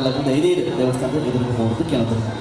ಐದೈದು ದೇವಸ್ಥಾನದ ಎದುರು ಹೋಗೋದು ಕೇಳ್ತಾರೆ.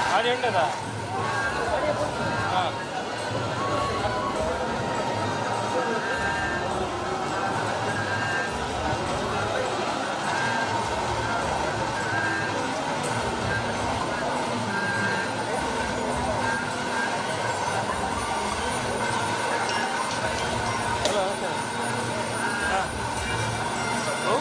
ಗಾಡಿ ಉಂಟದ. ಹಾಂ, ಹಲೋ, ಹಾಂ, ಓ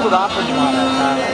ಉಂತುದು ಆಪುಜಿ ಮಾರ್ರೆ.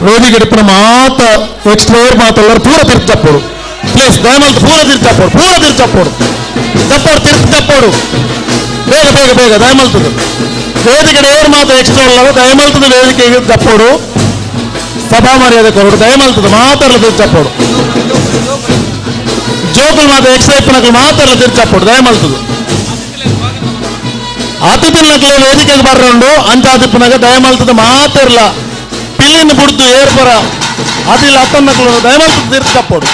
ವೇದಿಕೆ ಇಪ್ಪನ ಮಾತ ಎಕ್ಸ್ಟ್ರಾ ಮಾತಲ್ಲ ಪೂರ ತಿರ್ತು ತಪ್ಪೋಡು ಪ್ಲೀಸ್ ದಯಮಾಲ್ತು ಪೂರ ತಿರ್ತು ತಪ್ಪೋಡು ಪೂರ ತಿರ್ತು ತಪ್ಪೋಡು ತಪ್ಪೋಡು ತಿರ್ತು ತಪ್ಪೋಡು ಬೇಗ ಬೇಗ ಬೇಗ ದಯಮಲ್ತದು ವೇದಿಕೆ ಏರ್ ಮಾತ ಎಕ್ಸ್ಟ್ರಾ ಉಳ್ಳವ ದಯಮಲ್ತದ ವೇದಿಕೆಗೆ ತಪ್ಪೋಡು ಸಭಾ ಮರ್ಯಾದೆ ಕೊರಡು ದಯಮಲ್ತದ ಮಾತಾಡಲು ತಿರ್ತು ತಪ್ಪೋಡು ಜೋಕುಲ್ ಮಾತ ಎಕ್ಸ್ಟ್ರಾ ಇಪ್ಪನಕಲ್ ಮಾತಾಡಲು ತಿರ್ತು ತಪ್ಪೋಡು ದಯಮಲ್ತದು ಅತಿಥಿನಕ್ಲೆ ವೇದಿಕೆಗೆ ಬರ್ರಂಡು ಅಂಚ ಆತಿಪ್ಪನಾಗ ದಯಮಲ್ತದ ಮಾತಿರ್ಲ ಪಿಲ್ಲಿನ ಬುಡ್ದು ಏರ್ಪರ ಅತಿಲ್ ಅತ್ತನ್ನಕ್ಲು ದಯಮಲ್ತದ ತಿರ್ತು ತಪ್ಪೋಡು.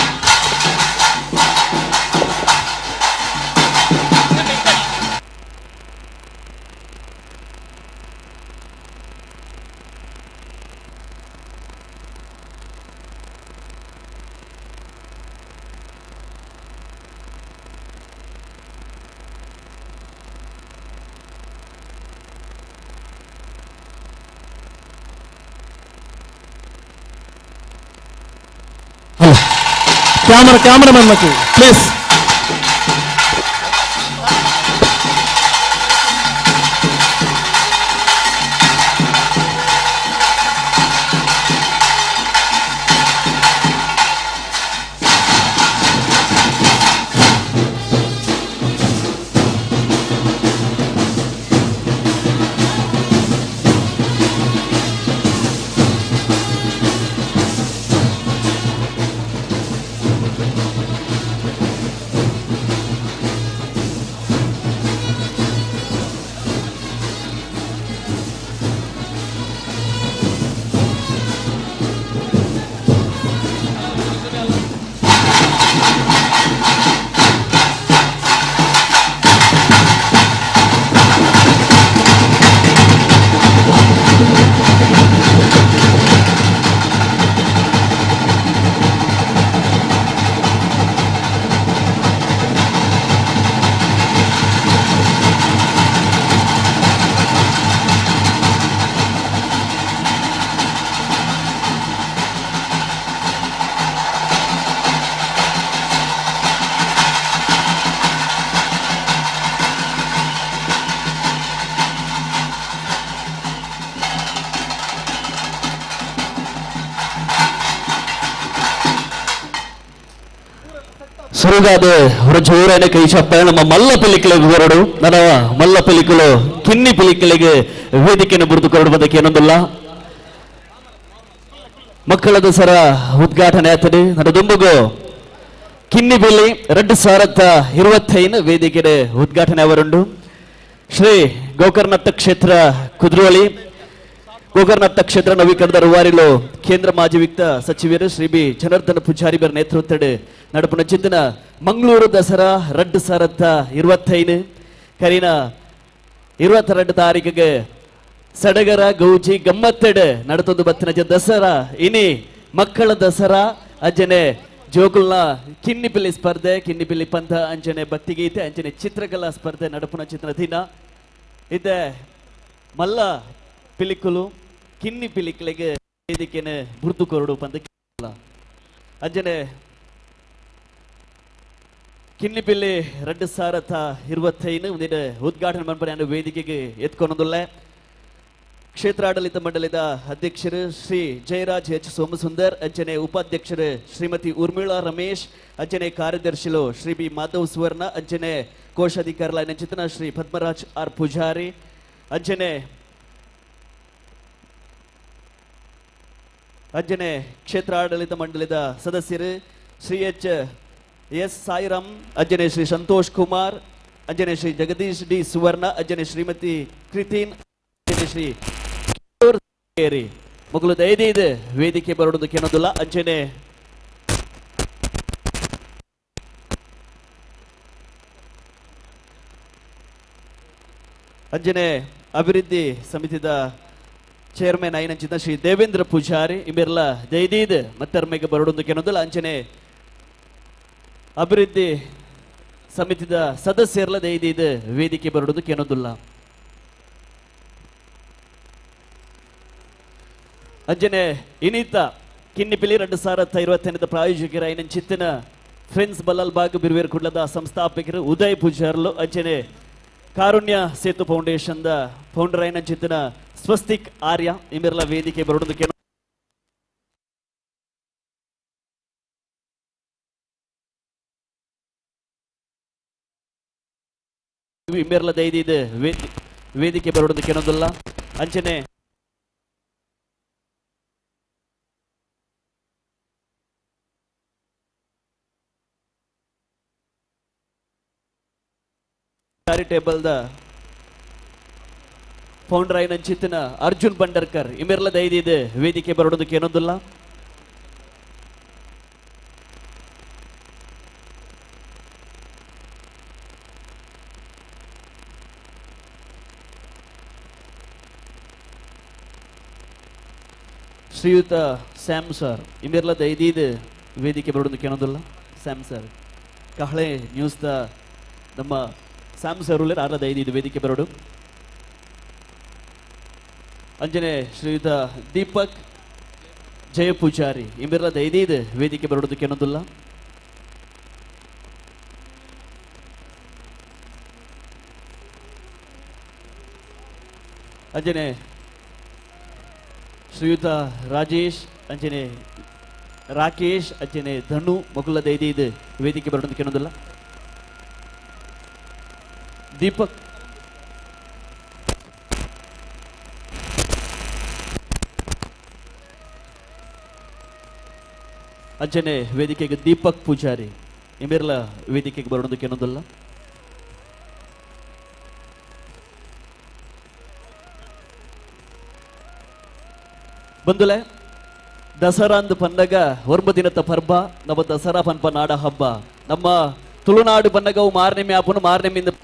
ಅಲ್ಲ ಕ್ಯಾಮರಾ ಕ್ಯಾಮರಾಮನ್ ಮಕ್ಕಳು ಪ್ಲೀಸ್. ಸುರುಗಾದ ಅವರ ಜೋರಾನ ಕೈ ಚಪ್ಪಾಳೆ ನಮ್ಮ ಮಲ್ಲ ಪಿಲಿಕಲಿಗೆ ಹೊರಡು. ನನ್ನ ಮಲ್ಲ ಪಿಲಿಕಲು ಕಿನ್ನಿ ಪಿಲಿಕಲಿಗೆ ವೇದಿಕೆಯನ್ನು ಬುರಿದು ಕೊರಡು ಬಂದಕ್ಕೆ ಏನೊಂದಲ್ಲ ಮಕ್ಕಳ ದಸರಾ ಉದ್ಘಾಟನೆ ಆಗ್ತದೆ. ನನ್ನ ದುಂಬುಗು ಕಿನ್ನಿ ಬಿಲಿ 2025 ವೇದಿಕೆ ಉದ್ಘಾಟನೆ ಅವರುಂಡು. ಶ್ರೀ ಗೋಕರ್ಣತ್ತ ಕ್ಷೇತ್ರ ಕುದ್ರೋಳಿ ಗೋಕರ್ಣತ್ತ ಕ್ಷೇತ್ರ ನವೀಕರಣದ ರೂವಾರಿಲು ಕೇಂದ್ರ ಮಾಜಿ ವಿತ್ತ ಸಚಿವರು ಶ್ರೀ ಬಿ ಜನಾರ್ದನ ಪೂಜಾರಿ ಬರ ನೇತೃತ್ವದ ನಡಪುನ ಚಿಂತನ ಮಂಗಳೂರು ದಸರಾ 2025 ಕರೀನ 22 ತಾರೀಕಿಗೆ ಸಡಗರ ಗೌಜಿ ಗಮ್ಮತ್ತೆಡೆ ನಡತೊಂದು ಬತ್ತಿನ ದಸರಾ ಇನಿ ಮಕ್ಕಳ ದಸರಾ ಅಜ್ಜನೆ ಜೋಕುಲ್ನ ಕಿನ್ನಿಪಿಲ್ಲಿ ಸ್ಪರ್ಧೆ ಕಿನ್ನಿಪಿಲ್ಲಿ ಪಂಥ ಅಂಜನೆ ಭಕ್ತಿಗೀತೆ ಅಂಜನೆ ಚಿತ್ರಕಲಾ ಸ್ಪರ್ಧೆ ನಡಪುನ ಚಿತ್ರ ದಿನ ಇದೆ. ಮಲ್ಲ ಪಿಲಿಕುಲು ಕಿನ್ನಿ ಪಿಲಿಕಲಿಗೆ ವೇದಿಕೆನೆ ಬುರ್ದು ಕೊರಡು ಪಂದ ಅಂಜನೆ ಕಿನ್ನಿಪಿಲ್ಲಿ 2025 ಮುಂದಿನ ಉದ್ಘಾಟನೆ ಮನ್ಪನೆ ವೇದಿಕೆಗೆ ಎತ್ಕೊಂಡೊಂದುಲ್ಲ ಕ್ಷೇತ್ರಾಡಳಿತ ಮಂಡಳಿದ ಅಧ್ಯಕ್ಷರು ಶ್ರೀ ಜಯರಾಜ್ ಎಚ್ ಸೋಮಸುಂದರ್, ಅಂಚನೆ ಉಪಾಧ್ಯಕ್ಷರು ಶ್ರೀಮತಿ ಊರ್ಮಿಳಾ ರಮೇಶ್, ಅಂಚನೆ ಕಾರ್ಯದರ್ಶಿಲು ಶ್ರೀ ಬಿ ಮಾಧವ್ ಸುವರ್ಣ, ಅಂಚನೆ ಕೋಶಾಧಿಕಾರಿಗಳ ಚಿತನ ಶ್ರೀ ಪದ್ಮರಾಜ್ ಆರ್ ಪೂಜಾರಿ, ಅಂಚನೆ ಅಂಚನೆ ಕ್ಷೇತ್ರ ಆಡಳಿತ ಮಂಡಳಿದ ಸದಸ್ಯರು ಶ್ರೀ ಎಚ್ ಎಸ್ ಸಾಯಿರಾಮ್, ಅಂಜನೆ ಶ್ರೀ ಸಂತೋಷ್ ಕುಮಾರ್, ಅಂಜನೆ ಶ್ರೀ ಜಗದೀಶ್ ಡಿ ಸುವರ್ಣ, ಅಂಜನೆ ಶ್ರೀಮತಿ ಕೃತಿನ್, ಅಂಜನೆ ಶ್ರೀ ಮಗಳು ದಯದೀದ್ ವೇದಿಕೆ ಬರೋದು ಕೆನೋದಿಲ್ಲ. ಅಂಚನೆ ಅಂಜನೆ ಅಭಿವೃದ್ಧಿ ಸಮಿತಿದ ಚೇರ್ಮನ್ ಐನಂಚಿನ ಶ್ರೀ ದೇವೇಂದ್ರ ಪೂಜಾರಿ ಇವೆಲ್ಲ ದಯದೀದ್ ಮತ್ತರ್ಮೆಗೆ ಬರೋದು ಕೆನೋದಿಲ್ಲ. ಅಂಚನೆ ಅಭಿವೃದ್ಧಿ ಸಮಿತಿದ ಸದಸ್ಯರೆಲ್ಲ ದಯದೀದ್ ವೇದಿಕೆ ಬರೋದು ಕೆನೋದಿಲ್ಲ. ಅಂಜನೆ ಇನಿತ ಕಿನ್ನಿಪಿಲಿ 2025 ಪ್ರಾಯೋಜಕರ ಐನಂಚಿತ್ತಿನ ಫ್ರೆಂಡ್ಸ್ ಬಲ್ಲಲ್ ಬಾಗ್ ಬಿರುವೇರು ಕುಡ್ಲದ ಸಂಸ್ಥಾಪಕರು ಉದಯ್ ಪೂಜಾರ್ಲು, ಅಂಚನೆ Karunya Setu foundation the founder ಐನಂಚಿತ್ತಿನ ಸ್ವಸ್ತಿಕ್ ಆರ್ಯ ಇಮಿರ್ಲ ವೇದಿಕೆ ಬರೋದಕ್ಕೆ. ಇಮ್ಮೆರ್ಲ ದೈದಿದ್ ವೇದಿಕೆ ಬರೋದು ಕೆನೊಂದುಲ್ಲ. ಅಂಚನೆ ಚಾರಿಟೇಬಲ್ the founder ಆಯಿನ ಚಿತ್ತಿನ ಅರ್ಜುನ್ ಭಂಡರ್ಕರ್ ಇಮೆರ್ಲ ದೈದಿದ್ ವೇದಿಕೆ ಬರೋದಕ್ಕೆ ಏನೊಂದುಲ್ಲ. ಶ್ರೀಯುತ ಸ್ಯಾಮ್ ಸರ್ ಇಮೆರ್ಲ ದೈದಿದ್ ವೇದಿಕೆ ಬರೋದಕ್ಕೆ ಏನೊಂದುಲ್ಲ. ಸ್ಯಾಮ್ ಸರ್ ಕಹಳೆ ನ್ಯೂಸ್ the ನಮ್ಮ ಸ್ಯಾಮ್ ಸರ್ ಉಲ್ಲೇರ್ ಆರ್ಲ ದೈದಿದ್ ವೇದಿಕೆ ಬರೋಡು. ಅಂಜನೆ ಶ್ರೀಯುತ ದೀಪಕ್ ಜಯ ಪೂಜಾರಿ ಇಮೆರ್ಲ ದೈದಿದ್ ವೇದಿಕೆ ಬರೋದಕ್ಕೆ ಏನೊಂದುಲ್ಲ. ಅಂಜನೆ ಶ್ರೀಯುತ ರಾಜೇಶ್ ಅಂಜನೆ ರಾಕೇಶ್ ಅಂಜನೆ ಧನು ಮಗುಲ ದೈದಿದ್ ವೇದಿಕೆ ಬರೋದಕ್ಕೆ ಏನೊಂದುಲ್ಲ. ದೀಪಕ್ ಅಂಚನೆ ವೇದಿಕೆಗೆ ದೀಪಕ್ ಪೂಜಾರಿ ಇಮಿರ್ಲ ವೇದಿಕೆಗೆ ಬರೋದಕ್ಕೆ ಏನೊಂದಲ್ಲ. ಬಂದುಲೆ ದಸರಾ ಅಂದು ಪನ್ನಗ ಒರ್ಮ ದಿನದ ಪರ್ಬ ನಮ್ಮ ದಸರಾ ಪನ್ಪ ನಾಡ ಹಬ್ಬ ನಮ್ಮ ತುಳುನಾಡು ಪನ್ನಗವು ಮಾರ್ನೆಮಿ ಆಪುನು ಮಾರ್ನೆಮಿಂದ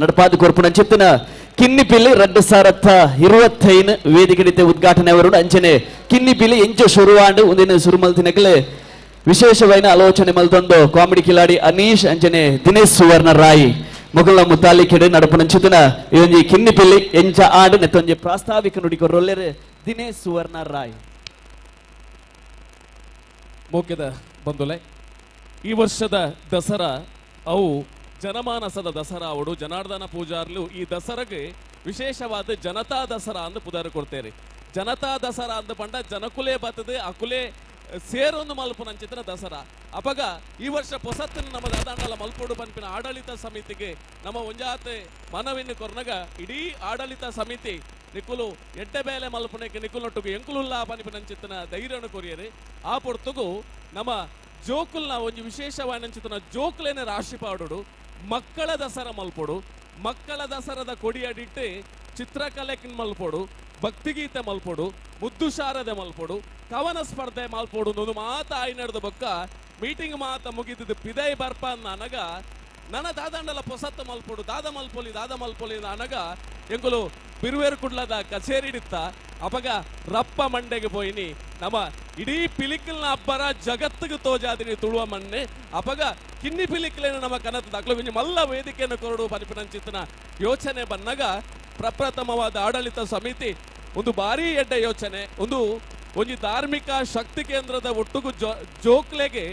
ನಡಪಾದ ಕೊರ್ಪುನ ಚಿತ್ತನ ಕಿನ್ನಿಪಿಲಿ 2025 ವೇದಿಕೆ ಉದ್ಘಾಟನೆ ಅವರು ಅಂಚನೆ ಕಿನ್ನಿಪಿಲಿ ಎಂಚ ಶುರುವಾಂಡು ಒಂದಿನ ಸುರುಮಲ್ ತಿನಕಲೆ ವಿಶೇಷವೈನ ಆಲೋಚನೆ ಮಲ್ತೊಂದು ಕಾಮಿಡಿ ಕಿಲಾಡಿ ಅನೀಶ್ ಅಂಚನೆ ದಿನೇಶ್ ಸುವರ್ಣ ರಾಯ್ ಮೊಗಲ ಮುತಾಲಿಕೆಡೆ ನಡಪುನ ಚಿತ್ತನ ಈ ಕಿನ್ನಿಪಿಲಿ ಎಂಚ ಆಡು ನೆತ್ತೊಂಜಿ ಪ್ರಾಸ್ತಾವಿಕ ನುಡಿ ಕೊರೊಲ್ಲೆರ್ ದಿನೇಶ್ ಸುವರ್ಣ ರಾಯ್. ಮೋಕ್ಯದ ಬಂಧುಲೆ, ಈ ವರ್ಷದ ದಸರಾ ಅವು ಜನಮಾನಸದ ದಸರಾ ಅವಡು ಜನಾರ್ದನ ಪೂಜಾರ್ಲು ಈ ದಸರಾಗೆ ವಿಶೇಷವಾದ ಜನತಾ ದಸರಾ ಅಂದು ಪುದಾರು ಕೊಡ್ತೇವೆ. ಜನತಾ ದಸರಾ ಅಂದು ಪಂಡ ಜನಕುಲೇ ಬರ್ತದೆ ಅಕುಲೇ ಸೇರೊಂದು ಮಲ್ಪುನಂಚಿತನ ದಸರಾ. ಅಪಗ ಈ ವರ್ಷ ಪೊಸತ್ತಿನ ನಮ್ಮ ದಾದಾಂಡಲ ಮಲ್ಪೋಡು ಪನ್ಪಿನ ಆಡಳಿತ ಸಮಿತಿಗೆ ನಮ್ಮ ಒಂಜಾತೆ ಮನವಿನ ಕೊರ್ನಗ ಇಡೀ ಆಡಳಿತ ಸಮಿತಿ ನಿಕುಲು ಎಡ್ಡೆ ಬೇಲೆ ಮಲ್ಪುನಕ್ಕೆ ನಿಕುಲೊಟ್ಟುಗು ಎಂಕುಲುಲ್ಲ ಪನ್ಪಿನಂಚಿತನ ಧೈರ್ಯವನ್ನು ಕೊರಿಯರಿ. ಆ ಪೊರ್ತುಗು ನಮ್ಮ ಜೋಕುಲ್ನ ಒಂಜಿ ವಿಶೇಷವಾದಂಚಿತನ ಜೋಕುಲೇನೆ ರಾಶಿ ಪಾಡೋಡು ಮಕ್ಕಳ ದಸರಾ ಮಲ್ಪೋಡು, ಮಕ್ಕಳ ದಸರದ ಕೊಡಿಯಡಿಟ್ಟು ಚಿತ್ರಕಲೆ ಮಲ್ಪೋಡು, ಭಕ್ತಿಗೀತೆ ಮಲ್ಪೋಡು, ಮುದ್ದು ಶಾರದೆ ಮಲ್ಪೋಡು, ಕವನ ಸ್ಪರ್ಧೆ ಮಲ್ಪೋಡು ಒಂದು ಮಾತ ಆಯ್ ನಡೆದ ಬೊಕ್ಕ ಮೀಟಿಂಗ್ ಮಾತ ಮುಗಿದಿದ್ದು ಪಿದೈ ಬರ್ಪ ಅನಗ ನನ್ನ ದಾದಾಂಡಲ ಪೊಸತ್ತ ಮಲ್ಪೋಡು ದಾದ ಮಲ್ಪೊಲಿ ದಾದ ಮಲ್ಪೊಲಿ ಅನಗ ಎಂಕುಲು ಬಿರುವೇರು ಕುಡ್ಲದ ಕಚೇರಿಡಿತ್ತ ಅಪಗ ರಪ್ಪ ಮಂಡೆಗೆ ಪೋಯಿನಿ ನಮ್ಮ ಇಡೀ ಪಿಲಿಕಲ್ನ ಅಬ್ಬರ ಜಗತ್ತಿಗೆ ತೋಜಾದಿನಿ ತುಳುವ ಮಣ್ಣೆ. ಅಪಗ ಕಿನ್ನಿ ಪಿಲಿಕಲೇನು ನಮ್ಮ ಕನತ ದಾಖಲು ಮಲ್ಲ ವೇದಿಕೆಯನ್ನು ಕೊರಡು ಪನಿಪಿನಂಚಿತನ ಯೋಚನೆ ಬನ್ನಗ ಪ್ರಪ್ರಥಮವಾದ ಆಡಳಿತ ಸಮಿತಿ ಒಂದು ಭಾರೀ ಎಡ್ಡ ಯೋಚನೆ, ಒಂದು ಒಂಜಿ ಧಾರ್ಮಿಕ ಶಕ್ತಿ ಕೇಂದ್ರದ ಒಟ್ಟುಗು ಜೋಕ್ಲೆಗೆ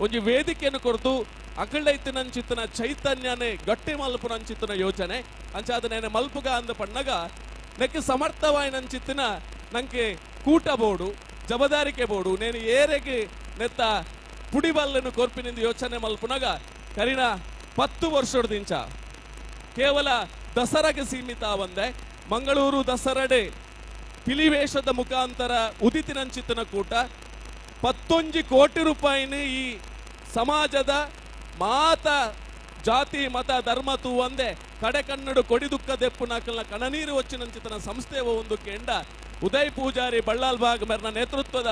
ಒಂಜಿ ವೇದಿಕೆಯನ್ನು ಕೊರತು ಅಕಳೈತಿನಂಚಿತನ ಚೈತನ್ಯನೇ ಗಟ್ಟಿ ಮಲ್ಪುನಂಚಿತನ ಯೋಚನೆ ಅಂಚಾದ ನೇನೆ ಮಲ್ಪುಗ ಅಂದ ಪಣ್ಣಗ ನೆಕ್ಕೆ ಸಮರ್ಥವಾಯಿನಂಚಿತ್ತಿನ ನಂಗೆ ಕೂಟ ಬೋಡು ಜಬದಾರಿಕೆ ಬೋಡು ನೇನು ಏರೆಗೆ ನೆತ್ತ ಪುಡಿಬಲ್ಲನ್ನು ಕೊರ್ಪಿನಿಂದ ಯೋಚನೆ ಮಲ್ಪುನಗ ಕರಿನ 10 ವರ್ಷದಿಂಚ ಕೇವಲ ದಸರಾಗೆ ಸೀಮಿತ ಒಂದೆ ಮಂಗಳೂರು ದಸರಡೆ ಪಿಲಿವೇಷದ ಮುಖಾಂತರ ಉದಿತಿನಂಚಿತನ ಕೂಟ 11 ಕೋಟಿ ರೂಪಾಯಿನ ಈ ಸಮಾಜದ ಮಾತ ಜಾತಿ ಮತ ಧರ್ಮ ತೂವಂದೆ ಕಡೆ ಕನ್ನಡ ಕೊಡಿ ದುಃಖ ದೆಪ್ಪು ನಾಕಲ್ನ ಕಣನೀರು వచ్చినంಚಿತನ ಸಂಸ್ಥೆ ಒಂದು ಕೆಂಡ ಉದಯ್ ಪೂಜಾರಿ ಬಳ್ಳಾಲ್ ಬಾಗ್ ಮೆರ್ನ ನೇತೃತ್ವದ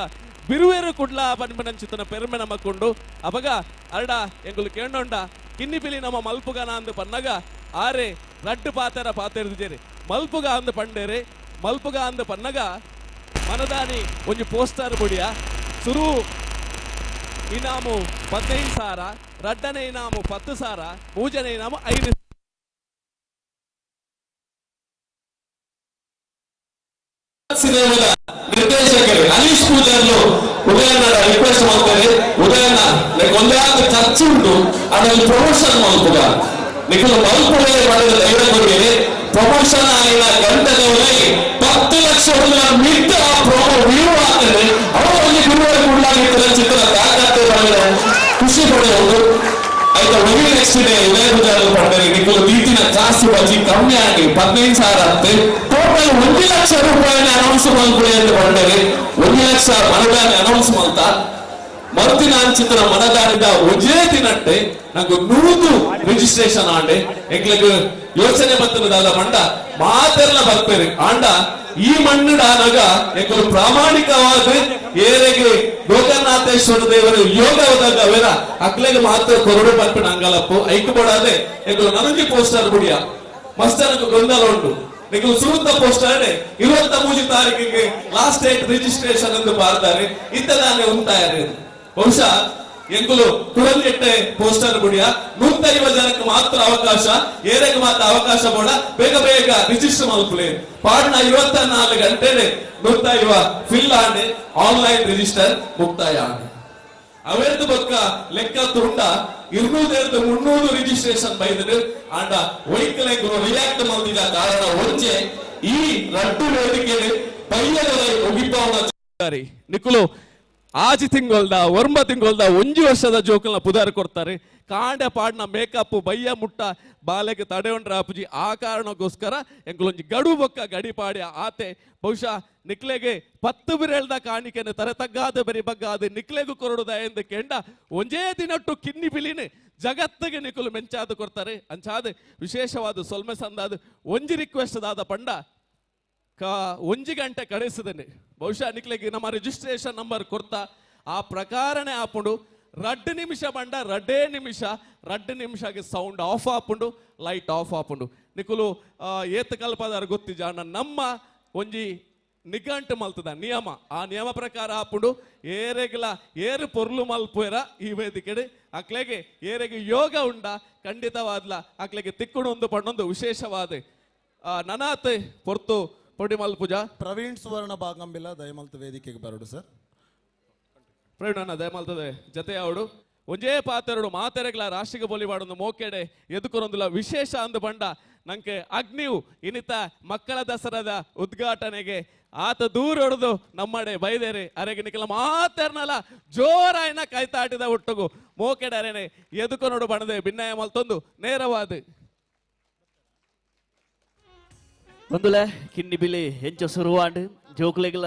ಬಿರುವೇರು ಕುಡ್ಲ ಪನ್ಪಿನಂಚಿತನ ಪೆರ್ಮೆ ನಮಕೊಂಡು ಅಪಗ ಅರಡ ಎಂಗುಲು ಕೇಂಡೊಂಡ ಕಿನ್ನಿಪಿಲಿ ನಮ್ಮ ಮಲ್ಪುಗನ ಅಂದು ಪನ್ನಗ ಆರೆ ರಡ್ಡು ಪಾತೆರ ಪಾತೆರ್ದಿಜೇರಿ ಮಲ್ಪುಗ ಅಂದು ಪಂಡೇರೆ ಮಲ್ಪುಗ ಅಂದು ಪನ್ನಗ ಮನದಾನಿ ಒಂಜಿ ಪೋಸ್ಟರ್ ಬುಡಿಯ ಸುರು ಇನಾಮು 15,000, ರಡ್ಡನೆ ಇನಾಮು 10,000, ಮೂಜನೆ ಇನಾಮು 5. ಸಿನಿಮಾದ ನಿರ್ದೇಶಕರು ಅನೀಶ್ ಪೂಜಾರ್ಲು ಉದಯನ ರಿಕ್ವೆಸ್ಟ್ ಮಾಡ್ತಾರೆ. ಉದಯನ ಒಂದಾದ ಚರ್ಚೆ ಉಂಟು ಅದರಲ್ಲಿ ಪ್ರಮೋಷನ್ ಮಲ್ಪುಗ ನಿಖಲು ಮಲ್ಪುడే ಮಾಡಿದ ಧೈರ್ಯ ಕೊಟ್ಟಿದೆ. ಪ್ರಮೋಷನ್ ಆಯಿನ ಗಂಟೆದವರೆಗೆ 10 ಲಕ್ಷ ಮಿತ್ತ ಆ ಪ್ರೋಮೋ ನಿಕುಲು ದೀತಿನ ಕಾಸು ಬಜಿ ಕಮ್ಮಿ ಆಗಿ 15,000 ಅಂತೆ ಟೋಟಲ್ 1 ಲಕ್ಷ ರೂಪಾಯಿನ ಅನೌನ್ಸ್ ಮಲ್ಪುಳಿ ಅಂತ ಬಂದರೆ 1 ಲಕ್ಷ ಮನದಾನಿ ಅನೌನ್ಸ್ ಮಲ್ತ ಮರುದಿನ ಅಂಚಿತರ ಮನದಾನಿದ ಒಂಜೇ ದಿನಟ್ಟೆ ನಂಗೆ 100 ರಿಜಿಸ್ಟ್ರೇಷನ್ ಆಂಡೆ. ಎಂಕ್ಲೆಗ್ ಯೋಚನೆ ಬರ್ತದ ಮಂಡ ಮಾತೆಲ್ಲ ಬರ್ಪೇರು ಆಂಡ ಈ ಮಣ್ಣುಡಾನಗ ಎಂಕುಲು ಪ್ರಾಮಾಣಿಕವಾದ ಏರೆಗೆ ಗೋಕರ್ಣಾಥೇಶ್ವರ ದೇವರು ಯೋಗ ಹೋದಾಗ ಅವೆರ ಅಕ್ಲೆಗೆ ಮಾತ್ರ ಕೊರಡು ಪನ್ಪಿನ ಅಂಗಲಪ್ಪು ಐಕು ಬೋಡಾದೆ ಎಂಕುಲು ನನಂಜಿ ಪೋಸ್ಟರ್ ಬುಡಿಯ ಮಸ್ತನకు ಗೊಂದಲ ಉಂಟು. ನಿಕುಲು ಸುರುತ್ತ ಪೋಸ್ಟರ್ 23 ತಾರೀಕಿಗೆ ಲಾಸ್ಟ್ ಡೇಟ್ ರಿಜಿಸ್ಟ್ರೇಷನ್ ಎಂದು ಬಾರ್ತಾರೆ ಇತ್ತದಾನೆ ಉಂತಾಯರು. ಬಹುಶಃ ಎಂಕುಲು ಕುಡಂಜೆಟ್ಟೆ ಪೋಸ್ಟರ್ ಗುಡಿಯ 150 ಜನಕ್ಕೆ ಮಾತ್ರ ಅವಕಾಶ, ಏರೆಗೆ ಮಾತ್ರ ಅವಕಾಶ ಬೋಡ ಬೇಗ ಬೇಗ ರಿಜಿಸ್ಟರ್ ಮಲ್ಪುಲೆ. ಪಾಡ್ನ 24 ಗಂಟೆನೆ 150 ಫಿಲ್ ಆಂಡೆ ಆನ್ಲೈನ್ ರಿಜಿಸ್ಟರ್ ಮುಕ್ತಾಯ ಆಂಡೆ. ಅವೆರ್ದು ಬೊಕ್ಕ ಲೆಕ್ಕ ತುಂಡ 200 300 ರಿಜಿಸ್ಟ್ರೇಷನ್ ಬೈದರು. ಆಂಡ ವೈಕಲೆಂಕುಲು ರಿಯಾಕ್ಟ್ ಮಲ್ದಿದ ಕಾರಣ ಒಂಜೆ ಈ ರಡ್ಡು ವೇದಿಕೆ ಪೈಯದ ಉಗಿಪಾವನ ನಿಕುಲು ಆಜಿ ತಿಂಗೊಲ್ದ ಒರ್ಂಬ ತಿಂಗೊಲ್ದ ಒಂಜಿ ವರ್ಷದ ಜೋಕಲ್ನ ಪುದಾರ್ ಕೊಡ್ತಾರೆ. ಕಾಂಡೆ ಪಾಡ್ನ ಮೇಕಪ್ ಬಯ್ಯ ಮುಟ್ಟ ಬಾಲೆಗೆ ತಡೆಯೊಂಡ್ರ ಆಪುಜಿ. ಆ ಕಾರಣಕ್ಕೋಸ್ಕರ ಎಂಕುಲೊಂಜಿ ಗಡು ಬೊಕ್ಕ ಗಡಿ ಪಾಡಿ ಆತೆ ಬಹುಶಃ ನಿಕ್ಲೆಗೆ 10 ಬಿರೇಳ್ದ ಕಾಣಿಕೆನೆ ತರೆ ತಗ್ಗಾದ ಬರಿ ಬಗ್ಗಾದ ನಿಕ್ಲೆಗು ಕೊರಡುದ ಎಂದು ಕೆಂಡ ಒಂಜೇ ದಿನಟ್ಟು ಕಿನ್ನಿ ಬಿಲಿನ ಜಗತ್ತಿಗೆ ನಿಕುಲು ಮೆಂಚಾದ ಕೊಡ್ತಾರೆ. ಅಂಚಾದ ವಿಶೇಷವಾದ ಸೊಲ್ಮೆ ಸಂದಾದ ಒಂಜಿ ರಿಕ್ವೆಸ್ಟ್ ದಾದ ಪಂಡ ಒಂಜಿ ಗಂಟೆ ಕಳಿಸಿದ್ದೇನೆ. ಬಹುಶಃ ನಿಕ್ಲೆಗೆ ನಮ್ಮ ರಿಜಿಸ್ಟ್ರೇಷನ್ ನಂಬರ್ ಕೊಡ್ತಾ ಆ ಪ್ರಕಾರನೇ ಆಪುಂಡು. 2 ನಿಮಿಷ ಬಂಡ 2 ನಿಮಿಷ 2 ನಿಮಿಷಗೆ ಸೌಂಡ್ ಆಫ್ ಆಪುಂಡು, ಲೈಟ್ ಆಫ್ ಆಪುಂಡು. ನಿಕುಲು ಏತ್ ಕಲ್ಪದಾರ ಗೊತ್ತಿಜ ನಮ್ಮ ಒಂಜಿ ನಿಘಂಟು ಮಲ್ತದ ನಿಯಮ, ಆ ನಿಯಮ ಪ್ರಕಾರ ಆಪುಂಡು. ಏರೆಗ್ಲ ಏರು ಪೊರ್ಲು ಮಲ್ಪುರ ಈ ವೇದಿಕೆಡೆ ಅಕ್ಲೆಗೆ ಏರೆಗೆ ಯೋಗ ಉಂಡ ಖಂಡಿತವಾದ್ಲ ಅಕ್ಲೆಗೆ ತಿಕ್ಕುಡು ಒಂದು ಪಣ್ಣೊಂದು ವಿಶೇಷವಾದ ನನಾತೆ ಪೊರ್ತು ಪೊಡಿ ಮಲ್ಪುಜ. ಪ್ರವೀಣ್ ಸುವರ್ಣ ಬಾಗಂಬಿಲ ದಯಮಲ್ತ ವೇದಿಕೆಗೆ ಬರಡು ಸರ್. ಪ್ರವೀಣ್ ಅಣ್ಣ ದಯಮಲ್ತದೆ ಜತೆ ಅವಡು ಒಂಜೇ ಪಾತೆರಡು ಮಾತೆರೆಗ್ಲ ರಾಷ್ಟ್ರೀಯ ಬೋಲಿವಾಡೊಂದು ಮೋಕೆಡೆ ಎದುಕೊರೊಂದುಲ ವಿಶೇಷ ಅಂದು ಬಂಡ ನಂಗೆ ಅಗ್ನಿವು ಇನ್ನಿತ ಮಕ್ಕಳ ದಸರಾದ ಉದ್ಘಾಟನೆಗೆ ಆತ ದೂರ ಹೊಡೆದು ನಮ್ಮಡೆ ಬೈದೇರಿ ಅರೆಗೆ ನಿಖಲ ಮಾತೆರ್ನಲ ಜೋರಾಯನ ಕೈತಾಟಿದ ಒಟ್ಟುಗು ಮೋಕೆಡೆ ಅರೆನೆ ಎದುಕೊನೋಡು ಬಣದೆ ಭಿನ್ನಾಯ ಮಲ್ತೊಂದು ನೇರವಾದ ಬಂದುಲೆ ಕಿನ್ನಿ ಬಿಲಿ ಹೆಂಚ ಸುರುವಾಂಡ್ ಜೋಕ್ಲೆಗ್ಲ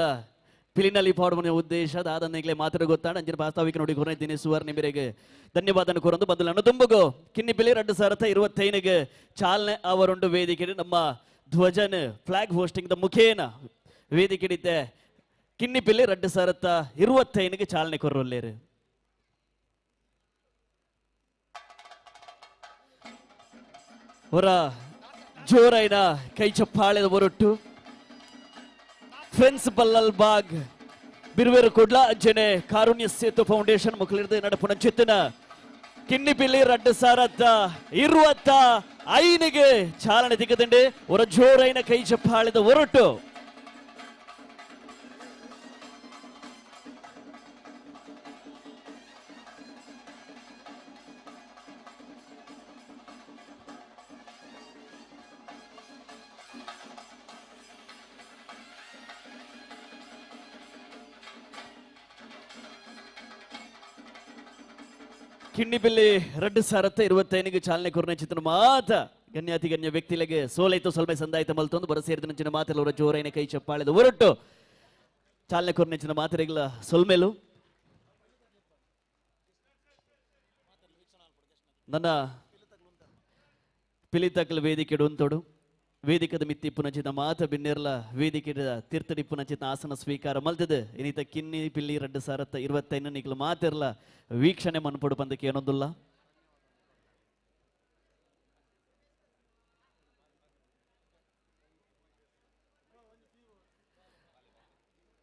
ಪಿಲಿನಲ್ಲಿ ಪಾಡುವ ಉದ್ದೇಶ ದಾದನ್ನಿಗ್ಲೆ ಮಾತ್ರ ಗೊತ್ತಾಂಡ್ ಅಂಚಿನ ಪ್ರಾಸ್ತಾವಿಕ ನೋಡಿ ಕೊನೆ ದಿನೇಶ್ ಸುವರ್ಣ ಮೇರೆಗೆ ಧನ್ಯವಾದ ಕೋರಂದು ಬಂದುಲ ತುಂಬುಗು ಕಿನ್ನಿ ಬಿಲಿ 2025 ಚಾಲನೆ ಅವರುಂಡು ವೇದಿಕೆ ನಮ್ಮ ಧ್ವಜನ್ ಫ್ಲಾಗ್ ಹೋಸ್ಟಿಂಗ್ the ಮುಖೇನ ವೇದಿಕೆ ಕಿನ್ನಿ ಪಿಲಿ 2025 ಚಾಲನೆ ಕೊರೊಲ್ಲೇರು. ಹೊರ ಜೋರೈನ ಕೈ ಚಪ್ಪಾಳೆದ ಹೊರಟು ಫ್ರೆಂಡ್ಸ್ ಬಲ್ಲಲ್ ಬಾಗ್ ಬಿರುವೇರು ಕೊಡ್ಲ ಅಂಚನೆ ಕಾರುಣ್ಯ ಸೇತು ಫೌಂಡೇಶನ್ ಮುಖಲಿರ್ದ ನಡಪುನ ಚಿತ್ತನ ಕಿನ್ನಿ ಪಿಲಿ 2025 ಚಾಲನೆ ತಿಕ್ಕದಂಡೆ ಹೊರ ಜೋರೈನ ಕೈ ಚಪ್ಪಾಳೆದ ಹೊರಟು. ಕಿನ್ನಿಬಿಲ್ಲಿ 2025 ಚಾಲನೆ ಕೊರನೆ ಚಿತ್ರ ಮಾತ ಗಣ್ಯಾತಿ ಗಣ್ಯ ವ್ಯಕ್ತಿಗಳಿಗೆ ಸೋಲೈತು ಸೊಲ್ಮೆ ಸಂದಾಯಿತ ಮಲ್ತೊಂದು ಬರ ಸೇರಿದ ನಂಚಿನ ಮಾತೆಲ್ಲ ಜೋರೈನ ಕೈ ಚಪ್ಪಾಳೆದ ಹೊರಟು ಚಾಲನೆ ಕೊರನೆ ಚಿನ್ನ ಮಾತೆರೆಗಳ ಸೊಲ್ಮೆಲು. ನನ್ನ ಪಿಲಿತಕಲ್ ವೇದಿಕೆ ಉಂತೋಡು ವೇದಿಕದ ಮಿತ್ತಿ ಪುನಚಿತ ಮಾತ ಬಿನ್ನೆರ್ಲ ವೇದಿಕೆ ತೀರ್ಥಡಿ ಪುನಚಿತ ಆಸನ ಸ್ವೀಕಾರ ಮಲ್ತದೆ ಇನ್ನಿತ ಕಿನ್ನಿ ಪಿಲ್ಲಿ 2025 ನಿಗಲು ಮಾತಿರ್ಲ ವೀಕ್ಷಣೆ ಮನ್ಪೊಡು ಪಂದಕ್ಕೆ ಏನೊಂದುಲ್ಲ.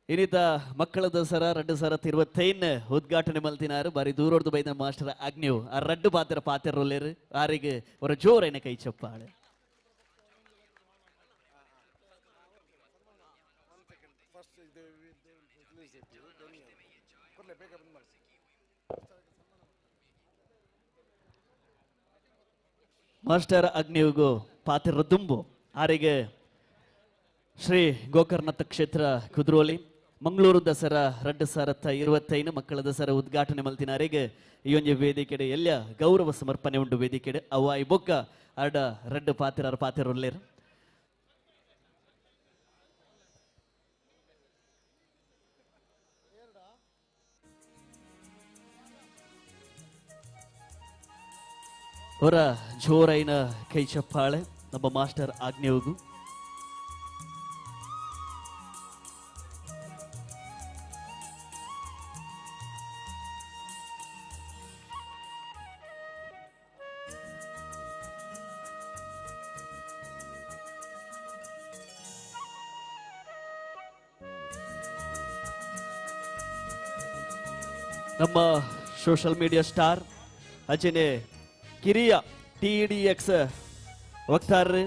ಇನ್ನಿತ ಮಕ್ಕಳ ದಸರಾ 2025 ಉದ್ಘಾಟನೆ ಮಲ್ತಿನಾರು ಬಾರಿ ದೂರೋಡ್ದು ಬೈದ ಮಾಸ್ಟರ್ ಅಗ್ನಿವು ಆ ರಡ್ಡು ಪಾತ್ರ ಪಾತಿರೊಲ್ಲೇರು ಆರಿಗೆ ಅವರ ಜೋರೇನ ಕೈ ಚಪ್ಪಾಳೆ. ಮಾಸ್ಟರ್ ಅಗ್ನಿಯುಗು ಪಾತಿರ ದುಂಬು ಆರಿಗೆ ಶ್ರೀ ಗೋಕರ್ಣಥ ಕ್ಷೇತ್ರ ಕುದ್ರೋಲಿ ಮಂಗಳೂರು ದಸರಾ 2025 ಮಕ್ಕಳ ದಸರಾ ಉದ್ಘಾಟನೆ ಮಲ್ತಿನಾರೆಗೆ ಈ ಒಂಜಿ ವೇದಿಕೆಡೆ ಎಲ್ಲ ಗೌರವ ಸಮರ್ಪಣೆ ಉಂಟು ವೇದಿಕೆಡೆ ಅವಾಯಿ ಬೊಕ್ಕ ಅಡ ರಡ್ಡು ಪಾತಿರ ಪಾತಿರುಲ್ಲೇರು. ಹೊರ ಜೋರೈನ ಕೈ ಚಪ್ಪಾಳೆ ನಮ್ಮ ಮಾಸ್ಟರ್ ಆಜ್ಞೆಗೂ. ನಮ್ಮ ಸೋಷಿಯಲ್ ಮೀಡಿಯಾ ಸ್ಟಾರ್ ಅಜನೆ ಕಿರಿಯ TDX ವಕ್ತಾರರು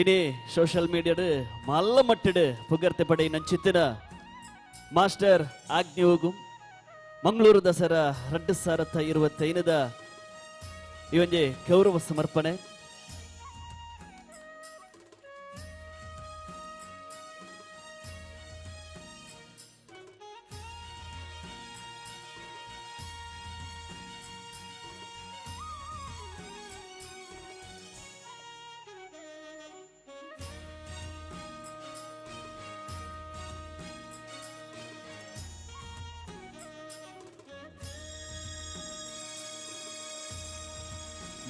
ಇನಿ ಸೋಷಿಯಲ್ ಮೀಡಿಯಾಡು ಮಲ್ಲ ಮಟ್ಟಡು ಪುಗರ್ತೆ ಪಡೆ ನಂಚಿತ್ತಿನ ಮಾಸ್ಟರ್ ಆಜ್ಞೋಗು ಮಂಗಳೂರು ದಸರಾ 2025 ಈ ಒಂಜಿ ಗೌರವ ಸಮರ್ಪಣೆ.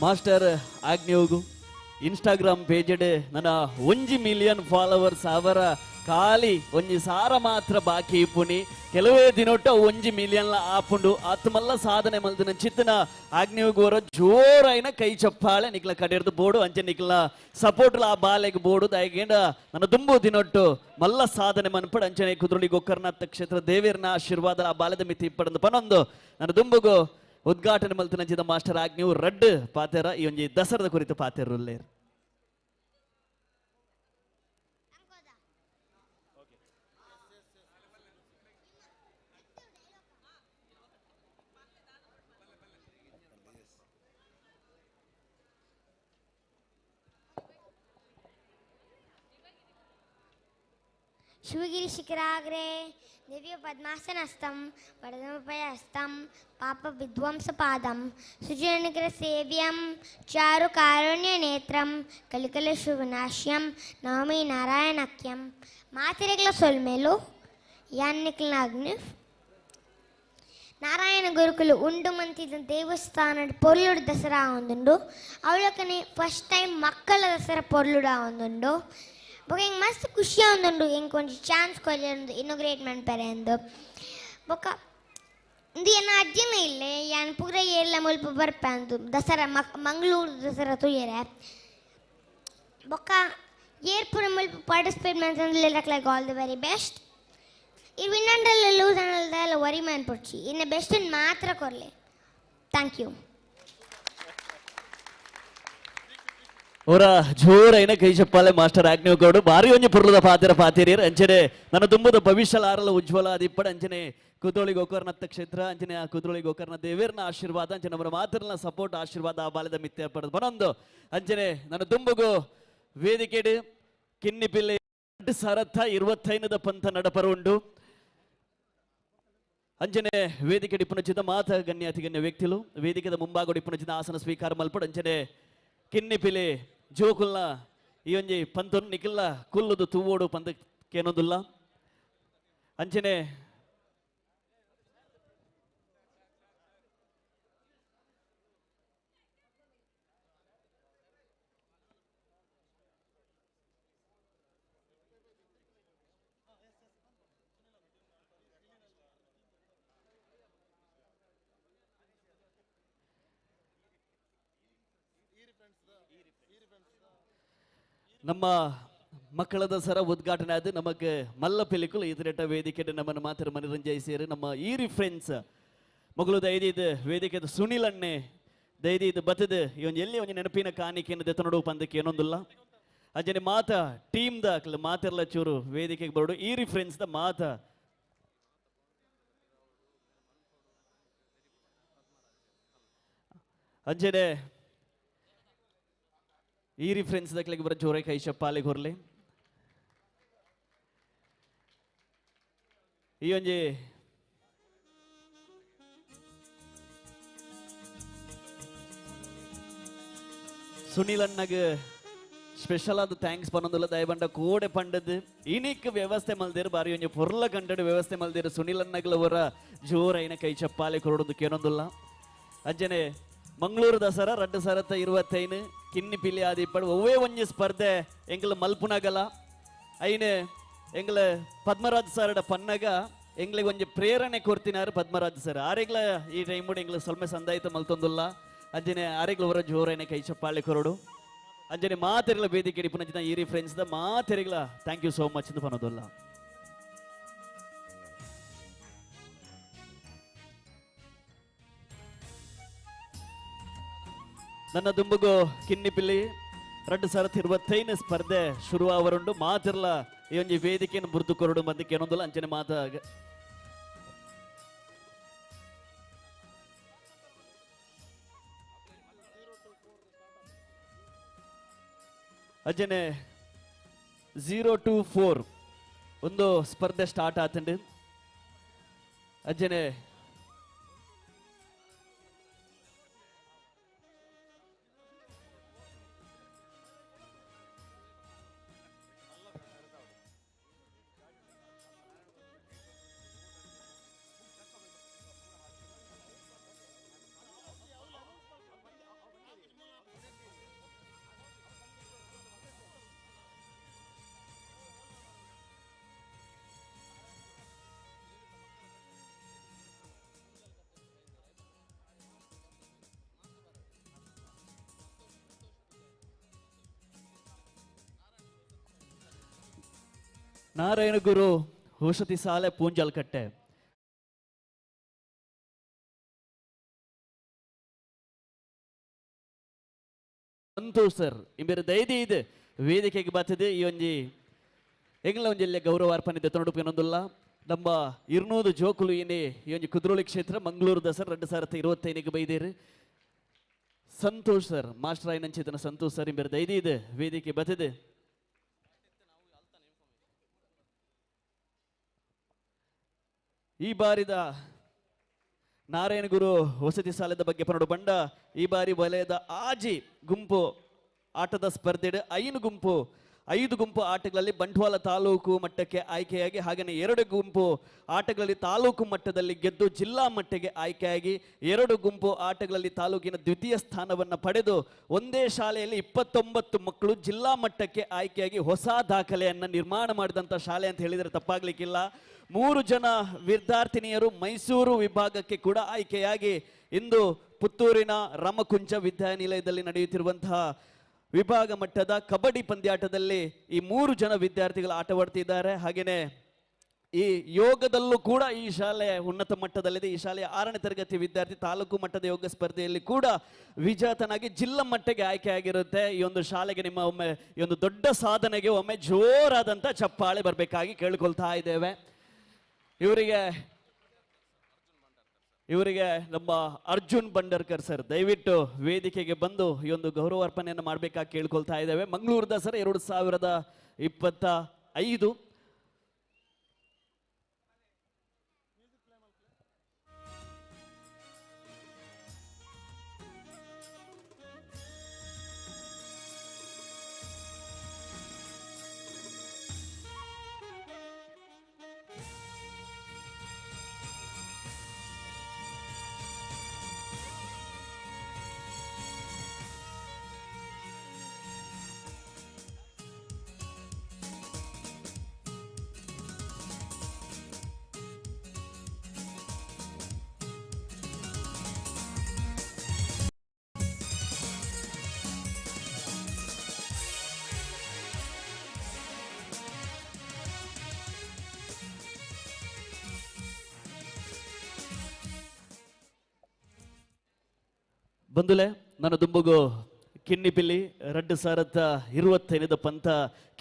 ಮಾಸ್ಟರ್ ಆಜ್ಞೋಗು ಇನ್ಸ್ಟಾಗ್ರಾಮ್ ಪೇಜ್ ನನ್ನ 1 ಮಿಲಿಯನ್ ಫಾಲೋವರ್ಸ್ ಅವರ ಖಾಲಿ 1,000 ಮಾತ್ರ ಬಾಕಿ ಪುಣಿ ಕೆಲವೇ ದಿನೊಟ್ಟ 1 ಮಿಲಿಯನ್ ಆಪುಂಡು ಆತ್ಮಲ್ಲ ಸಾಧನೆ ಮಲ್ದಿನ ಚಿತ್ತನ ಆಜ್ಞೋಗುವರ ಜೋರಾಯಿನ ಕೈ ಚಪ್ಪಾಳೆ ನಿಕ್ಲ ಕಡೆರ್ದು ಬೋಡು ಅಂಚೆ ನಿಕ್ಲ ಸಪೋರ್ಟ್ ಆ ಬಾಲೆಗೆ ಬೋಡು ದಾಯಗೇಂಡ ನನ್ನ ದುಂಬು ದಿನೊಟ್ಟು ಮಲ್ಲ ಸಾಧನೆ ಮನ್ಪಡು ಅಂಚನೆ ಕುದ್ರೋಳಿ ಗೋಕರ್ಣನಾಥ ಕ್ಷೇತ್ರ ದೇವೇರ್ನ ಆಶೀರ್ವಾದ ಆ ಬಾಲೆದ ಮಿತಿ ಇಪ್ಪಡಂದು ಪನೊಂದು ನನ್ನ ದುಂಬುಗು ಉದ್ಘಾಟನೆ ಮಲ್ತಿನಂಚಿದ ಮಾಸ್ಟರ್ ಆಜ್ಞೆಯು ರಡ್ಡ್ ಪಾತೆರ ಈ ಒಂಜಿ ದಸರದ ಕುರಿತು ಪಾತೆರುಲ್ಲೇರ್. ಶಿವಗಿರಿ ಶಿಖರಾಗ್ರೆ ದಿವ್ಯ ಪದ್ಮಾಸನಸ್ಥಂ ವರದಮುಪಯಸ್ಥಂ ಪಾಪ ವಿಧ್ವಂಸಪಾದಂ ಸುಜನಗ್ರ ಸೇವ್ಯಂ ಚಾರು ಕಾರುಣ್ಯ ನೇತ್ರಂ ಕಲಿಕಲಶುವಿನಾಶ್ಯಂ ನವಮಿ ನಾರಾಯಣಕ್ಯಂ ಮಾತಿರೆಗ್ಲ ಸೊಲ್ಮೇಲು ಯಾನ್ನಿಕ್ಲಾಗ್ನಿ ನಾರಾಯಣ ಗುರುಕುಲು ಉಂಡು ಮಂತಿದ ದೇವಸ್ಥಾನ ಪೊರ್ಲುಡು ದಸರಾ ಒಂದುಂಡು ಅವಳಕನೆ ಫಸ್ಟ್ ಟೈಮ್ ಮಕ್ಕಳ ದಸರಾ ಪೊರ್ಲುಡ ಒಂದುಂಡು ಬೊಕ ಎಂಕ್ ಮಸ್ತ್ ಖುಷಿ ಆವೊಂದುಂಡು ಎಂಕ್ ಒಂಜಿ ಚಾನ್ಸ್ ಕೊರ್ಯೆರ್ ಇನೋಗ್ರೇಟ್ ಮನ್ಪೆರೆ ಅಂದ್ ಬೊಕ ಇಂದು ಎನ್ನ ಅಜ್ಜಿನ ಇಲ್ಲೆ ಯಾನ್ ಪೂರ ಏರ್ಲ ಮುಲ್ಪ ಬರ್ಪೆ ಅಂದು ದಸರಾ ಮಂಗಳೂರು ದಸರಾ ತೂಯೆರೆ ಬೊಕ ಏರ್ ಪೂರ ಮುಲ್ಪ ಪಾರ್ಟಿಸಿಪೇಟ್ ಮಲ್ತೊಂದುಲ್ಲೆರ್ ಆಲ್ the very best ಈ ವಿನ್ ಅಂಡಲ ಲೂಸ್ ಅಂಡಲ ವರಿ ಮನ್ಪೊಡ್ಚಿ ಇನ್ನ ಬೆಸ್ಟ್ ಮಾತ್ರ ಕೊರ್ಲೆ. Thank you. ಅವರ ಜೋರೈನ ಕೈ ಚಪ್ಪಾಳೆ ಮಾಸ್ಟರ್ ಆಜ್ಞೋಗೌಡು ಭಾರಿ ಒಂಜಿ ಪುರ್ಲದ ಪಾತೆರ ಪಾತೆರಿಯರ್ ಅಂಚನೆ ನನ್ನ ತುಂಬುದ ಭವಿಷ್ಯ ಆರಲ ಉಜ್ವಲ ಆದಿಪ್ಪಡ ಅಂಚನೆ ಕುದ್ರೋಳಿ ಗೋಕರ್ಣತ್ತ ಕ್ಷೇತ್ರ ಅಂಚನೆ ಆ ಕುದ್ರೋಳಿ ಗೋಕರ್ಣ ದೇವೇರ್ನ ಆಶೀರ್ವಾದ ಅಂಚನೆ ಅವರ ಮಾತ್ರನ ಸಪೋರ್ಟ್ ಆಶೀರ್ವಾದ ಆ ಬಾಲ್ಯದ ಮಿಥ್ಯ ಪಡೆದು ಬನೊಂದು ಅಂಚನೆ ನನ್ನ ತುಂಬುಗು ವೇದಿಕೆಡು ಕಿನ್ನಿಪಿಲ್ಲೆ 2025 ಪಂಥ ನಡಪರು ಉಂಡು ಅಂಚನೆ ವೇದಿಕೆ ಡಿಪ್ಪುನಚಿದ ಮಾತ ಗಣ್ಯಾತಿ ಗಣ್ಯ ವ್ಯಕ್ತಿಲು ವೇದಿಕೆದ ಮುಂಭಾಗ ಡಿಪ್ಪುನಚಿದ ಆಸನ ಸ್ವೀಕಾರ ಮಲ್ಪಡು ಅಂಚನೆ ಕಿನ್ನಿಪಿಲೆ ಜೋಕುಲ್ನ ಈ ಒಂಜಿ ಪಂತೊನ್ ನಿಕಿಲ್ಲ ಕುಲ್ಲುದು ತೂವೋಡು ಪಂತ ಕೇನೊಂದುಲ್ಲ ಅಂಚನೆ ನಮ್ಮ ಮಕ್ಕಳ ದಸರಾ ಉದ್ಘಾಟನೆ ಆದ ನಮಗೆ ಮಲ್ಲ ಪಿಲಿಕುಲು ಇತರೇಟ ವೇದಿಕೆ ನಮ್ಮನ್ನು ಮಾತ್ರ ಮನರಂಜಿಸಿರು ನಮ್ಮ ಈರಿ ಫ್ರೆಂಡ್ಸ್ ಮಗಳು ದೈದಿದ್ದು ವೇದಿಕೆದ ಸುನಿಲ್ ಅಣ್ಣೆ ದೈದಿದ್ದು ಬತ್ತದ ಈ ಒಂದು ಎಲ್ಲಿ ಒಂದು ನೆನಪಿನ ಕಾಣಿಕೆಯನ್ನು ದೆತ್ತನೋಡು ಪಂದಕ್ಕೆ ಏನೊಂದಿಲ್ಲ ಅಂಜನೆ ಮಾತ ಟೀಮ್ ದಾಖಲೆ ಮಾತೆಲ್ಲ ಚೂರು ವೇದಿಕೆಗೆ ಬರೋಡು ಈರಿ ಫ್ರೆಂಡ್ಸ್ the ಮಾತ ಅಂಜನೆ ಈ ರಿಫರೆನ್ಸ್ ದಕ್ಲೆಗೆ ಬರೋ ಜೋರೆ ಕೈ ಚಪ್ಪಾಲೆ ಹೊರಲಿ. ಈ ಒಂಜಿ ಸುನೀಲ್ ಅಣ್ಣಗ್ ಸ್ಪೆಷಲ್ ಆದ thanks ಪನ್ನೊಂದುಲ್ಲ ದಯಬಂಡ ಕೋಡೆ ಪಂಡದ್ ಇನಿಕ್ ವ್ಯವಸ್ಥೆ ಮಲ್ದೇರು ಬಾರಿ ಒಂಜಿ ಪೊರ್ಲ ಕಂಡಡ್ ವ್ಯವಸ್ಥೆ ಮಲ್ದೇರು ಸುನೀಲ್ ಅಣ್ಣಗ್ಲ ಅವರ ಜೋರೈನ ಕೈ ಚಪ್ಪಾಲೆ ಕೊರೊಡೊಂದು ಕೇನೊಂದುಲ್ಲ. ಅಂಚನೆ ಮಂಗಳೂರು ದಸರಾ 2025 ಕಿನ್ನಿ ಪಿಲಿ ಆದಿಪ್ಪಡು ಒವ್ವೇ ಒಂಜಿ ಸ್ಪರ್ಧೆ ಎಂಗ್ಲ ಮಲ್ಪುನಗಲ ಐನೆ ಎಂಗ್ಲ ಪದ್ಮರಾಜ್ ಸರಡ ಪನ್ನಗ ಎಂಗ್ಲಿಗೆ ಒಂಜಿ ಪ್ರೇರಣೆ ಕೊರ್ತಿನಾರು ಪದ್ಮರಾಜ್ ಸರ್ ಆರೆಗ್ಲ ಈ ಟೈಮ್ ಎಂಗ್ಲ ಸೊಲ್ಮೆ ಸಂದಾಯಿತ ಮಲ್ತೊಂದುಲ್ಲ. ಅಂಚನೆ ಆರೆಗ್ಲ ಅವರ ಜೋರೈನ ಕೈ ಚಪ್ಪಾಳೆ ಕೊರಡು. ಅಂಚನೆ ಮಾತೆರಿಗಳ ವೇದಿಕೆ ಇಪ್ಪುನಂಚಿನ ಈ friends the ಮಾತೆರಿಗಳ thank you so much ಇಂದು ಪನೊಂದುಲ್ಲ. ನನ್ನ ದುಂಬುಗು ಕಿನ್ನಿಪಿಲ್ಲಿ 2025 ಸ್ಪರ್ಧೆ ಶುರುವಾವರುಂಡು ಮಾತಿರ್ಲ ಈ ಒಂಜಿ ವೇದಿಕೆಯನ್ನು ಬುರ್ದು ಕೊರಡು ಬಂದಕ್ಕೆ ಏನೊಂದುಲ್ಲ. ಅಂಚನೆ ಮಾತ ಅಂಚನೆ 024 ಒಂದು ಸ್ಪರ್ಧೆ ಸ್ಟಾರ್ಟ್ ಆತಂಡು. ಅಂಚನೆ ನಾರಾಯಣ ಗುರು ಔಷಧಿ ಶಾಲೆ ಪೂಂಜಾಲ್ಕಟ್ಟೆ ಸಂತೋಷ್ ಸರ್ ಇಂಬೇರು ದೈದಿ ಇದು ವೇದಿಕೆಗೆ ಬರ್ತದೆ. ಈ ಒಂಜಿ ಎಂಗ್ಲ ಒಂಜಿ ಗೌರವ ಅರ್ಪಣೆ ದೆತ್ತೊಂಡುಪಿನೊಂದುಲ್ಲ. ನಮ್ಮ 200 ಜೋಕುಲು ಏನೇ ಈ ಒಂಜಿ ಕುದ್ರೋಳಿ ಕ್ಷೇತ್ರ ಮಂಗಳೂರು ದಸರಾ 2025 ಬೈದೇರು. ಸಂತೋಷ್ ಸರ್ ಮಾಸ್ಟರ್ ಆಯ್ನಂಚಿತನ ಸಂತೋಷ್ ಸರ್ ಇಂಬೇರು ದೈದಿ ಇದು ವೇದಿಕೆ ಬರ್ತದೆ. ಈ ಬಾರಿದ ನಾರಾಯಣ ಗುರು ವಸತಿ ಶಾಲೆದ ಬಗ್ಗೆ ಪನ್ನಡು ಬಂಡ ಈ ಬಾರಿ ವಲಯದ ಆಜಿ ಗುಂಪು ಆಟದ ಸ್ಪರ್ಧೆ 5 ಗುಂಪು ಆಟಗಳಲ್ಲಿ ಬಂಟ್ವಾಳ ತಾಲೂಕು ಮಟ್ಟಕ್ಕೆ ಆಯ್ಕೆಯಾಗಿ, ಹಾಗೆಯೇ 2 ಗುಂಪು ಆಟಗಳಲ್ಲಿ ತಾಲೂಕು ಮಟ್ಟದಲ್ಲಿ ಗೆದ್ದು ಜಿಲ್ಲಾ ಮಟ್ಟಕ್ಕೆ ಆಯ್ಕೆಯಾಗಿ, 2 ಗುಂಪು ಆಟಗಳಲ್ಲಿ ತಾಲೂಕಿನ ದ್ವಿತೀಯ ಸ್ಥಾನವನ್ನು ಪಡೆದು ಒಂದೇ ಶಾಲೆಯಲ್ಲಿ 29 ಮಕ್ಕಳು ಜಿಲ್ಲಾ ಮಟ್ಟಕ್ಕೆ ಆಯ್ಕೆಯಾಗಿ ಹೊಸ ದಾಖಲೆಯನ್ನು ನಿರ್ಮಾಣ ಮಾಡಿದಂಥ ಶಾಲೆ ಅಂತ ಹೇಳಿದರೆ ತಪ್ಪಾಗಲಿಕ್ಕಿಲ್ಲ. 3 ಜನ ವಿದ್ಯಾರ್ಥಿನಿಯರು ಮೈಸೂರು ವಿಭಾಗಕ್ಕೆ ಕೂಡ ಆಯ್ಕೆಯಾಗಿ ಇಂದು ಪುತ್ತೂರಿನ ರಾಮಕುಂಜ ವಿದ್ಯಾನಿಲಯದಲ್ಲಿ ನಡೆಯುತ್ತಿರುವಂತಹ ವಿಭಾಗ ಮಟ್ಟದ ಕಬಡ್ಡಿ ಪಂದ್ಯಾಟದಲ್ಲಿ ಈ 3 ಜನ ವಿದ್ಯಾರ್ಥಿಗಳು ಆಟವಾಡ್ತಿದ್ದಾರೆ. ಹಾಗೆಯೇ ಈ ಯೋಗದಲ್ಲೂ ಕೂಡ ಈ ಶಾಲೆ ಉನ್ನತ ಮಟ್ಟದಲ್ಲಿದೆ. ಈ ಶಾಲೆಯ 6ನೇ ತರಗತಿ ವಿದ್ಯಾರ್ಥಿ ತಾಲೂಕು ಮಟ್ಟದ ಯೋಗ ಸ್ಪರ್ಧೆಯಲ್ಲಿ ಕೂಡ ವಿಜೇತನಾಗಿ ಜಿಲ್ಲಾ ಮಟ್ಟಕ್ಕೆ ಆಯ್ಕೆಯಾಗಿರುತ್ತೆ. ಈ ಒಂದು ಶಾಲೆಗೆ ನಿಮ್ಮ ಒಮ್ಮೆ ಈ ಒಂದು ದೊಡ್ಡ ಸಾಧನೆಗೆ ಒಮ್ಮೆ ಜೋರಾದಂಥ ಚಪ್ಪಾಳೆ ಬರಬೇಕಾಗಿ ಕೇಳಿಕೊಳ್ತಾ ಇದ್ದೇವೆ. ಇವರಿಗೆ ನಮ್ಮ ಅರ್ಜುನ್ ಭಂಡಾರ್ಕರ್ ಸರ್ ದಯವಿಟ್ಟು ವೇದಿಕೆಗೆ ಬಂದು ಈ ಒಂದು ಗೌರವ ಅರ್ಪಣೆಯನ್ನು ಮಾಡಬೇಕಾಗಿ ಕೇಳ್ಕೊಳ್ತಾ ಇದ್ದೇವೆ. ಮಂಗಳೂರು ದಸರಾ 2025. ಬಂದುಲೆ ನನ್ನ ದುಂಬುಗು ಕಿನ್ನಿಪಿಲ್ಲಿ 2025 ಪಂಥ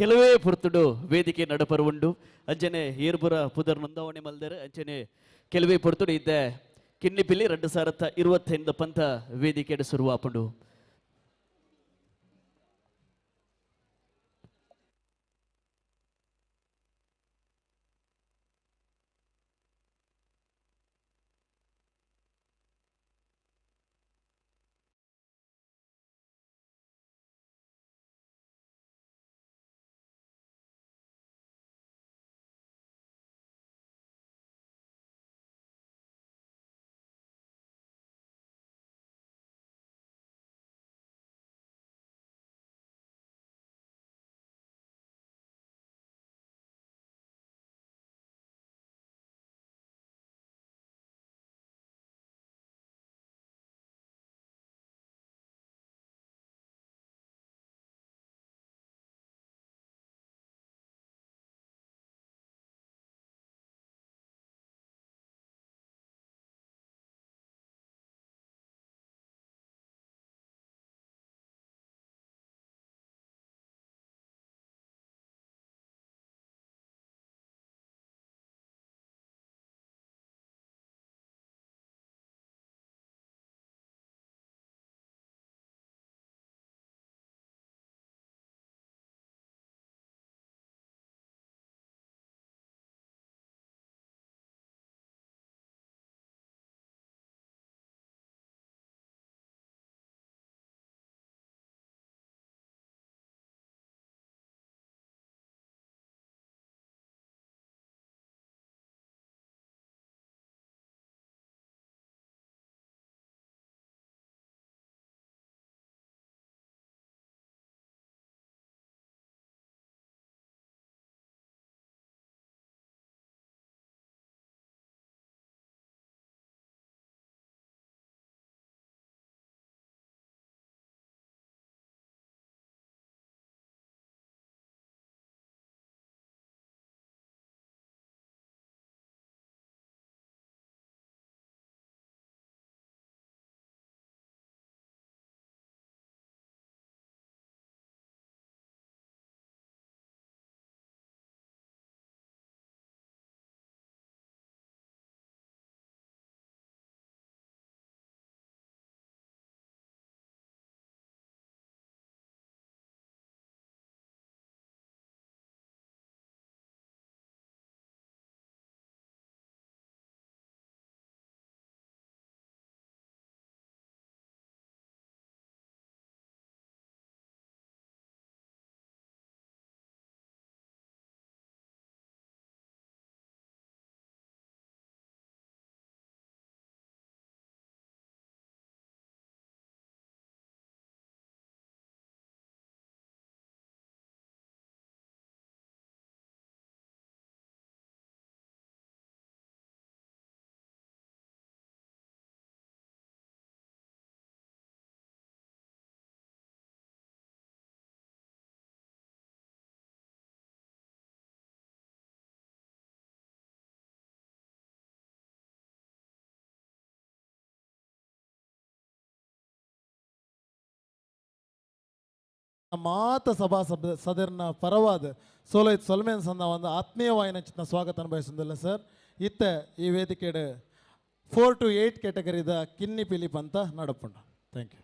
ಕೆಲವೇ ಪುರ್ತುಡು ವೇದಿಕೆ ನಡಪರುವುಂಡು. ಅಂಚನೆ ಏರ್ಪುರ ಪುದರ್ ನೋಂದಾವಣೆ ಮಲ್ದರೆ ಅಂಚನೆ ಕೆಲವೇ ಪುರ್ತುಡು ಇದ್ದೆ ಕಿನ್ನಿಪಿಲ್ಲಿ 2025 ಪಂಥ ವೇದಿಕೆ ಶುರುವಾಪುಂಡು. ಮಾತ ಸಭಾ ಸದರ್ನ ಪರವಾದ ಸೋಲೈತ್ ಸೊಲ್ಮೇನ್ ಸಂದ ಒಂದು ಆತ್ಮೀಯವಾಯಿನ ಚಿತ್ನ ಸ್ವಾಗತ ಅನುಭವಿಸುವುದಿಲ್ಲ ಸರ್. ಇತ್ತ ಈ ವೇದಿಕೆಡೆ 4 to 8 ಕ್ಯಾಟಗರಿದ ಕಿನ್ನಿ ಪಿಲಿಪ್ ಅಂತ ನಡಪುಂಡ. Thank you.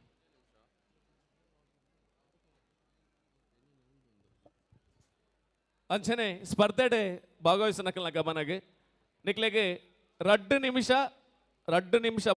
ಅಂಚನೆ ಸ್ಪರ್ಧೆಡೆ ಭಾಗವಹಿಸನಕಲ್ನ ಗಮನಗೆ ನಿಕ್ಲೆಗೆ 2 ನಿಮಿಷ 2 ನಿಮಿಷ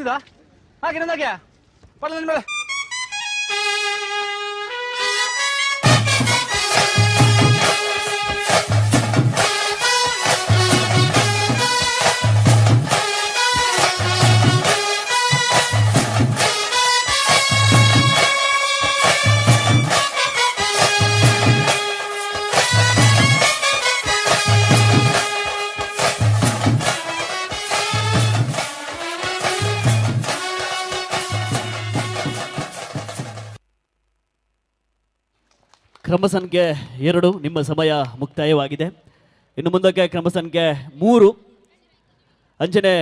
ಕೇಂದ ಹಾಗೆ ನಂದಾಗೆ ಪಡ ಮೇಲೆ. ಕ್ರಮ ಸಂಖ್ಯೆ 2 ನಿಮ್ಮ ಸಮಯ ಮುಕ್ತಾಯವಾಗಿದೆ. ಇನ್ನು ಮುಂದಕ್ಕೆ ಕ್ರಮ ಸಂಖ್ಯೆ 3 ಅಂಚನೆ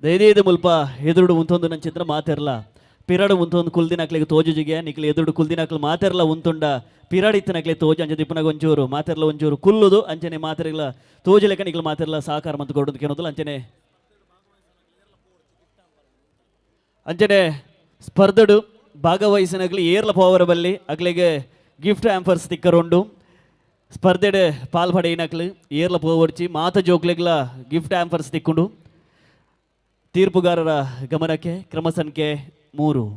ದೈದೇದ ಮುಲ್ಪ ಎದುರುಡು ಉಂತೊಂದು ನನ್ನ ಚಿತ್ರ ಮಾತಿರಲ್ಲ ಪಿರಾಡು ಉಂತೊಂದು ಕುಲ್ದಿನಕ್ಲಿಗೆ ತೋಜುಜಿಗೆ ನಿಕ್ಲಿ ಎದುರುಡು ಕುಲ್ದಿನಕ್ಲು ಮಾತಿರಲ್ಲ ಉಂತುಂಡ ಪಿರಾಡಿತ್ತನಕ್ಲೆ ತೋಜು ಅಂಚೆ ದಿಪ್ಪನಾಗ ಒಂಚೂರು ಮಾತಿರಲ್ಲ ಒಂಚೂರು ಕುಲ್ಲುದು ಅಂಚನೆ ಮಾತಿರಲ್ಲ ತೋಜು ಲೆಕ್ಕ ನಿಕ್ಲು ಮಾತಿರಲ್ಲ ಸಹಕಾರ ಮತ್ತು ಕೊಡೋದು ಕೇಳೋದಿಲ್ಲ. ಅಂಚನೆ ಅಂಚನೆ ಸ್ಪರ್ಧಡು ಭಾಗವಹಿಸಿನಗ್ಲಿ ಏರ್ಲ ಪೋವರ ಬಲ್ಲಿ ಅಗ್ಲಿಗೆ ಗಿಫ್ಟ್ ಆಂಫರ್ಸ್ ತಿಕ್ಕರುಂಡು. ಸ್ಪರ್ಧೆಡ್ ಪಾಲ್ಪಡೆಯಿನಕ್ಲು ಏರ್ಲ ಪೋವರ್ಚಿ ಮಾತ ಜೋಕ್ಲೆಗ್ಲ ಗಿಫ್ಟ್ ಆಂಫರ್ಸ್ ತಿಕ್ಕೊಂಡು. ತೀರ್ಪುಗಾರರ ಗಮನಕ್ಕೆ ಕ್ರಮ ಸಂಖ್ಯೆ 3.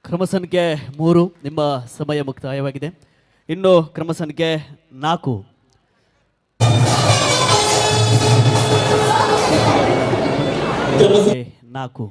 ಕ್ರಮ ಸಂಖ್ಯೆ 3 ನಿಮ್ಮ ಸಮಯ ಮುಕ್ತಾಯವಾಗಿದೆ. ಇನ್ನು ಕ್ರಮ ಸಂಖ್ಯೆ 4. 4.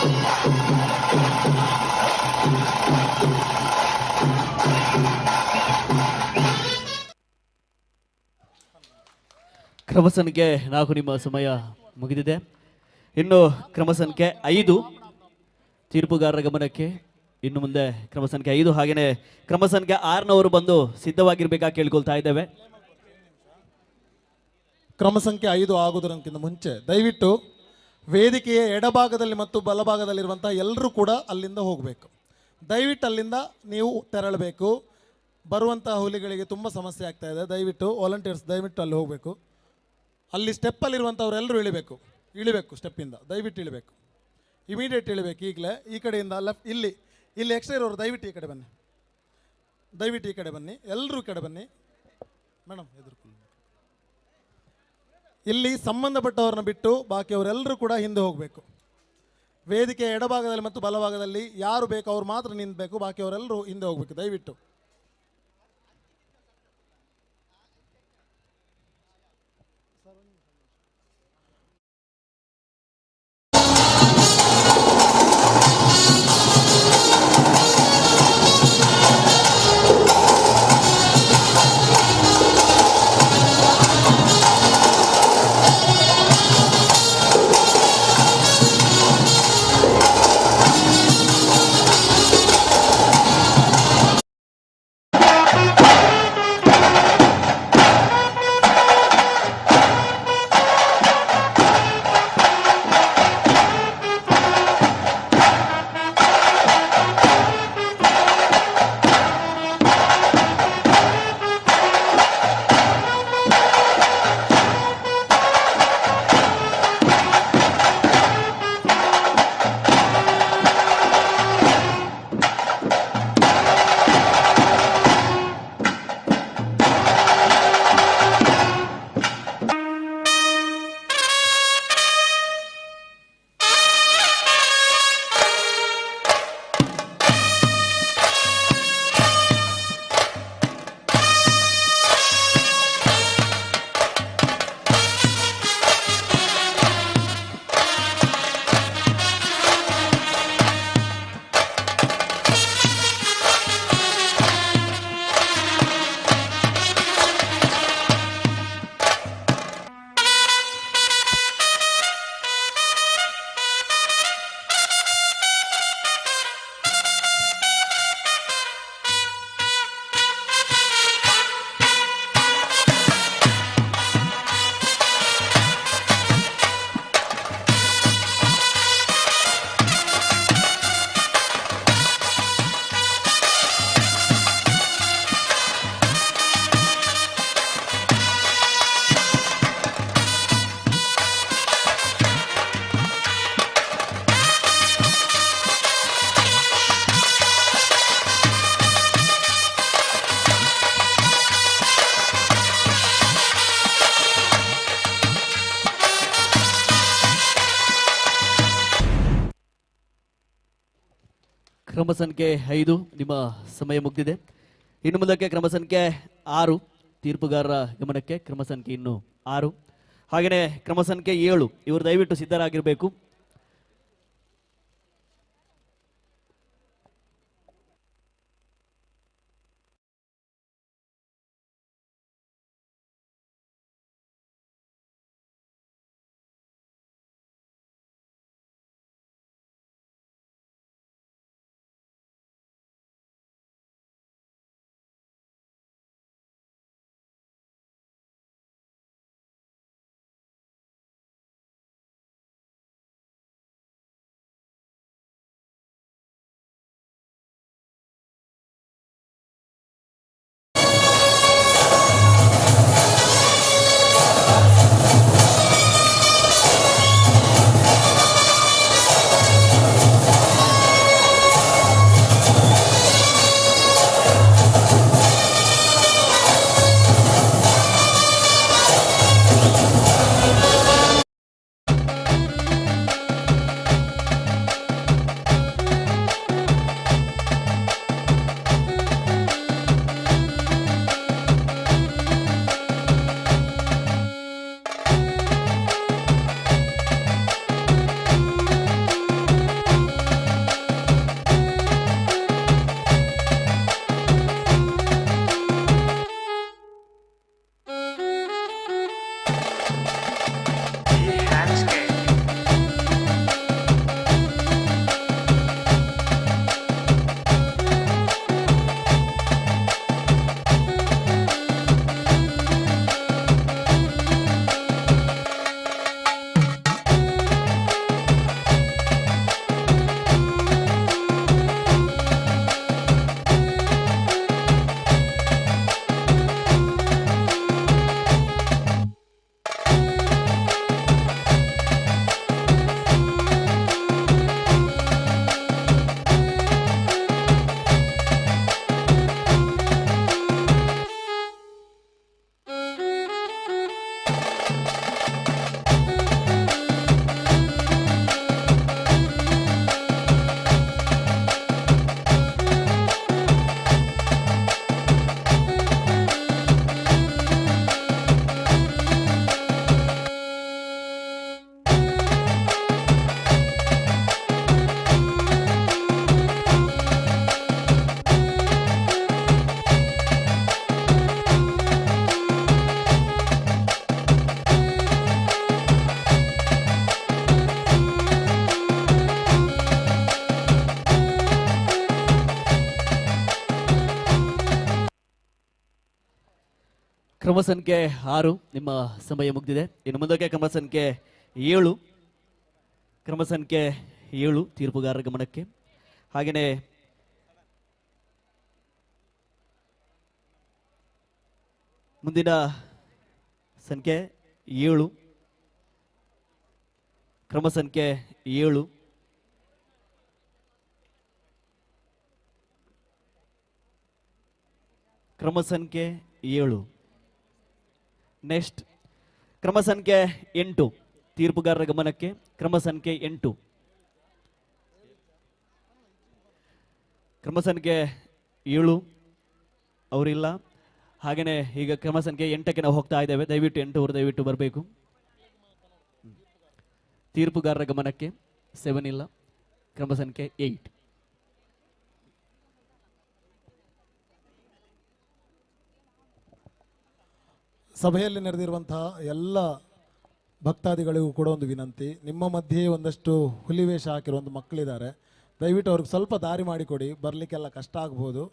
ಕ್ರಮ ಸಂಖ್ಯೆ 4 ನಿಮ್ಮ ಸಮಯ ಮುಗಿದಿದೆ. ಇನ್ನು ಕ್ರಮ ಸಂಖ್ಯೆ 5 ತೀರ್ಪುಗಾರರ ಗಮನಕ್ಕೆ. ಇನ್ನು ಮುಂದೆ ಕ್ರಮ ಸಂಖ್ಯೆ 5 ಹಾಗೇನೆ ಕ್ರಮ ಸಂಖ್ಯೆ 6ನವರು ಬಂದು ಸಿದ್ಧವಾಗಿರ್ಬೇಕಾಗಿ ಕೇಳ್ಕೊಳ್ತಾ ಇದ್ದೇವೆ. ಕ್ರಮ ಸಂಖ್ಯೆ 5 ಆಗುವುದಕ್ಕಿಂತ ಮುಂಚೆ ದಯವಿಟ್ಟು ವೇದಿಕೆಯ ಎಡಭಾಗದಲ್ಲಿ ಮತ್ತು ಬಲಭಾಗದಲ್ಲಿರುವಂತಹ ಎಲ್ಲರೂ ಕೂಡ ಅಲ್ಲಿಂದ ಹೋಗಬೇಕು. ದಯವಿಟ್ಟು ಅಲ್ಲಿಂದ ನೀವು ತೆರಳಬೇಕು. ಬರುವಂತಹ ಹುಲಿಗಳಿಗೆ ತುಂಬ ಸಮಸ್ಯೆ ಆಗ್ತಾ ಇದೆ. ದಯವಿಟ್ಟು ವಾಲಂಟಿಯರ್ಸ್ ದಯವಿಟ್ಟು ಅಲ್ಲಿ ಹೋಗಬೇಕು. ಅಲ್ಲಿ ಸ್ಟೆಪ್ಪಲ್ಲಿರುವಂಥವರೆಲ್ಲರೂ ಇಳಿಬೇಕು, ಇಳಿಬೇಕು ಸ್ಟೆಪ್ಪಿಂದ, ದಯವಿಟ್ಟು ಇಳಿಬೇಕು, ಇಮಿಡಿಯೇಟ್ ಇಳಿಬೇಕು ಈಗಲೇ. ಈ ಕಡೆಯಿಂದ ಲೆಫ್ಟ್, ಇಲ್ಲಿ ಇಲ್ಲಿ ಎಕ್ಸ್ಟ್ರಾ ಇರೋರು ದಯವಿಟ್ಟು ಈ ಕಡೆ ಬನ್ನಿ, ದಯವಿಟ್ಟು ಈ ಕಡೆ ಬನ್ನಿ, ಎಲ್ಲರೂ ಈ ಕಡೆ ಬನ್ನಿ. ಮೇಡಮ್ ಎದುರುಕೊಳ್ಳಿ. ಇಲ್ಲಿ ಸಂಬಂಧಪಟ್ಟವ್ರನ್ನ ಬಿಟ್ಟು ಬಾಕಿಯವರೆಲ್ಲರೂ ಕೂಡ ಹಿಂದೆ ಹೋಗಬೇಕು. ವೇದಿಕೆಯ ಎಡಭಾಗದಲ್ಲಿ ಮತ್ತು ಬಲಭಾಗದಲ್ಲಿ ಯಾರು ಬೇಕು ಅವ್ರು ಮಾತ್ರ ನಿಂತಬೇಕು, ಬಾಕಿಯವರೆಲ್ಲರೂ ಹಿಂದೆ ಹೋಗಬೇಕು ದಯವಿಟ್ಟು. ಕ್ರಮ ಸಂಖ್ಯೆ 5 ನಿಮ್ಮ ಸಮಯ ಮುಗಿದಿದೆ. ಇನ್ನು ಮುಂದಕ್ಕೆ ಕ್ರಮ ಸಂಖ್ಯೆ 6 ತೀರ್ಪುಗಾರರ ಗಮನಕ್ಕೆ. ಕ್ರಮ ಸಂಖ್ಯೆ ಇನ್ನು 6 ಹಾಗೆಯೇ ಕ್ರಮ ಸಂಖ್ಯೆ 7 ಇವರು ದಯವಿಟ್ಟು ಸಿದ್ಧರಾಗಿರಬೇಕು. ಕ್ರಮ ಸಂಖ್ಯೆ 6 ನಿಮ್ಮ ಸಮಯ ಮುಗಿದಿದೆ. ಇನ್ನು ಮುಂದಕ್ಕೆ ಕ್ರಮ ಸಂಖ್ಯೆ 7, ಕ್ರಮ ಸಂಖ್ಯೆ 7 ತೀರ್ಪುಗಾರರ ಗಮನಕ್ಕೆ. ಹಾಗೆಯೇ ಮುಂದಿನ ಸಂಖ್ಯೆ 7, ಕ್ರಮ ಸಂಖ್ಯೆ 7. ಕ್ರಮ ಸಂಖ್ಯೆ 7. ನೆಕ್ಸ್ಟ್ ಕ್ರಮ ಸಂಖ್ಯೆ 8 ತೀರ್ಪುಗಾರರ ಗಮನಕ್ಕೆ. ಕ್ರಮ ಸಂಖ್ಯೆ 8, ಕ್ರಮ ಸಂಖ್ಯೆ 7 ಅವರಿಲ್ಲ. ಹಾಗೆಯೇ ಈಗ ಕ್ರಮ ಸಂಖ್ಯೆ 8ಕ್ಕೆ ನಾವು ಹೋಗ್ತಾ ಇದ್ದೇವೆ. ದಯವಿಟ್ಟು 8 ಅವರು ದಯವಿಟ್ಟು ಬರಬೇಕು. ತೀರ್ಪುಗಾರರ ಗಮನಕ್ಕೆ 7 ಇಲ್ಲ, ಕ್ರಮ ಸಂಖ್ಯೆ 8. ಸಭೆಯಲ್ಲಿ ನೆರೆದಿರುವಂತಹ ಎಲ್ಲ ಭಕ್ತಾದಿಗಳಿಗೂ ಕೂಡ ಒಂದು ವಿನಂತಿ, ನಿಮ್ಮ ಮಧ್ಯೆ ಒಂದಷ್ಟು ಹುಲಿವೇಷ ಹಾಕಿರುವಂಥ ಮಕ್ಕಳಿದ್ದಾರೆ, ದಯವಿಟ್ಟು ಅವ್ರಿಗೆ ಸ್ವಲ್ಪ ದಾರಿ ಮಾಡಿಕೊಡಿ, ಬರಲಿಕ್ಕೆಲ್ಲ ಕಷ್ಟ ಆಗ್ಬೋದು.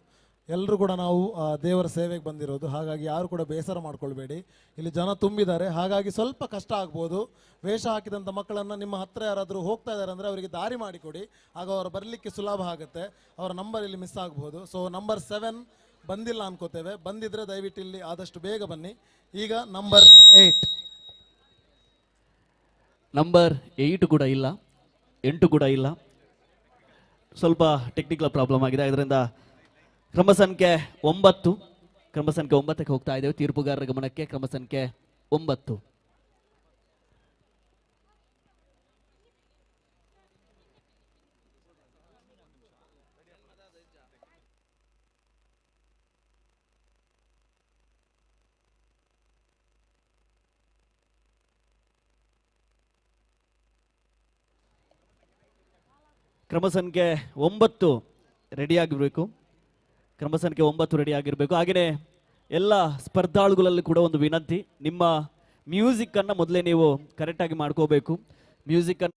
ಎಲ್ಲರೂ ಕೂಡ ನಾವು ದೇವರ ಸೇವೆಗೆ ಬಂದಿರೋದು, ಹಾಗಾಗಿ ಯಾರು ಕೂಡ ಬೇಸರ ಮಾಡ್ಕೊಳ್ಬೇಡಿ. ಇಲ್ಲಿ ಜನ ತುಂಬಿದ್ದಾರೆ, ಹಾಗಾಗಿ ಸ್ವಲ್ಪ ಕಷ್ಟ ಆಗ್ಬೋದು. ವೇಷ ಹಾಕಿದಂಥ ಮಕ್ಕಳನ್ನು ನಿಮ್ಮ ಹತ್ರ ಯಾರಾದರೂ ಹೋಗ್ತಾ ಇದ್ದಾರೆ ಅಂದರೆ ಅವರಿಗೆ ದಾರಿ ಮಾಡಿಕೊಡಿ, ಆಗ ಅವರು ಬರಲಿಕ್ಕೆ ಸುಲಭ ಆಗುತ್ತೆ. ಅವರ ನಂಬರ್ ಇಲ್ಲಿ ಮಿಸ್ ಆಗ್ಬೋದು. ಸೊ ನಂಬರ್ 7 ಬಂದಿಲ್ಲ ಅನ್ಕೋತೇವೆ, ಬಂದಿದ್ರೆ ದಯವಿಟ್ಟು ಇಲ್ಲಿ ಆದಷ್ಟು ಬೇಗ ಬನ್ನಿ. ಈಗ ನಂಬರ್ 8. ನಂಬರ್ 8 ಕೂಡ ಇಲ್ಲ, 8 ಕೂಡ ಇಲ್ಲ, ಸ್ವಲ್ಪ ಟೆಕ್ನಿಕಲ್ ಪ್ರಾಬ್ಲಮ್ ಆಗಿದೆ. ಅದರಿಂದ ಕ್ರಮ ಸಂಖ್ಯೆ 9, ಕ್ರಮ ಸಂಖ್ಯೆ 9ಕ್ಕೆ ಹೋಗ್ತಾ ಇದ್ದೇವೆ. ತೀರ್ಪುಗಾರರ ಗಮನಕ್ಕೆ ಕ್ರಮ ಸಂಖ್ಯೆ 9. ಕ್ರಮ ಸಂಖ್ಯೆ 9 ರೆಡಿಯಾಗಿರಬೇಕು. ಕ್ರಮ ಸಂಖ್ಯೆ 9 ರೆಡಿ ಆಗಿರಬೇಕು. ಹಾಗೆಯೇ ಎಲ್ಲ ಸ್ಪರ್ಧಾಳುಗಳಲ್ಲಿ ಕೂಡ ಒಂದು ವಿನಂತಿ, ನಿಮ್ಮ ಮ್ಯೂಸಿಕ್ಕನ್ನು ಮೊದಲೇ ನೀವು ಕರೆಕ್ಟಾಗಿ ಮಾಡ್ಕೋಬೇಕು. ಮ್ಯೂಸಿಕ್ಕನ್ನು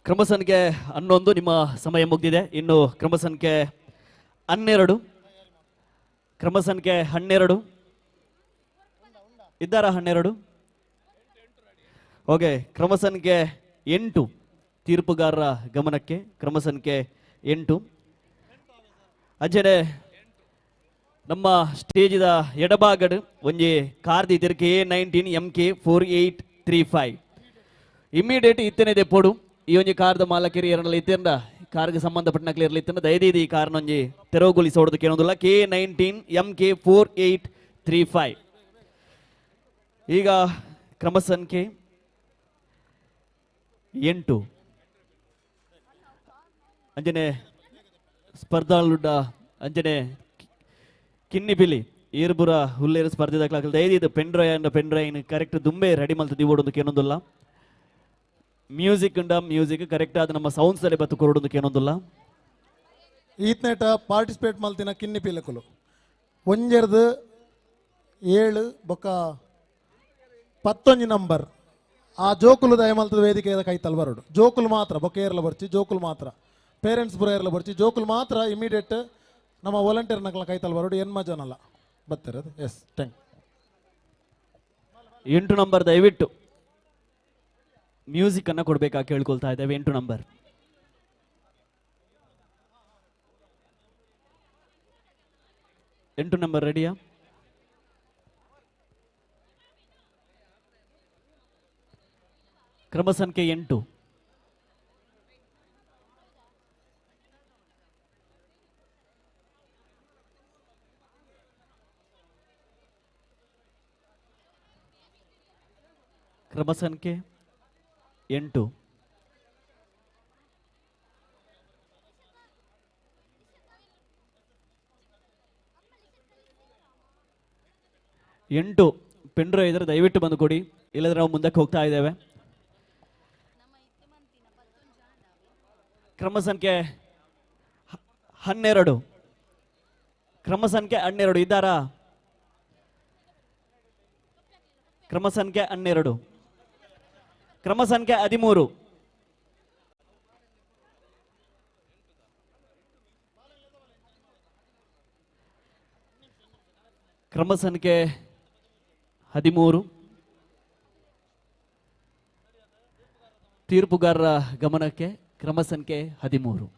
ಕ್ರಮ ಸಂಖ್ಯೆ 11 ನಿಮ್ಮ ಸಮಯ ಮುಗಿದಿದೆ. ಇನ್ನು ಕ್ರಮ ಸಂಖ್ಯೆ 12, ಕ್ರಮ ಸಂಖ್ಯೆ 12 ಇದ್ದಾರಾ? 12. ಓಕೆ, ಕ್ರಮ ಸಂಖ್ಯೆ 8 ತೀರ್ಪುಗಾರರ ಗಮನಕ್ಕೆ. ಕ್ರಮ ಸಂಖ್ಯೆ 8. ಅಂಚನೆ ನಮ್ಮ ಸ್ಟೇಜಿದ ಎಡಭಾಗಡ್ ಒಂಜಿ ಕಾರ್ ದೀತಿರ್ K 19 MK 4835. Immediate ಇತ್ತನೇದೆ ಪೋಡು. ಈ ಒಂಜಿ ಕಾರ್ದ ಮಾಲಕರು ಎರಡಲ್ಲ ಇತ್ತಿಂದ ಕಾರ್ಗೆ ಸಂಬಂಧಪಟ್ಟನಕ್ಲೆ ಇರಲಿ ಇತ್ತಿಂದ ದಯದೀದಿ ಈ ಕಾರ್ನೊಂಜಿ ತೆರವುಗೊಳಿಸೋಡೋದಕ್ಕೆ ಕೇಳೋದಿಲ್ಲ. K 19 MK 4835. ಈಗ ಕ್ರಮ ಸಂಖ್ಯೆ 8. ಅಂಜನೆ ಸ್ಪರ್ಧಾಳುಡ ಅಂಜನೆ ಕಿನ್ನಿಪಿಲಿ ಏರ್ಬುರ ಹುಲ್ಲೇರು ಸ್ಪರ್ಧೆ ದಾಖಲಾಗಲು ದಯದೀದು pen drive and pen drive correct ದುಂಬೆ ready ಮಲ್ತು ದಿವೋಡೊಂದು ಕೇನೊಂದುಲ್ಲ. ಮ್ಯೂಸಿಕ್ ಉಂಡ ಮ್ಯೂಸಿಕ್ ಕರೆಕ್ಟ್ ಆದ ನಮ್ಮ ಸೌಂಡ್ಸ್ ಅಲ್ಲಿ ಬತ್ತು ಕೊರಡೊಂದು ಕೇನೊಂದುಲ್ಲ. ಈತ್ನೇಟ ಪಾರ್ಟಿಸಿಪೇಟ್ ಮಲ್ತಿನ ಕಿನ್ನಿ ಪಿಲಕುಲು ಒಂಜೆರ್ದು 7 ಬೊಕ್ಕ 11 ನಂಬರ್ ಆ ಜೋಕುಲು ದಯಮಲ್ತದ ವೇದಿಕೆಯ ಕೈ ತಲ್ಬರೋಡು. ಜೋಕುಲು ಮಾತ್ರ ಬೊಕ್ಕ ಏರ್ಲ ಬರ್ಚಿ, ಜೋಕುಲು ಮಾತ್ರ ಪೇರೆಂಟ್ಸ್ ಪುರ ಏರ್ಲ ಬರ್ಚಿ, ಜೋಕುಲು ಮಾತ್ರ ಇಮಿಡಿಯೇಟ್ ನಮ್ಮ ವಾಲಂಟಿಯರ್ ನಕಲ ಕೈ ತಲ್ಬರೋಡು. ಎನ್ಮ ಜನಲ್ಲ ಬತ್ತಿರೋದು. Yes thank. 8 number ದಯವಿಟ್ಟು ಮ್ಯೂಸಿಕ್ ಅನ್ನ ಕೊಡ್ಬೇಕಾ ಕೇಳ್ಕೊಳ್ತಾ ಇದ್ದೇವೆ. 8 ನಂಬರ್. 8 ನಂಬರ್ ರೆಡಿಯಾ? ಕ್ರಮ ಸಂಖ್ಯೆ 8. ಕ್ರಮ ಸಂಖ್ಯೆ 8. 8 ಪೆಂಡ್ರೋ ಇದ್ರೆ ದಯವಿಟ್ಟು ಬಂದು ಕೊಡಿ, ಇಲ್ಲದ್ರೆ ನಾವು ಮುಂದಕ್ಕೆ ಹೋಗ್ತಾ ಇದ್ದೇವೆ. ಕ್ರಮ ಸಂಖ್ಯೆ 12. ಕ್ರಮ ಸಂಖ್ಯೆ 12 ಇದ್ದಾರಾ? ಕ್ರಮ ಸಂಖ್ಯೆ 12. ಕ್ರಮ ಸಂಖ್ಯೆ 13. ಕ್ರಮ ಸಂಖ್ಯೆ 13. ತೀರ್ಪುಗಾರರ ಗಮನಕ್ಕೆ ಕ್ರಮ ಸಂಖ್ಯೆ 13.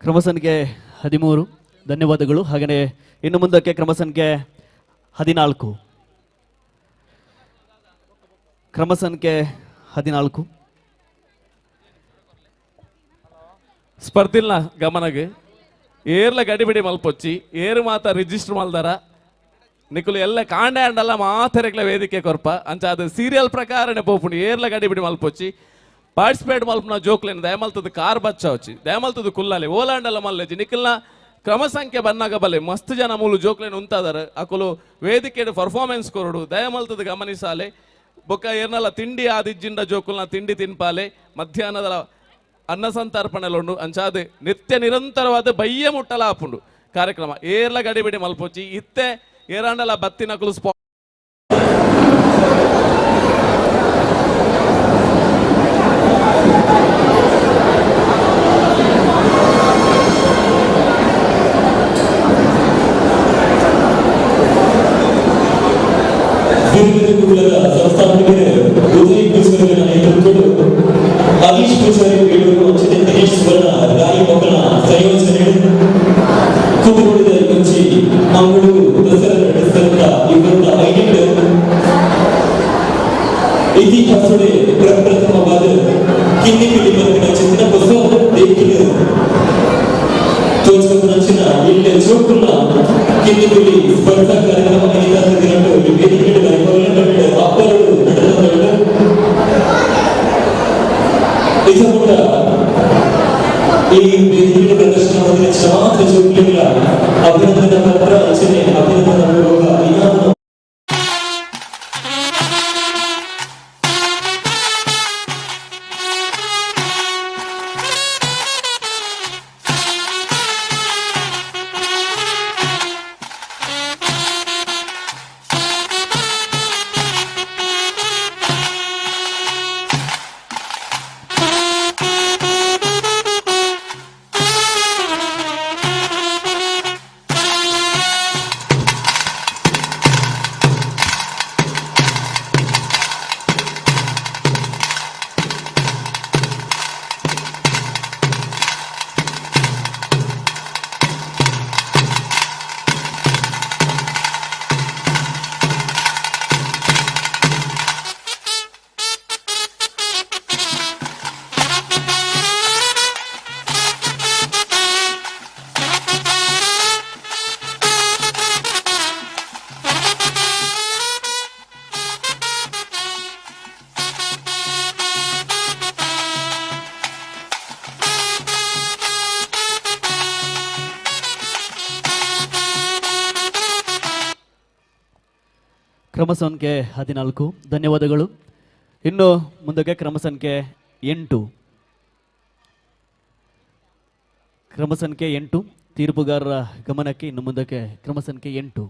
ಕ್ರಮ ಸಂಖ್ಯೆ 13 ಧನ್ಯವಾದಗಳು. ಹಾಗೆಯೇ ಇನ್ನು ಮುಂದಕ್ಕೆ ಕ್ರಮ ಸಂಖ್ಯೆ 14, ಕ್ರಮ ಸಂಖ್ಯೆ 14. ಸ್ಪರ್ಧಿಲ್ನ ಗಮನಗೆ ಏರ್ಲ ಗಡಿಬಿಡಿ ಮಲ್ಪೊಚ್ಚಿ ಏರು ಮಾತ ರಿಜಿಸ್ಟರ್ ಮಲ್ದಾರ ನಿಕುಲು ಎಲ್ಲ ಕಾಂಡೆ ಅಂಡಲ್ಲ ಮಾತೆರೆಗ್ಲ ವೇದಿಕೆ ಕೊರ್ಪ ಅಂಚ ಅದು ಸೀರಿಯಲ್ ಪ್ರಕಾರನೇ ಪೋಪುಂಡು. ಏರ್ಲ ಗಡಿಬಿಡಿ ಮಲ್ಪೊಚ್ಚಿ ಪಾರ್ಟಿಸಿಪೇಟ್ ಮಲ್ಪುನ ಜೋಕ್ಲೇನು ದಯಮಲ್ತದ ಕಾರ್ ಬಚ್ಚಾವಚ್ಚಿ ದಯಮಲ್ತದ ಕುಲ್ಲಾಲೆ ಓಲಾಂಡಲ್ಲ ಮಲ್ಲೆಜಿ ನಿಖಲ್ನ ಕ್ರಮ ಸಂಖ್ಯೆ ಬನ್ನಾಗ ಬಲೆ ಮಸ್ತ್ ಜನ ಮೂಲು ಜೋಕ್ಲೇನು ಉಂತಾದಾರ ಅಕುಲು ವೇದಿಕೆ ಪರ್ಫಾರ್ಮೆನ್ಸ್ ಕೊರಡು ದಯಮಲ್ತದ ಗಮನಿಸಾಲೆ. ಬೊಕ್ಕ ಏರ್ನಲ್ಲ ತಿಂಡಿ ಆದಿಜ್ಜಿಂಡ ಜೋಕುಲ್ನ ತಿಂಡಿ ತಿನ್ಪಾಲೆ ಮಧ್ಯಾಹ್ನದ ಅನ್ನ ಸಂತರ್ಪಣೆಲುಂಡು ಅಂಚಾದ ನಿತ್ಯ ನಿರಂತರವಾದ ಬಯ್ಯ ಮುಟ್ಟಲ ಆಪುಂಡು ಕಾರ್ಯಕ್ರಮ. ಏರ್ಲ ಗಡಿಬಿಡಿ ಮಲ್ಪೊಚ್ಚಿ ಇತ್ತೆ ಏರಾಂಡಲ ಬತ್ತಿನಕುಲು ಸ್ಪಾ ಸಂಸ್ಥಾಪಕರು ಉದಯ್ ಪೂಜಾರಿಗಳ ನೇತೃತ್ವದ ಹರೀಶ್ ಪೂಜಾರಿ ಬೇಡೂರು ಅಂಚನೆ ದಿನೇಶ್ ಸುವರ್ಣ ರಾಯಿ ಮಕ್ಕಳ ಸಂಯೋಜನೆ ಕೂಟುಗುಡಿದ ಒಂಜಿ ಮಂಗಳೂರು ದಸರಾ ನಡೆಸಿದಂತ 25 ಇತಿಹಾಸದ ಪ್ರಪ್ರಥಮವಾದ ಕಿನ್ನಿಪಿಲಿ ಬದುಕಿನ ಚಿತ್ರ ಹೊಸ ದೇಕಿನ ತೋಚುವ ಇಲ್ಲಿ ಚೋಕುಲ ಕಿನ್ನಿಪಿಲಿ ಸ್ಪರ್ಧಾ ಕಾರ್ಯಕ್ರಮ ವೇದಿಕೆ ಅಪ್ಪರು ನಡೆದ ನಿಜ ಈ ವೇದಿಕೆ ಪ್ರದರ್ಶನ ಮಾತ್ರ ಚೋಕುಲಿಗಳ ಅಭಿನಂದನಾ ಪತ್ರ ರಚನೆ ಅಭಿನಂದನಾ ಪೂರ್ವಕ ಇನಾಮ. ಕ್ರಮ ಸಂಖ್ಯೆ 14 ಧನ್ಯವಾದಗಳು. ಇನ್ನು ಮುಂದಕ್ಕೆ ಕ್ರಮ ಸಂಖ್ಯೆ 8, ಕ್ರಮ ಸಂಖ್ಯೆ 8 ತೀರ್ಪುಗಾರರ ಗಮನಕ್ಕೆ. ಇನ್ನು ಮುಂದಕ್ಕೆ ಕ್ರಮ ಸಂಖ್ಯೆ 8.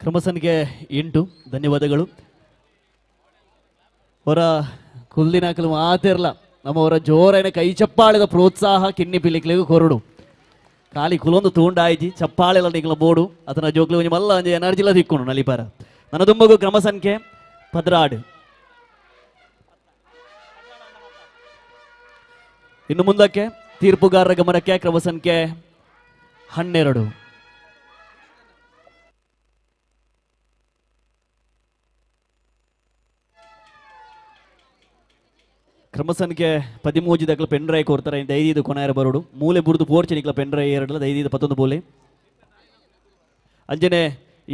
ಕ್ರಮಸಂಖ್ಯೆ 8. ಧನ್ಯವಾದಗಳು. ಹೊರ ಕುಲ್ಲಿನಾಕಲು ಮಾತಿರಲ ನಮ್ಮವರ ಜೋರೈನ ಕೈ ಚಪ್ಪಾಳೆದ ಪ್ರೋತ್ಸಾಹ ಕಿನ್ನಿ ಪಿಲಿಕ್ಲಿಗೂ ಕೊರಡು ಖಾಲಿ ಕುಲೊಂದು ತೂಂಡಾಯ್ಜಿ ಚಪ್ಪಾಳೆಲ್ಲ ನಿಗ್ಲ ಬೋಡು ಅದನ್ನ ಜೋಕ್ಲಿ ಒಂಜಿ ಮಲ್ಲ ಒಂಜಿ ಎನರ್ಜಿಲ ತಿಕ್ಕೊಂಡು ನಲಿಪಾರ. ನನ್ನ ದುಂಬಗು ಕ್ರಮ ಸಂಖ್ಯೆ 12. ಇನ್ನು ಮುಂದಕ್ಕೆ ತೀರ್ಪುಗಾರರ ಗಮನಕ್ಕೆ ಕ್ರಮ ಸಂಖ್ಯೆ 12. ಕ್ರಮ ಸಂಖ್ಯೆ 13 ದಕ್ಲ ಪೆನ್ಡ್ರೈ ಕೊರ್ತಾರೆ ದೈದೀದು ಕೊನಾಯರ ಬರೋಡು ಮೂಲೆ ಬುರ್ದು ಪೋರ್ಚನಿಕ್ಲ ಪೆನ್ಡ್ರೈ ಎರಡಲ ದೈದೀದು ಪತ್ತೊಂದು ಬೋಲೆ ಅಂಜನೆ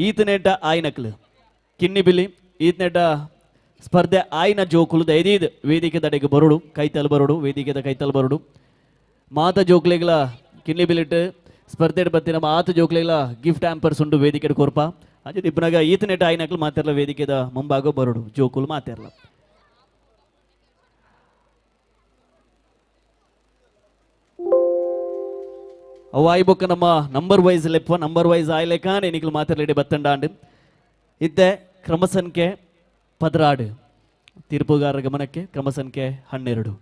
ಈತನೇಟ ಆಯ್ನಕ್ಲು ಕಿನ್ನಿ ಬಿಲ್ಲಿ ಈತನೇಟ ಸ್ಪರ್ಧೆ ಆಯ್ನ ಜೋಕುಲು ದೈದೀದ್ ವೇದಿಕೆ ದಡೆಗೆ ಬರೋಡು ಕೈತಲ್ ಬರೋಡು ವೇದಿಕೆದ ಕೈತಲ್ ಬರೋಡು ಮಾತ ಜೋಕ್ಲೆಗ್ಲ ಕಿನ್ನಿ ಬಿಲ್ಲಿಟ್ಟು ಸ್ಪರ್ಧೆ ಬತ್ತಿನ ಮಾತ ಜೋಕ್ಲೆಗ್ಲ ಗಿಫ್ಟ್ ಹ್ಯಾಂಪರ್ಸ್ ಉಂಡು ವೇದಿಕೆ ಕೊರ್ಪ ಅಂಜೆ ಇಬ್ಬನಾಗ ಈತನೇಟ ಆಯ್ನಕ್ಲು ಮಾತಿರ್ಲ ವೇದಿಕೆದ ಮುಂಭಾಗ ಬರೋಡು ಜೋಕುಲು ಮಾತಿರ್ಲ. ಅವು ಆಯ್ಬೊಕ್ಕ ನಮ್ಮ ನಂಬರ್ ವೈಸ್ ಲೆಪ್ಪ ನಂಬರ್ ವೈಸ್ ಆಯ್ಲೆಕ್ಕ ನಿಕ್ಲು ಮಾತಾಡಲಿ ಬತ್ತಂಡಾಂಡು ಇದ್ದೆ ಕ್ರಮ ಸಂಖ್ಯೆ 16. ತೀರ್ಪುಗಾರರ ಗಮನಕ್ಕೆ ಕ್ರಮ ಸಂಖ್ಯೆ 12.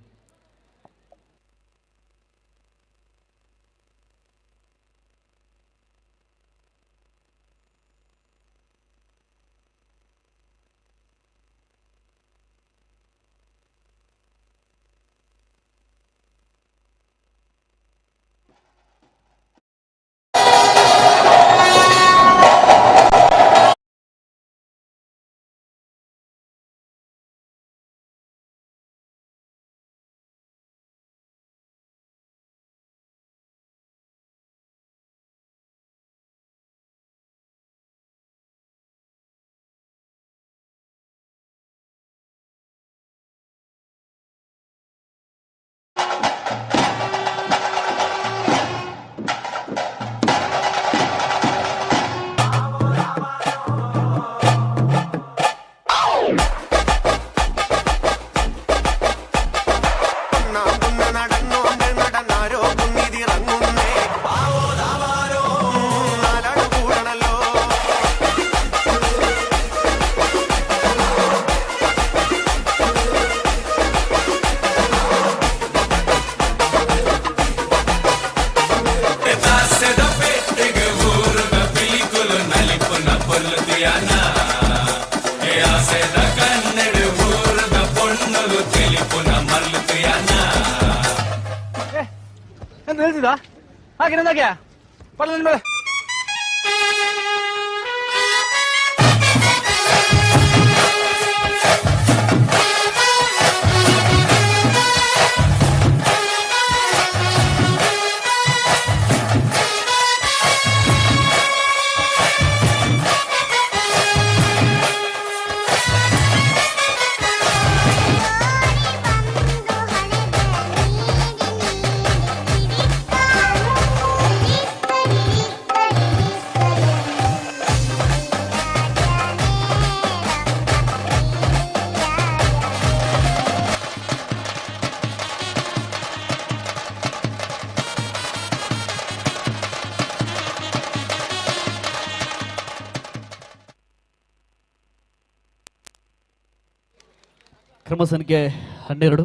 ಕ್ರಮ ಸಂಖ್ಯೆ 12.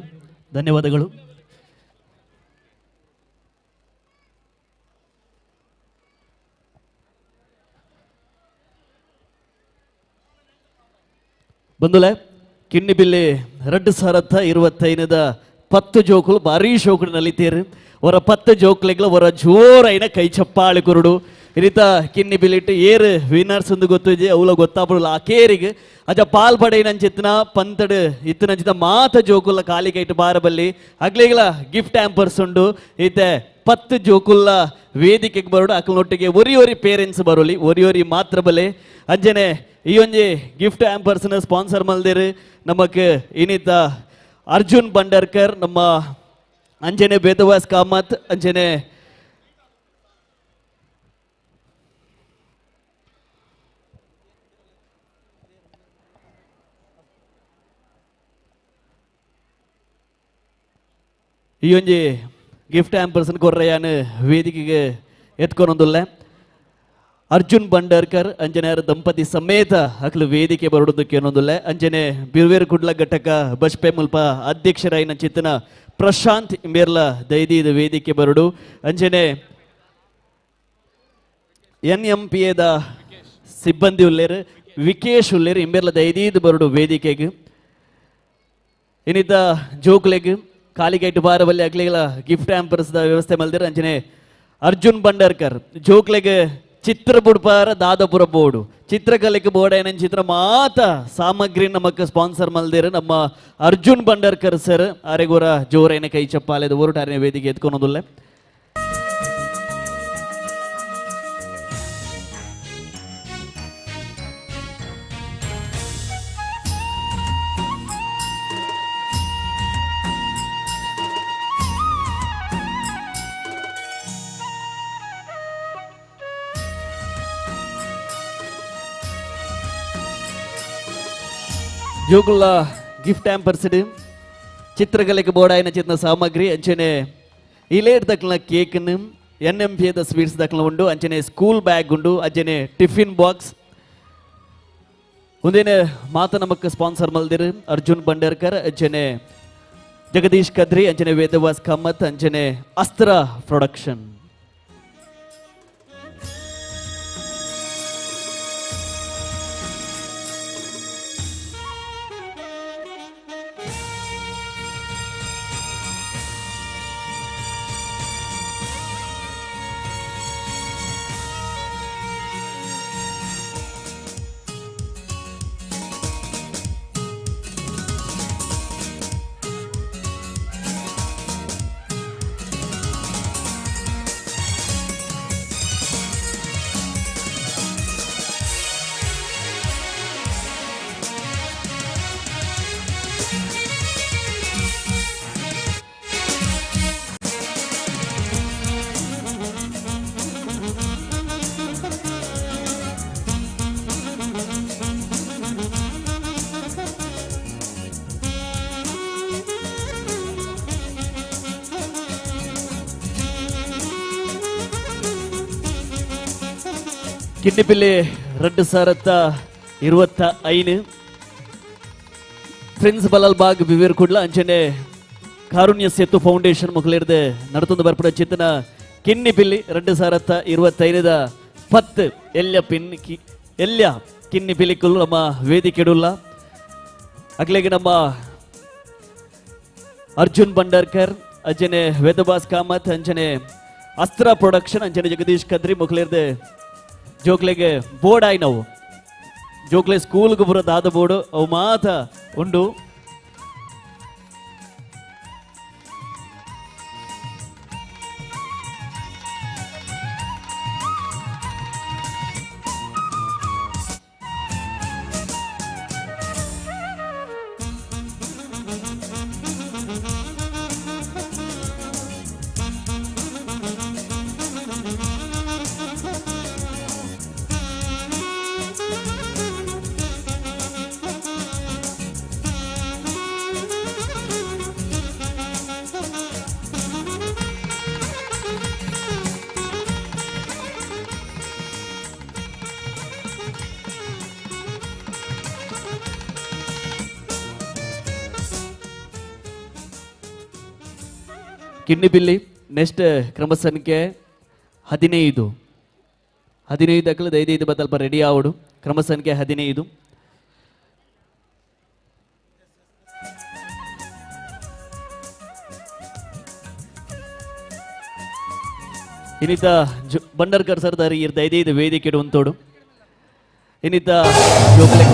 ಧನ್ಯವಾದಗಳು. ಬಂದುಲೆ ಕಿನ್ನಿ ಬಿಲ್ಲಿ 2025 10 ಜೋಕುಲು ಭಾರೀ ಶೋಕುಡು ನಲಿತೇರು. ಅವರ 10 ಜೋಕ್ಲೆಗ್ಲ ಅವರ ಜೋರೈನ ಕೈ ಚಪ್ಪಾಳಿ ಕುರುಡು ರೀತ ಕಿನ್ನಿ ಬಿಲ್ಲಿಟ್ಟು ಏರು ವಿನ್ನರ್ಸ್ ಒಂದು ಗೊತ್ತಿದೆ ಅವಳ ಗೊತ್ತಾಪಡಲ್ಲ ಆ ಕೇರಿಗೆ ಅಜ ಪಾಲ್ ಪಡೆಯಿನಂಚಿತ್ನ ಪಂತಡು ಇತ್ತನಂಚಿತ ಮಾತ ಜೋಕುಲ್ಲ ಕಾಲಿ ಕೈಟು ಬಾರಬಲ್ಲಿ ಅಗ್ಲಿಗಳ ಗಿಫ್ಟ್ ಹ್ಯಾಂಪರ್ಸ್ ಉಂಡು. ಈತೆ 10 ಜೋಕುಲ್ಲ ವೇದಿಕೆಗೆ ಬರೋಡು ಅಕ್ಕನೊಟ್ಟಿಗೆ ಒರಿ ಒರಿ ಪೇರೆಂಟ್ಸ್ ಬರೋಲಿ ಒರಿ ಒರಿ ಮಾತ್ರ ಬಲೆ ಅಂಜನೆ ಈ ಒಂಜಿ ಗಿಫ್ಟ್ ಹ್ಯಾಂಪರ್ಸ್ನ ಸ್ಪಾನ್ಸರ್ ಮಲ್ದಿರು ನಮಕ್ ಇನ್ನಿತ ಅರ್ಜುನ್ ಭಂಡಾರ್ಕರ್ ನಮ್ಮ ಅಂಜನೆ ಬೇದವಾಸ್ ಕಾಮತ್ ಅಂಜನೆ ಈ ಒಂಜಿ ಗಿಫ್ಟ್ ಹ್ಯಾಂಪರ್ಸ್ನ ಕೊರ್ರಯ್ಯಾನು ವೇದಿಕೆಗೆ ಎತ್ಕೊಂಡೊಂದುಲ್ಲೆ. ಅರ್ಜುನ್ ಭಂಡಾರ್ಕರ್ ಅಂಜನೇಯರ ದಂಪತಿ ಸಮೇತ ಅಕ್ಲು ವೇದಿಕೆ ಬರೋದಕ್ಕೆ ಏನೊಂದುಲ್ಲೆ. ಅಂಜನೆ ಬಿರುವೇರು ಕುಡ್ಲ ಘಟಕ ಬಜ್ಪೆ ಮುಲ್ಪ ಅಧ್ಯಕ್ಷರಾಯಿನ ಚಿತ್ತನ ಪ್ರಶಾಂತ್ ಇಂಬೇರ್ಲ ದೈದೀದ ವೇದಿಕೆ ಬರಡು. ಅಂಜನೆ ಎನ್ ಎಂ ಪಿ ಎದ ಸಿಬ್ಬಂದಿ ಉಲ್ಲೇರು ವಿಕೇಶ್ ಉಲ್ಲೇರು ಇಂಬೇರ್ಲ ದೈದೀದ ಬರಡು ವೇದಿಕೆಗೆ. ಇನ್ನಿದ್ದ ಜೋಕ್ಲೆಗ್ ಕಾಲಿಗೈಟು ಬಾರವಲ್ಲಿ ಅಗ್ಲಿಗಳ ಗಿಫ್ಟ್ ಹ್ಯಾಂಪರ್ಸ್ ವ್ಯವಸ್ಥೆ ಮಲ್ದಿರ. ಅಂಚನೆ ಅರ್ಜುನ್ ಭಂಡಾರ್ಕರ್ ಜೋಕ್ಲೆಗ್ ಚಿತ್ರ ಬುಡ್ಪಾರ ದಾದಪುರ ಬೋರ್ಡು ಚಿತ್ರಕಲೆಗೆ ಬೋರ್ಡ್ ಏನ ಚಿತ್ರ ಮಾತ ಸಾಮಗ್ರಿ ನಮಕ್ ಸ್ಪಾನ್ಸರ್ ಮಲ್ದಿರ ನಮ್ಮ ಅರ್ಜುನ್ ಭಂಡಾರ್ಕರ್ ಸರ್ ಅರೆಗೋರ ಜೋರೇನ ಕೈ ಚಪ್ಪಾಲೆದ ಊರುಟಾರಿನ ವೇದಿಕೆ ಎತ್ಕೊನೋದುಲ್ಲೆ. ಜೋಗುಲ್ಲ ಗಿಫ್ಟ್ ಹ್ಯಾಂಪರ್ಸ್ ಚಿತ್ರಕಲೆಗೆ ಬೋರ್ಡಾಯಿನ ಚಿತ್ರ ಸಾಮಗ್ರಿ ಅಂಚನೆ ಇಲೇಟ್ ದಕ್ಲ ಕೇಕ್ನು ಎನ್ ಎಂ ಪಿ ಸ್ವೀಟ್ಸ್ ದಕ್ಲ ಉಂಡು. ಅಂಚನೆ ಸ್ಕೂಲ್ ಬ್ಯಾಗ್ ಉಂಡು. ಅಂಚನೆ ಟಿಫಿನ್ ಬಾಕ್ಸ್ ಒಂದೇನೆ ಮಾತ ನಮಕ್ ಸ್ಪಾನ್ಸರ್ ಮಲ್ದಿರು ಅರ್ಜುನ್ ಭಂಡಾರ್ಕರ್ ಅಂಚನೆ ಜಗದೀಶ್ ಕದ್ರಿ ಅಂಚನೆ ವೇದವಾಸ್ ಕಾಮತ್ ಅಂಚನೆ ಅಸ್ತ್ರ ಪ್ರೊಡಕ್ಷನ್. ಕಿನ್ನಿಪಿಲ್ಲಿ 2025 ಪ್ರಿನ್ಸ್ ಬಲಾಲ್ ಬಾಗ್ ಬಿವೀರ್ ಕುಡ್ಲ ಅಂಚನೆ ಕಾರುಣ್ಯ ಸೇತು ಫೌಂಡೇಶನ್ ಮುಖಲಿರ್ದೆ ನಡತೊಂದು ಬರ್ಪುಡ ಚಿತ್ತನ ಕಿನ್ನಿಪಿಲ್ಲಿ 2025 10 ಎಲ್ಯ ಪಿನ್ ಎಲ್ಯ ಕಿನ್ನಿಪಿಲಿಕುಲು ನಮ್ಮ ವೇದಿಕೆಡುಲ್ಲ. ಅಗ್ಲೆಗೆ ನಮ್ಮ ಅರ್ಜುನ್ ಭಂಡಾರ್ಕರ್ ಅಂಚನೆ ವೇದಬಾಸ್ ಕಾಮತ್ ಅಂಚನೆ ಅಸ್ತ್ರ ಪ್ರೊಡಕ್ಷನ್ ಅಂಚನೆ ಜಗದೀಶ್ ಕದ್ರಿ ಮುಖಲಿರ್ದೆ ಜೋಕ್ಲೆಗೆ ಬೋರ್ಡ್ ಆಯ್ ನಾವು ಜೋಕ್ಲೆ ಸ್ಕೂಲ್ಗೆ ಬರೋದು ಆದ ಬೋರ್ಡು ಅವು ಮಾತ ಉಂಡು. ಕಿನ್ನಿಬಿಲ್ಲಿ ನೆಕ್ಸ್ಟ್ ಕ್ರಮ ಸಂಖ್ಯೆ 15 15 ಅಕ್ಕಲು 5 ಬತ್ತಲ್ಪ ರೆಡಿ ಆವಡು. ಕ್ರಮ ಸಂಖ್ಯೆ 15. ಇನ್ನಿತ ಭಂಡಾರ್ಕರ್ ಸರ್ ದಾರಿ ಇರ್ದ 5 ವೇದಿಕೆ ಉಂತೋಡು. ಇನ್ನಿತ ಜೋಕ್ಲೆ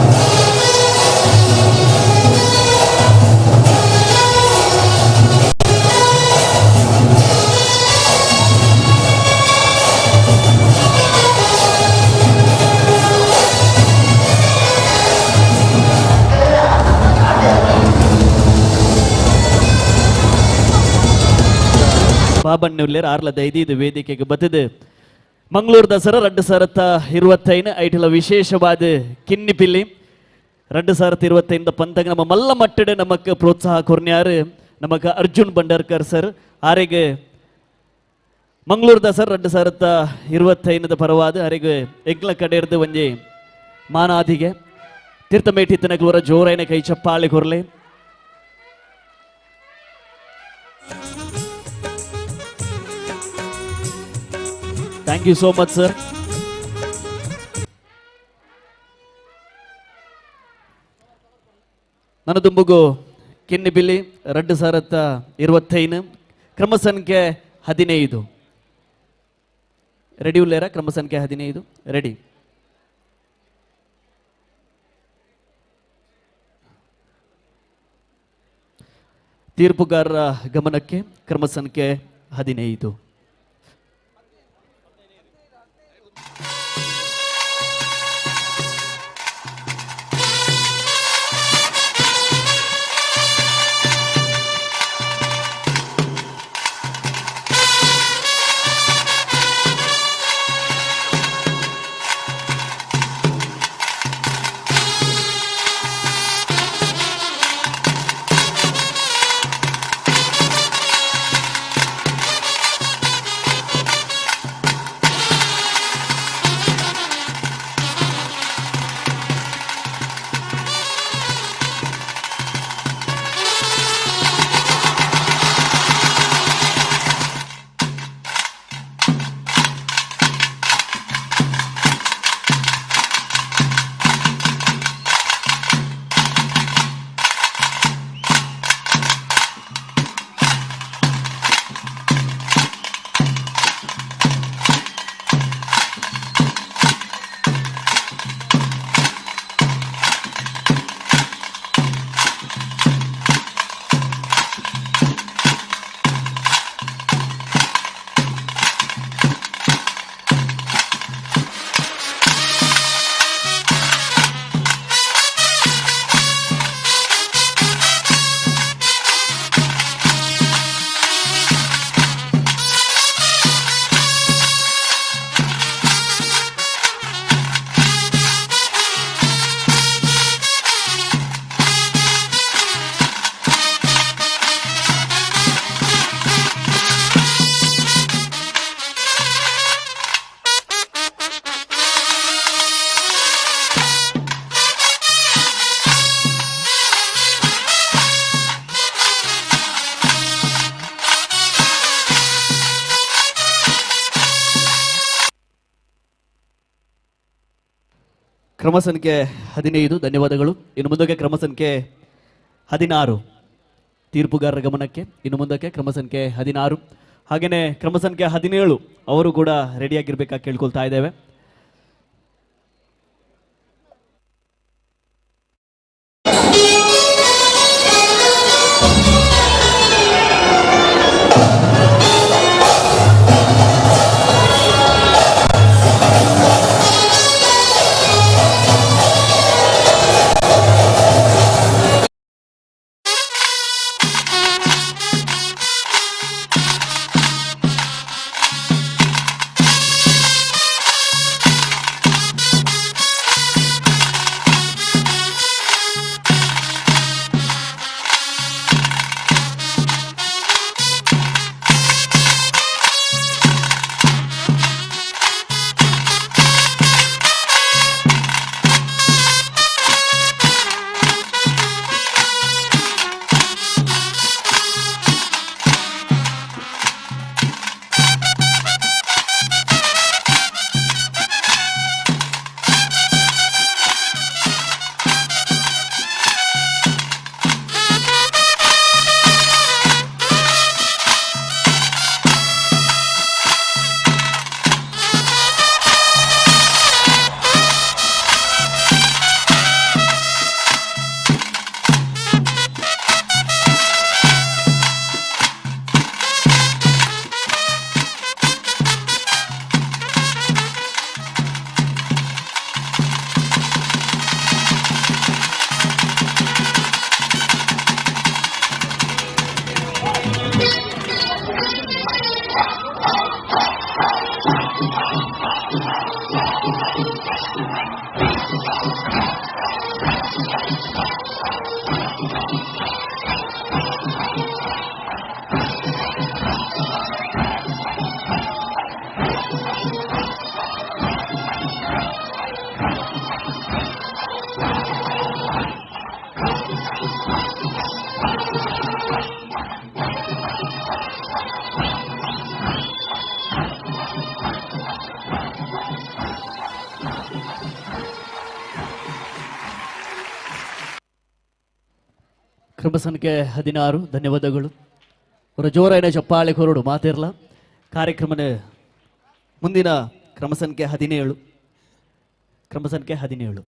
ಬಾಬಣ್ಣುಲ್ಲೇರ್ ಆರ್ಲದ 5 ವೇದಿಕೆಗೆ ಬತ್ತದೆ ಮಂಗಳೂರು ದಸರಾ 2025 ಐಟಿಲ ವಿಶೇಷವಾದ ಕಿನ್ನಿಪಿಲ್ಲಿ 2025 ಪಂತಂಗ ನಮ್ಮ ಮಲ್ಲ ಮಟ್ಟಡೆ ನಮಕ್ ಪ್ರೋತ್ಸಾಹ ಕೊರ್ನ್ಯಾರು ನಮಕ್ ಅರ್ಜುನ್ ಭಂಡಾರ್ಕರ್ ಸರ್ ಆರೆಗೆ ಮಂಗಳೂರು ದಸರಾ 2025 ಪರವಾದ ಅರೆಗ್ ಎಂಕ್ಲ ಕಡೆರ್ದು ಒಂಜಿ ಮಾನಾದಿಗೆ ತೀರ್ಥಮೇಟಿ ತನಕುವರ ಜೋರೈನ ಕೈ ಚಪ್ಪಾಳೆ ಕೊರ್ಲೆ. Thank you so much sir. ನನ್ನ ದುಂಬುಗು ಕಿನ್ನಿಬಿಲಿ 2025 ಕ್ರಮ ಸಂಖ್ಯೆ 15. ರೆಡಿ ಉಲ್ಲೇರ? ಕ್ರಮ ಸಂಖ್ಯೆ 15 ರೆಡಿ. ತೀರ್ಪುಗಾರರ ಗಮನಕ್ಕೆ ಕ್ರಮ ಸಂಖ್ಯೆ 15. ಕ್ರಮ ಸಂಖ್ಯೆ 15. ಧನ್ಯವಾದಗಳು. ಇನ್ನು ಮುಂದಕ್ಕೆ ಕ್ರಮ ಸಂಖ್ಯೆ 16. ತೀರ್ಪುಗಾರರ ಗಮನಕ್ಕೆ ಇನ್ನು ಮುಂದಕ್ಕೆ ಕ್ರಮ ಸಂಖ್ಯೆ 16, ಹಾಗೆಯೇ ಕ್ರಮ ಸಂಖ್ಯೆ 17 ಅವರು ಕೂಡ ರೆಡಿಯಾಗಿರ್ಬೇಕಾಗಿ ಕೇಳ್ಕೊಳ್ತಾ ಇದ್ದೇವೆ. ಕ್ರಮ ಸಂಖ್ಯೆ 16. ಧನ್ಯವಾದಗಳು. ಅವರ ಜೋರಾಯಿನ ಚಪ್ಪಾಳೆ ಕೊರಡು ಮಾತಿರಲ. ಕಾರ್ಯಕ್ರಮದ ಮುಂದಿನ ಕ್ರಮ ಸಂಖ್ಯೆ 17. ಕ್ರಮ ಸಂಖ್ಯೆ 17.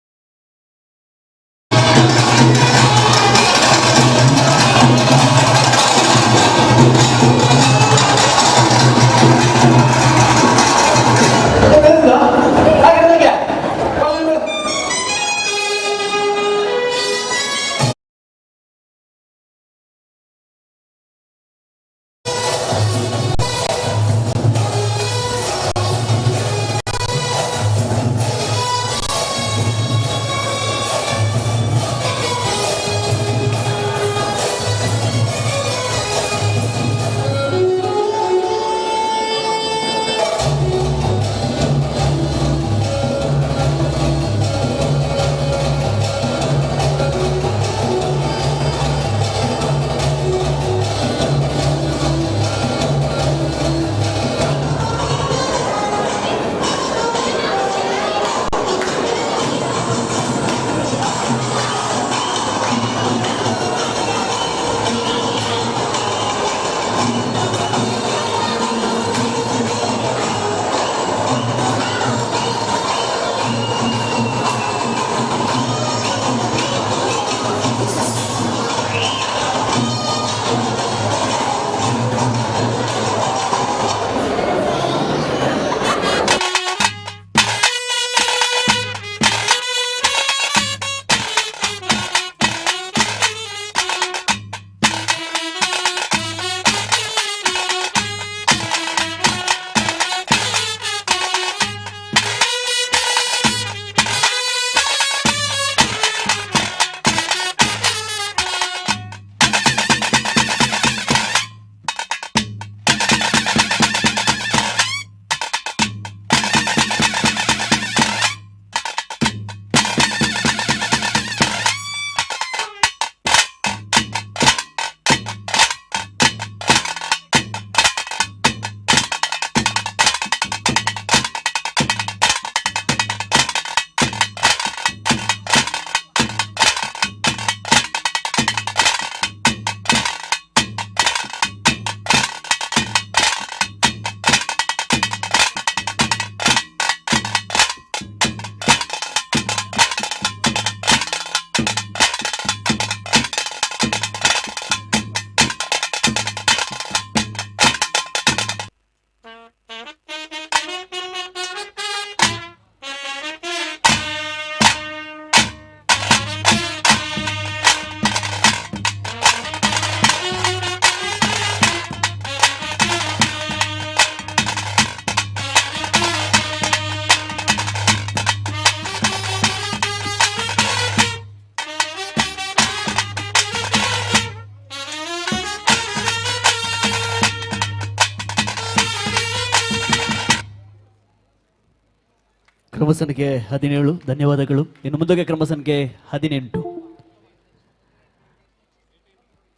ಕ್ರಮ ಸಂಖ್ಯೆ 17. ಧನ್ಯವಾದಗಳು. ಇನ್ನು ಮುಂದಕ್ಕೆ ಕ್ರಮ ಸಂಖ್ಯೆ 18.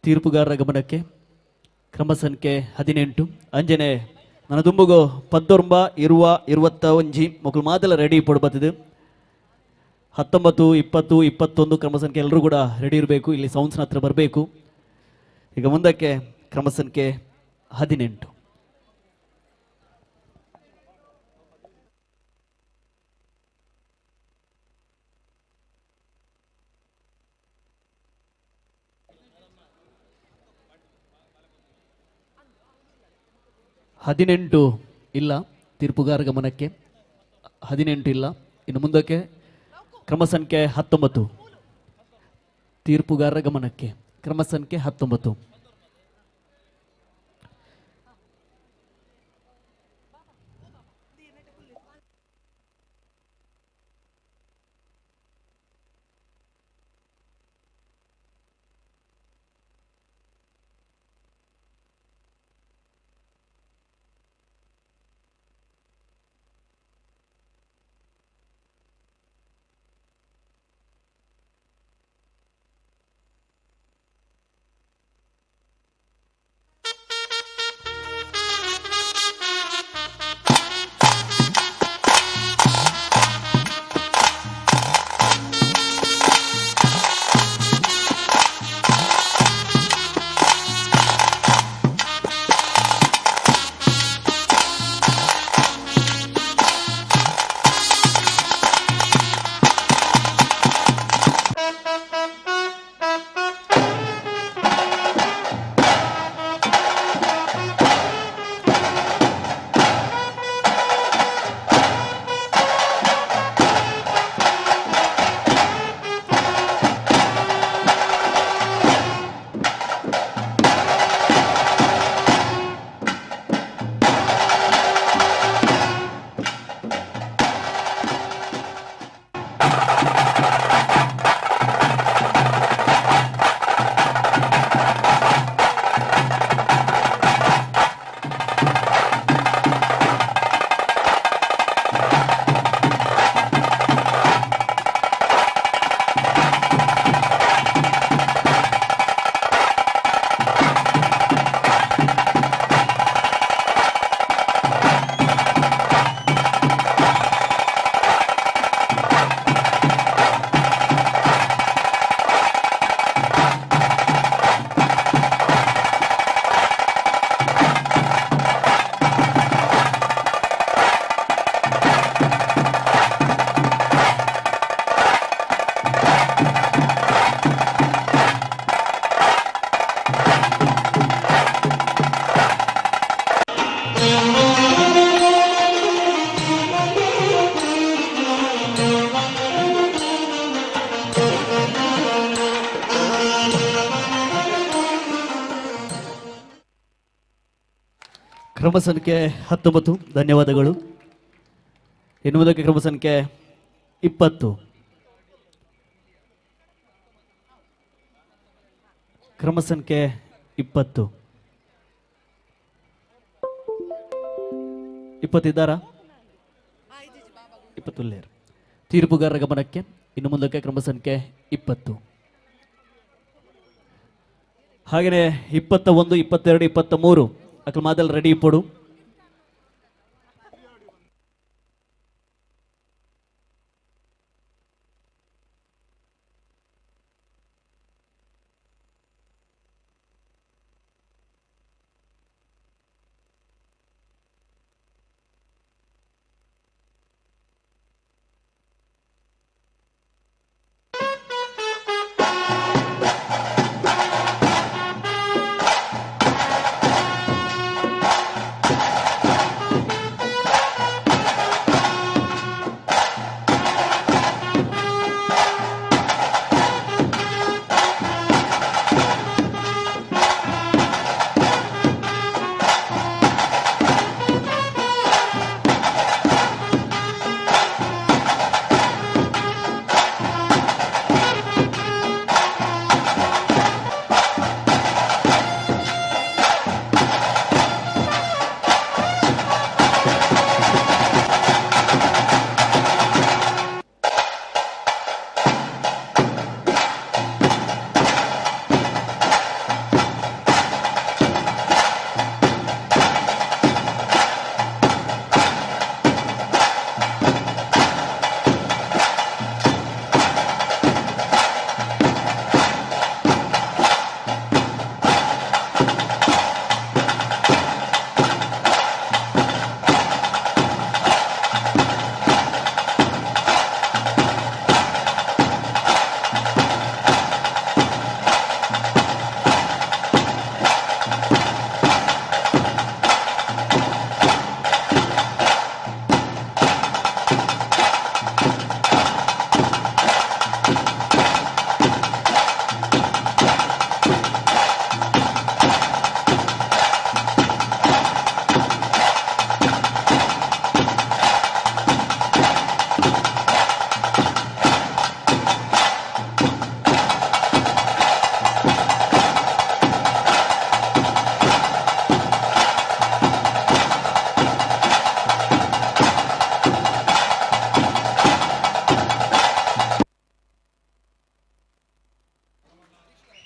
ತೀರ್ಪುಗಾರರ ಗಮನಕ್ಕೆ ಕ್ರಮ ಸಂಖ್ಯೆ 18. ಅಂಜನೆ ನನ್ನ ದುಂಬುಗು ಪದ್ದೊರ್ಂಬ ಇರುವ 21 ಮಕ್ಕಳು ಮಾತೆಲ್ಲ ರೆಡಿ ಪಡ್ಬತ್ತಿದೆ. 19, 20, 21 ಕ್ರಮ ಸಂಖ್ಯೆ ಎಲ್ಲರೂ ಕೂಡ ರೆಡಿ ಇರಬೇಕು. ಇಲ್ಲಿ ಸೌಂಡ್ಸ್ನ ಹತ್ರ ಬರಬೇಕು. ಈಗ ಮುಂದಕ್ಕೆ ಕ್ರಮ ಸಂಖ್ಯೆ 18. 18 ಇಲ್ಲ ತೀರ್ಪುಗಾರ ಗಮನಕ್ಕೆ. 18 ಇಲ್ಲ. ಇನ್ನು ಮುಂದಕ್ಕೆ ಕ್ರಮ ಸಂಖ್ಯೆ 19. ತೀರ್ಪುಗಾರರ ಗಮನಕ್ಕೆ ಕ್ರಮ ಸಂಖ್ಯೆ 19. ಕ್ರಮ ಸಂಖ್ಯೆ 19 ಧನ್ಯವಾದಗಳು. ಎನ್ನುವುದಕ್ಕೆ ಕ್ರಮ ಸಂಖ್ಯೆ 20. ಕ್ರಮ ಸಂಖ್ಯೆ 20. 20 ಇದ್ದಾರಾ? 20 ಲೇರ್. ತೀರ್ಪುಗಾರರ ಗಮನಕ್ಕೆ ಇನ್ನು ಮುಂದಕ್ಕೆ ಕ್ರಮ ಸಂಖ್ಯೆ 20. ಹಾಗೆಯೇ 21, 22, 23 ಅಕಲ್ ಮಾದಲ್ ರೆಡಿ ಇಪ್ಪಡು.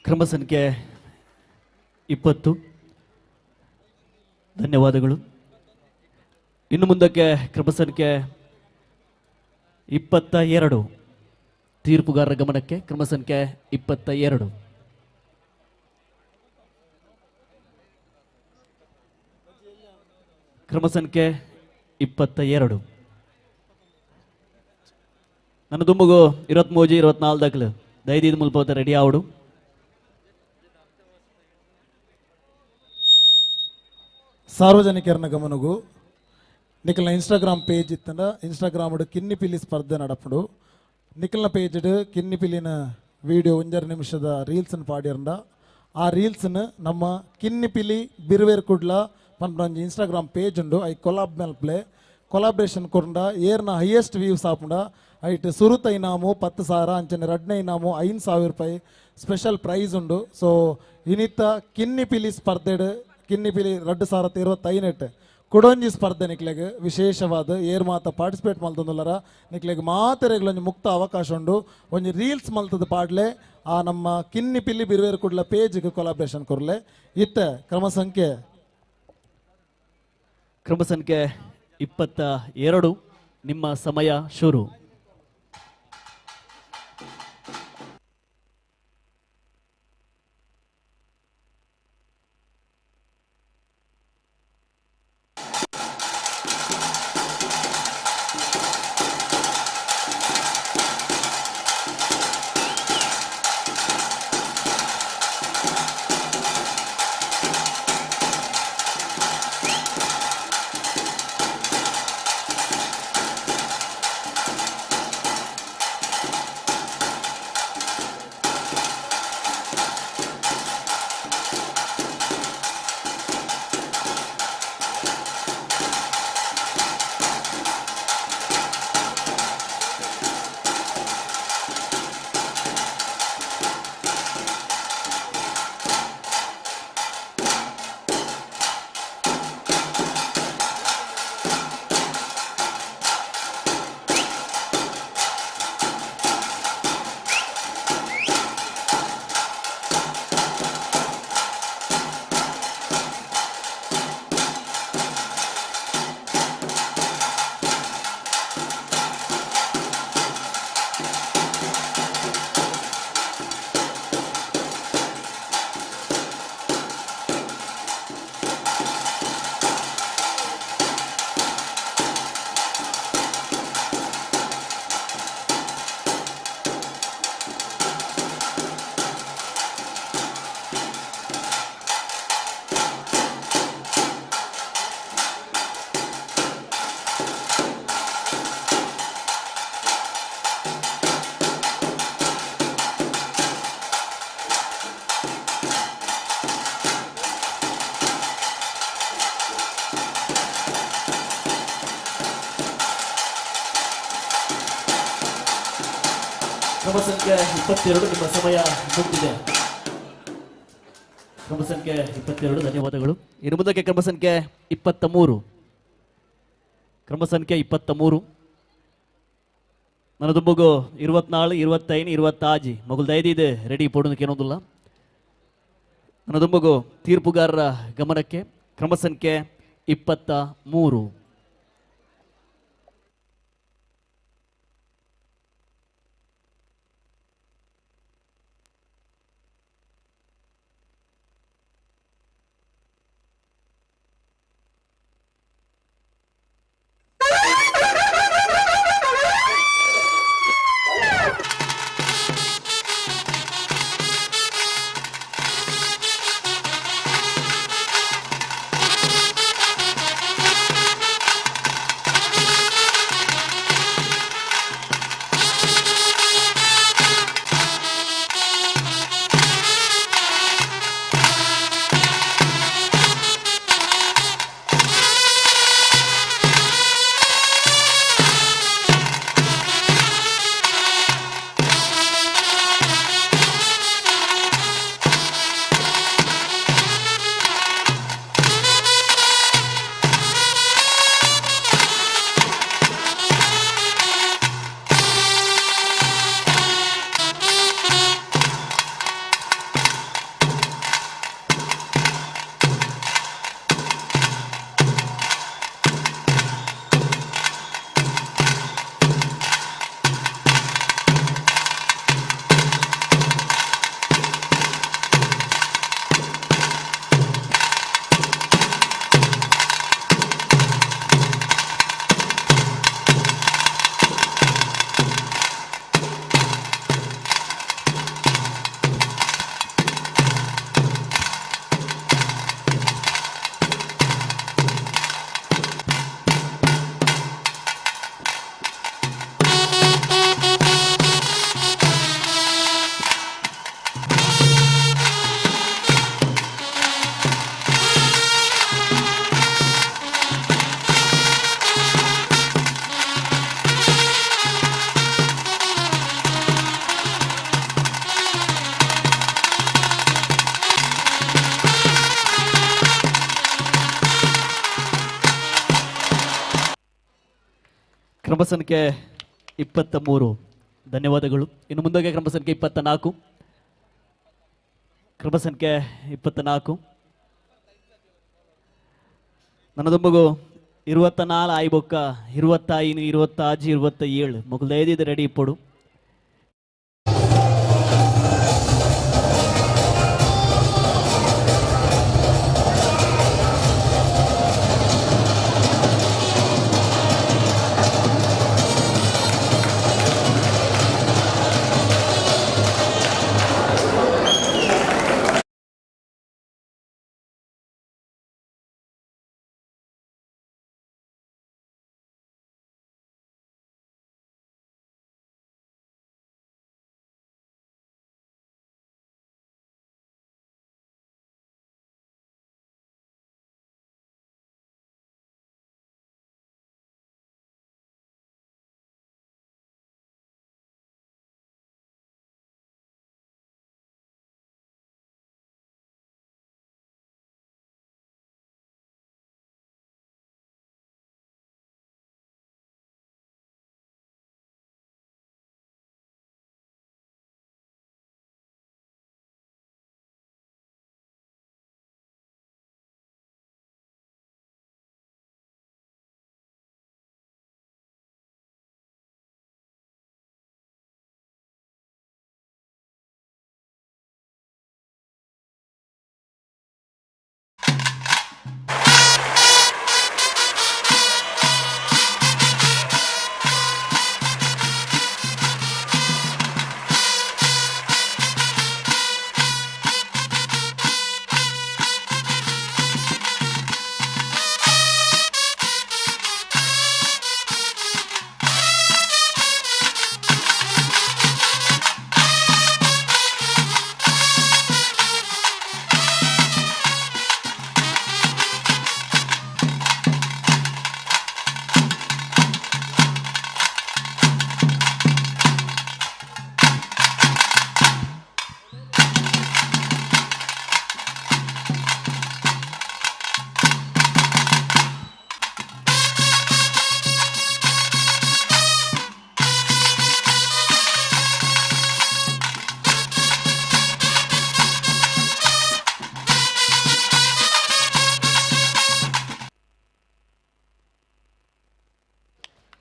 ಕ್ರಮ ಸಂಖ್ಯೆ 20. ಧನ್ಯವಾದಗಳು. ಇನ್ನು ಮುಂದಕ್ಕೆ ಕ್ರಮ ಸಂಖ್ಯೆ 22. ತೀರ್ಪುಗಾರರ ಗಮನಕ್ಕೆ ಕ್ರಮ ಸಂಖ್ಯೆ 22. ಕ್ರಮ ಸಂಖ್ಯೆ 22. ನನ್ನ ದುಂಬುಗು 23, 24 ದಾಖಲು ದಯದೀದ ಮುಲ್ಪ ರೆಡಿ ಆವಡು. ಸಾರ್ವಜನಿಕರನ ಗಮನಗೂ ನಿಖಲ್ನ ಇನ್ಸ್ಟಾಗ್ರಾಮ್ ಪೇಜ್ ಇತ್ತಂಡ ಇನ್ಸ್ಟಾಗ್ರಾಮ್ ಕಿನ್ನಿ ಪಿಲಿ ಸ್ಪರ್ಧೆ ನಡಪಡು. ನಿಖಲ್ನ ಪೇಜ್ ಕಿನ್ನಿ ಪಿಲಿನ ವಿಡಿಯೋ 1.5 ನಿಮಿಷದ ರೀಲ್ಸ್ನ ಪಾಡಿರಂಡ ಆ ರೀಲ್ಸ್ನ ನಮ್ಮ ಕಿನ್ನಿ ಪಿಲಿ ಬಿರುವೇರ್ ಕುಡ್ಲ ಪನ್ಪಂಜಿ ಇನ್ಸ್ಟಾಗ್ರಾಮ್ ಪೇಜ್ ಉಂಡು. I collab ಮಲ್ಪ್ಲೆ ಕೊಲಾಬ್ರೇಷನ್ ಕೊರಂಡ ಏರ್ನ ಹೈಯೆಸ್ಟ್ ವ್ಯೂಸ್ ಆಪುಂಡ ಐಟ್ ಸುರುತ ಇನಾಮು 10,000 ಅಂಚನೆ ರಡ್ನೆ ಇನಾಮು 5,000 ರೂಪಾಯಿ ಸ್ಪೆಷಲ್ ಪ್ರೈಸ್ ಉಂಡು. ಸೊ ಇನಿತ ಕಿನ್ನಿ ಪಿಲಿ ಸ್ಪರ್ಧೆಡ್ ಕಿನ್ನಿ ಪಿಲಿ 2025 ಕುಡೊಂಜಿ ಸ್ಪರ್ಧೆ ನಿಕ್ಲೆಗ್ ವಿಶೇಷವಾದ ಏರ್ ಮಾತ ಪಾರ್ಟಿಸಿಪೇಟ್ ಮಲ್ತೊಂದುಲ್ಲರ ನಿಕ್ಲೆಗ್ ಮಾತೆರೆಗ್ಲೊಂಜಿ ಮುಕ್ತ ಅವಕಾಶ ಉಂಡು. ಒಂಜಿ ರೀಲ್ಸ್ ಮಲ್ತದ ಪಾಡ್ಲೆ ಆ ನಮ್ಮ ಕಿನ್ನಿ ಪಿಲಿ ಬಿರುವೇರು ಕುಡ್ಲ ಪೇಜ್ಗೆ ಕೊಲಾಬ್ರೇಷನ್ ಕೊರ್ಲೆ. ಇತ್ತ ಕ್ರಮ ಸಂಖ್ಯೆ 22. ನಿಮ್ಮ ಸಮಯ ಶುರು. ಕ್ರಮ ಸಂಖ್ಯೆ 22 ನಿಮ್ಮ ಸಮಯ ಮುಗಿದಿದೆ. ಕ್ರಮ ಸಂಖ್ಯೆ 22 ಧನ್ಯವಾದಗಳು. ಇನ್ನು ಮುಂದಕ್ಕೆ ಕ್ರಮ ಸಂಖ್ಯೆ 23. ಕ್ರಮ ಸಂಖ್ಯೆ 23. ನನ್ನ ದುಂಬುಗು 24, 25, 26 ಮಗುಲ್ದ ಐದು ರೆಡಿ ಪೋಡೋದಕ್ಕೆ ಏನೊಂದಿಲ್ಲ. ನನ್ನ ದುಂಬುಗು ತೀರ್ಪುಗಾರರ ಗಮನಕ್ಕೆ ಕ್ರಮ ಸಂಖ್ಯೆ 23. ಕ್ರಮ ಸಂಖ್ಯೆ 23 ಧನ್ಯವಾದಗಳು. ಇನ್ನು ಮುಂದಕ್ಕೆ ಕ್ರಮ ಸಂಖ್ಯೆ 24. ಕ್ರಮ ಸಂಖ್ಯೆ 24. ನನ್ನದೊಬ್ಬಗು 24 ಆಯ್ಬೊಕ್ಕ 25, 26, 27 ಮಗುಲ್ದ ಐದು ರೆಡಿ ಇಪ್ಪಡು.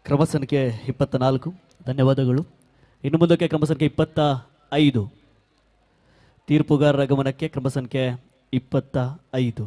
ಕ್ರಮ ಸಂಖ್ಯೆ 24. ಧನ್ಯವಾದಗಳು. ಇನ್ನು ಮುಂದಕ್ಕೆ ಕ್ರಮ ಸಂಖ್ಯೆ 25. ತೀರ್ಪುಗಾರರ ಗಮನಕ್ಕೆ ಕ್ರಮ ಸಂಖ್ಯೆ 25.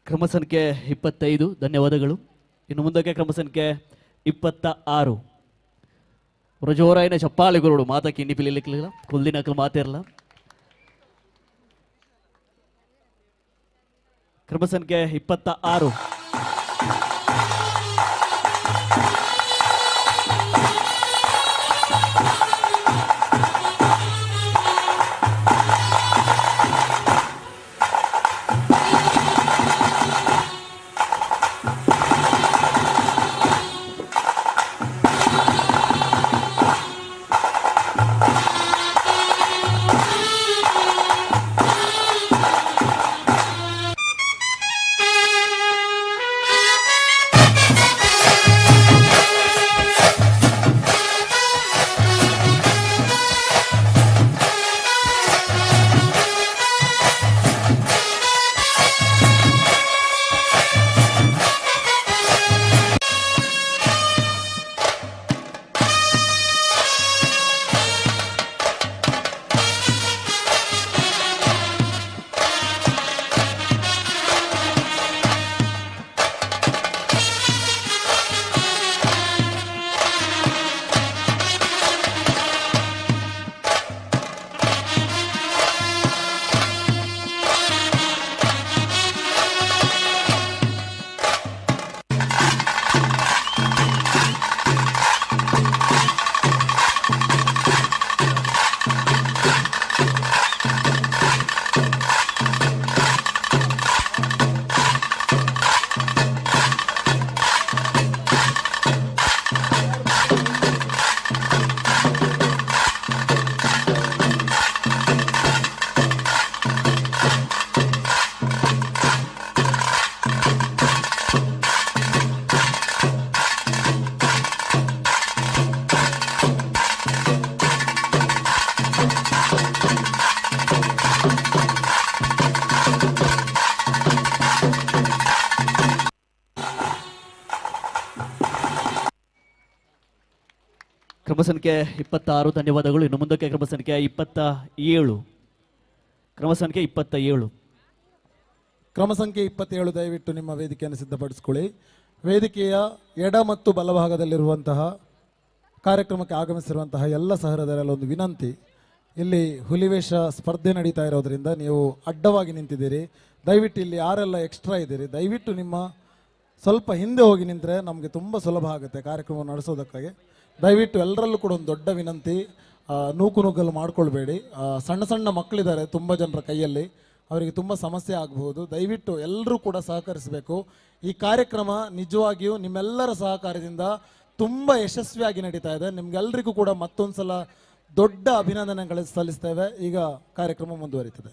ಕ್ರಮ ಸಂಖ್ಯೆ 25. ಧನ್ಯವಾದಗಳು. ಇನ್ನು ಮುಂದಕ್ಕೆ ಕ್ರಮ ಸಂಖ್ಯೆ 26. ಜೋರಾಯಿನ ಚಪ್ಪಾಳೆ ಗುರುಡು ಮಾತಾ ಕಿಂಡಿ ಪಿಲಿಲಿಕ್ಲಿಲ್ಲ ಕುಲ್ದಿನಕ್ಲು ಮಾತಿರಲ್ಲ. ಕ್ರಮ ಸಂಖ್ಯೆ 26. ಕ್ರಮ ಸಂಖ್ಯೆ 26. ಧನ್ಯವಾದಗಳು. ಇನ್ನು ಮುಂದಕ್ಕೆ ಕ್ರಮ ಸಂಖ್ಯೆ 27. ಕ್ರಮ ಸಂಖ್ಯೆ 27. ಕ್ರಮ ಸಂಖ್ಯೆ 27 ದಯವಿಟ್ಟು ನಿಮ್ಮ ವೇದಿಕೆಯನ್ನು ಸಿದ್ಧಪಡಿಸಿಕೊಳ್ಳಿ. ವೇದಿಕೆಯ ಎಡ ಮತ್ತು ಬಲಭಾಗದಲ್ಲಿರುವಂತಹ ಕಾರ್ಯಕ್ರಮಕ್ಕೆ ಆಗಮಿಸಿರುವಂತಹ ಎಲ್ಲ ಸಹೃದಯರಲ್ಲಿ ಒಂದು ವಿನಂತಿ. ಇಲ್ಲಿ ಹುಲಿವೇಷ ಸ್ಪರ್ಧೆ ನಡೀತಾ ಇರೋದ್ರಿಂದ ನೀವು ಅಡ್ಡವಾಗಿ ನಿಂತಿದ್ದೀರಿ. ದಯವಿಟ್ಟು ಇಲ್ಲಿ ಯಾರೆಲ್ಲ ಎಕ್ಸ್ಟ್ರಾ ಇದ್ದೀರಿ, ದಯವಿಟ್ಟು ನಿಮ್ಮ ಸ್ವಲ್ಪ ಹಿಂದೆ ಹೋಗಿ ನಿಂತರೆ ನಮಗೆ ತುಂಬ ಸುಲಭ ಆಗುತ್ತೆ ಕಾರ್ಯಕ್ರಮ ನಡೆಸೋದಕ್ಕಾಗಿ. ದಯವಿಟ್ಟು ಎಲ್ಲರಲ್ಲೂ ಕೂಡ ಒಂದು ದೊಡ್ಡ ವಿನಂತಿ, ನೂಕು ನುಗ್ಗಲು ಮಾಡಿಕೊಳ್ಬೇಡಿ. ಸಣ್ಣ ಸಣ್ಣ ಮಕ್ಕಳಿದ್ದಾರೆ ತುಂಬ ಜನರ ಕೈಯಲ್ಲಿ, ಅವರಿಗೆ ತುಂಬ ಸಮಸ್ಯೆ ಆಗಬಹುದು. ದಯವಿಟ್ಟು ಎಲ್ಲರೂ ಕೂಡ ಸಹಕರಿಸಬೇಕು. ಈ ಕಾರ್ಯಕ್ರಮ ನಿಜವಾಗಿಯೂ ನಿಮ್ಮೆಲ್ಲರ ಸಹಕಾರದಿಂದ ತುಂಬ ಯಶಸ್ವಿಯಾಗಿ ನಡೀತಾ ಇದೆ. ನಿಮ್ಗೆಲ್ಲರಿಗೂ ಕೂಡ ಮತ್ತೊಂದು ಸಲ ದೊಡ್ಡ ಅಭಿನಂದನೆಗಳು ಸಲ್ಲಿಸ್ತೇವೆ. ಈಗ ಕಾರ್ಯಕ್ರಮ ಮುಂದುವರಿತದೆ.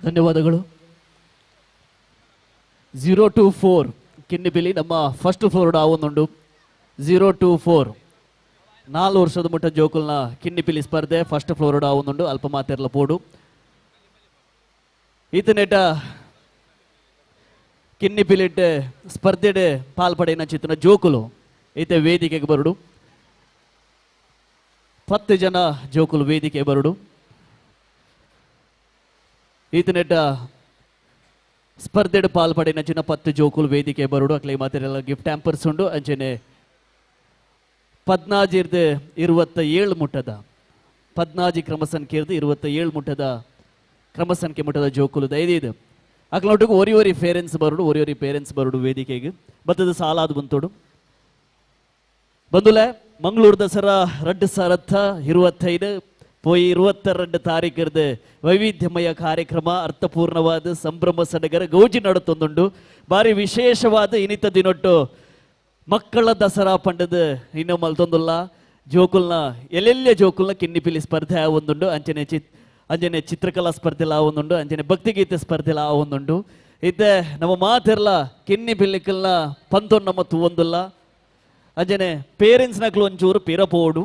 ಧನ್ಯವಾದಗಳು. 024 ಕಿನ್ನಿಪಿಲಿ ನಮ್ಮ ಫಸ್ಟ್ ಫ್ಲೋರ್ ಆವೊಂದುಂಡು. 024 4 ವರ್ಷದ ಮುಟ್ಟ ಜೋಕುಲ್ನ ಕಿನ್ನಿಪಿಲಿ ಸ್ಪರ್ಧೆ ಫಸ್ಟ್ ಫ್ಲೋರ್ ಆವೊಂದುಂಡು. ಅಲ್ಪ ಮಾತೆರ್ಲ ಪೋಡು ಈತನೇಟ ಕಿನ್ನಿಪಿಲಿಟ್ ಸ್ಪರ್ಧೆಡೆ ಪಾಲ್ಪಡೆಯ ಚಿತ್ರನ ಜೋಕುಲು ಈತ ವೇದಿಕೆಗೆ ಬರುಡು. 10 ಜನ ಜೋಕುಲು ವೇದಿಕೆ ಬರುಡು. ಈತನೆಟ್ಟ ಸ್ಪರ್ಧೆಡ್ ಪಾಲ್ಪಡಿನ ಚಿನ್ನ 10 ಜೋಕುಲು ವೇದಿಕೆ ಬರುಡು. ಅಕ್ಲೆ ಮಾತೆಲ್ಲ ಗಿಫ್ಟ್ ಹ್ಯಾಂಪರ್ಸ್ ಉಂಡು. ಅಂಚನೆ 14 27 ಮುಟ್ಟದ 14 ಕ್ರಮ ಸಂಖ್ಯೆರ್ದು 27 ಮುಟ್ಟದ ಕ್ರಮ ಸಂಖ್ಯೆ ಮುಟ್ಟದ ಜೋಕುಲು ದೈದಿದು ಅಕ್ಲೊಟ್ಟಿಗೆ ಒರಿ ಒರಿ ಪೇರೆಂಟ್ಸ್ ಬರುಡು, ಒರಿ ಒರಿ ಪೇರೆಂಟ್ಸ್ ಬರುಡು ವೇದಿಕೆಗೆ ಬತ್ತದ ಸಾಲಾದ ಬಂತೋಡು ಬಂದುಲೆ. ಮಂಗಳೂರು ದಸರಾ 2025 ಪೋಯಿ 22 ತಾರೀಕಿರ್ದು ವೈವಿಧ್ಯಮಯ ಕಾರ್ಯಕ್ರಮ, ಅರ್ಥಪೂರ್ಣವಾದ ಸಂಭ್ರಮ ಸಡಗರ ಗೌಜಿ ನಡುತ್ತೊಂದುಂಡು. ಬಾರಿ ವಿಶೇಷವಾದ ಇನಿತ ದಿನೊಟ್ಟು ಮಕ್ಕಳ ದಸರಾ ಪಂಡದ ಇನ್ನು ಮಲ್ತೊಂದುಲ್ಲ. ಜೋಕುಲ್ನ ಎಲ್ಲೆಲ್ಲ ಜೋಕುಲ್ನ ಕಿನ್ನಿಪಿಲಿ ಸ್ಪರ್ಧೆ ಒಂದುಂಡು. ಅಂಚನೆ ಚಿತ್ರಕಲಾ ಸ್ಪರ್ಧೆಲ ಒಂದುಂಡು. ಅಂಚನೆ ಭಕ್ತಿಗೀತೆ ಸ್ಪರ್ಧೆಲ ಒಂದುಂಡು. ಇತ್ತೆ ನಮ್ಮ ಮಾತಿರ್ಲ ಕಿನ್ನಿಪಿಲಿಕಲ್ನ ಪಂತೊನ್ನ ನಮ್ಮ ತೂವೊಂದುಲ್ಲ. ಅಂಚನೆ ಪೇರೆಂಟ್ಸ್ ನಕ್ಲು ಒಂಚೂರು ಪಿರಪೋಡು,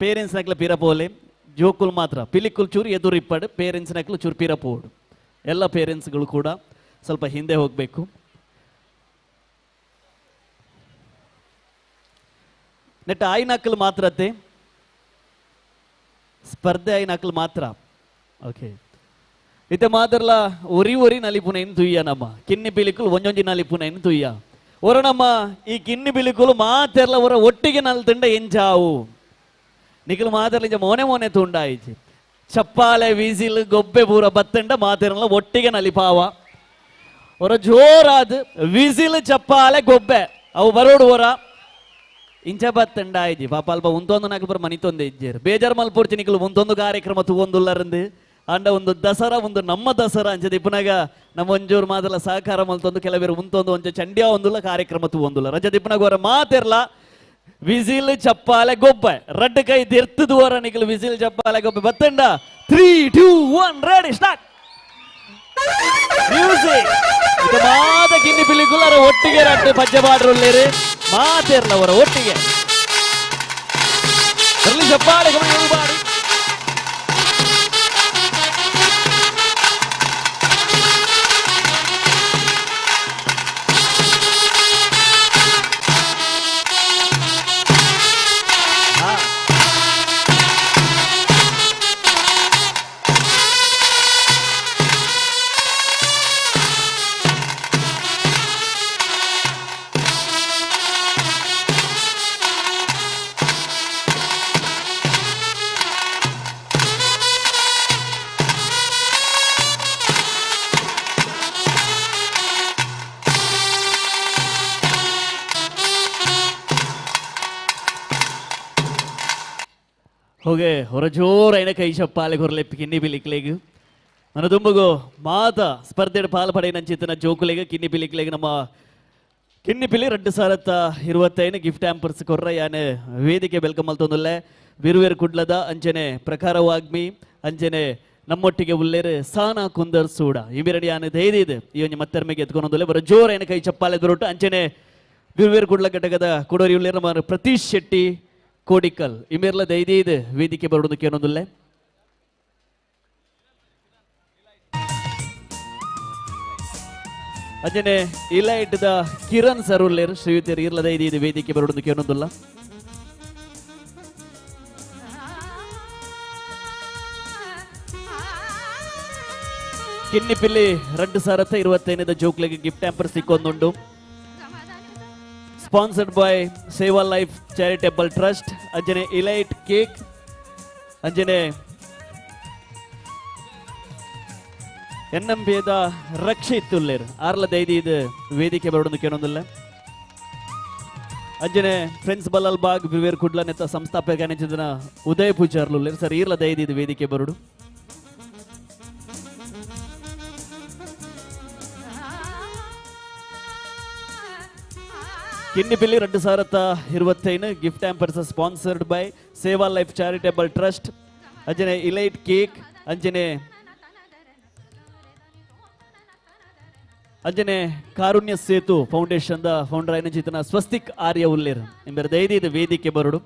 ಪೇರೆಂಟ್ಸ್ ನಕ್ಲ ಪಿರಪೋಲೆ, ಜೋಕುಲ್ ಮಾತ್ರ ಪಿಲಿಕುಲ್ ಚೂರು ಎದುರು ಇಪ್ಪಡು, ಪೇರೆಂಟ್ಸ್ ನಕ್ಲು ಚೂರು ಪಿರಪೋಡು. ಎಲ್ಲ ಪೇರೆಂಟ್ಸ್ಗಳು ಕೂಡ ಸ್ವಲ್ಪ ಹಿಂದೆ ಹೋಗಬೇಕು. ನೆಟ್ಟ ಆಯ್ನಕ್ಲು ಮಾತ್ರತೆ ಸ್ಪರ್ಧೆ ಆಯ್ನಕ್ಲು ಮಾತ್ರ. ಓಕೆ, ಇತ್ತೆ ಮಾತ್ರಲ ಒರಿ ಒರಿ ನಲಿಪುನೈನ್ ತುಯ್ಯ ನಮ್ಮ ಕಿನ್ನಿ ಪಿಲಿಕುಲು ಒಂಜೊಂಜಿ ನಲಿಪುನೈನ್ ತುಯ್ಯ ಒರ ನಮ್ಮ ಈ ಕಿನ್ನಿ ಬಿಲಿಕುಲು ಮಾತೆರ್ಲ ಒರ ಒಟ್ಟಿಗೆ ನಲ್ತುಂಡ ಎಂಜಾವು ನಿಖಲು ಮಾತೆರ್ಲ ಇಂಚ ಮೋನೆ ಮೋನೆ ತುಂಡಾಯಿಚಿ ಚಪ್ಪಾಲೆ ವೀಸಿಲ್ ಗೊಬ್ಬೆ ಪೂರ ಬತ್ತಂಡ ಮಾತೆರ್ಲ ಒಟ್ಟಿಗೆ ನಲಿಪಾವ ಒರ ಜೋರಾದ ವಿಸಿಲ್ ಚಪ್ಪಾಲೆ ಗೊಬ್ಬೆ ಅವು ಬರೋಡು ಒರ ಇಂಚ ಬತ್ತಂಡಾಯಿಜಿ ಪಾಪ ಅಲ್ಪ ಉಂತೊಂದು ನಾಲ್ಕು ಪೂರ ಮನಿತೊಂದು ಇಜ್ಜೇರು ಬೇಜಾರು ಮಲ್ಪೊರ್ಚಿ ನಿಖಲು ಉಂತೊಂದು ಕಾರ್ಯಕ್ರಮ ತೂವೊಂದುಲ್ಲರಂದು ಅಂಡ ಒಂದು ದಸರಾ ಒಂದು ನಮ್ಮ ದಸರಾ ಅಂಚದ ಇಪ್ಪನಾಗ ನಮ್ಮ ಒಂಜೂರು ಮಾದಲ ಸಹಕಾರ ಮಲ್ತೊಂದು ಕೆಲವರು ಉಂತೊಂದು ಒಂಜ ಚಂಡಿಯ ಒಂದುಲ್ಲ ಕಾರ್ಯಕ್ರಮ ತೂ ಒಂದುಲ್ಲ ರಜ ದಿಪ್ಪನಾಗ ಅವರ ಮಾತಿರ್ಲ ವಿಸಿಲ್ ಚಪ್ಪಾಲೆ ಗೊಬ್ಬೆ ರಡ್ಡು ಕೈ ದಿರ್ತುದುವರ ನಿಕಲು ವಿಸಿಲ್ ಚಪ್ಪಾಲೆ ಗೊಬ್ಬೆ ಬತ್ತಂಡ 3 2 1 ರೆಡಿ ಸ್ಟಾರ್ಟ್ ಮ್ಯೂಸಿಕ್ ಮಾತ ಕಿನ್ನಿ ಪಿಲಿಕುಲರ ಒಟ್ಟಿಗೆ ರಡ್ಡು ಪಜ್ಜೆ ಬಾಡ್ರುಳ್ಳೇರು ಮಾತಿರ್ಲ ಅವರ ಒಟ್ಟಿಗೆ ಬರ್ಲಿ ಚಪ್ಪಾಳೆ ಗಮನ ಬಾಡಿ ಹೋಗೆ ಹೊರಜೋರೈನ ಕೈ ಚಪ್ಪಾಲೆ ಕೊರಲೆಪ್ಪಿ ಕಿನ್ನಿ ಬಿಲಿಕ್ಲೆಗ್ మన ದುಂಬುಗು ಮಾತ ಸ್ಪರ್ಧೆ ಪಾಲ್ ಪಡೆಯಿನಂಚಿತ್ತಿನ ಜೋಕುಲೆಗ್ ಕಿನ್ನಿ ಪಿಲಿಕ್ಲೆಗ್ ನಮ್ಮ ಕಿನ್ನಿ ಪಿಲಿ 2025 ಗಿಫ್ಟ್ ಹ್ಯಾಂಪರ್ಸ್ ಕೊರ್ರ ಯಾನೆ ವೇದಿಕೆ welcome ಮಲ್ತೊಂದುಲ್ಲೆ ವಿರುವೇರು ಕುಡ್ಲದ ಅಂಚನೆ ಪ್ರಕಾರ ವಾಗ್ಮಿ ಅಂಚನೆ ನಮ್ಮೊಟ್ಟಿಗೆ ಉಲ್ಲೇರು ಸಾನಾ ಕುಂದರ್ ಸೂಡ ಇಮಿರಡಿ ಯಾನೆ ಧೈರ್ಯ ಈ ಒಂಜಿ ಮತ್ತೆರ್ಮೆಗೆ ಎತ್ಕೊಂಡೊಂದುಲ್ಲೆ ಬರ ಜೋರೈನ ಕೈ ಚಪ್ಪಾಲೆ ದೊರಟು ಅಂಚನೆ ವಿರುವೇರು ಕುಡ್ಲ ಘಟಕದ ಕೊಡೋರಿ ಉಲ್ಲೇರು ನಮ್ಮ ಪ್ರತೀಶ್ ಶೆಟ್ಟಿ ಕೋಡಿಕಲ್ ಇಮೇರ್ಲ ದೈದೀದ್ ವೇದಿಕೆ ಬರೋದಕ್ಕೆ ಏನೊಂದುಲ್ಲೆ ಅಂಜನೆ ಇಲೈಟ್ದ ಕಿರಣ್ ಸರ್ ಉಲ್ಲೇರು ಶ್ರೀಯುತರು ಇರ್ಲ ದೈದೀದ್ ವೇದಿಕೆ ಬರೋದಕ್ಕೆ ಏನೊಂದುಲ್ಲ ಕಿನ್ನಿಪಿಲ್ಲಿ 2025 ಜೋಕ್ಲೆಗೆ ಗಿಫ್ಟ್ ಹ್ಯಾಂಪರ್ ಸಿಕ್ಕೊಂದುಂಡು. Sponsored by Seva Life Charitable Trust, ಅಂಜನೆ ಇಲೈಟ್ ಕೇಕ್, ಅಂಜನೆ ಎನ್ಎಂಬಿದ ರಕ್ಷಿತ್ ಉಲ್ಲೇರ್ ಆರ್ಲ ದೈದಿ ವೇದಿಕೆ ಬರೋದಕ್ಕೆ ಏನೊಂದಿಲ್ಲ. ಅಂಜನೆ ಫ್ರೆಂಡ್ಸ್ ಬಲ್ಲಾಲ್ ಬಾಗ್ ವಿವೇರ್ ಕುಡ್ಲ ನೆತ್ತ ಸಂಸ್ಥಾಪಕ ನೆಚ್ಚಿದ ಉದಯ ಪೂಜಾರ್ಲು ಉಲ್ಲೇರ್ ಸರ್ ಈರ್ಲ ದೈದಿ ವೇದಿಕೆ ಬರೋಡು. Kinnipili 2025 gift hampers sponsored by Seva Life Charitable Trust, ಅಂಜನೆ ಇಲೈಟ್ ಕೇಕ್, ಅಂಜನೆ ಅಂಜನೆ Karunya Setu foundation the founder ಐನ ಸ್ವಸ್ತಿಕ್ ಆರ್ಯ ಉಲ್ಲೇರ್ ಎಂಬರ ದೈದಿ ವೇದಿಕೆ ಬರೋಡು.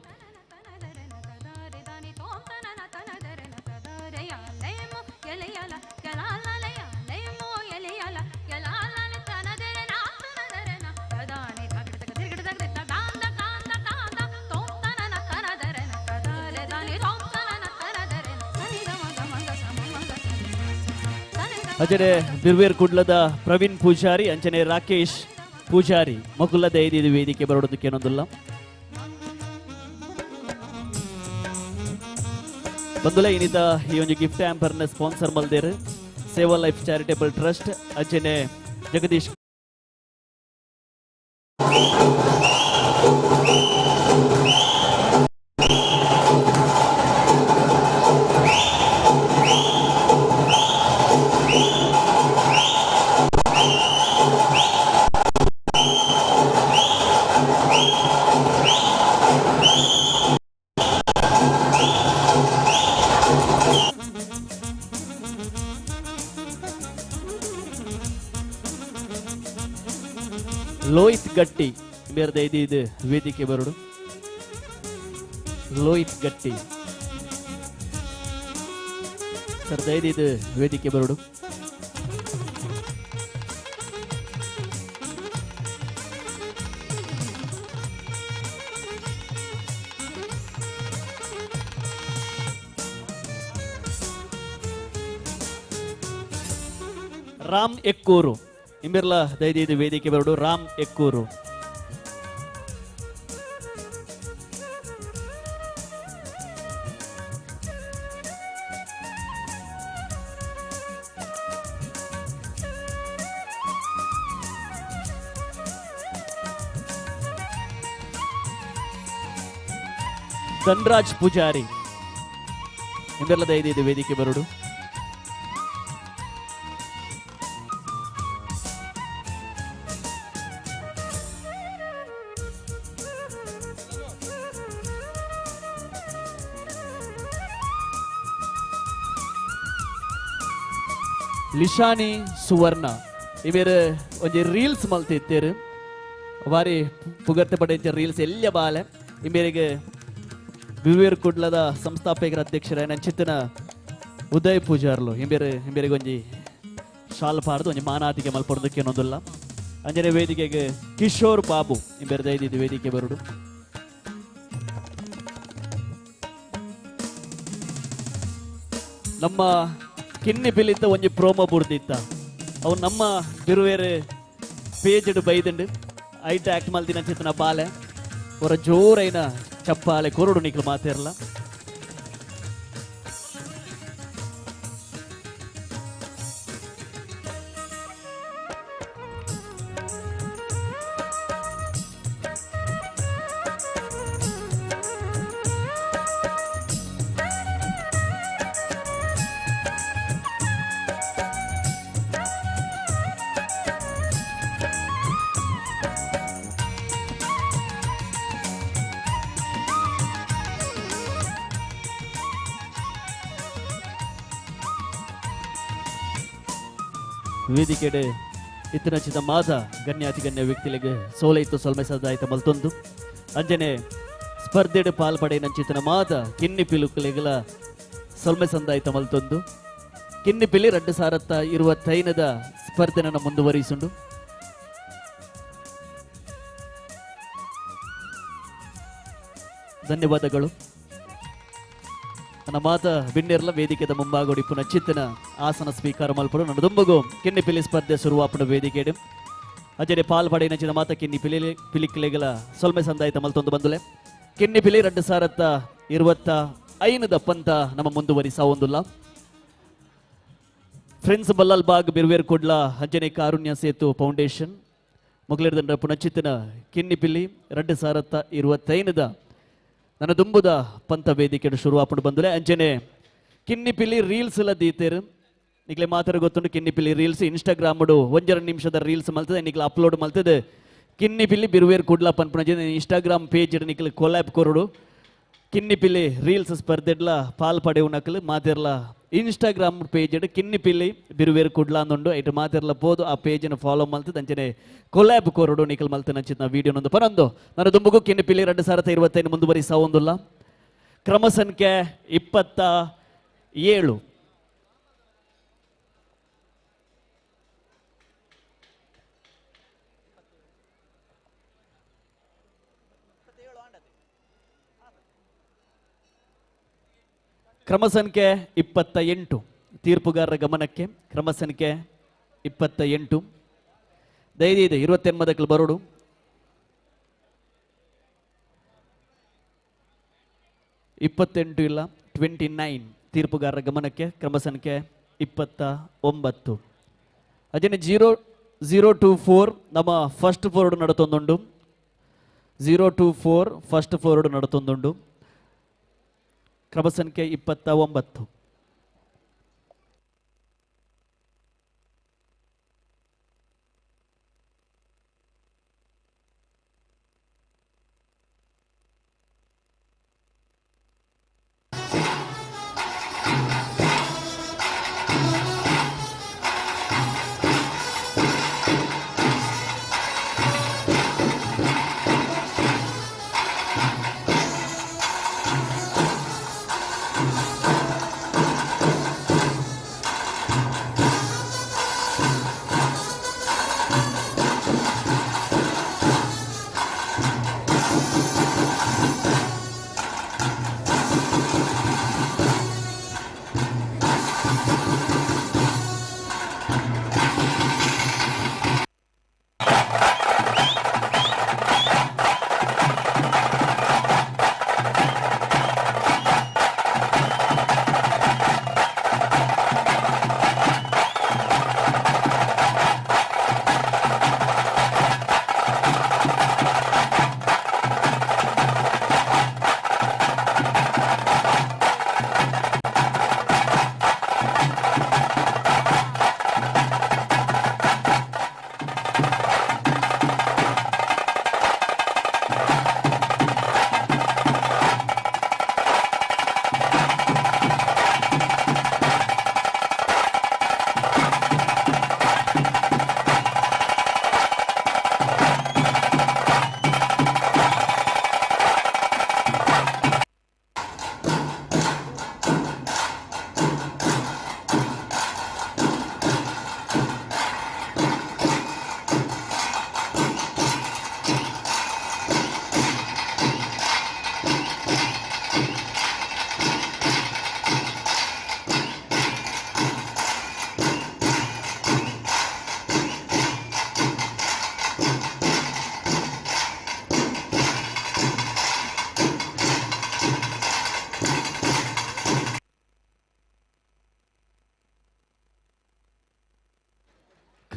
ಅಂಜನೆ ಬಿರ್ವೇರ್ ಕುಡ್ಲದ ಪ್ರವೀಣ್ ಪೂಜಾರಿ, ಅಂಚನೆ ರಾಕೇಶ್ ಪೂಜಾರಿ ಮಕುಲದ ಐದು ವೇದಿಕೆ ಬರೋದಕ್ಕೆ ಏನೊಂದಿಲ್ಲ. ಬಂದುಲ ಇನ್ನಿತ ಈ ಒಂದು ಗಿಫ್ಟ್ ಹ್ಯಾಂಪರ್ನ ಸ್ಪಾನ್ಸರ್ ಮಲ್ದೇರು ಸೇವಾ ಲೈಫ್ ಚಾರಿಟೇಬಲ್ ಟ್ರಸ್ಟ್, ಅಂಚನೆ ಜಗದೀಶ್ ಲೋಹಿತ್ ಗಟ್ಟಿ ಬೇರೆ ಇದು ವೇದಿಕೆ ಬರೋಡು. ಲೋಹಿತ್ ಗಟ್ಟಿ ಸರ್ ದಯದಿದ್ದು ವೇದಿಕೆ ಬರೋಡು. ರಾಮ್ ಎಕ್ಕೂರು ಇಂಬಿರ್ಲ ದಯದಿದ್ದು ವೇದಿಕೆ ಬರೋಡು. ರಾಮ್ ಎಕ್ಕೂರು ಧನ್ರಾಜ್ ಪೂಜಾರಿ ಇಂಬಿರ್ಲ ದಯದಿದ್ದು ವೇದಿಕೆ ಬರೋಡು. ಲಿಶಾನಿ ಸುವರ್ಣ ಇವೇರು ಒಂಜಿ ರೀಲ್ಸ್ ಮಲ್ತಿತ್ತೇರು ಬಾರಿ ಪುಗರ್ತೆ ಪಡೆಂಚ ರೀಲ್ಸ್ ಎಲ್ಲ ಬಾಲೆ ಇಮೇರಿಗೆ ವಿವೇರ್ ಕುಡ್ಲದ ಸಂಸ್ಥಾಪಕರ ಅಧ್ಯಕ್ಷರ ನಂಚಿತ್ತನ ಉದಯ್ ಪೂಜಾರ್ಲು ಇಂಬೇರು ಇಂಬೇರಿಗೆ ಒಂಜಿ ಶಾಲ್ ಪಾರ್ದು ಒಂಜಿ ಮಾನಾತಿಗೆ ಮಲ್ಪೊಡ್ದಕ್ಕೆ ಅನ್ನೋದಿಲ್ಲ. ಅಂಜನೆ ವೇದಿಕೆಗೆ ಕಿಶೋರ್ ಬಾಬು ಇಂಬೇರು ದಯದಿದ್ದು ವೇದಿಕೆ ಬರುಡು. ನಮ್ಮ ಕಿನ್ನಿ ಪಿಲಿತ್ತ ಒಂಜಿ ಪ್ರೋಮೋ ಬುಡ್ದಿತ್ತ ಅವು ನಮ್ಮ ಬಿರುವೇರು ಪೇಜ್ಡ್ ಬೈದಂಡು ಐಟ್ ಆಕ್ಟ್ ಮಲ್ದಿನ ಚಿತ್ತನ ಬಾಲೆ ಅವರ ಜೋರೈನ ಚಪ್ಪಾಲೆ ಕೊರಡು ನಿಕ್ಲು ಮಾತಿರಲ್ಲ. ವೇದಿಕೆಡೆ ಇತ್ತನಚಿತ ಮಾದ ಗಣ್ಯಾತಿ ಗಣ್ಯ ವ್ಯಕ್ತಿಗಳಿಗೆ ಸೋಲೈತು ಸೊಲ್ಮೆ ಸದಾಯಿತ ಮಲ್ತೊಂದು ಅಂಜನೆ ಸ್ಪರ್ಧೆಡು ಪಾಲ್ಪಡೆ ನಂಚಿತನ ಮಾದ ಕಿನ್ನಿ ಪಿಲುಕುಲೆಗಳ ಸೊಲ್ಮೆ ಸಂದಾಯಿತ ಮಲ್ತೊಂದು ಕಿನ್ನಿ ಪಿಲಿ 2025 ಸ್ಪರ್ಧೆಯನ್ನು ಮುಂದುವರಿಸುಂಡು. ಧನ್ಯವಾದಗಳು. ನನ್ನ ಮಾತ ಬಿನ್ನೆರ್ಲ ವೇದಿಕೆದ ಮುಂಭಾಗೋಡಿ ಪುನಃ ಚಿತ್ತನ ಆಸನ ಸ್ವೀಕಾರ ಮಲ್ಪಡು ನನ್ನ ದುಂಬಗು ಕಿನ್ನಿ ಪಿಲಿ ಸ್ಪರ್ಧೆ ಶುರುವಾಪಡು ವೇದಿಕೆಡು ಅಜರೆ ಪಾಲ್ಪಡೆ ನಂಚಿನ ಮಾತ ಕಿನ್ನಿ ಪಿಲಿ ಪಿಲಿಕ್ಲೆಗಳ ಸೊಲ್ಮೆ ಸಂದಾಯಿತ ಮಲ್ತೊಂದು ಬಂದುಲೆ ಕಿನ್ನಿ ಪಿಲಿ 2025 ಪಂತ ನಮ್ಮ ಮುಂದುವರಿಸ ಒಂದುಲ್ಲ. ಫ್ರೆಂಡ್ಸ್ ಬಲ್ಲಾಲ್ ಬಾಗ್ ಬಿರುವೇರ್ ಕುಡ್ಲ ಅಂಜನೆ ಕಾರುಣ್ಯ ಸೇತು ಫೌಂಡೇಶನ್ ಮೊಗಲಿರ್ದಂಡ ಪುನಃ ಚಿತ್ತನ ಕಿನ್ನಿ ಪಿಲಿ 2025 ನನ್ನ ದುಂಬುದ ಪಂತ ವೇದಿಕೆ ಶುರುವಾಪಡು ಬಂದುಲೆ ಅಂಜನೆ ಕಿನ್ನಿ ಪಿಲಿ ರೀಲ್ಸ್ ಎಲ್ಲ ದೀತೇರು ನಿಕ್ಲೆ ಮಾತ್ರ ಗೊತ್ತುಂಟು ಕಿನ್ನಿ ಪಿಲಿ ರೀಲ್ಸ್ ಇನ್ಸ್ಟಾಗ್ರಾಮ್ 1.5 ನಿಮಿಷದ ರೀಲ್ಸ್ ಮಲ್ತದೆ ನಿಕ್ಲೆ ಅಪ್ಲೋಡ್ ಮಲ್ತದೆ ಕಿನ್ನಿ ಪಿಲಿ ಬಿರುವೇರ್ ಕುಡ್ಲ ಪನ್ಪುನ ಇನ್ಸ್ಟಾಗ್ರಾಮ್ ಪೇಜ್ ನಿಕ್ಲೆ ಕೊಲ್ಯಾಬ್ ಕೊರಡು ಕಿನ್ನಿ ಪಿಲಿ ರೀಲ್ಸ್ ಸ್ಪರ್ಧೆಡ್ಲ ಪಾಲ್ ಪಡೆವು ನಕಲು ಮಾತಿರ್ಲ ಇನ್ಸ್ಟಾಗ್ರಾಮ್ ಪೇಜ್ ಕಿನ್ನಿ ಪಿಲಿ ಬಿರುವೇರ್ ಕುಡ್ಲ ಅಂದುಂಡು ಐಟ್ ಮಾತಿರ್ಲ ಪೋದು ಆ ಪೇಜನ್ನು ಫಾಲೋ ಮಲ್ತದೆ ಅಂಚನೆ ಕೊಲ್ಯಾಬ್ ಕೊರಡು ನಿಕಲ್ ಮಲ್ತ ನಂಚಿನ ವಿಡಿಯೋನೊಂದು ಪರಂದು ನನ್ನ ದುಂಬುಗು ಕಿನ್ನಿ ಪಿಲಿ 2025 ಮುಂದುವರಿಸ ಒಂದುಲ್ಲ. ಕ್ರಮ ಸಂಖ್ಯೆ 27. ಕ್ರಮ ಸಂಖ್ಯೆ 28 ತೀರ್ಪುಗಾರರ ಗಮನಕ್ಕೆ ಕ್ರಮ ಸಂಖ್ಯೆ 28 ದಯದಿದೆ 29 ಬರೋಡು. 28 ಇಲ್ಲ 29 ತೀರ್ಪುಗಾರರ ಗಮನಕ್ಕೆ ಕ್ರಮ ಸಂಖ್ಯೆ 29. ಅದೇನೆ 0024 ನಮ್ಮ ಫಸ್ಟ್ ಫ್ಲೋರ್ ನಡತೊಂದುಂಡು 024 ಫಸ್ಟ್ ಫ್ಲೋರ್ ನಡತೊಂದುಂಡು ಕ್ರಮ ಸಂಖ್ಯೆ 29.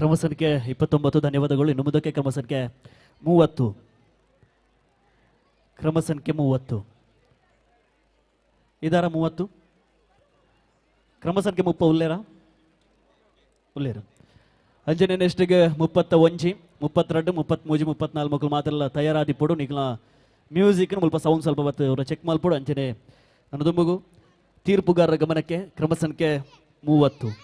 ಕ್ರಮ ಸಂಖ್ಯೆ 29 ಧನ್ಯವಾದಗಳು. ಇನ್ನು ಮುಂದಕ್ಕೆ ಕ್ರಮ ಸಂಖ್ಯೆ 30. ಕ್ರಮ ಸಂಖ್ಯೆ 30 ಇದಾರ 30. ಕ್ರಮ ಸಂಖ್ಯೆ 30 ಉಲ್ಲೇರ ಉಲ್ಲೇರು. ಅಂಜನೆ ನೆಕ್ಸ್ಟ್ಗೆ 31, 32, 33, 34 ಮಕ್ಕಳು ಮಾತ್ರ ತಯಾರಾದಿಪ್ಪಡು. ನಿಗ್ಲ ಮ್ಯೂಸಿಕ್ ಮುಲ್ಪ ಸೌಂಡ್ ಸ್ವಲ್ಪ ಬತ್ತು ಅವರ ಚೆಕ್ ಮಲ್ಪಡು. ಅಂಚನೆ ನನ್ನ ತೀರ್ಪುಗಾರರ ಗಮನಕ್ಕೆ ಕ್ರಮ ಸಂಖ್ಯೆ 30.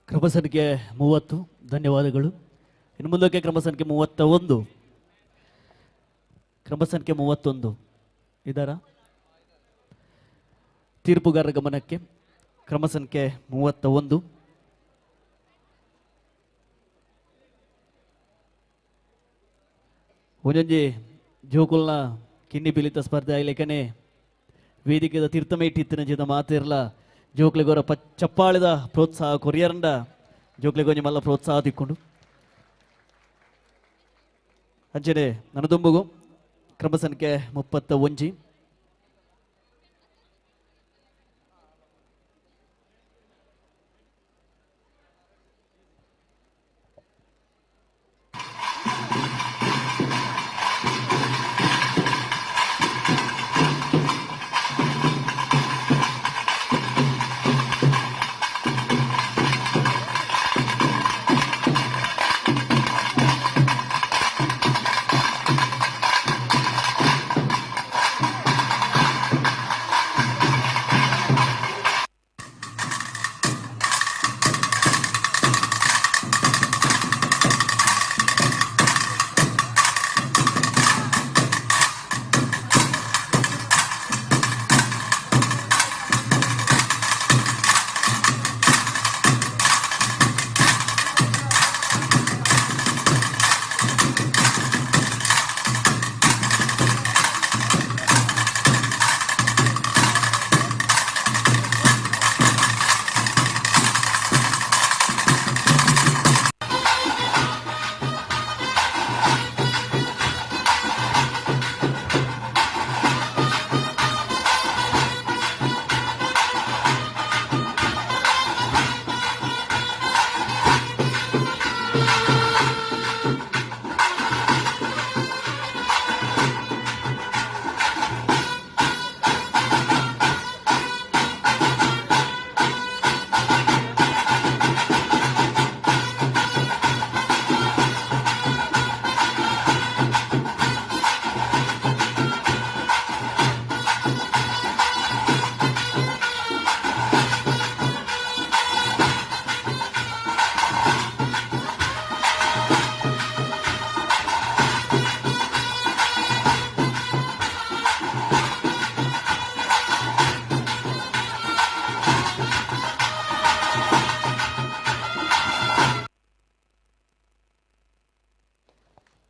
ಕ್ರಮ ಸಂಖ್ಯೆ 30 ಧನ್ಯವಾದಗಳು. ಇನ್ನು ಮುಂದಕ್ಕೆ ಕ್ರಮ ಸಂಖ್ಯೆ 31. ಕ್ರಮ ಸಂಖ್ಯೆ 31 ಇದರ ತೀರ್ಪುಗಾರರ ಗಮನಕ್ಕೆ ಕ್ರಮ ಸಂಖ್ಯೆ 31. ಒಂದೊಂಜಿ ಜೋಕುಲ್ನ ಕಿನ್ನಿ ಪಿಲಿತ ಸ್ಪರ್ಧೆ ಆಗ್ಲಿಕ್ಕನೆ ವೇದಿಕೆದ ತೀರ್ಥಮೇಟಿತ್ತಿನ ಜೀತ ಮಾತಿರ್ಲ ಜೋಕ್ಲಿಗೋರ ಚಪ್ಪಾಳಿದ ಪ್ರೋತ್ಸಾಹ ಕೊರಿಯರಂಡ ಜೋಕ್ಲಿಗೊಂಜಿ ಮಲ್ಲ ಪ್ರೋತ್ಸಾಹ ತಿಕ್ಕೊಂಡು ಅಂಚನೆ ನನದುಂಬುಗು ಕ್ರಮ ಸಂಖ್ಯೆ 31.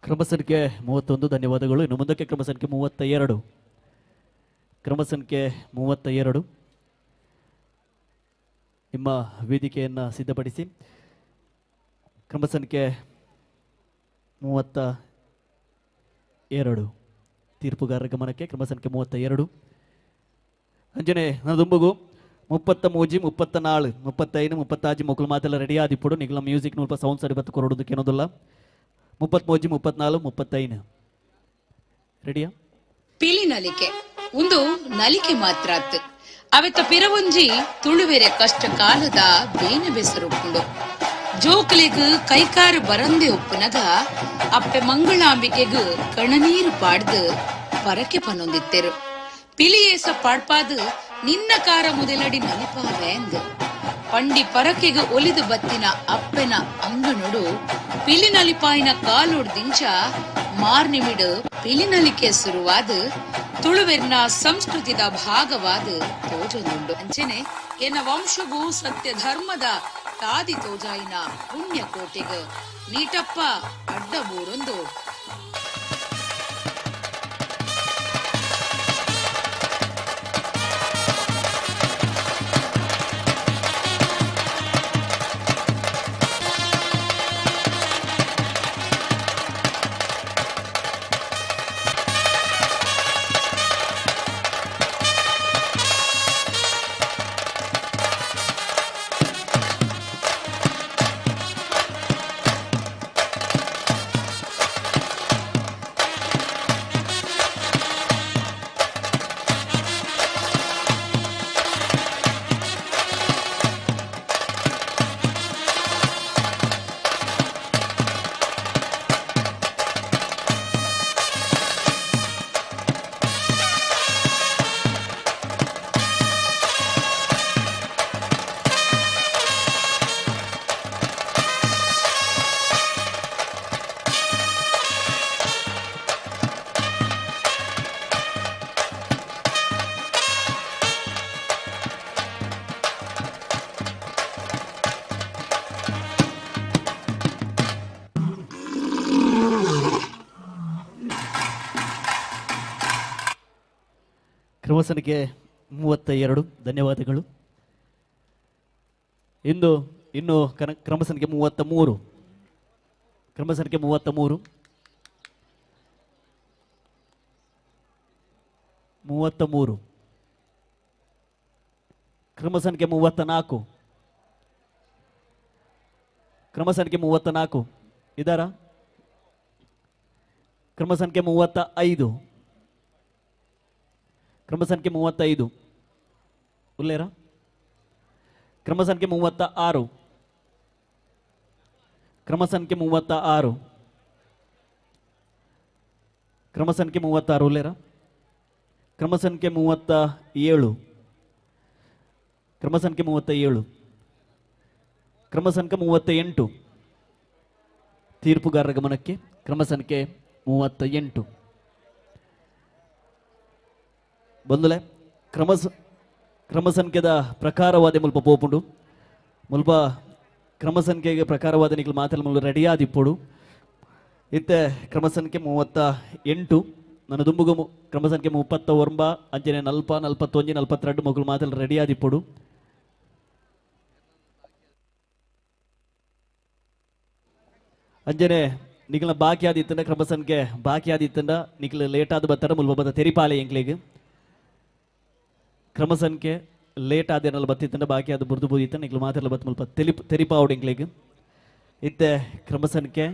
ಕ್ರಮ ಸಂಖ್ಯೆ 31 ಧನ್ಯವಾದಗಳು. ಇನ್ನು ಮುಂದಕ್ಕೆ ಕ್ರಮ ಸಂಖ್ಯೆ 32. ಕ್ರಮ ಸಂಖ್ಯೆ 32 ನಿಮ್ಮ ವೇದಿಕೆಯನ್ನು ಸಿದ್ಧಪಡಿಸಿ. ಕ್ರಮ ಸಂಖ್ಯೆ 32 ತೀರ್ಪುಗಾರರ ಗಮನಕ್ಕೆ ಕ್ರಮ ಸಂಖ್ಯೆ 32. ಅಂಜನೆ ದುಂಬುಗು 33, 34, 35, 36 ಮಕ್ಕಳು ಮಾತೆಲ್ಲ ರೆಡಿ ಆದಿಪ್ಪಡು. ನಿಗಲ ಮ್ಯೂಸಿಕ್ ನೂಲ್ಪ ಸೌಂಡ್ ಸರಿ ಬತ್ತು ಕೊರಡುದಕ್ಕೆ ಏನೋದಿಲ್ಲ. 33, 34, 35 ರೆಡಿಯಾ? ಪಿಲಿ ನಲಿಕೆ ಒಂದು ನಲಿಕೆ ಮಾತ್ರ ಅವೆತ್ತ ಪಿರವೊಂಜಿ ತುಳುವೆರೆ ಕಷ್ಟ ಕಾಲದ ಬೇನೆ ಬೆಸರುಪ್ಪುಂಡು. ಜೋಕುಲೆಗ್ ಕೈಕಾರು ಬರಂದೆ ಉಪ್ಪುನಗ ಅಪ್ಪೆ ಮಂಗಳಾಂಬಿಕೆಗ್ ಕಣನೀರು ಪಾಡ್ದು ಪರಕೆ ಪನೊಂದಿತ್ತೆರು. ಪಿಲಿಯೇಸ ಪಾಡ್ಪಾದು ನಿನ್ನ ಕಾರ ಮುದಲಡಿ ನಲಿಪಾವೆ ಎಂದು ಪಂಡಿ ಪರಕೆಗೆ ಒಲಿದು ಬತ್ತಿನ ಅಪ್ಪೆನ ಅಂಗನೊಡು ಪಿಲಿ ನಲಿಪಾಯಿನ ಕಾಲೊಡ್ದಿಂಚ ಮಾರ್ನಿಮಿಡು ಪಿಲಿನಲಿಕೆ ಸುರುವಾದ ತುಳುವೆರ್ನ ಸಂಸ್ಕೃತಿದ ಭಾಗವಾದ ತೋಜೊಂದುಂಡು. ಅಂಚನೆ ಎನ್ನ ವಂಶಗೂ ಸತ್ಯ ಧರ್ಮದ ತಾದಿ ತೋಜಾಯಿನ ಪುಣ್ಯಕೋಟೆಗ ನೀಟಪ್ಪ ಅಡ್ಡ ಬೂರೊಂದು ಕ್ರಮ ಸಂಖ್ಯೆ 32 ಧನ್ಯವಾದಗಳು. ಇಂದು ಇನ್ನು ಕ್ರಮ ಸಂಖ್ಯೆ 33. ಕ್ರಮ ಸಂಖ್ಯೆ 33 33. ಕ್ರಮ ಸಂಖ್ಯೆ 34. ಕ್ರಮ ಸಂಖ್ಯೆ 34 ಇದಾರ? ಕ್ರಮ ಸಂಖ್ಯೆ 35. ಕ್ರಮ ಸಂಖ್ಯೆ 35 ಉಲ್ಲೇರ? ಕ್ರಮ ಸಂಖ್ಯೆ 36. ಕ್ರಮ ಸಂಖ್ಯೆ 36. ಕ್ರಮ ಸಂಖ್ಯೆ 36 ಉಲ್ಲೇರ? ಕ್ರಮ ಸಂಖ್ಯೆ 37. ಕ್ರಮ ಸಂಖ್ಯೆ 37. ಕ್ರಮ ಸಂಖ್ಯೆ 38. ತೀರ್ಪುಗಾರರ ಗಮನಕ್ಕೆ ಕ್ರಮ ಸಂಖ್ಯೆ 38. ಬಂದುಲೆ ಕ್ರಮ ಸಂಖ್ಯೆದ ಪ್ರಕಾರವಾದ ಮುಲ್ಪ ಪೋಪುಂಡು. ಮುಲ್ಪ ಕ್ರಮ ಸಂಖ್ಯೆಗೆ ಪ್ರಕಾರವಾದ ನಿಕ್ಲು ಮಾತೆಲ್ಲ ಮುಲ್ಪ ರೆಡಿಯಾದಿಪ್ಪುಡು. ಇತ್ತೆ ಕ್ರಮ ಸಂಖ್ಯೆ 38. ನನ್ನ ದುಂಬುಗು ಕ್ರಮ ಸಂಖ್ಯೆ 39 ಅಂಚನೆ 40, 41, 42 ಮಕ್ಕಳು ಮಾತೆಲ್ಲ ರೆಡಿಯಾದಿಪ್ಪುಡು. ಅಂಜನೆ ನಿಕ್ಲ ಬಾಕಿ ಆದಿತ್ತಂಡ ಕ್ರಮ ಸಂಖ್ಯೆ ಬಾಕಿ ಆದಿತ್ತಂಡ ನಿಕ್ಲು ಲೇಟ್ ಆದ ಬತ್ತರ ಮುಲ್ಪ ಬತ್ತ ತೆರಿಪಾಲೆ ಎಂಕ್ಲೆಗ್. ಕ್ರಮ ಸಂಖ್ಯೆ ಲೇಟ್ ಆದೇನಲ್ಲ ಬತ್ತಿತ್ತಂಡ ಬಾಕಿ ಅದು ಬುರ್ದು ಬೂದಿತ್ತ ನಿಕ್ಲು ಮಾತೆಲ್ಲ ಬತ್ತ ಮುಲ್ಪ ತೆರಿಪಾವಡು ಎಂಕ್ಲೆಗ್. ಇತ್ತೆ ಕ್ರಮ ಸಂಖ್ಯೆ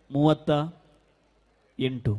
38.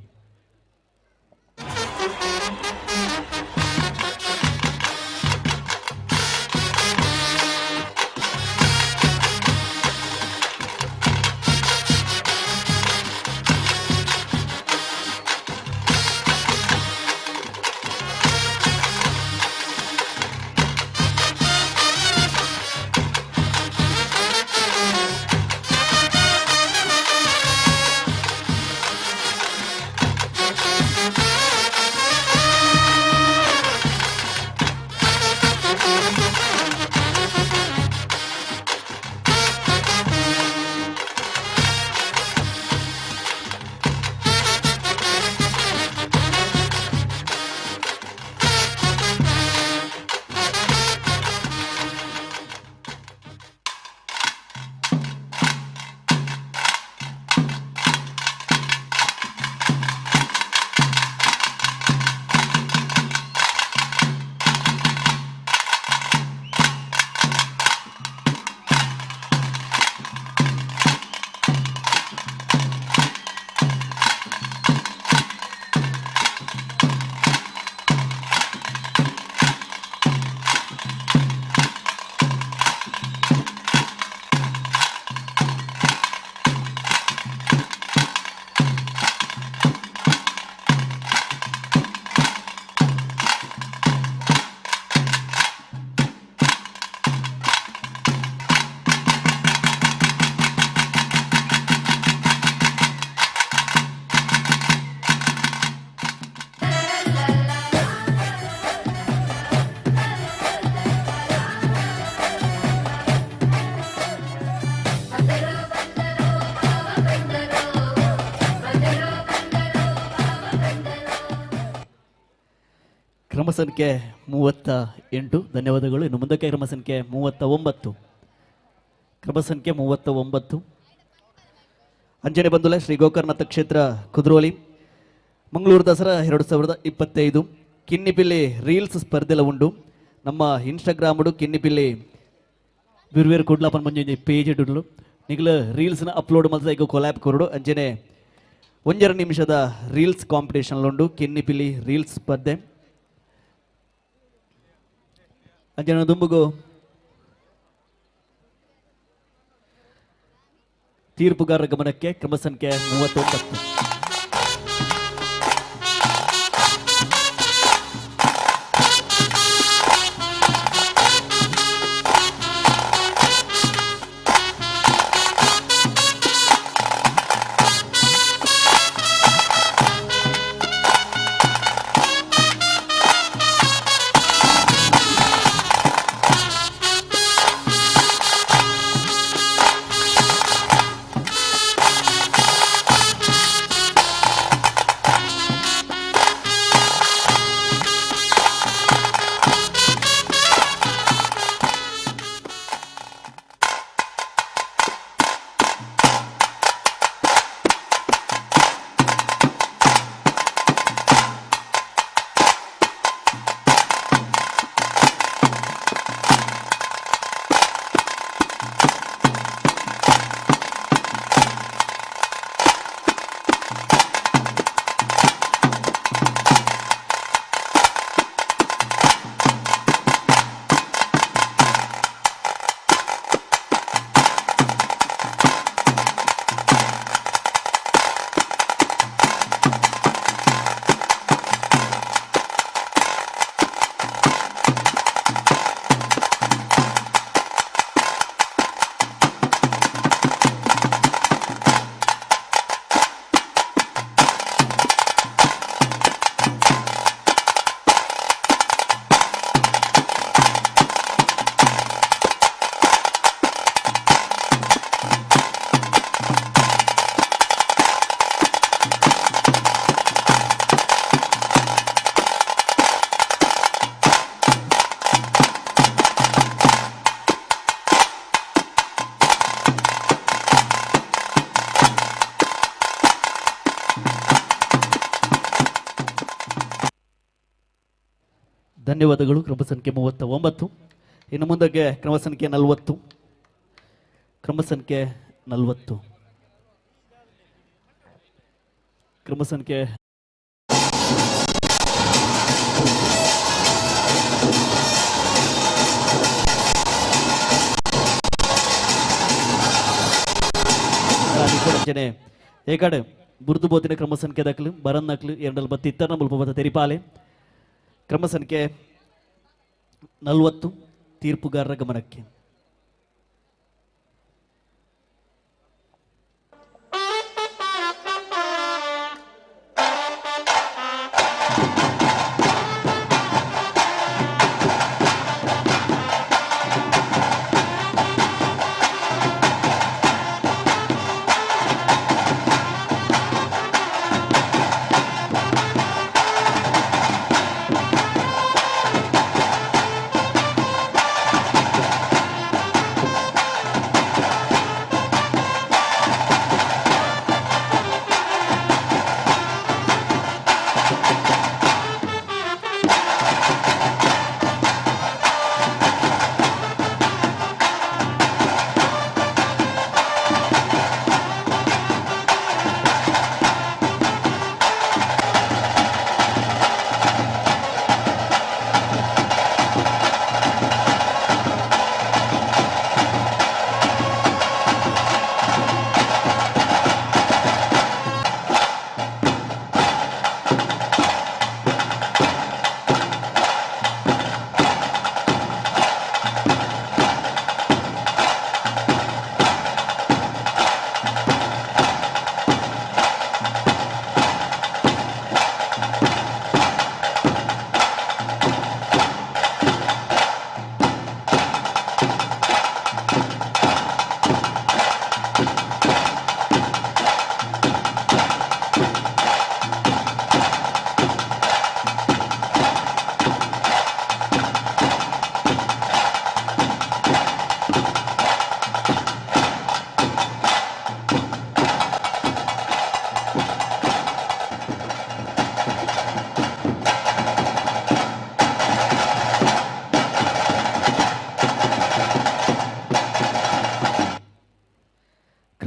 ಕ್ರಮ ಸಂಖ್ಯೆ 38. ಧನ್ಯವಾದಗಳು. ಇನ್ನು ಮುಂದಕ್ಕೆ ಕ್ರಮ ಸಂಖ್ಯೆ 39. ಕ್ರಮ ಸಂಖ್ಯೆ 39. ಅಂಜನೆ ಬಂಧುಲ ಶ್ರೀ ಗೋಕರ್ಣನಾಥ ಕ್ಷೇತ್ರ ಕುದ್ರೋಳಿ ಮಂಗಳೂರು ದಸರಾ 2025 ಕಿನ್ನಿಪಿಲ್ಲಿ ರೀಲ್ಸ್ ಸ್ಪರ್ಧೆಲ ಉಂಡು. ನಮ್ಮ ಇನ್ಸ್ಟಾಗ್ರಾಮ್ ಕಿನ್ನಿಪಿಲ್ಲಿ ಬಿರ್ವೇರು ಕುಡ್ಲಪ್ಪನ ಮಂಜು ಪೇಜ್ ಇಡುಲು ನಿಗಲ ರೀಲ್ಸ್ನ ಅಪ್ಲೋಡ್ ಮಲ್ತ ಈಗ ಕೊಲ್ಯಾಬ್ ಕೊರಡು. ಅಂಜನೆ 1.5 ನಿಮಿಷದ ರೀಲ್ಸ್ ಕಾಂಪಿಟೇಷನ್ ಉಂಡು ಕಿನ್ನಿಪಿಲ್ಲಿ ರೀಲ್ಸ್ ಸ್ಪರ್ಧೆ. ಅಂಜನ ದುಂಬುಗು ತೀರ್ಪುಗಾರರ ಗಮನಕ್ಕೆ ಕ್ರಮ ಸಂಖ್ಯೆ 39. ಧನ್ಯವಾದಗಳು. ಕ್ರಮ ಸಂಖ್ಯೆ 39. ಇನ್ನು ಮುಂದಕ್ಕೆ ಕ್ರಮ ಸಂಖ್ಯೆ 40. ಕ್ರಮ ಸಂಖ್ಯೆ 40. ಕ್ರಮ ಸಂಖ್ಯೆ ಏಕಡೆ ಬುರ್ದು ಬೋತಿನ ಕ್ರಮ ಸಂಖ್ಯೆ ದಾಖಲು ಬರನ್ ನಕ್ಲು ಎರಡಲ್ಲಿ ಬತ್ತಿ ಇತ್ತರ ಮುಲ್ಪ ಬತ್ತ ತೆರಿಪಾಲೆ. ಕ್ರಮ ಸಂಖ್ಯೆ 40 ತೀರ್ಪುಗಾರರ ಗಮನಕ್ಕೆ.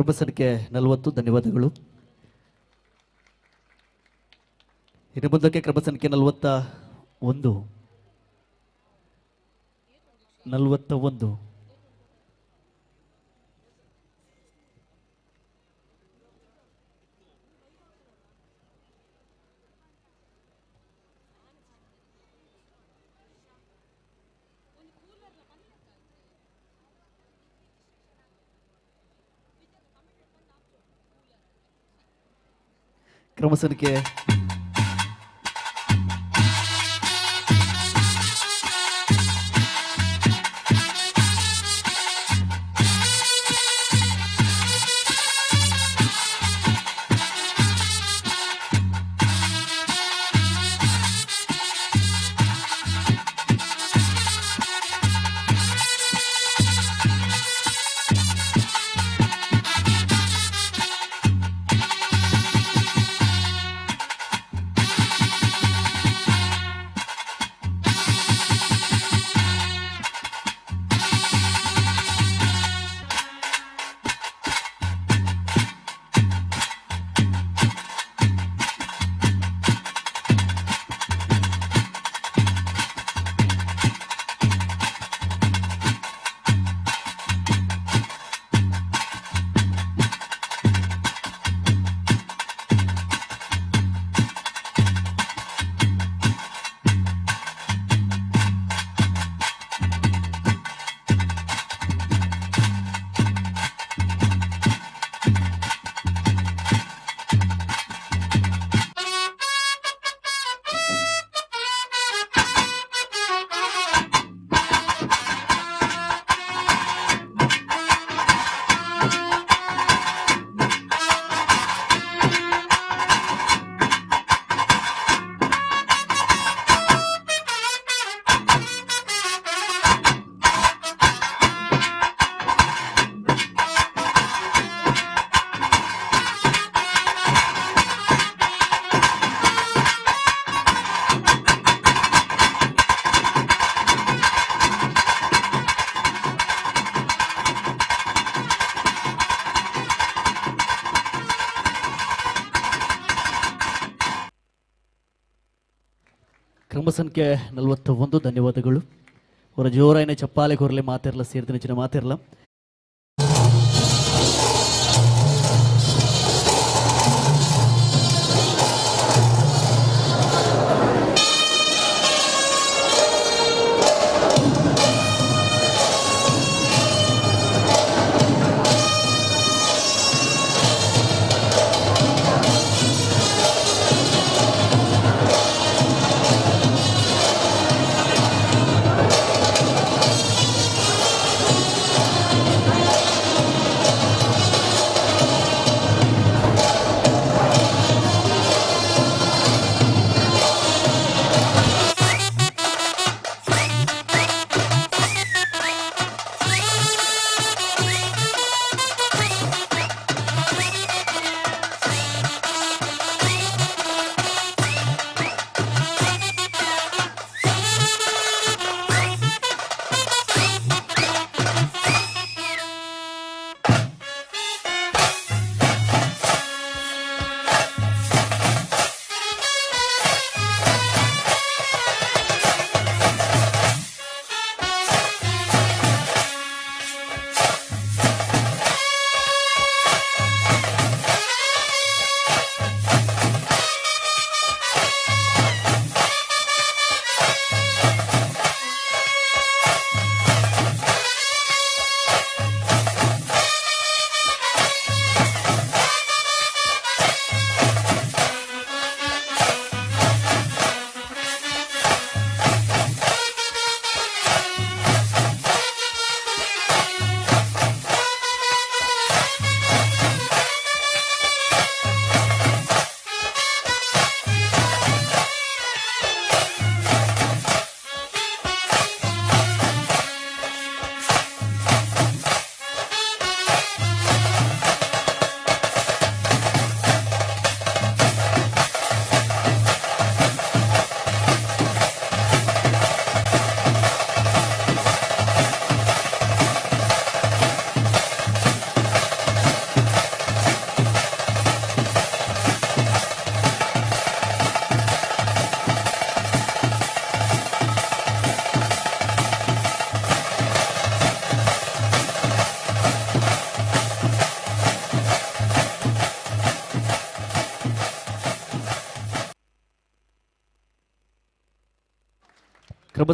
ಕ್ರಮ ಸಂಖ್ಯೆ 40 ಧನ್ಯವಾದಗಳು. ಇನ್ನು ಮುಂದಕ್ಕೆ ಕ್ರಮ ಸಂಖ್ಯೆ 41 41 ಕ್ರಮ ಸಂಖ್ಯೆ ಕ್ರಮ ಸಂಖ್ಯೆ 41 ಧನ್ಯವಾದಗಳು. ಅವರ ಜೋರಾಯಿನ ಚಪ್ಪಾಲೆ ಕೊರಲೆ ಮಾತಿರಲ್ಲ ಸೇರಿದ ನೆಚ್ಚಿನ ಮಾತಿರಲ್ಲ.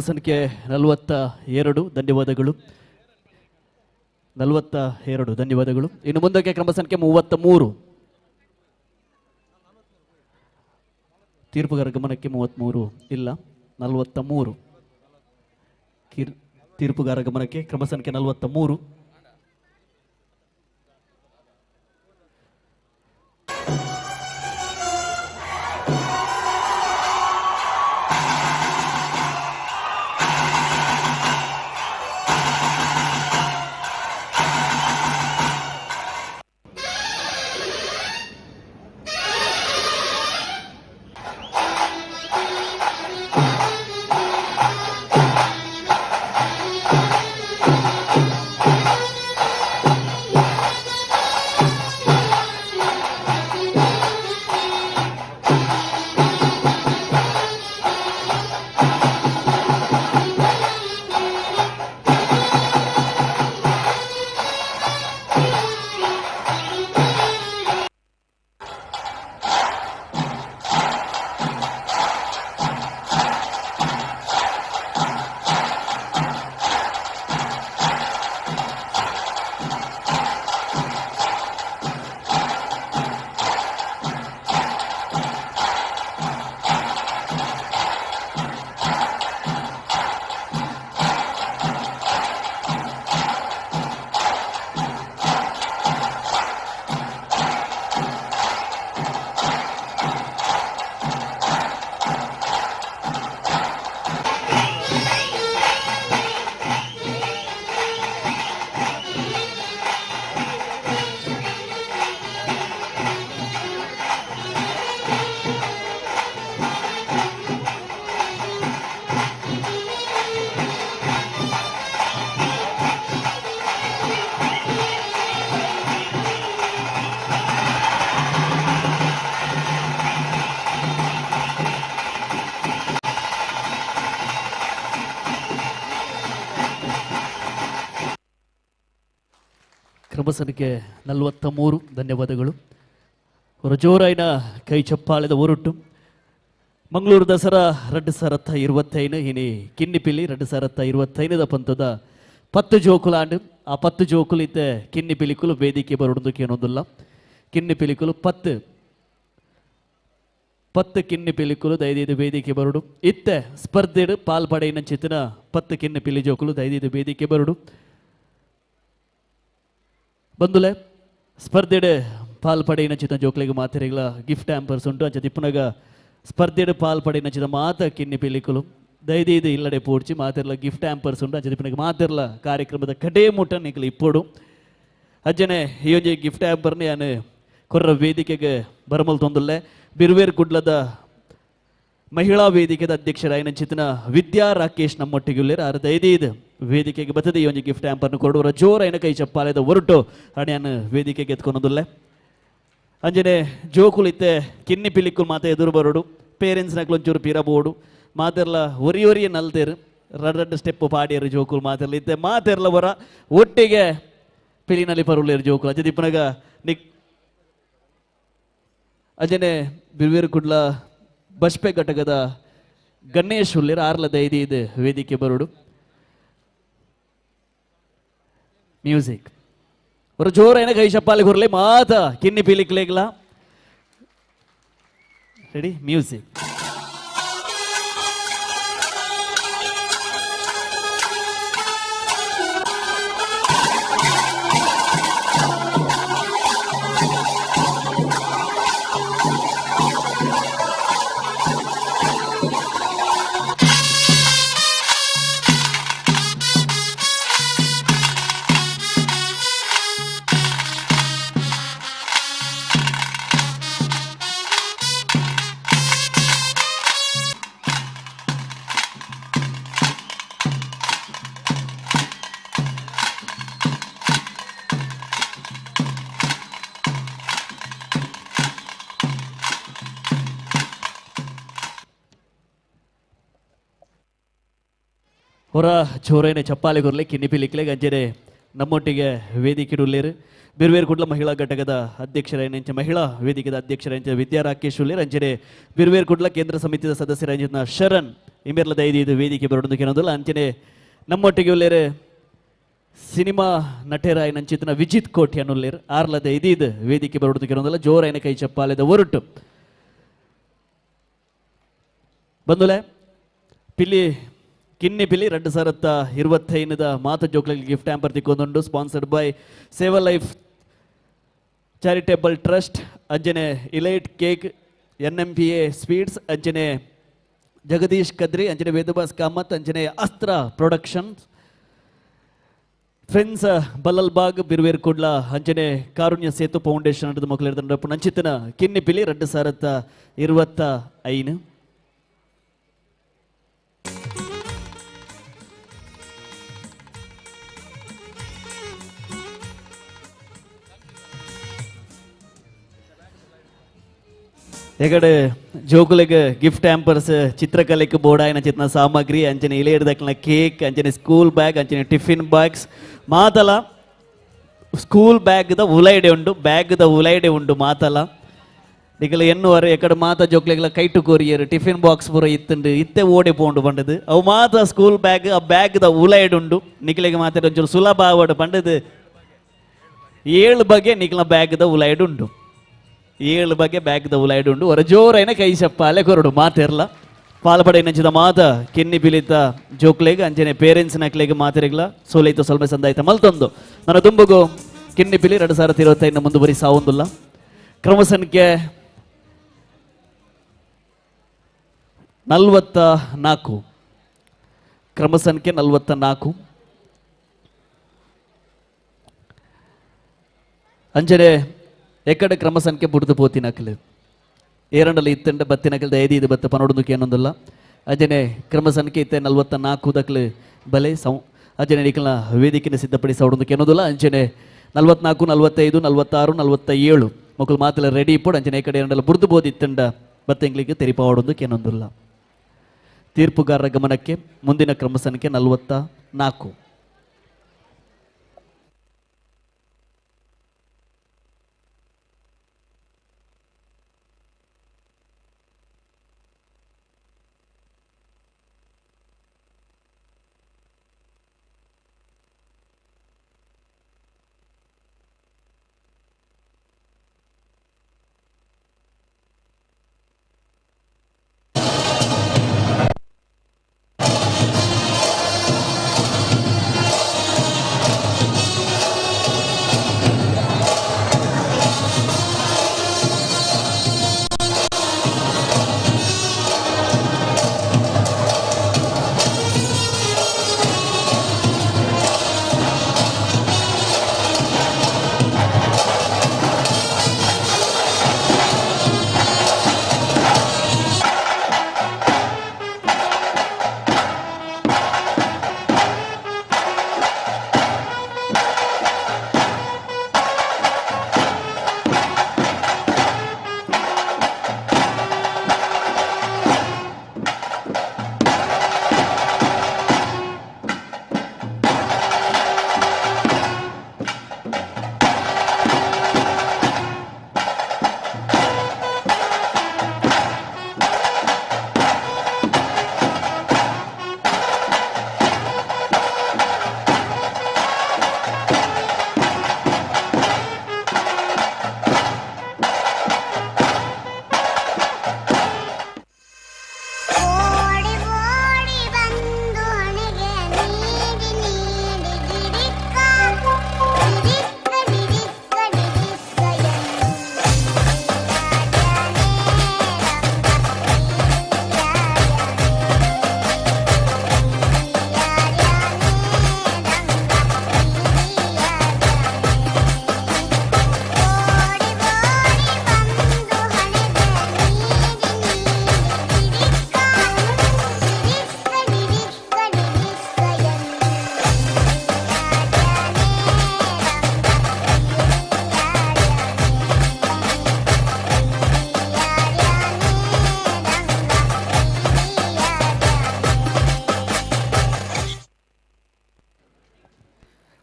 ಕ್ರಮ ಸಂಖ್ಯೆ 42 ಧನ್ಯವಾದಗಳು. 42 ಧನ್ಯವಾದಗಳು. ಇನ್ನು ಮುಂದಕ್ಕೆ ಕ್ರಮ ಸಂಖ್ಯೆ 33. ತೀರ್ಪುಗಾರ ಗಮನಕ್ಕೆ 33 ಇಲ್ಲ, 43. ತೀರ್ಪುಗಾರ ಗಮನಕ್ಕೆ ಕ್ರಮ ಸಂಖ್ಯೆ 43. ಕ್ರಮ ಸಂಖ್ಯೆ 43 ಧನ್ಯವಾದಗಳು. ಅವರ ಜೋರಾಯಿನ ಕೈ ಚಪ್ಪಾಳೆದ ಒರಟು. ಮಂಗಳೂರು ದಸರಾ 2025 ಇನಿ ಕಿನ್ನಿಪಿಲಿ 2025 ಪಂತದ 10 ಜೋಕುಲಾಂಡು. ಆ 10 ಜೋಕುಲು ಇತ್ತೆ ಕಿನ್ನಿಪಿಲಿಕುಲು ವೇದಿಕೆ ಬರುಡೊಂದು ಕೇನೊಂದುಲ್ಲ. ಕಿನ್ನಿಪಿಲಿಕುಲು 10 ಕಿನ್ನಿಪಿಲಿಕುಲು ದಯದೀದು ವೇದಿಕೆ ಬರುಡು. ಇತ್ತೆ ಸ್ಪರ್ಧೆಡು ಪಾಲ್ಪಡೆಯಿನ ಚಿತ್ತಿನ 10 ಕಿನ್ನಿಪಿಲಿ ಜೋಕುಲು ದಯದೀದು ವೇದಿಕೆ ಬರುಡು. ಬಂದುಲೆ ಸ್ಪರ್ಧೆಡೆ ಪಾಲ್ಪಡೆಯಿನ ಚಿತ್ತ ಜೋಕ್ಲೆಗ್ ಮಾತೆರೆಗ್ಲ ಗಿಫ್ಟ್ ಹ್ಯಾಂಪರ್ಸ್ ಉಂಟು. ಅಂಚ ತಿಪ್ಪುನಗ ಸ್ಪರ್ಧೆಡೆ ಪಾಲ್ಪಡೆಯಿನ ಚಿತ್ತ ಮಾತ ಕಿನ್ನಿ ಪಿಲಿಕುಲು ದಯದೀದು ಇಲ್ಲಡೆ ಪೋಡ್ಚಿ ಮಾತೆರ್ಲ ಗಿಫ್ಟ್ ಹ್ಯಾಂಪರ್ಸ್ ಉಂಟು. ಅಂಚ ತಿಪ್ಪುನಗ ಮಾತೆರ್ಲ ಕಾರ್ಯಕ್ರಮದ ಕಡೆ ಮುಟ್ಟ ನಿಕ್ಲು ಇಪ್ಪೊಡು. ಅಜ್ಜನೆ ಈ ಒಂಜಿ ಗಿಫ್ಟ್ ಹ್ಯಾಂಪರ್ನ ಯಾನು ಕೊರ್ರ ವೇದಿಕೆಗೆ ಬರಮಲ್ ತೊಂದುಲ್ಲೆ. ಬಿರುವೇರ್ ಕುಡ್ಲದ ಮಹಿಳಾ ವೇದಿಕೆದ ಅಧ್ಯಕ್ಷರಾಯಿನ ಚಿತ್ತಿನ ವಿದ್ಯಾ ರಾಕೇಶ್ ನಮ್ಮೊಟ್ಟಿಗೆ ಉಲ್ಲೇರು. ಆರ್ ದಯದೀದು ವೇದಿಕೆಗೆ ಬತ್ತದೆ ಈ ಒಂಜಿ ಗಿಫ್ಟ್ ಹ್ಯಾಂಪರ್ನ ಕೊಡುವರ ಜೋರಾಯಿನ ಕೈ ಚಪ್ಪಾಳೆದ ಹೊರಟು ಅಣ್ಯಾನ್ ವೇದಿಕೆಗೆ ಎತ್ಕೊನೊಂದುಲ್ಲೆ. ಅಂಜನೆ ಜೋಕುಲಿತ್ತೆ ಕಿನ್ನಿ ಪಿಲಿಕ್ಕುಲು ಮಾತ ಎದುರು ಬರೋಡು. ಪೇರೆಂಟ್ಸ್ ನಕ್ಲು ಒಂಚೂರು ಪಿರ ಬೋಡು. ಮಾತೆರ್ಲ ಒರಿ ಒರಿಯ ನಲ್ತೇರು ರಡ್ ಸ್ಟೆಪ್ ಪಾಡಿಯರು ಜೋಕುಲು ಮಾತೆರ್ಲ ಇತ್ತೆ ಮಾತೆರ್ಲ ಹೊರ ಒಟ್ಟಿಗೆ ಪಿಲಿನಲ್ಲಿ ಪರುಲೇರು ಜೋಕುಲು. ಅಜ್ಜ ದಿಪ್ಪನಗ ನಿಕ್ ಅಜನೆ ಬಿರುವೇರು ಕುಡ್ಲ ಬಸ್ಪೆ ಘಟಕದ ಗಣೇಶ್ ಉಲ್ಲೇರು. ಆರ್ಲ ದೈದಿ ಇದು ವೇದಿಕೆ ಬರೋಡು. ಮ್ಯೂಸಿಕ್ ஒரு ಜೋರಾಯಿನ ಕೈ ಚಪ್ಪಾಳೆ ಕೊರ್ಲೆ ಮಾತ ಕಿನ್ನಿ ಪಿಲಿಕ್ಲೇಗ್ಲ. Ready music. ಹೊರ ಜೋರೇನೆ ಚಪ್ಪಾಲೆ ಕೊರ್ಲೆ ಕಿನ್ನಿ ಪಿಲಿಕ್ಲೆ ಗಂಜನೆ ನಮ್ಮೊಟ್ಟಿಗೆ ವೇದಿಕೆ ಉಲ್ಲೇರು. ಬಿರ್ವೇರ್ ಕುಡ್ಲ ಮಹಿಳಾ ಘಟಕದ ಅಧ್ಯಕ್ಷರಾಯಂಚ ಮಹಿಳಾ ವೇದಿಕೆದ ಅಧ್ಯಕ್ಷರಾಯಂಚ ವಿದ್ಯಾ ರಾಕೇಶ್ ಉಲ್ಲೇರ್. ಅಂಚನೆ ಬಿರ್ವೇರ್ ಕುಡ್ಲ ಕೇಂದ್ರ ಸಮಿತಿಯ ಸದಸ್ಯರಾಯಂಚಿನ ಶರಣ್ ಇಮೇರ್ಲ ದೈದಿ ವೇದಿಕೆ ಬರೋದು ಕೇಳೋದಿಲ್ಲ. ಅಂಚನೆ ನಮ್ಮೊಟ್ಟಿಗೆ ಉಲ್ಲೇರು ಸಿನಿಮಾ ನಟೆರಾಯನ ಅಂಚಿತನ ವಿಜಿತ್ ಕೋಟ್ಯಾನ್ ಉಲ್ಲೇರ್. ಆರ್ಲದ ಇದೀದ್ ವೇದಿಕೆ ಬರೋದು ಕೇಳೋದಿಲ್ಲ. ಜೋರಾಯನ ಕೈ ಚಪ್ಪಾಲೆದ ಒರಟು ಬಂದುಲೆ ಪಿಲಿ ಕಿನ್ನಿ ಪಿಲಿ 2025 ಮಾತ ಜೋಕ್ಲಿಗೆ ಗಿಫ್ಟ್ ಹ್ಯಾಂಪರ್ ತಿಕ್ಕೊಂದುಂಡು. Sponsored by Seva life charitable trust, ಅಂಜನೆ elite cake, NMPA sweets, ಅಂಜನೆ ಜಗದೀಶ್ ಕದ್ರಿ, ಅಂಜನೆ ವೇದಬಾಸ್ ಕಾಮತ್, ಅಂಜನೆ ಅಸ್ತ್ರ ಪ್ರೊಡಕ್ಷನ್ಸ್, ಫ್ರೆಂಡ್ಸ್ ಬಲ್ಲಲ್ಬಾಗ್ ಬಿರುವೇರ್ ಕುಡ್ಲ, ಅಂಜನೆ ಕಾರುಣ್ಯ ಸೇತು ಫೌಂಡೇಶನ್ ಮಕ್ಕಳು ನಂಚಿತನ ಕಿನ್ನಿ ಪಿಲಿ 2025. ಎಗಡೆ ಜೋಕುಲೆಗ್ ಗಿಫ್ಟ್ ಹ್ಯಾಂಪರ್ಸ್, ಚಿತ್ರಕಲೆಗೆ ಬೋರ್ಡಾಯಿನ ಚಿತ್ನ ಸಾಮಗ್ರಿ, ಅಂಚನೆ ಇಲೇಡ್ದಕ್ಲ ಕೇಕ್, ಅಂಚನೆ ಸ್ಕೂಲ್ ಬ್ಯಾಗ್, ಅಂಚನೆ ಟಿಫಿನ್ ಬ್ಯಾಗ್ಸ್, ಮಾತಲ ಸ್ಕೂಲ್ ಬ್ಯಾಗ್ದ ಉಲೈಡೆ ಉಂಡು, ಬ್ಯಾಗ್ದ ಉಲೈಡೆ ಉಂಡು ಮಾತಲ. ನಿಗಲ ಎನ್ನುವರೆ ಎಕಡೆ ಮಾತ ಜೋಕ್ಲೆಗ್ಲ ಕೈಟು ಕೊರಿಯರ್ ಟಿಫಿನ್ ಬಾಕ್ಸ್ ಪೂರ ಇತ್ತುಂಡು, ಇತ್ತೆ ಓಡೆ ಪೋಂಡು ಬಂಡದು. ಅವು ಮಾತ ಸ್ಕೂಲ್ ಬ್ಯಾಗ್, ಆ ಬ್ಯಾಗ್ದ ಉಲೈಡ್ ಉಂಡು. ನಿಗಲಿಗೆ ಮಾತಾಡ ಒಂಚೂರು ಸುಲಭ ಆವಡು ಪಂಡದು 7 ಬಗೆ ನಿಗಲ ಬ್ಯಾಗ್ದ ಉಲೈಡ್ ಉಂಡು. 7 ಬಗೆ ಬ್ಯಾಗ್ದ ಉಲೈಡ್ ಉಂಡು. ಹೊರ ಜೋರೈನ ಕೈ ಚಪ್ಪಾಲೆ ಕೊರಡು ಮಾತಿರ್ಲ. ಪಾಲ್ಪಡೆ ನಂಚಿದ ಮಾತ ಕಿನ್ನಿ ಪಿಲಿತ ಜೋಕ್ಲೆಗ್ ಅಂಚನೆ ಪೇರೆಂಟ್ಸ್ ನಕ್ಲೆಗ್ ಮಾತಿರ್ಗ್ಲ ಸೋಲೈತ ಸೊಲ್ಮೆ ಸಂದಾಯ್ತ ಮಲ್ತೊಂದು ನನ್ನ ತುಂಬುಗು ಕಿನ್ನಿ ಪಿಲಿ 2025 ಮುಂದುವರಿ ಸಾವೊಂದುಲ್ಲ. ಕ್ರಮ ಸಂಖ್ಯೆ 44, ಕ್ರಮ ಸಂಖ್ಯೆ 44. ಅಂಚನೆ ಎಕ್ಕಡೆ ಕ್ರಮ ಸಂಖ್ಯೆ ಬುಡ್ದು ಪೋತಿನಕ್ಲು ಏರಂಡಲ್ಲಿ ಇತ್ತಂಡ ಬತ್ತಿನಕಲ್ ಐದು ಇದು ಬತ್ತ ಪನೊಡೊಂದು ಏನೊಂದಲ್ಲ. ಅಜನೆ ಕ್ರಮ ಸಂಖ್ಯೆ ಇತ್ತೆ 44 ದಕ್ಲು ಬಲೆ ಸೌ ಅಜನೆ ನಿಕಲ್ನ ವೇದಿಕೆನ ಸಿದ್ಧಪಡಿಸ ಹೊಡೊಂದು ಏನೊಂದಿಲ್ಲ. ಅಂಚನೆ 44, 45, 46, 47 ಮಕ್ಕಳು ಮಾತೆಲ್ಲ ರೆಡಿ ಇಪ್ಪಡು. ಅಂಚನೆ ಈ ಕಡೆ ಏರಂಡಲ್ಲ ಬುಡ್ದು ಬೋದು ಇತ್ತಂಡ ಬತ್ತೆಂಗ್ಲಿಗೆ ತೆರಿಪ ಹೊಡೊಂದು ಏನೊಂದಿಲ್ಲ. ತೀರ್ಪುಗಾರರ ಗಮನಕ್ಕೆ ಮುಂದಿನ ಕ್ರಮ ಸಂಖ್ಯೆ 44.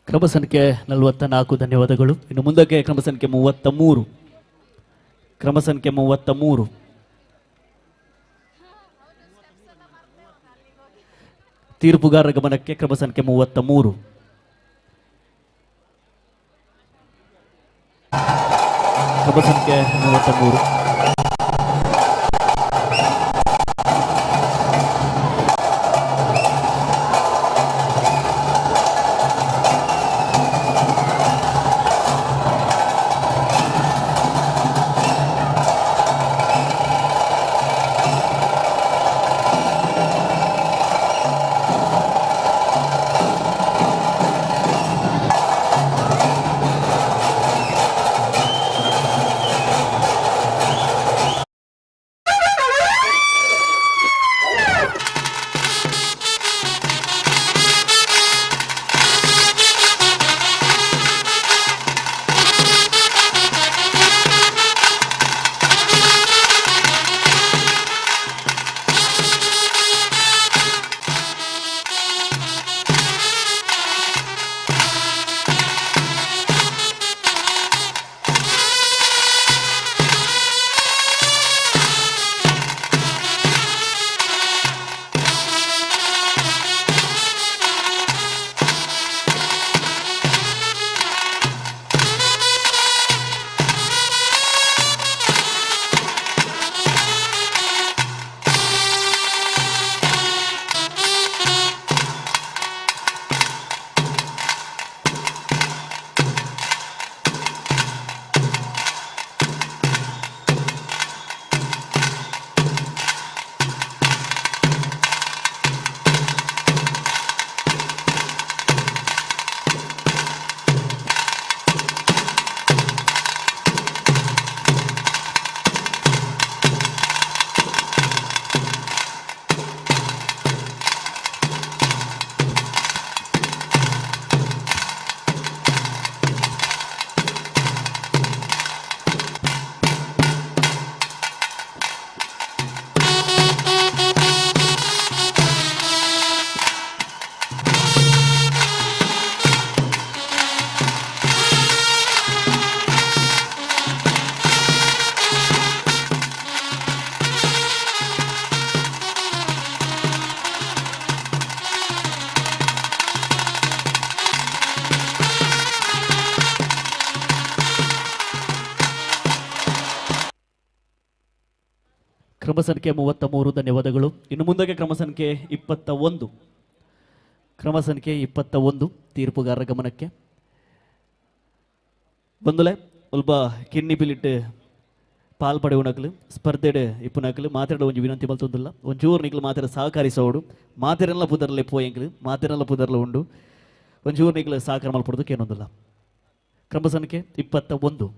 ಕ್ರಮ ಸಂಖ್ಯೆ 44 ಧನ್ಯವಾದಗಳು. ಇನ್ನು ಮುಂದಕ್ಕೆ ಕ್ರಮ ಸಂಖ್ಯೆ 33. ಕ್ರಮ ಸಂಖ್ಯೆ 33. ತೀರ್ಪುಗಾರರ ಗಮನಕ್ಕೆ ಕ್ರಮ ಸಂಖ್ಯೆ 33. ಕ್ರಮ ಸಂಖ್ಯೆ 33. ಕ್ರಮ ಸಂಖ್ಯೆ 33 ಧನ್ಯವಾದಗಳು. ಇನ್ನು ಮುಂದಕ್ಕೆ ಕ್ರಮ ಸಂಖ್ಯೆ 21. ಕ್ರಮ ಸಂಖ್ಯೆ 21 ತೀರ್ಪುಗಾರರ ಗಮನಕ್ಕೆ ಬಂದುಲೆ ಒಲ್ಪ ಕಿನ್ನಿ ಪಿಲಿಟ್ಟು ಪಾಲ್ ಪಡೆಯುವನಕಲು ಸ್ಪರ್ಧೆಡ್ ಇಪ್ಪುನಕಲು ಮಾತಾಡ ಒಂಜಿ ವಿನಂತಿ ಮಲ್ತೊಂದುಲ್ಲ. ಒಂಚೂರು ನಿಕ್ಲು ಮಾತಾಡ ಸಹಕರಿಸೋಡು. ಮಾತೆರೆಲ್ಲ ಪುದರ್ಲೆ ಪೋಯಂಕ್ಲು ಮಾತೆರೆಲ್ಲ ಪುದರ್ಲ ಉಂಡು. ಒಂಚೂರು ನಿಕ್ಲು ಸಹಕಾರ ಮಲ್ಪೊಡ್ದು ಕೇನೊಂದುಲ್ಲ. ಕ್ರಮ ಸಂಖ್ಯೆ 21.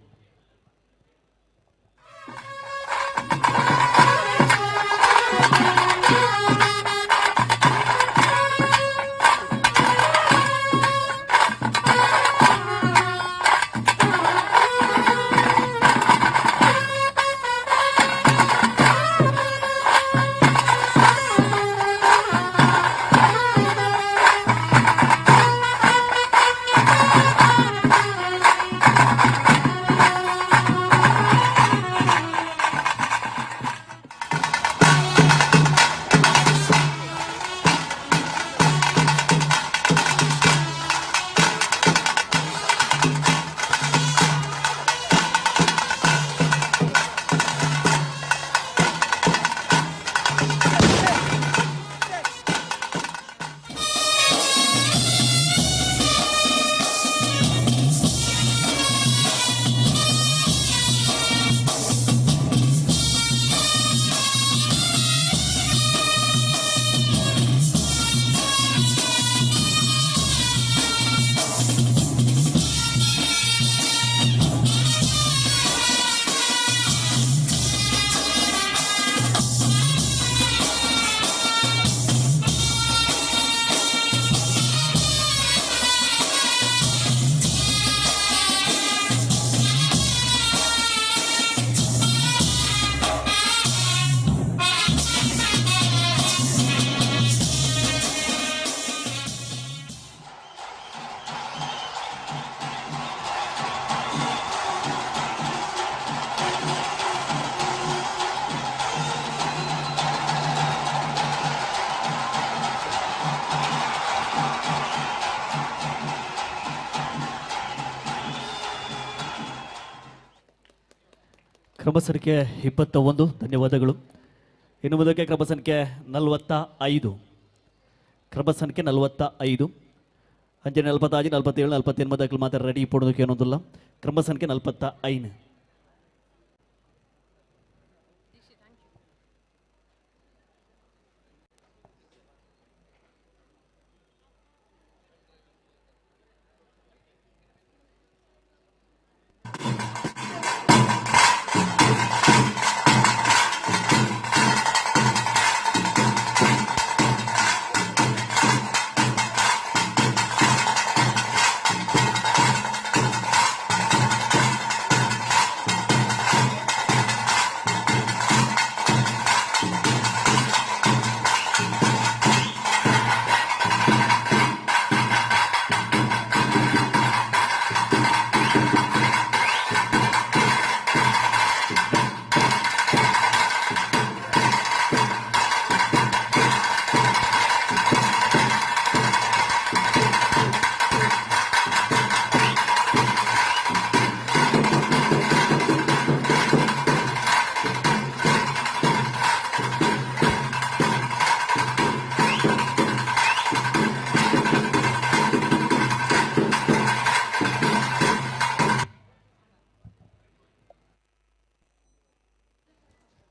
ಕ್ರಮ ಸಂಖ್ಯೆ 21 ಧನ್ಯವಾದಗಳು. ಇನ್ನು ಮುಂದಕ್ಕೆ ಕ್ರಮ ಸಂಖ್ಯೆ 45. ಕ್ರಮ ಸಂಖ್ಯೆ 45 ಅಂಚನೆ 46 47 48 ಮಾತ್ರ ರೆಡಿ ಪಡೋದಕ್ಕೆ ಏನೊಂದಿಲ್ಲ. ಕ್ರಮ ಸಂಖ್ಯೆ 45.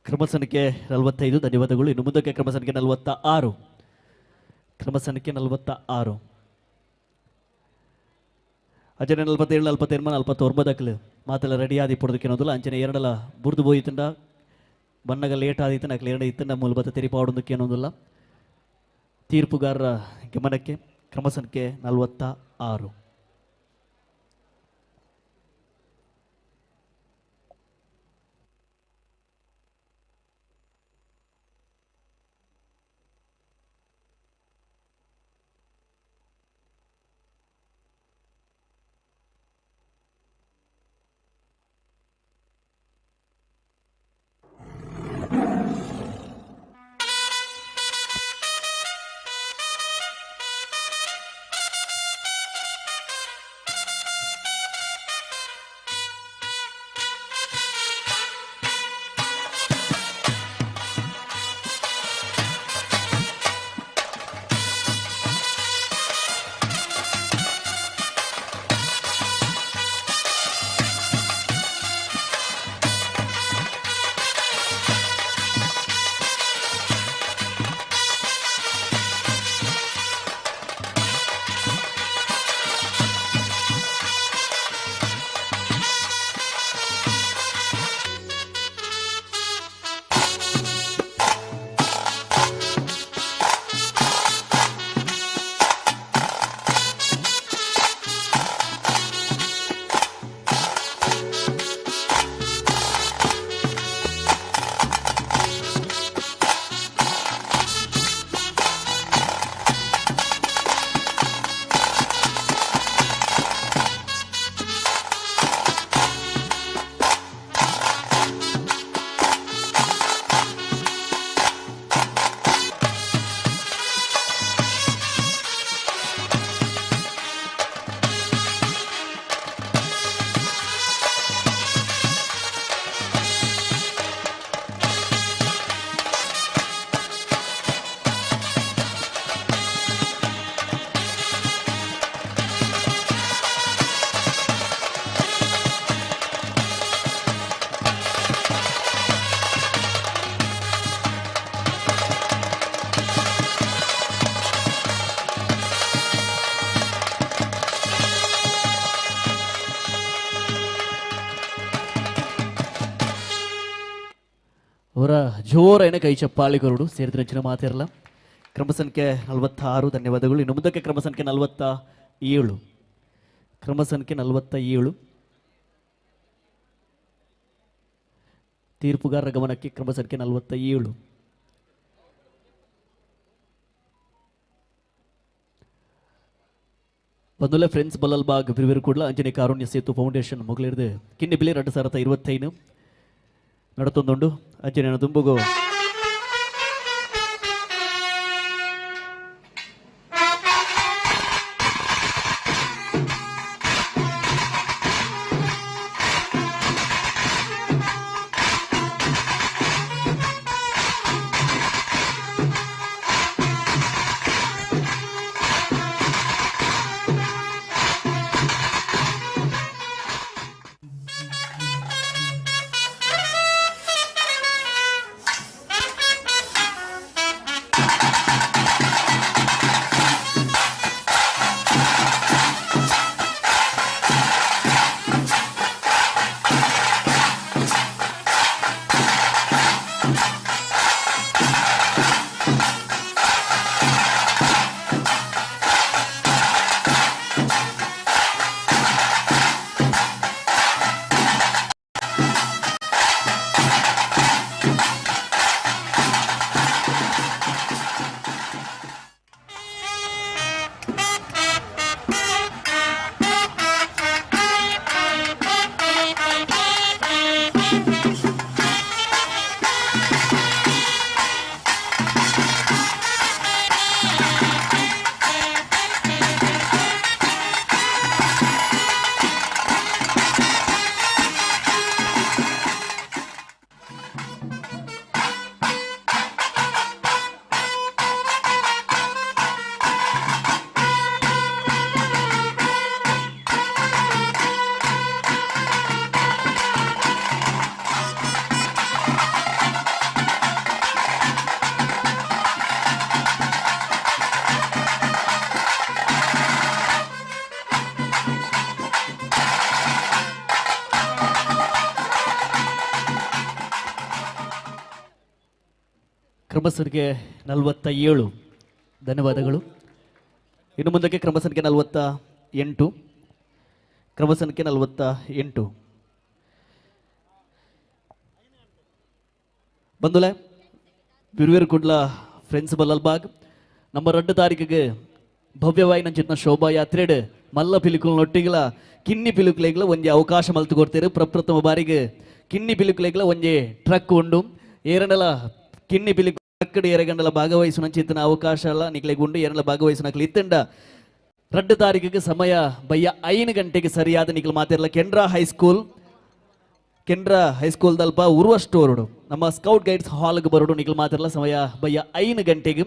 ಕ್ರಮ ಸಂಖ್ಯೆ 45 ಧನ್ಯವಾದಗಳು. ಇನ್ನು ಮುಂದಕ್ಕೆ ಕ್ರಮ ಸಂಖ್ಯೆ 46. ಕ್ರಮ ಸಂಖ್ಯೆ 46 ಅಂಚನೆ 47 48 49 ಮಾತೆಲ್ಲ ರೆಡಿ ಆದಿ ಪಡೋದಕ್ಕೆ ಅನ್ನೋದಿಲ್ಲ. ಅಂಚನೆ ಎರಡಲ ಬುರ್ದು ಬೋಯಿತಂಡ ಬಣ್ಣಗ ಲೇಟ್ ಆದಿತ್ತು ನಾಲ್ಕು ಎರಡು ಇತ್ತಂಡ ಮೂಲಬತ್ತ ತೆರಿಪಾಡೋದಕ್ಕೆ ಅನ್ನೋದಿಲ್ಲ. ತೀರ್ಪುಗಾರರ ಗಮನಕ್ಕೆ ಕ್ರಮ ಸಂಖ್ಯೆ 46. ಅವರ ಜೋರೈನ ಕೈ ಚಪ್ಪಾಳಿ ಕೊರಡು ಸೇರಿದ ಮಾತಿರಲ್ಲ. ಕ್ರಮ ಸಂಖ್ಯೆ 46 ಧನ್ಯವಾದಗಳು. ಇನ್ನು ಮುಂದಕ್ಕೆ ಕ್ರಮ ಸಂಖ್ಯೆ 47. ಕ್ರಮ ಸಂಖ್ಯೆ 47 ತೀರ್ಪುಗಾರರ ಗಮನಕ್ಕೆ ಕ್ರಮ ಸಂಖ್ಯೆ 47. ಬಂದುಲೆ ಫ್ರೆಂಡ್ಸ್ ಬಲ್ಲಲ್ ಬಾಗ್ ಬಿರುವಿರು ಕೂಡಲ ಅಂಜನೆ ಕಾರುಣ್ಯ ಸೇತು ಫೌಂಡೇಶನ್ ಮೊಗಲಿರ್ದು ಕಿನ್ನಿ ಬಿಲಿ 2025 ನಡತೊಂದುಂಡು ಅಂಜನೆ ದುಂಬುಗು ಕ್ರಮ ಸಂಖ್ಯೆ 47. ಧನ್ಯವಾದಗಳು. ಇನ್ನು ಮುಂದಕ್ಕೆ ಕ್ರಮ ಸಂಖ್ಯೆ 48. ಕ್ರಮ ಸಂಖ್ಯೆ 48. ಬಂಧುಲೆ ಬಿರುವೇರು ಕುಡ್ಲ ಫ್ರೆಂಡ್ಸ್ ಬಲ್ಲಲ್ಬಾಗ್ ನಮ್ಮ 2 ತಾರೀಕಿಗೆ ಭವ್ಯವಾಯಿನ ಚಿತ್ನ ಶೋಭಾಯಾತ್ರೆಡ್ ಮಲ್ಲ ಪಿಲಿಕುಲ್ ನೊಟ್ಟಿಗಳ ಕಿನ್ನಿ ಪಿಲುಕುಲೆಗ್ಲ ಒಂಜಿ ಅವಕಾಶ ಮಲ್ತು ಕೊಡ್ತೇರು. ಪ್ರಪ್ರಥಮ ಬಾರಿಗೆ ಕಿನ್ನಿ ಪಿಲುಕುಲೆಗ್ಲ ಒಂಜಿ ಟ್ರಕ್ ಉಂಡು. ಏರನಲ ಕಿನ್ನಿ ಪಿಲಿಕು ಟ್ರಕ್ ಏರಗಂಡಲ ಭಾಗವಹಿಸುವ ಚಿತ್ನ ಅವಕಾಶ ಅಲ್ಲ ನಿಕ್ಲೆಗ್ ಉಂಡು. ಏರನಲ ಭಾಗವಹಿಸುವ ಇತ್ತಂಡ 2 ತಾರೀಕಿಗೆ ಸಮಯ ಬಯ್ಯ 5 ಗಂಟೆಗೆ ಸರಿಯಾದ ನಿಕ್ಲು ಮಾತಿರಲ್ಲ ಕೆನರಾ ಹೈಸ್ಕೂಲ್, ಕೆನರಾ ಹೈಸ್ಕೂಲ್ ದಲ್ಪ ಉರ್ವಷ್ಟು ನಮ್ಮ ಸ್ಕೌಟ್ ಗೈಡ್ಸ್ ಹಾಲ್ಗೆ ಬರೋಡು ನಿಕ್ಲು ಮಾತಿರಲ್ಲ ಸಮಯ ಬಯ್ಯ 5 ಗಂಟೆಗೆ.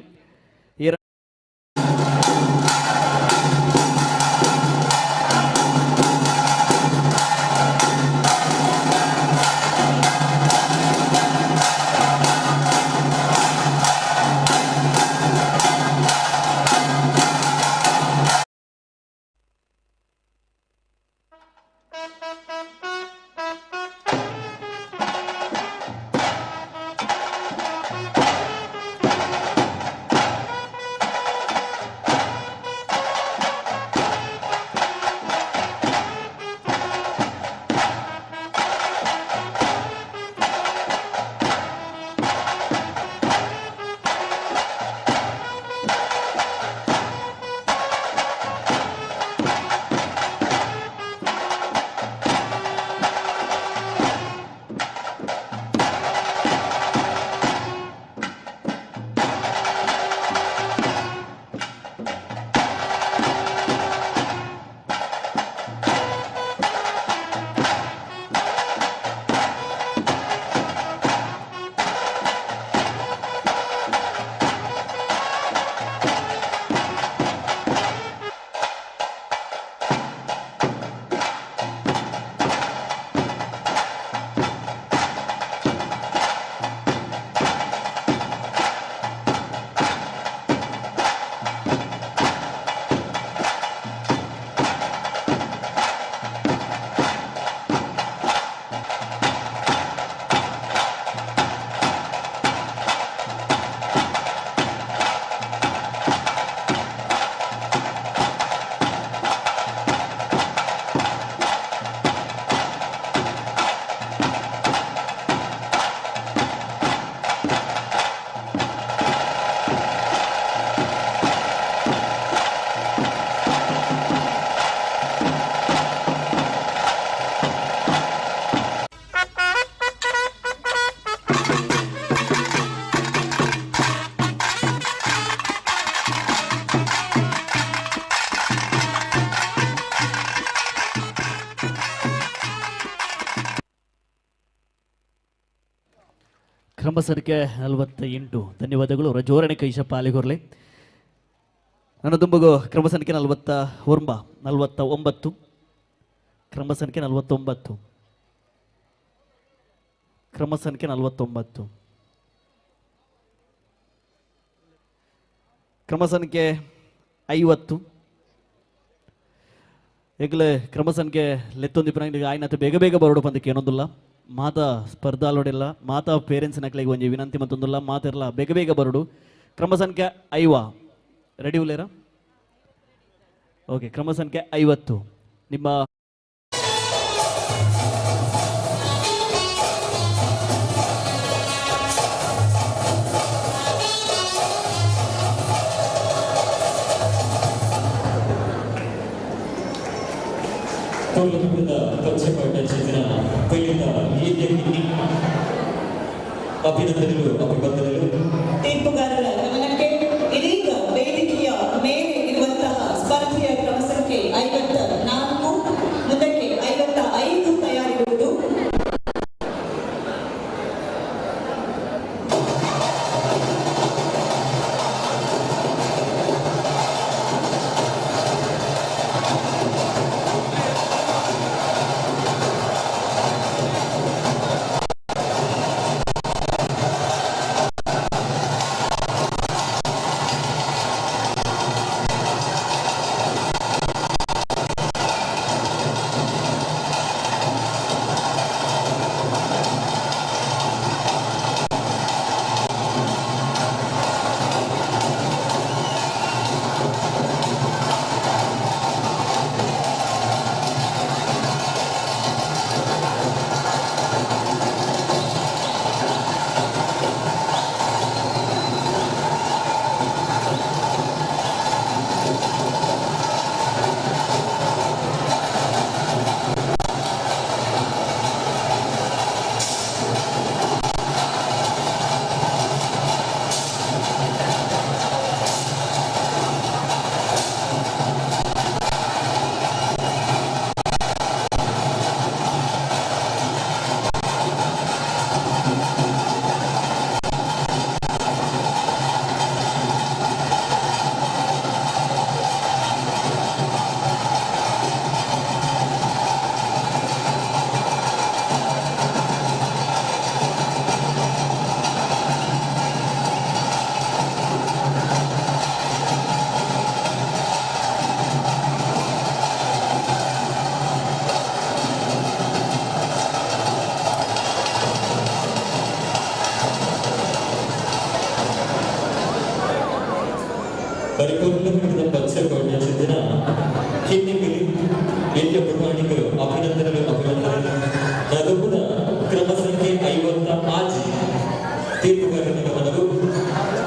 ಕ್ರಮ ಸಂಖ್ಯೆ 48. ಧನ್ಯವಾದಗಳು. ರಜೋರಣೆ ಕೈಶಪ್ಪ ಅಲಿಗೊರ್ಲೆ. ನನ್ನ ತುಂಬಗೂ ಕ್ರಮ ಸಂಖ್ಯೆ 49, 49. ಕ್ರಮ ಸಂಖ್ಯೆ 49. ಕ್ರಮ ಸಂಖ್ಯೆ 49. ಕ್ರಮ ಸಂಖ್ಯೆ 50. ಈಗಲೇ ಕ್ರಮ ಸಂಖ್ಯೆ ಲೆತ್ತೊಂದು ಆಯ್ನತ್ತೆ ಬೇಗ ಬೇಗ ಬರೋಡು ಪಂದಕ್ಕೆ ಏನೊಂದಿಲ್ಲ. ಮಾತಾ ಸ್ಪರ್ಧಾಲೋಡಿಲ್ಲ, ಮಾತಾ ಪೇರೆಂಟ್ಸ್ ನಕ್ಲಿಗೆ ಒಂಜಿ ವಿನಂತಿ ಮತ್ತೊಂದಿಲ್ಲ, ಮಾತಿರಲ್ಲ ಬೇಗ ಬೇಗ ಬರೋಡು. ಕ್ರಮ ಸಂಖ್ಯೆ 50. ರೆಡಿ ಉಲ್ಲೇರಾ? ಓಕೆ, ಕ್ರಮ ಸಂಖ್ಯೆ 50. ನಿಮ್ಮ ಅಭಿನಂದನೆಗಳು, ಅಭಿವಂದನೆಗಳು. ತೀರ್ಪುಗಾರರ ಗಮನಕ್ಕೆ ಇದೀಗ ವೇದಿಕೆಯ ಮೇಲೆ ಇರುವಂತಹ ಸ್ಪರ್ಧೆಯ ಕ್ರಮ ಸಂಖ್ಯೆ 54, ಮುಂದಕ್ಕೆ 55 ತಯಾರಿರುವುದು. ಬರಿಪೂರ್ಣ ಪಚ್ಚ ಕೊಂಡ ಕಿನ್ನಿಪಿಲಿ ಎಲ್ಯ ಪುಟಾಣಿಗರು ಅಭಿನಂದನೆಗಳು ಅಭಿನಂದನೆಗಳು. ನದುಪುದ ಕ್ರಮ ಸಂಖ್ಯೆ 56 ತೀರ್ಪುಗಾರರ ಗಮನವು.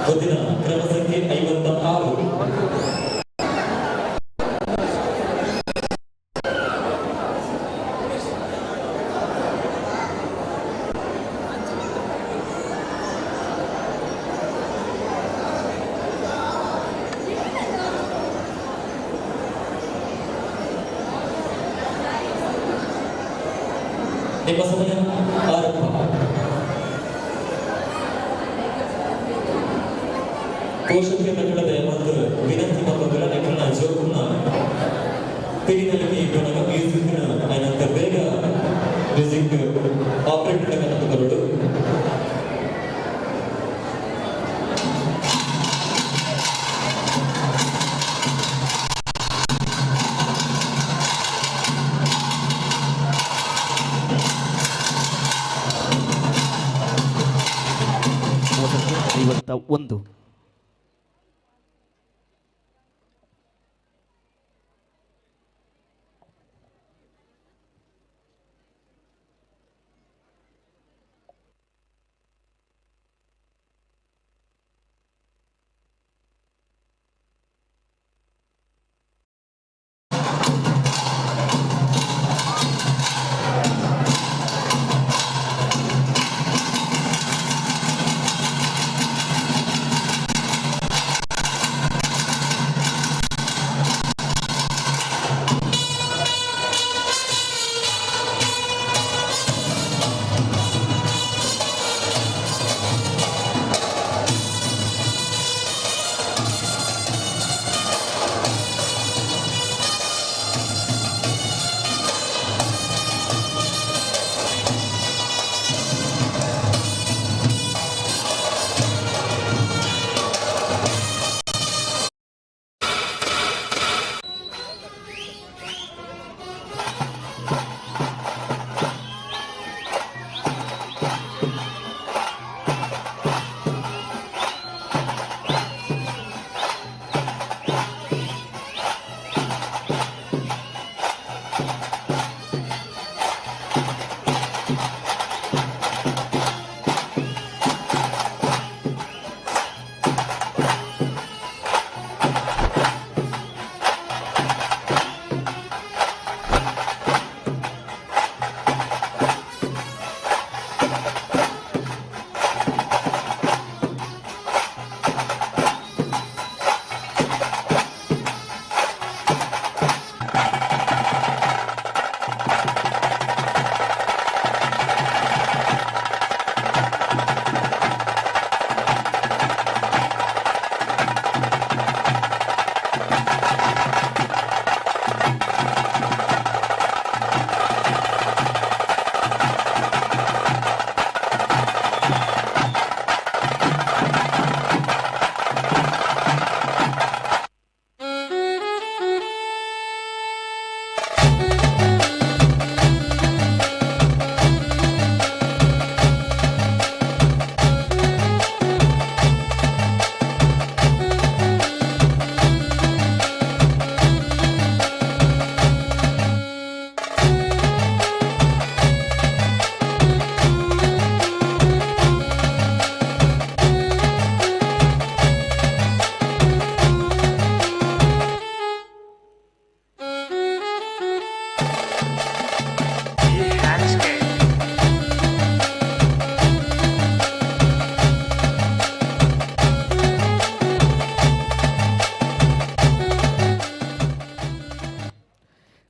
ಮುಂದಿನ ಕ್ರಮ ಸಂಖ್ಯೆ 56. ನಿಮ್ಮ ಸಮಯ ಆರಂಭ. ಪೋಷಕರ ನಗಳ ಮತ್ತು ವಿನಂತಿ ಮಕ್ಕಳ ನೆಕ್ಕನ ಜೋಕುನ ಪಿರಿನಲ್ಲಿಗೆ ಇಬ್ಬನ ಮ್ಯೂಸಿಕ್ ಆನಂತ ಬೇಗ ಮ್ಯೂಸಿಕ್ ಆಪರೇಟರ್ ಬರಡು. ಒಂದು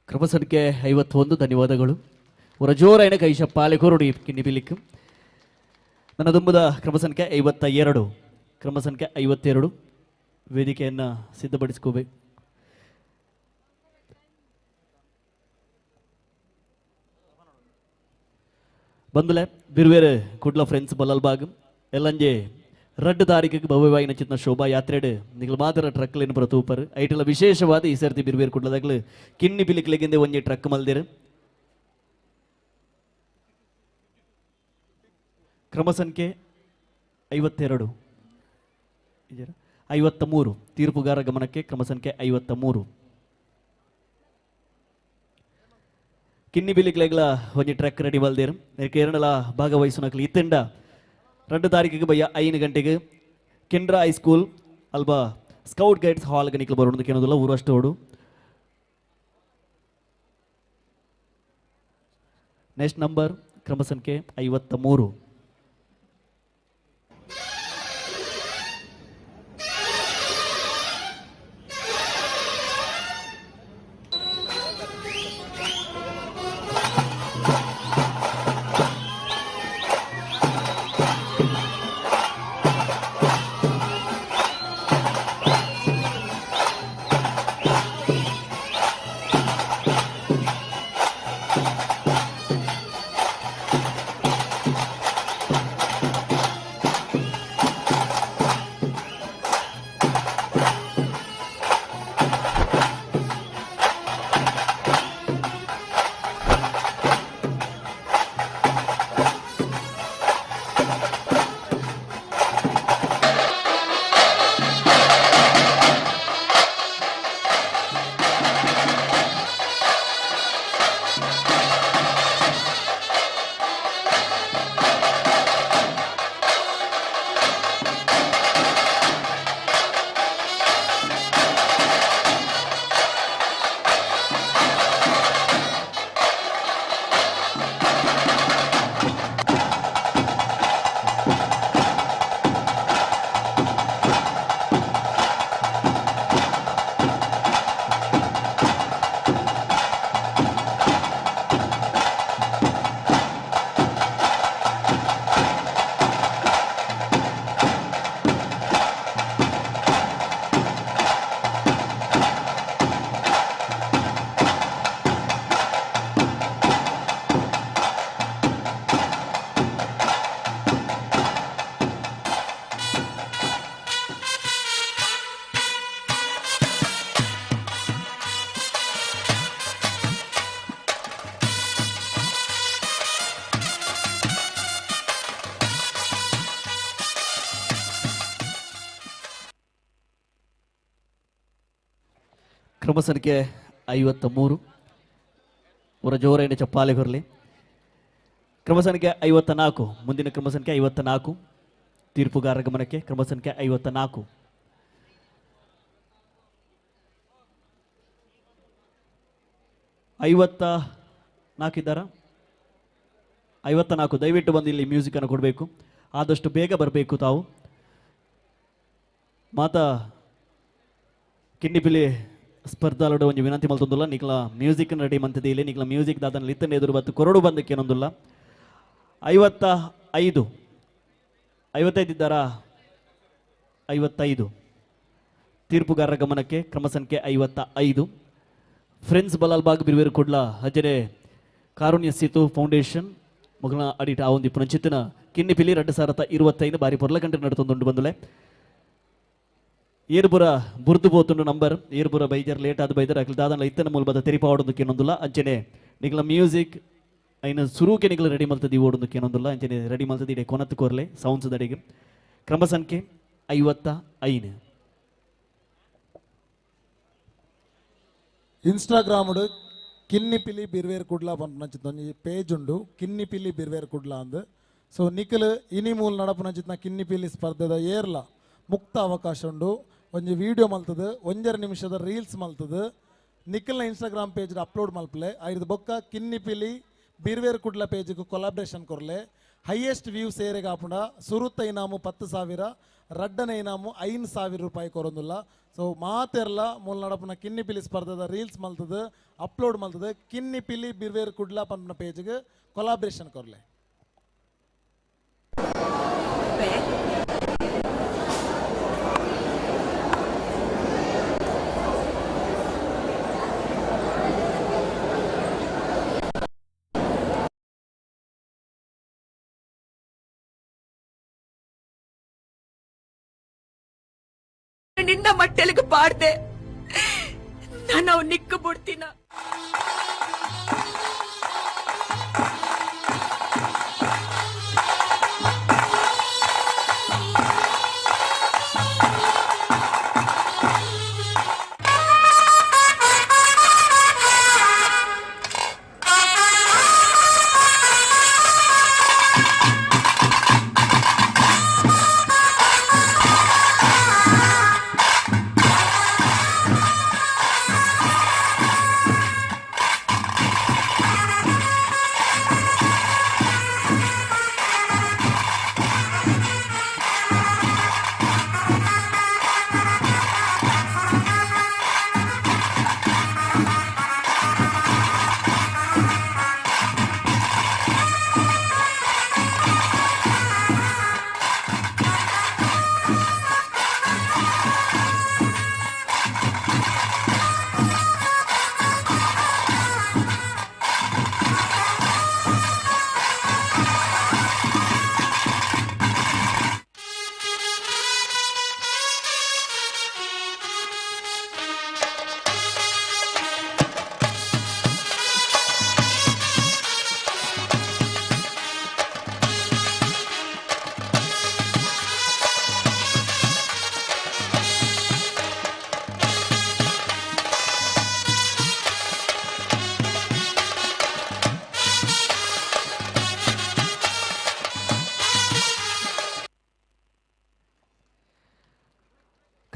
ಕ್ರಮ ಸಂಖ್ಯೆ 51. ಧನ್ಯವಾದಗಳು. ಅವರ ಜೋರಾಯಣ ಕೈಶಪ್ಪಾಲೆ ಕೊರಡಿ ಕಿನ್ನಿಬಿಲಿಕ್ಕು. ನನ್ನ ದುಂಬದ ಕ್ರಮ ಸಂಖ್ಯೆ 52. ಕ್ರಮ ಸಂಖ್ಯೆ 52 ವೇದಿಕೆಯನ್ನು ಸಿದ್ಧಪಡಿಸ್ಕೋಬೇಕು. ಬಂದಲೆ ಬಿರುವೇರು ಕುಡ್ಲ ಫ್ರೆಂಡ್ಸ್ ಬಲ್ಲಲ್ಬಾಗ್ ಎಲ್ಲಂಜೆ ರಡ್ಡು ತಾರೀಕಿಗೆ ಭವ್ಯವಾಯಿನ ಚಿತ್ನ ಶೋಭಾ ಯಾತ್ರೆಡು ನಿಗಲು ಮಾತ್ರ ಟ್ರಕ್ಲೇನು ಪ್ರತೂಪರ್ ಐಟಲ ವಿಶೇಷವಾದ ಈ ಸರ್ತಿ ಬಿರುವೇರು ಕುಡ್ಲದಾಗಲು ಕಿನ್ನಿ ಬಿಲಿಕ್ಲೆಗಿಂದೆ ಒಂಜಿ ಟ್ರಕ್ ಮಲ್ದಿರು. ಕ್ರಮ ಸಂಖ್ಯೆ 52. 53 ತೀರ್ಪುಗಾರ ಗಮನಕ್ಕೆ ಕ್ರಮ ಸಂಖ್ಯೆ 53 ಕಿನ್ನಿಬಿಲಿಗ್ಲೆಗ್ಲ ಒಂಜಿ ಟ್ರಕ್ ರೆಡಿ ಬಲ್ದೇರು ಕೇರಳ ಭಾಗವಹಿಸುನಕ್ಲು ಇತ್ತೆಂಡ 2 ತಾರೀಕಿಗೆ ಬಯ್ಯ 5 ಗಂಟೆಗೆ ಕೆನರಾ ಹೈಸ್ಕೂಲ್ ಅಲ್ಬಾ ಸ್ಕೌಟ್ ಗೈಡ್ಸ್ ಹಾಲ್ ಗಣಿಕಲು ಬರೋಣ ಕೇಳೋದಿಲ್ಲ ಊರಷ್ಟೋಡು. ನೆಕ್ಸ್ಟ್ ನಂಬರ್ ಕ್ರಮ ಸಂಖ್ಯೆ 53. ಕ್ರಮ ಸಂಖ್ಯೆ 53 ಅವರ ಜೋರೇನ ಚಪ್ಪಾಳೆ ಬರಲಿ. ಕ್ರಮ ಸಂಖ್ಯೆ 54 ಮುಂದಿನ ಕ್ರಮ ಸಂಖ್ಯೆ 54 ತೀರ್ಪುಗಾರರ ಗಮನಕ್ಕೆ ಕ್ರಮ ಸಂಖ್ಯೆ 54. 54 ಇದ್ದಾರಾ? 54 ದಯವಿಟ್ಟು ಬಂದು ಇಲ್ಲಿ ಮ್ಯೂಸಿಕ್ ಅನ್ನು ಕೊಡಬೇಕು, ಆದಷ್ಟು ಬೇಗ ಬರಬೇಕು ತಾವು. ಮಾತಾ ಕಿನ್ನಿಪಿಲಿ ಸ್ಪರ್ಧಾಲೋಡ ಒಂಜಿ ವಿನಂತಿ ಮಲ್ತೊಂದುಲ್ಲ, ನಿಕ್ಲ ಮ್ಯೂಸಿಕ್ ರೆಡಿ ಮಂತದೆ ಇಲ್ಲಿ ನಿಕ್ಲ ಮ್ಯೂಸಿಕ್ ದಾದನ ಲಿತ್ತನೆ ಎದುರು ಬತ್ತು ಕೊರಡು ಬಂದಕ್ಕೆ ಏನೊಂದುಲ್ಲ. 55 55 ಇದ್ದಾರಾ? 55 ತೀರ್ಪುಗಾರರ ಗಮನಕ್ಕೆ ಕ್ರಮ ಸಂಖ್ಯೆ 55. ಫ್ರೆಂಡ್ಸ್ ಬಲಾಲ್ಬಾಗ್ ಬಿರುವೇರು ಕುಡ್ಲ ಅಜರೆ ಕಾರುಣ್ಯ ಸೇತು ಫೌಂಡೇಶನ್ ಮಗನ ಅಡಿಟ ಆ ಒಂದು ಪುನಚಿತ್ತಿನ ಕಿನ್ನಿಪಿಲಿ 2025 ಬಾರಿ ಪೊರ್ಲಗಂಟೆ ನಡ್ತೊಂದುಂಡು ಬಂದುಲೆ. ಏರ್ಬುರ ಬುರ್ದು ಪೋತುಂಡು ನಂಬರ್ ಏರ್ಬುರ ಬೈಜರ್ ಲೇಟ್ ಆದ ಬೈಜರ್ ಅಕ್ಲು ದಾದನ ಇತ್ತನ ಮೂಲಬದ ತೆರಿಪ ಓಡೋದಕ್ಕೆ ಏನೊಂದುಲ್ಲ. ಅಂಚನೆ ನಿಗ್ಲ ಮ್ಯೂಸಿಕ್ ಐನ ಸುರುಕೆ ನಿಗ್ಲ ರೆಡಿ ಮಲ್ತದಿ ಓಡೋದಕ್ಕೆ ಏನೊಂದುಲ್ಲ. ಅಂಚನೆ ರೆಡಿ ಮಲ್ತದಿ ಇಡೆ ಕೊನತ್ತು ಕೋರ್ಲೆ ಸೌಂಡ್ಸ್ ದಡಿಗೆ. ಕ್ರಮ ಸಂಖ್ಯೆ 55. ಇನ್ಸ್ಟಾಗ್ರಾಮ್ ಕಿನ್ನಿಪಿಲಿ ಬಿರ್ವೇರ್ ಕುಡ್ಲ ಪನ್ಪುನಂಚಿತ್ತ ಪೇಜ್ ಉಂಡು ಕಿನ್ನಿಪಿಲಿ ಬಿರ್ವೇರ್ ಕುಡ್ಲ ಅಂದ್. ಸೊ ನಿಖಲ್ ಇನಿ ಮೂಲ ನಡಪುನಂಚಿತ್ನ ಕಿನ್ನಿಪಿಲಿ ಸ್ಪರ್ಧೆದ ಏರ್ಲ ಮುಕ್ತ ಅವಕಾಶ ಉಂಡು. ಒಂಜಿ ವಿಡಿಯೋ ಮಲ್ತದು 1.5 ನಿಮಿಷದ ರೀಲ್ಸ್ ಮಲ್ತದು ನಿಖಲ್ನ ಇನ್ಸ್ಟಾಗ್ರಾಮ್ ಪೇಜ್ ಅಪ್ಲೋಡ್ ಮಲ್ಪಲೆ. ಐದು ಬೊಕ್ಕ ಕಿನ್ನಿಪಿಲಿ ಬಿರ್ವೇರ್ ಕುಡ್ಲ ಪೇಜ್ಗೆ ಕೊಲಾಬ್ರೇಷನ್ ಕೊರ್ಲೆ. ಹೈಯೆಸ್ಟ್ ವ್ಯೂಸ್ ಏರೆಗೆ ಆಪುಂಡ ಸುರುತ್ತ ಇನಾಮು 10,000, ರಡ್ಡನ ಇನಾಮು 5,000 ರೂಪಾಯಿ ಕೊರೊಂದುಲ್ಲ. ಸೊ ಮಾತೆರ್ಲ ಮೂಲ ನಡಪುನ ಕಿನ್ನಿಪಿಲಿ ಸ್ಪರ್ಧೆದ ರೀಲ್ಸ್ ಮಲ್ತದು ಅಪ್ಲೋಡ್ ಮಲ್ತದು ಕಿನ್ನಿಪಿಲಿ ಬಿರ್ವೇರ್ ಕುಡ್ಲ ಪನ್ಪುನ ಪೇಜ್ಗೆ ಕೊಲಾಬ್ರೇಷನ್ ಕೊರ್ಲೆ. ನಿನ್ನ ಮಟ್ಟೆಲಿಗೆ ಪಾಡ್ದೆ ನಾನು ಅವ್ ನಿಕ್ಕು ಬಿಡ್ತೀನ.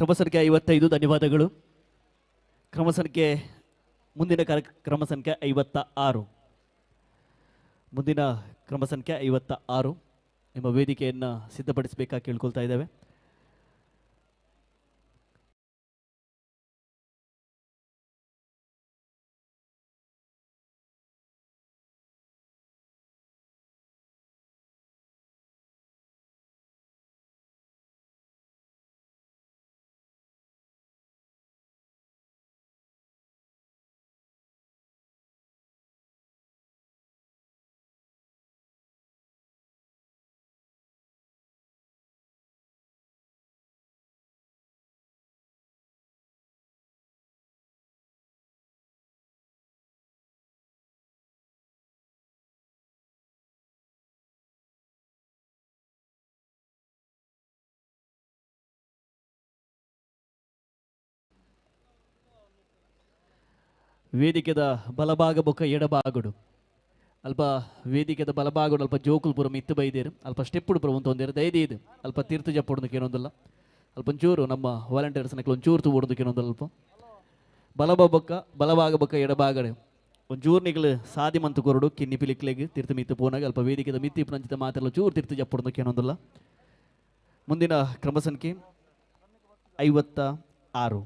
ಕ್ರಮ ಸಂಖ್ಯೆ 55 ಧನ್ಯವಾದಗಳು. ಕ್ರಮ ಸಂಖ್ಯೆ ಮುಂದಿನ ಕ್ರಮ ಸಂಖ್ಯೆ 56. ಮುಂದಿನ ಕ್ರಮ ಸಂಖ್ಯೆ 56 ನಿಮ್ಮ ವೇದಿಕೆಯನ್ನು ಸಿದ್ಧಪಡಿಸಬೇಕಾಗಿ ಕೇಳ್ಕೊಳ್ತಾ ಇದ್ದೇವೆ. ವೇದಿಕೆದ ಬಲಭಾಗ ಬೊಕ್ಕ ಎಡಭಾಗಡು ಅಲ್ಪ ವೇದಿಕೆದ ಬಲಭಾಗಡು ಅಲ್ಪ ಜೋಕುಲ್ ಪುರ ಮಿತ್ತು ಬೈದೇರು ಅಲ್ಪ ಸ್ಟೆಪ್ಪುಡು ಪುರ ಉಂತೊಂದೇರು ದಯದೀದು ಅಲ್ಪ ತೀರ್ಥ ಜಪ್ಪೊಡೊಂದು ಕೇನೊಂದುಲ್ಲ ಅಲ್ಪ ಒಂಚೂರು ನಮ್ಮ ವಾಲಂಟಿಯರ್ಸ್ ನಕಲು ಒಂಚೂರು ತೂವೊಡೊಂದು ಕೇನೊಂದುಲ್ಲ ಅಲ್ಪ ಬಲಭಾಗ ಬಲಭಾಗ ಬೊಕ್ಕ ಎಡಭಾಗಡೆ ಒಂಚೂರು ನಿಗಲು ಸಾದಿ ಮಂತು ಕೊರಡು ಕಿನ್ನಿ ಪಿಲಿಕ್ಲೆಗ್ ತೀರ್ಥ ಮಿತ್ತು ಪೋನಾಗ ಅಲ್ಪ ವೇದಿಕೆದ ಮಿತ್ತಿ ಇಪ್ಪುನಂಚಿತ ಮಾತೆಲ್ಲ ಚೂರು ತೀರ್ಥ ಜಪ್ಪೊಡೊಂದು ಕೇನೊಂದುಲ್ಲ. ಮುಂದಿನ ಕ್ರಮ ಸಂಖ್ಯೆ 56.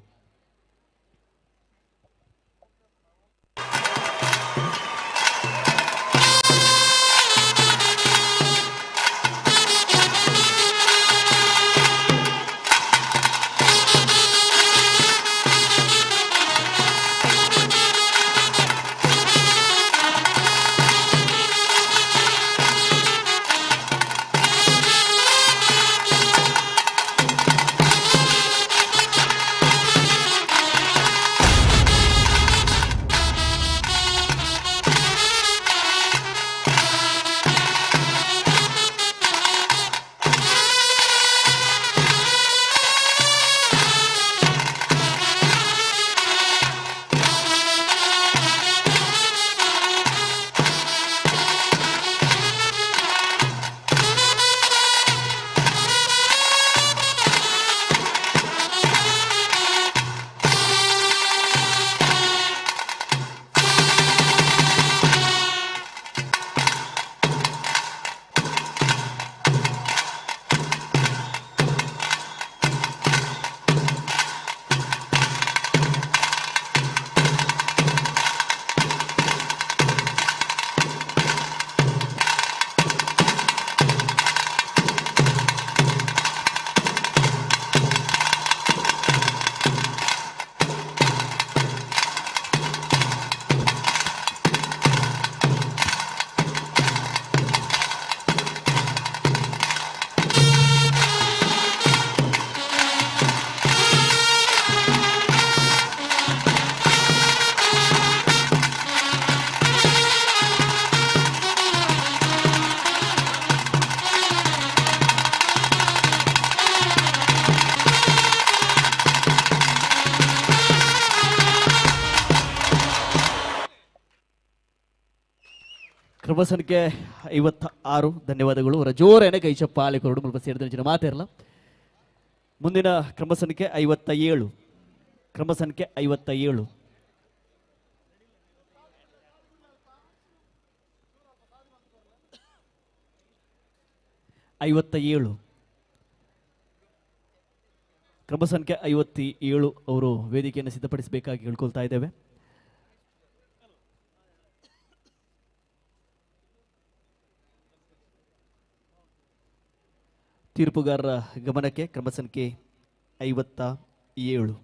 ಕ್ರಮ ಸಂಖ್ಯೆ 56 ಧನ್ಯವಾದಗಳು. ಅವರ ಜೋರೇನೆ ಕೈ ಚಪ್ಪಾಳೆ ಕೊರಡು ಮುಲ್ಪ ಸೇರಿದ ಮಾತಿರಲ್ಲ. ಮುಂದಿನ ಕ್ರಮ ಸಂಖ್ಯೆ 57. ಕ್ರಮ ಸಂಖ್ಯೆ 57. ಕ್ರಮ ಸಂಖ್ಯೆ 57 ಅವರು ವೇದಿಕೆಯನ್ನು ಸಿದ್ಧಪಡಿಸಬೇಕಾಗಿ ಕೇಳ್ಕೊಳ್ತಾ ಇದ್ದೇವೆ. ತೀರ್ಪುಗಾರರ ಗಮನಕ್ಕೆ ಕ್ರಮ ಸಂಖ್ಯೆ 57.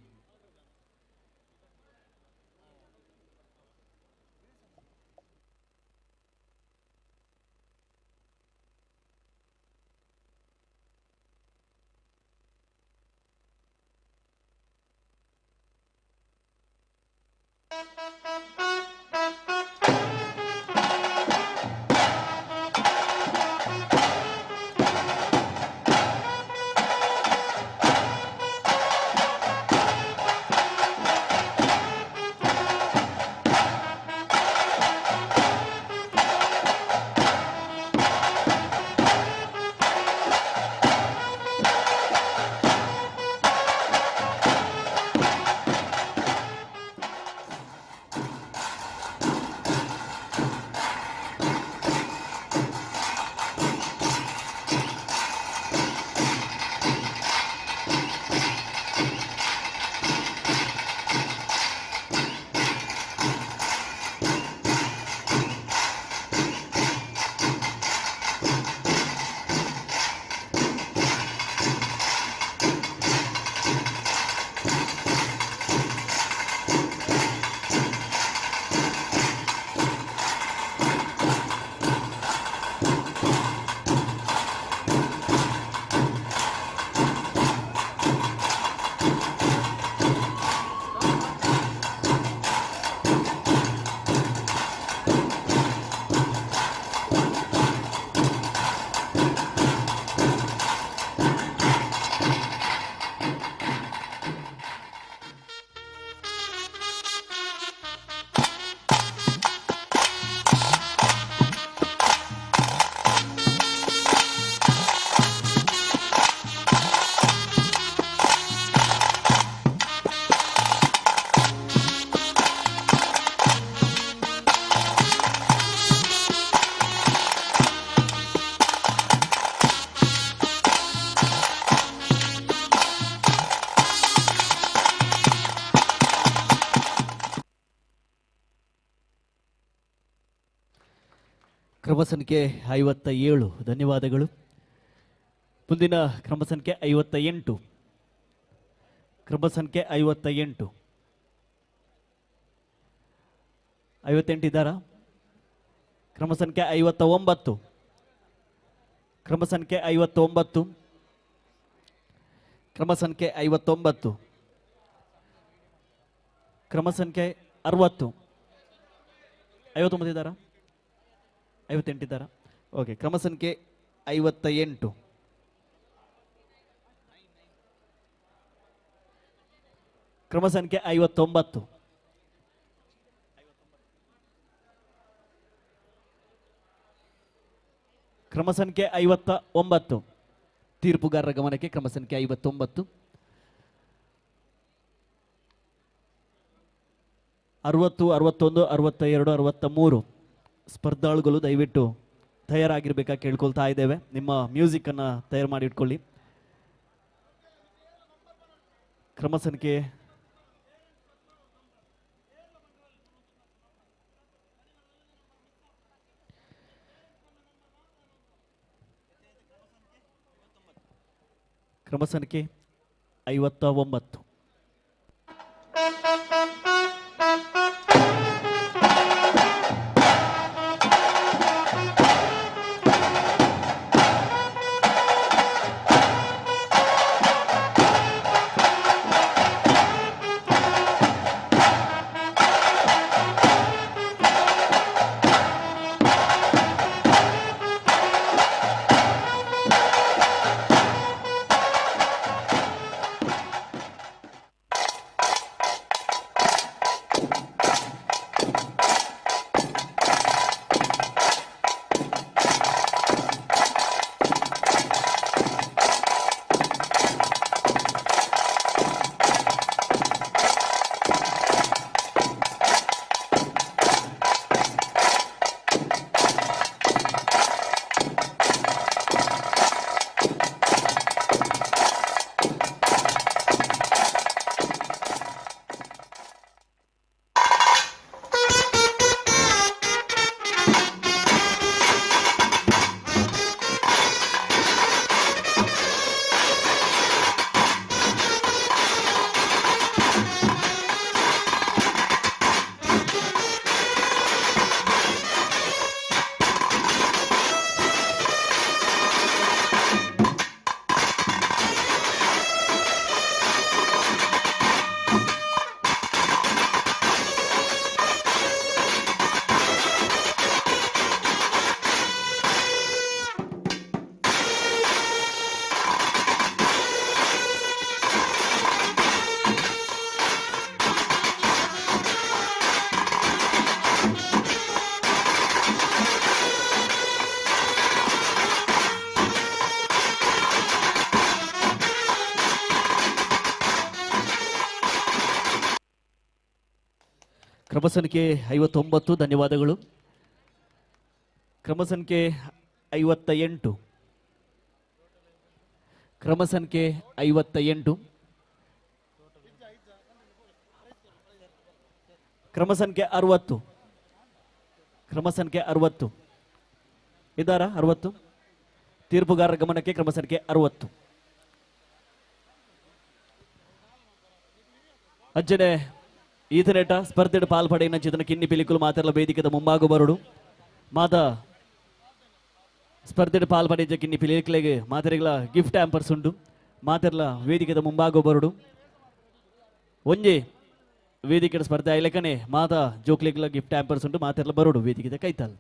ಕ್ರಮ ಸಂಖ್ಯೆ 57 ಧನ್ಯವಾದಗಳು. ಮುಂದಿನ ಕ್ರಮ ಸಂಖ್ಯೆ 58. ಕ್ರಮ ಸಂಖ್ಯೆ 58. 58 ಇದ್ದಾರಾ? ಕ್ರಮ ಸಂಖ್ಯೆ 59. ಕ್ರಮ ಸಂಖ್ಯೆ 59. ಕ್ರಮ ಸಂಖ್ಯೆ 59. ಕ್ರಮ ಸಂಖ್ಯೆ 60. 59 ಇದ್ದಾರಾ? 58 ಇದ್ದಾರಾ? ಓಕೆ, ಕ್ರಮ ಸಂಖ್ಯೆ 58. ಕ್ರಮ ಸಂಖ್ಯೆ 59. ಕ್ರಮ ಸಂಖ್ಯೆ 59. ತೀರ್ಪುಗಾರರ ಗಮನಕ್ಕೆ ಕ್ರಮ ಸಂಖ್ಯೆ 59. 60, 61, 62, 63 ಸ್ಪರ್ಧಾಳುಗಳು ದಯವಿಟ್ಟು ತಯಾರಾಗಿರ್ಬೇಕಾಗಿ ಕೇಳ್ಕೊಳ್ತಾ ಇದ್ದೇವೆ. ನಿಮ್ಮ ಮ್ಯೂಸಿಕ್ ಅನ್ನು ತಯಾರು ಮಾಡಿ ಇಟ್ಕೊಳ್ಳಿ. ಕ್ರಮ ಸಂಖ್ಯೆ 59. ಕ್ರಮ ಸಂಖ್ಯೆ 59 ಧನ್ಯವಾದಗಳು. ಕ್ರಮ ಸಂಖ್ಯೆ 58. ಕ್ರಮ ಸಂಖ್ಯೆ 58. ಕ್ರಮ ಸಂಖ್ಯೆ 60. ಕ್ರಮ ಸಂಖ್ಯೆ 60 ಇದ್ದಾರಾ? 60. ತೀರ್ಪುಗಾರರ ಗಮನಕ್ಕೆ ಕ್ರಮ ಸಂಖ್ಯೆ 60. ಅಜ್ಜನೆ ಈತನೇಟ ಸ್ಪರ್ಧೆ ಪಾಲ್ಪಡೆಯಿನ ಚಿತನ ಕಿನ್ನಿ ಪಿಲಿಕುಲು ಮಾತೆಲ್ಲ ವೇದಿಕೆದ ಮುಂಭಾಗ ಬರುಡು. ಮಾತಾ ಸ್ಪರ್ಧೆ ಪಾಲ್ಪಡೆಯ ಕಿನ್ನಿ ಪಿಲಿಕುಲೆಗೆ ಮಾತೆರೆಗಳ ಗಿಫ್ಟ್ ಹ್ಯಾಂಪರ್ಸ್ ಉಂಟು. ಮಾತೆರ್ಲ ವೇದಿಕೆದ ಮುಂಭಾಗ ಬರುಡು. ಒಂಜೆ ವೇದಿಕೆದ ಸ್ಪರ್ಧೆ ಐಲಕನೆ ಮಾತಾ ಜೋಕ್ಲೆಗ್ಲ ಗಿಫ್ಟ್ ಹ್ಯಾಂಪರ್ಸ್ ಉಂಟು. ಮಾತೆರ್ಲ ಬರುಡು ವೇದಿಕೆದ ಕೈತಾಲ್.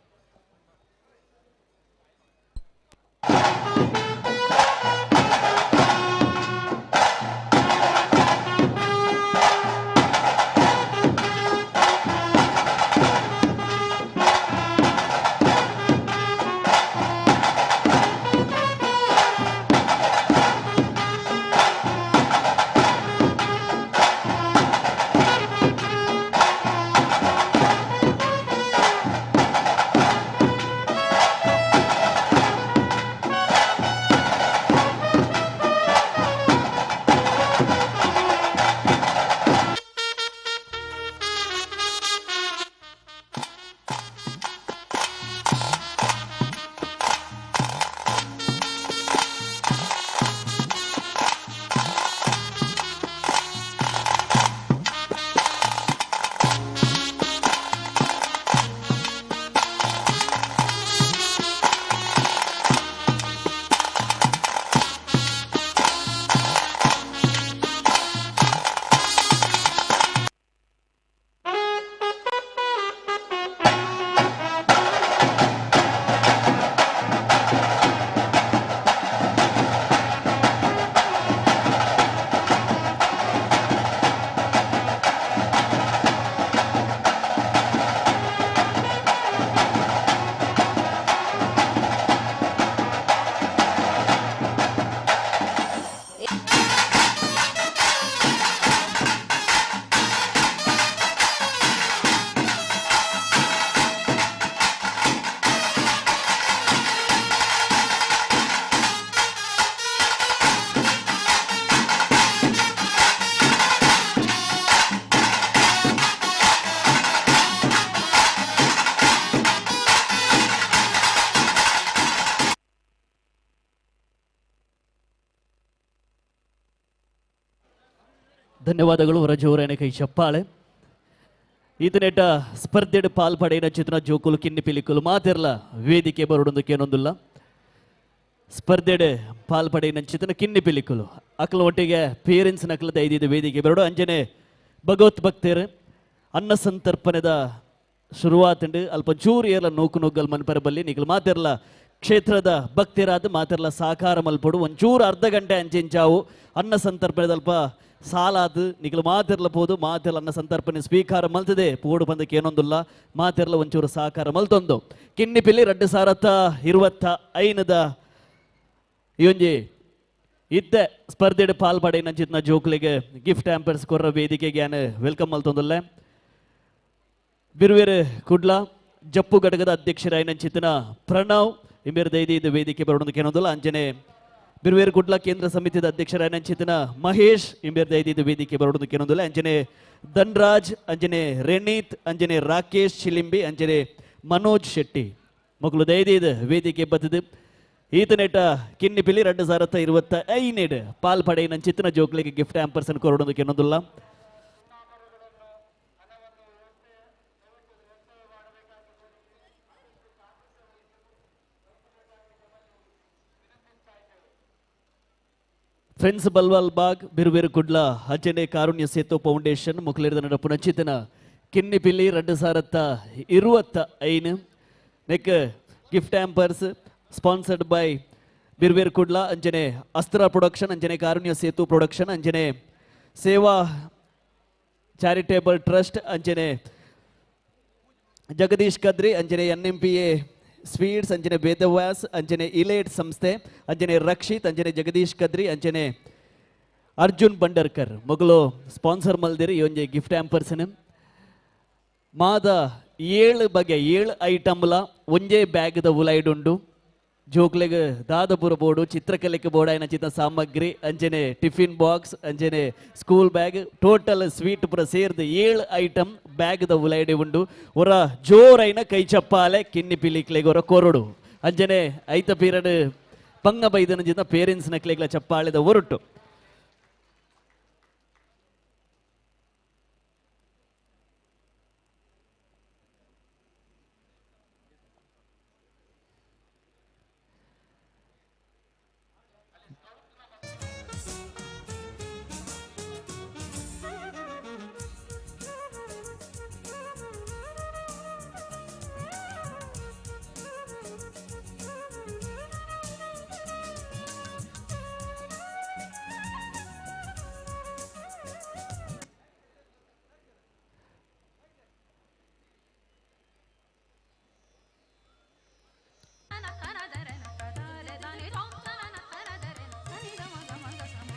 ಧನ್ಯವಾದಗಳು ರಜೋರನ ಕೈ ಚಪ್ಪಾಳೆ. ಈತನೇಟ ಸ್ಪರ್ಧೆಡ್ ಪಾಲ್ಪಡೆಯಿನ ಚಿತ್ರ ಜೋಕುಲು ಕಿನ್ನಿ ಪಿಲಿಕುಲು ಮಾತೆರ್ಲ ವೇದಿಕೆ ಬರೋಡೊಂದಕ್ಕೇನೊಂದುಲ್ಲ. ಸ್ಪರ್ಧೆಡ್ ಪಾಲ್ಪಡೆಯಿನ ಚಿತ್ರ ಕಿನ್ನಿ ಪಿಲಿಕುಲು ಅಕ್ಲ ಒಟ್ಟಿಗೆ ಪೇರೆಂಟ್ಸ್ ನಕ್ಲದ ಐದು ವೇದಿಕೆ ಬರೋಡು. ಅಂಜನೆ ಭಗವತ್ ಭಕ್ತರು ಅನ್ನ ಸಂತರ್ಪಣೆದ ಶುರುವಾತಂಡು ಅಲ್ಪ ಚೂರು ಏರ್ಲ ನೂಕು ನುಗ್ಗಲ್ ಮನ್ಪರ ಬಲ್ಲಿ ನಿಕಲು ಮಾತೆರ್ಲ ಕ್ಷೇತ್ರದ ಭಕ್ತರಾದ ಮಾತೆರ್ಲ ಸಾಕಾರ ಮಲ್ಪೊಡು. ಒಂಚೂರು ಅರ್ಧ ಗಂಟೆ ಅಂಚಿಂಚಾವು ಅನ್ನ ಸಂತರ್ಪಣೆದ ಅಲ್ಪ ಸಾಲಾದು ನಿಕಲು ಮಾತಿರ್ಲ ಪೋದು ಮಾತಿರ್ಲ ಅನ್ನ ಸಂತರ್ಪಣೆ ಸ್ವೀಕಾರ ಮಲ್ತದೆ ಪೋಡು ಬಂದಕ್ಕೆ ಏನೊಂದುಲ್ಲ ಮಾತಿರ್ಲ ಒಂಚೂರು ಸಾಕಾರ ಮಲ್ತೊಂದು. ಕಿನ್ನಿ ಪಿಲಿ 2025 ಈ ಒಂಜಿ ಇತ್ತೆ ಸ್ಪರ್ಧೆಡ್ ಪಾಲ್ಪಡೆಯಿನ ಚಿತ್ನ ಜೋಕ್ಲಿಗೆ ಗಿಫ್ಟ್ ಹ್ಯಾಂಪರ್ಸ್ ಕೊರ್ರ ವೇದಿಕೆಗೆ ಯಾನ್ welcome ಮಲ್ತೊಂದುಲ್ಲೆ. ಬಿರುವೇರು ಕುಡ್ಲ ಜಪ್ಪು ಘಟಕದ ಅಧ್ಯಕ್ಷರಾಯಿನ ಚಿತ್ನ ಪ್ರಣವ್ ಇಂಬೇರು ದೈದಿ ಇದು ವೇದಿಕೆ ಬರೋಣದಕ್ಕೆ ಏನೊಂದುಲ್ಲ. ಅಂಜನೆ ಬಿರುವೇರು ಕುಡ್ಲ ಕೇಂದ್ರ ಸಮಿತಿದ ಅಧ್ಯಕ್ಷರಾಯಿನ ಚಿತ್ನ ಮಹೇಶ್ ಇಂಬೇರು ದೈದಿ ಇದು ವೇದಿಕೆ ಬರೋಣದಕ್ಕೆ ಏನೊಂದುಲ್ಲ. ಅಂಜನೆ ಧನ್ರಾಜ್, ಅಂಜನೆ ರೆನೀತ್, ಅಂಜನೆ ರಾಕೇಶ್ ಚಿಲಿಂಬಿ, ಅಂಜನೆ ಮನೋಜ್ ಶೆಟ್ಟಿ ಮಕ್ಕಳು ದೈದಿ ಇದು ವೇದಿಕೆ ಬತ್ತದು. ಈತನೇಟ ಕಿನ್ನಿ ಪಿಲಿ 2025 ಪಾಲ್ ಪಡೆಯಿನ ಚಿತ್ನ ಜೋಕ್ಲಿಗೆ ಗಿಫ್ಟ್ ಹ್ಯಾಂಪರ್ಸ್ ಕೊರಡೋದಕ್ಕೆ ಏನೊಂದುಲ್ಲ. ಫ್ರೆಂಡ್ಸ್ ಬಲ್ವಾಲ್ ಬಾಗ್ ಬಿರುವೇರು ಕುಡ್ಲ ಅಂಜನೆ ಕಾರುಣ್ಯ ಸೇತು ಫೌಂಡೇಶನ್ ಮುಕ್ಲಿರದ ನಡಪುನ ಚಿತನ ಕಿನ್ನಿ Pili 2025 neck gift hampers sponsored by Birveru Kudla ಅಂಜನೆ ಅಸ್ತ್ರ ಪ್ರೊಡಕ್ಷನ್, ಅಂಜನೆ ಕಾರುಣ್ಯ ಸೇತು ಪ್ರೊಡಕ್ಷನ್, ಅಂಜನೆ ಸೇವಾ ಚಾರಿಟೇಬಲ್ ಟ್ರಸ್ಟ್, ಅಂಜನೆ ಜಗದೀಶ್ ಕದ್ರಿ, ಅಂಜನೆ NMPA sweets, ಅಂಜನೆ ವೇದವ್ಯಾಸ್, ಅಂಜನೆ ಇಲೇಟ್ ಸಂಸ್ಥೆ, ಅಂಜನೆ ರಕ್ಷಿತ್, ಅಂಜನೆ ಜಗದೀಶ್ ಕದ್ರಿ, ಅಂಜನೆ ಅರ್ಜುನ್ ಬಂಡರ್ಕರ್ ಮೊಗಲು ಸ್ಪಾನ್ಸರ್ ಮಲ್ದಿರಿ ಈ ಒಂಜಿ ಗಿಫ್ಟ್ ಹ್ಯಾಂಪರ್ಸ್ನ. ಮಾದ 7 ಬಗೆ 7 ಐಟಮ್ಲ ಒಂಜೇ ಬ್ಯಾಗ್ದ ಉಲೈಡುಂಡು. ಜೋಕ್ಲೆಗ್ ದಾದಪುರ ಬೋರ್ಡು, ಚಿತ್ರಕಲೆಗೆ ಬೋರ್ಡ್ ಆಯ್ನ ಚಿತ್ರ ಸಾಮಗ್ರಿ, ಅಂಜನೆ ಟಿಫಿನ್ ಬಾಕ್ಸ್, ಅಂಜನೆ ಸ್ಕೂಲ್ ಬ್ಯಾಗ್, ಟೋಟಲ್ ಸ್ವೀಟ್ ಪುರ ಸೇರ್ದು 7 ಐಟಮ್ ಬ್ಯಾಗ್ದ ಉಲೈಡೆ ಉಂಡು. ಒರ ಜೋರೈನ ಕೈ ಚಪ್ಪಾಲೆ ಕಿನ್ನಿ ಪಿಲಿಕ್ಲೆಗ್ ಒರ ಕೊರಡು. ಅಂಜನೆ ಐತ ಪೀರಡ್ ಪಂಗ ಬೈದನ ಜಿತ ಪೇರೆಂಟ್ಸ್ ನಕ್ಲೆಗ್ಲ ಚಪ್ಪಾಳೆದ ಒರಟು.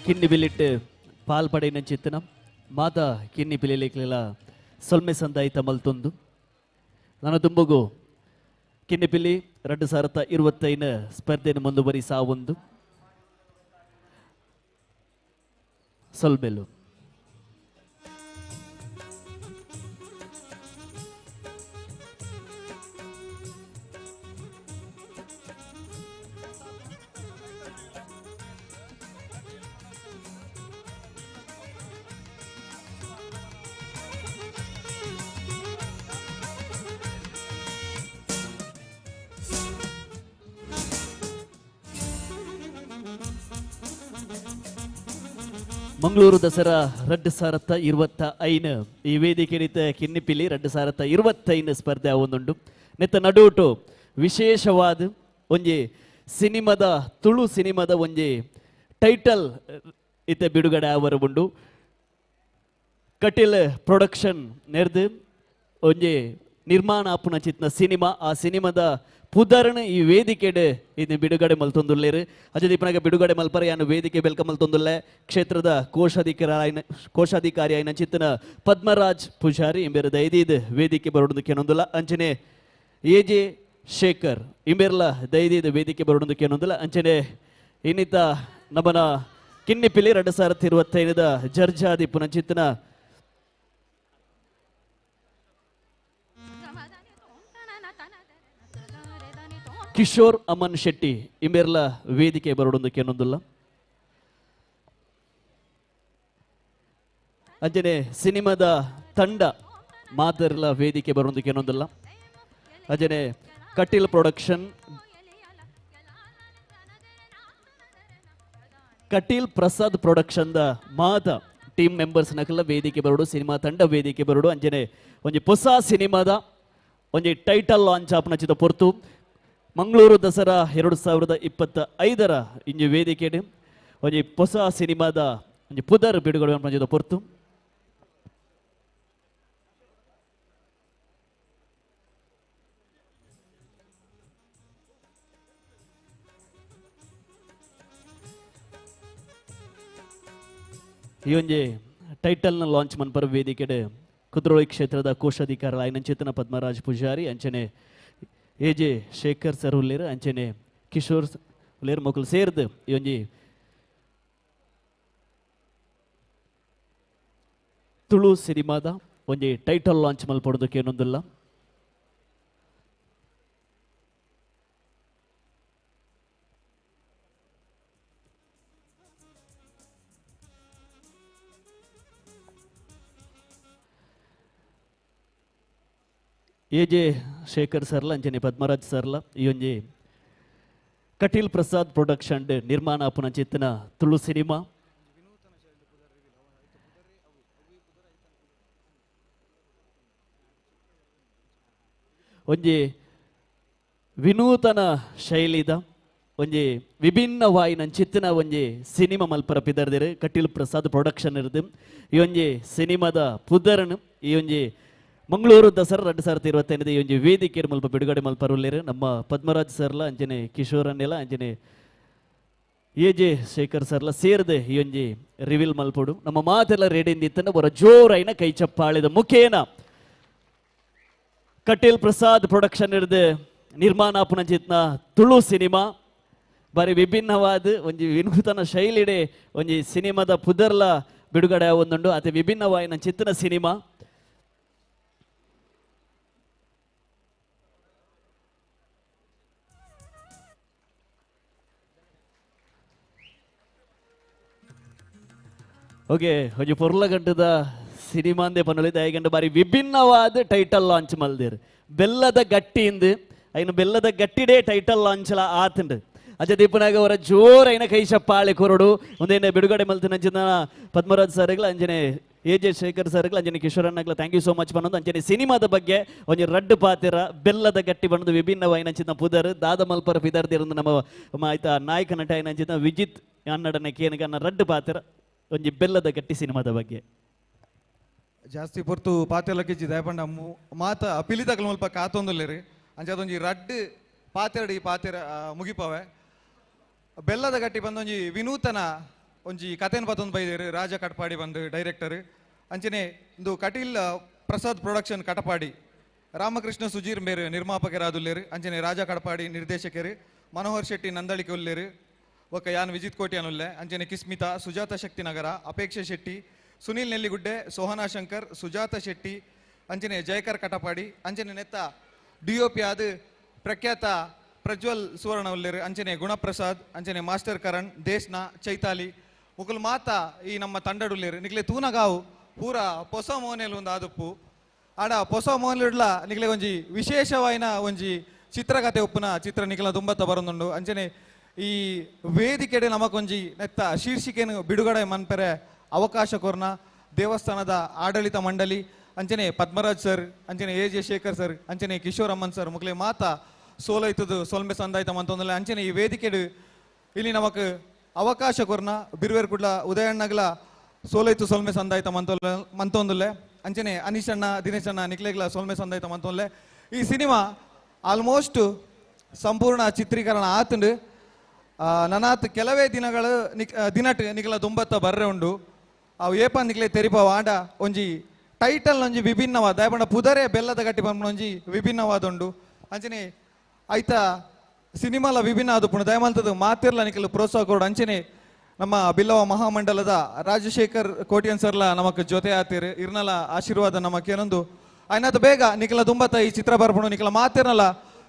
ಕಿನ್ನಿ ಬಿಲ್ಲಿಟ್ಟು ಪಾಲ್ ಪಡೆಯಿನ ಚಿತ್ತನ ಮಾತಾ ಕಿನ್ನಿ ಪಿಲಿಲೇಕ್ಲೆಲ ಸೊಲ್ಮೆ ಸಂದಾಯಿತ ಮಲ್ತೊಂದು ನನ್ನ ತುಂಬಗು ಕಿನ್ನಿ ಪಿಲಿ 2025 ಸ್ಪರ್ಧೆಯನ್ನು ಮುಂದುವರಿ ಸಾವೊಂದು ಸೊಲ್ಮೆಲು. ಮಂಗಳೂರು ದಸರಾ 2025 ಈ ವೇದಿಕೆ ಕಿನ್ನಿಪಿಲಿ 2025 ಸ್ಪರ್ಧೆ ಒಂದುಂಡು. ನೆತ್ತ ನಡುಟು ವಿಶೇಷವಾದ ಒಂಜಿ ಸಿನಿಮಾದ ತುಳು ಸಿನಿಮಾದ ಒಂಜಿ ಟೈಟಲ್ ಇತ್ತೆ ಬಿಡುಗಡೆ ಆವರ ಉಂಡು. ಕಟೀಲ್ ಪ್ರೊಡಕ್ಷನ್ ನೆರ್ದು ಒಂಜಿ ನಿರ್ಮಾಣ ಆಪುನ ಚಿತ್ನ ಸಿನಿಮಾ, ಆ ಸಿನಿಮಾದ ಪುದರ್ನ ಈ ವೇದಿಕೆಡೆ ಇದು ಬಿಡುಗಡೆ ಮಲ್ತೊಂದುಲ್ಲೇರು. ಅಜದೀಪನಾಗ ಬಿಡುಗಡೆ ಮಲ್ಪರ ಯಾನು ವೇದಿಕೆ ಬೆಲ್ಕ ಮಲ್ತೊಂದುಲ್ಲೆ. ಕ್ಷೇತ್ರದ ಕೋಶಾಧಿಕಾರಿ ಆಯ್ನ ಚಿತ್ತನ ಪದ್ಮರಾಜ್ ಪೂಜಾರಿ ಇಂಬೇರ ದೈದೀದ್ ವೇದಿಕೆ ಬರೋದಕ್ಕೇನೊಂದುಲ್ಲ. ಅಂಚನೆ ಎ ಜೆ ಶೇಖರ್ ಇಂಬೇರ್ಲ ದೈದೀದ್ ವೇದಿಕೆ ಬರೋದಕ್ಕೇನೊಂದುಲ್ಲ. ಅಂಚನೆ ಇನ್ನಿತ ನಮ್ಮನ ಕಿನ್ನಿಪಿಲಿ 2025 ಜರ್ಜಾದಿ ಪುನಚಿತ್ತನ ಕಿಶೋರ್ ಅಮನ್ ಶೆಟ್ಟಿ ಇಂಬೇರ್ಲ ವೇದಿಕೆ ಬರೋದಕ್ಕೇನೊಂದುಲ್ಲ. ಅಂಚನೆ ಸಿನಿಮಾದ ತಂಡ ಮಾತರ್ಲ ವೇದಿಕೆ ಬರೋದಕ್ಕೆ ಏನೊಂದಿಲ್ಲ. ಅಂಚನೆ Kateel production, Kateel Prasad production the ಮಾತ ಟೀಮ್ ಮೆಂಬರ್ಸ್ ನಕಲ ವೇದಿಕೆ ಬರೋಡು, ಸಿನಿಮಾ ತಂಡ ವೇದಿಕೆ ಬರೋಡು. ಅಂಚನೆ ಒಂಜಿ ಹೊಸ ಸಿನಿಮಾದ ಒಂಜಿ ಟೈಟಲ್ ಲಾಂಚ್ ಆಪನ ಚಿತ ಪೊರ್ತು ಮಂಗಳೂರು ದಸರಾ 2025 ಇಂಜಿ ವೇದಿಕೆ ಒಂಜಿ ಹೊಸ ಸಿನಿಮಾದ ಒಂಜಿ ಪುದರ್ ಬಿಡುಗಡೆ ಪಂಚದ ಪೊರ್ತು. ಈ ಒಂಜಿ ಟೈಟಲ್ನ ಲಾಂಚ್ ಮನ್ಪರ ವೇದಿಕೆಡೆ ಕುದ್ರೋಳಿ ಕ್ಷೇತ್ರದ ಕೋಶಾಧಿಕಾರಿ ಆಯ್ನಂಚೇತನ ಪದ್ಮರಾಜ್ ಪೂಜಾರಿ, ಅಂಚನೆ ಎ ಜೆ ಶೇಖರ್ ಸರ್ ಉಲ್ಲೇರು, ಅಂಚನೆ ಕಿಶೋರ್ ಉಲ್ಲೇರು ಮೊಕಲು ಸೇರ್ದು ಈ ಒಂಜಿ ತುಳು ಸಿನಿಮಾದ ಒಂಜಿ ಟೈಟಲ್ ಲಾಂಚ್ ಮಲ್ಪಡೋದಕ್ಕೆ ಏನೊಂದಿಲ್ಲ. ಎ ಜೆ ಶೇಖರ್ ಸರ್ಲ ಅಂಚನೆ ಪದ್ಮರಾಜ್ ಸರ್ಲ ಈ ಒಂಜಿ ಕಟೀಲ್ ಪ್ರಸಾದ್ ಪ್ರೊಡಕ್ಷನ್ ನಿರ್ಮಾಣ ಆಪುನ ಚಿತ್ತನ ತುಳು ಸಿನಿಮಾ. ಒಂಜಿ ವಿನೂತನ ಶೈಲಿದ ಒಂಜಿ ವಿಭಿನ್ನವಾಯಿನ ಚಿತ್ತನ ಒಂಜಿ ಸಿನಿಮಾ ಮಲ್ಪರ ಪಿದರ್ದಿರು ಕಟೀಲ್ ಪ್ರಸಾದ್ ಪ್ರೊಡಕ್ಷನ್ ಇರುದು. ಈ ಒಂಜಿ ಸಿನಿಮಾದ ಪುದರನು ಈ ಒಂಜಿ ಮಂಗಳೂರು ದಸರಾ 2025 ಈ ಒಂಜಿ ವೇದಿಕೆ ಮಲ್ಪ ಬಿಡುಗಡೆ ಮಲ್ಪರುಲ್ಲೇರು ನಮ್ಮ ಪದ್ಮರಾಜ್ ಸರ್ಲ ಅಂಚನೆ ಕಿಶೋರ್ ಅನ್ನೆಲ ಅಂಚನೆ ಎ ಜೆ ಶೇಖರ್ ಸರ್ಲ ಸೇರ್ದೆ ಈ ಒಂಜಿ ರಿವೀಲ್ ಮಲ್ಪಡು. ನಮ್ಮ ಮಾತೆಲ್ಲ ರೆಡಿ ಇತ್ತಂದ್ರೆ ಬರ ಜೋರೈನ ಕೈ ಚಪ್ಪಾಳಿದ ಮುಖೇನ ಕಟೀಲ್ ಪ್ರಸಾದ್ ಪ್ರೊಡಕ್ಷನ್ ಇರ್ದೆ ನಿರ್ಮಾಣ ಆಪುನ ತುಳು ಸಿನಿಮಾ ಬಾರಿ ವಿಭಿನ್ನವಾದ ಒಂಜಿ ವಿನೂತನ ಶೈಲಿಡೆ ಒಂಜಿ ಸಿನಿಮಾದ ಪುದರ್ಲ ಬಿಡುಗಡೆ ಒಂದುಂಡು. ಅತಿ ವಿಭಿನ್ನವಾಯಿನ ಚಿತ್ತನ ಸಿನಿಮಾ. ಓಕೆ, ಒಂಜಿ ಪೊರ್ಲಗಂಟದ ಸಿನಿಮಾ ಅಂದೇ ಪನ್ನೊಲಿ ದಯಗಂಡ ಬಾರಿ ವಿಭಿನ್ನವಾದ ಟೈಟಲ್ ಲಾಂಚ್ ಮಲ್ದಿರ್ ಬೆಲ್ಲದ ಗಟ್ಟಿಂದು ಐನು ಬೆಲ್ಲದ ಗಟ್ಟಿಡೇ ಟೈಟಲ್ ಲಾಂಚ್ಲ ಆತಂಡು. ಅಜ ದೀಪನಾಗ ಅವರ ಜೋರೈನ ಕೈ ಚಪ್ಪಾಳೆ ಕೊರಡು ಒಂದೇನೆ ಬಿಡುಗಡೆ ಮಲ್ತಿನ ಅಂಚಿನ ಪದ್ಮರಾಜ್ ಸರ್ಗಳ ಅಂಜನೆ ಎ ಜೆ ಶೇಖರ್ ಸರ್ಗಳ ಅಂಜನೆ ಕಿಶೋರ್ ಅಣ್ಣಗಳ thank you so much ಪನ್ನೊಂದು. ಅಂಚನೆ ಸಿನಿಮಾದ ಬಗ್ಗೆ ಒಂಜಿ ರಡ್ಡು ಪಾತಿರ ಬೆಲ್ಲದ ಗಟ್ಟಿ ಬಣ್ಣದ ವಿಭಿನ್ನವಾಯಿನ ಅಂಚಿನ ಪುದರ್ ದಾದ ಮಲ್ಪರ ಪಿದರ್ದಿರಂದು ನಮ್ಮ ಆಯ್ತಾ ನಾಯಕ ನಟ ಅಂಚಿನ ವಿಜಿತ್ ಅನ್ನಡನೆ ಕೇನಗನ್ನ ರಡ್ಡು ಪಾತಿರ ಒಂಜಿ ಬೆಲ್ಲದ ಗಟ್ಟಿ ಸಿನಿಮಾದ ಬಗ್ಗೆ. ಜಾಸ್ತಿ ಪೊರ್ತು ಪಾತೆಲಕ್ಕಿಜ್ಜಿ ದಯಪಂಡ ಮಾತ ಪಿಲಿತಕಲ್ ಮುಲ್ಪ ಕಾತೊಂದುಲ್ಲೇರಿ ಅಂಚಾದೊಂಜಿ ರಡ್ಡು ಪಾತೆರಡಿ ಪಾತೆರ ಮುಗಿಪವೆ. ಬೆಲ್ಲದ ಗಟ್ಟಿ ಬಂದೊಂಜಿ ವಿನೂತನ ಒಂಜಿ ಕಥೆನ್ ಪತ್ತೊಂದು ಬೈದೇರು ರಾಜ ಕಟ್ಪಾಡಿ ಬಂದು ಡೈರೆಕ್ಟರ್. ಅಂಚನೆ ಇಂದು ಕಟೀಲ್ ಪ್ರಸಾದ್ ಪ್ರೊಡಕ್ಷನ್ ಕಟಪಾಡಿ ರಾಮಕೃಷ್ಣ ಸುಜೀರ್ ಮೇರು ನಿರ್ಮಾಪಕರಾದುಲ್ಲೇರು. ಅಂಚನೆ ರಾಜ ಕಟಪಾಡಿ ನಿರ್ದೇಶಕರು, ಮನೋಹರ್ ಶೆಟ್ಟಿ ನಂದಳಿಕೆ ಉಲ್ಲೇರು, ಒಕ್ಕ ಯಾನ್ ವಿಜಿತ್ ಕೋಟ್ಯಾನುಲ್ಲೆ, ಅಂಚನೆ ಕಿಸ್ಮಿತಾ, ಸುಜಾತ ಶಕ್ತಿನಗರ, ಅಪೇಕ್ಷೆ ಶೆಟ್ಟಿ, ಸುನೀಲ್ ನೆಲ್ಲಿಗುಡ್ಡೆ, ಸೋಹನಾ ಶಂಕರ್, ಸುಜಾತ ಶೆಟ್ಟಿ, ಅಂಚನೆ ಜಯಕರ್ ಕಟಪಾಡಿ, ಅಂಚನೆ ನೆತ್ತ ಡಿ ಒ ಪಿ ಆದ ಪ್ರಖ್ಯಾತ ಪ್ರಜ್ವಲ್ ಸುವರ್ಣ ಉಲ್ಲೇರು, ಅಂಚನೆ ಗುಣಪ್ರಸಾದ್, ಅಂಚನೆ ಮಾಸ್ಟರ್ ಕರಣ್, ದೇಶ್ನ, ಚೈತಾಲಿ ಮುಕುಲ್ ಮಾತಾ ಈ ನಮ್ಮ ತಂಡಡುಲ್ಲೇರು. ನಿಕ್ಲೆ ತೂನಗಾವು ಪೂರ ಪೊಸ ಮೋನೆಲ್ ಒಂದು ಆದುಪ್ಪು ಆಡ ಪೊಸ ಮೋನೆಲುಡ್ಲ ನಿಕ್ಲೆ ಒಂಜಿ ವಿಶೇಷವಾಯಿನ ಒಂಜಿ ಚಿತ್ರಕಥೆ ಉಪ್ಪುನ ಚಿತ್ರ ನಿಕ್ಲ ದುಂಬತ್ತ ಬರೊಂದುಂಡು. ಅಂಚನೆ ಈ ವೇದಿಕೆಡೆ ನಮಕೊಂಜಿ ನೆತ್ತ ಶೀರ್ಷಿಕೆನು ಬಿಡುಗಡೆ ಮನ್ಪೆರೆ ಅವಕಾಶ ಕೊರ್ನ ದೇವಸ್ಥಾನದ ಆಡಳಿತ ಮಂಡಳಿ ಅಂಚನೆ ಪದ್ಮರಾಜ್ ಸರ್, ಅಂಚನೆ ಎ ಜೆ ಶೇಖರ್ ಸರ್, ಅಂಚನೆ ಕಿಶೋರ್ ಅಮ್ಮನ್ ಸರ್ ಮುಕ್ಲೆ ಮಾತಾ ಸೋಲೈತದು ಸೊಲ್ಮೆ ಸಂದಾಯ್ತ ಮಂತೊಂದಲ್ಲ. ಅಂಚನೆ ಈ ವೇದಿಕೆಡು ಇಲ್ಲಿ ನಮಕ್ ಅವಕಾಶ ಕೊರ್ನ ಬಿರುವೇರ್ ಕುಡ್ಲ ಉದಯಣ್ಣಗ್ಲ ಸೋಲೈತು ಸೊಲ್ಮೆ ಸಂದಾಯ್ತ ಮಂತೊಂದುಲ್ಲೆ. ಅಂಚನೆ ಅನೀಶ್ ಅಣ್ಣ, ದಿನೇಶ್ ಅಣ್ಣ ನಿಕ್ಲೆಗ್ಲ ಸೊಲ್ಮೆ ಸಂದಾಯ್ತ ಮಂತೊಂದುಲ್ಲೆ. ಈ ಸಿನಿಮಾ ಆಲ್ಮೋಸ್ಟ್ ಸಂಪೂರ್ಣ ಚಿತ್ರೀಕರಣ ಆತಂಡು. ನನಾತ್ ಕೆಲವೇ ದಿನಗಳು ದಿನಟ್ ನಿಕ್ಲ ದುಂಬತ್ತ ಬರ್ರೆ ಉಂಡು. ಅವು ಏಪ ನಿಕ್ಲೆ ತೆರಿಪವ ಆಂಡ ಒಂಜಿ ಟೈಟಲ್ ಒಂಜಿ ವಿಭಿನ್ನವಾದ ದಯಪಂಡ ಪುದರೆ ಬೆಲ್ಲದ ಗಟ್ಟಿ ಪಂಪನ ಒಂಜಿ ವಿಭಿನ್ನವಾದ ಉಂಡು. ಅಂಚನೆ ಐತ ಸಿನಿಮಾಲ ವಿಭಿನ್ನ ಆದ ಪುಣ ದಯಮಲ್ತದ ಮಾತಿರ್ಲ ನಿಕ್ಲು ಪ್ರೋತ್ಸಾಹ ಕೊಡು. ಅಂಚನೆ ನಮ್ಮ ಬಿಲ್ಲವ ಮಹಾಮಂಡಲದ ರಾಜಶೇಖರ್ ಕೋಟ್ಯನ್ ಸರ್ಲ ನಮಕ್ ಜೊತೆ ಆತೀರ್ ಇರ್ನಲ ಆಶೀರ್ವಾದ ನಮಕೇನೊಂದು ಆಯ್ನಾತ ಬೇಗ ನಿಕ್ಲ ದುಂಬತ್ತ ಈ ಚಿತ್ರ ಬರ್ಪುಣು ನಿಕ್ಲ ಮಾತಿರ್ನಲ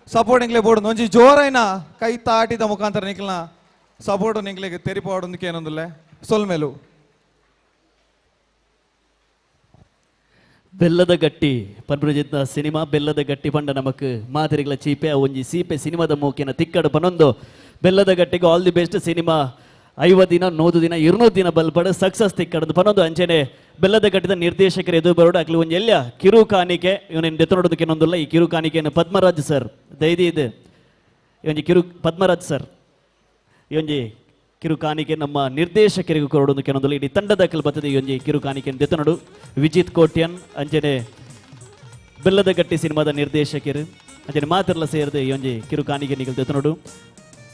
ಸಪೋರ್ಟ್ ನಿಕ್ಲೆ ಬೋರ್ಡ್ ಒಂಜಿ ಜೋರೈನ ಕೈ ತಾಟಿದ ಮುಖಾಂತರ ನಿಕ್ಲನ ಸಪೋರ್ಟ್ ನಿಕ್ಲೆಗ್ ತೆರಿಪಾಡೊಂದಕ್ಕೆ ಏನೊಂದುಲ್ಲೆ ಸೊಲ್ಮೇಲು. ಬೆಲ್ಲದ ಗಟ್ಟಿ ಪನ್ಪುರಜಿತ್ನ ಸಿನಿಮಾ ಬೆಲ್ಲದ ಗಟ್ಟಿ ಪಂಡ ನಮಕ್ ಮಾದರಿಗಳ ಚೀಪೆ ಒಂಜಿ ಸೀಪೆ ಸಿನಿಮಾದ ಮೂಕಿನ ತಿಕ್ಕಡು ಪನೊಂದು ಬೆಲ್ಲದ ಗಟ್ಟಿಗೆ ಆಲ್ the best cinema 50 ದಿನ 100 ದಿನ 200 ದಿನ ಬಲ್ಪಡ ಸಕ್ಸಸ್ ತಿಕ್ಕಡದು ಪನೊಂದು ಅಂಚೆನೆ ಬೆಲ್ಲದ ಗಟ್ಟಿದ ನಿರ್ದೇಶಕರು ಎದು ಬರೋಡು ಅಕ್ಲು ಒಂಜಿ ಎಲ್ಲ ಕಿರು ಕಾಣಿಕೆ ಇವನೇನು ದೆತ್ತನೊಡೋದಕ್ಕೆ ಇನ್ನೊಂದಿಲ್ಲ. ಈ ಕಿರು ಕಾಣಿಕೆಯನ್ನು ಪದ್ಮರಾಜ್ ಸರ್ ದೈದಿ ಇದು ಈ ಒಂಜಿ ಕಿರು ಪದ್ಮರಾಜ್ ಸರ್ ಈ ಒಂಜಿ ಕಿರು ಕಾಣಿಕೆ ನಮ್ಮ ನಿರ್ದೇಶಕರಿಗೂ ಕೊರಡು ಕೆನೊಂದಿಲ್ಲ. ಇಡೀ ತಂಡದ ಬರ್ತದೆ ಈ ಒಂಜಿ ಕಿರು ಕಾಣಿಕೆ ದೆತ್ತನೊಡು ವಿಜಿತ್ ಕೋಟ್ಯನ್ ಅಂಚನೆ ಬೆಲ್ಲದ ಗಟ್ಟಿ ಸಿನಿಮಾದ ನಿರ್ದೇಶಕರು ಅಂಚನೆ ಮಾತೆಲ್ಲ ಸೇರಿದೆ ಈ ಒಂಜಿ ಕಿರು ಕಾಣಿಕೆ ನಿಗಲ್ ದೆತ್ತನೊಡು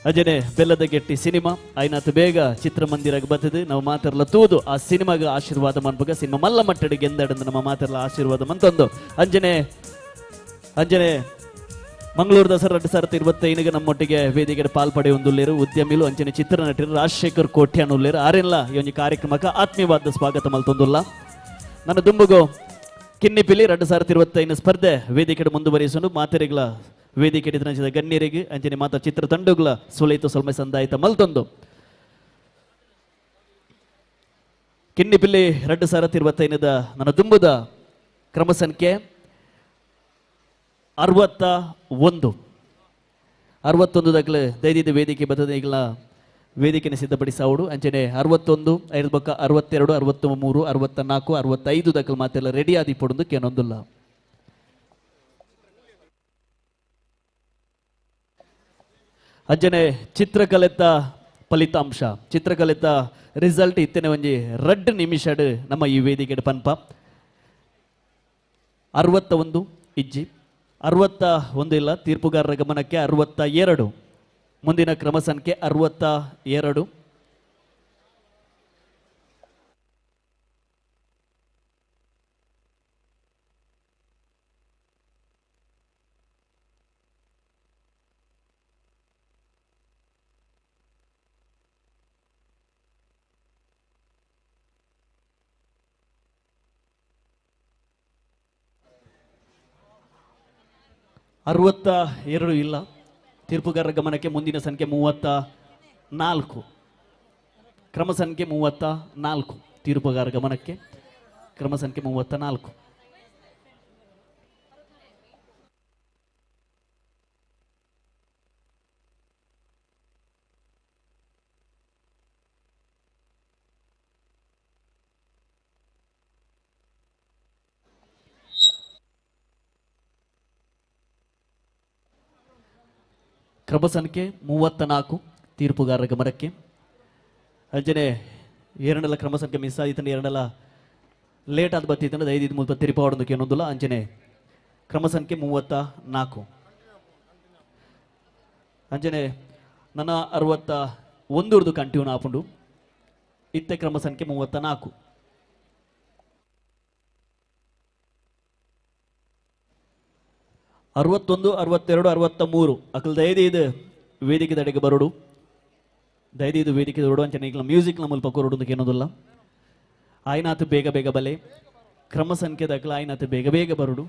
ಅಂಚನೆ ಬೆಲ್ಲದ ಗಟ್ಟಿ ಸಿನಿಮಾ ಐನಾತ್ ಬೇಗ ಚಿತ್ರಮಂದಿರಕ್ಕೆ ಬರ್ತದೆ. ನಾವು ಮಾತೆಲ್ಲ ತೂದು ಆ ಸಿನಿಮಾಗ ಆಶೀರ್ವಾದ ಮನ್ಪಗ ಸಿನಿಮಾ ಮಲ್ಲ ಮಟ್ಟಡಿಗೆ ಗೆಂದಡಂದು ನಮ್ಮ ಮಾತೆಲ್ಲ ಆಶೀರ್ವಾದ ಮಂತೊಂದು ಅಂಜನೆ ಅಂಜನೆ ಮಂಗಳೂರು ದಸರಾ 2025 ನಮ್ಮೊಟ್ಟಿಗೆ ವೇದಿಕೆ ಪಾಲ್ಪಡೆಯೊಂದುಲ್ಲೇರು ಉದ್ಯಮಿಲು ಅಂಚನೆ ಚಿತ್ರನಟರು ರಾಜಶೇಖರ್ ಕೋಟ್ಯಾನ್ ಉಲ್ಲೇರು ಆರೆಲ್ಲ ಈ ಒಂದು ಕಾರ್ಯಕ್ರಮಕ್ಕೆ ಆತ್ಮೀಯವಾದ ಸ್ವಾಗತ ಮಲ್ತೊಂದುಲ್ಲ. ನನ್ನ ದುಂಬುಗು ಕಿನ್ನಿಪಿಲಿ 2025 ಸ್ಪರ್ಧೆ ವೇದಿಕೆ ಮುಂದುವರಿಸಲು ಮಾತೆರೆಗಳ ವೇದಿಕೆ ಗಣ್ಯರಿಗೆ ಅಂಚನೆ ಮಾತಾ ಚಿತ್ರ ತಂಡುಗಳ ಸುಲೈತು ಸೊಲ್ಮೆ ಸಂದಾಯಿತ ಮಲ್ತೊಂದು ಕಿನ್ನಿಪಿಲಿ 2025 ನನ್ನ ದುಂಬುದ ಕ್ರಮ ಸಂಖ್ಯೆ 61 61 ದಾಖಲೆ ದೈದಿದ ವೇದಿಕೆ ಬರ್ತದೆ. ಈಗಲ ವೇದಿಕೆನ ಸಿದ್ಧಪಡಿಸಾವಡು ಅಂಚನೆ 61 ಐದು ಬೊಕ್ಕ 62 63 64 65 ದಾಖಲೆ ಮಾತೆಲ್ಲ ರೆಡಿ ಆದಿ ಪೊಡೊಂದು ಕೇನೊಂದುಲ್ಲ. ಅಂಚನೆ ಚಿತ್ರಕಲೆತ ಫಲಿತಾಂಶ ಚಿತ್ರಕಲೆತ ರಿಸಲ್ಟ್ ಇತ್ತನೆ ಒಂಜಿ 2 ನಿಮಿಷಡ್ ನಮ್ಮ ಈ ವೇದಿಕೆ ಪನ್ಪ 61 ಇಜ್ಜಿ 61 ಇಲ್ಲ ತೀರ್ಪುಗಾರರ ಗಮನಕ್ಕೆ 62 ಮುಂದಿನ ಕ್ರಮ ಸಂಖ್ಯೆ 62 62 ಇಲ್ಲ ತೀರ್ಪುಗಾರರ ಗಮನಕ್ಕೆ ಮುಂದಿನ ಸಂಖ್ಯೆ 34 ಕ್ರಮ ಸಂಖ್ಯೆ 34 ತೀರ್ಪುಗಾರರ ಗಮನಕ್ಕೆ ಕ್ರಮ ಸಂಖ್ಯೆ 34 ಕ್ರಮ ಸಂಖ್ಯೆ 34 ತೀರ್ಪುಗಾರರ ಗಮನಕ್ಕೆ ಅಂಜನೆ ಎರಡಲ್ಲ ಕ್ರಮ ಸಂಖ್ಯೆ ಮಿಸ್ ಆಯಿತು ಎರಡಲ್ಲ ಲೇಟ್ ಆದ ಬತ್ತಿತ್ತು ಐದು ಮೂಲ ತಿರುಪಾವಡೋದಕ್ಕೆ ಏನೊಂದಿಲ್ಲ. ಅಂಜನೆ ಕ್ರಮ ಸಂಖ್ಯೆ 34 ಅಂಜನೆ ನನ್ನ 61 ಕಂಟಿನ್ಯೂ ಆಪುಂಡು ಇತ್ತೆ ಕ್ರಮ ಸಂಖ್ಯೆ 34 61 62 63 ಅಕಲ್ ದಯದೀದು ವೇದಿಕೆ ದಡೆಗೆ ಬರೋಡು ದಯದೀದು ವೇದಿಕೆ ಬರೋಡು ಅಂಚನೆ ಈಗ ಮ್ಯೂಸಿಕ್ ಮುಲ್ಪ ಕೊರಡು ಏನೋದಿಲ್ಲ. ಆಯ್ನಾತು ಬೇಗ ಬೇಗ ಬಲೆ ಕ್ರಮ ಸಂಖ್ಯೆ ದಕಲ ಆಯ್ನಾತು ಬೇಗ ಬೇಗ ಬರೋಡು.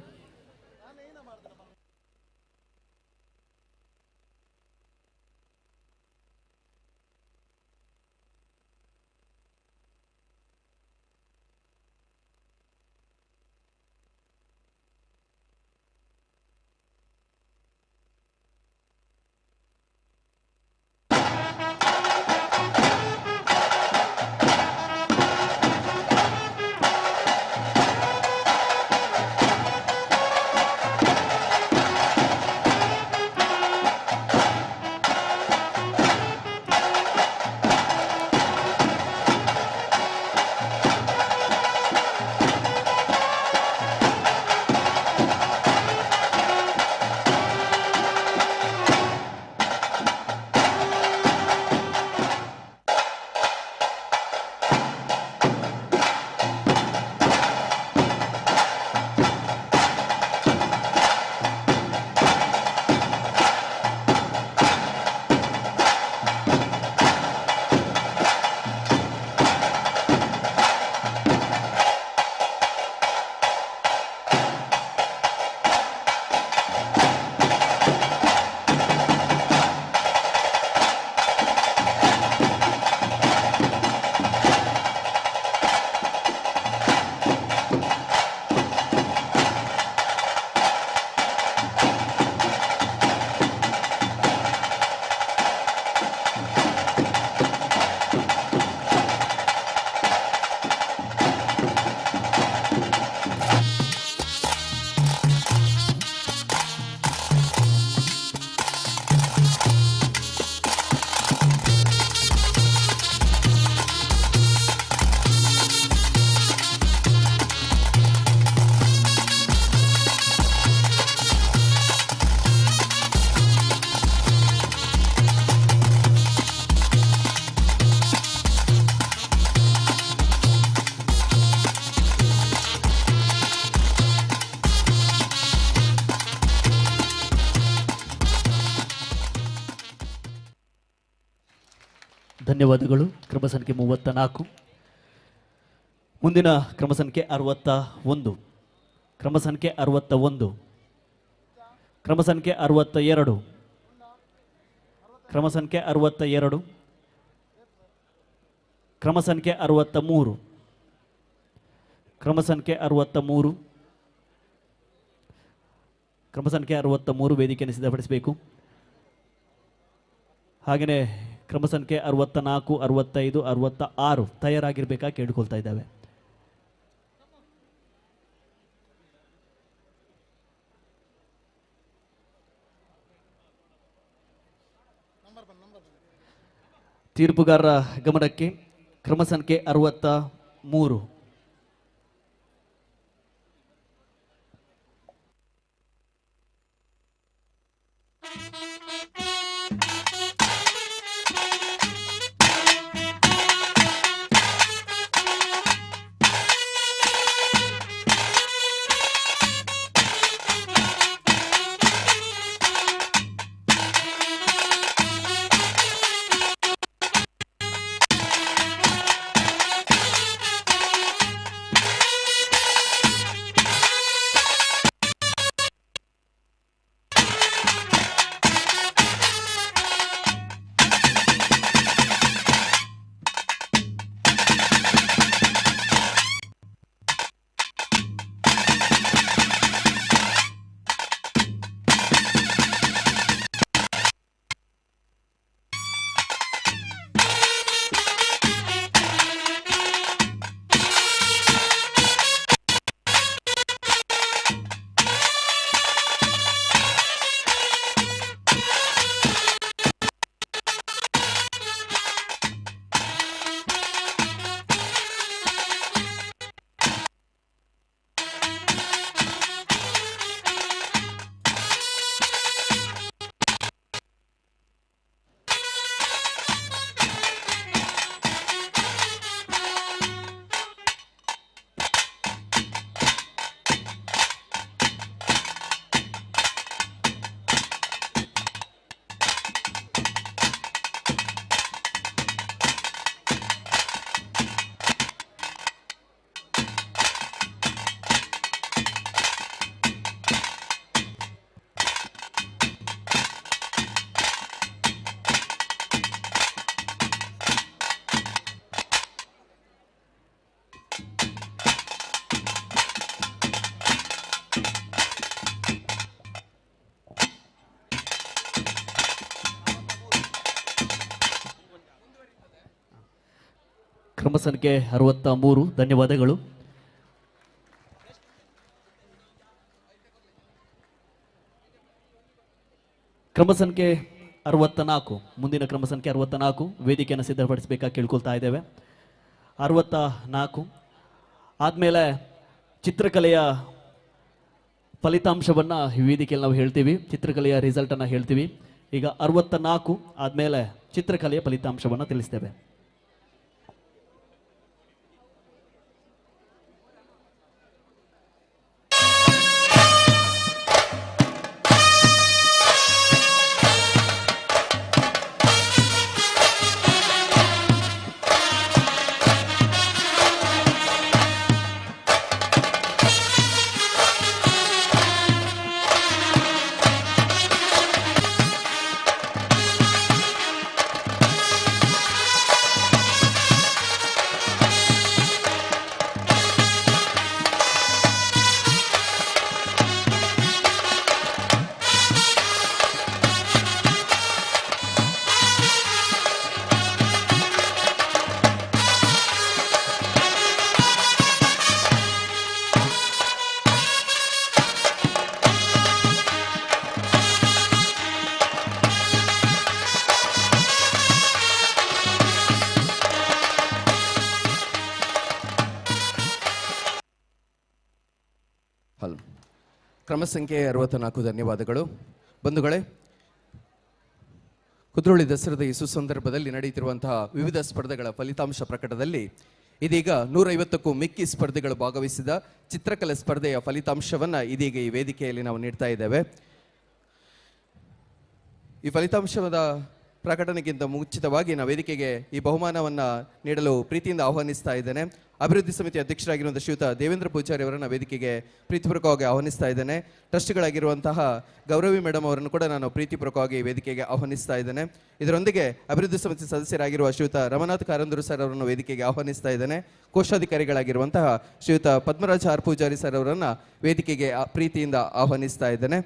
ಧನ್ಯವಾದಗಳು. ಕ್ರಮ ಸಂಖ್ಯೆ 34. ಮುಂದಿನ ಕ್ರಮ ಸಂಖ್ಯೆ 61. ಕ್ರಮ ಸಂಖ್ಯೆ 61. ಕ್ರಮ ಸಂಖ್ಯೆ 62. ಕ್ರಮ ಸಂಖ್ಯೆ 62. ಕ್ರಮ ಸಂಖ್ಯೆ 63. ಕ್ರಮ ಸಂಖ್ಯೆ 63. ಕ್ರಮ ಸಂಖ್ಯೆ 63 ವೇದಿಕೆಯನ್ನು ಸಿದ್ಧಪಡಿಸಬೇಕು. ಹಾಗೆಯೇ ಕ್ರಮ ಸಂಖ್ಯೆ 64, 65, 66 ತಯಾರಾಗಿರ್ಬೇಕಾಗಿ ಕೇಳಿಕೊಳ್ತಾ ಇದ್ದಾವೆ. ತೀರ್ಪುಗಾರರ ಗಮನಕ್ಕೆ ಕ್ರಮ ಸಂಖ್ಯೆ 63. ಕ್ರಮ ಸಂಖ್ಯೆ 63. ಧನ್ಯವಾದಗಳು. ಕ್ರಮ ಸಂಖ್ಯೆ 64. ಮುಂದಿನ ಕ್ರಮ ಸಂಖ್ಯೆ 64 ವೇದಿಕೆಯನ್ನು ಸಿದ್ಧಪಡಿಸಬೇಕಾಗಿ ಕೇಳ್ಕೊಳ್ತಾ ಇದ್ದೇವೆ. 64 ಆದಮೇಲೆ ಚಿತ್ರಕಲೆಯ ಫಲಿತಾಂಶವನ್ನು ಈ ವೇದಿಕೆಯಲ್ಲಿ ನಾವು ಹೇಳ್ತೀವಿ, ಚಿತ್ರಕಲೆಯ ರಿಸಲ್ಟನ್ನು ಹೇಳ್ತೀವಿ. ಈಗ 64 ಆದಮೇಲೆ ಚಿತ್ರಕಲೆಯ ಫಲಿತಾಂಶವನ್ನು ತಿಳಿಸ್ತೇವೆ. ಕ್ರಮ ಸಂಖ್ಯೆ 64. ಧನ್ಯವಾದಗಳು ಬಂಧುಗಳೇ. ಕುದ್ರೋಳಿ ದಸರಾದ ಈ ಸುಸಂದರ್ಭದಲ್ಲಿ ನಡೆಯುತ್ತಿರುವಂತಹ ವಿವಿಧ ಸ್ಪರ್ಧೆಗಳ ಫಲಿತಾಂಶ ಪ್ರಕಟದಲ್ಲಿ ಇದೀಗ 150ಕ್ಕೂ ಮಿಕ್ಕಿ ಸ್ಪರ್ಧೆಗಳು ಭಾಗವಹಿಸಿದ ಚಿತ್ರಕಲೆ ಸ್ಪರ್ಧೆಯ ಫಲಿತಾಂಶವನ್ನು ಇದೀಗ ಈ ವೇದಿಕೆಯಲ್ಲಿ ನಾವು ನೀಡ್ತಾ ಇದ್ದೇವೆ. ಈ ಫಲಿತಾಂಶದ ಪ್ರಕಟಣೆಗಿಂತ ಮುಂಚಿತವಾಗಿ ನಾವು ವೇದಿಕೆಗೆ ಈ ಬಹುಮಾನವನ್ನು ನೀಡಲು ಪ್ರೀತಿಯಿಂದ ಆಹ್ವಾನಿಸ್ತಾ ಇದ್ದೇನೆ. ಅಭಿವೃದ್ಧಿ ಸಮಿತಿ ಅಧ್ಯಕ್ಷರಾಗಿರುವಂಥ ಶ್ರೀಯುತ ದೇವೇಂದ್ರ ಪೂಜಾರಿ ಅವರನ್ನು ವೇದಿಕೆಗೆ ಪ್ರೀತಿಪೂರ್ವಕವಾಗಿ ಆಹ್ವಾನಿಸ್ತಾ ಇದ್ದೇನೆ. ಟ್ರಸ್ಟ್ಗಳಾಗಿರುವಂತಹ ಗೌರವಿ ಮೇಡಮ್ ಅವರನ್ನು ಕೂಡ ನಾನು ಪ್ರೀತಿಪೂರ್ವಕವಾಗಿ ವೇದಿಕೆಗೆ ಆಹ್ವಾನಿಸ್ತಾ ಇದ್ದೇನೆ. ಇದರೊಂದಿಗೆ ಅಭಿವೃದ್ಧಿ ಸಮಿತಿ ಸದಸ್ಯರಾಗಿರುವ ಶ್ರೀಯುತ ರಮನಾಥ್ ಕಾರಂದೂರು ಸರ್ ಅವರನ್ನು ವೇದಿಕೆಗೆ ಆಹ್ವಾನಿಸ್ತಾ ಇದ್ದೇನೆ. ಕೋಶಾಧಿಕಾರಿಗಳಾಗಿರುವಂತಹ ಶ್ರೀಯುತ ಪದ್ಮರಾಜ್ ಆರ್ ಪೂಜಾರಿ ಸರ್ ಅವರನ್ನು ವೇದಿಕೆಗೆ ಪ್ರೀತಿಯಿಂದ ಆಹ್ವಾನಿಸ್ತಾ ಇದ್ದೇನೆ.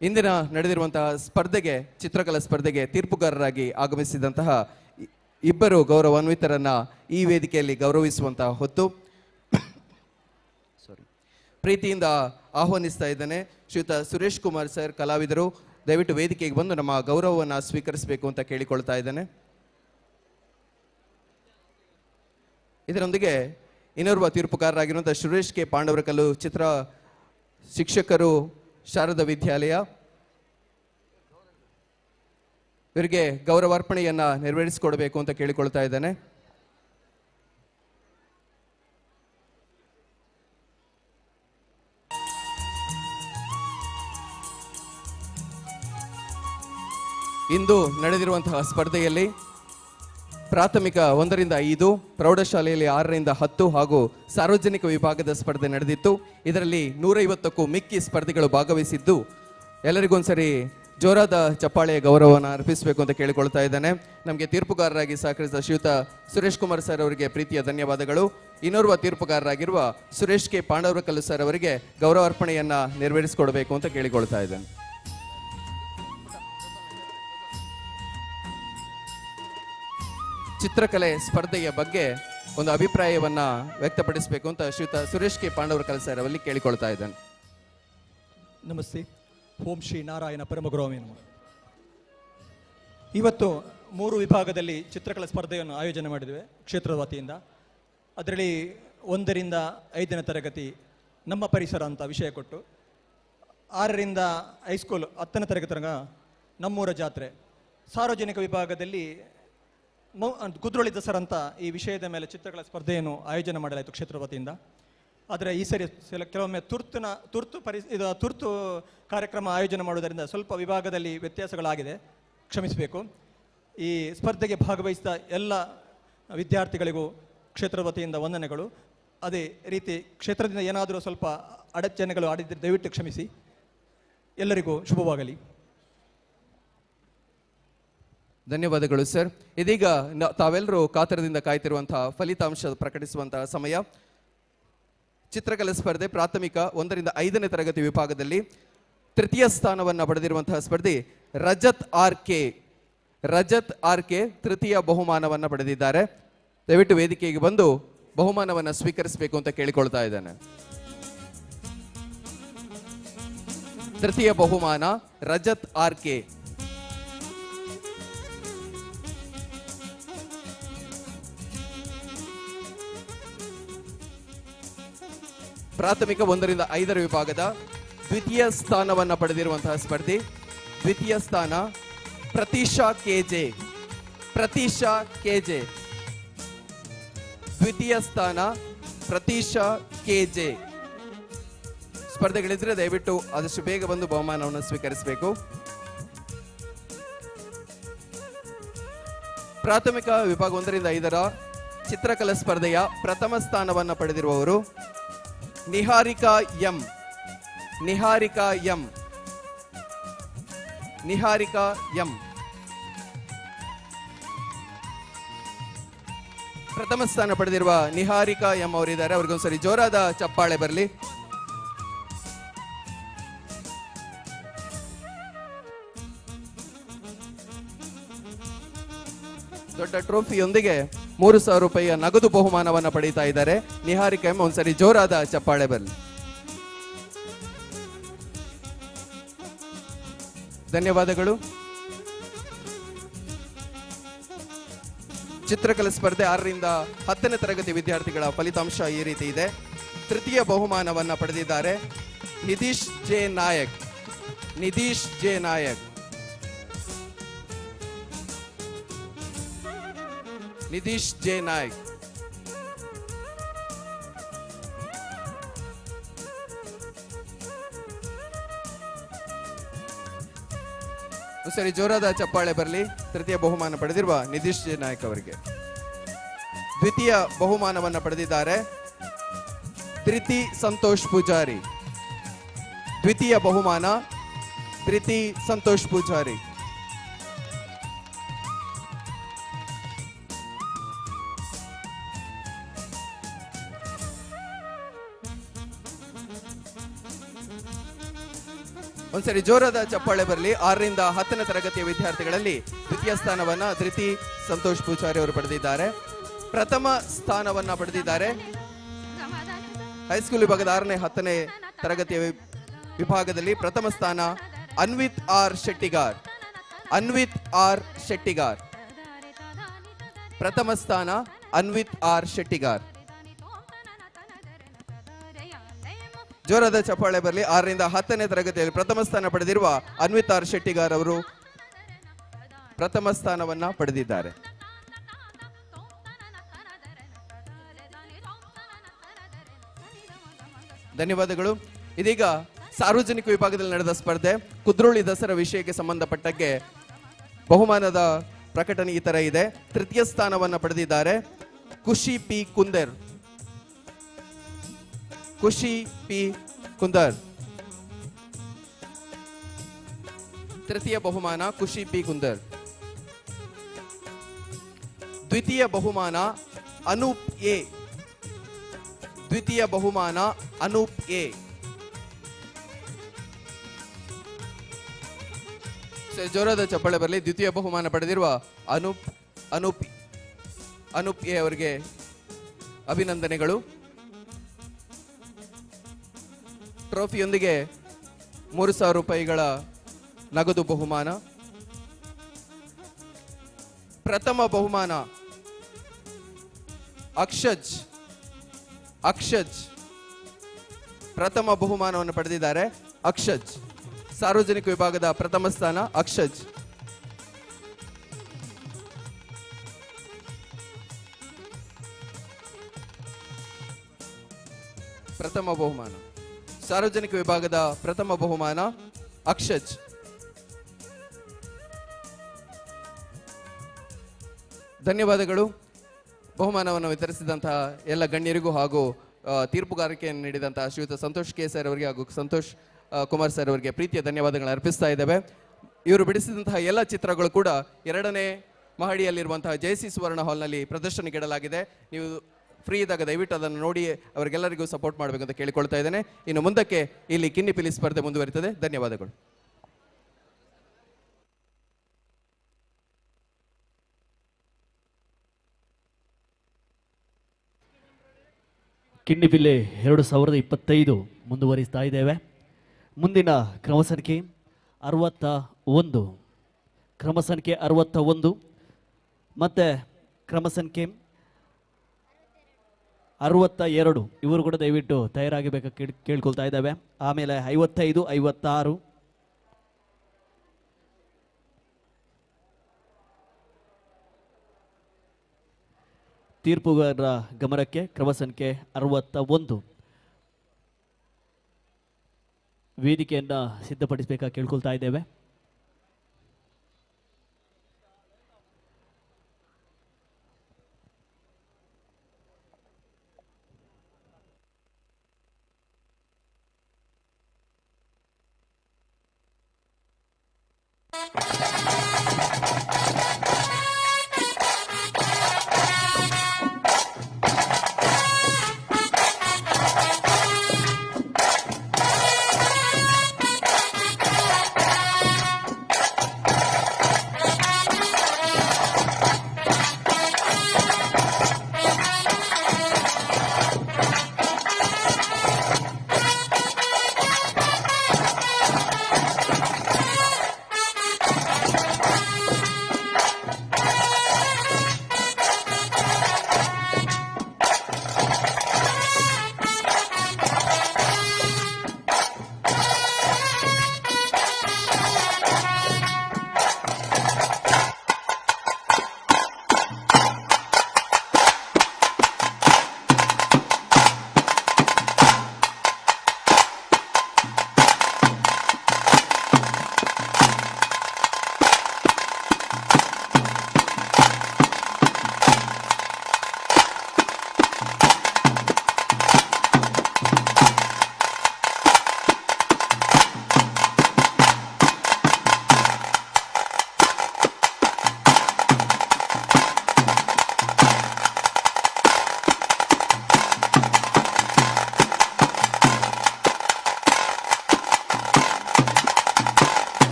ಇಂದಿನ ನಡೆದಿರುವಂತಹ ಸ್ಪರ್ಧೆಗೆ, ಚಿತ್ರಕಲಾ ಸ್ಪರ್ಧೆಗೆ ತೀರ್ಪುಗಾರರಾಗಿ ಆಗಮಿಸಿದಂತಹ ಇಬ್ಬರು ಗೌರವಾನ್ವಿತರನ್ನ ಈ ವೇದಿಕೆಯಲ್ಲಿ ಗೌರವಿಸುವಂತಹ ಹೊತ್ತು ಪ್ರೀತಿಯಿಂದ ಆಹ್ವಾನಿಸ್ತಾ ಇದ್ದೇನೆ. ಶ್ರೀಯುತ ಸುರೇಶ್ ಕುಮಾರ್ ಸರ್, ಕಲಾವಿದರು, ದಯವಿಟ್ಟು ವೇದಿಕೆಗೆ ಬಂದು ನಮ್ಮ ಗೌರವವನ್ನು ಸ್ವೀಕರಿಸಬೇಕು ಅಂತ ಕೇಳಿಕೊಳ್ತಾ ಇದ್ದೇನೆ. ಇದರೊಂದಿಗೆ ಇನ್ನೋರ್ವ ತೀರ್ಪುಗಾರರಾಗಿರುವಂತಹ ಸುರೇಶ್ ಕೆ ಪಾಂಡವರಕಲ್ಲು, ಚಿತ್ರ ಶಿಕ್ಷಕರು, ಶಾರದಾ ವಿದ್ಯಾಲಯ, ಇವರಿಗೆ ಗೌರವಾರ್ಪಣೆಯನ್ನ ನೆರವೇರಿಸಿಕೊಡಬೇಕು ಅಂತ ಕೇಳಿಕೊಳ್ತಾ ಇದ್ದೇನೆ. ಇಂದು ನಡೆದಿರುವಂತಹ ಸ್ಪರ್ಧೆಯಲ್ಲಿ ಪ್ರಾಥಮಿಕ 1 ರಿಂದ 5, ಪ್ರೌಢಶಾಲೆಯಲ್ಲಿ 6 ರಿಂದ 10 ಹಾಗೂ ಸಾರ್ವಜನಿಕ ವಿಭಾಗದ ಸ್ಪರ್ಧೆ ನಡೆದಿತ್ತು. ಇದರಲ್ಲಿ 150ಕ್ಕೂ ಮಿಕ್ಕಿ ಸ್ಪರ್ಧಿಗಳು ಭಾಗವಹಿಸಿದ್ದು, ಎಲ್ಲರಿಗೊಂದ್ಸರಿ ಜೋರಾದ ಚಪ್ಪಾಳೆಯ ಗೌರವವನ್ನು ಅರ್ಪಿಸಬೇಕು ಅಂತ ಕೇಳಿಕೊಳ್ತಾ ಇದ್ದೇನೆ. ನಮಗೆ ತೀರ್ಪುಗಾರರಾಗಿ ಸಹಕರಿಸಿದ ಶ್ರೀಯುತ ಸುರೇಶ್ ಕುಮಾರ್ ಸರ್ ಅವರಿಗೆ ಪ್ರೀತಿಯ ಧನ್ಯವಾದಗಳು. ಇನ್ನೋರ್ವ ತೀರ್ಪುಗಾರರಾಗಿರುವ ಸುರೇಶ್ ಕೆ ಪಾಂಡವರಕಲ್ಲು ಸರ್ ಅವರಿಗೆ ಗೌರವಾರ್ಪಣೆಯನ್ನ ನೆರವೇರಿಸಿಕೊಡಬೇಕು ಅಂತ ಕೇಳಿಕೊಳ್ತಾ ಇದ್ದೇನೆ. ಚಿತ್ರಕಲೆ ಸ್ಪರ್ಧೆಯ ಬಗ್ಗೆ ಒಂದು ಅಭಿಪ್ರಾಯವನ್ನ ವ್ಯಕ್ತಪಡಿಸಬೇಕು ಅಂತ ಶ್ರೀಯುತ ಸುರೇಶ್ ಕೆ ಪಾಂಡವರಕಲ್ ಸರ್ ಅವರಲ್ಲಿ ಕೇಳಿಕೊಳ್ತಾ ಇದ್ದೇನೆ. ನಮಸ್ತೆ. ಓಂ ಶ್ರೀ ನಾರಾಯಣ ಪರಮಗುರುವೇ ನಮಃ. ಇವತ್ತು 3 ವಿಭಾಗದಲ್ಲಿ ಚಿತ್ರಕಲಾ ಸ್ಪರ್ಧೆಯನ್ನು ಆಯೋಜನೆ ಮಾಡಿದ್ದೇವೆ ಕ್ಷೇತ್ರದ ವತಿಯಿಂದ. ಅದರಲ್ಲಿ 1 ರಿಂದ 5ನೇ ತರಗತಿ ನಮ್ಮ ಪರಿಸರ ಅಂತ ವಿಷಯ ಕೊಟ್ಟು, 6 ರಿಂದ ಹೈಸ್ಕೂಲ್ 10ನೇ ತರಗತಿ ತನಕ ನಮ್ಮೂರ ಜಾತ್ರೆ, ಸಾರ್ವಜನಿಕ ವಿಭಾಗದಲ್ಲಿ ಕುದ್ರೋಳಿ ದಸರಾ ಅಂತ ಈ ವಿಷಯದ ಮೇಲೆ ಚಿತ್ರಕಲಾ ಸ್ಪರ್ಧೆಯನ್ನು ಆಯೋಜನೆ ಮಾಡಲಾಯಿತು ಕ್ಷೇತ್ರದ ವತಿಯಿಂದ. ಆದರೆ ಈ ಸರಿ ಕೆಲವೊಮ್ಮೆ ತುರ್ತು ಕಾರ್ಯಕ್ರಮ ಆಯೋಜನೆ ಮಾಡುವುದರಿಂದ ಸ್ವಲ್ಪ ವಿಭಾಗದಲ್ಲಿ ವ್ಯತ್ಯಾಸಗಳಾಗಿದೆ, ಕ್ಷಮಿಸಬೇಕು. ಈ ಸ್ಪರ್ಧೆಗೆ ಭಾಗವಹಿಸಿದ ಎಲ್ಲ ವಿದ್ಯಾರ್ಥಿಗಳಿಗೂ ಕ್ಷೇತ್ರದ ವತಿಯಿಂದ ವಂದನೆಗಳು. ಅದೇ ರೀತಿ ಕ್ಷೇತ್ರದಿಂದ ಏನಾದರೂ ಸ್ವಲ್ಪ ಅಡಚಣೆಗಳು ಆಡಿದರೆ ದಯವಿಟ್ಟು ಕ್ಷಮಿಸಿ. ಎಲ್ಲರಿಗೂ ಶುಭವಾಗಲಿ. ಧನ್ಯವಾದಗಳು ಸರ್. ಇದೀಗ ತಾವೆಲ್ಲರೂ ಕಾತರದಿಂದ ಕಾಯ್ತಿರುವಂತಹ ಫಲಿತಾಂಶ ಪ್ರಕಟಿಸುವಂತಹ ಸಮಯ. ಚಿತ್ರಕಲಾ ಸ್ಪರ್ಧೆ ಪ್ರಾಥಮಿಕ 1 ರಿಂದ 5ನೇ ತರಗತಿ ವಿಭಾಗದಲ್ಲಿ ತೃತೀಯ ಸ್ಥಾನವನ್ನು ಪಡೆದಿರುವಂತಹ ಸ್ಪರ್ಧಿ ರಜತ್ ಆರ್ ಕೆ. ರಜತ್ ಆರ್ ಕೆ ತೃತೀಯ ಬಹುಮಾನವನ್ನು ಪಡೆದಿದ್ದಾರೆ. ದಯವಿಟ್ಟು ವೇದಿಕೆಗೆ ಬಂದು ಬಹುಮಾನವನ್ನು ಸ್ವೀಕರಿಸಬೇಕು ಅಂತ ಕೇಳಿಕೊಳ್ತಾ ಇದ್ದೇನೆ. ತೃತೀಯ ಬಹುಮಾನ ರಜತ್ ಆರ್ ಕೆ. ಪ್ರಾಥಮಿಕ 1 ರಿಂದ 5 ವಿಭಾಗದ ದ್ವಿತೀಯ ಸ್ಥಾನವನ್ನು ಪಡೆದಿರುವಂತಹ ಸ್ಪರ್ಧಿ, ದ್ವಿತೀಯ ಸ್ಥಾನ ಪ್ರತೀಶಾ ಕೆಜೆ. ಪ್ರತೀಶಾ ಕೆಜೆ, ದ್ವಿತೀಯ ಸ್ಥಾನ ಪ್ರತೀಶಾ ಕೆಜೆ. ಸ್ಪರ್ಧೆಗಳಿದ್ರೆ ದಯವಿಟ್ಟು ಆದಷ್ಟು ಬೇಗ ಬಂದು ಬಹುಮಾನವನ್ನು ಸ್ವೀಕರಿಸಬೇಕು. ಪ್ರಾಥಮಿಕ ವಿಭಾಗ 1 ರಿಂದ 5 ಚಿತ್ರಕಲಾ ಸ್ಪರ್ಧೆಯ ಪ್ರಥಮ ಸ್ಥಾನವನ್ನು ಪಡೆದಿರುವವರು Niharika M. Niharika M. Niharika M. ಪ್ರಥಮ ಸ್ಥಾನ ಪಡೆದಿರುವ ನಿಹಾರಿಕಾ ಎಂ ಅವರಿದ್ದಾರೆ. ಅವ್ರಿಗೊಂದ್ಸರಿ ಜೋರಾದ ಚಪ್ಪಾಳೆ ಬರಲಿ. ದೊಡ್ಡ ಟ್ರೋಫಿಯೊಂದಿಗೆ 3,000 ರೂಪಾಯಿಯ ನಗದು ಬಹುಮಾನವನ್ನು ಪಡೀತಾ ಇದ್ದಾರೆ ನಿಹಾರಿಕಾ ಎಂ. ಒಂದ್ಸರಿ ಜೋರಾದ ಚಪ್ಪಾಳೆ ಬರಲಿ. ಧನ್ಯವಾದಗಳು. ಚಿತ್ರಕಲಾ ಸ್ಪರ್ಧೆ 6 ರಿಂದ 10ನೇ ತರಗತಿ ವಿದ್ಯಾರ್ಥಿಗಳ ಫಲಿತಾಂಶ ಈ ರೀತಿ ಇದೆ. ತೃತೀಯ ಬಹುಮಾನವನ್ನು ಪಡೆದಿದ್ದಾರೆ Nidhish J Nayak. Nidhish J Nayak. Nidhish J Nayak. ಸರಿ, ಜೋರಾದ ಚಪ್ಪಾಳೆ ಬರಲಿ ತೃತೀಯ ಬಹುಮಾನ ಪಡೆದಿರುವ ನಿಧೀಶ್ ಜೆ ನಾಯಕ್ ಅವರಿಗೆ. ದ್ವಿತೀಯ ಬಹುಮಾನವನ್ನು ಪಡೆದಿದ್ದಾರೆ ಧೃತಿ ಸಂತೋಷ್ ಪೂಜಾರಿ. ದ್ವಿತೀಯ ಬಹುಮಾನ ಧೃತಿ ಸಂತೋಷ್ ಪೂಜಾರಿ. ಒಂದ್ಸರಿ ಜೋರಾದ ಚಪ್ಪಾಳೆ ಬರಲಿ. 6ರಿಂದ 10ನೇ ತರಗತಿಯ ವಿದ್ಯಾರ್ಥಿಗಳಲ್ಲಿ ದ್ವಿತೀಯ ಸ್ಥಾನವನ್ನ ಧೃತಿ ಸಂತೋಷ್ ಪೂಜಾರಿ ಅವರು ಪಡೆದಿದ್ದಾರೆ. ಪ್ರಥಮ ಸ್ಥಾನವನ್ನ ಪಡೆದಿದ್ದಾರೆ ಹೈಸ್ಕೂಲ್ ವಿಭಾಗದ 6ನೇ 10ನೇ ತರಗತಿಯ ವಿಭಾಗದಲ್ಲಿ ಪ್ರಥಮ ಸ್ಥಾನ ಅನ್ವಿತ್ ಆರ್ ಶೆಟ್ಟಿಗಾರ್. ಅನ್ವಿತ್ ಆರ್ ಶೆಟ್ಟಿಗಾರ್ ಪ್ರಥಮ ಸ್ಥಾನ, ಅನ್ವಿತ್ ಆರ್ ಶೆಟ್ಟಿಗಾರ್. ಜೋರಾದ ಚಪ್ಪಾಳೆ ಬರಲಿ. 6ರಿಂದ 10ನೇ ತರಗತಿಯಲ್ಲಿ ಪ್ರಥಮ ಸ್ಥಾನ ಪಡೆದಿರುವ ಅನ್ವಿತ್ ಆರ್ ಶೆಟ್ಟಿಗಾರ್ ಅವರು ಪ್ರಥಮ ಸ್ಥಾನವನ್ನ ಪಡೆದಿದ್ದಾರೆ. ಧನ್ಯವಾದಗಳು. ಇದೀಗ ಸಾರ್ವಜನಿಕ ವಿಭಾಗದಲ್ಲಿ ನಡೆದ ಸ್ಪರ್ಧೆ ಕುದ್ರೋಳಿ ದಸರಾ ವಿಷಯಕ್ಕೆ ಸಂಬಂಧಪಟ್ಟಕ್ಕೆ ಬಹುಮಾನದ ಪ್ರಕಟಣೆ ಈ ತರ ಇದೆ. ತೃತೀಯ ಸ್ಥಾನವನ್ನು ಪಡೆದಿದ್ದಾರೆ ಖುಷಿ ಪಿ ಕುಂದರ್. ಖುಷಿ ಪಿ ಕುಂದರ್ ತೃತೀಯ ಬಹುಮಾನ, ಖುಷಿ ಪಿ ಕುಂದರ್. ದ್ವಿತೀಯ ಬಹುಮಾನ ಅನೂಪ್ ಎ. ದ್ವಿತೀಯ ಬಹುಮಾನ ಅನೂಪ್ ಎ. ಜೋರಾದ ಚಪ್ಪಾಳೆ ಬರಲಿ. ದ್ವಿತೀಯ ಬಹುಮಾನ ಪಡೆದಿರುವ ಅನೂಪ್ ಅನೂಪ್ ಅನೂಪ್ ಎ ಅವರಿಗೆ ಅಭಿನಂದನೆಗಳು. ಟ್ರೋಫಿಯೊಂದಿಗೆ 3,000 ರೂಪಾಯಿಗಳ ನಗದು ಬಹುಮಾನ. ಪ್ರಥಮ ಬಹುಮಾನ ಅಕ್ಷಜ್. ಅಕ್ಷಜ್ ಪ್ರಥಮ ಬಹುಮಾನವನ್ನು ಪಡೆದಿದ್ದಾರೆ. ಅಕ್ಷಜ್ ಸಾರ್ವಜನಿಕ ವಿಭಾಗದ ಪ್ರಥಮ ಸ್ಥಾನ ಅಕ್ಷಜ್. ಪ್ರಥಮ ಬಹುಮಾನ ಸಾರ್ವಜನಿಕ ವಿಭಾಗದ ಪ್ರಥಮ ಬಹುಮಾನ ಅಕ್ಷಜ್. ಧನ್ಯವಾದಗಳು. ಬಹುಮಾನವನ್ನು ವಿತರಿಸಿದಂತಹ ಎಲ್ಲ ಗಣ್ಯರಿಗೂ ಹಾಗೂ ತೀರ್ಪುಗಾರಿಕೆಯನ್ನು ನೀಡಿದಂತಹ ಶ್ರೀಯುತ ಸಂತೋಷ್ ಕೆ ಸರ್ ಅವರಿಗೆ ಹಾಗೂ ಸಂತೋಷ್ ಕುಮಾರ್ ಸರ್ ಅವರಿಗೆ ಪ್ರೀತಿಯ ಧನ್ಯವಾದಗಳನ್ನು ಅರ್ಪಿಸ್ತಾ ಇದ್ದೇವೆ. ಇವರು ಬಿಡಿಸಿದಂತಹ ಎಲ್ಲ ಚಿತ್ರಗಳು ಕೂಡ 2ನೇ ಮಹಡಿಯಲ್ಲಿರುವಂತಹ ಜೆಸಿ ಸುವರ್ಣ ಹಾಲ್ನಲ್ಲಿ ಪ್ರದರ್ಶನಕ್ಕೆ ಇಡಲಾಗಿದೆ. ನೀವು ಫ್ರೀ ಇದ್ದಾಗ ದಯವಿಟ್ಟು ಅದನ್ನು ನೋಡಿ ಅವರಿಗೆಲ್ಲರಿಗೂ ಸಪೋರ್ಟ್ ಮಾಡಬೇಕಂತ ಕೇಳಿಕೊಳ್ತಾ ಇದ್ದೇನೆ. ಇನ್ನು ಮುಂದಕ್ಕೆ ಇಲ್ಲಿ ಕಿನ್ನಿಪಿಲಿ ಸ್ಪರ್ಧೆ ಮುಂದುವರಿತದೆ. ಧನ್ಯವಾದಗಳು. ಕಿನ್ನಿಪಿಲಿ 2025 ಮುಂದುವರಿಸ್ತಾ ಇದ್ದೇವೆ. ಮುಂದಿನ ಕ್ರಮ ಸಂಖ್ಯೆ 61, ಕ್ರಮ ಸಂಖ್ಯೆ 61 ಮತ್ತು ಕ್ರಮ ಸಂಖ್ಯೆ 62 ಇವರು ಕೂಡ ದಯವಿಟ್ಟು ತಯಾರಾಗಬೇಕು ಕೇಳ್ಕೊಳ್ತಾ ಇದ್ದಾವೆ. ಆಮೇಲೆ 55, 56, ತೀರ್ಪುಗಾರರ ಗಮನಕ್ಕೆ ಕ್ರಮ ಸಂಖ್ಯೆ 61 ವೇದಿಕೆಯನ್ನು ಸಿದ್ಧಪಡಿಸಬೇಕಾಗಿ ಕೇಳ್ಕೊಳ್ತಾ ಇದ್ದೇವೆ.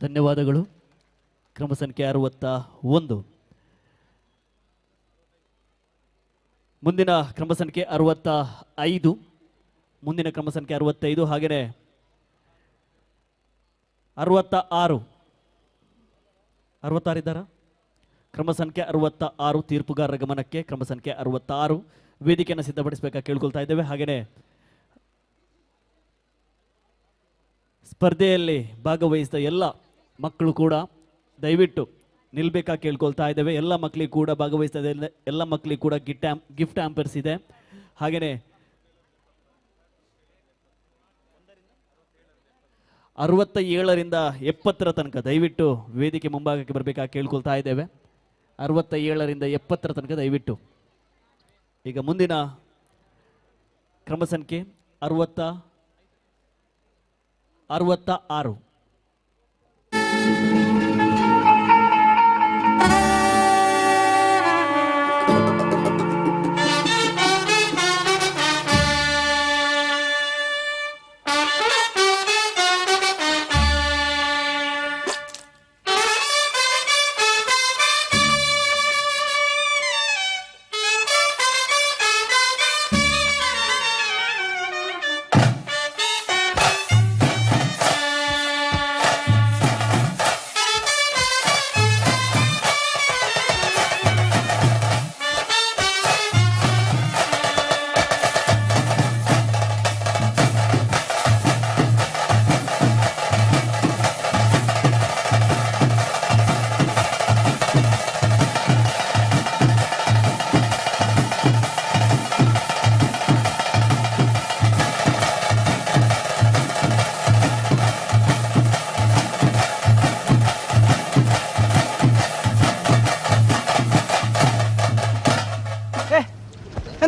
ಧನ್ಯವಾದಗಳು. ಕ್ರಮ ಸಂಖ್ಯೆ 61. ಮುಂದಿನ ಕ್ರಮ ಸಂಖ್ಯೆ 65. ಮುಂದಿನ ಕ್ರಮ ಸಂಖ್ಯೆ 65, ಹಾಗೆಯೇ 66. 66 ಇದ್ದಾರಾ? ಕ್ರಮ ಸಂಖ್ಯೆ 66 ತೀರ್ಪುಗಾರರ ಗಮನಕ್ಕೆ. ಕ್ರಮ ಸಂಖ್ಯೆ 66 ವೇದಿಕೆಯನ್ನು ಸಿದ್ಧಪಡಿಸಬೇಕಾಗಿ ಕೇಳ್ಕೊಳ್ತಾ ಇದ್ದೇವೆ. ಹಾಗೆಯೇ ಸ್ಪರ್ಧೆಯಲ್ಲಿ ಭಾಗವಹಿಸಿದ ಎಲ್ಲ ಮಕ್ಕಳು ಕೂಡ ದಯವಿಟ್ಟು ನಿಲ್ಬೇಕಾಗಿ ಕೇಳ್ಕೊಳ್ತಾ ಇದ್ದೇವೆ. ಎಲ್ಲ ಮಕ್ಕಳಿಗೆ ಕೂಡ ಭಾಗವಹಿಸ್ತಾ ಎಲ್ಲ ಮಕ್ಕಳಿಗೆ ಕೂಡ ಗಿಫ್ಟ್ ಹ್ಯಾಂಪರ್ಸ್ ಇದೆ. ಹಾಗೆಯೇ 67ರಿಂದ 70ರ ತನಕ ದಯವಿಟ್ಟು ವೇದಿಕೆ ಮುಂಭಾಗಕ್ಕೆ ಬರಬೇಕಾಗಿ ಕೇಳ್ಕೊಳ್ತಾ ಇದ್ದೇವೆ. 67ರಿಂದ 70ರ ತನಕ ದಯವಿಟ್ಟು. ಈಗ ಮುಂದಿನ ಕ್ರಮ ಸಂಖ್ಯೆ 66.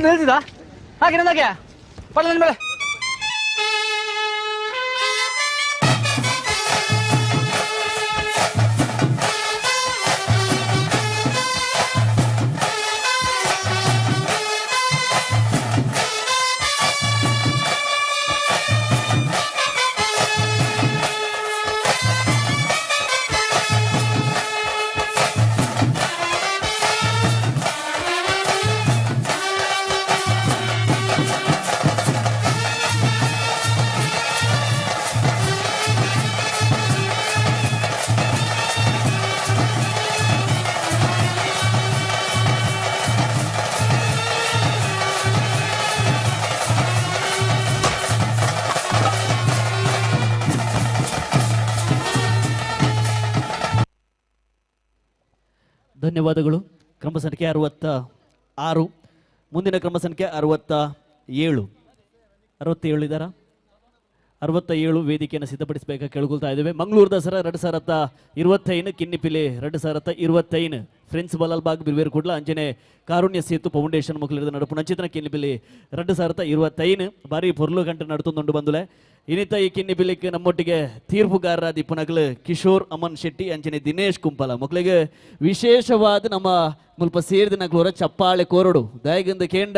ನಿಲ್ಸಿದ ಹಾಗೆ ನಂದಾಗೆ ಪಡ ನನ್ನ ಮೇಲೆ. ಧನ್ಯವಾದಗಳು. ಕ್ರಮ ಸಂಖ್ಯೆ 66. ಮುಂದಿನ ಕ್ರಮ ಸಂಖ್ಯೆ 67. 67 ಇದ್ದಾರಾ? 67 ವೇದಿಕೆಯನ್ನು ಸಿದ್ಧಪಡಿಸಬೇಕಾಗಿ ಕೇಳ್ಕೊಳ್ತಾ ಇದ್ದೇವೆ. ಮಂಗಳೂರು ದಸರಾ 2025, ಕಿನ್ನಿಪಿಲೆ 2025, ಫ್ರೆಂಡ್ಸ್ ಬಲಾಲ್ಬಾಗ್ ಬಿರ್ವೇರು ಕುಡ್ಲ, ಅಂಜನೆ ಕಾರುಣ್ಯ ಸೇತು ಫೌಂಡೇಶನ್ ಮಕ್ಕಳಿರದ ನಡುಪು ನಂಚಿತನ ಕಿನ್ನಿಪಿಲಿ 2025 ಬಾರಿ ಪೊರ್ಲು ಗಂಟೆ ನಡುತ್ತೊಂದು ಬಂದುಲೆ. ಇನ್ನಿತ ಈ ಕಿನ್ನಿಪಿಲಿಕ್ಕೆ ನಮ್ಮೊಟ್ಟಿಗೆ ತೀರ್ಪುಗಾರರ ದಿಪ್ಪನಗಲು ಕಿಶೋರ್ ಅಮನ್ ಶೆಟ್ಟಿ, ಅಂಜನೆ ದಿನೇಶ್ ಕುಂಪಲ ಮಕ್ಕಳಿಗೆ ವಿಶೇಷವಾದ ನಮ್ಮ ಮುಲ್ಪ ಸೇರಿದ ಚಪ್ಪಾಳೆ ಕೋರಡು ದಯಗಿಂದ ಕೇಂಡ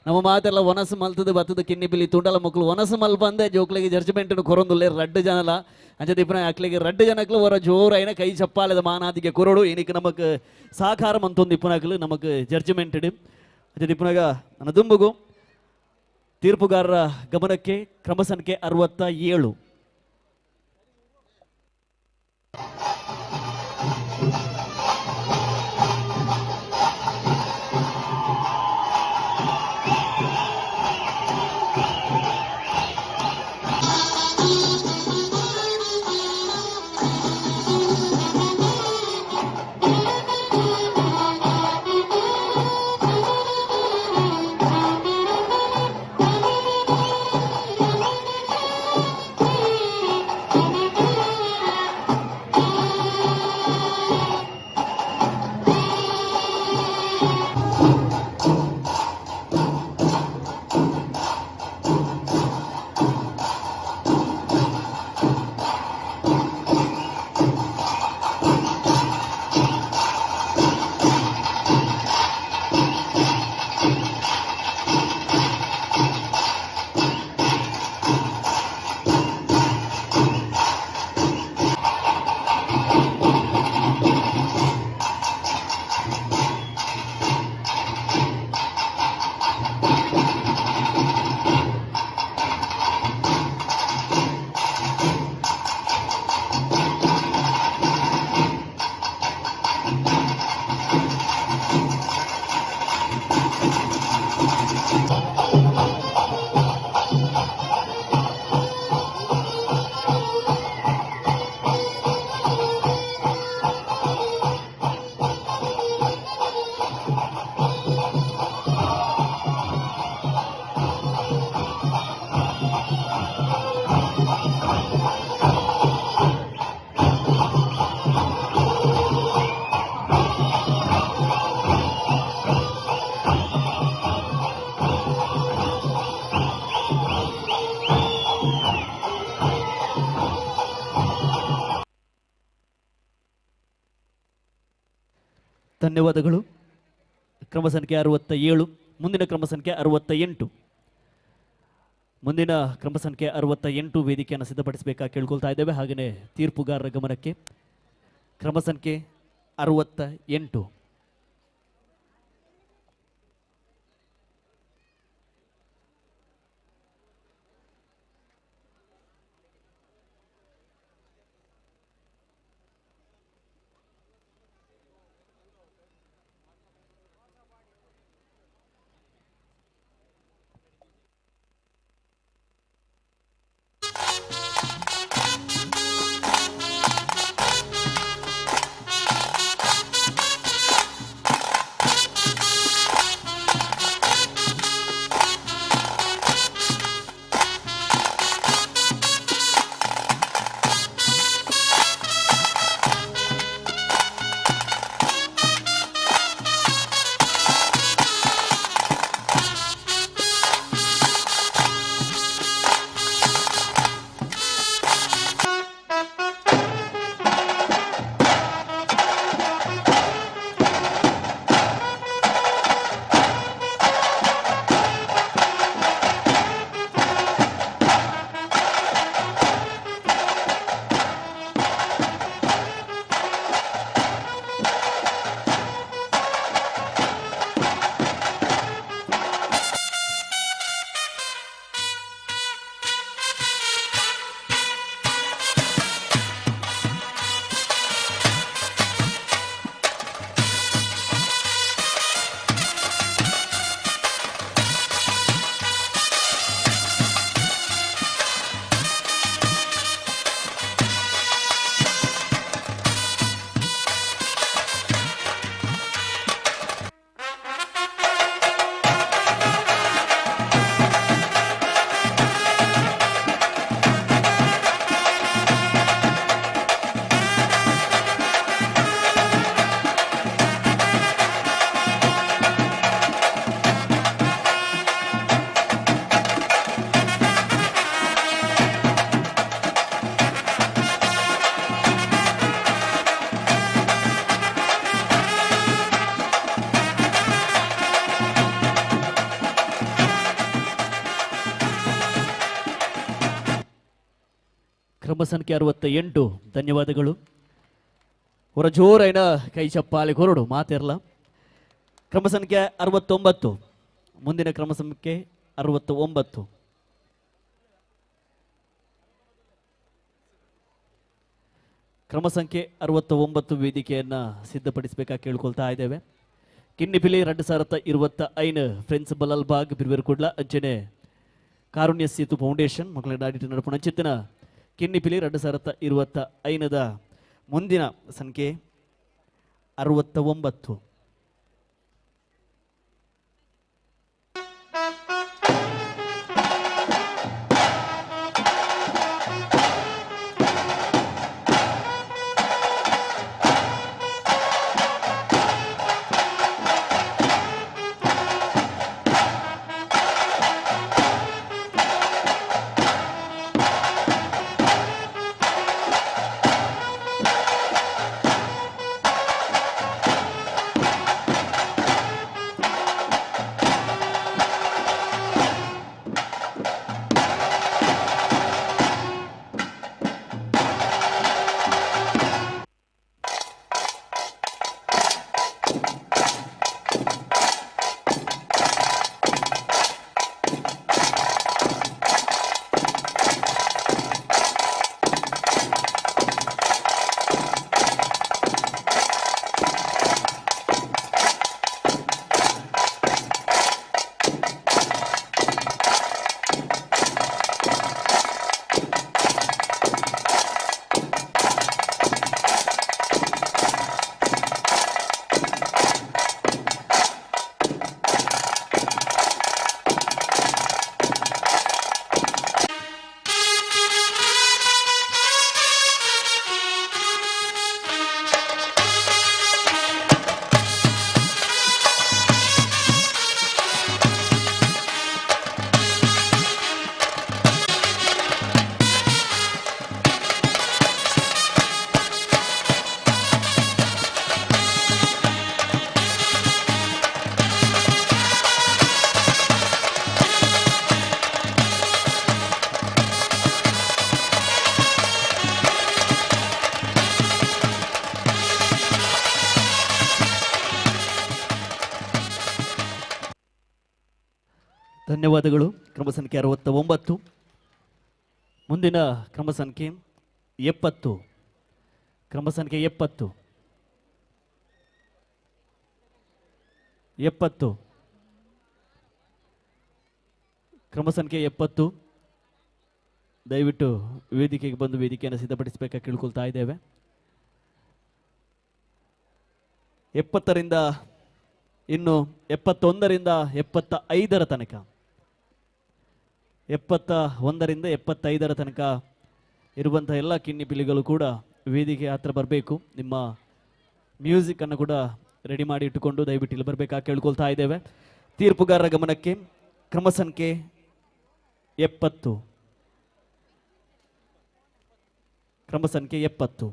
ನಮ್ಮ ಮಾತೆಲ್ಲ ಒನಸು ಮಲ್ತದ ಬತ್ತದ ಕಿನ್ನಿಪಿಲಿ ತುಂಡಲ ಮಕ್ಕಳು ಒನಸು ಮಲ್ಪಂದೆ ಜೋಕ್ಲಿಗೆ ಜಡ್ಜ್ಮೆಂಟ್ ಕೊರೊಂದುಲ್ಲೆ ರಡ್ಡು ಜನಲ ಅಂಚೆ ದಿಪ್ಪನ ಅಕ್ಲಿಗೆ ರಡ್ಡು ಜನಕ್ಲು ಹೊರ ಜೋರಾಯಿನ ಕೈ ಚಪ್ಪಾಳೆದ ಮಾನಾದಿಗೆ ಕೊರಡು ಏನಕ್ಕೆ ನಮಕ್ ಸಾಕಾರ ಮಂತೊಂದು ಇಪ್ಪನಕ್ಲು ನಮಕ್ ಜಡ್ಜ್ಮೆಂಟ್ ಅಂಚೆ ದಿಪ್ಪನಾಗ ನನ್ನ ದುಂಬುಗು ತೀರ್ಪುಗಾರರ ಗಮನಕ್ಕೆ ಕ್ರಮ ಸಂಖ್ಯೆ 67. ಧನ್ಯವಾದಗಳು. ಕ್ರಮ ಸಂಖ್ಯೆ 67. ಮುಂದಿನ ಕ್ರಮ ಸಂಖ್ಯೆ 68. ಮುಂದಿನ ಕ್ರಮ ಸಂಖ್ಯೆ 68 ವೇದಿಕೆಯನ್ನು ಸಿದ್ಧಪಡಿಸಬೇಕಾಗಿ ಕೇಳ್ಕೊಳ್ತಾ ಇದ್ದೇವೆ. ಹಾಗೆಯೇ ತೀರ್ಪುಗಾರರ ಗಮನಕ್ಕೆ ಕ್ರಮ ಸಂಖ್ಯೆ 68. ಕ್ರಮ ಸಂಖ್ಯೆ 68. ಧನ್ಯವಾದಗಳು. ಹೊರ ಜೋರೈನ ಕೈ ಚಪ್ಪಾಳೆ ಕೊರಡು ಮಾತಿರಲ್ಲ. ಕ್ರಮ ಸಂಖ್ಯೆ 69. ಮುಂದಿನ ಕ್ರಮ ಸಂಖ್ಯೆ 69. ಕ್ರಮ ಸಂಖ್ಯೆ 69 ವೇದಿಕೆಯನ್ನು ಸಿದ್ಧಪಡಿಸಬೇಕಾಗಿ ಕೇಳ್ಕೊಳ್ತಾ ಇದ್ದೇವೆ. ಕಿನ್ನಿಪಿಲಿ 2025 ಫ್ರೆಂಡ್ಸ್ ಬಲಲ್ಬಾಗ್ ಬಿರ್ವೇರು ಕುಡ್ಲ ಅಂಚನೆ ಕಾರುಣ್ಯ ಸೇತು ಫೌಂಡೇಶನ್ ಮಕ್ಕಳ ನಾಡಿಟ್ಟು ನಡಪುಣ ಚಿತ್ತನ ಕಿನ್ನಿಪಿಲಿ 2025 ಮುಂದಿನ ಸಂಖ್ಯೆ 69. ಧನ್ಯವಾದಗಳು. ಕ್ರಮ ಸಂಖ್ಯೆ 69. ಮುಂದಿನ ಕ್ರಮ ಸಂಖ್ಯೆ 70. ಕ್ರಮ ಸಂಖ್ಯೆ 70. 70. ಕ್ರಮ ಸಂಖ್ಯೆ 70. ದಯವಿಟ್ಟು ವೇದಿಕೆಗೆ ಬಂದು ವೇದಿಕೆಯನ್ನು ಸಿದ್ಧಪಡಿಸಬೇಕಾಗಿ ಕೇಳಿಕೊಳ್ತಾ ಇದ್ದೇವೆ. 70ರಿಂದ ಇನ್ನು 71ರಿಂದ 75ರ ತನಕ, 71ರಿಂದ 75ರ ತನಕ ಇರುವಂಥ ಎಲ್ಲ ಕಿನ್ನಿಪಿಲಿಗಳು ಕೂಡ ವೇದಿಕೆ ಹತ್ರ ಬರಬೇಕು. ನಿಮ್ಮ ಮ್ಯೂಸಿಕ್ಕನ್ನು ಕೂಡ ರೆಡಿ ಮಾಡಿ ಇಟ್ಟುಕೊಂಡು ದಯವಿಟ್ಟು ಇಲ್ಲಿ ಬರಬೇಕಾಗಿ ಕೇಳ್ಕೊಳ್ತಾ ಇದ್ದೇವೆ. ತೀರ್ಪುಗಾರರ ಗಮನಕ್ಕೆ ಕ್ರಮ ಸಂಖ್ಯೆ 70. ಕ್ರಮ ಸಂಖ್ಯೆ 70.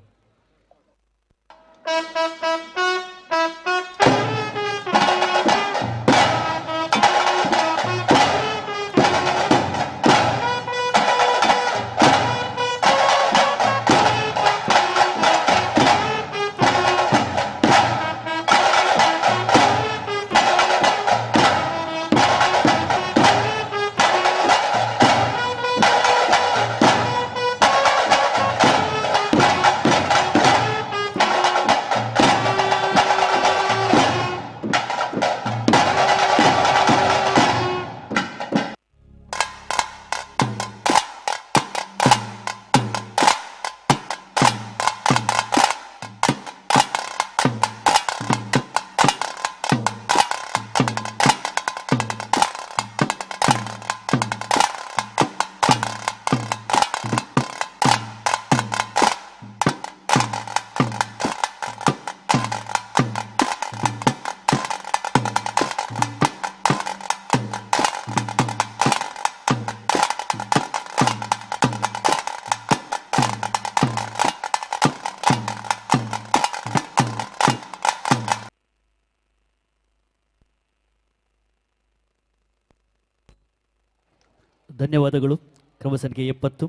ಧನ್ಯವಾದಗಳು. ಕ್ರಮ ಸಂಖ್ಯೆ 70.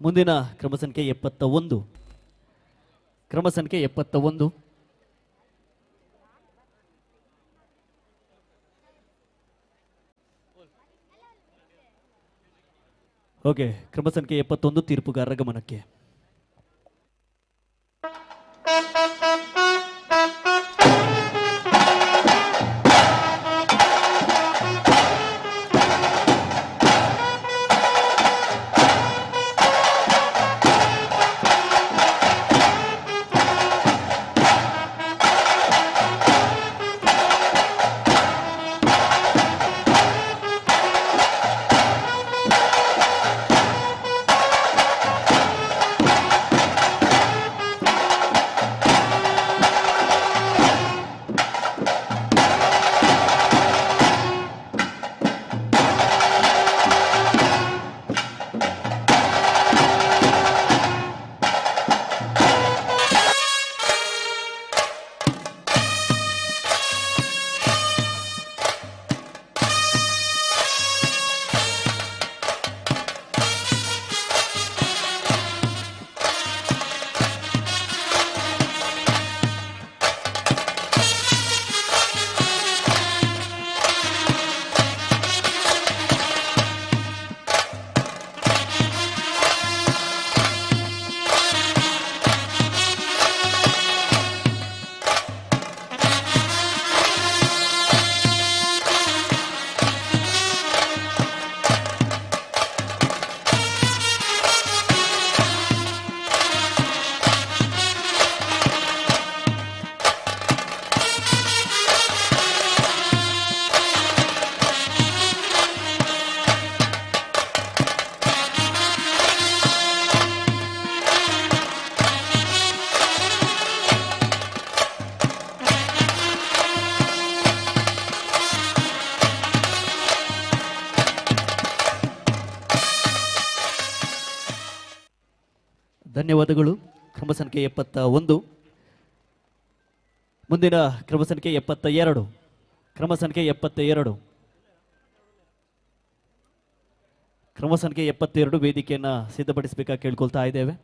ಮುಂದಿನ ಕ್ರಮ ಸಂಖ್ಯೆ 71. ಕ್ರಮ ಸಂಖ್ಯೆ 71. ಓಕೆ, ಕ್ರಮ ಸಂಖ್ಯೆ 71 ತೀರ್ಪುಗಾರರ ಗಮನಕ್ಕೆ. ಧನ್ಯವಾದಗಳು. ಕ್ರಮ ಸಂಖ್ಯೆ 71. ಮುಂದಿನ ಕ್ರಮ ಸಂಖ್ಯೆ 72. ಕ್ರಮ ಸಂಖ್ಯೆ 72. ಕ್ರಮ ಸಂಖ್ಯೆ 72 ವೇದಿಕೆಯನ್ನು ಸಿದ್ಧಪಡಿಸಬೇಕಾಗಿ ಕೇಳ್ಕೊಳ್ತಾ ಇದ್ದೇವೆ.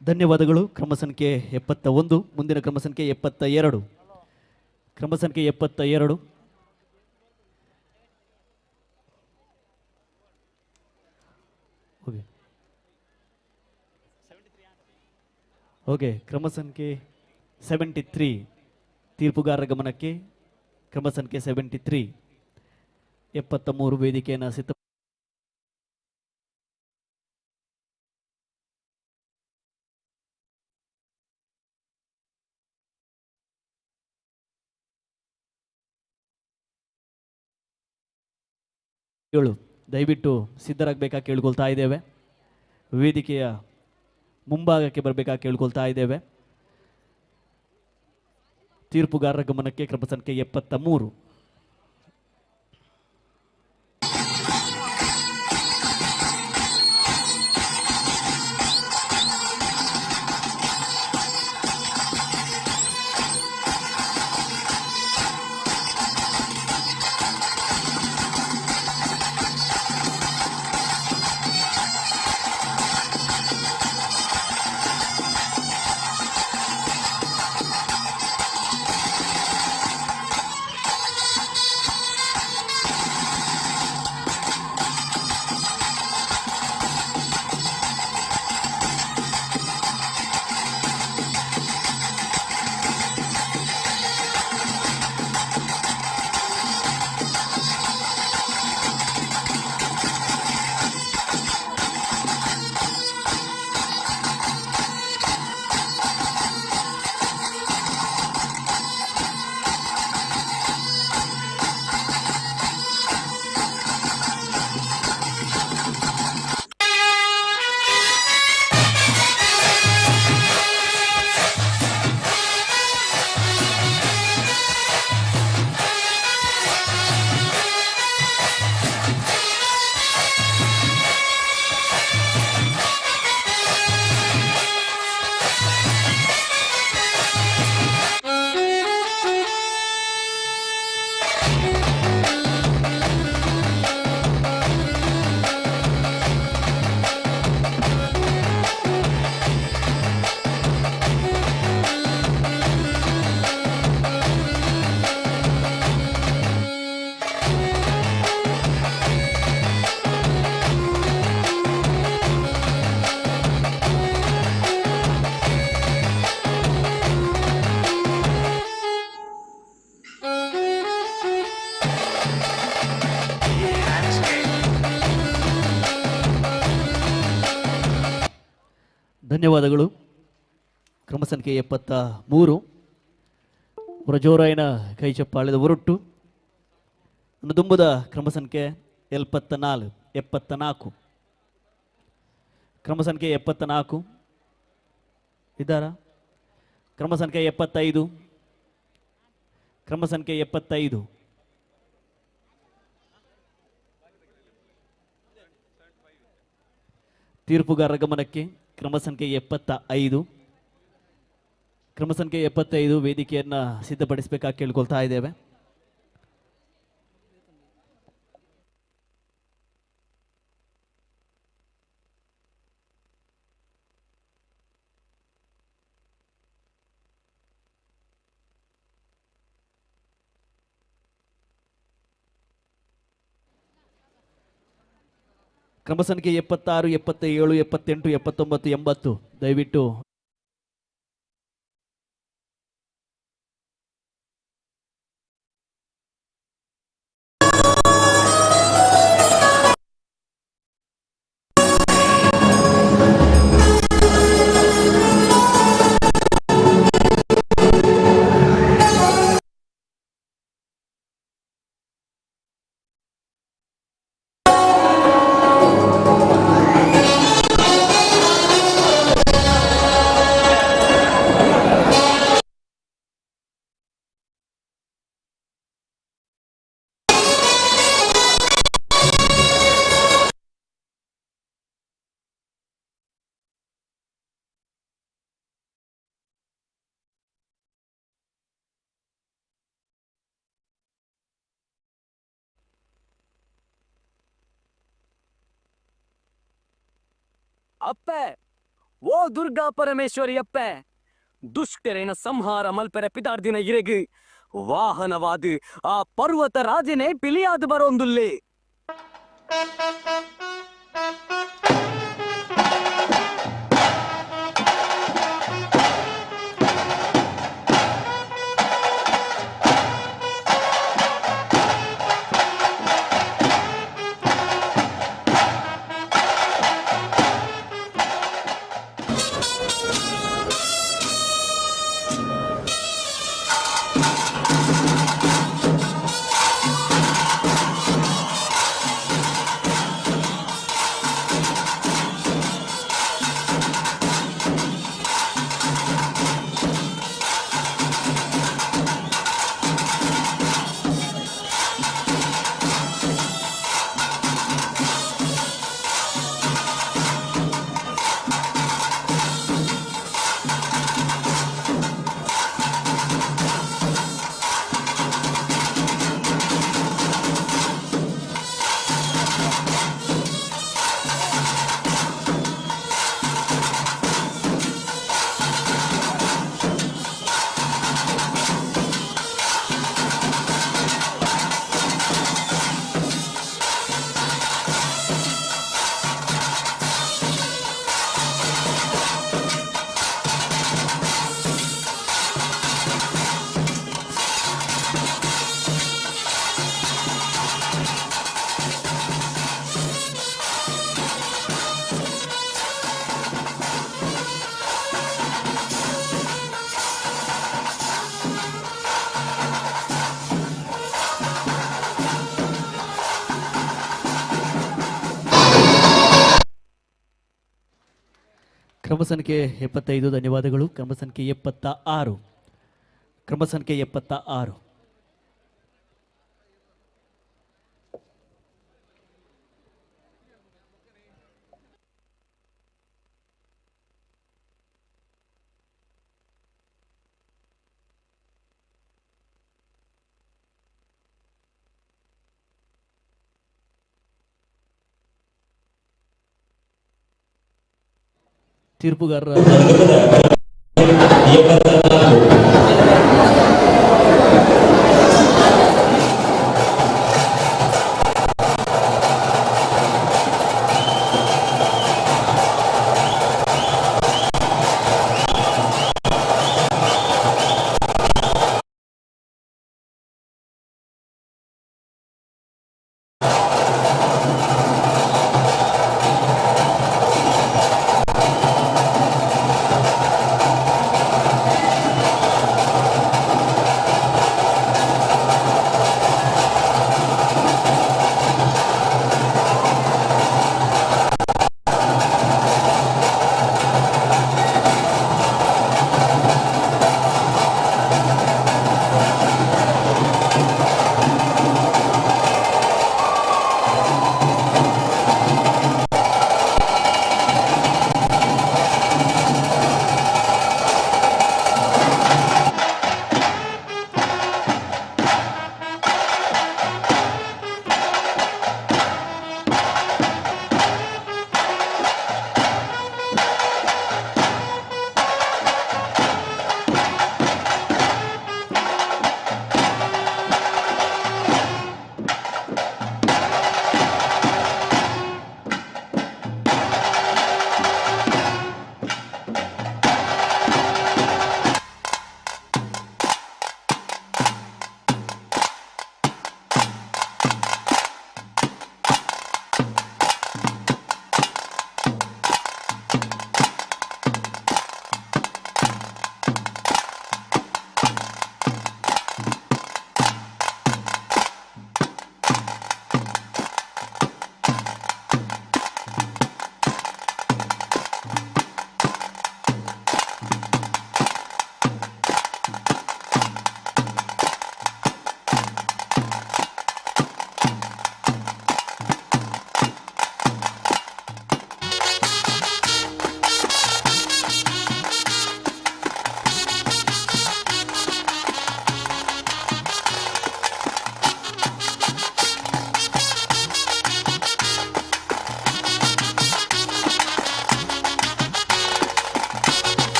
ಧನ್ಯವಾದಗಳು. ಕ್ರಮ ಸಂಖ್ಯೆ 71. ಮುಂದಿನ ಕ್ರಮ ಸಂಖ್ಯೆ 72. ಕ್ರಮ ಸಂಖ್ಯೆ 72. ಓಕೆ ಓಕೆ, ಕ್ರಮ ಸಂಖ್ಯೆ 73. ತೀರ್ಪುಗಾರರ ಗಮನಕ್ಕೆ ಕ್ರಮ ಸಂಖ್ಯೆ 73 73 ವೇದಿಕೆಯನ್ನು ಸಿದ್ಧ. ದಯವಿಟ್ಟು ಸಿದ್ಧರಾಗಬೇಕಾಗಿ ಕೇಳ್ಕೊಳ್ತಾ ಇದ್ದೇವೆ. ವೇದಿಕೆಯ ಮುಂಭಾಗಕ್ಕೆ ಬರಬೇಕಾಗಿ ಕೇಳ್ಕೊಳ್ತಾ ಇದ್ದೇವೆ. ತೀರ್ಪುಗಾರರ ಗಮನಕ್ಕೆ ಕ್ರಮ ಸಂಖ್ಯೆ 73. ಧನ್ಯವಾದಗಳು. ಕ್ರಮ ಸಂಖ್ಯೆ 73. ಜೋರಾಯಿನ ಕೈ ಚಪ್ಪಾಳೆದ ಒರಟು. ದುಂಬುದ ಕ್ರಮ ಸಂಖ್ಯೆ 74. 74 ಕ್ರಮ ಸಂಖ್ಯೆ 74 ಇದ್ದಾರಾ? ಕ್ರಮ ಸಂಖ್ಯೆ 75. ಕ್ರಮ ಸಂಖ್ಯೆ 75. ತೀರ್ಪುಗಾರರ ಗಮನಕ್ಕೆ ಕ್ರಮ ಸಂಖ್ಯೆ 75. ಕ್ರಮ ಸಂಖ್ಯೆ 75 ವೇದಿಕೆಯನ್ನು ಸಿದ್ಧಪಡಿಸಬೇಕಾಗಿ ಕೇಳಿಕೊಳ್ತಾ ಇದ್ದೇವೆ. ಕ್ರಮ ಸಂಖ್ಯೆ 76, 77, 78, 79, 80 ದಯವಿಟ್ಟು ಅಪ್ಪೆ ಓ ದುರ್ಗಾ ಪರಮೇಶ್ವರಿಯಪ್ಪೆ, ದುಷ್ಟರೇನ ಸಂಹಾರ ಮಲ್ಪೆರೆ ಪಿದಾರ್ದಿನ ಇರೆಗ್ ವಾಹನವಾದ ಆ ಪರ್ವತ ರಾಜನೇ ಪಿಲಿಯಾದ ಬರೋಂದುಲ್ಲೆ. ಕ್ರಮ ಸಂಖ್ಯೆ 75 ಧನ್ಯವಾದಗಳು. ಕ್ರಮ ಸಂಖ್ಯೆ 76, ಕ್ರಮ ಸಂಖ್ಯೆ 76. ತೀರ್ಪುಗಾರರ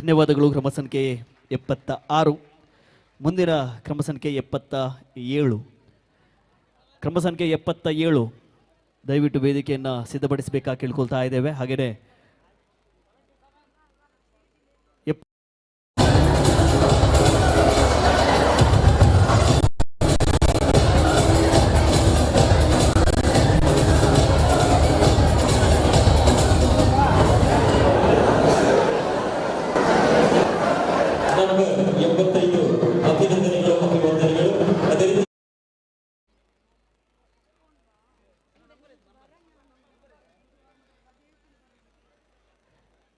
ಧನ್ಯವಾದಗಳು. ಕ್ರಮ ಸಂಖ್ಯೆ 76. ಮುಂದಿನ ಕ್ರಮ ಸಂಖ್ಯೆ 77. ಕ್ರಮ ಸಂಖ್ಯೆ 77 ದಯವಿಟ್ಟು ವೇದಿಕೆಯನ್ನು ಸಿದ್ಧಪಡಿಸಬೇಕಾಗಿ ಕೇಳ್ಕೊಳ್ತಾ ಇದ್ದೇವೆ. ಹಾಗೆಯೇ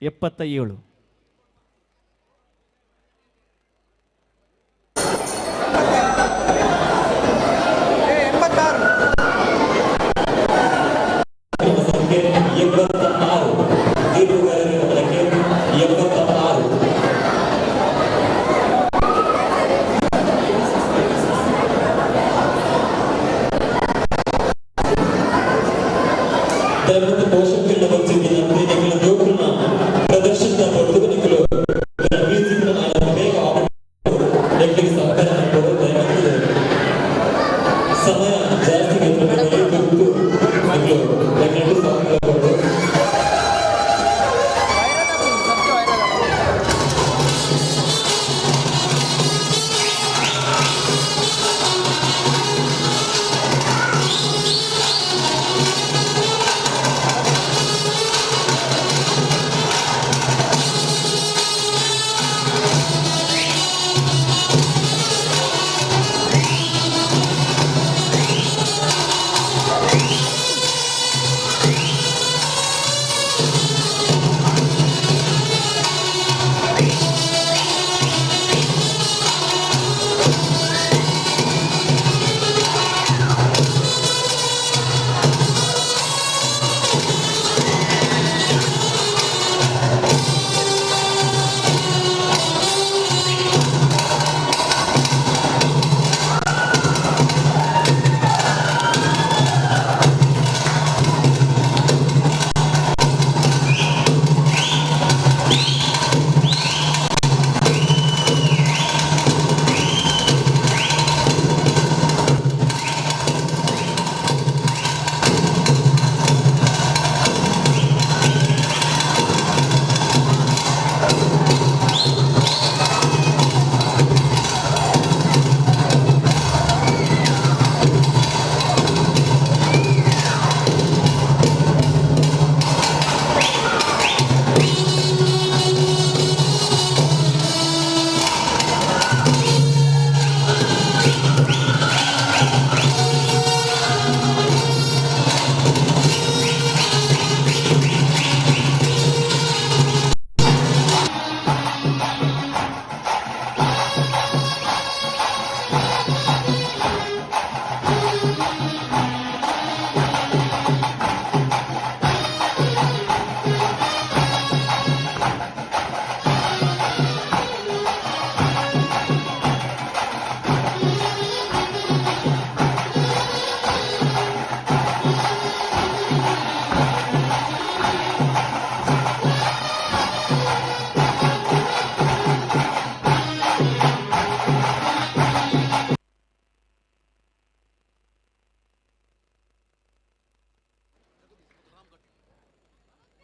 77. ಸಂಖ್ಯೆ 86. ತೀರ್ಪುಗಾರರ ಗಮನಕ್ಕೆ 86. ದಯವಿಟ್ಟು ಪೋಷಕರನ್ನ ಬರ್ತಿದ್ದೀನಿ ನಿಖಿಲ ಜೋಕುನ ಪ್ರದರ್ಶನ ಪಡೆದು ನಿಖಿಲು ಮ್ಯೂಸಿಕ್ ಬೇಗ ನೆಟ್ಲಿಗೆ ಸಹಕಾರ ಕೊಡು. ದಯವಿಟ್ಟು ಸಮಯ ಜಾಸ್ತಿ ಬೇಕು ನಿಖಿಲು ನೆಟ್ಟು ಸಹಕಾರ ಕೊಡು.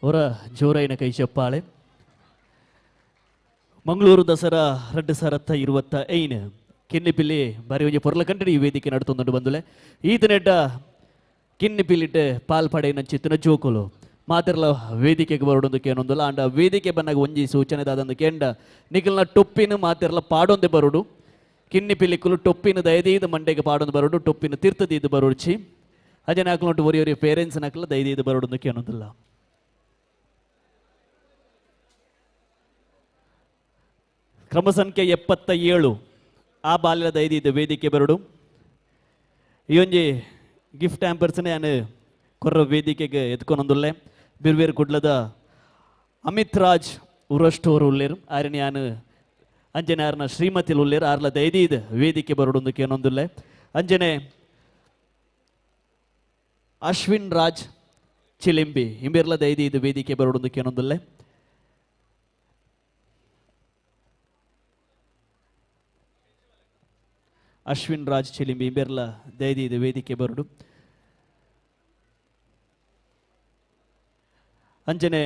ಅವರ ಜೋರೈನ ಕೈ ಚಪ್ಪಾಳೆ. ಮಂಗಳೂರು ದಸರಾ 2025 ಕಿನ್ನಿಪಿಲ್ಲಿ ಬಾರಿ ಒಂಜಿ ಪೊರ್ಲ ಕಂಟಡಿ ಈ ವೇದಿಕೆ ನಡ್ತೊಂದು ಬಂದುಲೆ ಈತನೆಡ್ಡ ಕಿನ್ನಿಪಿಲ್ಲಿಟ್ಟು ಪಾಲ್ ಪಡೆಯಿನ ಜೋಕುಲು ಮಾತೆರ್ಲ ವೇದಿಕೆಗೆ ಬರೋಡೊಂದು ಕೇನೊಂದುಲ್ಲ. ಆಂಡ ವೇದಿಕೆ ಬನ್ನಾಗ ಒಂಜಿ ಸೂಚನೆ ದಾದಂದು ಕೇಂಡ ನಿಖಲ್ನ ಟೊಪ್ಪಿನ ಮಾತೆರ್ಲ ಪಾಡೊಂದೆ ಬರೋಡು. ಕಿನ್ನಿಪಿಲ್ಲಿಕ್ಕುಲು ಟೊಪ್ಪಿನ ದಯದೀದ ಮಂಡೆಗೆ ಪಾಡೊಂದು ಬರೋಡು, ಟೊಪ್ಪಿನ ತೀರ್ಥದೀದು ಬರೋಡ್ಚಿ ಅಜನ ಹಾಕ್ಲುಂಟು ಒರಿ ಒರಿ ಪೇರೆಂಟ್ಸ್ ನಕಲ ದಯದೀದು ಬರೋಡೊಂದು ಕೇನೊಂದಿಲ್ಲ. ಕ್ರಮ ಸಂಖ್ಯೆ 77 ಆ ಬಾಲ್ಯದ ಐದು ವೇದಿಕೆ ಬರಡು. ಈ ಒಂಜಿ ಗಿಫ್ಟ್ ಹ್ಯಾಂಪರ್ಸ್ನೇ ನಾನು ಕೊರ್ರ ವೇದಿಕೆಗೆ ಎತ್ಕೊಂಡೊಂದುಲ್ಲೆ. ಬಿರ್ವೇರು ಕುಡ್ಲದ ಅಮಿತ್ ರಾಜ್ ಉರಷ್ಟೋರು ಉಲ್ಲೇರು ಆರನೇ ಯಾನು ಅಂಜನೆ ಆರ್ನ ಶ್ರೀಮತಿಲ್ ಉಲ್ಲೇರು ಆರ್ಲ ದೈದೀದ್ ವೇದಿಕೆ ಬರಡೊಂದಕ್ಕೆ ಏನೊಂದುಲ್ಲೆ. ಅಂಜನೆ ಅಶ್ವಿನ್ ರಾಜ್ ಚಿಲಿಂಬಿ ಇಂಬಿರ್ಲ ದೈದೀದ್ ವೇದಿಕೆ ಬರಡೊಂದಕ್ಕೆ ಏನೊಂದುಲ್ಲೆ. ಅಶ್ವಿನ್ ರಾಜ್ ಚಿಲಿಂಬಿ ಇಂಬೆರ್ಲ ದಯದೀದ ವೇದಿಕೆ ಬರುಡು. ಅಂಚನೆ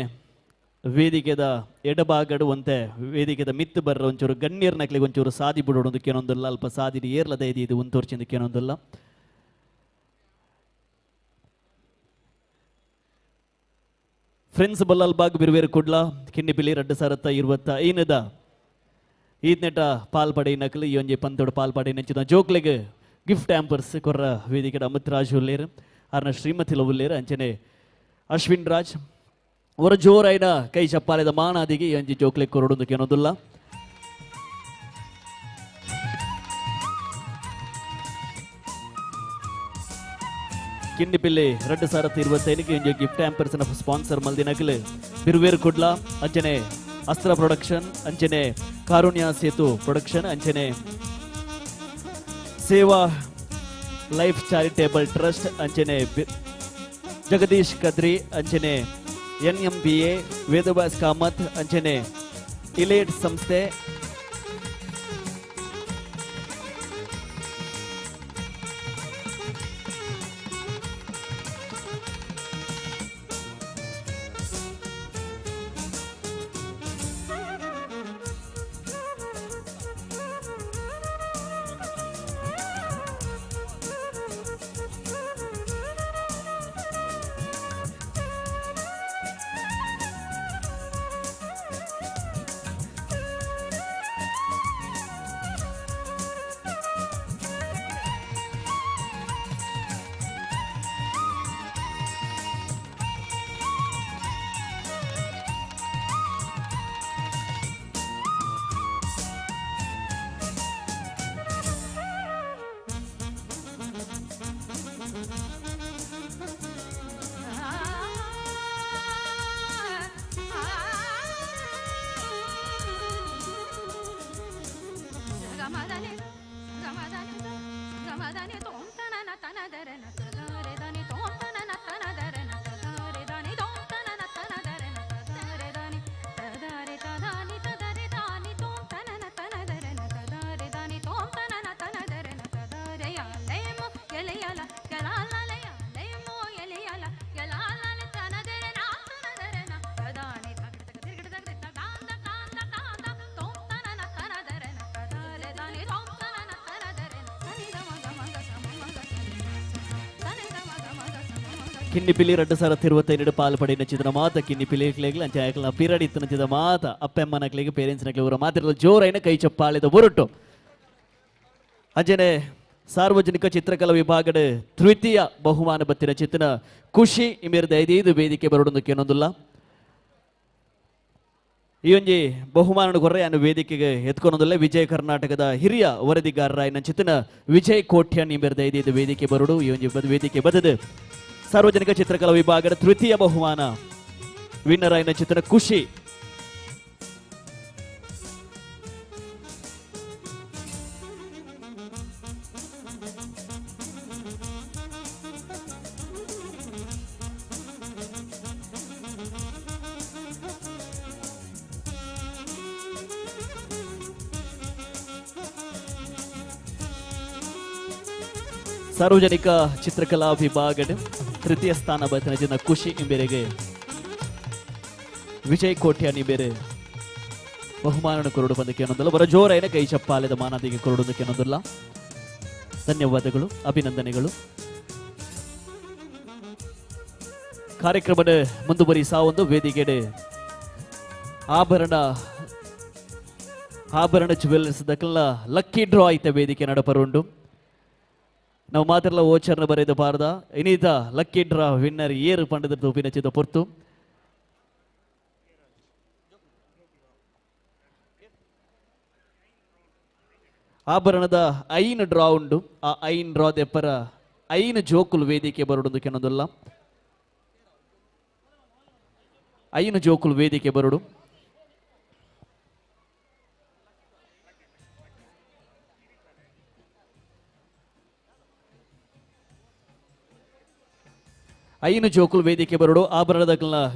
ವೇದಿಕೆದ ಎಡಭಾಗಡು ಒಂತೆ ವೇದಿಕೆದ ಮಿತ್ತು ಬರ್ರ ಒಂಚೂರು ಗಣ್ಯರ್ ನಕ್ಲಿಗೆ ಒಂಚೂರು ಸಾದಿ ಬಿಡೋಡು ಕೇನೊಂದುಲ್ಲ, ಅಲ್ಪ ಸಾದಿ ಏರ್ಲ ದಯದೀದು ಉಂತೋರ್ಚಿಂದು ಕೇನೊಂದುಲ್ಲ. ಫ್ರೆಂಡ್ಸ್ ಬಲ್ಲಾಲ್ ಬಾಗ್ ಬಿರುವೇರು ಕುಡ್ಲ ಕಿನ್ನಿಪಿಲಿ 2025 ಈತ್ನೆಟ ಪಾಲ್ಪಡೆ ನಕಲು ಈ ಒಂಜಿ ಪಂತೋಡು ಪಾಲ್ಪಡೆ ನೆಂಚಿನ ಜೋಕ್ಲೆಗ್ ಗಿಫ್ಟ್ ಹ್ಯಾಂಪರ್ಸ್ ಕೊರ್ರ ವೇದಿಕೆದ ಅಮಿತ್ ರಾಜ್ ಉಲ್ಲೇರು, ಅರ್ನ ಶ್ರೀಮತಿ ಉಲ್ಲೇರು, ಅಂಚನೆ ಅಶ್ವಿನ್ ರಾಜ್ ಒರ ಜೋರೈನ ಕೈ ಚಪ್ಪಾಲೆದ ಮಾನಾದಿಗೆ ಈ ಒಂಜಿ ಜೋಕ್ಲೆಗ್ ಕೊರಡು ಕೇನೋದುಲ್ಲ. ಕಿನ್ನಿಪಿಲ್ಲಿ 2025 ಒಂಜಿ ಗಿಫ್ಟ್ ಹ್ಯಾಂಪರ್ಸ್ ಸ್ಪಾನ್ಸರ್ ಮಲ್ದಿನಕಲು ಬಿರುವೇರು ಕುಡ್ಲ, ಅಂಚನೆ ಅಸ್ತ್ರ ಪ್ರೊಡಕ್ಷನ್, ಅಂಚನೆ ಕಾರುಣ್ಯ ಸೇತು ಪ್ರೊಡಕ್ಷನ್, ಅಂಚನೆ ಸೇವಾ ಲೈಫ್ ಚಾರಿಟೇಬಲ್ ಟ್ರಸ್ಟ್, ಅಂಚನೆ ಜಗದೀಶ್ ಕದ್ರಿ, ಅಂಚನೆ NMBA Vedavyas Kamath, ಅಂಚನೆ ಇಲೇಟ್ ಸಂಸ್ಥೆ, ಕಿನ್ನಿಪಿಲಿ 2025 ಪಾಲ್ಪಡಿ ನಚ್ಚಿದ ಮಾತ ಕಿನ್ನಿಪಿಲಿ ಅಂಚೆ ಆಕಲ್ನ ಪಿರಡಿ ನಚ್ಚಿದ ಮಾತ ಅಪ್ಪೆಮ್ಮ ನಕ್ಲಿಗೆ ಪೇರೆಂಟ್ಸ್ ನಕ್ಲಿಗೆ ಅವರ ಮಾತಿರಲು ಜೋರೈನ ಕೈ ಚಪ್ಪಾಳೆದ ಬೊರಟು. ಅಂಚನೆ ಸಾರ್ವಜನಿಕ ಚಿತ್ರಕಲಾ ವಿಭಾಗದ ತೃತೀಯ ಬಹುಮಾನ ಬತ್ತಿನ ಚಿತ್ರನ ಖುಷಿ ಇಮೇರ್ದ ಐದೈದು ವೇದಿಕೆ ಬರೋಡೊಂದಕ್ಕೇನೊಂದಿಲ್ಲ. ಈ ಒಂಜಿ ಬಹುಮಾನ ಕೊರ್ರೆ ಅನ್ನು ವೇದಿಕೆಗೆ ಎತ್ಕೊನೊಂದಿಲ್ಲ. ವಿಜಯ ಕರ್ನಾಟಕದ ಹಿರಿಯ ವರದಿಗಾರರಾಯಿನ ಚಿತ್ರನ ವಿಜಯ್ ಕೋಟ್ಯಾನ್ ಇಮೇರ್ದ ಐದೈದು ವೇದಿಕೆ ಬರೋಡು. ಈ ಒಂಜಿ ವೇದಿಕೆ ಬದದು ಸಾರ್ವಜನಿಕ ಚಿತ್ರಕಲಾ ವಿಭಾಗದ ತೃತೀಯ ಬಹುಮಾನ ವಿನ್ನರ್ ಆಯಿನ ಚಿತ್ರ ಖುಷಿ. ಸಾರ್ವಜನಿಕ ಚಿತ್ರಕಲಾ ವಿಭಾಗದ ತೃತೀಯ ಸ್ಥಾನ ಬರ್ತನ ಜನ ಖುಷಿ ಇಂಬೇರೆಗೆ ವಿಜಯ್ ಕೋಟ್ಯಾನಿ ಬೇರೆ ಬಹುಮಾನ ಕೊರಡು ಬಂದಕ್ಕೆ ಅನ್ನೊಂದಲ್ಲ. ಬರ ಜೋರೈನ ಕೈ ಚಪ್ಪಾಲೆದ ಮಾನಾದಿಗೆ ಕೊರಡೋದಕ್ಕೆ ಅನ್ನೊಂದಿಲ್ಲ. ಧನ್ಯವಾದಗಳು, ಅಭಿನಂದನೆಗಳು. ಕಾರ್ಯಕ್ರಮದ ಮುಂದುವರಿಸ ಒಂದು ವೇದಿಕೆಡೆ ಆಭರಣ ಜುವೆಲ್ಲರ್ಸ್ ದಕ್ಕಲ ಲಕ್ಕಿ ಡ್ರಾ ಐತೆ ವೇದಿಕೆ ನಡಪರುಂಡು. ನಾವು ಮಾತ್ರಲ್ಲ ಓಚರ್ನ ಬರೆದ ಬಾರದ ಇನ್ನೀತ ಲಕ್ಕಿ ಡ್ರಾ ವಿನ್ನರ್ ಏರು ಪಂಡದ ತೋಪಿನ ಚಿದ ಪೊರ್ತು. ಆಭರಣದ ಐನ್ ಡ್ರಾ ಉಂಡು. ಆ ಐನ್ ಡ್ರಾ ದೆಪ್ಪರ ಐನ್ ಜೋಕುಲು ವೇದಿಕೆ ಬರುಡು ಕೆನೊಂದುಲ್ಲ. ಐನ್ ಜೋಕುಲು ವೇದಿಕೆ ಬರುಡು. ಐನು ಜೋಕುಲು ವೇದಿಕೆ ಬರುಡು. ಆಭರಣದ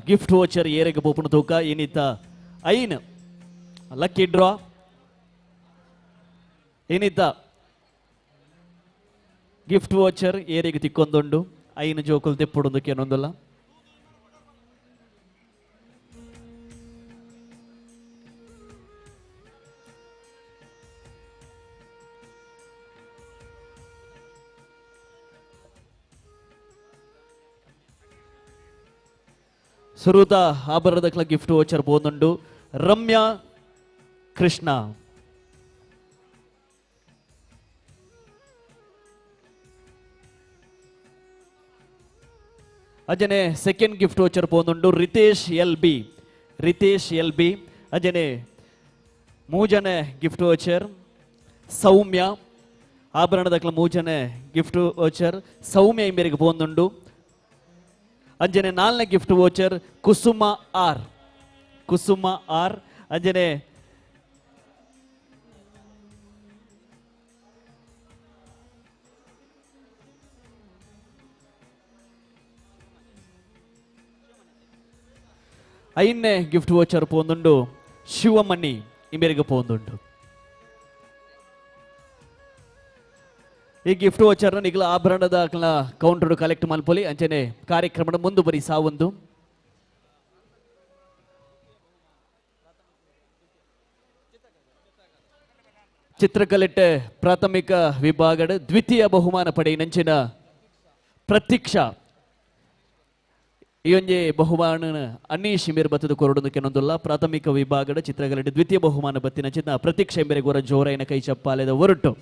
ಗಿಫ್ಟ್ ವೋಚರ್ ಏರೆಗೆ ಪೋಪುನ ತೂಕ ಏನಿತ್ತ ಐನ್ ಲಕ್ಕಿ ಡ್ರಾ ಏನಿತ್ತ ಗಿಫ್ಟ್ ವೋಚರ್ ಏರಿಗೆ ತಿಕ್ಕೊಂದುಂಡು ಐನು ಜೋಕುಲು ತೆಪ್ಪುಡುಂದು ಕೇನೊಂದುಲ್ಲ. ಸುರೂತ ಆಭರಣದಕ್ಲ ಗಿಫ್ಟ್ ವೋಚರ್ ಪೋಂದುಂಡು ರಮ್ಯಾ ಕೃಷ್ಣ. ಅಜನೆ ಸೆಕೆಂಡ್ ಗಿಫ್ಟ್ ವೋಚರ್ ಪೋಂದುಂಡು Ritesh L B. Ritesh L B. ಅಜನೆ ಮೂಜನೆ gift voucher ಸೌಮ್ಯ. ಆಭರಣದಕ್ಲ ಮೂಜನೆ ಗಿಫ್ಟ್ ವೋಚರ್ ಸೌಮ್ಯ ಇಂಬೇರಿಗೆ ಪೋಂದುಂಡು. ಅಂಜನೆ ನಾಲ್ನೇ gift voucher Kusuma R. Kusuma R. ಅಂಜನೆ ಐದನೇ ಗಿಫ್ಟ್ ವೋಚರ್ ಪೋಂದುಂಡು ಶಿವಮಣಿ ಇಂಬೇರಿಗೆ ಪೋಂದುಂಡು. ಈ ಗಿಫ್ಟ್ ವೋಚರ್ನ ನಿಗಲ ಆಭರಣದ ಕೌಂಟರ್ ಕಲೆಕ್ಟ್ ಮಲ್ಪೊಲಿ. ಅಂಚನೆ ಕಾರ್ಯಕ್ರಮದ ಮುಂದುವರಿ ಸಾವೊಂದು. ಚಿತ್ರಕಲೆಟ್ಟೆ ಪ್ರಾಥಮಿಕ ವಿಭಾಗದ ದ್ವಿತೀಯ ಬಹುಮಾನ ಪಡೆಯಿನಂಚಿನ ಪ್ರತೀಕ್ಷಾ ಈ ಒಂಜಿ ಬಹುಮಾನ ಅನೀಶ್ ಇಂಬೇರು ಬತ್ತದ ಕೊರಡು ಕೆನೊಂದುಲ್ಲ. ಪ್ರಾಥಮಿಕ ವಿಭಾಗದ ಚಿತ್ರಕಲೆಟ್ಟೆ ದ್ವಿತೀಯ ಬಹುಮಾನ ಬತ್ತಿನಂಚಿನ ಪ್ರತೀಕ್ಷಾ ಇಂಬೇರಿಗೆ ಹೊರ ಜೋರೈನ ಕೈ ಚಪ್ಪಾಲೆದ ಹೊರಟು.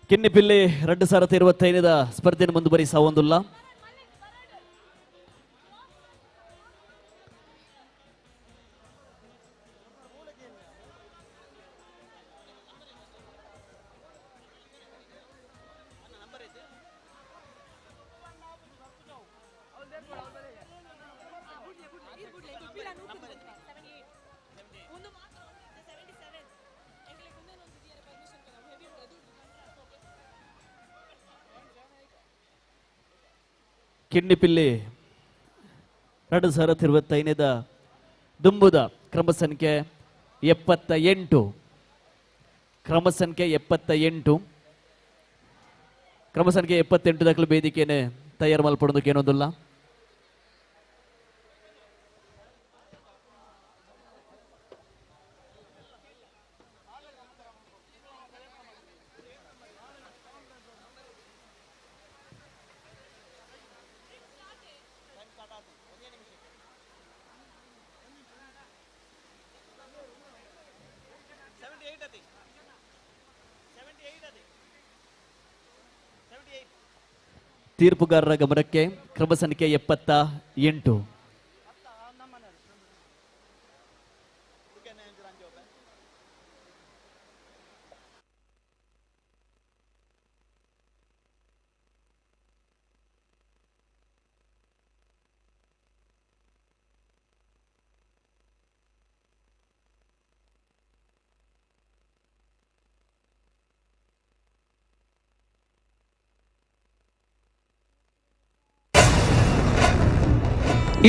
ಕಿನ್ನಿಪಿಲ್ಲಿ 2025 ಸ್ಪರ್ಧೆಯನ್ನು ಮುಂದುವರಿಸವಂದುಲ್ಲ. ಕಿನ್ನಿಪಿಲ್ಲಿ 2025 ದುಂಬುದ ಕ್ರಮ ಸಂಖ್ಯೆ 78. ಕ್ರಮ ಸಂಖ್ಯೆ 78. ಕ್ರಮ ಸಂಖ್ಯೆ 78 ದಾಖಲು ವೇದಿಕೆನೆ ತಯಾರು ಮಲ್ಪಡೋದಕ್ಕೆ ಏನೊಂದಿಲ್ಲ. ತೀರ್ಪುಗಾರರ ಗಮನಕ್ಕೆ ಕ್ರಮ ಸಂಖ್ಯೆ 78.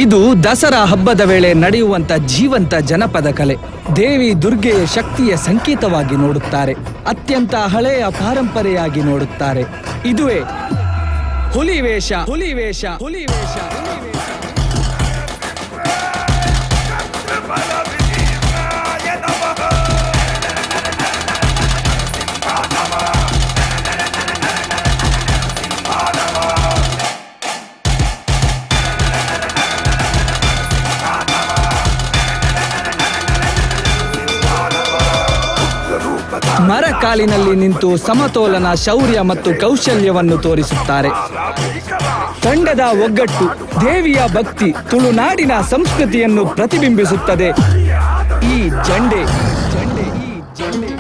ಇದು ದಸರಾ ಹಬ್ಬದ ವೇಳೆ ನಡೆಯುವಂತ ಜೀವಂತ ಜನಪದ ಕಲೆ. ದೇವಿ ದುರ್ಗೆಯ ಶಕ್ತಿಯ ಸಂಕೇತವಾಗಿ ನೋಡುತ್ತಾರೆ, ಅತ್ಯಂತ ಹಳೆಯ ಪಾರಂಪರೆಯಾಗಿ ನೋಡುತ್ತಾರೆ. ಇದುವೇ ಹುಲಿ ವೇಷ, ಹುಲಿ ವೇಷ, ಹುಲಿ ವೇಷ. ಮರಕಾಲಿನಲ್ಲಿ ನಿಂತು ಸಮತೋಲನ, ಶೌರ್ಯ ಮತ್ತು ಕೌಶಲ್ಯವನ್ನು ತೋರಿಸುತ್ತಾರೆ. ತಂಡದ ಒಗ್ಗಟ್ಟು, ದೇವಿಯ ಭಕ್ತಿ ತುಳುನಾಡಿನ ಸಂಸ್ಕೃತಿಯನ್ನು ಪ್ರತಿಬಿಂಬಿಸುತ್ತದೆ. ಈ ಜಂಡೆ ಜಂಡೆ ಈ ಜಂಡೆ.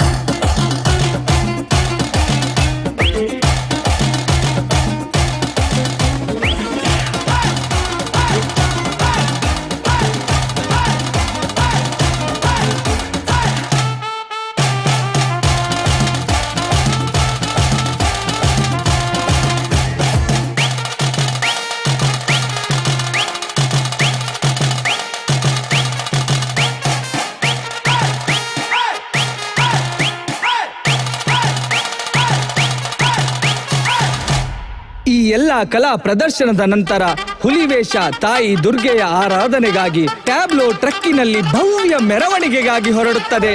ಎಲ್ಲ ಕಲಾ ಪ್ರದರ್ಶನದ ನಂತರ ಹುಲಿವೇಷ ತಾಯಿ ದುರ್ಗೆಯ ಆರಾಧನೆಗಾಗಿ ಟ್ಯಾಬ್ಲೋ ಟ್ರಕ್ಕಿನಲ್ಲಿ ಭವ್ಯ ಮೆರವಣಿಗೆಗಾಗಿ ಹೊರಡುತ್ತದೆ.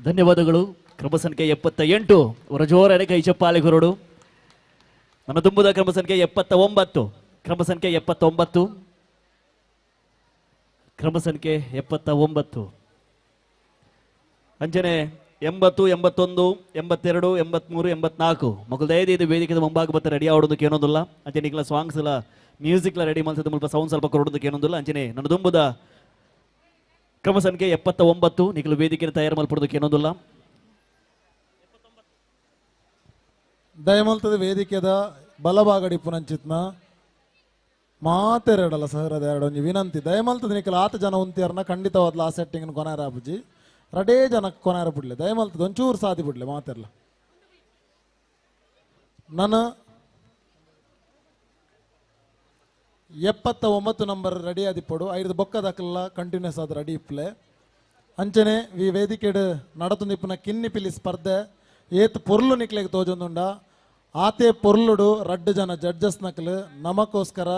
ಧನ್ಯವಾದಗಳು. ಕ್ರಮ ಸಂಖ್ಯೆ 78 ಅವರ ಜೋರನೆ ಕೈ ಚಪ್ಪಾಳೆ ಹೊರಡು. ನನ್ನ ತುಂಬುದ ಕ್ರಮ ಸಂಖ್ಯೆ 79, ಕ್ರಮ ಸಂಖ್ಯೆ 79, ಕ್ರಮ ಸಂಖ್ಯೆ 79. ಅಂಜನೆ 80, 81, 82, 83, 84 ಮಕ್ಕಳು ದಯದೀದು ವೇದಿಕೆದ ಮುಂಭಾಗ ಬತ್ತ ರೆಡಿ ಆಡೋದಕ್ಕೆ ಏನೊಂದಿಲ್ಲ. ಅಂಚನೆ ಈಗಲ ಸಾಂಗ್ಸ್ ಎಲ್ಲ ಮ್ಯೂಸಿಕ್ಲ ರೆಡಿ ಮಾಡ್ತದೆ, ಮುಲ್ಪ ಸೌಂಡ್ ಸ್ವಲ್ಪ ಕೊಡೋದಕ್ಕೆ ಏನೊಂದಿಲ್ಲ. ಅಂಚನೆ ನನ್ನ ತುಂಬುದ ಕ್ರಮ ಸಂಖ್ಯೆ 79 ನಿಖಲು ವೇದಿಕೆ ತಯಾರು ಮಲ್ಪಡೋದಕ್ಕೆ ಏನೊಂದಿಲ್ಲ. ದಯಮಲ್ತದ ವೇದಿಕೆದ ಬಲಭಾಗಡಿ ಪುನಂಚಿತ್ನ ಮಾತೆರಡಲ್ಲ ಸಹರದ ಎರಡೊಂಜಿ ವಿನಂತಿ. ದಯಮಲ್ತದ ನಿಖಲ ಆತ ಜನ ಉಂತಿಯರ್ನ ಖಂಡಿತವಾದ್ಲ ಆ ಸೆಟ್ಟಿಂಗ್ ಕೊನಾರ ಆಪುಜಿ, ರಡೇ ಜನ ಕೊನಾರ ಬಿಡ್ಲೆ. ದಯಮಲ್ತದ ಒಂಚೂರು ಸಾದಿ ಬಿಡ್ಲೆ ಮಾತೆರ್ಲ. ನಾನು 79 ನಂಬರ್ ರೆಡಿ ಆದಿಪ್ಪಡು ಐದು ಬೊಕ್ಕದಕ್ಕೆಲ್ಲ ಕಂಟಿನ್ಯೂಸ್ ಆದ ರೆಡಿ ಇಪ್ಪಲೆ. ಅಂಚನೆ ಈ ವೇದಿಕೆಡ್ ನಡತುಂದಿಪ್ಪುನ ಕಿನ್ನಿ ಪಿಲಿ ಸ್ಪರ್ಧೆ ಏತ್ ಪೊರ್ಲು ನಿಕ್ಲೆಗ್ ತೋಜೊಂದುಂಡ. ಆತೆ ಪೊರ್ಲುಡು ರಡ್ಡು ಜನ ಜಡ್ಜಸ್ ನಕಲು ನಮಕೋಸ್ಕರ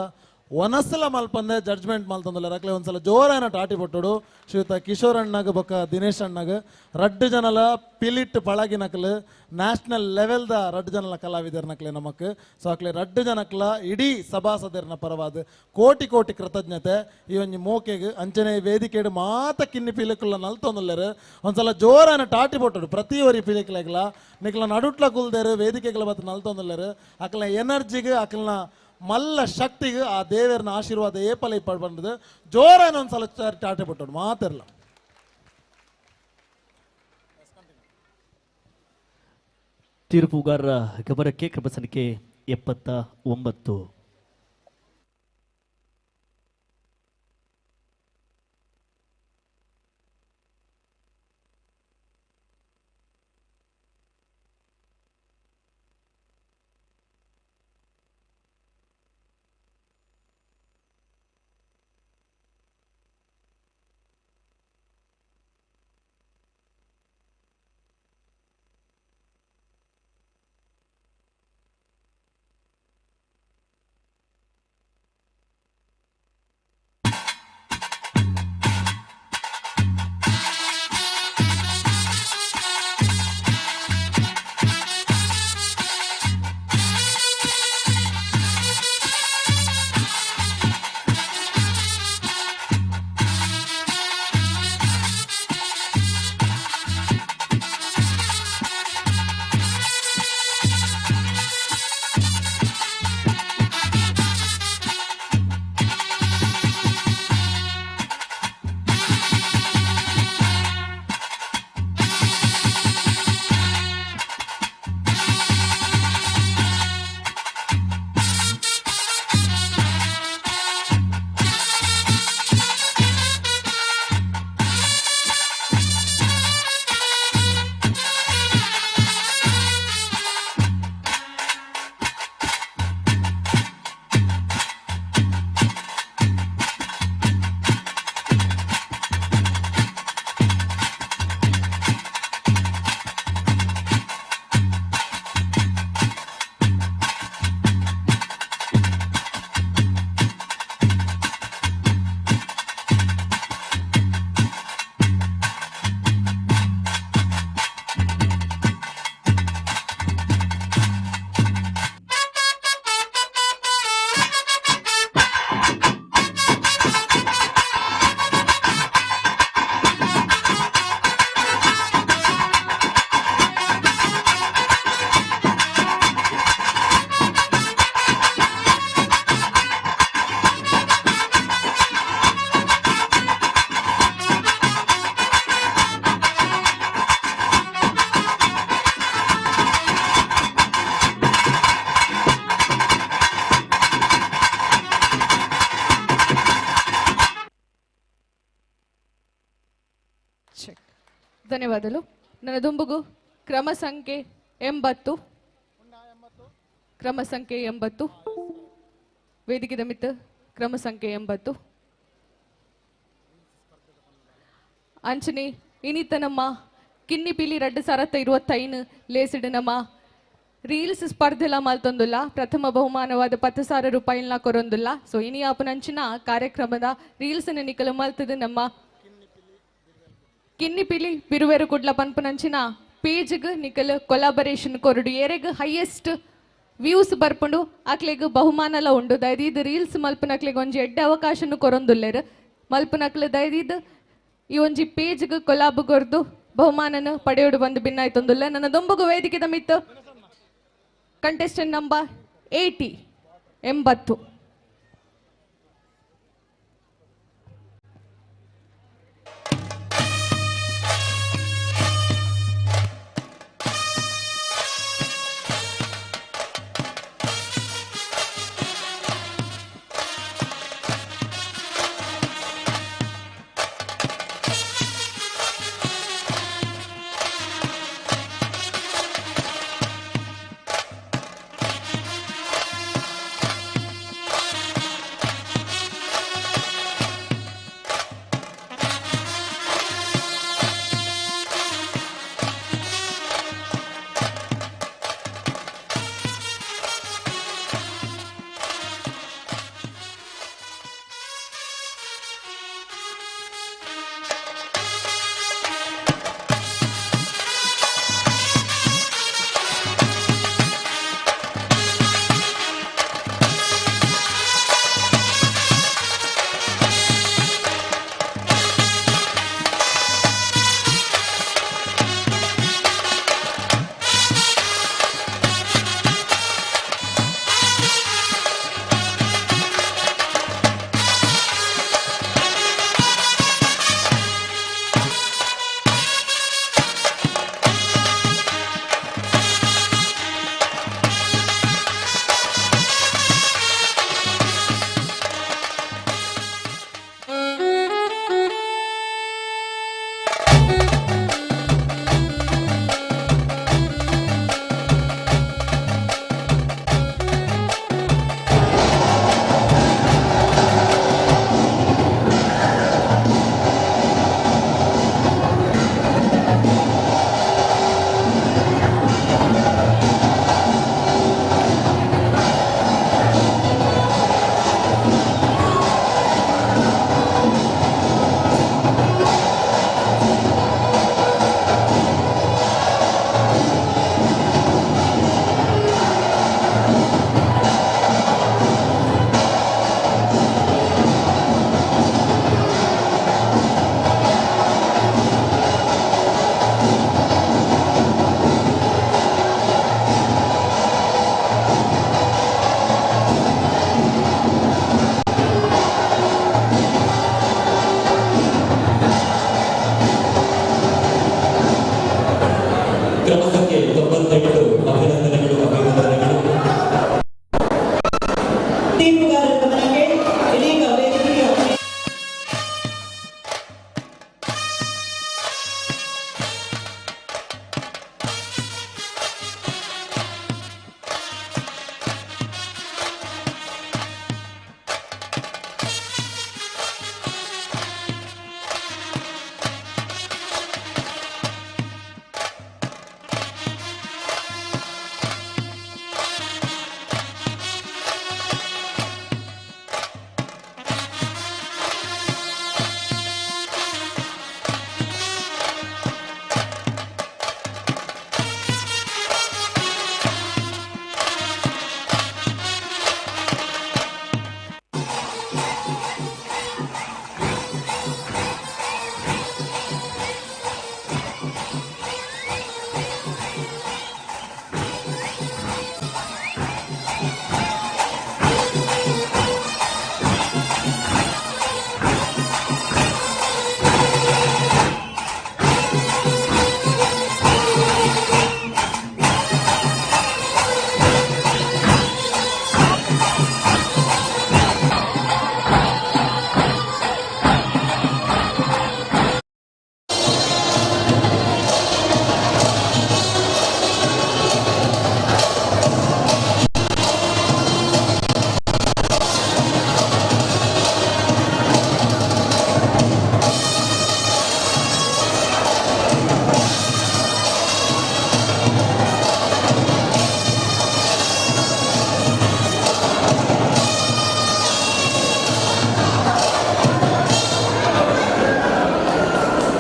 ಒನಸಲ ಮಲ್ಪಂದೆ ಜಡ್ಜ್ಮೆಂಟ್ ಮಲ್ತಂದುಲ್ಲ. ರಕ್ಲೆ ಒಂದ್ಸಲ ಜೋರಾನ ಟಾಟಿ ಪಟ್ಟುಡು ಶ್ರೀಯುತ ಕಿಶೋರ್ ಅಣ್ಣಗ್ ಬೊಕ್ಕ ದಿನೇಶ್ ಅಣ್ಣಗ್ ರಡ್ಡು ಜನಲ ಪಿಲಿಟ್ ಪಳಗಿ ನಕಲು ನ್ಯಾಷನಲ್ ಲೆವೆಲ್ದ ರಡ್ಡು ಜನಲ ಕಲಾವಿದರ್ ನಕಲೆ ನಮಕ್. ಸೊ ಅಕ್ಲೆ ರಡ್ಡು ಜನಕ್ಲ ಇಡೀ ಸಭಾಸದರ್ನ ಪರವಾದ ಕೋಟಿ ಕೋಟಿ ಕೃತಜ್ಞತೆ ಈ ಒಂಜಿ ಮೋಕೆಗ್. ಅಂಚನೆ ವೇದಿಕೆಡು ಮಾತ ಕಿನ್ನಿ ಪಿಲಿಕುಲ ನಲ್ತೊಂದುಲ್ಲೆರ್ ಒಂದ್ಸಲ ಜೋರಾನ ಟಾಟಿ ಪಟ್ಟುಡು ಪ್ರತಿ ಒರಿ ಪಿಲಿಕ್ಲೆಗ್ಲ ನಿಕ್ಲ ನಡುಟ್ಲ ಕುಲ್ದೇರು ವೇದಿಕೆಗಳ ಬತ್ತ ನಲ್ತೊಂದುಲ್ಲೆರ್. ಅಕ್ಲ ಎನರ್ಜಿಗ್ ಅಕ್ಲನ ಮಲ್ಲ ಶಕ್ತಿಗೆ ಆ ದೇವರನ ಆಶೀರ್ವಾದ ಏಪಲ ಇಪ್ಪಾಡು ಬಂದது. ಜೋರಾನ ಒಂದ್ಸಲ ಟಾಟೆ ಬಿಟ್ಟೋಡು ಮಾತಿರಲ್ಲ. ತೀರ್ಪುಗಾರರ ಗಮನಕ್ಕೆ ಕ್ರಮ ಸಂಖ್ಯೆ 79. ಧನ್ಯವಾದಗಳು. ನನ್ನ ದುಂಬುಗು ಕ್ರಮ ಸಂಖ್ಯೆ 80, ಕ್ರಮ ಸಂಖ್ಯೆ 80, ವೇದಿಕೆದ ಮಿತ್ತ ಕ್ರಮ ಸಂಖ್ಯೆ 80. ಅಂಚನೆ ಇನಿತ ನಮ್ಮ ಕಿನ್ನಿ ಪಿಲಿ 2025 ಲೇಸಿಡ್ ನಮ್ಮ ರೀಲ್ಸ್ ಸ್ಪರ್ಧೆಲ ಮಲ್ತೊಂದುಲ್ಲ. ಪ್ರಥಮ ಬಹುಮಾನವಾದ 10,000 ರೂಪಾಯಿನ ಕೊರೊಂದುಲ್ಲ. ಸೊ ಇನಿ ಆಪನಂಚಿನ ಕಾರ್ಯಕ್ರಮದ ರೀಲ್ಸ್ ನಿಕಲು ಮಲ್ತದ ನಮ್ಮ ಕಿನ್ನಿ ಪಿಲಿ ಬಿರುವೆರು ಕುಡ್ಲ ಪನ್ಪುನಂಚಿನ ಪೇಜ್ಗ್ ನಿಕಲ್ ಕೊಲಾಬರೇಷನ್ ಕೊರಡು. ಏರೆಗ್ ಹೈಯೆಸ್ಟ್ ವ್ಯೂಸ್ ಬರ್ಪುಂಡು ಅಕ್ಲೆಗ್ ಬಹುಮಾನಲ ಉಂಡು. ದಯದೀದ್ ರೀಲ್ಸ್ ಮಲ್ಪುನಕ್ಲೆಗ್ ಒಂಜಿ ಎಡ್ಡೆ ಅವಕಾಶನು ಕೊರೊಂದುಲ್ಲೆರ್. ಮಲ್ಪುನಕ್ಲೆ ದಯದೀದ್ ಈ ಒಂಜಿ ಪೇಜ್ಗ್ ಕೊಲಾಬ್ ಕೊರ್ದು ಬಹುಮಾನನ ಪಡೆಯೋಡು ಬಂದು ಭಿನ್ನಾಯ್ತೊಂದುಲ್ಲ. ನನ್ನ ದೊಂಬುಗು ವೇದಿಕೆದ ಮಿತ್ತು ಕಂಟೆಸ್ಟೆಂಟ್ ನಂಬರ್ 80, 80.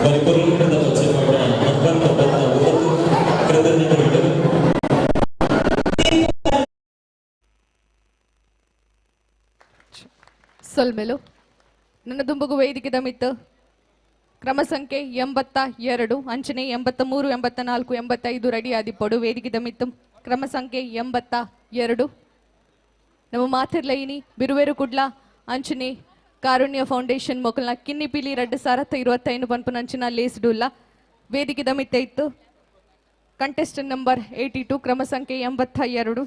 ಬರಿಪೊರ್ಲುದ ಪಚ್ಚೆ ಪಾಡಿನ ಅಕ್ಬರ್ ಕಬ್ಬರ್ನ ಉಲಕು ಕೃತಜ್ಞತೆ. ಸೊಲ್ಮೆಲು. ನನ್ನ ದುಂಬುಗು ವೇದಿಕೆದ ಮಿತ್ತು ಕ್ರಮ ಸಂಖ್ಯೆ 82 ಅಂಚನೆ 83 84 85 ರೆಡಿ ಆದಿಪ್ಪೊಡು. ವೇದಿಕೆದ ಮಿತ್ತು ಕ್ರಮ ಸಂಖ್ಯೆ 82 ನಮ್ಮ ಮಾತಿರ್ಲೈನಿ ಬಿರುವೆರು ಕುಡ್ಲ ಅಂಚನೆ ಕಾರುಣ್ಯ ಫೌಂಡೇಶನ್ ಮೊಕಲ್ನ ಕಿನ್ನಿಪಿಲಿ 2025 ಪನ್ಪುನಂಚಿನ ಲೇಸ್ ಡುಲ್ಲ. ವೇದಿಕೆದ ಮಿತ್ತೆ ಇತ್ತು ಕಂಟೆಸ್ಟೆಂಟ್ ನಂಬರ್ 82 ಕ್ರಮ ಸಂಖ್ಯೆ 82.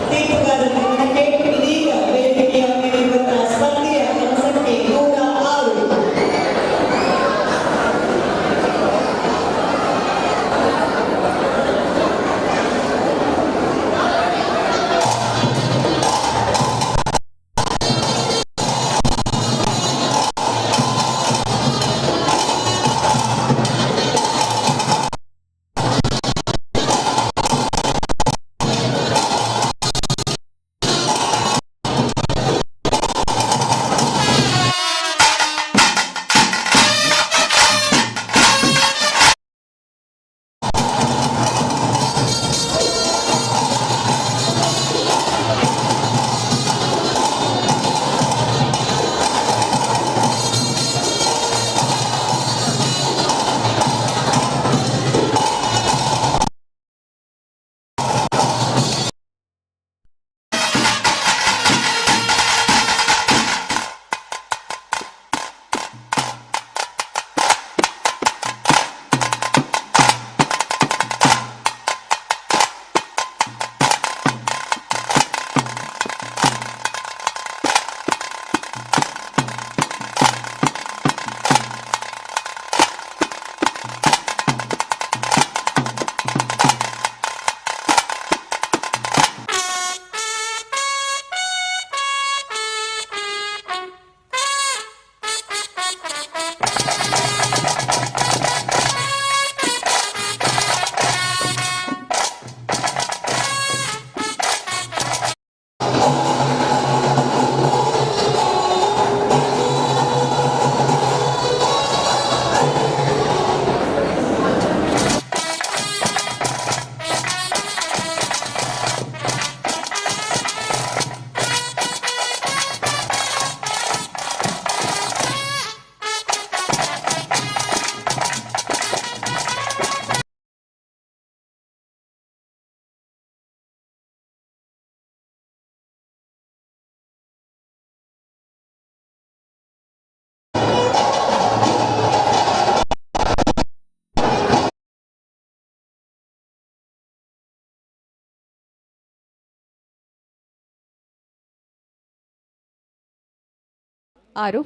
ತೀರ್ಪುಗಾರರ ಗಮನಕ್ಕೆ ಇದೀಗ ವೇದಿಕೆಯ ಮೇಲಿರುವಂತಹ ಸ್ಪರ್ಧೆಯ ಕ್ರಮ ಸಂಖ್ಯೆ 106. ಆರು.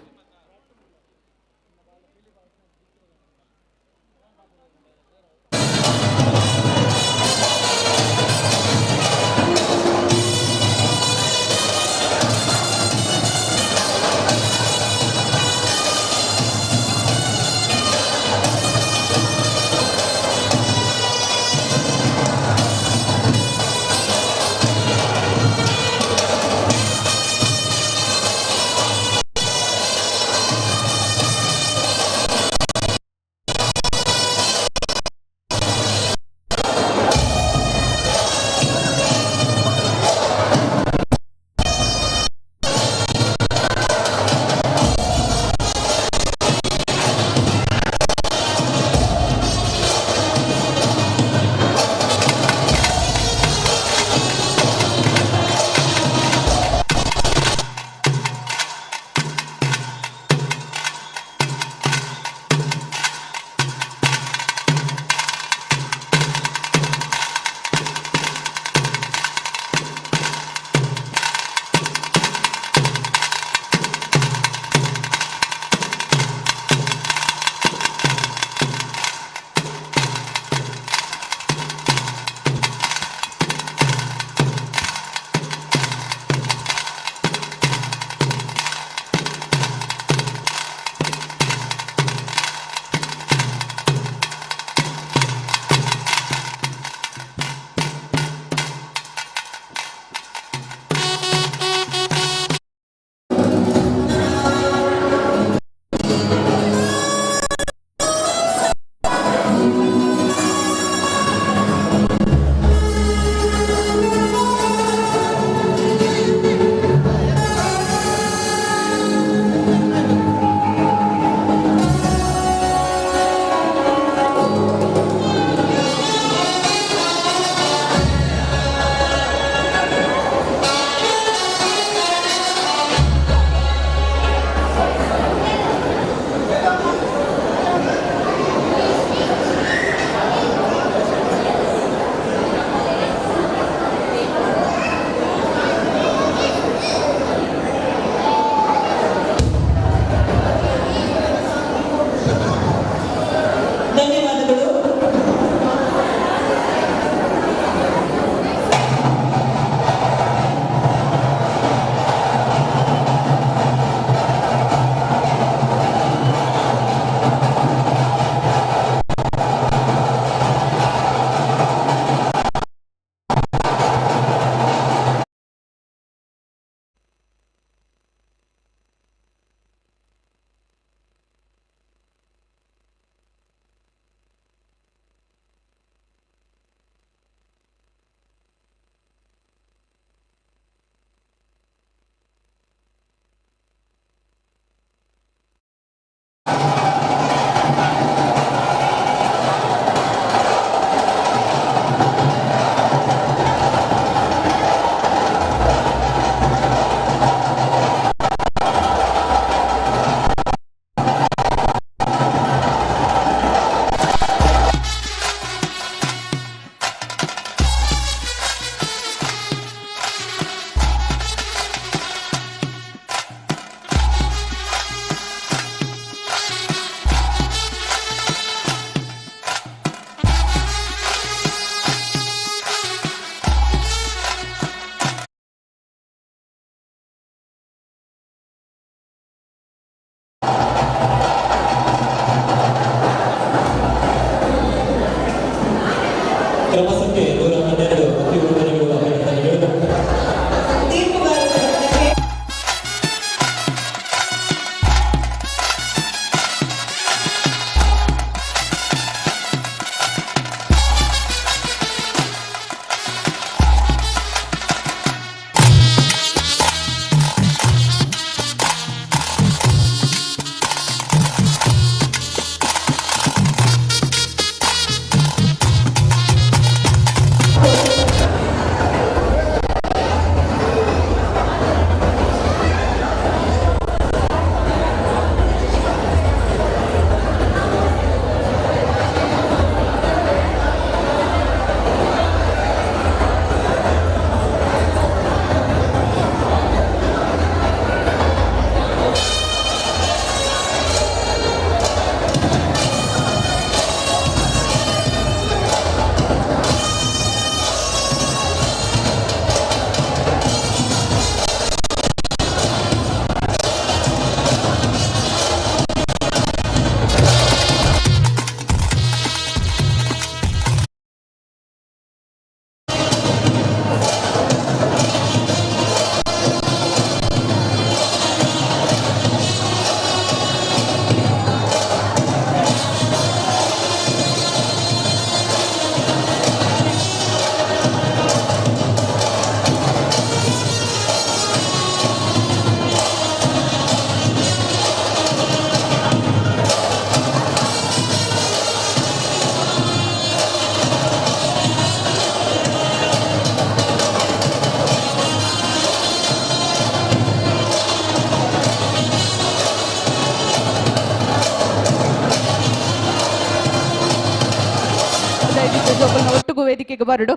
ವೇದಿಕೆಗೆ ಬರಡು.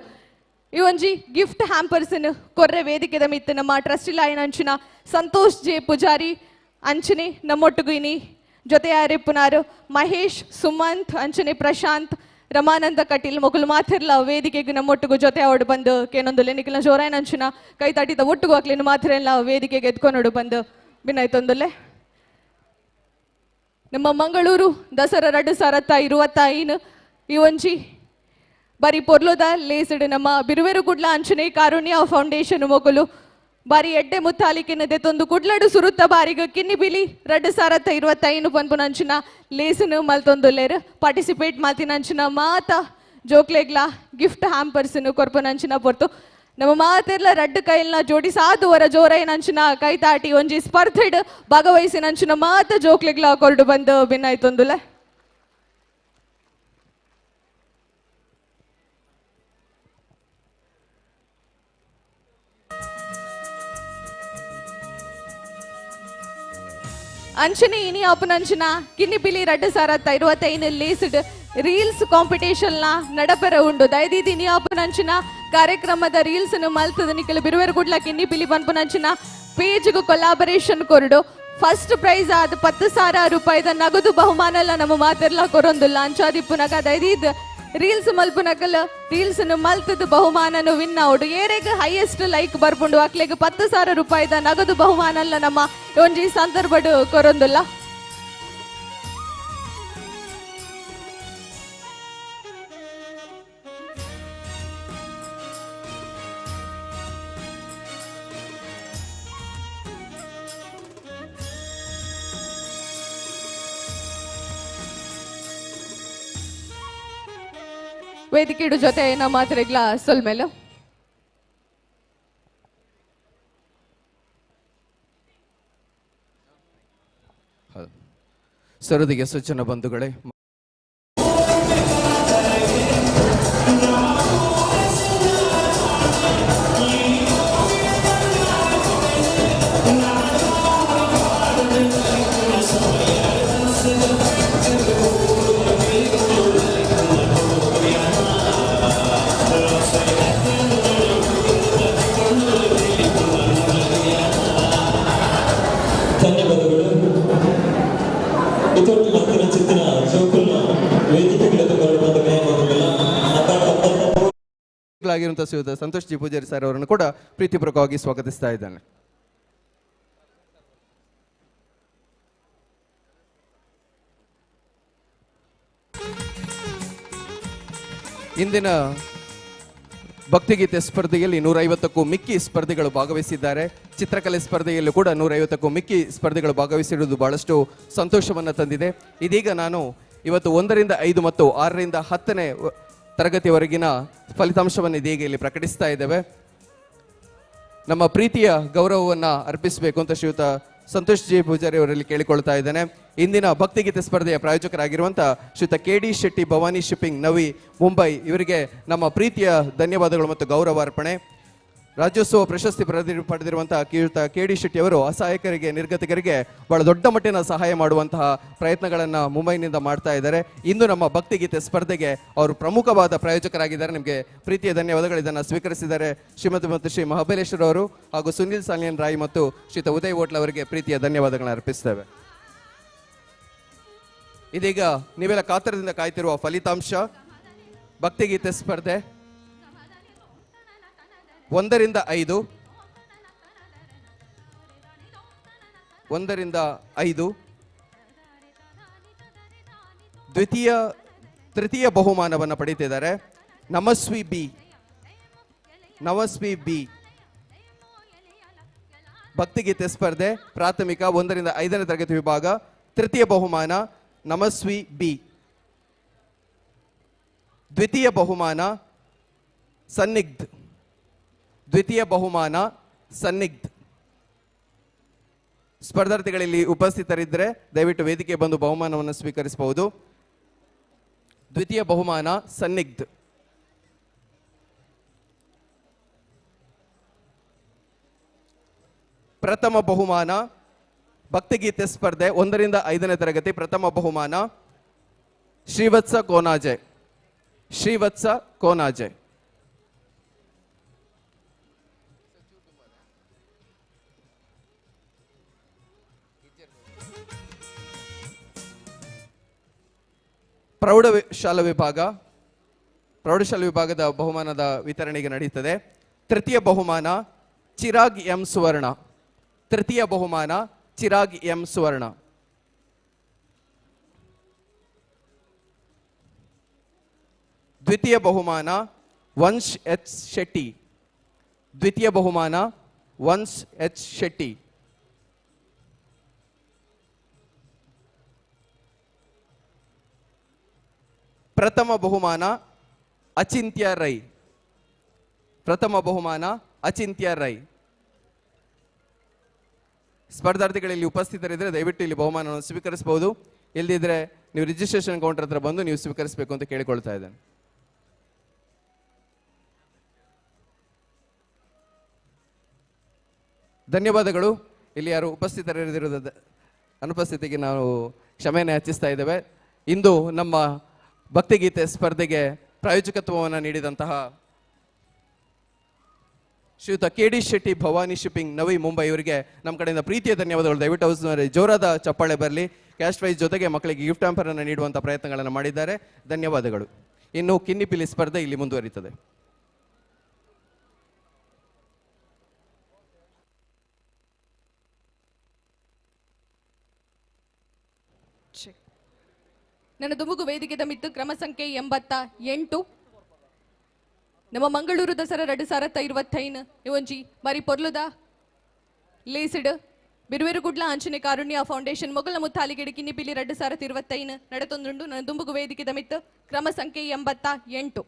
ಈ ಒಂಜಿ ಗಿಫ್ಟ್ ಹ್ಯಾಂಪರ್ಸ್ನ್ ಕೊರ್ರೆ ವೇದಿಕೆದ ಮಿತ್ತು ನಮ್ಮ ಟ್ರಸ್ಟ್ ಲಾಯಿನ ಅಂಚಿನ ಸಂತೋಷ್ ಜೆ ಪೂಜಾರಿ ಅಂಚನೆ ನಮ್ಮೊಟ್ಟುಗು ಇನಿ ಜೊತೆಯಾರಿಪ್ಪುನಾರು ಮಹೇಶ್, ಸುಮಂತ್, ಅಂಚನೆ ಪ್ರಶಾಂತ್, ರಮಾನಂದ ಕಟೀಲ್ ಮೊಕುಲು ಮಾತಿರ್ಲ ವೇದಿಕೆಗೆ ನಮ್ಮೊಟ್ಟುಗು ಜೊತೆ ಅವಡು ಬಂದು ಕೇನೊಂದುಲ್ಲೆ. ನಿಖಿಲ್ನ ಜೋರಾಯನ ಅಂಚಿನ ಕೈ ತಾಟಿದ ಒಟ್ಟುಗು ಹಾಕ್ಲಿನ ಮಾತಿರೆಲ್ಲ ವೇದಿಕೆಗೆ ಎದ್ಕೊನೋಡು ಬಂದು ಬಿನ್ನಾಯ್ತೊಂದುಲ್ಲೆ. ನಮ್ಮ ಮಂಗಳೂರು ದಸರಾ 2025 ಈ ಒಂಜಿ ಬಾರಿ ಪೊರ್ಲುದ ಲೇಸಿಡು ನಮ್ಮ ಬಿರುವೆರು ಕುಡ್ಲ ಅಂಚನೆ ಕಾರುಣ್ಯ ಫೌಂಡೇಶನ್ ಮೊಕುಲು ಬಾರಿ ಎಡ್ಡೆ ಮುತ್ತಾಲಿಕಿನ ದೆತ್ತೊಂದು ಕುಡ್ಲಡು ಸುರುತ್ತ ಬಾರಿಗ ಕಿನ್ನಿಬಿಲಿ 2025 ಪನ್ಪುನಂಚಿನ ಲೇಸನು ಮಲ್ತೊಂದುಲ್ಲೇರು. ಪಾರ್ಟಿಸಿಪೇಟ್ ಮಲ್ತಿನಂಚಿನ ಮಾತ ಜೋಕ್ಲೆಗ್ಲ ಗಿಫ್ಟ್ ಹ್ಯಾಂಪರ್ಸ್ನು ಕೊರ್ಪುನಂಚಿನ ಪೊರ್ತು ನಮ್ಮ ಮಾತೆರ್ಲ ರಡ್ಡು ಕೈಲ್ನ ಜೋಡಿ ಸಾಧುವರ ಜೋರೈನಂಚಿನ ಕೈತಾಟಿ ಒಂಜಿ ಸ್ಪರ್ಧೆಡ್ ಭಾಗವಹಿಸಿನಂಚಿನ ಮಾತ ಜೋಕ್ಲೆಗ್ಲ ಕೊರಡು ಬಂದು ಬಿನ್ನಾಯ್ತೊಂದುಲೆ. ಅಂಚನೆ ಇನಿ ಅಪನಂಚಿನ ಕಿನ್ನಿಪಿಲಿ 2025 ಲೇಸ್ಡ್ ರೀಲ್ಸ್ ಕಾಂಪಿಟೇಷನ್ ನ ನಡಪೆರ ಉಂಡು. ದಯದೀದಿ ಇನಿ ಅಪನಂಚಿನ ಕಾರ್ಯಕ್ರಮದ ರೀಲ್ಸ್ ಮಲ್ತದ ನಿಕಲು ಬಿರುವೆರು ಗುಡ್ಲ ಕಿನ್ನಿಪಿಲಿ ಪನ್ಪುನಂಚಿನ ಪೇಜ್ಗೂ ಕೊಲಾಬರೇಷನ್ ಕೊರಡು. ಫಸ್ಟ್ ಪ್ರೈಸ್ ಆದ 10,000 ರೂಪಾಯಿದ ನಗದು ಬಹುಮಾನ ಎಲ್ಲ ನಮ್ಮ ಮಾತೆರ್ಲ ಕೊರೊಂದುಲ್ಲ. ಅಂಚಾದಿಪ್ಪುನಗ ದಯದೀದ್ ರೀಲ್ಸ್ ಮಲ್ಪುನಕಲ್ ರೀಲ್ಸ್ ಮಲ್ತದ ಬಹುಮಾನನು ವಿನ್ ಆವಡು. ಏರೆಗ್ ಹೈಯೆಸ್ಟ್ ಲೈಕ್ ಬರ್ಪುಂಡು ಅಕ್ಲೆಗ್ 10,000 ರೂಪಾಯಿದ ನಗದು ಬಹುಮಾನ ಎಲ್ಲ ನಮ್ಮ ಒಂಜಿ ಸಂದರ್ಭಡು ಕೊರೊಂದುಲ್ಲ. ವೇದಿಕೆಡು ಜೊತೆ ನಮ್ಮ ಮಾತ್ರೆಗ್ಲ ಸೊಲ್ಮೇಲು. ಸರದಿಗೆ ಸೂಚನಾ ಬಂಧುಗಳೇ, ಆಗಿರುವಂತಹ ಶ್ರೀಯುತ ಸಂತೋಷ್ ಜಿ ಪೂಜಾರಿ ಸರ್ ಅವರನ್ನು ಕೂಡ ಪ್ರೀತಿಪೂರ್ವಕವಾಗಿ ಸ್ವಾಗತಿಸ್ತಾ ಇದ್ದಾನೆ. ಇಂದಿನ ಭಕ್ತಿಗೀತೆ ಸ್ಪರ್ಧೆಯಲ್ಲಿ 150ಕ್ಕೂ ಮಿಕ್ಕಿ ಸ್ಪರ್ಧಿಗಳು ಭಾಗವಹಿಸಿದ್ದಾರೆ. ಚಿತ್ರಕಲೆ ಸ್ಪರ್ಧೆಯಲ್ಲೂ ಕೂಡ 150ಕ್ಕೂ ಮಿಕ್ಕಿ ಸ್ಪರ್ಧಿಗಳು ಭಾಗವಹಿಸಿರುವುದು ಬಹಳಷ್ಟು ಸಂತೋಷವನ್ನು ತಂದಿದೆ. ಇದೀಗ ನಾನು ಇವತ್ತು 1 ರಿಂದ 5 ಮತ್ತು 6 ರಿಂದ 10ನೇ ತರಗತಿಯವರೆಗಿನ ಫಲಿತಾಂಶವನ್ನು ಇದೀಗ ಇಲ್ಲಿ ಪ್ರಕಟಿಸ್ತಾ ಇದ್ದೇವೆ. ನಮ್ಮ ಪ್ರೀತಿಯ ಗೌರವವನ್ನು ಅರ್ಪಿಸಬೇಕು ಅಂತ ಶ್ರೀಯುತ ಸಂತೋಷ್ ಜಿ ಪೂಜಾರಿ ಅವರಲ್ಲಿ ಕೇಳಿಕೊಳ್ತಾ ಇದ್ದೇನೆ. ಇಂದಿನ ಭಕ್ತಿಗೀತೆ ಸ್ಪರ್ಧೆಯ ಪ್ರಾಯೋಜಕರಾಗಿರುವಂಥ ಶ್ರೀಯುತ K D Shetty, Bhavani shipping, Navi Mumbai ಇವರಿಗೆ ನಮ್ಮ ಪ್ರೀತಿಯ ಧನ್ಯವಾದಗಳು ಮತ್ತು ಗೌರವ ಅರ್ಪಣೆ. ರಾಜ್ಯೋತ್ಸವ ಪ್ರಶಸ್ತಿ ಪಡೆದಿರುವಂತಹ ಶ್ರೀಯುತ ಕೆ ಡಿ ಶೆಟ್ಟಿ ಅವರು ಅಸಹಾಯಕರಿಗೆ, ನಿರ್ಗತಿಕರಿಗೆ ಬಹಳ ದೊಡ್ಡ ಮಟ್ಟಿನ ಸಹಾಯ ಮಾಡುವಂತಹ ಪ್ರಯತ್ನಗಳನ್ನು ಮುಂಬೈನಿಂದ ಮಾಡ್ತಾ ಇದ್ದಾರೆ. ಇಂದು ನಮ್ಮ ಭಕ್ತಿಗೀತೆ ಸ್ಪರ್ಧೆಗೆ ಅವರು ಪ್ರಮುಖವಾದ ಪ್ರಾಯೋಜಕರಾಗಿದ್ದಾರೆ. ನಿಮಗೆ ಪ್ರೀತಿಯ ಧನ್ಯವಾದಗಳು. ಇದನ್ನು ಸ್ವೀಕರಿಸಿದ್ದಾರೆ ಶ್ರೀಮತಿ ಮತ್ತು ಶ್ರೀ ಮಹಾಬಲೇಶ್ವರ ಅವರು ಹಾಗೂ ಸುನಿಲ್ ಸಾಲಿಯನ್ ರಾಯ್ ಮತ್ತು ಶ್ರೀಯುತ ಉದಯ್ ಹೋಟ್ಲ್ ಅವರಿಗೆ ಪ್ರೀತಿಯ ಧನ್ಯವಾದಗಳನ್ನು ಅರ್ಪಿಸ್ತೇವೆ. ಇದೀಗ ನೀವೆಲ್ಲ ಕಾತರದಿಂದ ಕಾಯ್ತಿರುವ ಫಲಿತಾಂಶ ಭಕ್ತಿಗೀತೆ ಸ್ಪರ್ಧೆ 1 ರಿಂದ 5, 1 ರಿಂದ 5 ದ್ವಿತೀಯ ತೃತೀಯ ಬಹುಮಾನವನ್ನು ಪಡೆಯುತ್ತಿದ್ದಾರೆ ನಮಸ್ವಿ ಬಿ. ನಮಸ್ವಿ ಬಿ ಭಕ್ತಿಗೀತೆ ಸ್ಪರ್ಧೆ ಪ್ರಾಥಮಿಕ 1 ರಿಂದ 5ನೇ ತರಗತಿ ವಿಭಾಗ ತೃತೀಯ ಬಹುಮಾನ ನಮಸ್ವಿ ಬಿ. ದ್ವಿತೀಯ ಬಹುಮಾನ ಸನ್ನಿಗ್ಧ್. ದ್ವಿತೀಯ ಬಹುಮಾನ ಸನ್ನಿಗ್ಧ್. ಸ್ಪರ್ಧಾರ್ಥಿಗಳಲ್ಲಿ ಉಪಸ್ಥಿತರಿದ್ದರೆ ದಯವಿಟ್ಟು ವೇದಿಕೆ ಬಂದು ಬಹುಮಾನವನ್ನು ಸ್ವೀಕರಿಸಬಹುದು. ದ್ವಿತೀಯ ಬಹುಮಾನ ಸನ್ನಿಗ್ಧ್. ಪ್ರಥಮ ಬಹುಮಾನ ಭಕ್ತಿಗೀತೆ ಸ್ಪರ್ಧೆ 1 ರಿಂದ 5ನೇ ತರಗತಿ ಪ್ರಥಮ ಬಹುಮಾನ ಶ್ರೀವತ್ಸ ಕೋನಾಜೆ. ಶ್ರೀವತ್ಸ ಕೋನಾಜೆ. ಪ್ರೌಢಶಾಲಾ ವಿಭಾಗ, ಪ್ರೌಢಶಾಲಾ ವಿಭಾಗದ ಬಹುಮಾನದ ವಿತರಣೆಗೆ ನಡೆಯುತ್ತದೆ. ತೃತೀಯ ಬಹುಮಾನ ಚಿರಾಗ್ ಎಂ ಸುವರ್ಣ. ತೃತೀಯ ಬಹುಮಾನ ಚಿರಾಗ್ ಎಂ ಸುವರ್ಣ. ದ್ವಿತೀಯ ಬಹುಮಾನ ವಂಶ್ ಎಚ್ ಶೆಟ್ಟಿ. ದ್ವಿತೀಯ ಬಹುಮಾನ ವಂಶ್ ಎಚ್ ಶೆಟ್ಟಿ. ಪ್ರಥಮ ಬಹುಮಾನ ಅಚಿಂತ್ಯ ರೈ. ಪ್ರಥಮ ಬಹುಮಾನ ಅಚಿಂತ್ಯ ರೈ. ಸ್ಪರ್ಧಾರ್ಥಿಗಳಲ್ಲಿ ಉಪಸ್ಥಿತರಿದ್ದರೆ ದಯವಿಟ್ಟು ಇಲ್ಲಿ ಬಹುಮಾನವನ್ನು ಸ್ವೀಕರಿಸಬಹುದು. ಇಲ್ಲದಿದ್ದರೆ ನೀವು ರಿಜಿಸ್ಟ್ರೇಷನ್ ಕೌಂಟರ್ ಹತ್ರ ಬಂದು ನೀವು ಸ್ವೀಕರಿಸಬೇಕು ಅಂತ ಕೇಳಿಕೊಳ್ತಾ ಇದ್ದೇನೆ. ಧನ್ಯವಾದಗಳು. ಇಲ್ಲಿ ಯಾರು ಉಪಸ್ಥಿತರಿರದಿರುವುದ ಅನುಪಸ್ಥಿತಿಗೆ ನಾವು ಕ್ಷಮೆಯನ್ನು ಯಾಚಿಸ್ತಾ ಇದ್ದೇವೆ. ಇಂದು ನಮ್ಮ ಭಕ್ತಿಗೀತೆ ಸ್ಪರ್ಧೆಗೆ ಪ್ರಾಯೋಜಕತ್ವವನ್ನು ನೀಡಿದಂತಹ ಶ್ರೀಯುತ K D Shetty, Bhavani shipping, Navi Mumbai ಇವರಿಗೆ ನಮ್ಮ ಕಡೆಯಿಂದ ಪ್ರೀತಿಯ ಧನ್ಯವಾದಗಳು. ದಯವಿಟ್ಟು ಹೌಸ್ನವರೇ ಜೋರಾದ ಚಪ್ಪಾಳೆ ಬರಲಿ. ಕ್ಯಾಶ್ ಪ್ರೈಸ್ ಜೊತೆಗೆ ಮಕ್ಕಳಿಗೆ ಗಿಫ್ಟ್ ಹ್ಯಾಂಪರನ್ನು ನೀಡುವಂಥ ಪ್ರಯತ್ನಗಳನ್ನು ಮಾಡಿದ್ದಾರೆ. ಧನ್ಯವಾದಗಳು. ಇನ್ನು ಕಿನ್ನಿಪಿಲಿ ಸ್ಪರ್ಧೆ ಇಲ್ಲಿ ಮುಂದುವರಿಯುತ್ತದೆ. ನನ್ನ ದುಮುಗು ವೇದಿಕೆದ ಮಿತ್ತು ಕ್ರಮ ಸಂಖ್ಯೆ 88 ನಮ್ಮ ಮಂಗಳೂರು ದಸರಾ 2025 ಇವಂಜಿ ಬಾರಿ ಪೊರ್ಲುದ ಲೇಸಿಡ್ ಬಿರುವೆರುಗುಡ್ಲ ಅಂಚನೆ ಕಾರುಣ್ಯ ಫೌಂಡೇಶನ್ ಮೊಗಲ ಮುತ್ತಾಲಿಗೆಡು ಕಿನ್ನಿಪಿಲಿ 2025 ನಡೆತೊಂದುಂಡು. ನನ್ನ ದುಂಬುಗು ವೇದಿಕೆದ ಮಿತ್ತು ಕ್ರಮ ಸಂಖ್ಯೆ 88.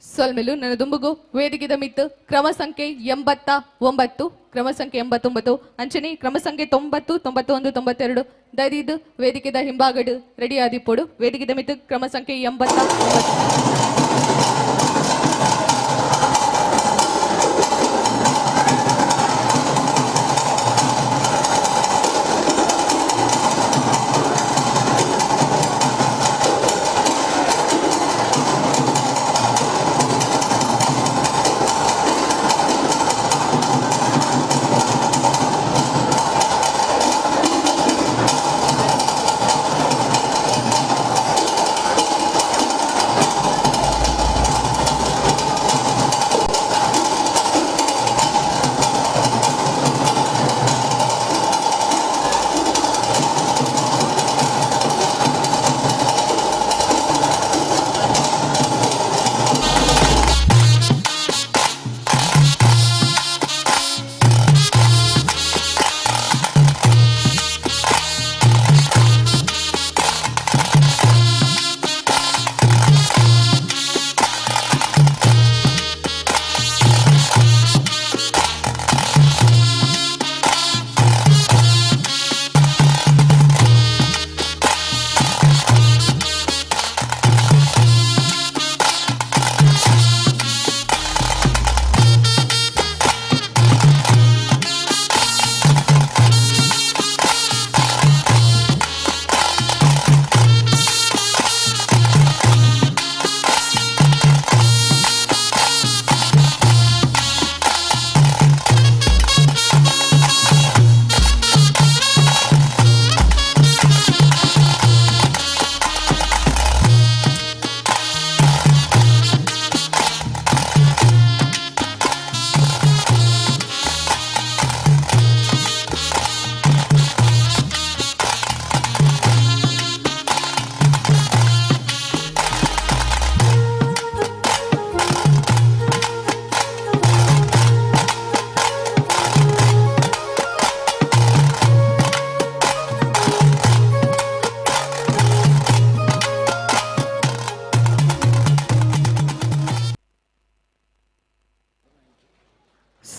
ಸೊಲ್ಮೆಲು ನನ್ನ ದುಂಬುಗು ವೇದಿಕೆದ ಮಿತ್ತು ಕ್ರಮ ಸಂಖ್ಯೆ 89, ಕ್ರಮ ಸಂಖ್ಯೆ 89 ಅಂಚನೆ ಕ್ರಮ ಸಂಖ್ಯೆ 90, 91, 92 ದಯದೀದು ವೇದಿಕೆದ ಹಿಂಭಾಗಡು ರೆಡಿ ಆದಿಪ್ಪೋಡು. ವೇದಿಕೆದ ಮಿತ್ತು ಕ್ರಮ ಸಂಖ್ಯೆ 89.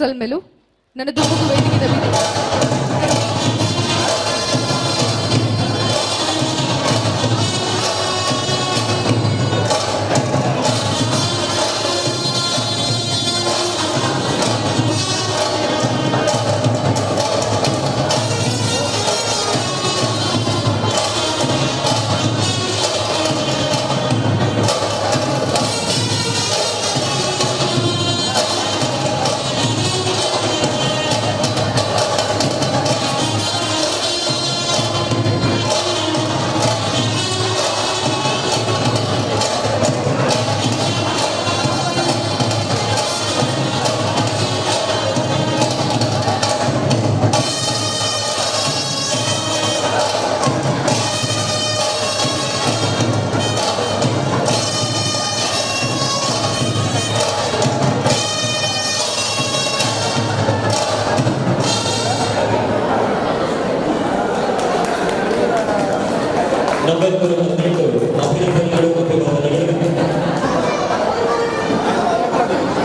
ಸೊಲ್ಮೆಲು ನನ್ನ ದುಂಬುಗು ವೇದಿಕೆ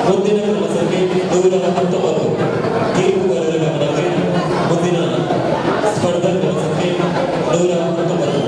ಮುಂದಿನ ಕ್ರಮ ಸಂಖ್ಯೆ 119. ತೀರ್ಪುಗಾರರ ಗಮನಕ್ಕೆ ಮುಂದಿನ ಸ್ಪರ್ಧಾ ಕ್ರಮ ಸಂಖ್ಯೆ 119.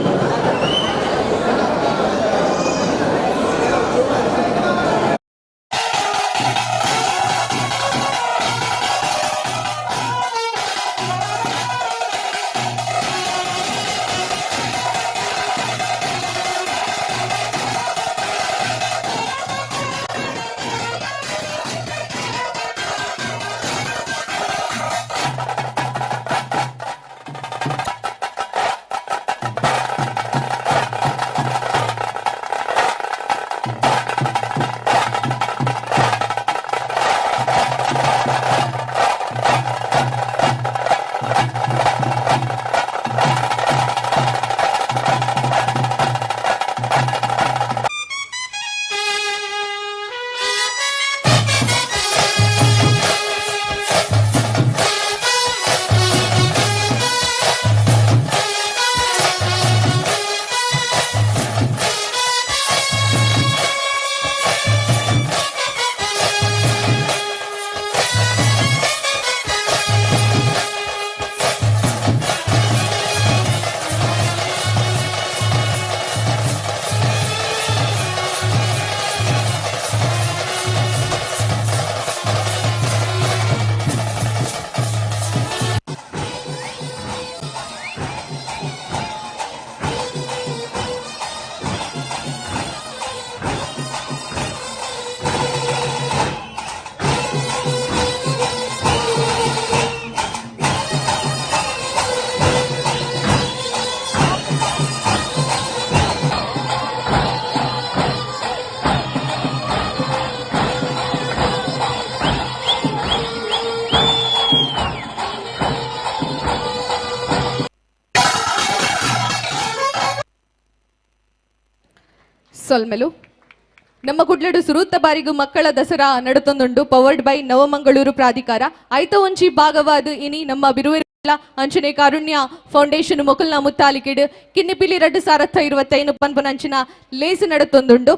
ಸೊಲ್ಮೆಲು ನಮ್ಮ ಕುಡ್ಲಡು ಸುರೂತ ಬಾರಿಗು ಮಕ್ಕಳ ದಸರಾ ನಡತೊಂದುಂಡು ಪವರ್ಡ್ ಬೈ ನವಮಂಗಳೂರು ಪ್ರಾಧಿಕಾರ ಐತ ಒಂಜಿ ಭಾಗವಾದ ಇನಿ ನಮ್ಮ ಬಿರುವೆಲ್ಲ ಅಂಚನೆ ಕಾರುಣ್ಯ ಫೌಂಡೇಶನ್ ಮೊಕಲ್ನ ಮುತ್ತಾಲಿಕೆಡು ಕಿನ್ನಿಪಿಲಿ 2025 ಪನ್ಪುನಂಚಿನ ಲೇಸು ನಡತೊಂದುಂಡು.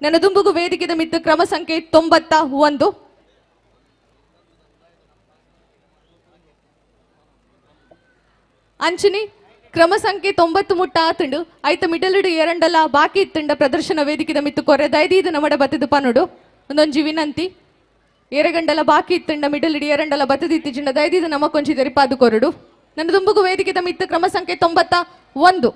ನನ್ನ ದುಂಬುಗು ವೇದಿಕೆದ ಮಿತ್ತು ಕ್ರಮ ಸಂಖ್ಯೆ 91. ಅಂಚನೆ ಕ್ರಮ ಸಂಖ್ಯೆ 90 ಮುಟ್ಟ ಆತುಂಡು ಐತ ಮಿಡಲುಡು ಎರಡಲ ಬಾಕಿ ಇತ್ತುಂಡ ಪ್ರದರ್ಶನ ವೇದಿಕೆದ ಮಿತ್ತು ಕೊರೆ ದಯದೀದು ನಮಡ ಬತ್ತದು ಪನುಡು ಒಂದೊಂಜಿ ವಿನಂತಿ ಎರಗಂಡಲ ಬಾಕಿ ಇತ್ತುಂಡ ಮಿಡಲುಡು ಎರಡಲ ಬತ್ತದಿತ್ತಿಜಿಂಡ ದಯದೀದು ನಮ ಕೊಂಚಿ ತೆರಿಪಾದು ಕೊರಡು. ನನ್ನ ದುಂಬುಗು ವೇದಿಕೆದ ಮಿತ್ತು ಕ್ರಮ ಸಂಖ್ಯೆ 91.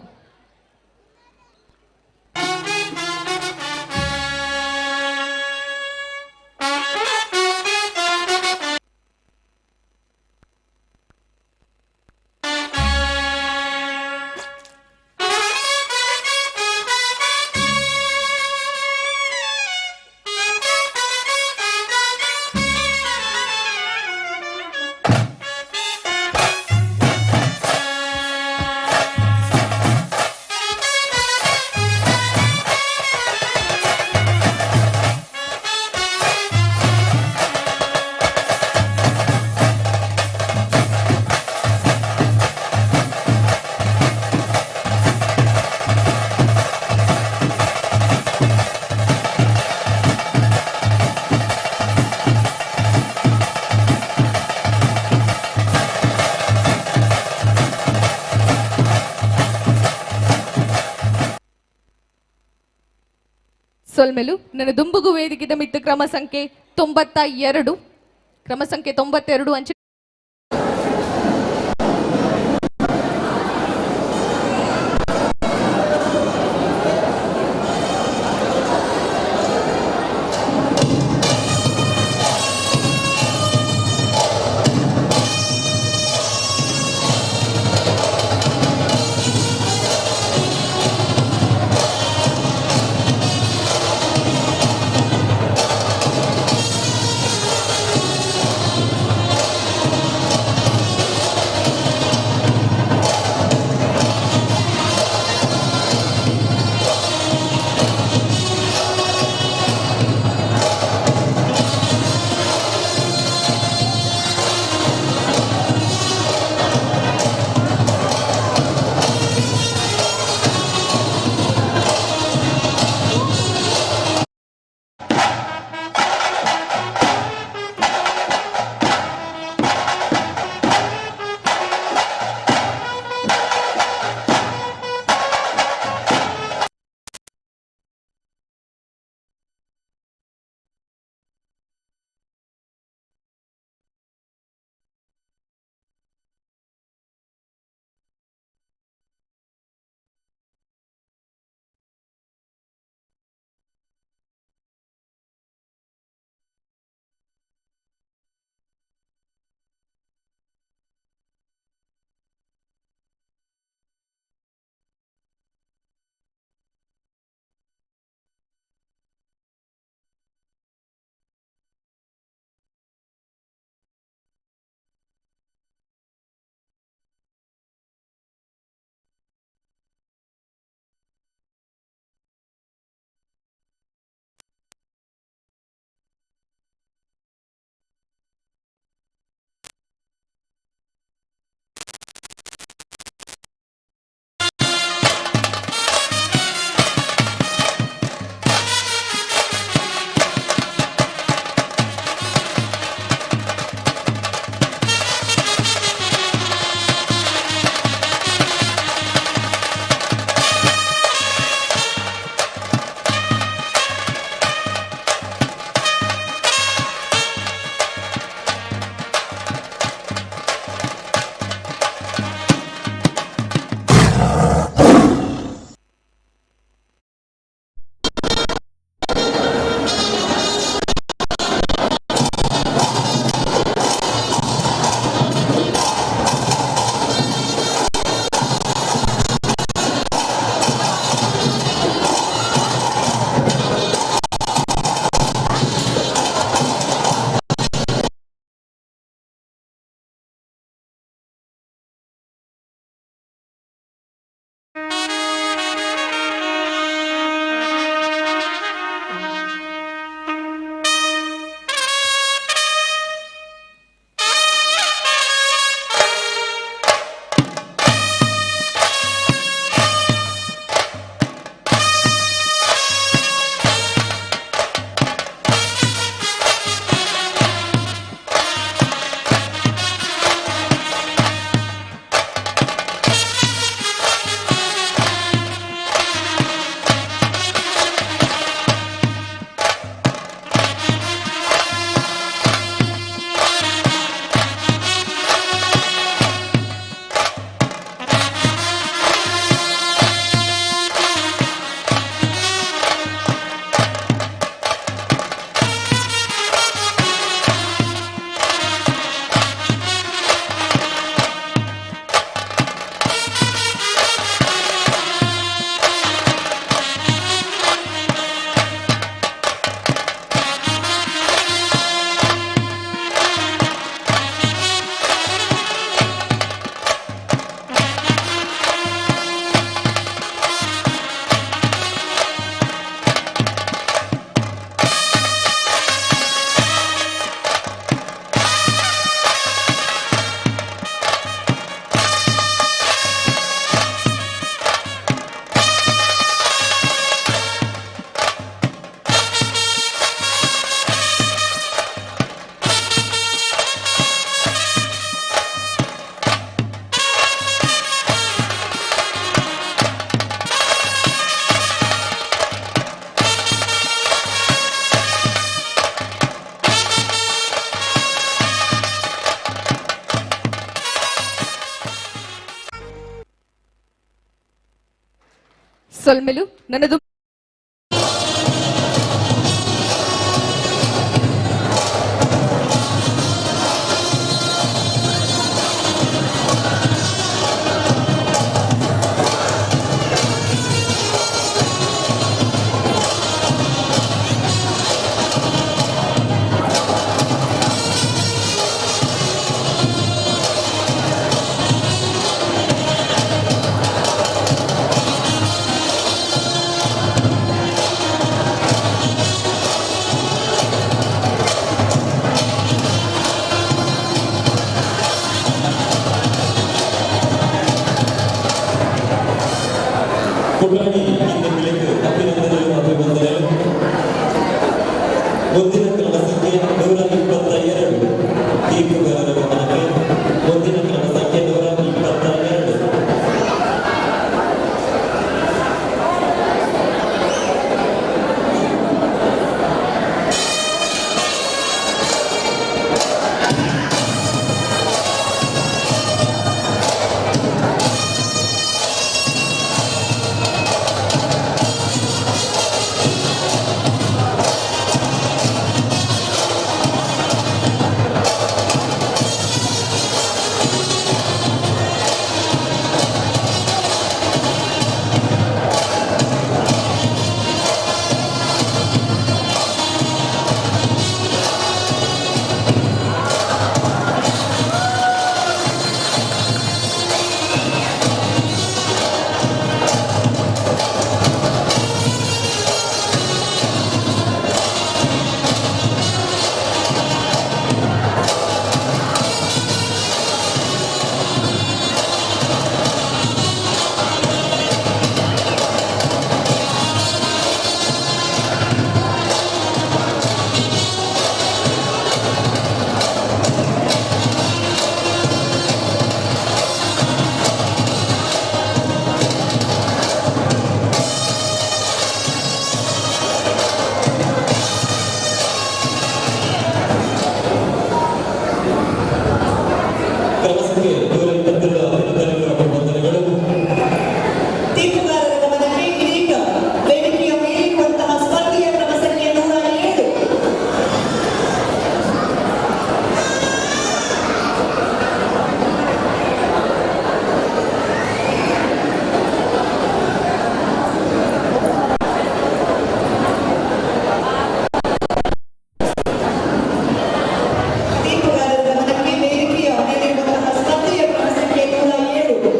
ಸೊಲ್ಮೆಲು. ನನ್ನ ದುಂಬುಗು ವೇದಿಕೆದ ಮಿತ್ತು ಕ್ರಮ ಸಂಖ್ಯೆ 92, ಕ್ರಮ ಸಂಖ್ಯೆ 92 ಅಂಚೆ ಸೊಲ್ಮೆಲು ನನ್ನದು. ಮುಂದಿನ ಕ್ರಮ ಸಂಖ್ಯೆ 122. ತೀರ್ಪುಗಾರರ ಗಮನಕ್ಕೆ ಮುಂದಿನ ಕ್ರಮ ಸಂಖ್ಯೆ 122. ಕ್ರಮ ಸಂಖ್ಯೆ 122. ಅಭಿನಂದನೆಗಳು, ಅಭಿವಂದನೆಗಳು. ತೀರ್ಪುಗಾರರ ಗಮನಕ್ಕೆ ಇದೀಗ ವೇದಿಕೆಯ ಮೇಲಿರುವಂತಹ ಸ್ಪರ್ಧೆಯ ಕ್ರಮ ಸಂಖ್ಯೆ 107. ತೀರ್ಪುಗಾರರ ಗಮನಕ್ಕೆ ವೇದಿಕೆಯ ಮೇಲಿರುವಂತಹ ಸ್ಪರ್ಧೆಯ ಕ್ರಮ ಸಂಖ್ಯೆ 107.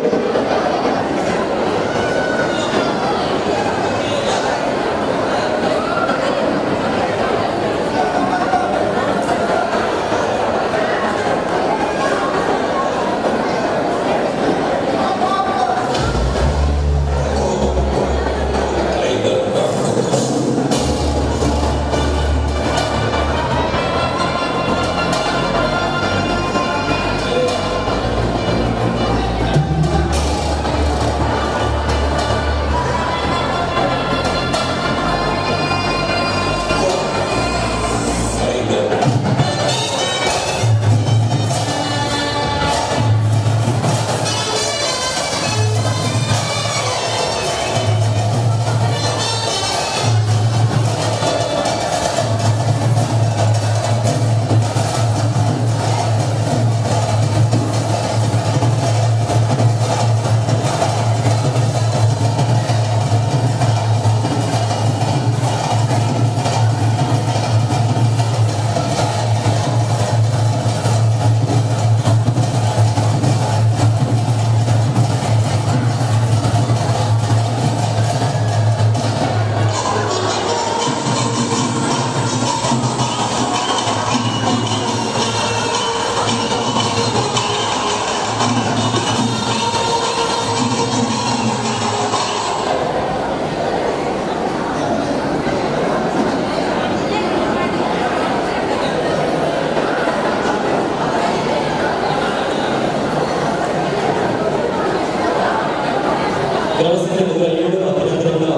ಕ್ರಮ ಸಂಖ್ಯೆ 107. ಅಭಿನಂದನೆಗಳು,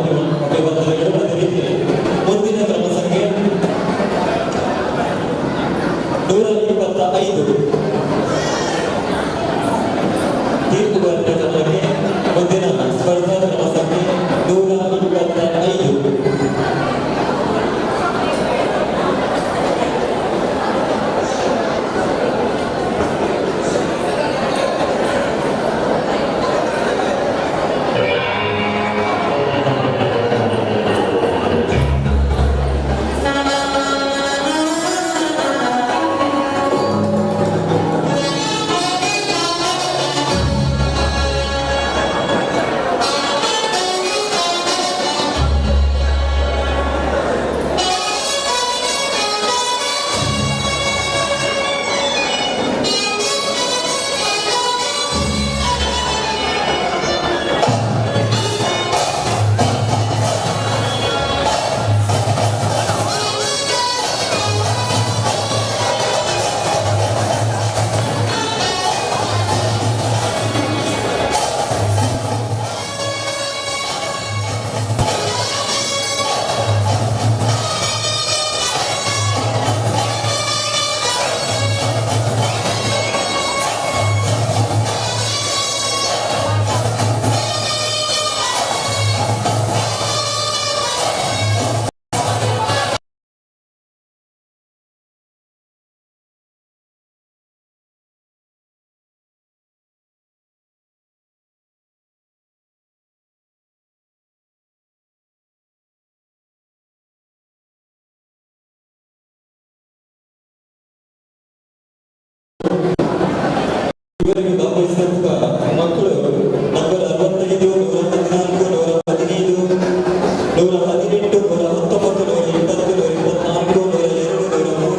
ಅಭಿವಂದನೆಗಳು. ಅದೇ ರೀತಿ ಮುಂದಿನ ಕ್ರಮ ಸಂಖ್ಯೆ 125. ತೀರ್ಪುಗಾರರ ಗಮನಕ್ಕೆ ಮುಂದಿನ ಸ್ಪರ್ಧಾ ಕ್ರಮ ಸಂಖ್ಯೆ 125. ಇವರಿಗೆ ಭಾಗವಹಿಸಿದಂತಹ ಮಕ್ಕಳು ನಂಬರ್ 65, 114, 115, 118, 119, 120, 124, 102, 103, 122,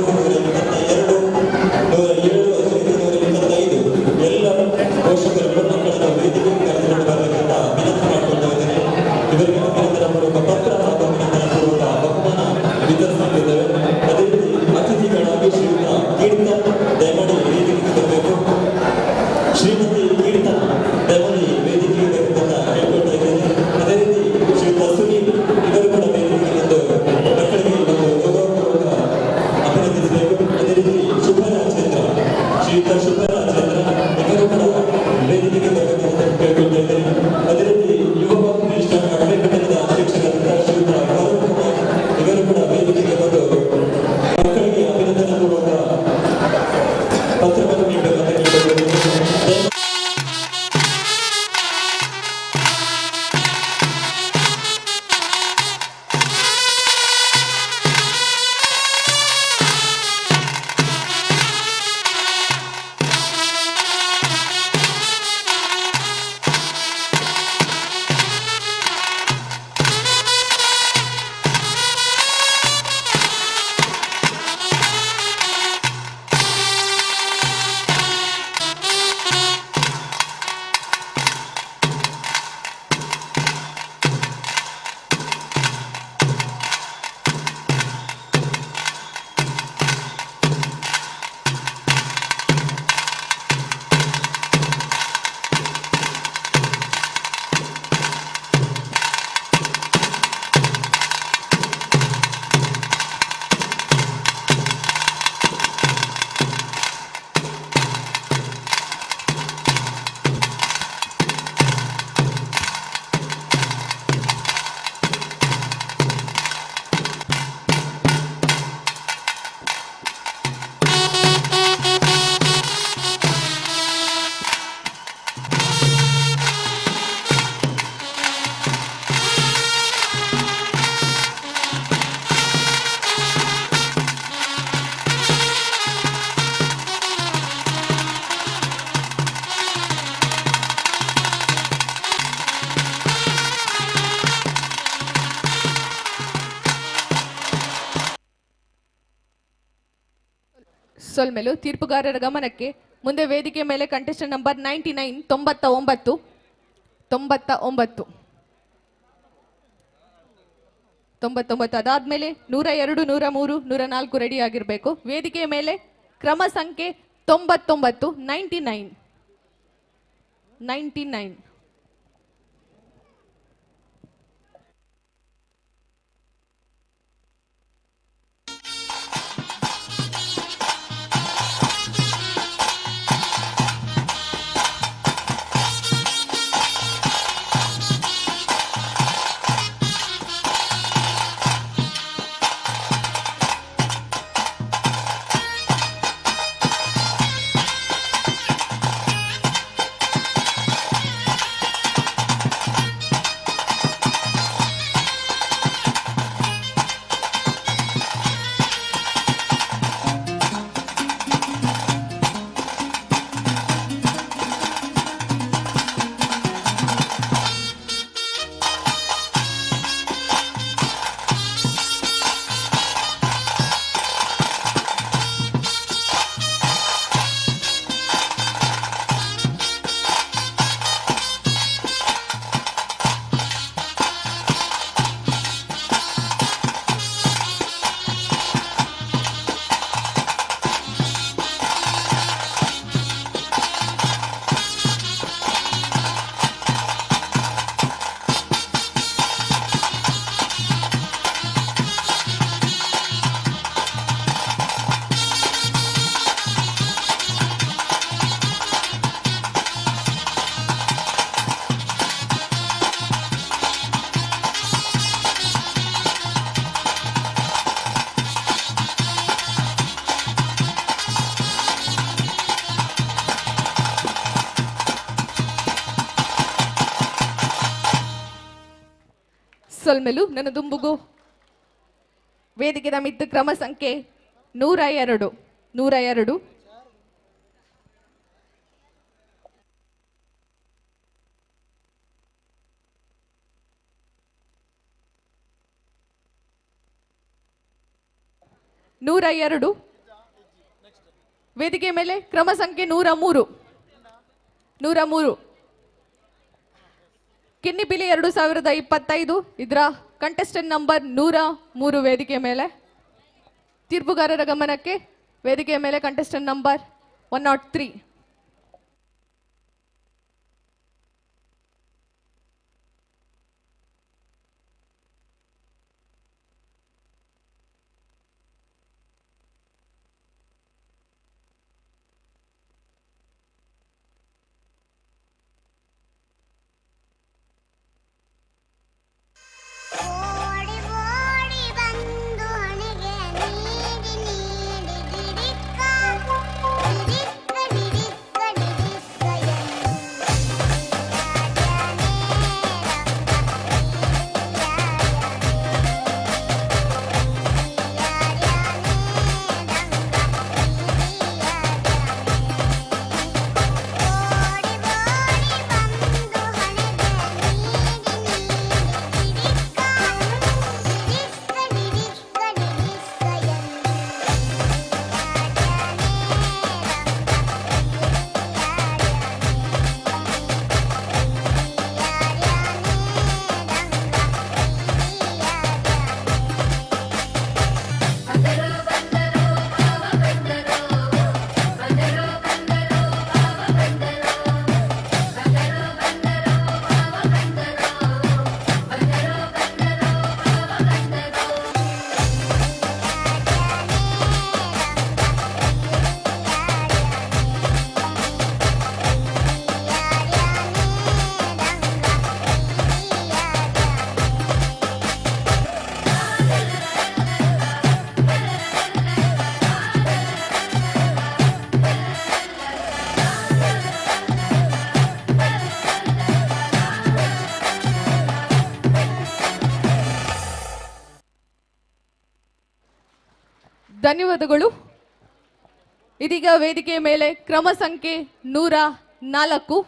107, ಅದೇ ರೀತಿ 125 ಎಲ್ಲ ಪೋಷಕರುಗಳು ಮಕ್ಕಳನ್ನು ವೇದಿಕೆಗೆ ಕರೆದುಕೊಂಡು ಬರಬೇಕಂತ ವಿನಂತಿ ಮಾಡಿಕೊಳ್ತಾ ಇದ್ದೇನೆ. ಇವರಿಗೆ ಅಭಿನಂದನಾ ಪೂರ್ವಕ ಪತ್ರ ಹಾಗೂ ಅಭಿನಂದನಾ ಪೂರ್ವಕ ಬಹುಮಾನ ವಿತರಿಸುತ್ತಿದ್ದೇವೆ. ಅದೇ ರೀತಿ ಅತಿಥಿಗಳಾಗಿ ಶ್ರೀಯುತ ಕೀರ್ತನ್ ದಯಮಾಡಿ ವೇದಿಕೆಗೆ ಬರಬೇಕು. ಶ್ರೀಮತಿ ಕೀರ್ತನ್ ದಯಮಾಡಿ ವೇದಿಕೆಗೆ ಬರಬೇಕಂತ ಹೇಳ್ಕೊಳ್ತಾ ಇದ್ದೇನೆ. ಅದೇ ರೀತಿ ಶ್ರೀಯುತ ಸುನೀಲ್ ಇವರು ಕೂಡ ವೇದಿಕೆಗೆ ಬಂದು ಮಕ್ಕಳಿಗೆ ಒಂದು ಗೌರವಪೂರ್ವಕ ಅಭಿನಂದಿಸಬೇಕು. ಅದೇ ರೀತಿ ಶುಭರಾಜೇಂದ್ರ, ಶ್ರೀಯುತ ಶುಭರಾಜೇಂದ್ರ ಇವರು ಕೂಡ ವೇದಿಕೆಗೆ ಬರಬೇಕಂತ ಕೇಳ್ಕೊಳ್ತಾ ಇದ್ದೇನೆ. ಅದೇ ರೀತಿ ಯುವ ಫೌಂಡೇಶನ್ ಅಡವೆ ಘಟಕದ ಅಧ್ಯಕ್ಷರಾದಂತಹ ಶ್ರೀಯುತ ಗೌರವ್ ಕುಮಾರ್ ಇವರು ಕೂಡ ವೇದಿಕೆಗೆ ಬಂದು ಮಕ್ಕಳಿಗೆ ಅಭಿನಂದನಾ ಪೂರ್ವಕ ಪತ್ರವನ್ನು ನೀಡಬೇಕಂತ ಕೇಳ್ಕೊಳ್ತಾ. ಸೊಲ್ಮೆಲು ತೀರ್ಪುಗಾರರ ಗಮನಕ್ಕೆ ಮುಂದೆ ವೇದಿಕೆ ಮೇಲೆ ಕಂಟೆಸ್ಟೆಂಟ್ ನಂಬರ್ 99 99 99 99 ಅದಾದ್ಮೇಲೆ 102 103 104 ರೆಡಿ ಆಗಿರಬೇಕು. ವೇದಿಕೆಯ ಮೇಲೆ ಕ್ರಮ ಸಂಖ್ಯೆ 99 99 99. ಸೊಲ್ಮೆಲು ನನ್ನ ದುಂಬುಗು ವೇದಿಕೆದ ಮಿತ್ತು ಕ್ರಮ ಸಂಖ್ಯೆ 102 102. 102. ವೇದಿಕೆ ಮೇಲೆ ಕ್ರಮ ಸಂಖ್ಯೆ 103. 103 ಕಿನ್ನಿಪಿಲಿ 2025 ಇದರ ಕಂಟೆಸ್ಟೆಂಟ್ ನಂಬರ್ 103 ವೇದಿಕೆ ಮೇಲೆ. ತೀರ್ಪುಗಾರರ ಗಮನಕ್ಕೆ ವೇದಿಕೆಯ ಮೇಲೆ ಕಂಟೆಸ್ಟೆಂಟ್ ನಂಬರ್ 103. ಧನ್ಯವಾದಗಳು. ಇದೀಗ ವೇದಿಕೆಯ ಮೇಲೆ ಕ್ರಮ ಸಂಖ್ಯೆ 104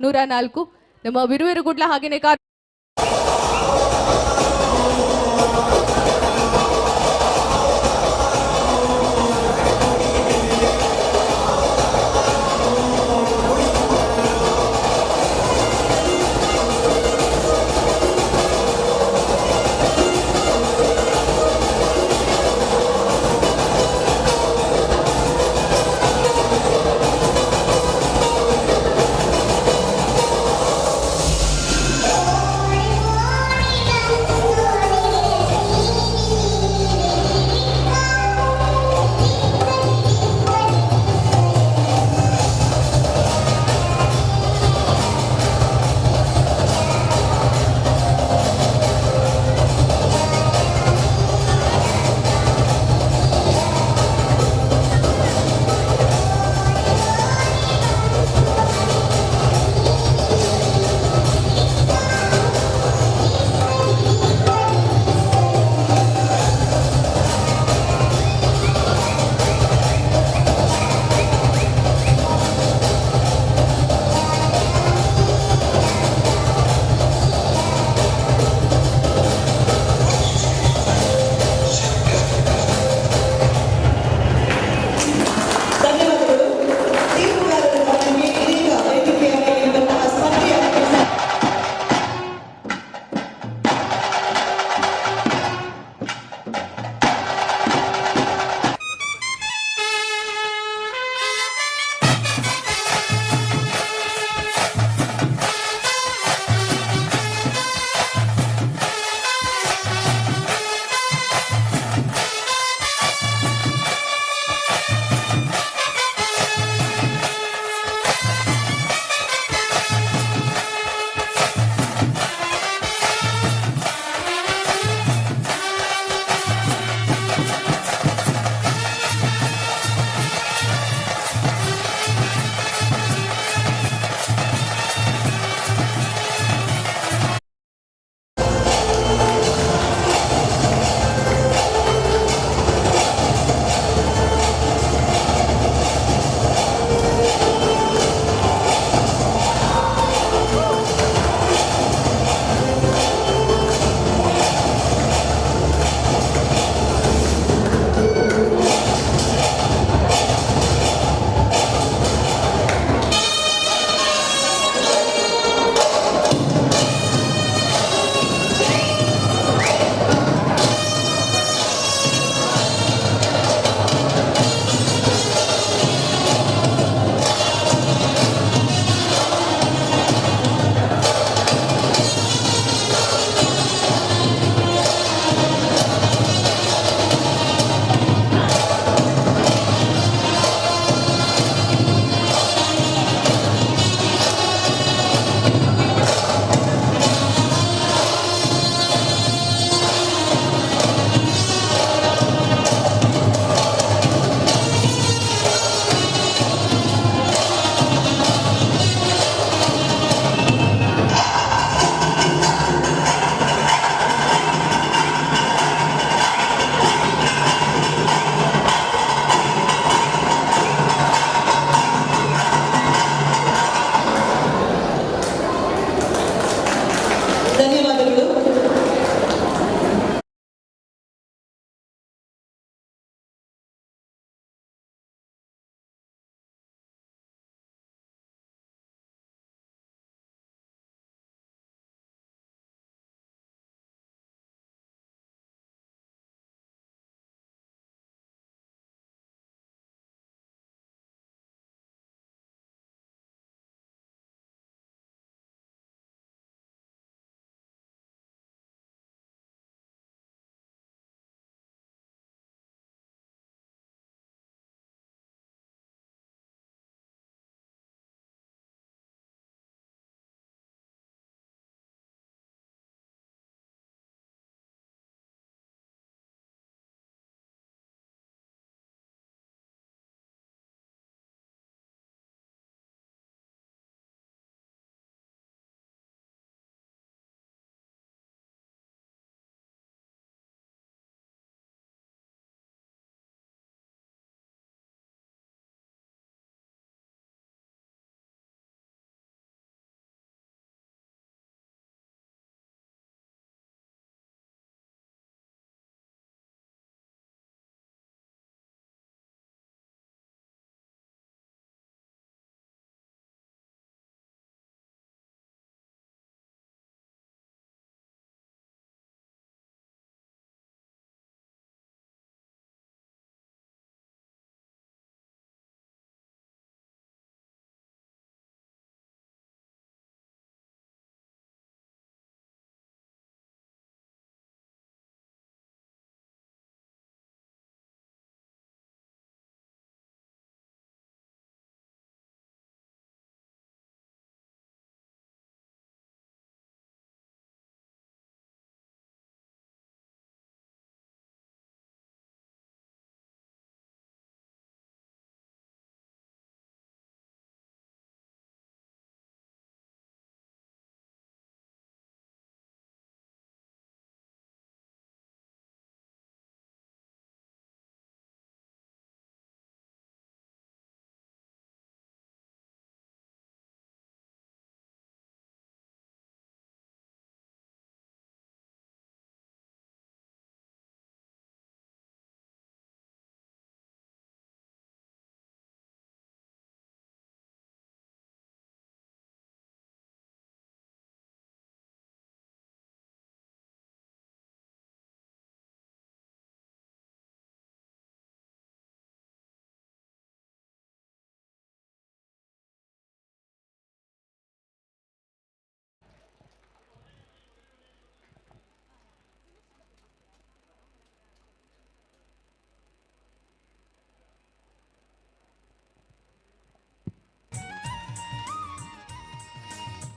104 ನಮ್ಮ ಬಿರುವೆರುಗುಡ್ಲ ಹಾಗೇನೆ ಕಾರ್ ಓಡಿ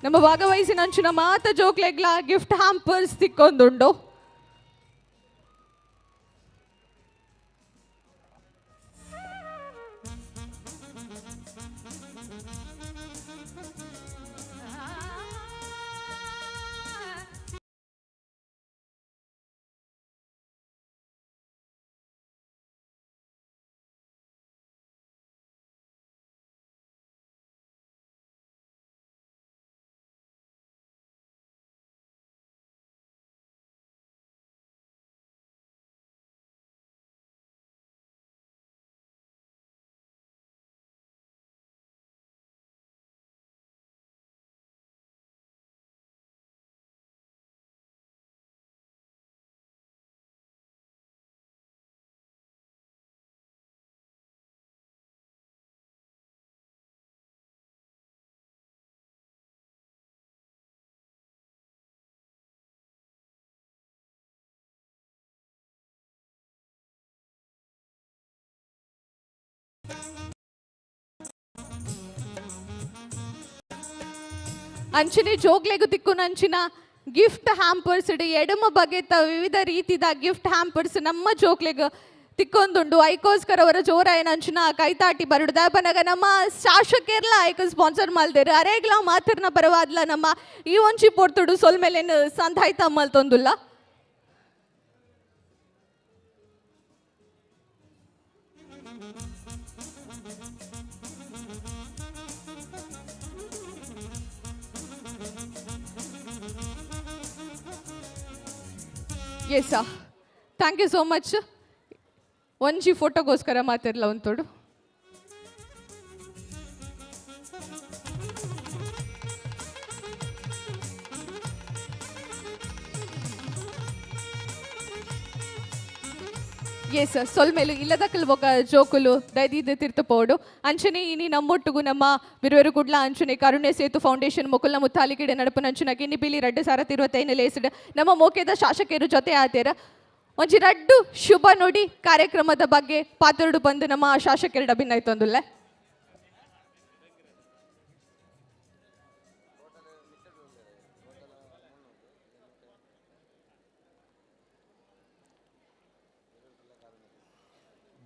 ನಮ್ಮ ಭಾಗವಹಿಸಿನ ಅಂಚಿನ ಮಾತ ಜೋಕ್ಲೆಗ್ಲ ಗಿಫ್ಟ್ ಹ್ಯಾಂಪರ್ಸ್ ತಿಕ್ಕೊಂದುಂಡು. ಅಂಚಿನೆ ಜೋಗ್ಲೆಗು ತಿಕ್ಕುನಂಚಿನ ಗಿಫ್ಟ್ ಹ್ಯಾಂಪರ್ಸ್ ಇಡು ಎಡಮ ಬಗೆತ ವಿವಿಧ ರೀತಿದ ಗಿಫ್ಟ್ ಹ್ಯಾಂಪರ್ಸ್ ನಮ್ಮ ಜೋಗ್ಲೆಗು ತಿಕ್ಕೊಂದುಂಡು. ಐಕೋಸ್ಕರ ಅವರ ಜೋರಾಯನ ಅಂಚಿನ ಕೈತಾಟಿ ಬರುಡು ದಾಪನಗ ನಮ್ಮ ಶಾಸಕರ್ಲ ಐಕ ಸ್ಪಾನ್ಸರ್ ಮಲ್ದೇರು ಅರೇಗ್ಲ ಮಾತಿರ್ನ ಪರವಾದ್ಲ ನಮ್ಮ ಈ ಒಂಚಿ ಪೊರ್ತುಡು ಸೊಲ್ಮೆಲೇನು ಸಂಧಾಯ್ತ ಮಲ್ತೊಂದುಲ್ಲ. Yes sir, thank you so much. ಒಂಜಿ ಫೋಟೋಗೋಸ್ಕರ ಮಾತಿರ್ಲ ಒಂತೋಡು. ಎಸ್ ಸೊಲ್ಮೇಲು ಇಲ್ಲದಕ್ಕಲ್ ಬೊಕ ಜೋಕುಲು ದೈದಿದ್ದ ತೀರ್ಥ ಪೋಡು ಅಂಚನೆ ಇನಿ ನಮ್ಮೊಟ್ಟುಗು ನಮ್ಮ ಬಿರುವೆರು ಕುಡ್ಲ ಅಂಚನೆ ಕರುಣೆ ಸೇತು ಫೌಂಡೇಶನ್ ಮೊಕುಲ್ನ ಮುತ್ತಾಲಿಗಿಡೆ ನಡಪುನಂಚಿನ ಕಿನ್ನಿಪಿಲಿ 2025 ಲೇಸಿಡ್ ನಮ್ಮ ಮೋಕೆದ ಶಾಸಕರು ಜೊತೆ ಆತೇರ ಒಂಜಿ ರಡ್ಡು ಶುಭ ನುಡಿ ಕಾರ್ಯಕ್ರಮದ ಬಗ್ಗೆ ಪಾತ್ರಡು ಬಂದು ನಮ್ಮ ಶಾಸಕರ ಡಬಿನಾಯ್ತೊಂದುಲ್ಲ.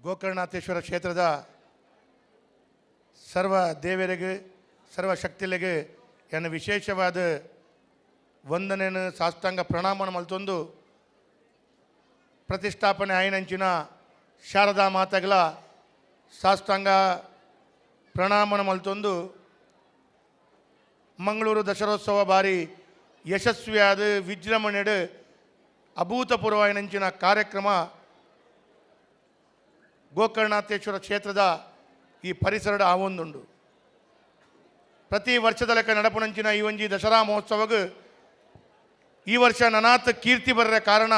ಗೋಕರ್ಣನಾಥೇಶ್ವರ ಕ್ಷೇತ್ರದ ಸರ್ವ ದೇವರಿಗೆ ಸರ್ವ ಶಕ್ತಿಗಳಿಗೆ ಎನ್ನ ವಿಶೇಷವಾದ ವಂದನೆಯನ್ನು ಸಾಷ್ಟಾಂಗ ಪ್ರಣಾಮನ ಮಲ್ತೊಂದು ಪ್ರತಿಷ್ಠಾಪನೆ ಆಯಿನಂಚಿನ ಶಾರದಾ ಮಾತೆಗಳ ಸಾಷ್ಟಾಂಗ ಪ್ರಣಾಮನ ಮಲ್ತೊಂದು ಮಂಗಳೂರು ದಸರೋತ್ಸವ ಬಾರಿ ಯಶಸ್ವಿಯಾದ ವಿಜೃಂಭಣೆಡು ಅಭೂತಪೂರ್ವ ಆಯಿನಂಚಿನ ಕಾರ್ಯಕ್ರಮ ಗೋಕರ್ಣನಾಥೇಶ್ವರ ಕ್ಷೇತ್ರದ ಈ ಪರಿಸರದ ಆವೊಂದುಂಡು. ಪ್ರತಿ ವರ್ಷದ ಲೆಕ್ಕ ನಡಪುನಂಚಿನ ಈ ಒಂಜಿ ದಸರಾ ಮಹೋತ್ಸವಕ್ಕೆ ಈ ವರ್ಷ ನನಾತ್ ಕೀರ್ತಿ ಬರರ ಕಾರಣ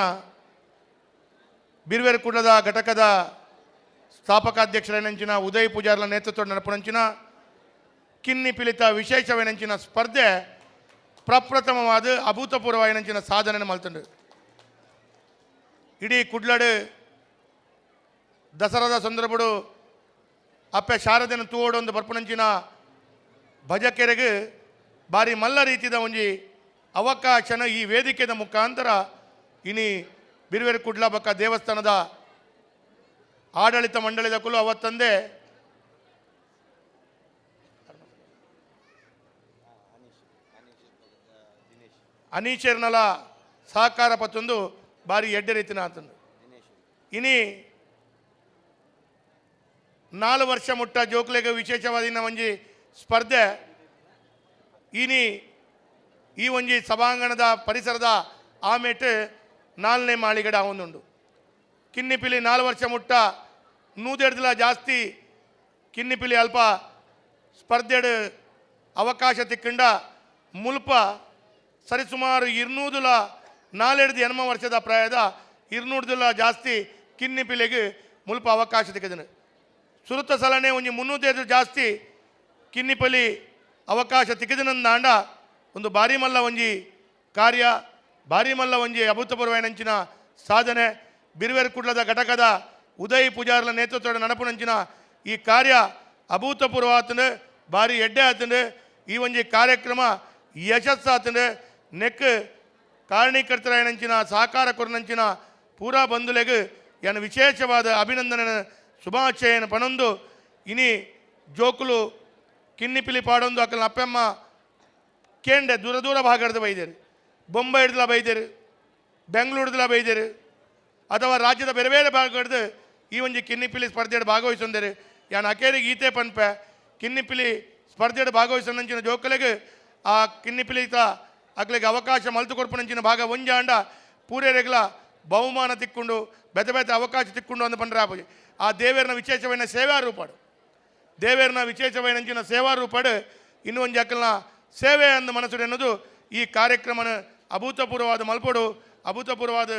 ಬಿರ್ವೇರು ಕುಡ್ಲದ ಘಟಕದ ಸ್ಥಾಪಕಾಧ್ಯಕ್ಷರೇನಂಚಿನ ಉದಯ್ ಪೂಜಾರ್ಲ ನೇತೃತ್ವದ ನಡಪುನಂಚಿನ ಕಿನ್ನಿ ಪಿಲಿತ ವಿಶೇಷವೇನಂಚಿನ ಸ್ಪರ್ಧೆ ಪ್ರಪ್ರಥಮವಾದ ಅಭೂತಪೂರ್ವವೇನಂಚಿನ ಸಾಧನೆ ಮಲ್ತುಂಡು. ಇಡೀ ಕುಡ್ಲಡು ದಸರಾದ ಸಂದರ್ಭಡು ಅಪ್ಪೆ ಶಾರದೆನ ತೂವಡೊಂದು ಬರ್ಪುನಂಚಿನ ಭಜಕೆರೆಗೆ ಬಾರಿ ಮಲ್ಲ ರೀತಿದ ಒಂಜಿ ಅವಕಾಶನ ಈ ವೇದಿಕೆದ ಮುಖಾಂತರ ಇನಿ ಬಿರುವೆರು ಕುಡ್ಲ ಬಕ್ಕ ದೇವಸ್ಥಾನದ ಆಡಳಿತ ಮಂಡಳಿದ ಕುಲು ಅವತ್ತಂದೇ ಅನೀಶರ್ನಲ ಸಹಕಾರ ಪತ್ತೊಂದು ಬಾರಿ ಎಡ್ಡೆ ರೀತಿನ ಆತಂದು. ಇನಿ 4 ವರ್ಷ ಮುಟ್ಟ ಜೋಕ್ಲೆಗೆ ವಿಶೇಷವಾದ ಒಂಜಿ ಸ್ಪರ್ಧೆ ಇನಿ ಈ ಒಂಜಿ ಸಭಾಂಗಣದ ಪರಿಸರದ ಆಮೇಟು 4ನೇ ಮಾಳಿಗಡೆ ಆವೊಂದುಂಡು. ಕಿನ್ನಿಪಿಲಿ 4 ವರ್ಷ ಮುಟ್ಟ 150 ಜಾಸ್ತಿ ಕಿನ್ನಿಪಿಲಿ ಅಲ್ಪ ಸ್ಪರ್ಧೆಡು ಅವಕಾಶ ತಿಕ್ಕಂಡ ಮುಲ್ಪ ಸರಿಸುಮಾರು 200 4 ವರ್ಷದ ಪ್ರಾಯದ 200 ಜಾಸ್ತಿ ಕಿನ್ನಿಪಿಲಿಗೆ ಮುಲ್ಪ ಅವಕಾಶ ತಿಕ್ಕಿದನು. ಸುರುತ ಸಲನೆ ಒಂಜಿ 305 ಜಾಸ್ತಿ ಕಿನ್ನಿಪಲಿ ಅವಕಾಶ ತಿಕ್ಕಿದನಂದಾಂಡ ಒಂದು ಭಾರಿ ಮಲ್ಲ ಒಂಜಿ ಕಾರ್ಯ, ಭಾರಿ ಮಲ್ಲ ಒಂಜಿ ಅಭೂತಪೂರ್ವೈನಂಚಿನ ಸಾಧನೆ. ಬಿರುವೆರು ಕುಡ್ಲದ ಘಟಕದ ಉದಯ್ ಪೂಜಾರ್ಲ ನೇತೃತ್ವದ ನಡಪುನಂಚಿನ ಈ ಕಾರ್ಯ ಅಭೂತಪೂರ್ವ ಆತಂಡು, ಭಾರಿ ಎಡ್ಡೆ ಆತಂಡು. ಈ ಒಂಜಿ ಕಾರ್ಯಕ್ರಮ ಯಶಸ್ಸಾತಂಡು ನೆಕ್ ಕಾರಣೀಕರ್ತರಾಯನಂಚಿನ ಸಹಕಾರ ಕೊರನಂಚಿನ ಪೂರಾ ಬಂಧುಲೆಗ್ ಯಾನ್ ವಿಶೇಷವಾದ ಅಭಿನಂದನೆ ಶುಭಾಶಯನ ಪನೊಂದು ಇನಿ ಜೋಕುಲು ಕಿನ್ನಿಪಿಲಿ ಪಾಡೊಂದು ಅಕಲ್ನ ಅಪ್ಪೆಮ್ಮ ಕೇಂಡೆ ದೂರ ದೂರ ಭಾಗದ ಬೈದೇರು, ಬೊಂಬೈ ಹಿಡ್ದಲ ಬೈದೇರು, ಬೆಂಗಳೂರ್ದಲ ಬೈದೇರು ಅಥವಾ ರಾಜ್ಯದ ಬೇರೆ ಬೇರೆ ಭಾಗದ ಈ ಒಂಜಿ ಕಿನ್ನಿಪಿಲಿ ಸ್ಪರ್ಧೆಡ್ ಭಾಗವಹಿಸೊಂದೇರು. ಯಾನ್ ಅಕೇರಿಗೆ ಈತೆ ಪನ್ಪೆ ಕಿನ್ನಿಪಿಲಿ ಸ್ಪರ್ಧೆಡ್ ಭಾಗವಹಿಸೊಂದಂಚಿನ ಜೋಕುಲೆಗ್ ಆ ಕಿನ್ನಿಪಿಲಿತ ಅಕ್ಲೆಗ್ ಅವಕಾಶ ಮಲ್ತು ಕೊರ್ಪುನಂಚಿನ ಭಾಗ ಒಂಜಾಂಡ ಪೂರೇರೆಗ್ಲ ಬಹುಮಾನ ತಿಕ್ಕೊಂಡು ಬೆತೆ ಬೆತೆ ಅವಕಾಶ ತಿಕ್ಕೊಂಡು ಅಂದ್ ಪಂಡ್ರೆ ಆಪುಜಿ. ಆ ದೇವೇರ್ನ ವಿಶೇಷವೈನ ಸೇವಾ ರೂಪಾಡು, ದೇವೇರ್ನ ವಿಶೇಷವೈನಂಚಿನ ಸೇವಾ ರೂಪಾಡು ಇನ್ನೂ ಒಂಜಿ ಅಕಲ್ನ ಸೇವೆ ಅಂದ ಮನಸ್ಸು ಎನ್ನುವುದು ಈ ಕಾರ್ಯಕ್ರಮನ ಅಭೂತಪೂರ್ವವಾದ ಮಲ್ಪೊಡು, ಅಭೂತಪೂರ್ವವಾದ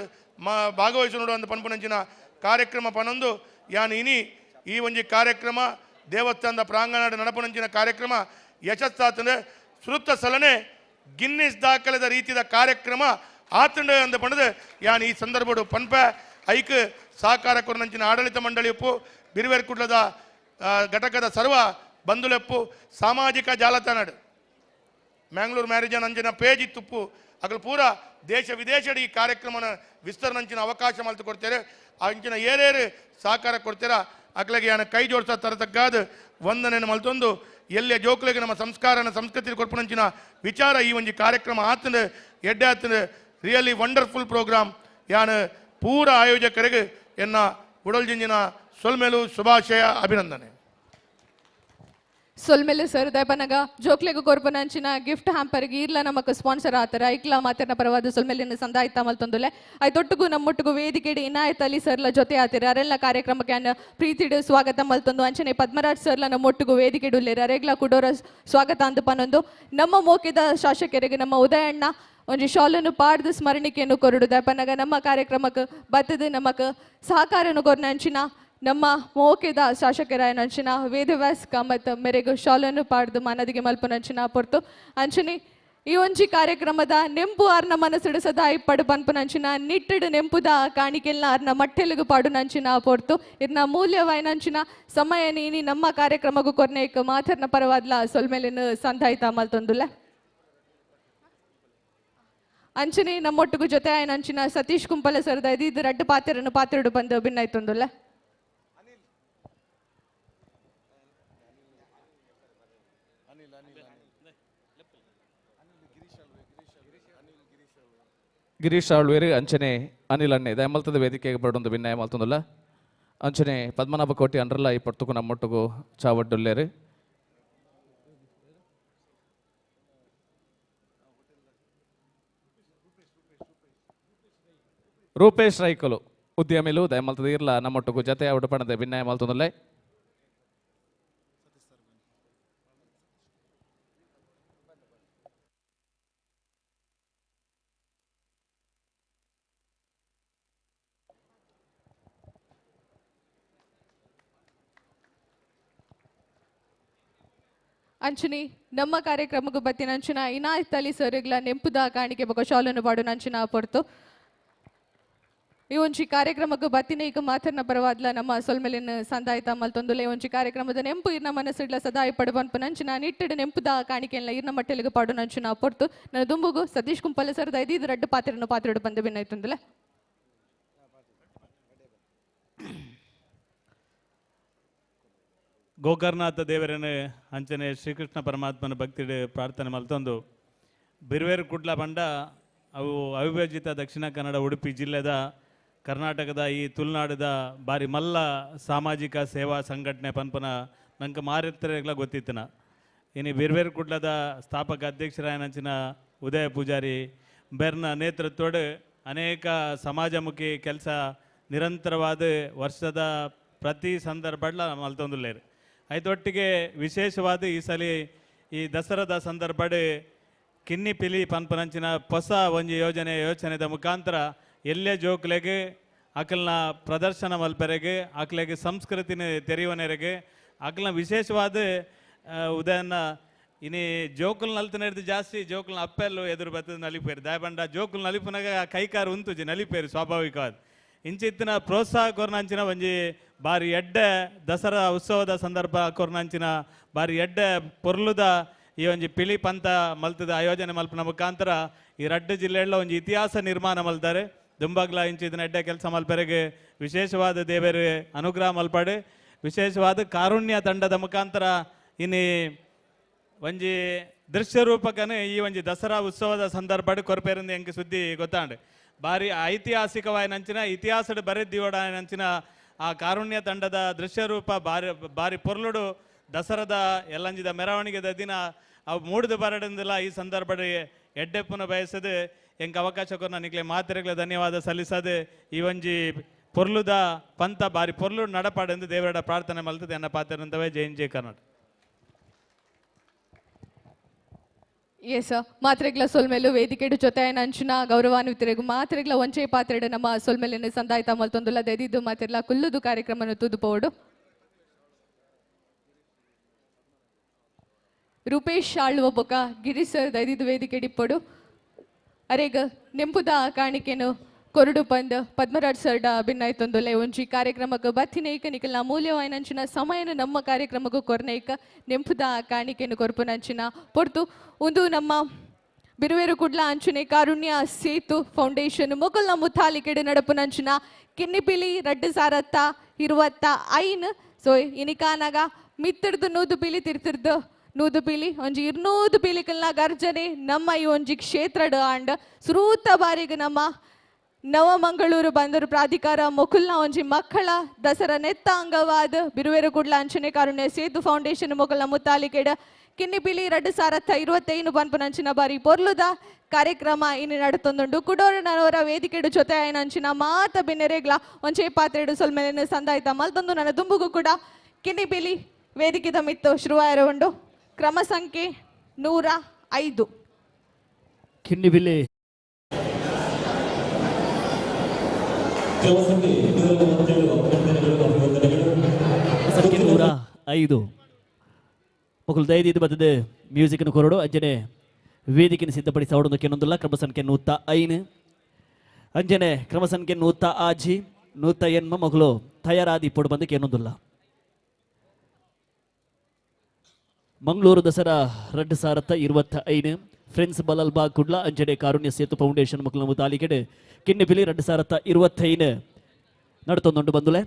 ಭಾಗವಹಿಸೋಡು ಅಂದ ಪನ್ಪುನಂಚಿನ ಕಾರ್ಯಕ್ರಮ ಪನೊಂದು ಯಾನ್ ಇನಿ ಈ ಒಂಜಿ ಕಾರ್ಯಕ್ರಮ ದೇವಸ್ಥಾನದ ಪ್ರಾಂಗಣ ನಡಪುನಂಚಿನ ಕಾರ್ಯಕ್ರಮ ಯಶಸ್ಸಾತಂದ್ರೆ ಸುರುತ್ತ ಸಲನೆ ಗಿನ್ನಿಸ್ ದಾಖಲೆದ ರೀತಿಯ ಕಾರ್ಯಕ್ರಮ ಆತಂಡ ಅಂದ ಪಂಡದು ಯಾನ್ ಈ ಸಂದರ್ಭಡು ಪನ್ಪೆ. ಐಕ್ ಸಹಕಾರ ಕೊರನಂಚಿನ ಆಡಳಿತ ಮಂಡಳಿಯಪ್ಪು, ಬಿರುವೇರ್ ಕುಡ್ಲದ ಘಟಕದ ಸರ್ವ ಬಂಧುಲೆಪ್ಪು, ಸಾಮಾಜಿಕ ಜಾಲತಾಣ ಮ್ಯಾಂಗ್ಳೂರ್ ಮ್ಯಾರೇಜ್ ಅಂಚಿನ ಪೇಜ್ ಇತ್ತುಪ್ಪು ಅಗಲು ಪೂರ ದೇಶ ವಿದೇಶದ ಈ ಕಾರ್ಯಕ್ರಮನ ವಿಸ್ತರಣಂಚಿನ ಅವಕಾಶ ಮಲ್ತು ಕೊಡ್ತಾರೆ. ಅಂಚಿನ ಏರೇರು ಸಹಕಾರ ಕೊಡ್ತೀರಾ ಅಕ್ಲೆಗೆ ಯಾನ ಕೈ ಜೋಡಿಸ ತರತಕ್ಕಾದ ವಂದನೆಯನ್ನು ಮಲ್ತೊಂದು ಎಲ್ಲೇ ಜೋಕ್ಲೆಗೆ ನಮ್ಮ ಸಂಸ್ಕಾರನ ಸಂಸ್ಕೃತಿ ಕೊರ್ಪುನಂಚಿನ ವಿಚಾರ ಈ ಒಂಜಿ ಕಾರ್ಯಕ್ರಮ ಆತಂದು ಎಡ್ಡೆ ಆತಂದು ರಿಯಲಿ ವಂಡರ್ಫುಲ್ ಪ್ರೋಗ್ರಾಮ್. ಯಾನ ಪೂರ ಆಯೋಜಕರಿಗೆ ಎನ್ನ ಉಡಲ್ಜಿಂಜಿನ ಸೊಲ್ಮೇಲು ಶುಭಾಶಯ ಅಭಿನಂದನೆ. ಸೊಲ್ಮೆಲೆ ಸರ್ ದಯಪನಗ ಜೋಕ್ಲೆಗು ಕೊರ್ಪುನಂಚಿನ ಗಿಫ್ಟ್ ಹ್ಯಾಂಪರ್ಗೆ ಈರ್ಲ ನಮಕ್ ಸ್ಪಾನ್ಸರ್ ಆತರ ಐಕ್ಲ ಮಾತಿನ ಪರವಾದ ಸೊಲ್ಮೆಲಿನ ಸಂದಾಯಿತ ಮಲ್ತೊಂದುಲೆ ಐತೊಟ್ಟುಗು ನಮ್ಮೊಟ್ಟುಗು ವೇದಿಕೆಡೆ ಇನಾಯತ್ ಅಲಿ ಸರ್ಲ ಜೊತೆ ಆತಿರ ಅರೆಲ್ಲ ಕಾರ್ಯಕ್ರಮಕ್ಕೆ ಅನ್ನ ಪ್ರೀತಿಡು ಸ್ವಾಗತ ಮಲ್ತೊಂದು ಅಂಚನೆ ಪದ್ಮರಾಜ್ ಸರ್ಲ ನಮ್ಮೊಟ್ಟುಗು ವೇದಿಕೆಡು ಉಲ್ಲೇರು ಅರೆಗ್ಲ ಕುಡೋರ ಸ್ವಾಗತ ಅಂದು ಪನೊಂದು ನಮ್ಮ ಮೋಕಿದ ಶಾಸಕರಿಗೆ ನಮ್ಮ ಉದಯಣ್ಣ ಒಂಜಿ ಶಾಲನ್ನು ಪಾಡ್ದು ಸ್ಮರಣಿಕೆಯನ್ನು ಕೊರಡು ದಯಪನಗ ನಮ್ಮ ಕಾರ್ಯಕ್ರಮಕ್ಕೆ ಬತ್ತದ ನಮಕ್ ಸಹಕಾರನು ಕೊರ್ನಂಚಿನ ನಮ್ಮ ಮೋಕೆದ ಶಾಸಕರಾಯನಂಚಿನ ವೇದವ್ಯಾಸ್ ಕಾಮತ್ ಮೇರೆಗೂ ಶಾಲನ್ನು ಪಾಡ್ದು ಮಾನದಿಗೆ ಮಲ್ಪುನಂಚಿನ ಪೊರ್ತು ಅಂಚನೆ ಈ ಒಂಜಿ ಕಾರ್ಯಕ್ರಮದ ನೆಂಪು ಆರ್ನ ಮನಸ್ಸುಡು ಸದಾ ಇಪ್ಪಡು ಪನ್ಪುನಂಚಿನ ನಿಟ್ಟಡು ನೆಂಪುದ ಕಾಣಿಕೆಲ್ನ ಆರ್ನ ಮಟ್ಟೆಲುಗು ಪಾಡುನಂಚಿನ ಪೊರ್ತು ಇರ್ನ ಮೂಲ್ಯವಾಯಿನಂಚಿನ ಸಮಯ ನೀನಿ ನಮ್ಮ ಕಾರ್ಯಕ್ರಮಗೂ ಕೊರ್ನೇಕ್ ಮಾಥರ್ನ ಪರವಾದ್ಲ ಸೊಲ್ಮೇಲಿನ ಸಂಧಾಯಿತ ಮಲ್ತೊಂದುಲ್ಲ. ಅಂಚನೆ ನಮ್ಮೊಟ್ಟಿಗೂ ಜೊತೆ ಆಯನಂಚಿನ ಸತೀಶ್ ಕುಂಪಲ ಸರ್ದ ಇದು ರಡ್ಡು ಪಾತ್ರನ್ನು ಪಾತ್ರಡು ಬಂದು ಭಿನ್ನಾಯ್ತೊಂದುಲ್ಲ. ಗಿರೀಶ್ ಆಳ್ವೇರು ಅಂಚನೆ ಅನಿಲ್ ಅಣ್ಣೆ ದಯಮಲ್ತದ ವೇದಿಕೆಗೆ ಬರಡೊಂದು ಭಿನ್ನಾಯ ಮಲ್ತೊಂದುಲ್ಲ. ಅಂಚನೆ ಪದ್ಮನಾಭ ಕೋಟಿ ಅಂಡ್ರಲ್ಲ ಈ ಪೊರ್ತುಕು ನಮ್ಮೊಟ್ಟುಗು ಚಾವಡ್ಡುಲ್ಲೇರು. ರೂಪೇಶ್ ರೈಕಲು ಉದ್ಯಮಿಲು ದಯಮಲ್ತದ ಇರ್ಲ ನಮ್ಮೊಟ್ಟುಗು ಜತೆ ಅವಡು ಪಣದೆ ಭಿನ್ನಾಯ ಮಲ್ತೊಂದುಲ್ಲೆ. ಅಂಚನೆ ನಮ್ಮ ಕಾರ್ಯಕ್ರಮಕ್ಕೂ ಬತ್ತಿನ ಅಂಚಿನ ಇನಾಯತ್ ಅಲಿ ಸರ್ಗ್ಲ ನೆಂಪುದ ಕಾಣಿಕೆ ಬೊಕ ಶಾಲನ್ನು ಪಾಡುನ ಅಂಚಿನ ಪೊರ್ತು ಈ ಒಂಜಿ ಕಾರ್ಯಕ್ರಮಕ್ಕೂ ಬತ್ತಿನ ಈಗ ಮಾತರ್ನ ಪರವಾದ್ಲ ನಮ್ಮ ಸೊಲ್ಮೆಲಿನ ಸಂದಾಯಿತ ಮಲ್ತೊಂದುಲೆ ಒಂಜಿ ಕಾರ್ಯಕ್ರಮದ ನೆಂಪು ಇರ್ನ ಮನಸ್ಸಿಡ್ಲ ಸದಾ ಇಪ್ಪಡು ಪನ್ಪುನಂಚಿನ ನಿಟ್ಟಡು ನೆಂಪುದ ಕಾಣಿಕೆಲ್ಲ ಇರ್ನ ಮಟ್ಟೆಲಿಗೆ ಪಾಡುನಂಚಿನ ಪೊರ್ತು ನನ್ನ ದುಂಬುಗು ಸತೀಶ್ ಕುಂಪಲ ಸರ್ದ ಐದು ರಡ್ಡು ಪಾತ್ರನು ಪಾತ್ರಡು ಬಂದು ಭಿನ್ನಾಯ್ತೊಂದುಲೆ. ಗೋಕರ್ಣನಾಥ ದೇವರನ್ನು ಅಂಚನೆ ಶ್ರೀಕೃಷ್ಣ ಪರಮಾತ್ಮನ ಭಕ್ತಿಡು ಪ್ರಾರ್ಥನೆ ಮಲ್ತೊಂದು ಬಿರುವೇರು ಕುಡ್ಲ ಬಂಡ ಅವು ಅವಿಭಜಿತ ದಕ್ಷಿಣ ಕನ್ನಡ ಉಡುಪಿ ಜಿಲ್ಲೆದ ಕರ್ನಾಟಕದ ಈ ತುಳುನಾಡದ ಬಾರಿ ಮಲ್ಲ ಸಾಮಾಜಿಕ ಸೇವಾ ಸಂಘಟನೆ ಪನ್ಪನ ನಂಗೆ ಮಾರಿತ್ತರೆಗ್ಲ ಗೊತ್ತಿತ್ತನ. ಇನ್ನು ಬಿರುವೇರು ಕುಡ್ಲದ ಸ್ಥಾಪಕ ಅಧ್ಯಕ್ಷರಾಯನಂಚಿನ ಉದಯ ಪೂಜಾರಿ ಬೆರ್ನ ನೇತೃತ್ವಡು ಅನೇಕ ಸಮಾಜಮುಖಿ ಕೆಲಸ ನಿರಂತರವಾದ ವರ್ಷದ ಪ್ರತಿ ಸಂದರ್ಭಡ್ಲ ಮಲ್ತೊಂದುಲ್ಲೇರು. ಐತೊಟ್ಟಿಗೆ ವಿಶೇಷವಾದ ಈ ಸಲ ಈ ದಸರಾದ ಸಂದರ್ಭಡ್ ಕಿನ್ನಿ ಪಿಲಿ ಪನ್ಪನಂಚಿನ ಹೊಸ ಒಂಜಿ ಯೋಜನೆ ಯೋಚನೆದ ಮುಖಾಂತರ ಎಲ್ಲೇ ಜೋಕ್ಲೆಗೆ ಅಕಲ್ನ ಪ್ರದರ್ಶನ ಮಲ್ಪೆರೆಗೆ ಅಕ್ಲೆಗೆ ಸಂಸ್ಕೃತಿನ ತೆರೆಯುವನೆರೆಗೆ ಅಕಲ್ನ ವಿಶೇಷವಾದ ಉದಯನ ಇನಿ ಜೋಕುಲ್ ನಲ್ತನ ಜಾಸ್ತಿ ಜೋಕುಲ್ನ ಅಪ್ಪೆಲ್ಲು ಎದುರು ಬರ್ತದೆ ನಲಿಪೇರು ದಯಬಂಡ ಜೋಕುಲ್ ನಲಿಪುನಾಗ ಕೈಕಾರು ಉಂತುಜಿ ನಲಿಪೇರು ಸ್ವಾಭಾವಿಕವಾದ ಇಂಚಿತ್ತಿನ ಪ್ರೋತ್ಸಾಹ ಕೊರ್ನಂಚಿನ ಒಂಜಿ ಬಾರಿ ಎಡ್ಡೆ ದಸರಾ ಉತ್ಸವದ ಸಂದರ್ಭ ಕೊರ್ನಂಚಿನ ಬಾರಿ ಎಡ್ಡೆ ಪೊರ್ಲುದ ಈ ಒಂಜಿ ಪಿಲಿ ಪಂತ ಮಲ್ತದ ಆಯೋಜನೆ ಮಲ್ಪನ ಮುಖಾಂತರ ಈ ರಡ್ಡು ಜಿಲ್ಲೆಗಳ ಒಂಜಿ ಇತಿಹಾಸ ನಿರ್ಮಾಣ ಮಲ್ತಾರೆ. ದುಂಬಾಗ್ಲ ಇಂಚಿದ ಎಡ್ಡೆ ಕೆಲಸ ಮಲ್ಪೆರೆಗೆ ವಿಶೇಷವಾದ ದೇವರು ಅನುಗ್ರಹ ಮಲ್ಪಾಡು. ವಿಶೇಷವಾದ ಕಾರುಣ್ಯ ತಂಡದ ಮುಖಾಂತರ ಇನಿ ಒಂಜಿ ದೃಶ್ಯ ರೂಪಕನೇ ಈ ಒಂಜಿ ದಸರಾ ಉತ್ಸವದ ಸಂದರ್ಭ ಕೊರಪೇರಿಂದ ಎಂಕ್ ಸುದ್ದಿ ಗೊತ್ತಾಂಡು. ಬಾರಿ ಐತಿಹಾಸಿಕವಾಯಿನಂಚಿನ ಇತಿಹಾಸದ ಬರೆದಿವಡಾಯನಂಚಿನ ಆ ಕಾರುಣ್ಯ ತಂಡದ ದೃಶ್ಯ ರೂಪ ಬಾರಿ ಬಾರಿ ಪೊರ್ಲುಡು ದಸರಾದ ಎಲ್ಲಂಜಿದ ಮೆರವಣಿಗೆದ ದಿನ ಅವು ಮೂಡಿದು ಬರಡಂದಿಲ್ಲ. ಈ ಸಂದರ್ಭ ಎಡ್ಡೆಪ್ಪನ ಬಯಸದು ಎಂಕ್ ಅವಕಾಶ ಕೊರ್ನ ನಿಕ್ಲೆ ಮಾತ್ರೆಗಳ ಧನ್ಯವಾದ ಸಲ್ಲಿಸದು ಈ ಒಂಜಿ ಪೊರ್ಲುದ ಪಂತ ಬಾರಿ ಪೊರ್ಲು ನಡಪಾಡೆಂದು ದೇವರ ಪ್ರಾರ್ಥನೆ ಮಲ್ತದೆ. ಎನ್ನ ಪಾತ್ರರಂತವೇ ಜೈ ಜೈ ಕರ್ನಾಟಕ. ಎಸ್ ಮಾತ್ರೆಗಳ ಸೊಲ್ಮೆಲು ವೇದಿಕೆಡು ಜೊತೆ ನಂಚಿನ ಗೌರವಾನ್ವಿತರಿಗೂ ಮಾತ್ರೆಗಳ ಒಂಚೆ ಪಾತ್ರೆಡು ನಮ್ಮ ಸೊಲ್ಮೆಲಿನ ಸಂದಾಯ್ತ ಮಲ್ತೊಂದುಲ್ಲ ದೆದಿದ್ದು ಮಾತ್ರೆಲ್ಲ ಕುಲ್ಲುದು ಕಾರ್ಯಕ್ರಮನ ತೂದು ಪೋಡು. ರೂಪೇಶ್ ಆಳ್ವ ಬೊಕ ಗಿರೀಶ್ ಸರ್ ದೈದಿದ್ದು ವೇದಿಕೆ ಡಿಪ್ಪಡು. ಅರೇಗ ನೆಂಪುದ ಕಾಣಿಕೆನು ಕೊರಡು ಪಂದ್ ಪದ್ಮರಾಜ್ ಸರ್ಡ ಭಿನ್ನಾಯ್ತೊಂದುಲ್ಲೆ ಒಂಜಿ ಕಾರ್ಯಕ್ರಮಕ್ಕೆ ಬತ್ತಿನೇಕ ನಿಕಲ್ನ ಅಮೂಲ್ಯವಾಯಿನಂಚಿನ ಸಮಯನ ನಮ್ಮ ಕಾರ್ಯಕ್ರಮಕ್ಕೂ ಕೊರ್ನೇಕ ನೆಂಪುದ ಕಾಣಿಕೆನು ಕೊರ್ಪುನಂಚಿನ ಪೊರ್ತು ಒಂದು ನಮ್ಮ ಬಿರುವೇರು ಕುಡ್ಲ ಅಂಚನೆ ಕಾರುಣ್ಯ ಸೇತು ಫೌಂಡೇಶನ್ ಮೊಕಲ್ನ ಮುಥಾಲಿಕೆಡು ನಡಪುನಂಚಿನ ಕಿನ್ನಿಪಿಲಿ 2025 ಸೊ ಇನಿಕಾನಾಗ ಮಿತ್ತಿಡ್ದು ನೂದು ಪಿಲಿ ತಿರ್ತಿರ್ದು ನೂದು ಪಿಲಿ ಒಂಜಿ 200 ಪಿಲಿಕಲ್ನ ಗರ್ಜನೆ ನಮ್ಮ ಈ ಒಂಜಿ ಕ್ಷೇತ್ರಡು ಆಂಡ್ ಸುರೂತ ಬಾರಿಗೆ ನಮ್ಮ ನವಮಂಗಳೂರು ಬಂದರು ಪ್ರಾಧಿಕಾರ ಮೊಕುಲ್ನ ಒಂಜಿ ಮಕ್ಕಳ ದಸರಾ ನೆತ್ತ ಅಂಗವಾದ ಬಿರುವೇರು ಕುಡ್ಲ ಅಂಚನೆ ಕಾರುಣ್ಯ ಸೇತು ಫೌಂಡೇಶನ್ ಮೊಕಲ್ನ ಮುತ್ತಾಲಿಕೆಡ ಕಿನ್ನಿಪಿಲಿ 2025 ಪನ್ಪುನಂಚಿನ ಬಾರಿ ಪೊರ್ಲುದ ಕಾರ್ಯಕ್ರಮ ಇನ್ನು ನಡತೊಂದುಂಡು. ಕುಡೋರನವರ ವೇದಿಕೆಡು ಜೊತೆ ಆಯ್ನಂಚಿನ ಮಾತ ಬಿನ್ನೆರೆಗ್ಲ ಒಂಚೆ ಪಾತ್ರೆಡು ಸೊಲ್ಮೆಲೆನ ಸಂದಾಯ್ತ ಮಲ್ತೊಂದು ನನ್ನ ದುಂಬುಗು ಕೂಡ ಕಿನ್ನಿಪಿಲಿ ವೇದಿಕೆದ ಮಿತ್ತು ಶುರುವಾಯರ ಉಂಡು. ಕ್ರಮ ಸಂಖ್ಯೆ 105 ಕಿನ್ನಿಪಿಲಿ ಕ್ರಮ ಸಂಖ್ಯೆ 137 ಅಭಿನಂದನೆಗಳು ಅಭಿವಂದನೆಗಳು. ಸಂಖ್ಯೆ 105 ಮಕ್ಕಳು ದಯದಿದ್ದು ಬರ್ತದೆ ಮ್ಯೂಸಿಕ್ನ ಕೊರಡು ಅಂಜನೆ ವೇದಿಕೆಯನ್ನು ಸಿದ್ಧಪಡಿಸಿ ಅವಡೊಂದು ಕೆನೊಂದುಲ್ಲ. ಕ್ರಮ ಸಂಖ್ಯೆ 105 ಅಂಜನೆ ಕ್ರಮ ಸಂಖ್ಯೆ 106 108 ಮಕ್ಕಳು ತಯಾರಾದಿ ಪೊಡು ಬಂದು ಕೆನೊಂದುಲ್ಲ. ಮಂಗಳೂರು ದಸರಾ 2025 ಫ್ರೆಂಡ್ಸ್ ಬಲಲ್ಬಾಗ್ ಕುಡ್ಲ ಅಂಜನೆ ಕಾರುಣ್ಯ ಸೇತು ಫೌಂಡೇಶನ್ ಮಕ್ಕಳ ಮುತಾಲಿಕೆಡೆ ಕಿನ್ನಿಪಿಲಿ 2025 ನಡತೊಂದುಂಡು ಬಂದುಲೆ.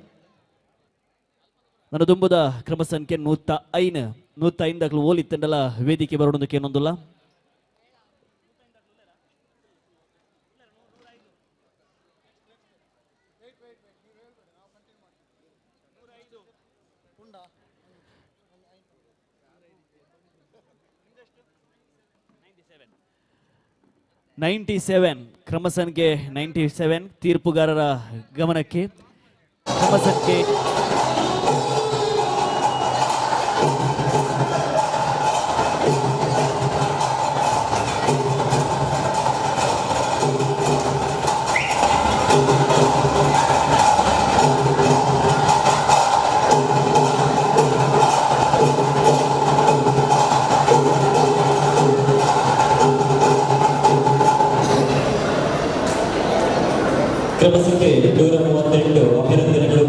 ನನ್ನ ದುಂಬುದ ಕ್ರಮ ಸಂಖ್ಯೆ 105 105 ಓಲಿತ್ತಂಡಲ ವೇದಿಕೆ ಬರೋಣದಕ್ಕೆ ಏನೊಂದುಲ್ಲ. 97 ಕ್ರಮ ಸಂಖ್ಯೆ 97 ತೀರ್ಪುಗಾರರ ಗಮನಕ್ಕೆ ಕ್ರಮ ಸಂಖ್ಯೆ ಕ್ರಮ ಸಂಖ್ಯೆ 138 ಅಭಿನಂದನೆಗಳು.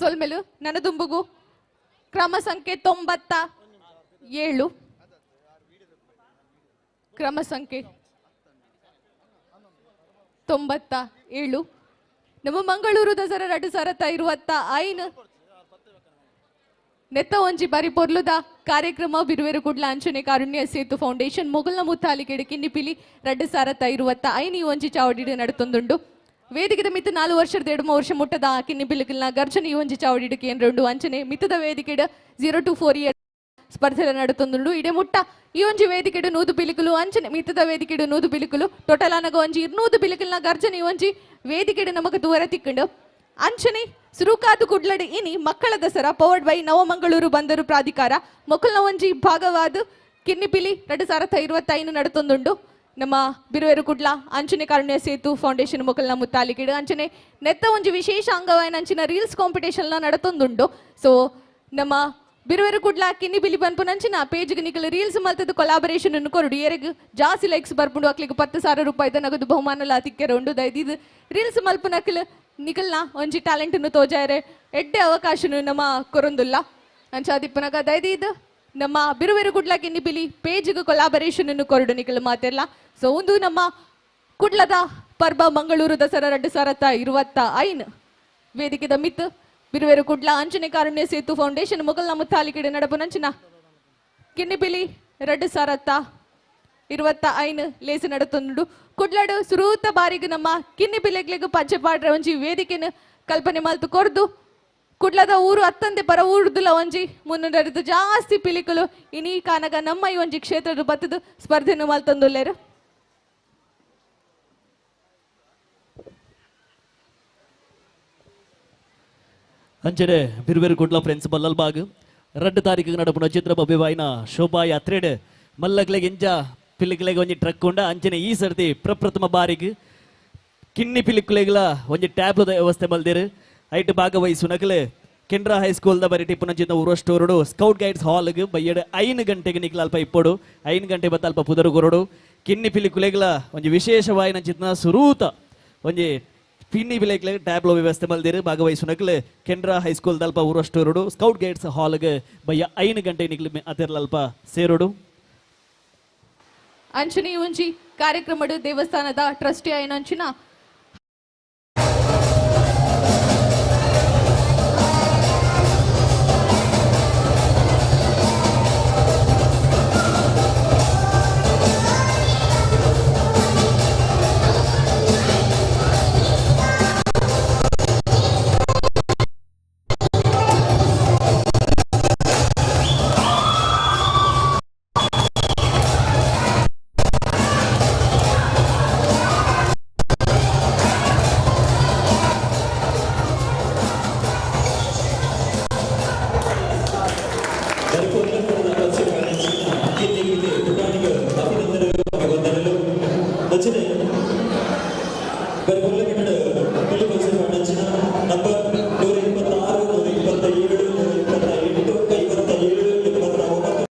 ಸೊಲ್ಮೆಲು ನನದುಂಬುಗು ಕ್ರಮ ಸಂಖ್ಯೆ 97 ಕ್ರಮ ಸಂಖ್ಯೆ 97 ನಮ್ಮ ಮಂಗಳೂರು ದಸರಾ 2025 ನೆತ್ತ ಒಂಜಿ ಬಾರಿ ಪೊರ್ಲುದ ಕಾರ್ಯಕ್ರಮ ಬಿರುವೆರು ಕುಡ್ಲ ಅಂಚನೆ ಕಾರುಣ್ಯ ಸೇತು ಫೌಂಡೇಶನ್ ಮೊಗಲ್ನ ಮುತ್ತಾಲಿಕೆಡು ಕಿನ್ನಿಪಿಲಿ 2025 ಈ ಒಂಜಿ ಚಾವಡಿಡು ನಡತೊಂದುಂಡು. ವೇದಿಕೆದ ಮಿತ್ತು 4 ವರ್ಷದ 2 ವರ್ಷ ಮುಟ್ಟದ ಕಿನ್ನಿಪಿಲಿಕಲ್ನ ಗರ್ಜನೆ ಈ ಒಂಜಿ ಚಾವಡಿಡು ಕೇಂದ್ರುಂಡು. ಅಂಚನೆ ಮಿತ್ತದ ವೇದಿಕೆಡು 0 to 4 year ಸ್ಪರ್ಧೆ ನಡತೊಂದುಂಡು. ಇಡೆ ಮುಟ್ಟ ಈ ಒಂಜಿ ವೇದಿಕೆಡು 100 ಬಿಲಿಕುಲು ಅಂಚನೆ ಮಿತ್ತದ ವೇದಿಕೆಡು 100 ಬಿಲಿಕುಲು ಟೋಟಲ್ ಅನಗ ಒಂಜಿ 200 ಬಿಲಿಕಲ್ನ ಗರ್ಜನೆ ಈ ಒಂಜಿ ವೇದಿಕೆಡು ನಮಕ್ ದೂರ ತಿಕ್ಕುಂಡು. ಅಂಚನೆ ಸುರುಕಾದು ಕುಡ್ಲಡು ಇನಿ ಮಕ್ಕಳ ದಸರಾ ಪವರ್ಡ್ ಬೈ ನವಮಂಗಳೂರು ಬಂದರು ಪ್ರಾಧಿಕಾರ ಮೊಕ್ಕಲ್ನ ಒಂಜಿ ಭಾಗವಾದ ಕಿನ್ನಿಪಿಲಿ 2025 ನಡತೊಂದುಂಡು. ನಮ್ಮ ಬಿರುವೆರು ಕುಡ್ಲ ಅಂಚನೆ ಕಾರುಣ್ಯ ಸೇತು ಫೌಂಡೇಶನ್ ಮೊಕ್ಕಲ್ನ ಮುತ್ತಾಲಿಕೆಡು ಅಂಚನೆ ನೆತ್ತ ಒಂಜಿ ವಿಶೇಷ ಅಂಗವಾಯಿನ ಅಂಚಿನ ರೀಲ್ಸ್ ಕಾಂಪಿಟೇಷನ್ ನಡತೊಂದುಂಡು. ಸೊ ನಮ್ಮ ಬಿರುವೆರು ಕುಡ್ಲ ಕಿನ್ನಿಪಿಲಿ ಪನ್ಪುನಂಚಿನ ಪೇಜ್ಗೆ ನಿಕಲ್ ರೀಲ್ಸ್ ಮಲ್ತದ ಕೊಲಾಬರೇಷನ್ ಅನ್ನು ಕೊರಡು ಏರೆಗ್ ಜಾಸ್ತಿ ಲೈಕ್ಸ್ ಬರ್ಪುಂಡು ಅಕ್ಲಿಗೆ 10,000 ರೂಪಾಯಿದ ನಗದು ಬಹುಮಾನಲ ತಿಕ್ಕೆರ ಉಂಡು. ದಯದಿದ್ದು ರೀಲ್ಸ್ ಮಲ್ಪುನಕ್ಲ್ ನಿಕಲ್ನ ಒಂಜಿ ಟ್ಯಾಲೆಂಟ್ ಅನ್ನು ತೋಜಾರೆ ಎಡ್ಡೆ ಅವಕಾಶನು ನಮ್ಮ ಕೊರೊಂದುಲ್ಲ. ಅಂಚಾದಿಪ್ಪನಗ ದಯದಿದ್ದು ನಮ್ಮ ಬಿರುವೆರು ಕುಡ್ಲ ಕಿನ್ನಿಪಿಲಿ ಪೇಜ್ಗೆ ಕೊಲಾಬರೇಷನ್ ಅನ್ನು ಕೊರಡು ನಿಕಲ್ ಮಾತೆಲ್ಲ. ಸೊ ಒಂದು ನಮ್ಮ ಕುಡ್ಲದ ಪರ್ಬ ಮಂಗಳೂರು ದಸರಾ 2025 ವೇದಿಕೆದ ಮಿತ್ತು ಬಿರುವೆರು ಕುಡ್ಲ ಅಂಚನೆ ಕಾರುಣ್ಯ ಸೇತು ಫೌಂಡೇಶನ್ ಮೊಗಲ್ನ ಮುತ್ತಾಲಿಕೆಡೆ ನಡಪುನಂಚಿನ ಕಿನ್ನಿಪಿಲಿ 2025 ಲೇಸು ನಡತೊಂದುಂಡು. ಕುಡ್ಲಡು ಸುರೂತ ಬಾರಿಗೆ ನಮ್ಮ ಕಿನ್ನಿಪಿಲೆಗ್ಲೆಗ್ ಪಜ್ಜೆ ಪಾಡ್ರೆ ಒಂಜಿ ವೇದಿಕೆನು ಕಲ್ಪನೆ ಮಲ್ತು ಕೊರ್ದು ಕುಡ್ಲದ ಊರು ಅತ್ತಂದೆ ಪರ ಊರುದುಲ ಒಂಜಿ ಮುನ್ನಡೆದು ಜಾಸ್ತಿ ಪಿಲಿಕುಲು ಇನಿ ಕಾನಗ ನಮ್ಮ ಈ ಒಂಜಿ ಕ್ಷೇತ್ರದ ಬತ್ತದು ಸ್ಪರ್ಧೆನು ಮಲ್ತೊಂದುಲ್ಲೇರು. ಅಂಚನೆ ಬಿರುವೆರು ಕುಡ್ಲ ಫ್ರೆಂಡ್ಸ್ ಬಲ್ಲಲ್ಬಾಗ್ 2 ತಾರೀಕು ನಡಪುನ ಚಿತ್ರ ಭವ್ಯವಾಯಿನ ಶೋಭಾಯಾತ್ರೆಡ್ ಮಲ್ಲಕ್ಲೆಗ್ ಎಂಜ ಪಿಲಿಕ್ಲೆಗ್ ಒಂಜಿ ಟ್ರಕ್ ಉಂಡ. ಅಂಚನೆ ಈ ಸರ್ತಿ ಪ್ರಪ್ರಥಮ ಬಾರಿಗೆ ಕಿನ್ನಿ ಪಿಲಿಕ್ಲೆಗ್ಲ ಒಂಜಿ ಟ್ಯಾಬ್ಲದ ವ್ಯವಸ್ಥೆ ಮಲ್ದಿರು. ಐಟ್ ಭಾಗವಹಿಸುನಕಲೆ ಕೆನರಾ ಹೈಸ್ಕೂಲ್ದ ಬರಿ ಟಿಪ್ಪುನಂಚಿನ ಊರಷ್ಟೋರುಡು ಸ್ಕೌಟ್ ಗೈಡ್ಸ್ ಹಾಲ್ಗೆ ಬಯ್ಯಡು 5 ಗಂಟೆಗೆ ನಿಕ್ಲ ಅಲ್ಪ ಇಪ್ಪೊಡು 5 ಗಂಟೆ ಬತ್ತ ಅಲ್ಪ ಪುದರು ಕೊರಡು. ಕಿನ್ನಿ ಪಿಲಿಕುಲೆಗ್ಲ ಒಂಜಿ ವಿಶೇಷವಾಯಿನಂಚಿನ ಸುರೂತ ಒಂಜಿ ಪಿನ್ನಿ ಬಿಲೆಕ್ಲೆ ಟ್ಯಾಬ್ಲೋ ವ್ಯವಸ್ಥೆ ಮಲ್ದಿರು. ಭಾಗವಹಿಸುನಕ್ಲೆ ಕೆನರಾ ಹೈಸ್ಕೂಲ್ ದಲ್ಪ ಊರಷ್ಟೋರುಡು ಸ್ಕೌಟ್ ಗೈಡ್ಸ್ ಹಾಲ್ಗೆ ಬಯ್ಯ 5 ಗಂಟೆ ನಿಕ್ಲು ಅತಿರ್ಲಲ್ಪ ಸೇರುಡು. ಅಂಚನೆ ಒಂಜಿ ಕಾರ್ಯಕ್ರಮಡು ದೇವಸ್ಥಾನದ ಟ್ರಸ್ಟಿ ಆಯಿನಂಚಿನ ನಂಬರ್ 126, 127, 128, 57, 79.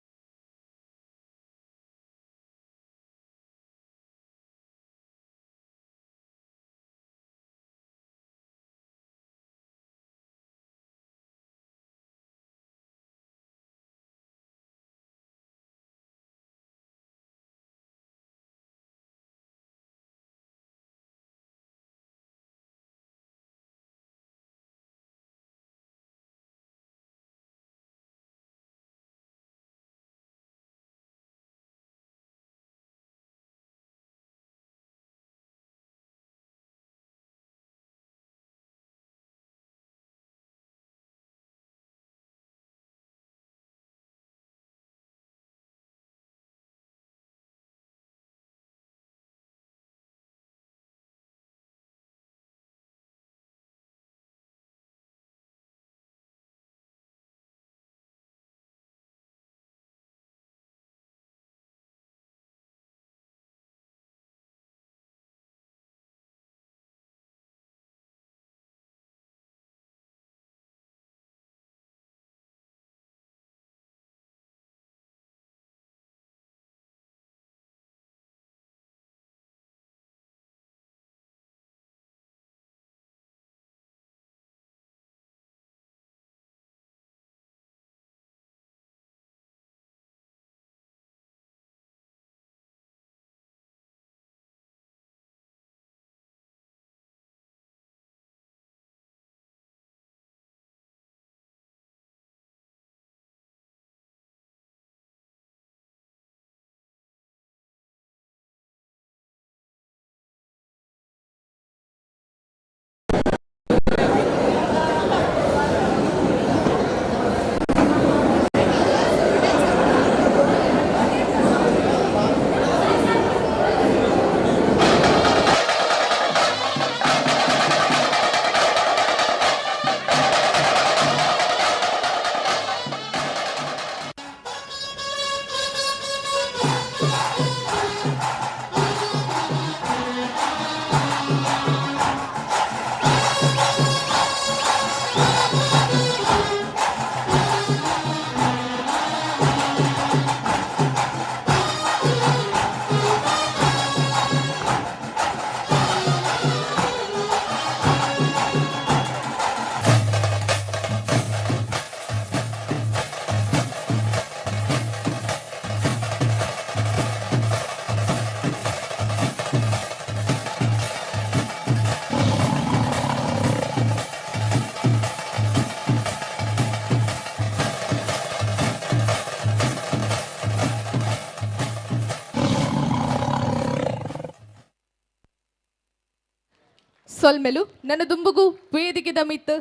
ಸೊಲ್ಮೆಲು. ನನ್ನ ದುಂಬುಗು ವೇದಿಕೆದ ಮಿತ್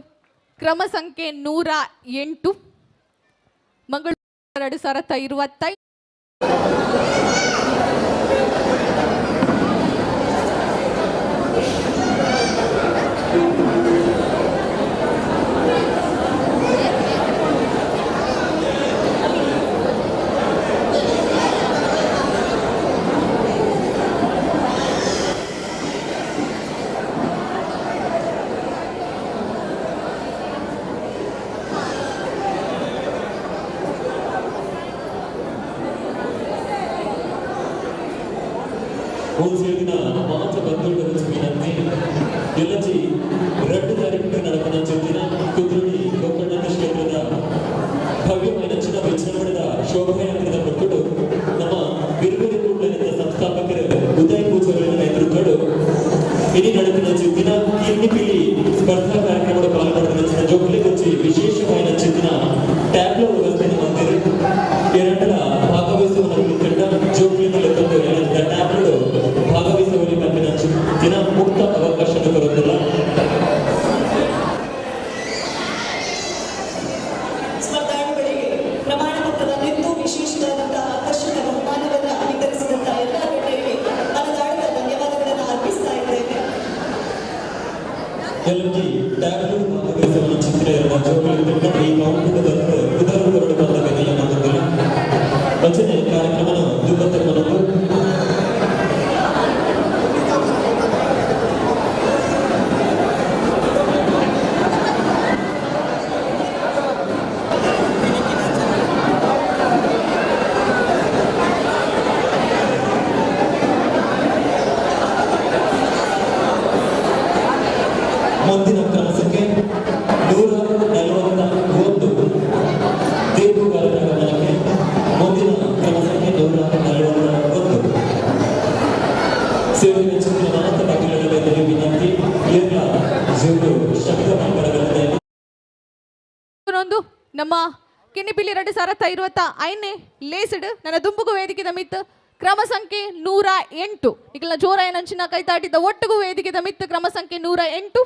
ಕ್ರಮ ಸಂಖ್ಯೆ 108 ಮಂಗಳೂರು 2025. ಹೋಲ್ಸೇಲಿನ ಮಾತ್ರ ಬಂಧುಗಳು ವಿನಂತಿ ಎಲ್ಲಜಿ 2 ತಾರೀಕು നടക്കുന്ന ಚೊಂದಿನ ಕುದ್ರೋಳಿ ಗೋಕರ್ಣನಾಥ ಕ್ಷೇತ್ರದ ಭವ್ಯವಾದ ಚಿನ್ನ ವಿಜೃಂಭಣೆದ ಶೋಭಾಯಾತ್ರೆದ ಕೊಟ್ಟುಡು ನಮ್ಮ ಬಿರುಬೇರು ಕೂಡಲಿನ ಸಂಸ್ಥಾಪಕರು ಉದಯ್ ಪೂಜಾರಿಗಳ ನೇತೃತ್ವಡು ಇನಿ ನಡೆದಿನ ಚಿಂತಿನ ಕಿನ್ನಿಪಿಲಿ ಸ್ಪರ್ಧಾ ಕಾರ್ಯಕ್ರಮದ ಪಾಲ್ಗೊಂಡಿನ ಚಿನ್ನ ಜೋಕುಲಿ ಕೊಚ್ಚಿ ವಿಶೇಷವಾದ ಚಿಂತಿನ ಟ್ಯಾಬ್ಲೋ ವ್ಯವಸ್ಥೆಯನ್ನು ಮಂದಿರ ಎರಡರ ಭಾಗವಹಿಸುವ ತಂಡ ಜೋಕ್ಲಿನ ಲೆಕ್ಕದ್ದು ಎರಡರ ಟ್ಯಾಬ್ಲೋ ಭಾಗವಹಿಸುವಲ್ಲಿ ಬಂದಿನ ದಿನ ಮುಕ್ತ ಅವಕಾಶ ಬರುತ್ತಿಲ್ಲ. ಸ್ಪರ್ಧಾಳುಗಳಿಗೆ ಪ್ರಮಾಣ ಪತ್ರದ ನಿಂತು ವಿಶೇಷವಾದಂತಹ ಆಕರ್ಷಕ ಬಹುಮಾನವನ್ನು ವಿತರಿಸಿದಂತಹ ಎಲ್ಲ ಗಣ್ಯರಿಗೆ ಮನದಾಳದ ಧನ್ಯವಾದಗಳನ್ನು ಅರ್ಪಿಸ್ತಾ ಇದ್ದೇವೆ. ಎಲ್ಲರಿಗೆ ಟ್ಯಾಬ್ಲೋ ಭಾಗವಹಿಸುವ ಚಿತ್ರ ಇರುವ ಜೋಕುಲಿ ತಂಡ ಈ ಕೌಂಟರ್ ಬಂದು ಉದರ ಹೊರಡು ಬಂದ ಬೆಲೆಯ ಬಂದಿಲ್ಲ. ರಚನೆ ಕಾರ್ಯಕ್ರಮನ ದುಬ್ಬತ್ತಕ್ಕನದು ಮುಂದಿನ ಕ್ರಮ ಸಂಖ್ಯೆ 141 ತೀರ್ಪುಗಾರರ ಗಮನಕ್ಕೆ ಮುಂದಿನ ಕ್ರಮ ಸಂಖ್ಯೆ 141 ಸೇವೆಯ ಚಿತ್ರ ಮಾತ್ರ ಬಗ್ಗೆ ವಿನಂತಿ ಎಲ್ಲ ಜೋರು ಶಬ್ದ ಮಂಡಳಗಳಿದೆ. ಒಂದು ನಮ್ಮ ಕಿನ್ನಿಪಿಲಿ 2025 ಲೇಸಿಡ್ ನನ್ನ ದುಂಬುಗು ವೇದಿಕೆದ ಮಿತ್ ಕ್ರಮ ಸಂಖ್ಯೆ 108 ಈಗಲ ಜೋರಾಯ ನಂಚಿನ ಕೈತಾಟಿದ್ದ ಒಟ್ಟಿಗೂ ವೇದಿಕೆದ ಮಿತ್ ಕ್ರಮ ಸಂಖ್ಯೆ 108.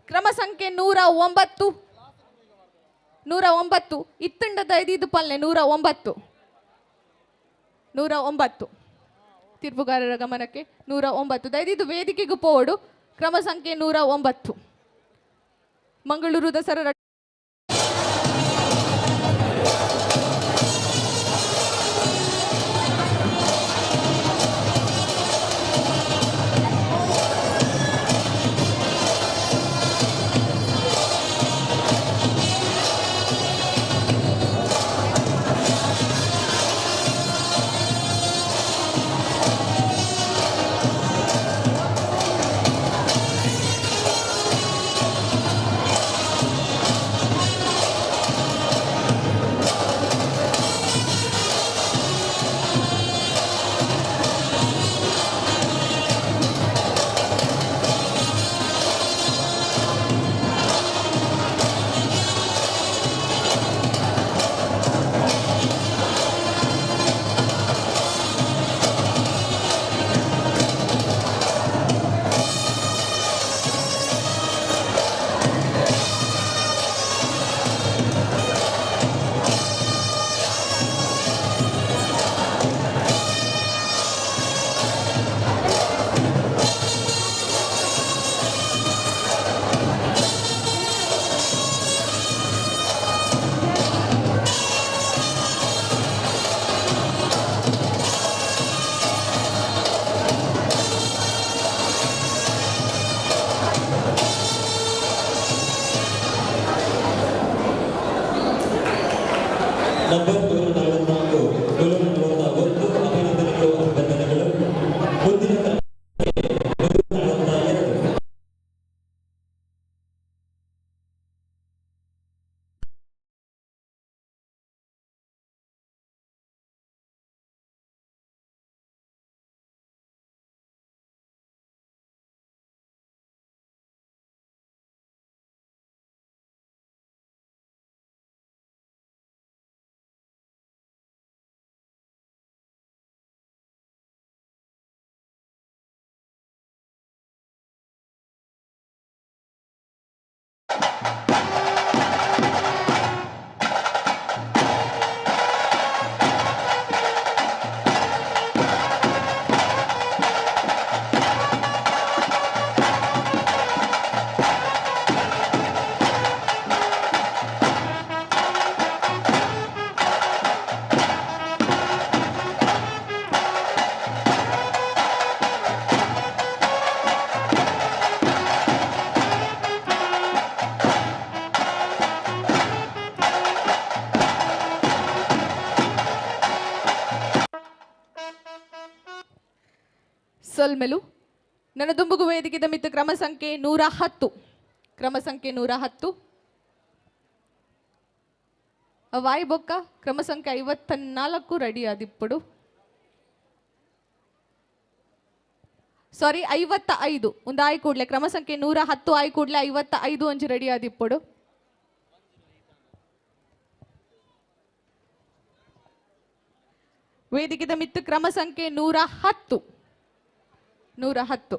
ಕ್ರಮ ಸಂಖ್ಯೆ 109 109 ಇತ್ತಂಡದ ಐದು ಪಲ್ಲೆ 109 109 ತೀರ್ಪುಗಾರರ ಗಮನಕ್ಕೆ 109 ದಯದಿದ್ದು ವೇದಿಕೆಗೂ ಪೋಡು ಕ್ರಮ ಸಂಖ್ಯೆ 109 ಮಂಗಳೂರು ದಸರಾ ನಂಬರ್ 144 141 ಅಭಿನಂದನೆಗಳು ಅಭಿನಂದನೆಗಳು. ಮುಂದಿನ 142. ಸೊಲ್ಮೆಲು ನನ್ನ ದುಂಬುಗು ವೇದಿಕೆದ ಮಿತ್ತು ಕ್ರಮ ಸಂಖ್ಯೆ 110 ಕ್ರಮ ಸಂಖ್ಯೆ 110 ವಾಯಿಬೊಕ್ಕ ಕ್ರಮ ಸಂಖ್ಯೆ 54 ರೆಡಿ ಆದಿಪ್ಪುಡು ಸಾರಿ 55 ಒಂದು ಆಯ್ ಕೂಡ್ಲೆ ಕ್ರಮ ಸಂಖ್ಯೆ 110 ಆಯ್ ಕೂಡ್ಲೆ 55 ಒಂಜಿ ರೆಡಿ ಆದಿಪ್ಪುಡು. ವೇದಿಕೆದ ಮಿತ್ತು ಕ್ರಮ ಸಂಖ್ಯೆ 110 110.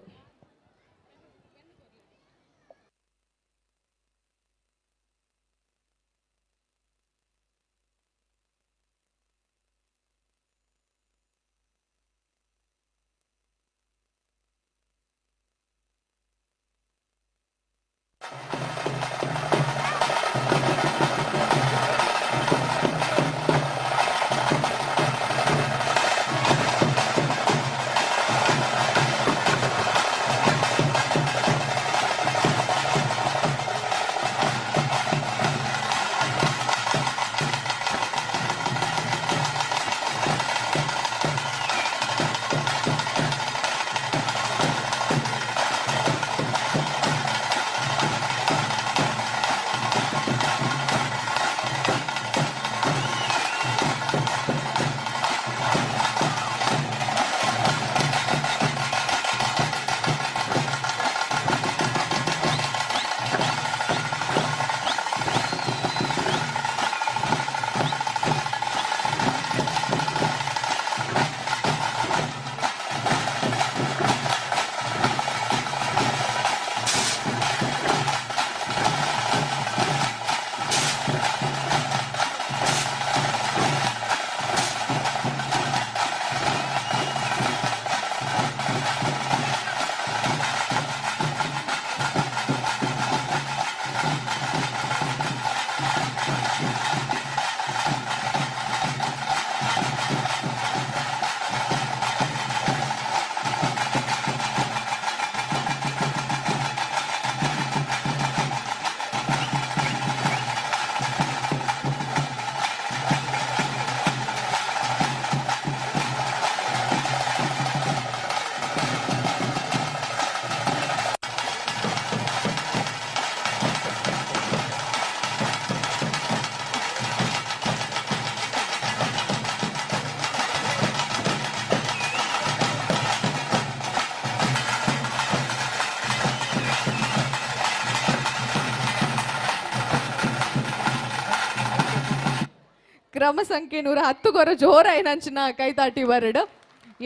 ಕ್ರಮ ಸಂಖ್ಯೆ 110 ಗೊರ ಜೋರಾಯಿನಂಚಿನ ಕೈತಾಟಿ ಬರಡು.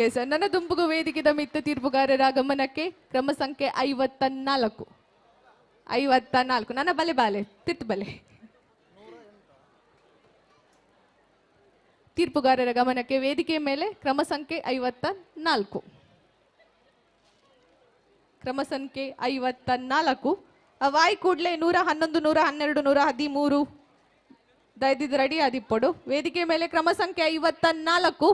ಎಸ್, ನನ್ನ ದುಂಬುಗು ವೇದಿಕೆದ ಮಿತ್ತ ತೀರ್ಪುಗಾರರ ಗಮನಕ್ಕೆ ಕ್ರಮ ಸಂಖ್ಯೆ 54 54. ನನ್ನ ಬಲೆ ಬಾಲೆ ತಿತ್ತು ಬಲೆ. ತೀರ್ಪುಗಾರರ ಗಮನಕ್ಕೆ ವೇದಿಕೆಯ ಮೇಲೆ ಕ್ರಮ ಸಂಖ್ಯೆ 54 ಕ್ರಮ ಸಂಖ್ಯೆ 54. ವಾಯ್ ಕೂಡ್ಲೆ 111 112 113 ದಯದಿದ್ದು ರೆಡಿ ಆದಿಪ್ಪಡು. ವೇದಿಕೆ ಮೇಲೆ ಕ್ರಮ ಸಂಖ್ಯೆ 54.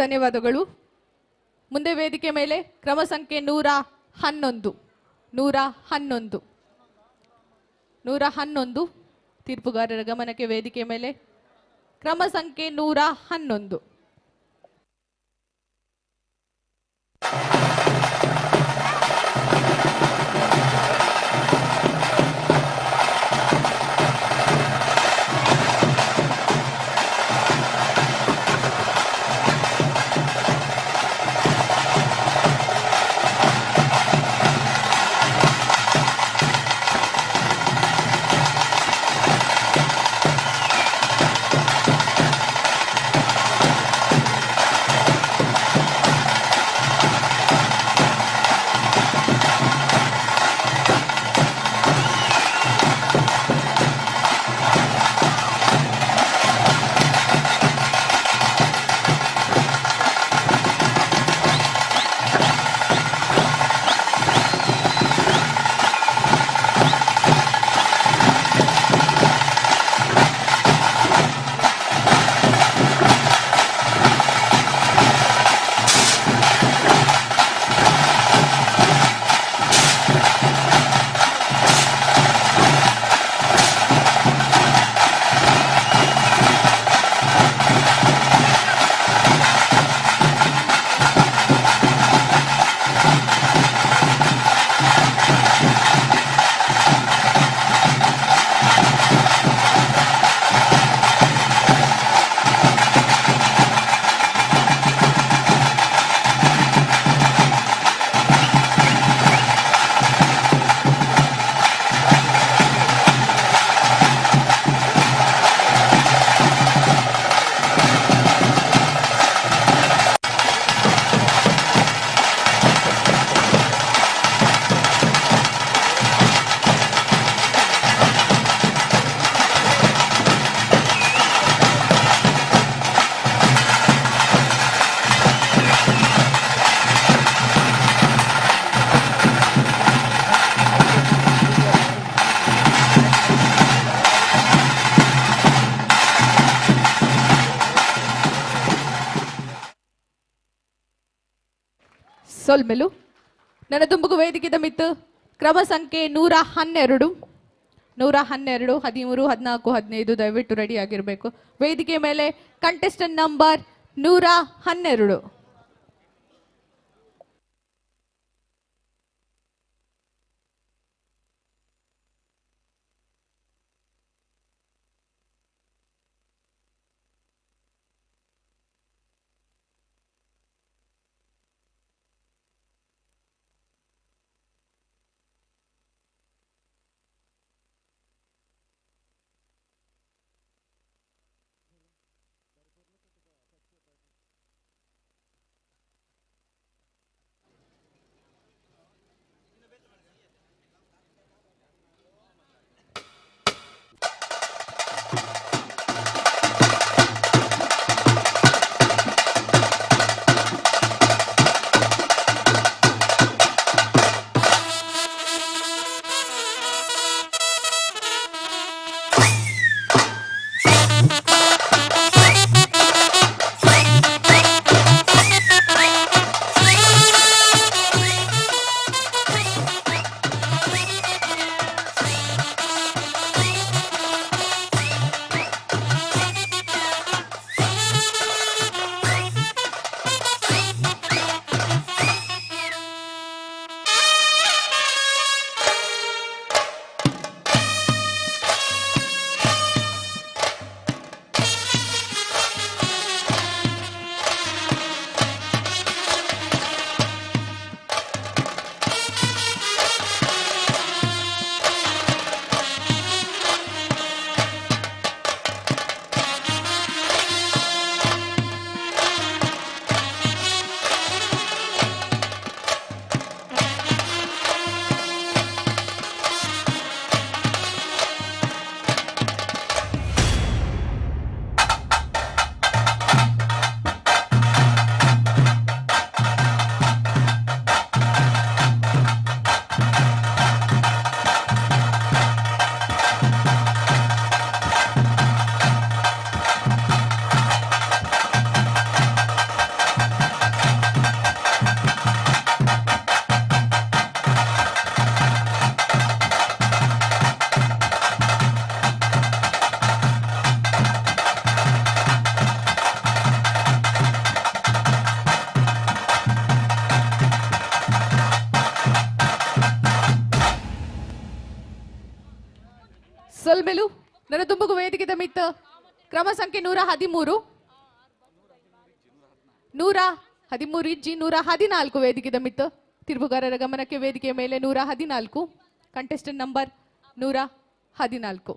ಧನ್ಯವಾದಗಳು. ಮುಂದೆ ವೇದಿಕೆ ಮೇಲೆ ಕ್ರಮ ಸಂಖ್ಯೆ 111 111 111 ತೀರ್ಪುಗಾರರ ಗಮನಕ್ಕೆ ವೇದಿಕೆ ಮೇಲೆ ಕ್ರಮ ಸಂಖ್ಯೆ 111. ಸೊಲ್ಮೆಲು ನನ್ನ ತುಂಬುಗು ವೇದಿಕೆದ ಮಿತ್ತು ಕ್ರಮ ಸಂಖ್ಯೆ 112 112 13 14 15 ದಯವಿಟ್ಟು ರೆಡಿ ಆಗಿರಬೇಕು. ವೇದಿಕೆ ಮೇಲೆ ಕಂಟೆಸ್ಟೆಂಟ್ ನಂಬರ್ 112. ಸೊಲ್ಮೆಲು ನನ್ನ ತುಂಬುಗು ವೇದಿಕೆದ ಮಿತ್ತ ಕ್ರಮ ಸಂಖ್ಯೆ 113 113 ಇಜ್ಜಿ 114 ವೇದಿಕೆದ ಮಿತ್ತ ತೀರ್ಪುಗಾರರ ಗಮನಕ್ಕೆ ವೇದಿಕೆಯ ಮೇಲೆ 114 ಕಂಟೆಸ್ಟೆಂಟ್ ನಂಬರ್ 114.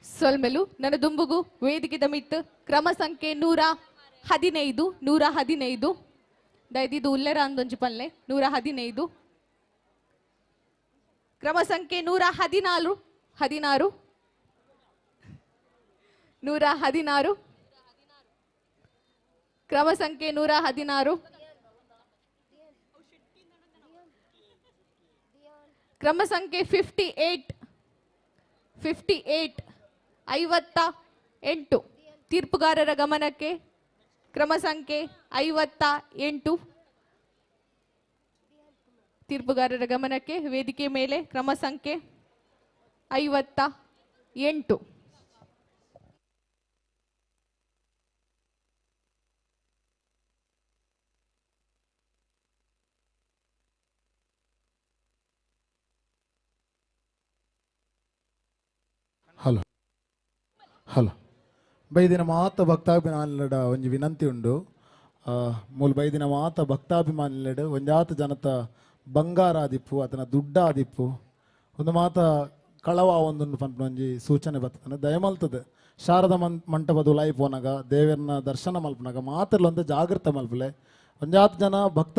ಸೊಲ್ಮೆಲು ನನ್ನ ದುಂಬುಗು ವೇದಿಕೆದ ಮಿತ್ತು ಕ್ರಮ ಸಂಖ್ಯೆ 115 115 ದಯದಿದು ಉಲ್ಲೆರ ಅಂದೊಂಜಿ ಪಲ್ಲೆ 115 ಕ್ರಮ ಸಂಖ್ಯೆ 114 16 116 ಕ್ರಮ ಸಂಖ್ಯೆ 116 ಕ್ರಮ ಸಂಖ್ಯೆ 58 58 58 ತೀರ್ಪುಗಾರರ ಗಮನಕ್ಕೆ ಕ್ರಮ ಸಂಖ್ಯೆ 58 ತೀರ್ಪುಗಾರರ ಗಮನಕ್ಕೆ ವೇದಿಕೆ ಮೇಲೆ ಕ್ರಮ ಸಂಖ್ಯೆ 58. ಹಲೋ ಹಲೋ ಬೈದಿನ ಮಾತ ಭಕ್ತಾಭಿಮಾನಿಲೆಡ ಒಂಜಿ ವಿನಂತಿ ಉಂಡು. ಮೂಲ ಬೈದಿನ ಮಾತ ಭಕ್ತಾಭಿಮಾನಿಲೆಡ ಒಂಜಾತ ಜನತ ಬಂಗಾರ ಆದಿಪ್ಪು ಅದನ್ನ ದುಡ್ಡ ಆದಿಪ್ಪು ಒಂದು ಮಾತ ಕಳವ ಒಂದೊಂದು ಪನ್ಪುನ ಒಂಜಿ ಸೂಚನೆ ಬರ್ತದೆ ದಯಮಲ್ತದೆ. ಶಾರದಾ ಮಂಟಪದ ಉಲಾಯಿ ಪೋನಾಗ ದೇವರನ್ನ ದರ್ಶನ ಮಲ್ಪನಾಗ ಮಾತ್ರಲೊಂದು ಜಾಗೃತ ಮಲ್ಪಲೆ. ಒಂಜಾತ ಜನ ಭಕ್ತ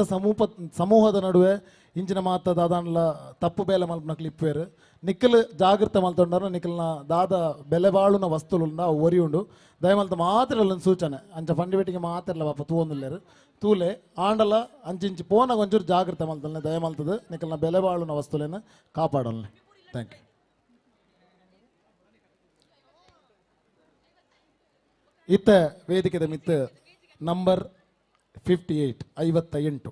ಸಮೂಹದ ನಡುವೆ ಇಂಚಿನ ಮಾತ ದಾದಾನ್ಲ ತಪ್ಪು ಬೇಲೆ ಮಲ್ಪನಕ್ಲು ಇಪ್ಪೇರು ನಿಕ್ಕಲು ಜಾಗೃತ ಮಲ್ತೊಂಡಾರ ನಿಕ್ಕಲ್ನ ದಾದ ಬೆಲೆ ಬಾಳುನ ವಸ್ತುಲುಂಡ ಅವು ಒರಿ ಉಂಡು. ದಯಮಲ್ತ ಮಾತ್ರ ಒಂದು ಸೂಚನೆ ಅಂಚ ಪಂಡಿಪೇಟಿಗೆ ಮಾತ್ರ ಪಾಪ ತೂವೊಂದುಲ್ಲೇರು ತೂಲೆ ಆಂಡಲ ಅಂಚಿಂಚಿ ಪೋನಾಗ ಒಂಚೂರು ಜಾಗೃತ ಮಲ್ತಲ್ನೆ ದಯಮಲ್ತದ ನಿಕ್ಕಲ್ನ ಬೆಲೆ ಬಾಳುನ ವಸ್ತುಲೇನ ಕಾಪಾಡಲ್ನೆ. Thank you. ಇತ್ತ ವೇದಿಕೆದ ಮಿತ್ತ ನಂಬರ್ 58 58.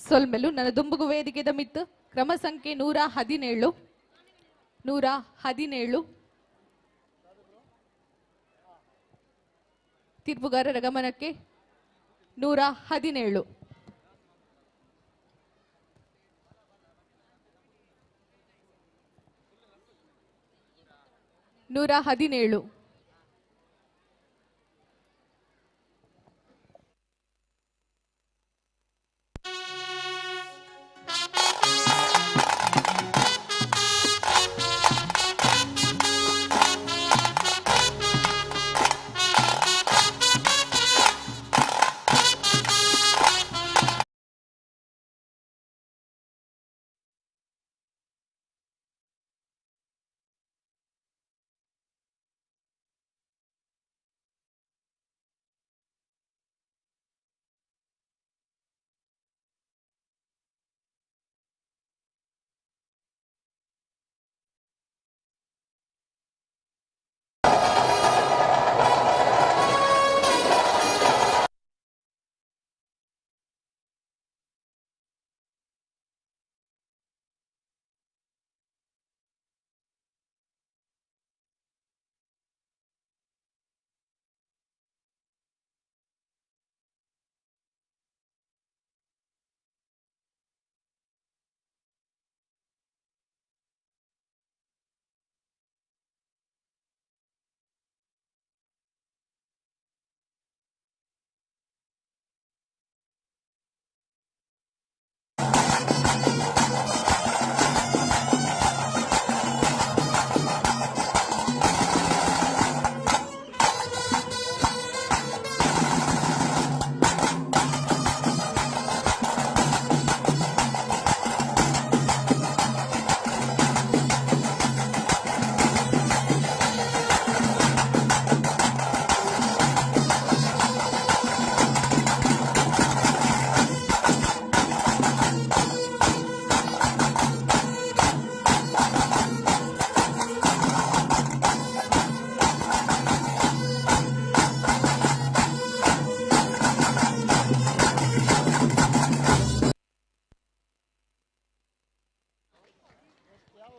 ಸೊಲ್ಮೆಲು. ನನ್ನ ದುಂಬುಗು ವೇದಿಕೆದ ಮಿತ್ತು ಕ್ರಮ ಸಂಖ್ಯೆ 117 117. ತೀರ್ಪುಗಾರರ ಗಮನಕ್ಕೆ 117. 117.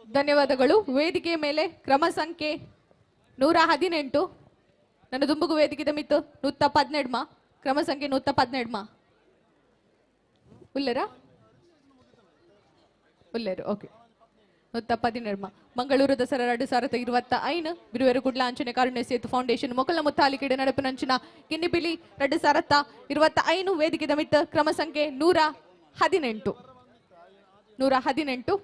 ಧನ್ಯವಾದಗಳು. ವೇದಿಕೆಯ ಮೇಲೆ ಕ್ರಮ ಸಂಖ್ಯೆ 118. ನನ್ನ ದುಂಬುಗು ವೇದಿಕೆ ಮಿತ್ತು 118 ಕ್ರಮ ಸಂಖ್ಯೆ 118 ಉಲ್ಲರ ಉಲ್ಲೇರು ಓಕೆ 118. ಮಂಗಳೂರು ದಸರಾ 2025 ಬಿರುವೆರು ಕುಡ್ಲ ಅಂಚನೆ ಕಾರುಣ್ಯ ಸೇತು ಫೌಂಡೇಶನ್ ಮೊಕಲ ಮುತ್ತಾಲಿಕೆಡೆ ನಡಪಿನಂಚಿನ ಗಿನ್ನಿಬಿಲಿ 2025 ವೇದಿಕೆ ಮಿತ್ತು ಕ್ರಮ ಸಂಖ್ಯೆ 118 118.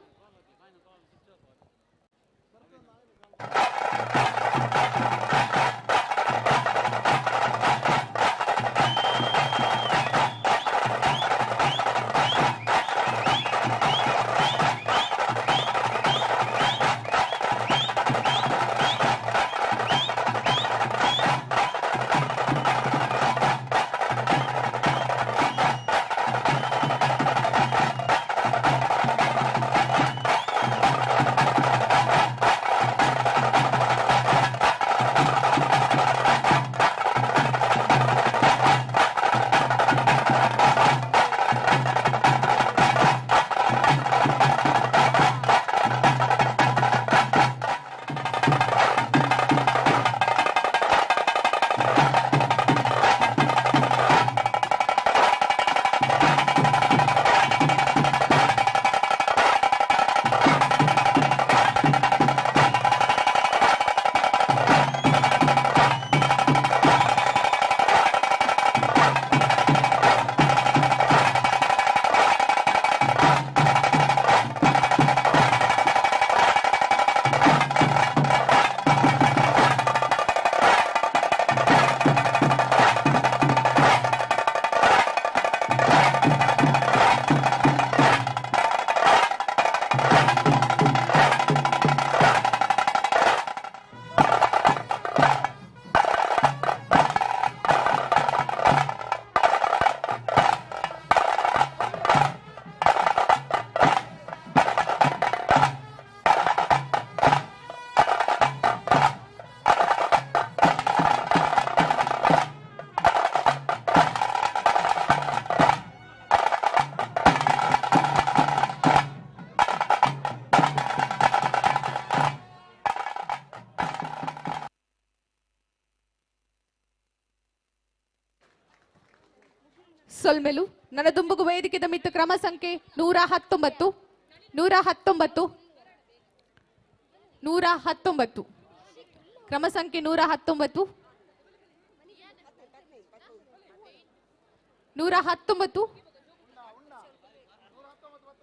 ಸೊಲ್ಮೆಲು. ನನ್ನ ದುಂಬುಗು ವೇದಿಕೆದ ಮಿತ್ತು ಕ್ರಮ ಸಂಖ್ಯೆ 119 119 119 ಕ್ರಮ ಸಂಖ್ಯೆ 119 119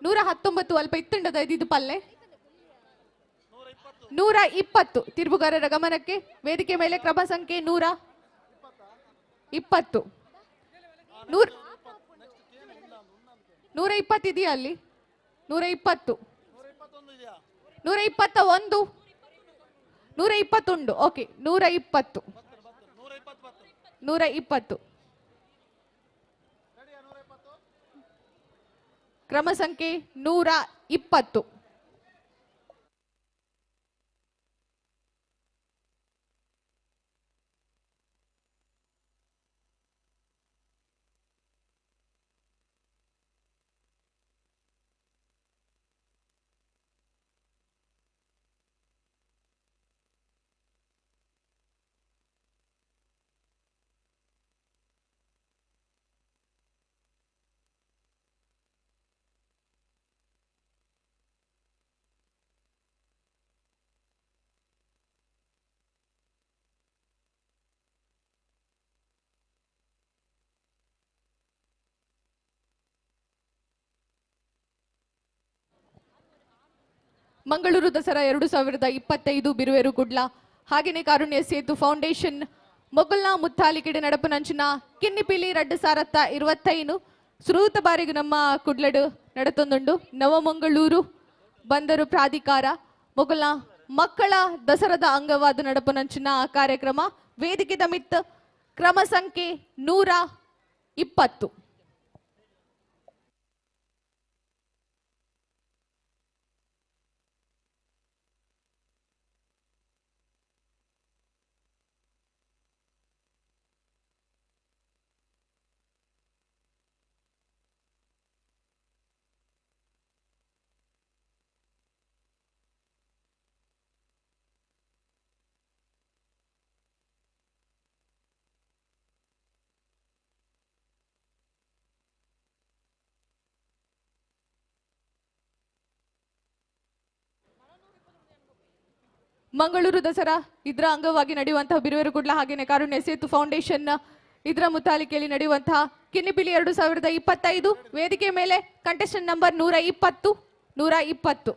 119 ಅಲ್ಪ ಇತ್ತುಂಡದ ಇದು ಪಲ್ಲೆ 120 ತೀರ್ಪುಗಾರರ ಗಮನಕ್ಕೆ ವೇದಿಕೆ ಮೇಲೆ ಕ್ರಮ ಸಂಖ್ಯೆ 120 120 ಇದೆಯಾ ಅಲ್ಲಿ? 120 121 121 ಓಕೆ 120 120 ಕ್ರಮ ಸಂಖ್ಯೆ 120. ಮಂಗಳೂರು ದಸರಾ 2025 ಬಿರುವೆರು ಕುಡ್ಲ ಹಾಗೆಯೇ ಕಾರುಣ್ಯ ಸೇತು ಫೌಂಡೇಶನ್ ಮೊಗಲ್ನ ಮುತ್ತಾಲಿಕೆಡೆ ನಡಪನಂಚಿನ ಕಿನ್ನಿಪಿಲಿ 2025 ಸುರೂತ ಬಾರಿಗೆ ನಮ್ಮ ಕುಡ್ಲಡು ನಡತೊಂದುಂಡು. ನವಮಂಗಳೂರು ಬಂದರು ಪ್ರಾಧಿಕಾರ ಮೊಗಲ್ನ ಮಕ್ಕಳ ದಸರಾದ ಅಂಗವಾದ ನಡಪನಂಚಿನ ಕಾರ್ಯಕ್ರಮ. ವೇದಿಕೆದ ಮಿತ್ ಕ್ರಮ ಸಂಖ್ಯೆ 120. ಮಂಗಳೂರು ದಸರಾ ಇದರ ಅಂಗವಾಗಿ ನಡೆಯುವಂತಹ ಬಿರುವೆರು ಕುಡ್ಲ ಹಾಗೇನೆ ಕಾರುಣ್ಯ ಸೇತು ಫೌಂಡೇಶನ್ ಇದರ ಮುತಾಲಿಕೆಯಲ್ಲಿ ನಡೆಯುವಂತಹ ಕಿನ್ನಿಪಿಲಿ 2025 ವೇದಿಕೆ ಮೇಲೆ ಕಂಟೆಸ್ಟೆಂಟ್ ನಂಬರ್ 120 120.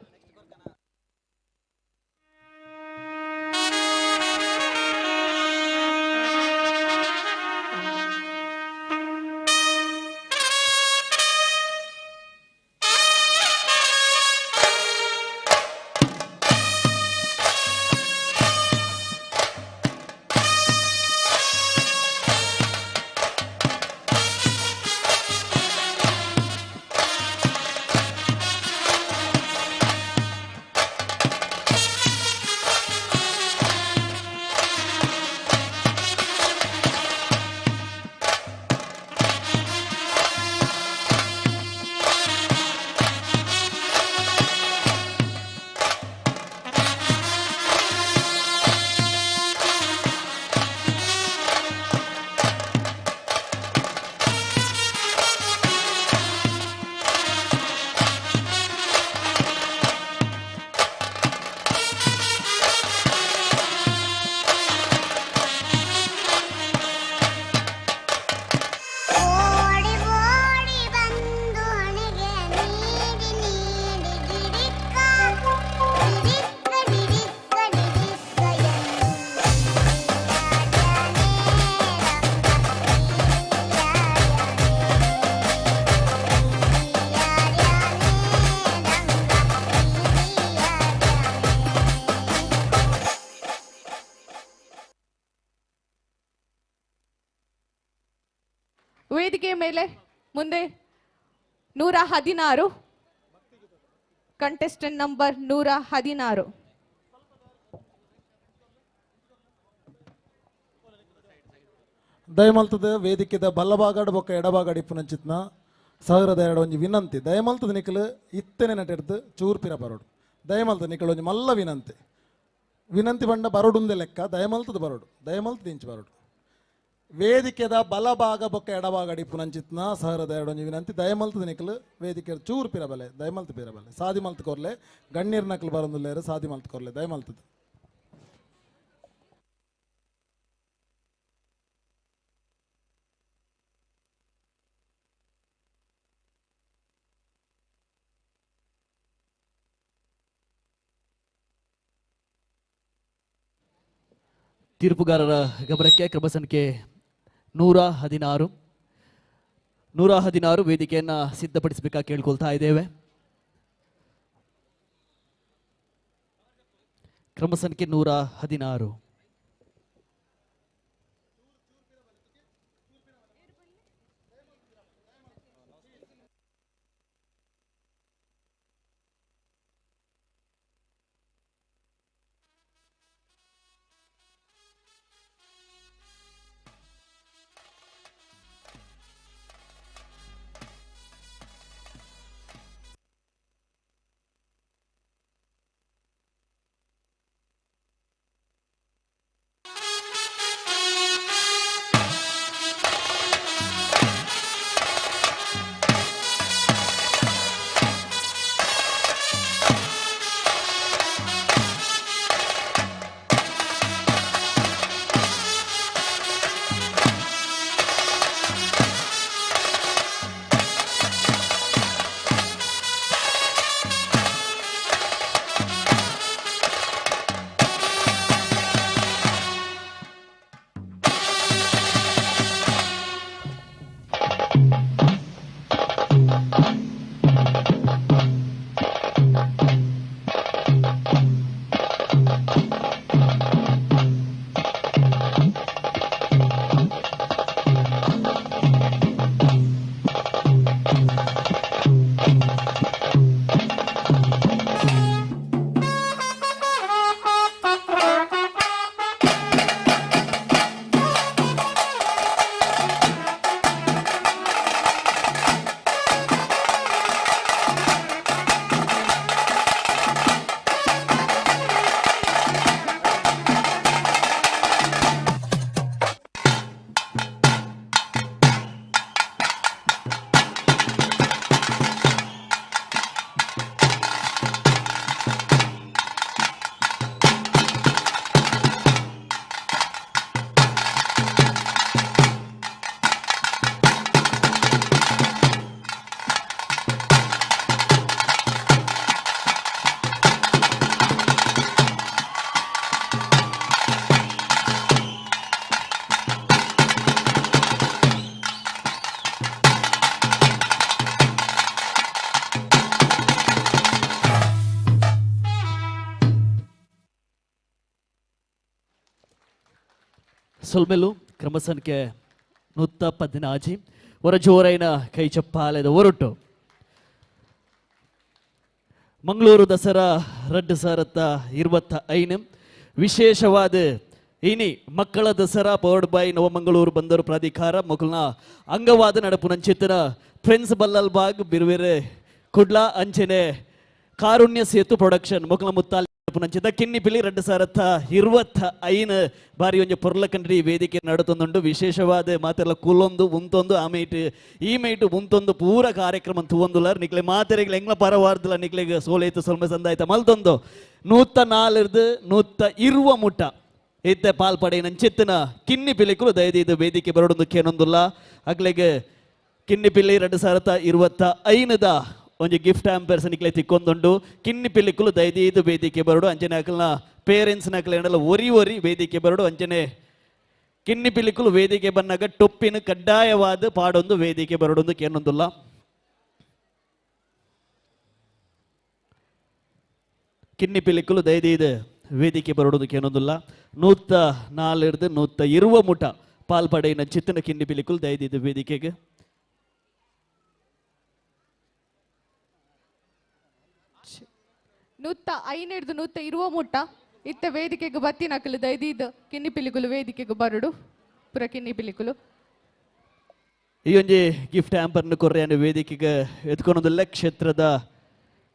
ವೇದಿಕೆ ಮೇಲೆ ಮುಂದೆ 116 ಕಂಟೆಸ್ಟೆಂಟ್ ನಂಬರ್ 116. ದಯಮಲ್ತದ ವೇದಿಕೆದ ಬಲ್ಲಭಾಗಡ್ ಬೊಕ್ಕ ಎಡಭಾಗಡ್ ಇಪ್ಪುನಂಚಿತ್ನ ಸಹರದ ಎರಡು ಒಂಜಿ ವಿನಂತಿ. ದಯಮಲ್ತದ ನಿಕಲು ಇತ್ತನೆ ನಟೆಡ್ದು ಚೂರ್ಪಿರ ಬರೋಡು. ದಯಮಲ್ತದ ನಿಕಲು ಒಂಜಿ ಮಲ್ಲ ವಿನಂತಿ. ವಿನಂತಿ ಬಂಡ ಬರೋಡುಂದೆ ಲೆಕ್ಕ ದಯಮಲ್ತದ ಬರೋಡು, ದಯಮಲ್ತದ ಇಂಚು ಬರೋಡು. ವೇದಿಕೆದ ಬಲಭಾಗ ಬೊಕ್ಕ ಎಡಭಾಗ ಅಡಿಪುನಂಚಿತ್ನ ಸಹರದ ಎರಡೊಂಜಿ ವಿನಂತಿ. ದಯಮಲ್ತದ ನಿಕಲು ವೇದಿಕೆ ಚೂರು ಪಿರಬಲೆ, ದಯಮಲ್ತು ಪಿರಬಲೆ, ಸಾದಿ ಮಲ್ತು ಕೊರ್ಲೆ, ಗಣ್ಣೀರ್ ನಕಲು ಬರೊಂದುಲ್ಲೇರು, ಸಾದಿ ಮಲ್ತು ಕೊರ್ಲೆ, ದಯಮಲ್ತದ. ತೀರ್ಪುಗಾರರ ಗಮನಕ್ಕೆ ಕ್ರಮ ಸಂಖ್ಯೆ 116 116 ವೇದಿಕೆಯನ್ನು ಸಿದ್ಧಪಡಿಸಬೇಕಾಗಿ ಕೇಳ್ಕೊಳ್ತಾ ಇದ್ದೇವೆ. ಕ್ರಮ ಸಂಖ್ಯೆ 116. ಸೊಲ್ಮೆಲು ಕ್ರಮ ಸಂಖ್ಯೆ 116 ಹೊರ ಜೋರೈನ ಕೈ ಚಪ್ಪಾಲೆದ ಹೊರಟು ಮಂಗಳೂರು ದಸರಾ 2025 ವಿಶೇಷವಾದ ಇನಿ ಮಕ್ಕಳ ದಸರಾ ಪವರ್ಡ್ ಬೈ ನವಮಂಗಳೂರು ಬಂದರು ಪ್ರಾಧಿಕಾರ ಮೊಕಲ್ನ ಅಂಗವಾದ ನಡಪುನಂಚಿತನ ಫ್ರೆಂಡ್ಸ್ ಬಲ್ಲಲ್ ಬಾಗ್ ಬಿರುವೆರೆ ಕುಡ್ಲ ಅಂಚನೆ ಕಾರುಣ್ಯ ಸೇತು ಪ್ರೊಡಕ್ಷನ್ ಮೊಕಲ್ನ ಮುತ್ತಾಲ್ ಪುನಂಚಿತ ಕಿನ್ನಿಪಿಲಿ 2025 ಬಾರಿ ಒಂಜಿ ಪೊರ್ಲಕಂಡ್ರಿ ವೇದಿಕೆ ನಡತೊಂದುಂಡು. ವಿಶೇಷವಾದ ಮಾತೆಲ್ಲ ಕುಲೊಂದು ಉಂತೊಂದು ಆ ಮೇಟ್ ಈ ಮೇಟ್ ಉಂತೊಂದು ಪೂರ ಕಾರ್ಯಕ್ರಮ ತೂವೊಂದುಲಾರ್ ನಿಕ್ಲೆ ಮಾತೆರೆಗ್ಲ ಎಂಗ್ಲ ಪರವಾರ್ದಲ ನಿಕ್ಲೆಗ್ ಸೋಲೈತು ಸೊಲ್ಮೆ ಸಂದಾಯ್ತ ಮಲ್ತೊಂದು 104 120 ಮುಟ್ಟ ಇತ್ತೆ ಪಾಲ್ಪಡೆಯಿನ ಚಿತ್ತನ ಕಿನ್ನಿಪಿಲಿಕುಲು ದಯದೀದು ವೇದಿಕೆ ಬರಡೊಂದು ಕೇನೊಂದುಲ್ಲ. ಅಗ್ಲೆಗ್ ಕಿನ್ನಿಪಿಲಿ 2025 ಒಂಜಿ ಗಿಫ್ಟ್ ಹ್ಯಾಂಪರ್ಸ್ ನಿಕ್ಲೆ ತಿಕ್ಕೊಂದುಂಡು. ಕಿನ್ನಿ ಪಿಲಿಕುಲು ದಯದೀದು ವೇದಿಕೆ ಬರಡು ಅಂಚನೆ ಅಕಲ್ನ ಪೇರೆಂಟ್ಸ್ ನಕಲೆ ಏಂಡಲ ಒರಿ ಒರಿ ವೇದಿಕೆ ಬರಡು ಅಂಚನೆ ಕಿನ್ನಿ ಪಿಲಿಕುಲು ವೇದಿಕೆ ಬನ್ನಾಗ ಟೊಪ್ಪಿನ ಕಡ್ಡಾಯವಾದ ಪಾಡೊಂದು ವೇದಿಕೆ ಬರಡೊಂದು ಕೇನೊಂದುಲ್ಲ. ಕಿನ್ನಿ ಪಿಲಿಕುಲು ದಯದೀದು ವೇದಿಕೆ ಬರಡೊಂದು ಕೇನೊಂದುಲ್ಲ. 104 120 ಮುಟ ಪಾಲ್ಪಡೆಯಿನ ಚಿತ್ತನ ಕಿನ್ನಿ ಪಿಲಿಕುಲು ದಯದೀದು ವೇದಿಕೆಗೆ. 105 120 ಮುಟ್ಟ ಇತ್ತ ವೇದಿಕೆಗೆ ಬತ್ತಿನಕಲು ದಯದೀದು ಕಿನ್ನಿ ಪಿಲಿಕುಲು ವೇದಿಕೆಗೆ ಬರಡು ಪುರ ಕಿನ್ನಿ ಪಿಲಿಕುಲು. ಈ ಒಂಜಿ ಗಿಫ್ಟ್ ಹ್ಯಾಂಪರ್ನ ಕೊರ್ರೆಯನ್ನು ವೇದಿಕೆಗೆ ಎತ್ಕೊನೊಂದುಲ್ಲ ಕ್ಷೇತ್ರದ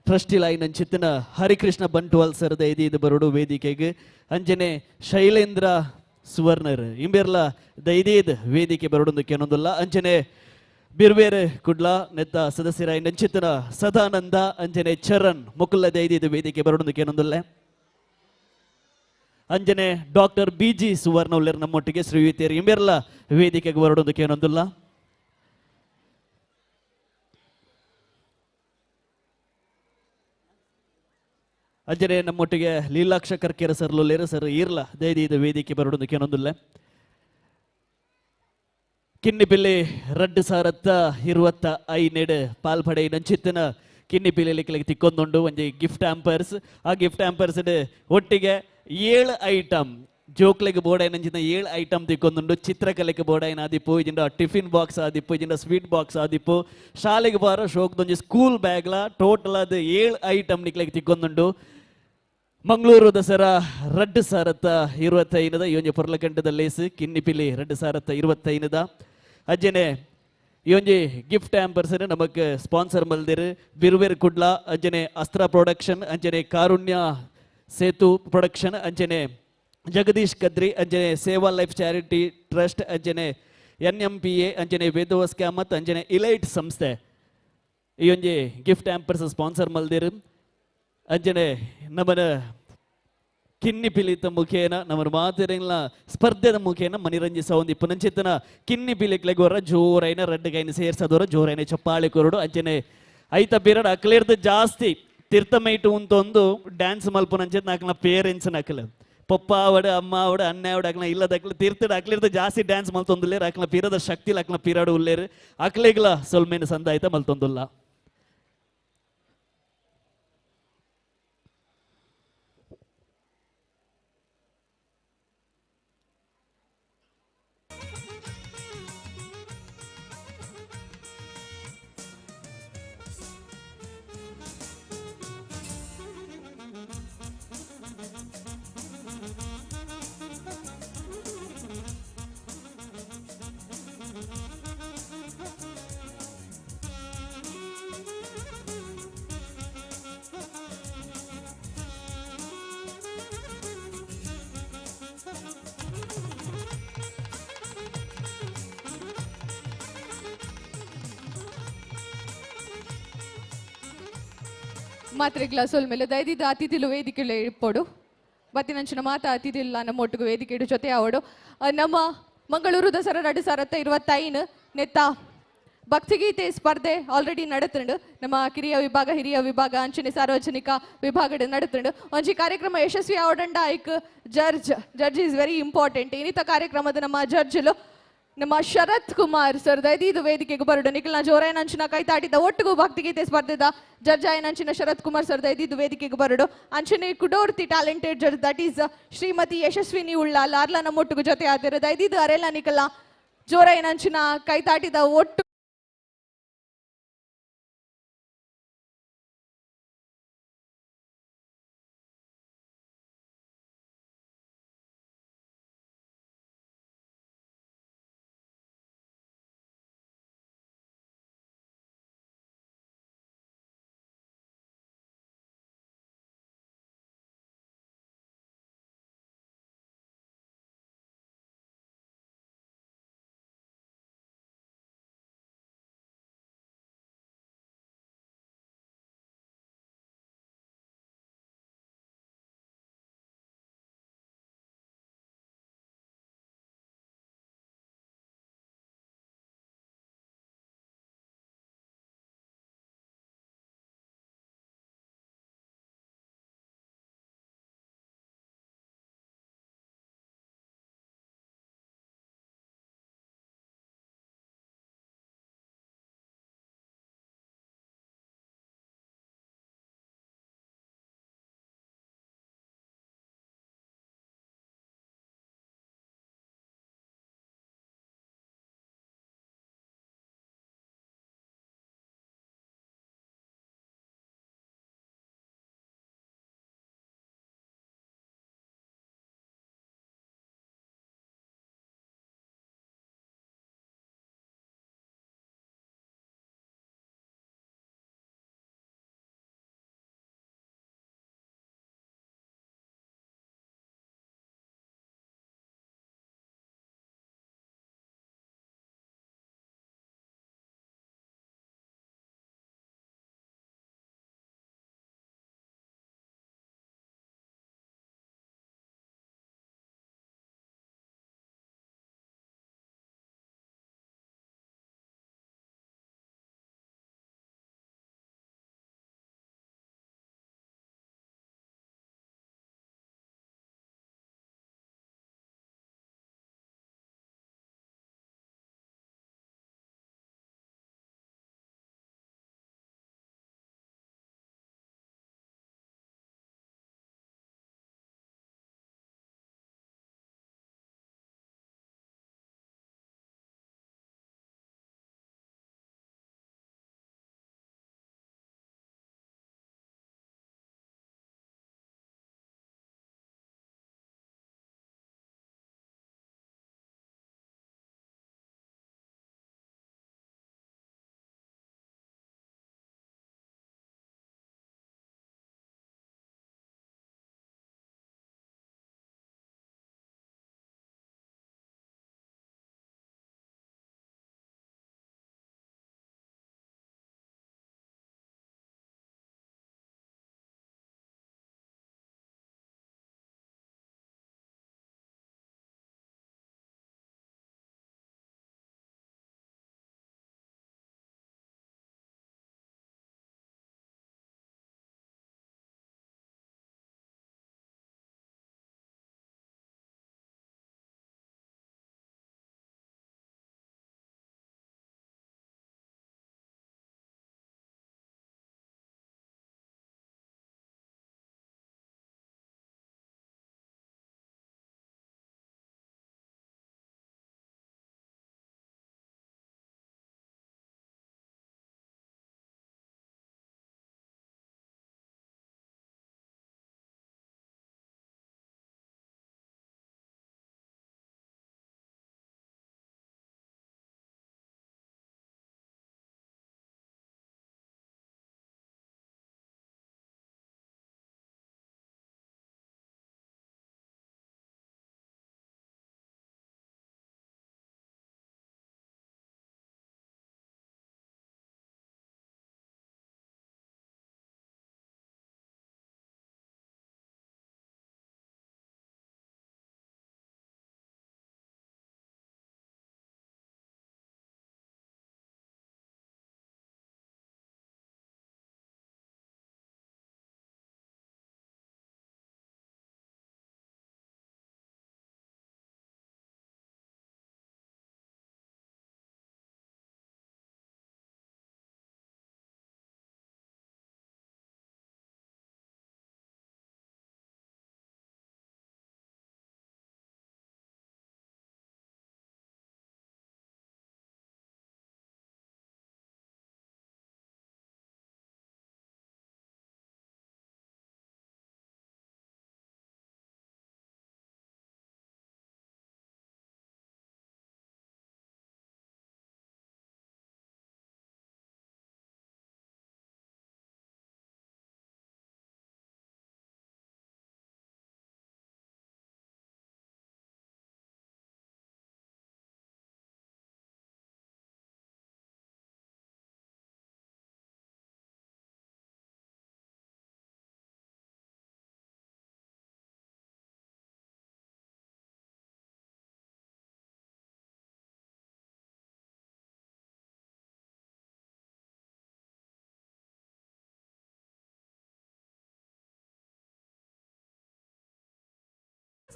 ಟ್ರಸ್ಟಿ ಲೈನ್ ಅಂಚಿತ್ತಿನ ಹರಿಕೃಷ್ಣ ಬಂಟ್ವಾಲ್ ಸರ್ ದಯದೀದು ಬರಡು ವೇದಿಕೆಗೆ. ಅಂಚನೆ ಶೈಲೇಂದ್ರ ಸುವರ್ಣರ್ ಇಂಬೇರ್ಲ ದೈದೇದ್ ವೇದಿಕೆ ಬರಡೊಂದು ಕೆನೊಂದುಲ್ಲ. ಅಂಚನೆ ಬಿರ್ವೇರು ಕುಡ್ಲ ನೆತ್ತ ಸದಸ್ಯರಾಯಿ ನಂಚಿತನ ಸದಾನಂದ ಅಂಜನೆ ಚರಣ್ ಮುಕುಲ್ಲ ದೈದೇದ್ ವೇದಿಕೆ ಬರಡೊಂದು ಕೆನೊಂದುಲ್ಲ. ಅಂಜನೆ ಡಾಕ್ಟರ್ ಬಿ ಜಿ ಸುವರ್ಣ ಉಲ್ಲೇರ್ ನಮ್ಮೊಟ್ಟಿಗೆ ಶ್ರೀಯುತೇರ್ ಇಂಬೇರ್ಲ ವೇದಿಕೆಗೆ ಬರಡೊಂದು ಕೇನೊಂದುಲ್ಲ. ಅಂಜನೆ ನಮ್ಮೊಟ್ಟಿಗೆ ಲೀಲಾಕ್ಷ ಕರ್ಕೇರ ಸರ್ ಲೊಲ್ಲೇರು ಸರ್ ಈರ್ಲ ದೈದೀದ ವೇದಿಕೆ ಬರಡೊಂದು ಕೇನೊಂದುಲ್ಲ. ಕಿನ್ನಿಪಿಲ್ಲಿ ರಡ್ಡು ಸಾರತ್ತ ಇರುವತ್ತ ಐನೆಡ್ ಪಾಲ್ಪಡೆ ನಂಚಿತ್ತನ ಕಿನ್ನಿಪಿಲ್ಲಿ ಕೆಳಗೆ ತಿಕ್ಕೊಂದುಂಡು ಒಂಜಿ ಗಿಫ್ಟ್ ಆಂಪರ್ಸ್. ಆ ಗಿಫ್ಟ್ ಆಂಪರ್ಸ್ ಒಟ್ಟಿಗೆ 7 ಐಟಮ್ ಜೋಕ್ಲೆಗ್ ಬೋರ್ಡ್ ನಂಚಿನ 7 ಐಟಮ್ ತಿಕ್ಕೊಂದುಂಡು. ಚಿತ್ರಕಲೆಗೆ ಬೋರ್ಡ್ ಆದಿಪ್ಪು, ಇಜಿಂಡ ಟಿಫಿನ್ ಬಾಕ್ಸ್ ಆದಿಪ್ಪು, ಇಜಿಂಡ ಸ್ವೀಟ್ ಬಾಕ್ಸ್ ಆದಿಪ್ಪು, ಶಾಲೆಗೆ ಬಾರ ಶೋಕ್ದೊಂಜಿ ಸ್ಕೂಲ್ ಬ್ಯಾಗ್ಲ ಟೋಟಲ್ ಅದು 7 ಐಟಮ್ ನಿಕ್ಲೆಗ್ ತಿಕ್ಕೊಂದುಂಡು. ಮಂಗಳೂರು ದಸರಾ ರಡ್ಡು ಸಾರತ್ತ ಇರುವತ್ತೈನದ ಈ ಒಂಜಿ ಪೊರ್ಲಕಂಟದ ಲೇಸ್ ಕಿನ್ನಿಪಿಲಿ ರಡ್ಡು ಸಾರತ್ತ ಇರುವತ್ತೈನದ ಅಜ್ಜನೆ ಈ ಒಂಜಿ ಗಿಫ್ಟ್ ಹ್ಯಾಂಪರ್ಸ್ ನಮಕ್ ಸ್ಪಾನ್ಸರ್ ಮಲ್ದಿರು ಬಿರುವೆರ್ ಕುಡ್ಲ ಅಂಜನೆ ಅಸ್ತ್ರ ಪ್ರೊಡಕ್ಷನ್ ಅಂಜನೆ Karunya Setu production Anjane Jagadish Kadri Anjane Seva life charity trust Anjane N M P A Anjane ವೇದವಸ್ ಕ್ಯಾಮತ್ Anjane elite ಸಂಸ್ಥೆ ಈ ಒಂಜಿ ಗಿಫ್ಟ್ ಹ್ಯಾಂಪರ್ಸ್ ಸ್ಪಾನ್ಸರ್ ಮಲ್ದಿರು. ಅಂಜನೆ ನಮ್ಮನ ಕಿನ್ನಿ ಪಿಲಿತ ಮುಖೇನ ನಮ್ಮ ಮಾತಿನ ಸ್ಪರ್ಧೆದ ಮುಖೇನ ಮನರಂಜಿಸ ಒಂದು ಪುನಂಚಿತನ ಕಿನ್ನಿ ಪಿಲಿಕ್ಲೆಗೋರ ಜೋರೈನ ರಡ್ಡು ಕೈನ ಸೇರ್ಸದವರ ಜೋರೈನ ಚಪ್ಪಾಳೆ ಕೊರಡು ಅಂಚನೆ ಐತ ಬಿರಡ್ ಅಕ್ಲೇರ್ದು ಜಾಸ್ತಿ ತಿರ್ತಮೈಟು ಉಂತೊಂದು ಡ್ಯಾನ್ಸ್ ಮಲ್ಪುನಂಚಿತ್ ಅಕ್ಲ ಪೇರೆಂಟ್ಸ್ ನಕಲು ಪಪ್ಪ ಆವಡು ಅಮ್ಮ ಆವಡು ಅಣ್ಣ ಆವಡು ಅಕ್ಲ ಇಲ್ಲದ ಅಕ್ಲ ತೀರ್ಥಡ್ ಅಕ್ಲಿರ್ದು ಜಾಸ್ತಿ ಡ್ಯಾನ್ಸ್ ಮಲ್ತೊಂದುಲ್ಲೇರು ಅಕ್ಲ ಪಿರದ ಶಕ್ತಿಲ ಅಕ್ಲ ಪಿರಾಡು ಉಲ್ಲೇರು ಅಕ್ಲೆಗ್ಲ ಸೊಲ್ಮೇನ ಸಂದಾಯ್ತ ಮಲ್ತೊಂದುಲ್ಲ. ಮಾತ್ರೆಗ್ಲ ಸೊಲ್ಮೆಲೆ ದಯದಿದ್ದ ಅತಿಥಿಲು ವೇದಿಕೆಲೆ ಇಪ್ಪೊಡು ಬತ್ತಿನಂಚಿನ ಮಾತ ಅತಿಥಿಲ್ಲ ನಮ್ಮ ಒಟ್ಟಿಗೆ ವೇದಿಕೆ ಇಡು ಜೊತೆ ಅವಡು. ನಮ್ಮ ಮಂಗಳೂರು ದಸರಾ ರಡು ಸಾರತ್ತ ಇರುವತ್ತೈನು ನೆತ್ತ ಭಕ್ತಿಗೀತೆ ಸ್ಪರ್ಧೆ ಆಲ್ರೆಡಿ ನಡತುಂಡು. ನಮ್ಮ ಕಿರಿಯ ವಿಭಾಗ ಹಿರಿಯ ವಿಭಾಗ ಅಂಚನೆ ಸಾರ್ವಜನಿಕ ವಿಭಾಗದ ನಡತುಂಡು. ಒಂಜಿ ಕಾರ್ಯಕ್ರಮ ಯಶಸ್ವಿ ಆವಡಂಡ ಐಕ್ judge judge is very important. ಇನ್ನಿತ ಕಾರ್ಯಕ್ರಮದ ನಮ್ಮ ಜಡ್ಜ್ಲು ನಮ್ಮ ಶರತ್ ಕುಮಾರ್ ಸರ್ ದಯದೀದು ವೇದಿಕೆಗೆ ಬರಡು. ನಿಖಿಲ್ನ ಜೋರಾಯನಂಚಿನ ಕೈತಾಟಿದ ಒಟ್ಟಿಗೂ ಭಕ್ತಿಗೀತೆ ಸ್ಪರ್ಧೆದ ಜಡ್ಜ್ ಆಯನಂಚಿನ ಶರತ್ ಕುಮಾರ್ ಸರ್ ದಯದೀದು ವೇದಿಕೆಗೆ ಬರಡು. ಅಂಚನೆ ಕುಡೋರ್ತಿ talented judge that is Shrimati Yashaswini Ullal ಆರ್ಲ ನಮ್ಮ ಒಟ್ಟಿಗೂ ಜೊತೆ ಆದಿರ ದಯದೀದು ಅರೆಲ್ಲ ನಿಖಿಲ್ನ ಜೋರಾಯನಂಚಿನ ಕೈತಾಟಿದ ಒಟ್ಟು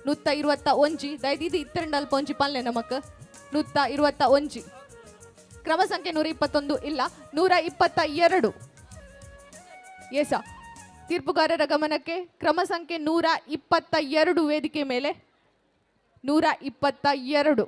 121 ದಯದೀದಿ ಇತ್ತರಂಡಲ್ಪ ಒಂಜಿ ಪಲ್ಲೆ ನಮಕ್ 121 ಕ್ರಮ ಸಂಖ್ಯೆ 121 ಇಲ್ಲ 122 ಎಸ ತೀರ್ಪುಗಾರರ ಗಮನಕ್ಕೆ ಕ್ರಮ ಸಂಖ್ಯೆ 122 ವೇದಿಕೆ ಮೇಲೆ 122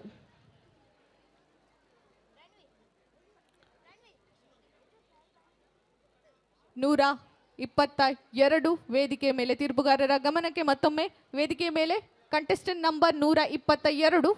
122 ವೇದಿಕೆ ಮೇಲೆ ತೀರ್ಪುಗಾರರ ಗಮನಕ್ಕೆ ಮತ್ತೊಮ್ಮೆ ವೇದಿಕೆ ಮೇಲೆ ಕಂಟೆಸ್ಟೆಂಟ್ ನಂಬರ್ 122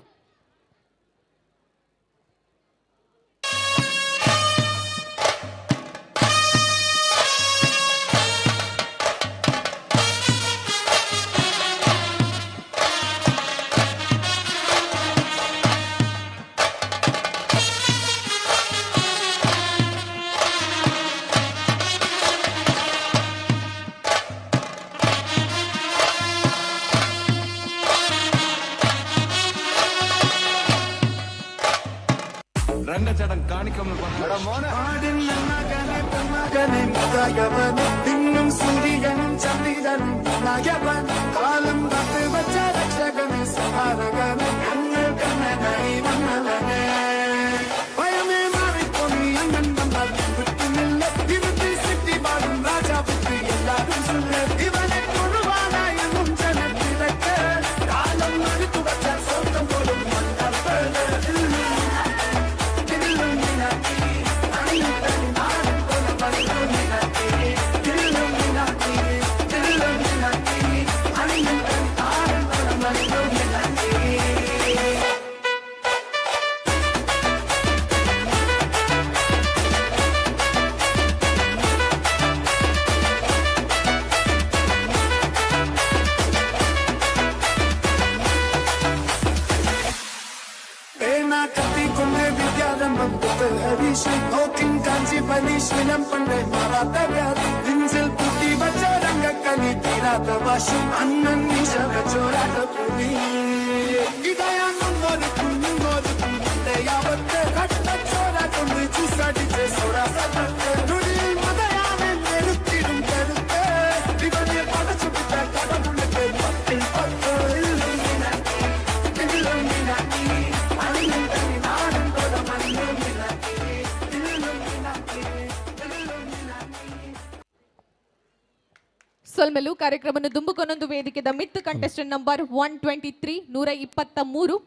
ಸೊಲ್ಮೆಲು ಕಾರ್ಯಕ್ರಮವನ್ನು ದುಂಬುಕೊನೊಂದು ವೇದಿಕೆದ ಮಿತ್ ಕಂಟೆಸ್ಟೆಂಟ್ ನಂಬರ್ 123 123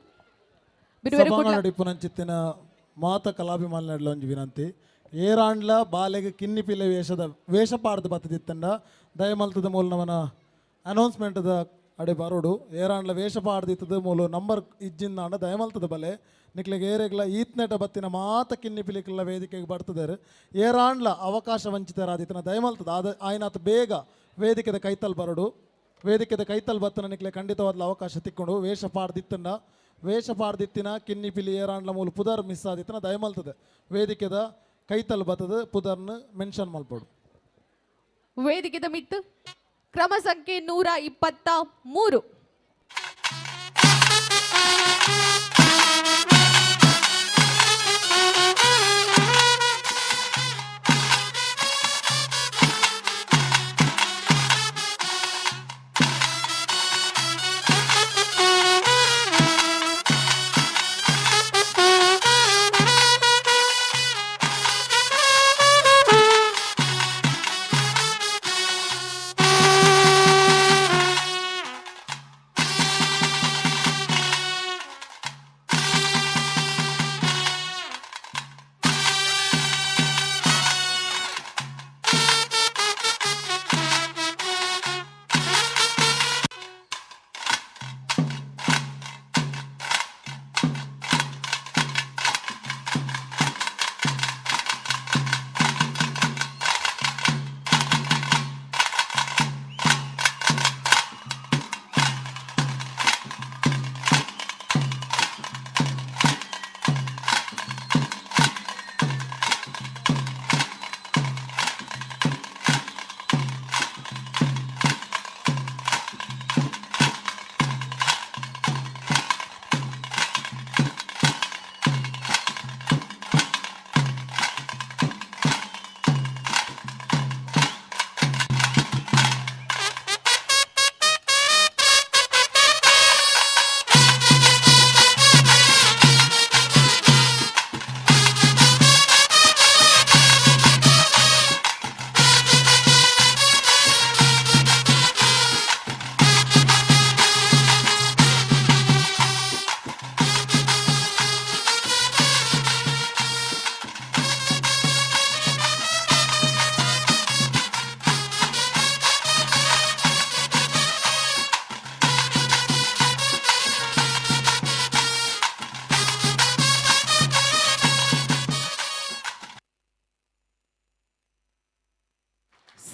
ಬಿರುವೆರು ಕುಡ್ಲ ನಡಿಪುನಂಚಿತ್ತಿನ ಮಾತ ಕಲಾಭಿಮಾನಿ ಒಂಜಿ ವಿನಂತಿ ಏರಾಂಡ್ಲ ಬಾಲೆಗೆ ಕಿನ್ನಿ ಪಿಲೆ ವೇಷದ ವೇಷ ಪಾಡ್ದು ಬತ್ತದಿತ್ತಂಡ ದಯಮಲ್ತದ ಮೂಲ ನಮನ ಅನೌನ್ಸ್ಮೆಂಟ್ದ ಅಡೆ ಬರೋಡು ಏರಾಂಡ್ಲ ವೇಷ ಪಾಡ್ದಿತ್ತದ ಮೂಲ ನಂಬರ್ ಇಜ್ಜಿಂದಾಂಡ ದಯಮಲ್ತದ ಬಲೆ ನಿಕ್ಲೆಗೆ ಏರೆಗ್ಲ ಈತ್ನೆಟ ಬತ್ತಿನ ಮಾತ ಕಿನ್ನಿ ಪಿಲಿಕ್ಲ ವೇದಿಕೆಗೆ ಬರ್ತದಾರೆ ಏರಾಂಡ್ಲ ಅವಕಾಶ ವಂಚಿತರಾದಿತ್ತನ ದಯಮಲ್ತದ ಆದ ಆಯ್ನಾತ್ ಬೇಗ ವೇದಿಕೆದ ಕೈತಲ್ ಬರಡು ವೇದಿಕೆದ ಕೈತಲ್ ಬತ್ತನ ನಿಕ್ಲೆ ಖಂಡಿತವಾದ ಅವಕಾಶ ತಿಕ್ಕೊಂಡು ವೇಷ ಪಾಡ್ದಿತ್ತಂಡ ವೇಷ ಪಾಡ್ದಿತ್ತಿನ ಕಿನ್ನಿ ಪಿಲಿ ಏರಾಂಡ್ಲ ಮೂಲ ಪುದರ್ ಮಿಸ್ ಆದಿತ್ತನ ದಯಮಲ್ತದೆ ವೇದಿಕೆದ ಕೈತಲ್ ಬತ್ತದ ಪುದರ್ನ ಮೆನ್ಷನ್ ಮಲ್ಪಡು. ವೇದಿಕೆದ ಮಿತ್ತು ಕ್ರಮ ಸಂಖ್ಯೆ 123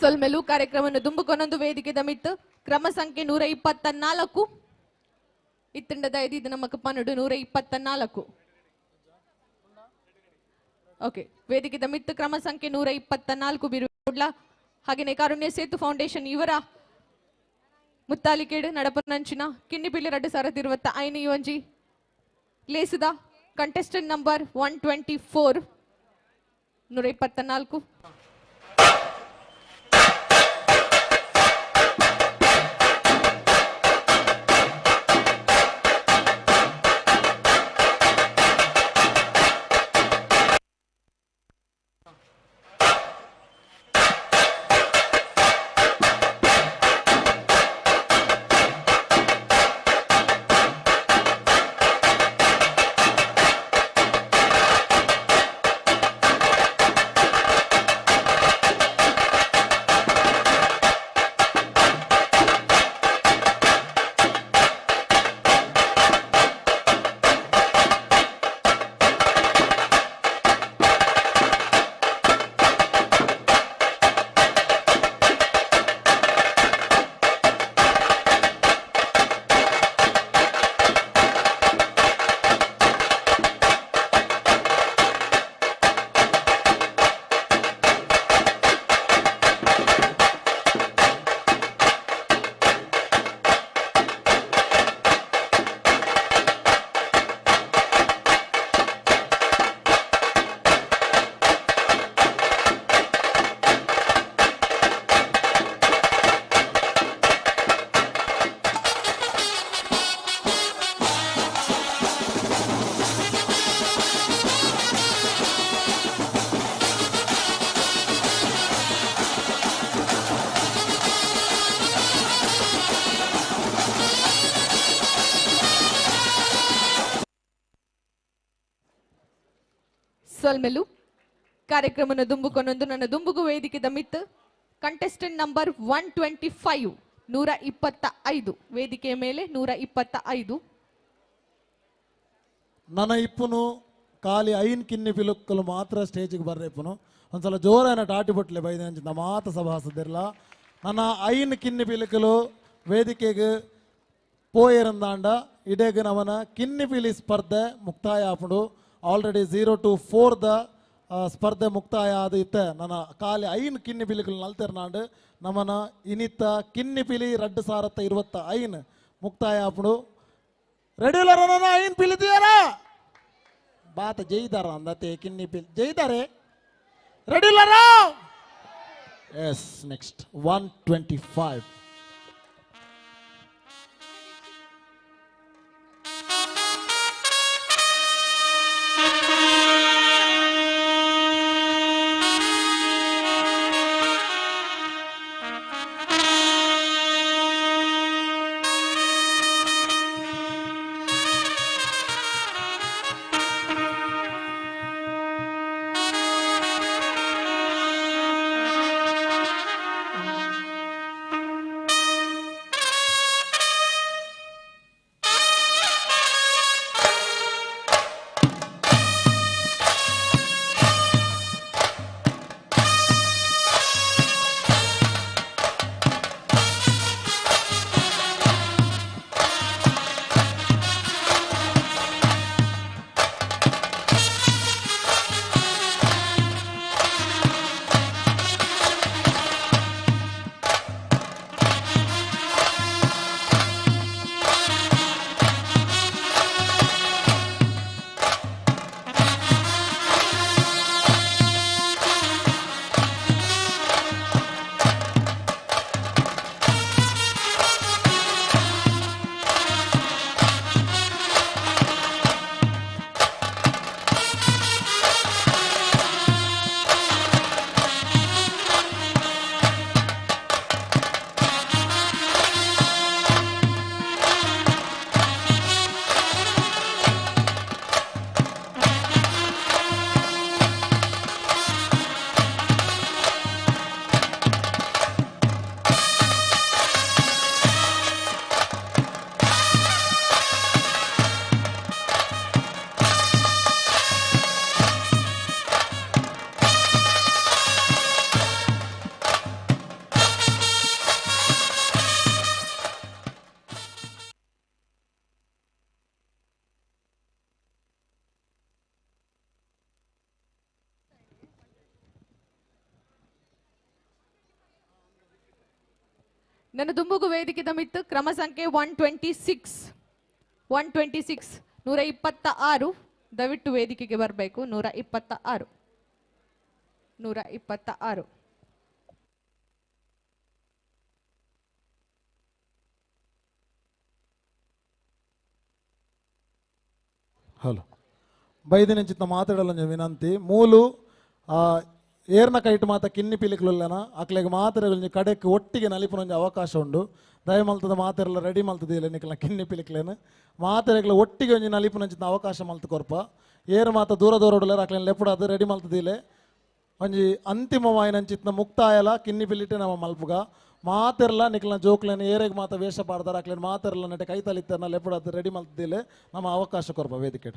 ಸೊಲ್ಮೆಲು ಕಾರ್ಯಕ್ರಮವನ್ನು ದುಂಬುಕೊನೊಂದು ವೇದಿಕೆ ದಮಿತ್ತು ಕ್ರಮ ಸಂಖ್ಯೆ 124 ಇತ್ತಂಡದ ಇದು ನಮ್ಮ ಪನ್ನಡು 124. ಓಕೆ, ವೇದಿಕೆ ದಮಿತ್ತು ಕ್ರಮ ಸಂಖ್ಯೆ 124 ಬಿರುಡ್ಲ ಹಾಗೆಯೇ ಕಾರುಣ್ಯ ಸೇತು ಫೌಂಡೇಶನ್ ಇವರ ಮುತ್ತಾಲಿಕೇಡು ನಡಪನಂಚಿನ ಕಿನ್ನಿಪಿಳ್ಳಿ 2025 ಯುವಂಜಿ ಲೇಸುದ ಕಂಟೆಸ್ಟೆಂಟ್ ನಂಬರ್ 124 124. ಸೊಲ್ಮೆಲು ಕಾರ್ಯಕ್ರಮನ ದುಂಬುಕೊನೊಂದು ನನ್ನ ದುಂಬುಗು ವೇದಿಕೆ ದಮಿತ್ತು ಕಂಟೆಸ್ಟೆಂಟ್ ನಂಬರ್ 125 125 ವೇದಿಕೆಯ ಮೇಲೆ 125. ನನ್ನ ಇಪ್ಪುನು ಖಾಲಿ ಐನ್ ಕಿನ್ನಿ ಪಿಲುಕ್ಕಲು ಮಾತ್ರ ಸ್ಟೇಜಿಗೆ ಬರ್ರೆ ಇಪ್ಪುನು ಒಂದ್ಸಲ ಜೋರಾನ ಟಾಟಿ ಬೊಟ್ಲೆ ಬೈದೆ ಅಂಚಿನ ಮಾತ ಸಭಾಸದಿರಲ. ನನ್ನ ಐನ್ ಕಿನ್ನಿ ಪಿಲುಕಲು ವೇದಿಕೆಗೆ ಪೋಯರಂದಾಂಡ ಇಡೇಗ ನಮನ ಕಿನ್ನಿ ಪಿಲಿ ಸ್ಪರ್ಧೆ ಮುಕ್ತಾಯ ಆಪುಂಡು. ಆಲ್ರೆಡಿ 0 to 4 the ಸ್ಪರ್ಧೆ ಮುಕ್ತಾಯ ಆದ ಇತ್ತೆ ನನ್ನ ಖಾಲಿ ಐನ್ ಕಿನ್ನಿ ಪಿಲಿಕಲು ನಲ್ತೆರ್ನಾಂಡು ನಮನ ಇನಿತ ಕಿನ್ನಿ ಪಿಲಿ 2025 ಮುಕ್ತಾಯ ಆಪುಂಡು. ರೆಡಿ ನನ್ನ ಐನ್ ಪಿಲಿತೀಯಾರ ಬಾತ ಜೈದಾರ ಅಂದತೆ ಕಿನ್ನಿ ಪಿಲಿ ಜೈದಾರೆ ರೆಡಿ ಎಸ್. ನೆಕ್ಸ್ಟ್ 125. ನನ್ನ ದುಂಬುಗು ವೇದಿಕೆದ ಮಿತ್ತು ಕ್ರಮ ಸಂಖ್ಯೆ 126 126 126 ದಯವಿಟ್ಟು ವೇದಿಕೆಗೆ ಬರಬೇಕು. 126 126. ಹಲೋ ಬೈದಿನಂಚಿತ್ತ ಮಾತಾಡಲೊಂಜಿ ವಿನಂತಿ ಮೂಲು ಏರ್ನ ಕೈಟ್ ಮಾತ ಕಿನ್ನಿ ಪಿಲಿಕ್ಲುಲ್ಲನ ಅಕ್ಲೆಗ್ ಮಾತ್ರ ಒಂಜಿ ಕಡೆಕ್ ಒಟ್ಟಿಗೆ ನಲಿಪುನೊಂಜಿ ಅವಕಾಶ ಉಂಡು. ದಯಮಲ್ತದ ಮಾತೆರೆಲ್ಲ ರೆಡಿ ಮಲ್ತದಿಲ್ಲ ನಿಕ್ಲ ಕಿನ್ನಿ ಪಿಲಿಕ್ಲೇನು ಮಾತೆರೆಗ್ಲ ಒಟ್ಟಿಗೆ ಒಂಜಿ ನಲಿಪುನಂಚಿತ್ತ ಅವಕಾಶ ಮಲ್ತು ಕೊರ್ಪ. ಏರ್ ಮಾತ ದೂರ ದೂರ ಉಡಲೇರು ಅಕ್ಲೇನ್ ಲೆಪುಡಾದ್ ರೆಡಿ ಮಲ್ತದಿಲ್ಲ. ಒಂಜಿ ಅಂತಿಮವಾಯಿನಂಚಿತ್ನ ಮುಕ್ತಾಯಲ ಕಿನ್ನಿ ಪಿಲಿಟೆ ನಮ್ಮ ಮಲ್ಪುಗ ಮಾತೆರ್ಲ ನಿಕ್ಲ ಜೋಕ್ಲೇನು ಏರೆಗ್ ಮಾತ ವೇಷ ಪಾಡ್ದಾರ ಅಕ್ಲೇನ್ ಮಾತೆರ್ಲ ನೆಟೆ ಕೈ ತಲಿತ್ತಾರನ ಲೆಪುಡಾದ್ ರೆಡಿ ಮಲ್ತದಿಲ್ಲ ನಮ್ಮ ಅವಕಾಶ ಕೊರ್ಪ ವೇದಿಕೆ.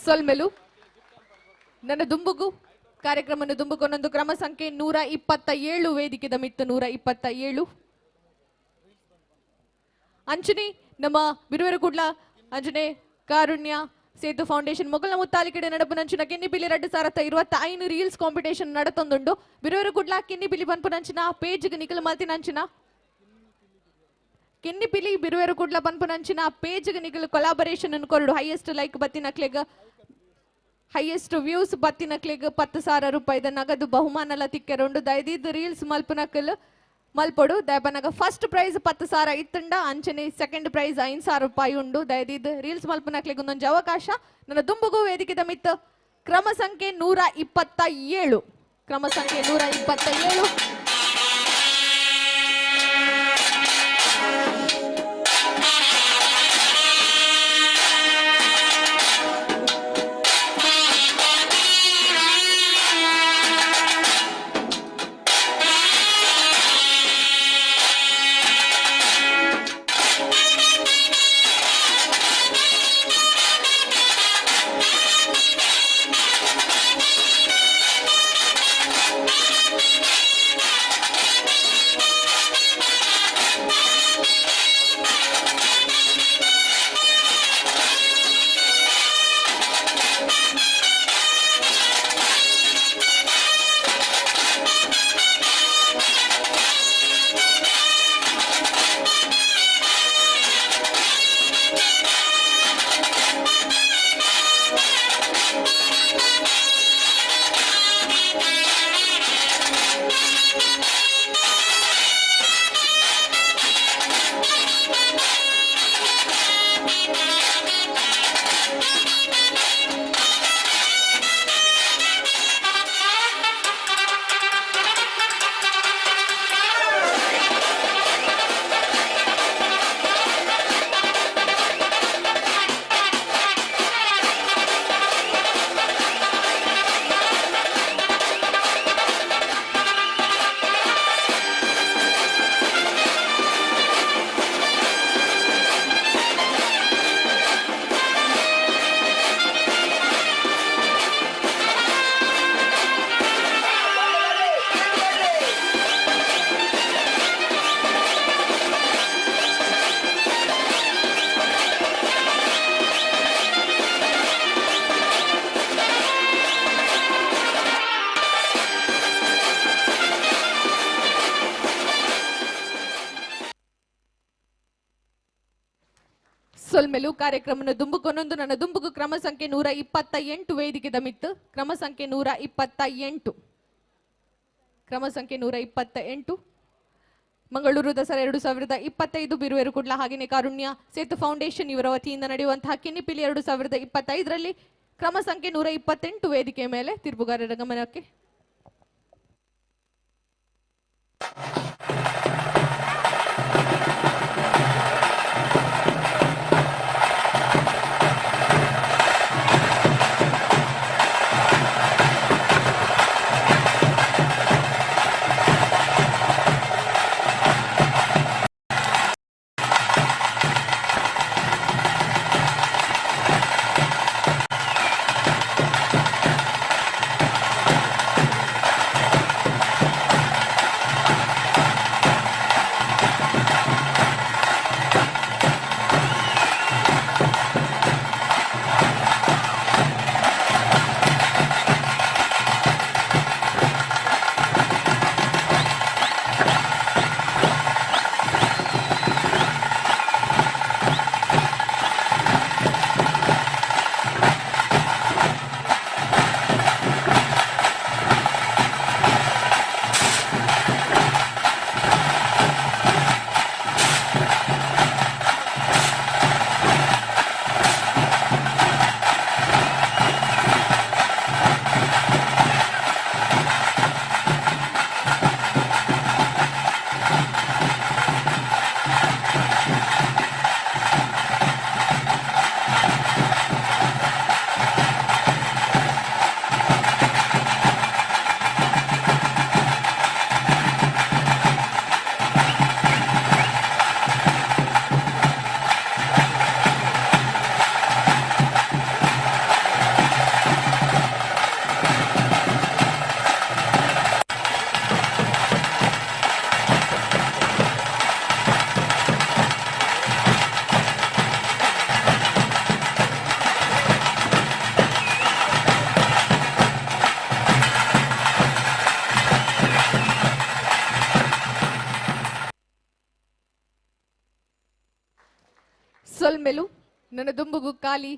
ಸೊಲ್ಮೆಲು ನನ್ನ ದುಂಬುಗು ಕಾರ್ಯಕ್ರಮವನ್ನು ದುಂಬುಕೊನೊಂದು ಕ್ರಮ ಸಂಖ್ಯೆ 127 ವೇದಿಕೆದ ಮಿತ್ತು 127. ಅಂಚನೆ ನಮ್ಮ ಬಿರುವೆರು ಕುಡ್ಲ ಅಂಚನೆ ಕಾರುಣ್ಯ ಸೇತು ಫೌಂಡೇಶನ್ ಮೊಗಲ ಮುತ್ತಾಲಿಕೆಡೆ ನಡಪುನಂಚಿನ ಕಿನ್ನಿಪಿಲಿ 2025 ರೀಲ್ಸ್ ಕಾಂಪಿಟೇಷನ್ ನಡತೊಂದುಂಡು. ಬಿರುವೆರು ಕುಡ್ಲ ಕಿನ್ನಿಪಿಲಿ ಪನ್ಪುನಂಚಿನ ಪೇಜ್ಗೆ ನಿಕಲು ಮಲ್ತಿನಂಚಿನ ಕಿನ್ನಿಪಿಲಿ ಬಿರುವೆರು ಕುಡ್ಲ ಪನ್ಪುನಂಚಿನ ಪೇಜ್ಗೆ ನಿಕಲು ಕೊಲಾಬರೇಷನ್ ಅನ್ನು ಕೊರಡು. ಹೈಯೆಸ್ಟ್ ಲೈಕ್ ಬತ್ತಿನಕ್ಲೆಗ್ ಹೈಯೆಸ್ಟ್ ವ್ಯೂಸ್ ಬತ್ತಿನಕ್ಲೆಗ್ 10,000 ರೂಪಾಯಿದ ನಗದು ಬಹುಮಾನಲ ತಿಕ್ಕೆರುಂಡು. ದಯದೀದ್ ರೀಲ್ಸ್ ಮಲ್ಪುನಕಲ್ ಮಲ್ಪೊಡು. ದಯಪನಗ ಫಸ್ಟ್ ಪ್ರೈಸ್ 10,000 ಇತ್ತುಂಡ ಅಂಚನೆ ಸೆಕೆಂಡ್ ಪ್ರೈಸ್ 5,000 ರೂಪಾಯಿ ಉಂಡು. ದಯದೀದ್ ರೀಲ್ಸ್ ಮಲ್ಪುನಕ್ಲೆಗ್ ಒಂದೊಂದು ಅವಕಾಶ. ನನ್ನ ದುಂಬುಗು ವೇದಿಕೆದ ಮಿತ್ತು ಕ್ರಮ ಸಂಖ್ಯೆ 127 ಕ್ರಮ ಸಂಖ್ಯೆ 127. ಸೊಲ್ಮೆಲು ಕಾರ್ಯಕ್ರಮನ ದುಂಬುಕೊನೊಂದು ನನ್ನ ದುಂಬುಗು ಕ್ರಮ ಸಂಖ್ಯೆ 128 ವೇದಿಕೆದ ಮಿತ್ತು ಕ್ರಮ ಸಂಖ್ಯೆ 128 ಕ್ರಮ ಸಂಖ್ಯೆ 128 ಮಂಗಳೂರು ದಸರಾ 2025 ಬಿರುವೆರು ಕುಡ್ಲ ಹಾಗೆಯೇ ಕಾರುಣ್ಯ ಸೇತು ಫೌಂಡೇಶನ್ ಇವರ ವತಿಯಿಂದ ನಡೆಯುವಂತಹ ಕಿನ್ನಿಪಿಲಿ 2025ರಲ್ಲಿ ಕ್ರಮ ಸಂಖ್ಯೆ 128 ವೇದಿಕೆಯ ಮೇಲೆ ತೀರ್ಪುಗಾರರ ಗಮನಕ್ಕೆ. ಸೊಲ್ಮೆಲು ನನ್ನ ದುಂಬುಗು ಖಾಲಿ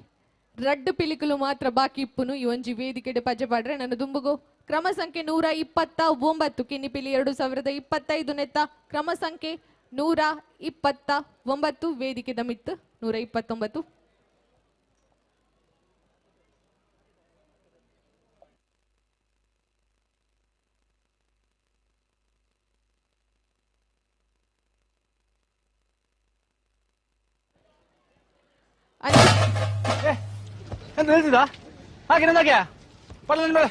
ರಡ್ಡು ಪಿಲಿಕುಲು ಮಾತ್ರ ಬಾಕಿ ಇಪ್ಪುನು ಈ ಒಂಜಿ ವೇದಿಕೆಡೆ ಪಜೆ ಪಾಡ್ರೆ ನನ್ನ ದುಂಬುಗು ಕ್ರಮ ಸಂಖ್ಯೆ 129 ಕಿನ್ನಿಪಿಲಿ 2025 ನೆತ್ತ ಕ್ರಮ ಸಂಖ್ಯೆ 129 ವೇದಿಕೆದ ಮಿತ್ತು 129. ಎಂತ ಹೇಳ್ತಿದ್ದ ಹಾಗೆ ನಂದಾಗೆ ಪಡ ಬೇಡ.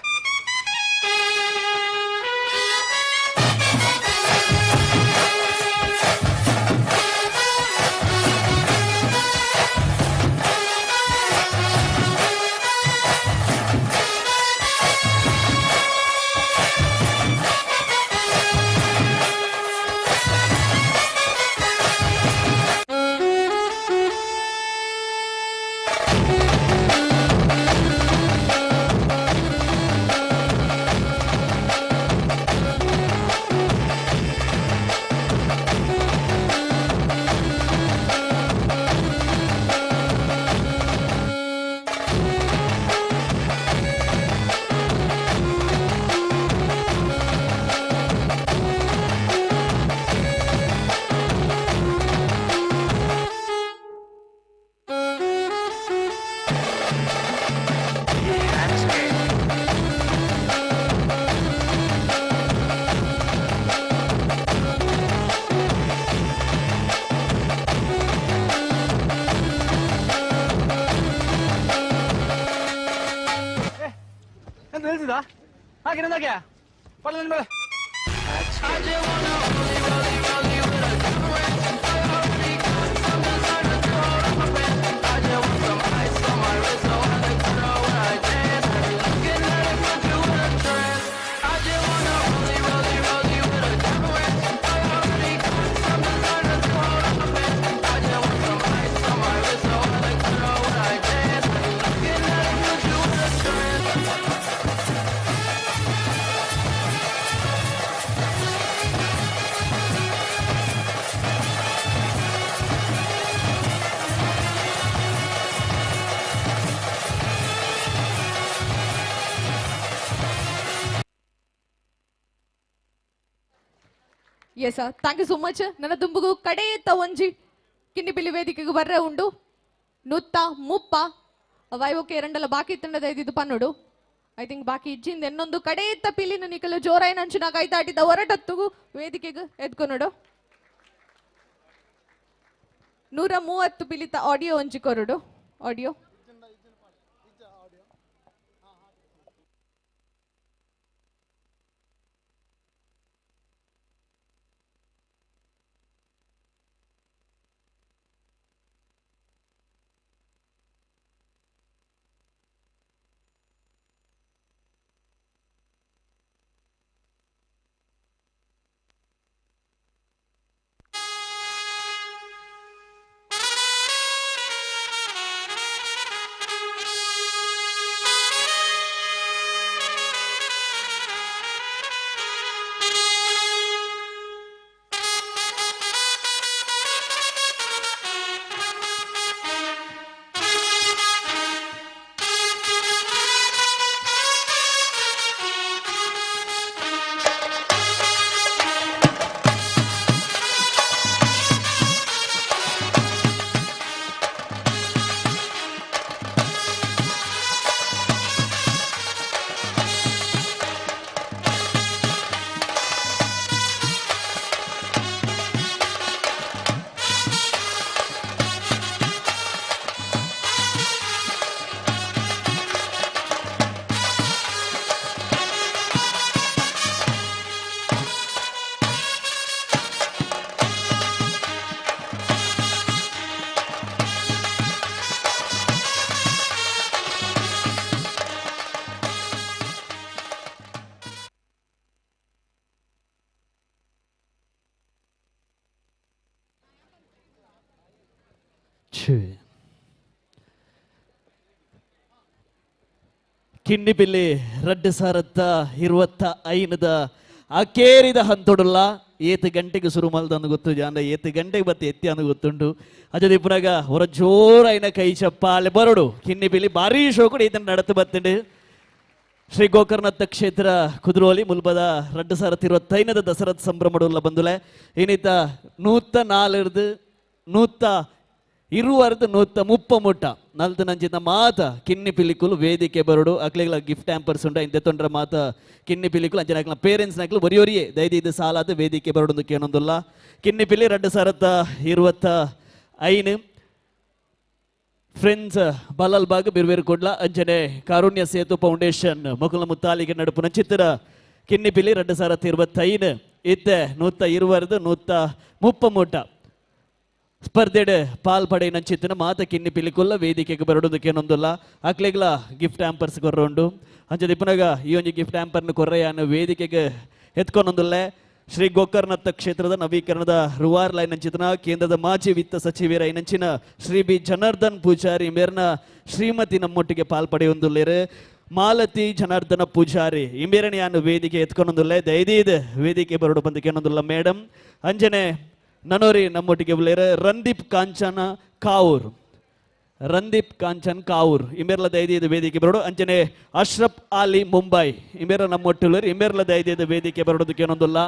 ಹಾಗೆ ನಂದಾಗೆ ಪಡ ಬೇಡ. Yes sir, thank you so much. ನನ್ನ ದುಂಬುಗು ಕಡೆಯತ್ತ ಒಂಜಿ ಕಿನ್ನಿಪಿಲಿ ವೇದಿಕೆಗೆ ಬರ್ರೆ ಉಂಡು. 130 ವೈವೋಕೆ ಎರಡಲ್ಲ ಬಾಕಿ ತಂಡದ ಇದ್ದಿದ್ದು ಪನ್ನೋಡು. I think ಬಾಕಿ ಇಜ್ಜಿಂದ ಇನ್ನೊಂದು ಕಡೆಯತ್ತ ಪಿಲಿನ ನಿಕಲು ಜೋರಾಯಿನ ಅಂಚಿನ ಕೈತಾಟಿದ ಹೊರಟತ್ತುಗು ವೇದಿಕೆಗೆ ಎದ್ಕೊನೋಡು. 130 ಪಿಲಿತ ಆಡಿಯೋ ಒಂಜಿ ಕೊರಡು ಆಡಿಯೋ. ಕಿನ್ನಿಪಿಲ್ಲಿ 2025 ಅಕೇರಿದ ಹಂತೊಡುಲ್ಲ. ಏತು ಗಂಟೆಗೆ ಶುರು ಮಲ್ದಂದು ಗೊತ್ತು ಜಾಂಡ, ಏತು ಗಂಟೆಗೆ ಬತ್ತೆ ಎತ್ತಿ ಅಂದು ಗೊತ್ತುಂಟು. ಅಜದಿ ಪುನಗ ಹೊರ ಜೋರಾಯಿನ ಕೈ ಚಪ್ಪಾಲೆ ಬರೋಡು. ಕಿನ್ನಿಪಿಲ್ಲಿ ಭಾರೀ ಶೋಕುಡು ಈತನ ನಡತು ಬತ್ತುಂಡು. ಶ್ರೀ ಗೋಕರ್ಣತ್ತ ಕ್ಷೇತ್ರ ಕುದ್ರೋಲಿ ಮುಲ್ಬದ 2025 ದಸರಾದ ಸಂಭ್ರಮಡುಲ್ಲ ಬಂದುಲೆ. ಇನ್ನಿತ 104 120 130 ಮುಟ್ಟ ನಲ್ತು ನಂಚಿನ ಮಾತ ಕಿನ್ನಿ ಪಿಲಿಕುಲು ವೇದಿಕೆ ಬರೋಡು. ಅಕ್ಲೆಗ್ಲ ಗಿಫ್ಟ್ ಹ್ಯಾಂಪರ್ಸ್ ಉಂಟು. ಇಂತೆ ತೊಂಡ್ರ ಮಾತ ಕಿನ್ನಿ ಪಿಲಿಕುಲು ಅಂಚನೆ ಅಕ್ಲ ಪೇರೆಂಟ್ಸ್ ನಕ್ಲು ಒರಿಯೊರಿಯೇ ದೈದಿ ಇದು ಸಾಲಾದ ವೇದಿಕೆ ಬರೋಡು ಕೇನೊಂದುಲ್ಲ. ಕಿನ್ನಿ ಪಿಲಿ 2025 ಫ್ರೆಂಡ್ಸ್ ಬಲಲ್ ಬಾಗ್ ಬಿರ್ವೇರು ಕೊಡ್ಲ ಅಂಚನೆ ಕಾರುಣ್ಯ ಸೇತು ಫೌಂಡೇಶನ್ ಮೊಕಲ ಮುತ್ತಾಲಿಗೆ ನಡುಪುನ ಚಿತ್ರ ಕಿನ್ನಿ ಪಿಲಿ 2025 ಇತ್ತೆ 120 130 ಮುಟ್ಟ ಸ್ಪರ್ಧೆಡ್ ಪಾಲ್ ಪಡೆಯಿನ ಚಿತ್ತನ ಮಾತ ಕಿನ್ನಿ ಪಿಲಿಕುಲ್ಲ ವೇದಿಕೆಗೆ ಬರೋದಕ್ಕೇನೊಂದುಲ್ಲ. ಅಕ್ಲೆಗ್ಲ ಗಿಫ್ಟ್ ಹ್ಯಾಂಪರ್ಸ್ ಕೊರ್ರುಂಡು. ಅಂಚೆ ದಿಪ್ಪನಗ ಈ ಒಂಜಿ ಗಿಫ್ಟ್ ಹ್ಯಾಂಪರ್ನ ಕೊರ್ರೆಯನ್ನು ವೇದಿಕೆಗೆ ಎತ್ಕೊಂಡೊಂದುಲ್ಲೆ. ಶ್ರೀ ಗೋಕರ್ಣತ್ತ ಕ್ಷೇತ್ರದ ನವೀಕರಣದ ರುವಾರ್ ಲೈನ್ ಅಂಚಿತನ ಕೇಂದ್ರದ ಮಾಜಿ ವಿತ್ತ ಸಚಿವರ ಐನಂಚಿನ ಶ್ರೀ ಬಿ ಜನಾರ್ದನ್ ಪೂಜಾರಿ ಮೇರ್ನ ಶ್ರೀಮತಿ ನಮ್ಮೊಟ್ಟಿಗೆ ಪಾಲ್ ಪಡೆಯೊಂದುಲ್ಲೇರು. ಮಾಲತಿ ಜನಾರ್ದನ ಪೂಜಾರಿ ಇಂಬೇರಣೆಯನ್ನು ವೇದಿಕೆ ಎತ್ಕೊಂಡೊಂದುಲ್ಲೆ. ದೈದೀದ್ ವೇದಿಕೆ ಬರೋಡು ಬಂದಕ್ಕೇನೊಂದುಲ್ಲ ಮೇಡಮ್. ಅಂಜನೆ ನನೋರಿ ನಮ್ಮೊಟ್ಟಿಗೆ ಉಳ್ಳೇರು ರಂದೀಪ್ ಕಾಂಚನ ಕಾವೂರ್, ರಂದೀಪ್ ಕಾಂಚನ್ ಕಾವೂರ್ ಇಂಬೇರ್ಲ ದೈದಿದ ವೇದಿಕೆ ಬರೋಡು. ಅಂಚನೆ ಅಶ್ರಫ್ ಆಲಿ ಮುಂಬೈ ಇಂಬೇರ ನಮ್ಮೊಟ್ಟುಳ್ಳೇರು ಇಂಬೇರ್ಲ ದೈದಿದ ವೇದಿಕೆ ಬರೋದಕ್ಕೆ ಏನೊಂದುಲ್ಲ.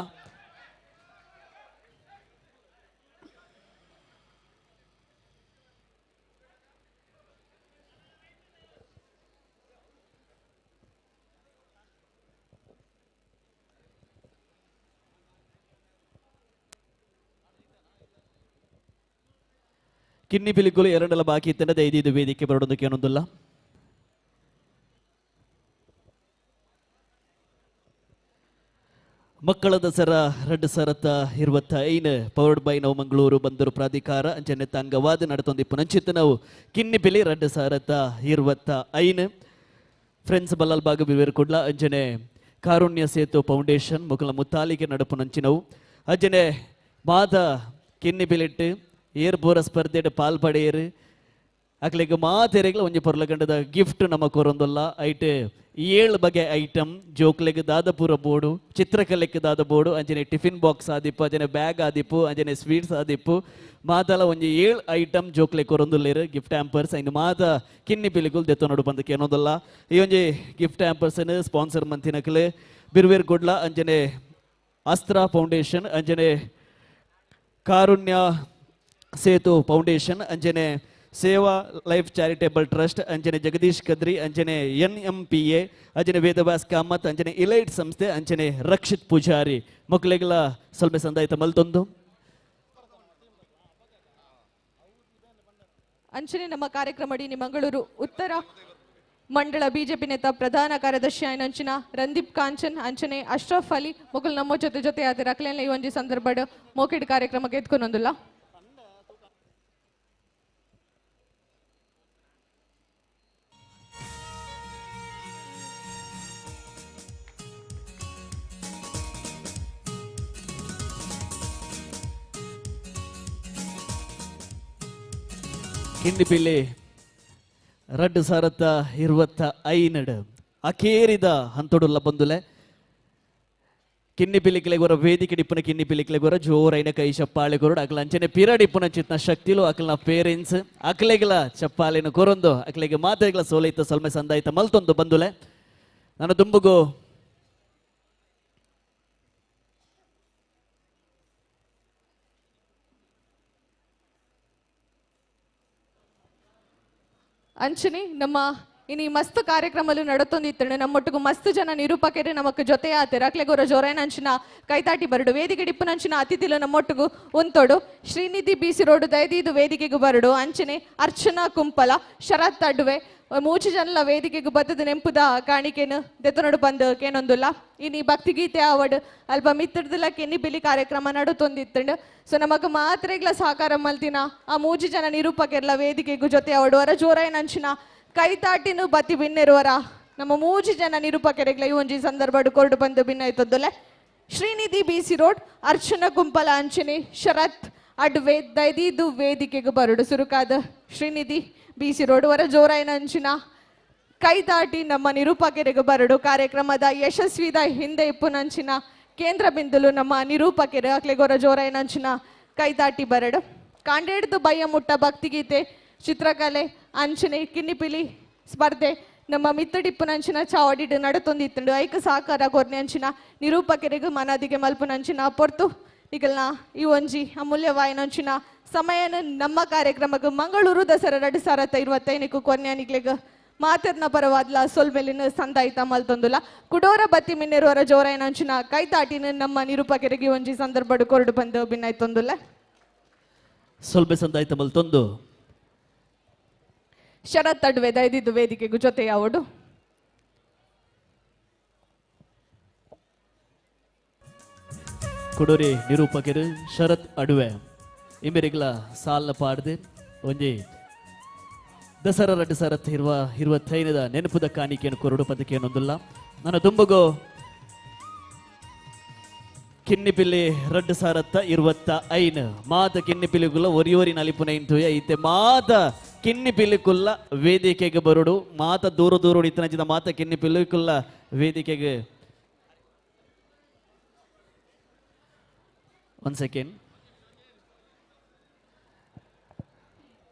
ಕಿನ್ನಿ ಪಿಲಿಕುಲು ಎರಡಲ್ಲ ಬಾಕಿ ಇತ್ತಂಡ ದೈದಿದು ವೇದಿಕೆ ಬರೋದಕ್ಕೆ ಏನೊಂದುಲ್ಲ. ಮಕ್ಕಳ ದಸರಾ 2025 ಪವರ್ಡ್ ಬೈ ನವಮಂಗಳೂರು ಬಂದರು ಪ್ರಾಧಿಕಾರ ಅಂಚನೆ ತಂಗವಾದ ನಡತೊಂದಿಪ್ಪು ನಂಚಿತ್ತು ನಾವು ಕಿನ್ನಿ ಪಿಲಿ 2025 ಫ್ರೆಂಡ್ಸ್ ಬಲ್ಲಲ್ ಬಾಗ ಬಿವೇರು ಕೊಡ್ಲ ಅಂಜನೆ ಕಾರುಣ್ಯ ಸೇತು ಫೌಂಡೇಶನ್ ಮುಕಲ ಮುತ್ತಾಲಿಗೆ ನಡಪು ನಂಚಿನವು ಅಂಜನೆ ಮಾದ ಕಿನ್ನಿ ಪಿಲಿಟ್ಟು ಏರ್ ಬೋರ ಸ್ಪರ್ಧೆಡ್ ಪಾಲ್ ಪಡೆಯರು ಅಕ್ಲೆಗ್ ಮಾತೆರೆಗ್ಲ ಒಂಜಿ ಪೊರ್ಲಗಂಡದ ಗಿಫ್ಟ್ ನಮ್ಮ ಕೊರೊಂದುಲ್ಲ. ಐಟ್ 7 ಬಗೆ ಐಟಮ್ ಜೋಕ್ಲೆಗ್ ದಾದಪುರ ಬೋರ್ಡು, ಚಿತ್ರಕಲೆಕ್ ದಾದ ಬೋರ್ಡು, ಅಂಚನೆ ಟಿಫಿನ್ ಬಾಕ್ಸ್ ಆದಿಪ್ಪು, ಅಂಚನೆ ಬ್ಯಾಗ್ ಆದಿಪ್ಪು, ಅಂಚನೆ ಸ್ವೀಟ್ಸ್ ಆದಿಪ್ಪು, ಮಾತಲ ಒಂಜಿ 7 ಐಟಮ್ ಜೋಕ್ಲೆಗ್ ಕೊರೊಂದುಲ್ಲೆರ್ ಗಿಫ್ಟ್ ಹ್ಯಾಂಪರ್ಸ್. ಐನ್ ಮಾತ ಕಿನ್ನಿ ಪಿಲಿಕುಲ್ ದೆತ್ತೊನೊಡು ಪಂದ್ ಕೇನೊಂದುಲ್ಲ. ಈ ಒಂಜಿ ಗಿಫ್ಟ್ ಹ್ಯಾಂಪರ್ಸ್ ಸ್ಪಾನ್ಸರ್ ಮಂತಿನಕ್ಲೆ ಬಿರ್ವೇರ್ ಕೊಡ್ಲ ಅಂಚನೆ ಅಸ್ತ್ರ ಫೌಂಡೇಶನ್ ಅಂಜನೆ ಕಾರುಣ್ಯ ಸೇತು ಫೌಂಡೇಶನ್ ಅಂಜನೆ ಸೇವಾ ಲೈಫ್ ಚಾರಿಟೇಬಲ್ ಟ್ರಸ್ಟ್ ಅಂಜನೆ ಜಗದೀಶ್ ಕದ್ರಿ ಅಂಜನೆ ಎನ್ ಎಂ ಪಿ ಎ ಅಂಜನೆ ವೇದವ್ಯಾಸ್ ಕಾಮತ್ ಅಂಜನೆ ಇಲೈಟ್ ಸಂಸ್ಥೆ ಅಂಜನೆ ರಕ್ಷಿತ್ ಪೂಜಾರಿ ಮಕ್ಕಳಿಗೆಲ್ಲ ಸ್ವಲ್ಪ ಸಂದಾಯಿತ ಮಲ್ತೊಂದು. ಅಂಚನೆ ನಮ್ಮ ಕಾರ್ಯಕ್ರಮಡಿ ಮಂಗಳೂರು ಉತ್ತರ ಮಂಡಳ ಬಿಜೆಪಿ ನೇತ ಪ್ರಧಾನ ಕಾರ್ಯದರ್ಶಿ ಅಂಚಿನ ರಂದೀಪ್ ಕಾಂಚನ್ ಅಂಚನೆ ಅಶ್ರಫ್ ಅಲಿ ಮೊಗಲ್ ನಮ್ಮ ಜೊತೆ ಜೊತೆ ಆದ ಅಕ್ಲೆಲ್ಲ ಈ ಒಂಜಿ ಸಂದರ್ಭಡ್ ಮೋಕೆಡ್ ಕಾರ್ಯಕ್ರಮಕ್ಕೆ ಎತ್ಕೊಂಡೊಂದುಲ್ಲ. ಕಿಂಡಿಪಿಲ್ಲಿ 2025 ಅಕೇರಿದ ಹಂತೊಡುಲ್ಲ ಬಂದುಲೆ ಕಿನ್ನಿಪಿಲಿಕ್ಲೆಗೋರ ವೇದಿಕೆ ಡಿಪ್ಪುನ ಕಿನ್ನಿಪಿಲಿಕ್ಲೆಗೋರ ಜೋರೈನ ಕೈ ಚಪ್ಪಾಳೆ ಕೊರಡು ಅಕಲ ಅಂಚನೆ ಪಿರಡಿಪ್ಪುನ ಚಿತ್ನ ಶಕ್ತಿಲು ಅಕಲ್ನ ಪೇರೆಂಟ್ಸ್ ಅಕ್ಲೆಗಳ ಚಪ್ಪಾಳೆನ ಕೊರೊಂದು ಅಕ್ಲೆಗೆ ಮಾತೆಗಳ ಸೋಲೈತ ಸೊಲ್ಮೆ ಸಂದಾಯಿತ ಮಲ್ತೊಂದು ಬಂದುಲೆ. ನಾನು ದುಂಬುಗು ಅಂಚನೆ ನಮ್ಮ ಇನಿ ಮಸ್ತ್ ಕಾರ್ಯಕ್ರಮಲು ನಡತೊಂದಿತ್ತಂಡು ನಮ್ಮೊಟ್ಟಿಗೂ ಮಸ್ತ್ ಜನ ನಿರೂಪಕರು ನಮಕ್ ಜೊತೆ ಆತೆರ್ ಅಕ್ಲೆಗೋರ ಜೋರೈನ ಅಂಚಿನ ಕೈತಾಟಿ ಬರಡು ವೇದಿಕೆ ಡಿಪ್ಪುನಂಚಿನ ಅತಿಥಿಲು ನಮ್ಮೊಟ್ಟಿಗೂ ಉಂತೊಡು ಶ್ರೀನಿಧಿ ಬಿಸಿ ರೋಡು ದಯದೀದು ವೇದಿಕೆಗೂ ಬರಡು ಅಂಚನೆ ಅರ್ಚನಾ ಕುಂಪಲ ಶರತ್ ಅಡ್ವೆ ಮೂಚು ಜನಲ ವೇದಿಕೆಗೂ ಬತ್ತದ ನೆಂಪುದ ಕಾಣಿಕೆನು ದೆತ್ತನೊಡು ಬಂದು ಕೇನೊಂದುಲ್ಲ. ಇನಿ ಭಕ್ತಿಗೀತೆ ಆವಡ್ ಅಲ್ಪ ಮಿತ್ರದಲ ಕೆನ್ನಿ ಬಿಲಿ ಕಾರ್ಯಕ್ರಮ ನಡತೊಂದಿತ್ತಂಡು ಸೊ ನಮಕ್ ಮಾತ್ರೆಗ್ಲ ಸಹಕಾರ ಮಲ್ತಿನ ಆ ಮೂಜಿ ಜನ ನಿರೂಪಕೆರ್ಲ ವೇದಿಕೆಗೂ ಜೊತೆ ಆವಡು ವರ ಜೋರೈನ ಅಂಚಿನ ಕೈತಾಟಿನು ಬತ್ತಿ ಬಿನ್ನೆರುವರ ನಮ್ಮ ಮೂಜಿ ಜನ ನಿರೂಪಕೆರೆಗ್ಲ ಈ ಒಂಜಿ ಸಂದರ್ಭಡ್ ಕೊರಡು ಬಂದು ಭಿನ್ನಾಯ್ತದ್ದಲೆ. ಶ್ರೀನಿಧಿ ಬಿಸಿ ರೋಡ್ ಅರ್ಚನಾ ಕುಂಪಲ ಅಂಚನೆ ಶರತ್ ಅಡ್ವೆ ದೈದೀದು ವೇದಿಕೆಗೆ ಬರಡು ಸುರುಕಾದ ಶ್ರೀನಿಧಿ ಬಿಸಿ ರೋಡ್ ವರ ಜೋರಾಯನ ಅಂಚಿನ ಕೈತಾಟಿ ನಮ್ಮ ನಿರೂಪಕೆರೆಗೆ ಬರಡು ಕಾರ್ಯಕ್ರಮದ ಯಶಸ್ವಿದ ಹಿಂದೆ ಇಪ್ಪುನಂಚಿನ ಕೇಂದ್ರ ಬಿಂದುಲು ನಮ್ಮ ನಿರೂಪಕೆರೆ ಅಕ್ಲೆಗೊರ ಜೋರಾಯನ ಅಂಚಿನ ಕೈತಾಟಿ ಬರಡು. ಕಾಂಡೇಡ್ದು ಬಯ್ಯ ಮುಟ್ಟ ಭಕ್ತಿಗೀತೆ ಚಿತ್ರಕಲೆ ಅಂಚನೆ ಕಿನ್ನಿಪಿಲಿ ಸ್ಪರ್ಧೆ ನಮ್ಮ ಮಿತ್ತಡಿಪ್ಪುನಂಚಿನ ಚಾವಡಿಡು ನಡತೊಂದಿತ್ತಂಡು ಐಕ ಸಹಕಾರ ಕೊರ್ನೆ ಅಂಚಿನ ನಿರೂಪಕೆರೆಗು ಮನದಿಗೆ ಮಲ್ಪುನಂಚಿನ ಪೊರ್ತು ನಿಗಲ್ನ ಈ ಒಂಜಿ ಅಮೂಲ್ಯವಾಯಿನಂಚಿನ ಸಮಯನ ನಮ್ಮ ಕಾರ್ಯಕ್ರಮಕ್ಕೆ ಮಂಗಳೂರು ದಸರಾ 2025 ಕೊನ್ಯಾ ನಿಗ್ಲೆಗ್ ಮಾತೆರ್ನ ಪರವಾದ್ಲ ಸೊಲ್ಮೆಲಿನ ಸಂದಾಯಿತ ಮಲ್ತೊಂದುಲ. ಕುಡೋರ ಬತ್ತಿ ಮಿನ್ನೆರುವರ ಜೋರಾಯನಂಚಿನ ಕೈತಾಟಿನ ನಮ್ಮ ನಿರೂಪಕೆರೆಗೆ ಒಂಜಿ ಸಂದರ್ಭಡ್ ಕೊರಡು ಬಂದು ಭಿನ್ನಾಯ್ತೊಂದುಲ್ಲ. ಸೊಲ್ಬೆ ಸಂದಾಯಿತ ಮಲ್ತೊಂದು ಶರತ್ ಅಡ್ವೆ ದಯದಿದ್ದು ವೇದಿಕೆಗೂ ಜೊತೆ ಯಾವಡು. ಕುಡೋರಿ ನಿರೂಪಕರು ಶರತ್ ಅಡುವೆ ಇಮೆರಿಗ್ಲ ಸಾಲ್ನ ಪಾಡ್ದು ಒಂಜಿ ದಸರಾ 2025 ನೆನಪುದ ಕಾಣಿಕೆಯನ್ನು ಕೊರಡು ಪದಕೇನೊಂದುಲ್ಲ. ನನ್ನ ದುಂಬುಗು ಕಿನ್ನಿಪಿಲ್ಲಿ 2025 ಮಾತ ಕಿನ್ನಿಪಿಲಿಗುಲ್ಲ ಒರಿಯೋರಿ ನಲಿಪುನ ಇಂತುಯ ಇತ್ತೆ ಮಾತ ಕಿನ್ನಿಪಿಲಿಕುಲ್ಲ ವೇದಿಕೆಗೆ ಬರುಡು ಮಾತ ದೂರ ದೂರ ಇತ್ತನಂಚಿದ ಮಾತ ಕಿನ್ನಿಪಿಲಿಕುಲ್ಲ ವೇದಿಕೆಗೆ. ಒನ್ ಸೆಕೆಂಡ್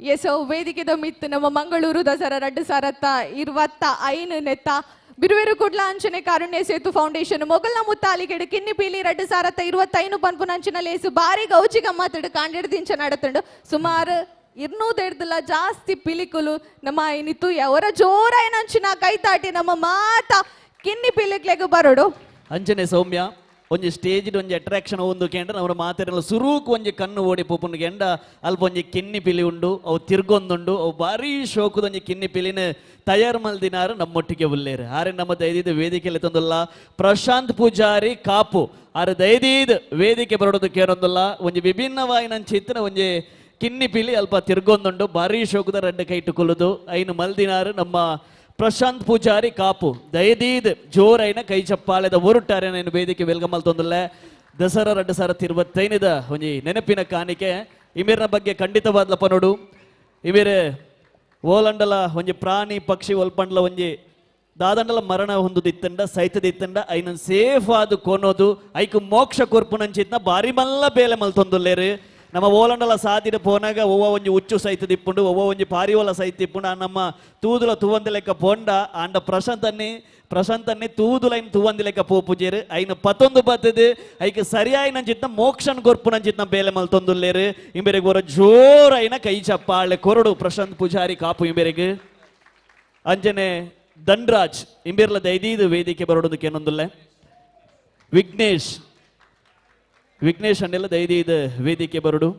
ಎಸ್ ವೇದಿಕೆದ ಮಿತ್ ನಮ್ಮ ಮಂಗಳೂರು ದಸರಾ 2025 ನೆತ್ತ ಬಿರುವೆರು ಕುಡ್ಲ ಅಂಚನೆ ಕಾರುಣ್ಯ ಸೇತು ಫೌಂಡೇಶನ್ ಮೊಗಲ್ನ ಮುತ್ತಾಲಿಗೆಡು ಕಿನ್ನಿಪೀಲಿ 2025 ಪನ್ಪುನಂಚಿನ ಲೇಸು ಬಾರಿ ಗೌಚಿ ಗಮ್ಮತ್ತಡು ಕಾಂಡೆಡ್ ದಿಂಚ ನಡತುಂಡು ಸುಮಾರು 200 ಜಾಸ್ತಿ ಪಿಲಿಕುಲು ನಮ್ಮ ಇನಿತು ಅವರ ಜೋರಾಯನಂಚಿನ ಕೈತಾಟಿ ನಮ್ಮ ಮಾತ ಕಿನ್ನಿ ಪಿಲಿಕ್ಲೆಗು ಬರೋಡು. ಅಂಚನೆ ಸೌಮ್ಯ ಒಂಜಿ ಸ್ಟೇಜ್ ಒಂಜಿ ಅಟ್ರಾಕ್ಷನ್ ಒಂದು ಕೇಂದ್ರ ಅವರ ಮಾತಾಡಲು ಸುರೂಕ್ ಒಂಜಿ ಕಣ್ಣು ಓಡಿ ಪೋಪುನ ಕೆಂಡ ಅಲ್ಪ ಒಂಜಿ ಕಿನ್ನಿ ಪಿಲಿ ಉಂಡು ಅವು ತಿರ್ಗೊಂದುಂಡು ಅವು ಭಾರಿ ಶೋಕದ ಒಂಜಿ ಕಿನ್ನಿ ಪಿಲಿನ ತಯಾರು ಮಲ್ದಿನಾರು ನಮ್ಮೊಟ್ಟಿಗೆ ಉಲ್ಲೇರು. ಆರೆ ನಮ್ಮ ದೈದಿದ ವೇದಿಕೆಯಲ್ಲಿ ತಂದಲ್ಲ ಪ್ರಶಾಂತ್ ಪೂಜಾರಿ ಕಾಪು ಆರೆ ದೈದೀದ್ ವೇದಿಕೆ ಬರೋದು ಕೇರೊಂದಲ್ಲ ಒಂಜಿ ವಿಭಿನ್ನವಾಯಿನ ಚಿತ್ರ ಒಂಜಿ ಕಿನ್ನಿ ಪಿಲಿ ಅಲ್ಪ ತಿರ್ಗೊಂದುಂಡು ಭಾರಿ ಶೋಕದ ರೆಡ್ಡ ಕೈಟುಕೊಳ್ಳುದು ಐನು ಮಲ್ದಿನಾರು ನಮ್ಮ ಪ್ರಶಾಂತ್ ಪೂಜಾರಿ ಕಾಪು ದಯದೀದ್ ಜೋರೈನ ಕೈ ಚಪ್ಪಾಳೆದ ಒರುಟ್ಟಾರೆ ನಾನು ವೇದಿಕೆ ವೆಲ್ಕಮ್ ತೊಂದಲ್ಲ ದಸರಾ 2025 ಒಂಜಿ ನೆನಪಿನ ಕಾಣಿಕೆ. ಇಮಿರ್ನ ಬಗ್ಗೆ ಖಂಡಿತವಾದ್ಲಪ್ಪ ನೋಡು ಇಮಿರೆ ಓಲಂಡಲ ಒಂಜಿ ಪ್ರಾಣಿ ಪಕ್ಷಿ ಒಲ್ಪಂಡಲ ಒಂಜಿ ದಾದಂಡಲ ಮರಣ ಹೊಂದುದಿತ್ತಂಡ ಸೈತದಿತ್ತಂಡ ಐನ ಸೇಫ್ ಆದು ಕೋನೋದು ಐಕು ಮೋಕ್ಷ ಕೊರ್ಪುನಂಚಿತ್ನ ಬಾರಿ ಮಲ್ಲ ಬೇಲೆ ಮಲ್ತೊಂದುಲ್ಲೇರು. ನಮ್ಮ ಓಲಂಡಲ ಸಾದಿನ ಪೋನಾಗ ಒವ್ವ ಒಂಜಿ ಉಚ್ಚು ಸೈತ ದಿಪ್ಪುಂಡು ಒವ್ವ ಒಂಜಿ ಪಾರಿವಲ ಸೈತ ದಿಪ್ಪುಂಡು ಆ ನಮ್ಮ ತೂದುಲ ತೂವಂದ ಲೆಕ್ಕ ಪೋಂಡ ಆಂಡ ಪ್ರಶಾಂತ್ ಅನ್ನಿ ಪ್ರಶಾಂತನ್ನೇ ತೂದುಲೈನ್ ತೂವಂದಿಲೆಕ್ಕ ಪೋಪುಜೇರು ಐನ ಪತ್ತೊಂದು ಬತ್ತದು ಐಕ್ ಸರಿಯಾಯಿನ ಚಿತ್ನ ಮೋಕ್ಷನ್ ಕೊರ್ಪುನ ಚಿತ್ನ ಬೇಲೆ ಮಲ್ತೊಂದುಲ್ಲೇರು. ಇಂಬೆರೆಗ್ ಒರ ಜೋರೈನ ಕೈ ಚಪ್ಪಾಳೆ ಕೊರಡು ಪ್ರಶಾಂತ್ ಪೂಜಾರಿ ಕಾಪು ಇಂಬೆರೆಗ್. ಅಂಜನೆ ಧನ್ರಾಜ್ ಇಂಬೆರ್ಲ ದೈದೀದು ವೇದಿಕೆ ಬರೋಡೋದಕ್ಕೆ ಏನೊಂದುಲ್ಲೆ. ವಿಘ್ನೇಶ್ ವಿಘ್ನೇಶ್ ಅಣ್ಣೆಲ್ಲ ದೈದೀದು ವೇದಿಕೆ ಬರೋಡು.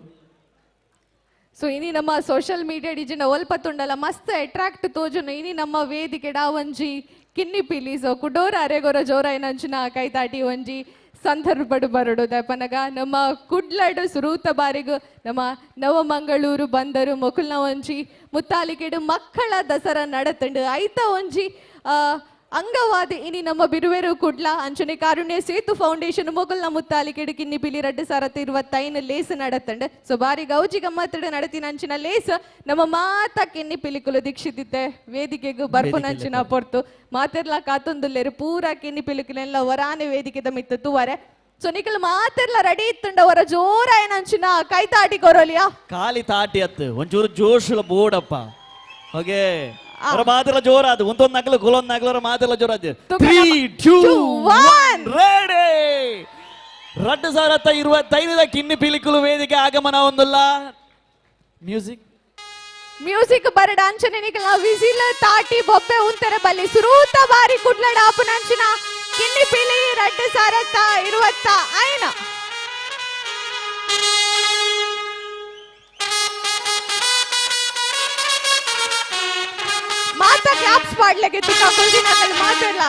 ಸೊ ಇನಿ ನಮ್ಮ ಸೋಷಿಯಲ್ ಮೀಡಿಯಾ ಡಿಜಿನ ಒಲ್ಪ ತುಂಡಲ ಮಸ್ತ್ ಅಟ್ರಾಕ್ಟ್ ತೋಜುನು ಇನಿ ನಮ್ಮ ವೇದಿಕೆ ಡಾವಂಜಿ ಕಿನ್ನಿ ಪಿಲಿ. ಸೊ ಕುಡೋರ ಅರೆಗೊರ ಜೋರ ಏನಂಚಿನ ಕೈತಾಟಿ ಒಂಜಿ ಸಂದರ್ಭಡು ಬರಡು ದಪನಗ ನಮ್ಮ ಕುಡ್ಲಡು ಸುರೂತ ಬಾರಿಗು ನಮ್ಮ ನವಮಂಗಳೂರು ಬಂದರು ಮೊಕುಲ್ನ ಒಂಜಿ ಮುತ್ತಾಲಿಕೆಡು ಮಕ್ಕಳ ದಸರಾ ನಡತಂಡು ಐತ ಒಂಜಿ ಅಂಗವಾದ ಇನಿ ನಮ್ಮ ಬಿರುವೆರು ಕುಡ್ಲ ಅಂಚನೆ ಕಾರುಣ್ಯ ಸೇತು ಫೌಂಡೇಶನ್ ಮೊಗಲ್ನ ಮುತ್ತಾಲಿಕೆಡು ಕಿನ್ನಿ ಪಿಲಿ 2025 ಲೇಸ್ ನಡತಂಡು. ಸೊ ಬಾರಿ ಗೌಜಿ ಗಮ್ಮತ್ತಡು ನಡತಿನ ಅಂಚಿನ ಲೇಸ್ ನಮ್ಮ ಮಾತ ಕಿನ್ನಿ ಪಿಲಿಕುಲು ದೀಕ್ಷಿತಿತ್ತೆ ವೇದಿಕೆಗು ಬರ್ಪುನಂಚಿನ ಪೊರ್ತು ಮಾತೆರ್ಲ ಕಾತೊಂದುಲ್ಲೇರು ಪೂರಾ ಕಿನ್ನಿ ಪಿಲಿಕುಲೆಲ್ಲ ವರಾನೆ ವೇದಿಕೆದ ಮಿತ್ತ ತೂವರೆ. ಸೊ ನಿಕಲ್ ಮಾತೆರ್ಲ ರೆಡಿ ಇತ್ತುಂಡ ಅವರ ಜೋರ ಏನಂಚಿನ ಕೈ ತಾಟಿ ಕೊರೋಲಿಯಾ ಖಾಲಿ ತಾಟಿ ಅತ್ತು ಒಂಚೂರು ಜೋಶುಲ ಬೋಡಪ್ಪ ಓಕೆ ಅವರ ಮಾತೆಲ್ಲ ಜೋರಾದು ಒಂದೊಂದು ನಗಲು ಕುಲೊಂದು ನಗಲು ಅವರ ಮಾತೆಲ್ಲ ಜೋರಾದು. 3 2 1 ರೆಡಿ. 2025 ಕಿನ್ನಿ ಪಿಲಿಕುಲು ವೇದಿಕೆ ಆಗಮನ ಒಂದುಲ್ಲ. ಮ್ಯೂಸಿಕ್ ಮ್ಯೂಸಿಕ್ ಬರಡ ಅಂಚನೆ ನಿಕಲ ವಿಸಿಲ್ ತಾಟಿ ಬೊಬ್ಬೆ ಉಂತರ ಬಲ್ಲಿ ಸುರೂತ ಬಾರಿ ಕುಡ್ಲಡ ಆಪುನಂಚಿನ ಕಿನ್ನಿ ಪಿಲಿ 2025. ಮಾತಾ ಕ್ಲಾಪ್ಸ್ ಪಾಡ್ಲಿಕ್ಕೆ ತುಕ್ಕ ಕುಲ್ದಿನ ಮಾತಾಡಲ್ಲ.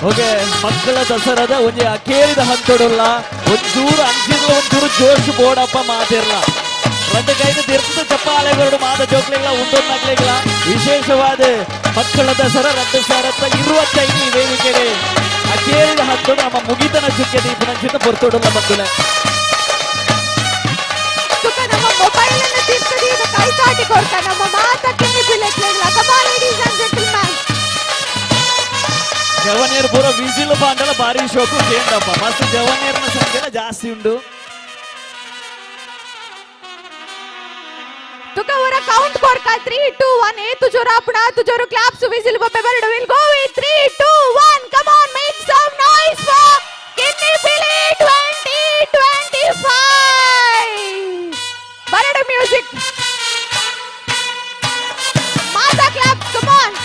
ಓಕೆ ಮಕ್ಕಳ ದಸರಾದ ಒಂಜಿ ಅಕೇರಿದ ಹಂತೊಡುಲ್ಲ ಒಂಚೂರು ಅಂಚಿರ್ಲ ಒಂಚೂರು ಜೋಶ್ ಬೋಡಪ್ಪ ಮಾತಿರ್ಲ ರಡ್ಡು ಕೈದು ತಿರ್ತು ಚಪ್ಪಾಳೆಗರಡು ಮಾತ ಜೋಕ್ಲಿಲ್ಲ ಉಂದೊಂದಾಗ್ಲಿಲ್ಲ. ವಿಶೇಷವಾದ ಮಕ್ಕಳ ದಸರಾ 2025 ಈ ವೇದಿಕೆಗೆ ಅಕೇರಿದ ಹಂತೊಡು ನಮ್ಮ ಮುಗಿತನ ಚುಕ್ಕೆ ದೀಪನಂಚಿನ ಪೊರ್ತೊಡುಲ್ಲ ಬಂದುಲೆ. ನಮ್ಮ ಮೊಬೈಲ್ ಅನ್ನು ತಿರ್ತದಿ ಕೈ ತಾಟಿ ಕೊಡ್ತಾ ನಮ್ಮ ಮಾತ ಕಿನ್ನಿ ಪಿಲೆಕ್ಲಿಲ್ಲ. Come on ladies and gentlemen. ಜವನಿಯರು ಪೂರ ವಿಸಿಲು ಪಾಂಡಲ ಭಾರಿ ಶೋಕು ಕೇಂದ್ರಪ್ಪ ಮಸ್ತ್ ಜವನಿಯರ್ನ ಸಂಖ್ಯೆ ಜಾಸ್ತಿ ಉಂಟು. ತುಕ ಅವರ ಕೌಂಟ್ ಕೊರ್ಕ 3 2 1 ಏತು ಜೋರ ಅಪಣ ಆತು ಜೋರು ಕ್ಲಾಪ್ಸ್ ವಿಸಿಲ್ ಬೊಬ್ಬೆ ಬರಡು. Will go with 3 2 1 come on make some noise for Kinni Pili 2025. ಬರಡು ಮ್ಯೂಸಿಕ್ ಮಾತಾ claps come on.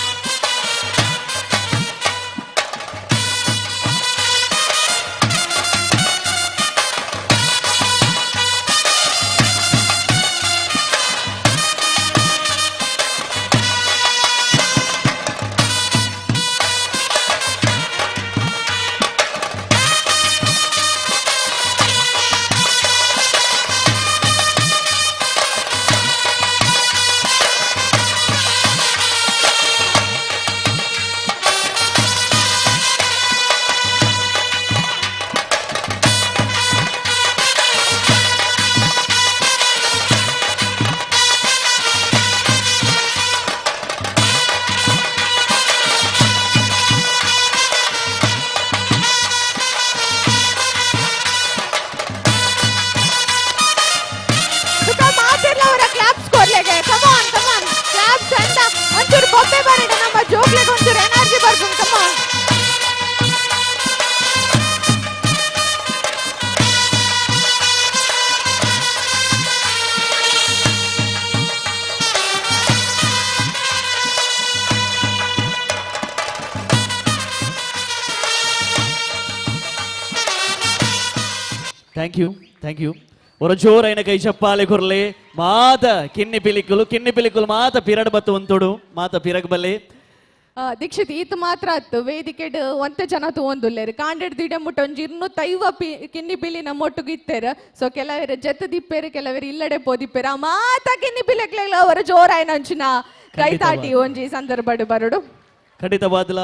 Thank you thank you. ஒரு ಜೋರೈನ ಕೈ ಚಪ್ಪಾಳೆ ಕೊರ್ಲೆ ಮಾತ ಕಿನ್ನಿ ಪಿಲಿಕುಲು ಕಿನ್ನಿ ಪಿಲಿಕುಲು ಮಾತ ಪಿರಡ್ ಬತ್ತು ಒಂತೊಡು ಮಾತ ಪಿರಗ್ ಬಲ್ಲೆ. ದೀಕ್ಷಿತ್ ಈತ ಮಾತ್ರ ಅತ್ತು ವೇದಿಕೆಡ್ ಒಂತೆ ಜನ ತೂವೊಂದುಲ್ಲೆರ್ ಕಾಂಡೆಡ್ ದಿಡೆ ಮುಟ್ಟ ಒಂಜಿ 250 ಕಿನ್ನಿ ಪಿಲಿ ನಮ್ಮೊಟ್ಟುಗು ಇತ್ತೆರ್. ಸೊ ಕೆಲವೆರ್ ಜೆತ್ತ್ ದಿಪ್ಪೆರ್, ಕೆಲವೆರ್ ಇಲ್ಲಡೆ ಪೋದಿಪ್ಪೆರ್. ಆ ಮಾತ ಕಿನ್ನಿ ಪಿಲಿಕ್ಲೆಗ್ಲ ಅವರ ಜೋರಾಯಿನ ಅಂಚಿನ ಕೈತಾಟಿ ಒಂಜಿ ಸಂದರ್ಭಡ್ ಬರಡು. ಖಂಡಿತವಾದಲ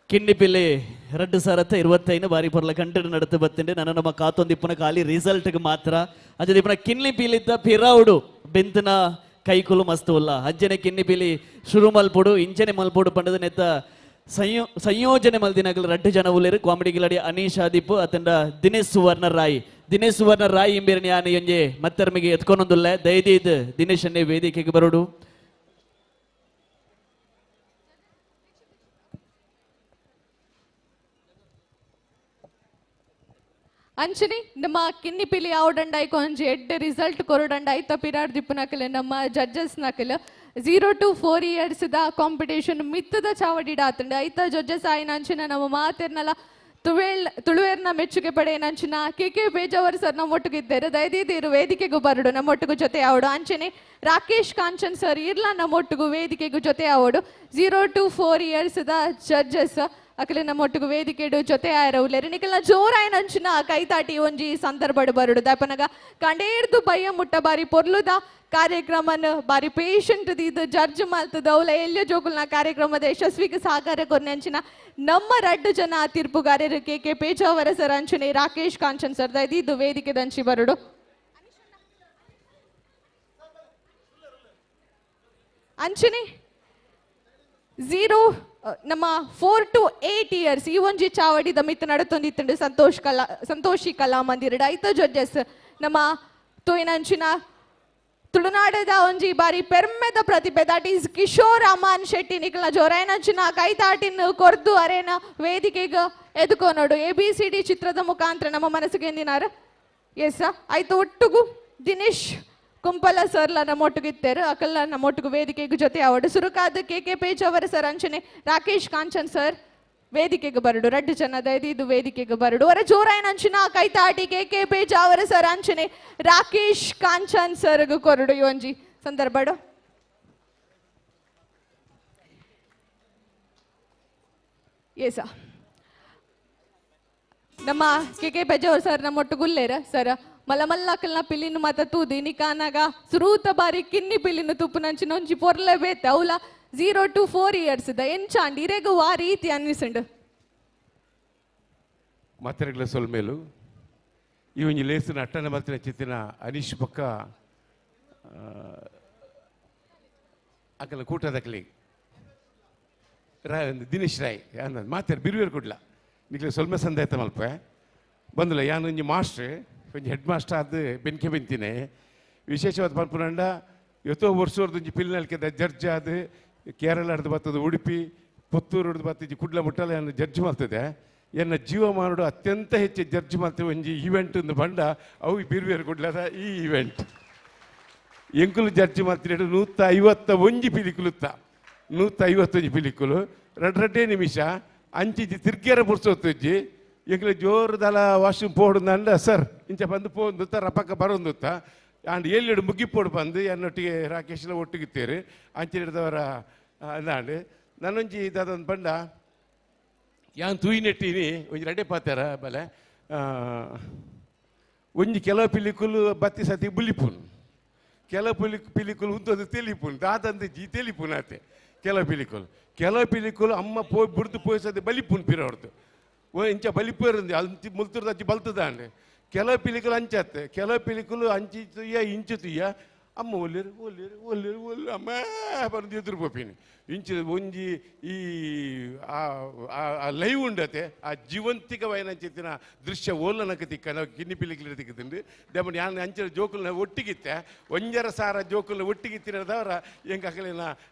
ಕಿನ್ನಿ ಪಿಲಿ 2025 ಬಾರಿ ಪೊರ್ಲ ಕಂಟೆಡ್ ನಡತು ಬತ್ತಿಂಡೆ. ನನ್ನ ನಮ್ಮ ಕಾತೊಂದಿಪ್ಪುನ ಖಾಲಿ ರಿಸಲ್ಟ್ಗೆ ಮಾತ್ರ ಅಂಚನೆ ಕಿನ್ನಿ ಪಿಲಿದ್ದ ಪಿರೌಡು ಬೆಂತನ ಕೈಕುಲು ಮಸ್ತು ಉಲ್ಲ. ಅಂಚನೆ ಕಿನ್ನಿ ಪಿಲಿ ಶುರು ಮಲ್ಪೊಡು ಇಂಚನೆ ಮಲ್ಪೊಡು ಪಂಡದ ನೆತ್ತ ಸಂಯೋಜನೆ ಮಲ್ದಿನಗಲು ರಡ್ಡು ಜನ ಉಲ್ಲೆರ್. ಕಾಮಿಡಿ ಗಿಲಾಡಿ ಅನೀಶ್ ಆದಿಪ್ಪು ಅತಂಡ ದಿನೇಶ್ ಸುವರ್ಣ ರಾಯ್. ದಿನೇಶ್ ಸುವರ್ಣ ರಾಯ್ ಇಂಬೇರ್ನಿ ಯಾನೆ ಒಂಜೆ ಮತ್ತರ್ಮಿಗೆ ಎತ್ಕೊನೊಂದುಲ್ಲೆ. ದಯದೀದ್ ದಿನೇಶ್ ಅನ್ನೇ ವೇದಿಕೆಗೆ ಬರೋಡು. ಅಂಚನೆ ನಮ್ಮ ಕಿನ್ನಿ ಪಿಲಿ ಆವಡಂಡ ಒಂಜಿ ಎಡ್ಡೆ ರಿಸಲ್ಟ್ ಕೊರಡಂಡ ಐತ ಪಿರಾಡ್ ದಿಪ್ಪುನಕಲೆ ನಮ್ಮ ಜಡ್ಜಸ್ ನಕಲ್ 0 to 4 years the competition ಮಿತ್ತದ ಚಾವಡಿ ಆತಂಡ ಐತ ಜಡ್ಜಸ್ ಆಯಿನ ಅಂಚಿನ ನಮ್ಮ ಮಾತೆರ್ನಲ ತುಳುವೇರ್ನ ಮೆಚ್ಚುಗೆ ಪಡೆಯನಂಚಿನ ಕೆ ಕೆ ಬೇಜಾವರ್ ಸರ್ ನಮ್ಮೊಟ್ಟಿಗಿದ್ದಾರೆ. ದಯದೀದಿರು ವೇದಿಕೆಗೂ ಬರಡು ನಮ್ಮೊಟ್ಟಿಗೂ ಜೊತೆ ಆವಡು. ಅಂಚನೆ ರಾಕೇಶ್ ಕಾಂಚನ್ ಸರ್ ಇರ್ಲ ನಮ್ಮೊಟ್ಟಿಗೂ ವೇದಿಕೆಗೂ ಜೊತೆ ಆವಡು. 0 to 4 years the judges ಅಕಲೆ ನಮ್ಮೊಟ್ಟಿಗೂ ವೇದಿಕೆಡು ಜೊತೆ ಆಯರ ಉಲ್ಲೆರ್. ನಿಕಲ್ನ ಜೋರಾಯನಂಚಿನ ಕೈತಾಟಿ ಒಂಜಿ ಸಂದರ್ಭಡು ಬರಡು. ದಾಪನಗ ಕಂಡೇರ್ದು ಬಯ್ಯ ಮುಟ್ಟ ಬಾರಿ ಪೊರ್ಲುದ ಕಾರ್ಯಕ್ರಮನ ಬಾರಿ ಪೇಷಂಟ್ ದೀದ್ ಜಡ್ಜ್ ಮಲ್ತದ ಅವಲ ಎಲ್ಲ ಜೋಕುಲ್ನ ಕಾರ್ಯಕ್ರಮದ ಯಶಸ್ವಿಗೆ ಸಹಕಾರ ಕೊರ್ನಂಚಿನ ನಮ್ಮ ರಡ್ಡು ಜನ ತೀರ್ಪುಗಾರರು ಕೆ ಕೆ ಪೇಜಾವರ ಸರ್ ಅಂಚನೆ ರಾಕೇಶ್ ಕಾಂಚನ್ ಸರ್ ದಯದೀದು ವೇದಿಕೆ ದಂಚಿ ಬರಡು. ಅಂಚನೆ 0 ನಮ್ಮ 4 to 8 years ಈ ಒಂಜಿ ಚಾವಡಿದ ಮಿತ್ತ ನಡತೊಂದಿತ್ತುಂಡು ಸಂತೋಷಿ ಕಲಾ ಮಂದಿರಡ್. ಐತ ಜಡ್ಜಸ್ ನಮ್ಮ ತೂಯಿನಂಚಿನ ತುಳುನಾಡದ ಒಂಜಿ ಬಾರಿ ಪೆರ್ಮೆದ ಪ್ರತಿಭೆ that is Kishore Aman Shetty ನಿಕಲ್ನ ಜೋರಾಯನಂಚಿನ ಕೈತಾಟಿನ ಕೊರ್ದು ಅರೇನ ವೇದಿಕೆಗೆ ಎದುಕೋನೋಡು. ABCD ಚಿತ್ರದ ಮುಖಾಂತರ ನಮ್ಮ ಮನಸ್ಸಿಗೆ ಎಂದಿನಾರ ಎಸ್ ಆಯ್ತು. ಒಟ್ಟುಗು ದಿನೇಶ್ ಕುಂಪಲ ಸರ್ಲ ನಮ್ಮೊಟ್ಟಿಗಿತ್ತೇರು ಅಕಲ್ಲ ನಮ್ಮೊಟ್ಟಿಗೂ ವೇದಿಕೆಗೆ ಜೊತೆ ಆವಡು. ಸುರುಕಾದ ಕೆ ಕೆ ಪೇಜಾವರ ಸರ್ ಅಂಚನೆ ರಾಕೇಶ್ ಕಾಂಚನ್ ಸರ್ ವೇದಿಕೆಗೆ ಬರಡು. ರಡ್ಡು ಜನ ದಯದೀದು ವೇದಿಕೆಗೆ ಬರಡು. ಅವರ ಜೋರಾಯನಂಚಿನ ಕೈತಾಟಿ ಕೆ ಕೆ ಪೇಜಾವರ ಸರ್ ಅಂಚನೆ ರಾಕೇಶ್ ಕಾಂಚನ್ ಸರ್ಗೂ ಕೊರಡು ಈ ಒಂಜಿ ಸಂದರ್ಭಡು. ಎಸ್ ನಮ್ಮ ಕೆ ಕೆ ಪೇಜಾವರ್ ಸರ್ ನಮ್ಮೊಟ್ಟಿಗುಲ್ಲೇರ ಸರ್ ಮಲಮಲ್ಲಕಲ್ನ ಪಿಲಿನ ಮಾತ ತೂದಿ ನಿಕಾನಾಗ ಸುರೂತ ಬಾರಿ ಕಿನ್ನಿ ಪಿಲಿನ ತುಪ್ಪುನಂಚಿನ ಒಂಜಿ ಪೊರ್ಲೆ ಬೇತೆ ಅವಲ 0 to 4 years the ಎಂಚಾಂಡ್ ಇರೆಗು ವಾ ರೀತಿ ಅನ್ನಿಸಂಡು. ಮಾತೆರೆಗಳ ಸೊಲ್ಮೇಲು ಈ ಒಂಜಿ ಲೇಸಿನ ಅಟ್ಟನ ಮಲ್ತಿನ ಚಿತ್ತಿನ ಅನೀಶ್ ಬೊಕ್ಕ ಅಕಲ ಕೂಟದಕಲಿ ರಾಯ್ ದಿನೇಶ್ ರಾಯ್ ಅಂದ ಮಾತೆರ್ ಬಿರುವೇರು ಕುಡ್ಲ ನಿಕ್ಲೆ ಸೊಲ್ಮೆ ಸಂದಾಯ್ತ ಮಲ್ಪೆ ಬಂದಲ್ಲ. ಯಾನ್ ಒಂಜಿ ಮಾಸ್ಟ್ರ್ ಒಂಜಿ ಹೆಡ್ ಮಾಸ್ಟರ್ ಆದ್ ಬೆನ್ಕೆ ಬೆಂತಿನಿ. ವಿಶೇಷವಾದ ಪನ್ಪುನಂಡ ಎತ್ತೋ ವರ್ಷದ ಒಂಜಿ ಪಿಲ್ನಲ್ಕೆದ ಜಡ್ಜ್ ಆದ್ ಕೇರಳ ಬತ್ತದ ಉಡುಪಿ ಪುತ್ತೂರು ಬತ್ತಿಜಿ ಕುಡ್ಲ ಮುಟ್ಟಲ ಜಡ್ಜ್ ಮಲ್ತದೆ. ಎನ್ನ ಜೀವಮಾನಡು ಅತ್ಯಂತ ಹೆಚ್ಚು ಜಡ್ಜ್ ಮಲ್ತೆ ಒಂಜಿ ಈವೆಂಟ್ ಒಂದು ಬಂಡ ಅವು ಬಿರುವೇರು ಕುಡ್ಲದ ಈ ಈವೆಂಟ್ ಎಂಕುಲು ಜಡ್ಜ್ ಮಲ್ತಿನ 151 ಪಿಲಿಕುಲುತ್ತ 151 ಪಿಲಿಕುಲು ರಡ್ಡು ರಡ್ಡೇ ನಿಮಿಷ ಅಂಚಿಜಿ ತಿರ್ಗೇರ ಪುರ್ಸೊತ್ತುಜ್ಜಿ ಎಂಕ್ಲೆ ಜೋರುದಲ ವಾಶ್ರೂಮ್ ಪೋಡುಂದ ಸರ್ ಇಂಚ ಬಂದು ಪೋಂದುತ್ತ ರಪಕ್ಕ ಬರೋಂದುತ್ತ ಆಂಡ್ ಎಲ್ಲೆಡು ಮುಗಿಪೋಡು ಬಂದು ಎನ್ನೊಟ್ಟಿಗೆ ರಾಕೇಶ್ಲ ಒಟ್ಟಿಗಿತ್ತೇರು ಅಂಚಿಡಿದವರ ಅಂದಾಂಡ್ ನಾನೊಂಜಿ ಇದಾದೊಂದು ಬಂಡ ಯಾನ್ ತೂಯಿನೆಟ್ಟಿನಿ ಒಂಜಿ ರಡ್ಡೆ ಪಾತಾರ ಬಲೆ ಒಂಜಿ ಕೆಲವು ಪಿಲಿಕುಲು ಬತ್ತಿ ಸತಿ ಬುಲಿಪುನ್ ಕೆಲವು ಪಿಲಿಕುಲು ಉಂತೊಂದು ತೆಲಿಪುನ್ ದಾದಂದು ಜಿ ತೆಲಿಪುನ್ ಆತೆ ಕೆಲವು ಪಿಲಿಕುಲು ಕೆಲವು ಪಿಲಿಕುಲು ಅಮ್ಮ ಪೋಯ್ ಬುಡ್ದು ಪೋಯ್ಸದೆ ಬಲಿಪುನ್ ಪಿರವರ್ದು ಇಂಚ ಬಲಿಪೇರುಂದು ಅಂಚಿ ಮುಲ್ತುರ್ದು ಅಚ್ಚಿ ಬಲ್ತದಾಂಡೆ ಕೆಲವು ಪಿಲಿಕುಲು ಅಂಚತ್ತೆ ಕೆಲವು ಪಿಲಿಕುಲು ಅಂಚಿ ತುಯ್ಯ ಇಂಚು ತುಯ್ಯ ಅಮ್ಮ ಒಲ್ಲಿರು ಒಲ್ಲಿರು ಒಲ್ಲಿರು ಒಲ್ಲಿ ಅಮ್ಮ ಬಂದು ಎದುರು ಪೋಪಿನಿ ಇಂಚು ಒಂಜಿ ಈ ಆ ಲೈವ್ ಉಂಡತೆ ಆ ಜೀವಂತಿಕವಾಯಿನ ಚಿತ್ತಿನ ದೃಶ್ಯ ಓಲ್ಲನಕ ತಿಕ್ಕ ನಾವು ಕಿನ್ನಿ ಪಿಲಿಕುಲು ತಿಕ್ಕುದುಂಡು ದೇಮನ್ ಯಾನ್ ಅಂಚಿನ ಜೋಕುಲ್ನ ಒಟ್ಟಿಗಿತ್ತೆ 1.5 ಸಾವಿರ ಜೋಕುಲ್ನ ಒಟ್ಟಿಗಿತ್ತಿನದವರ ಎಂಕ್ ಅಕಲಿನ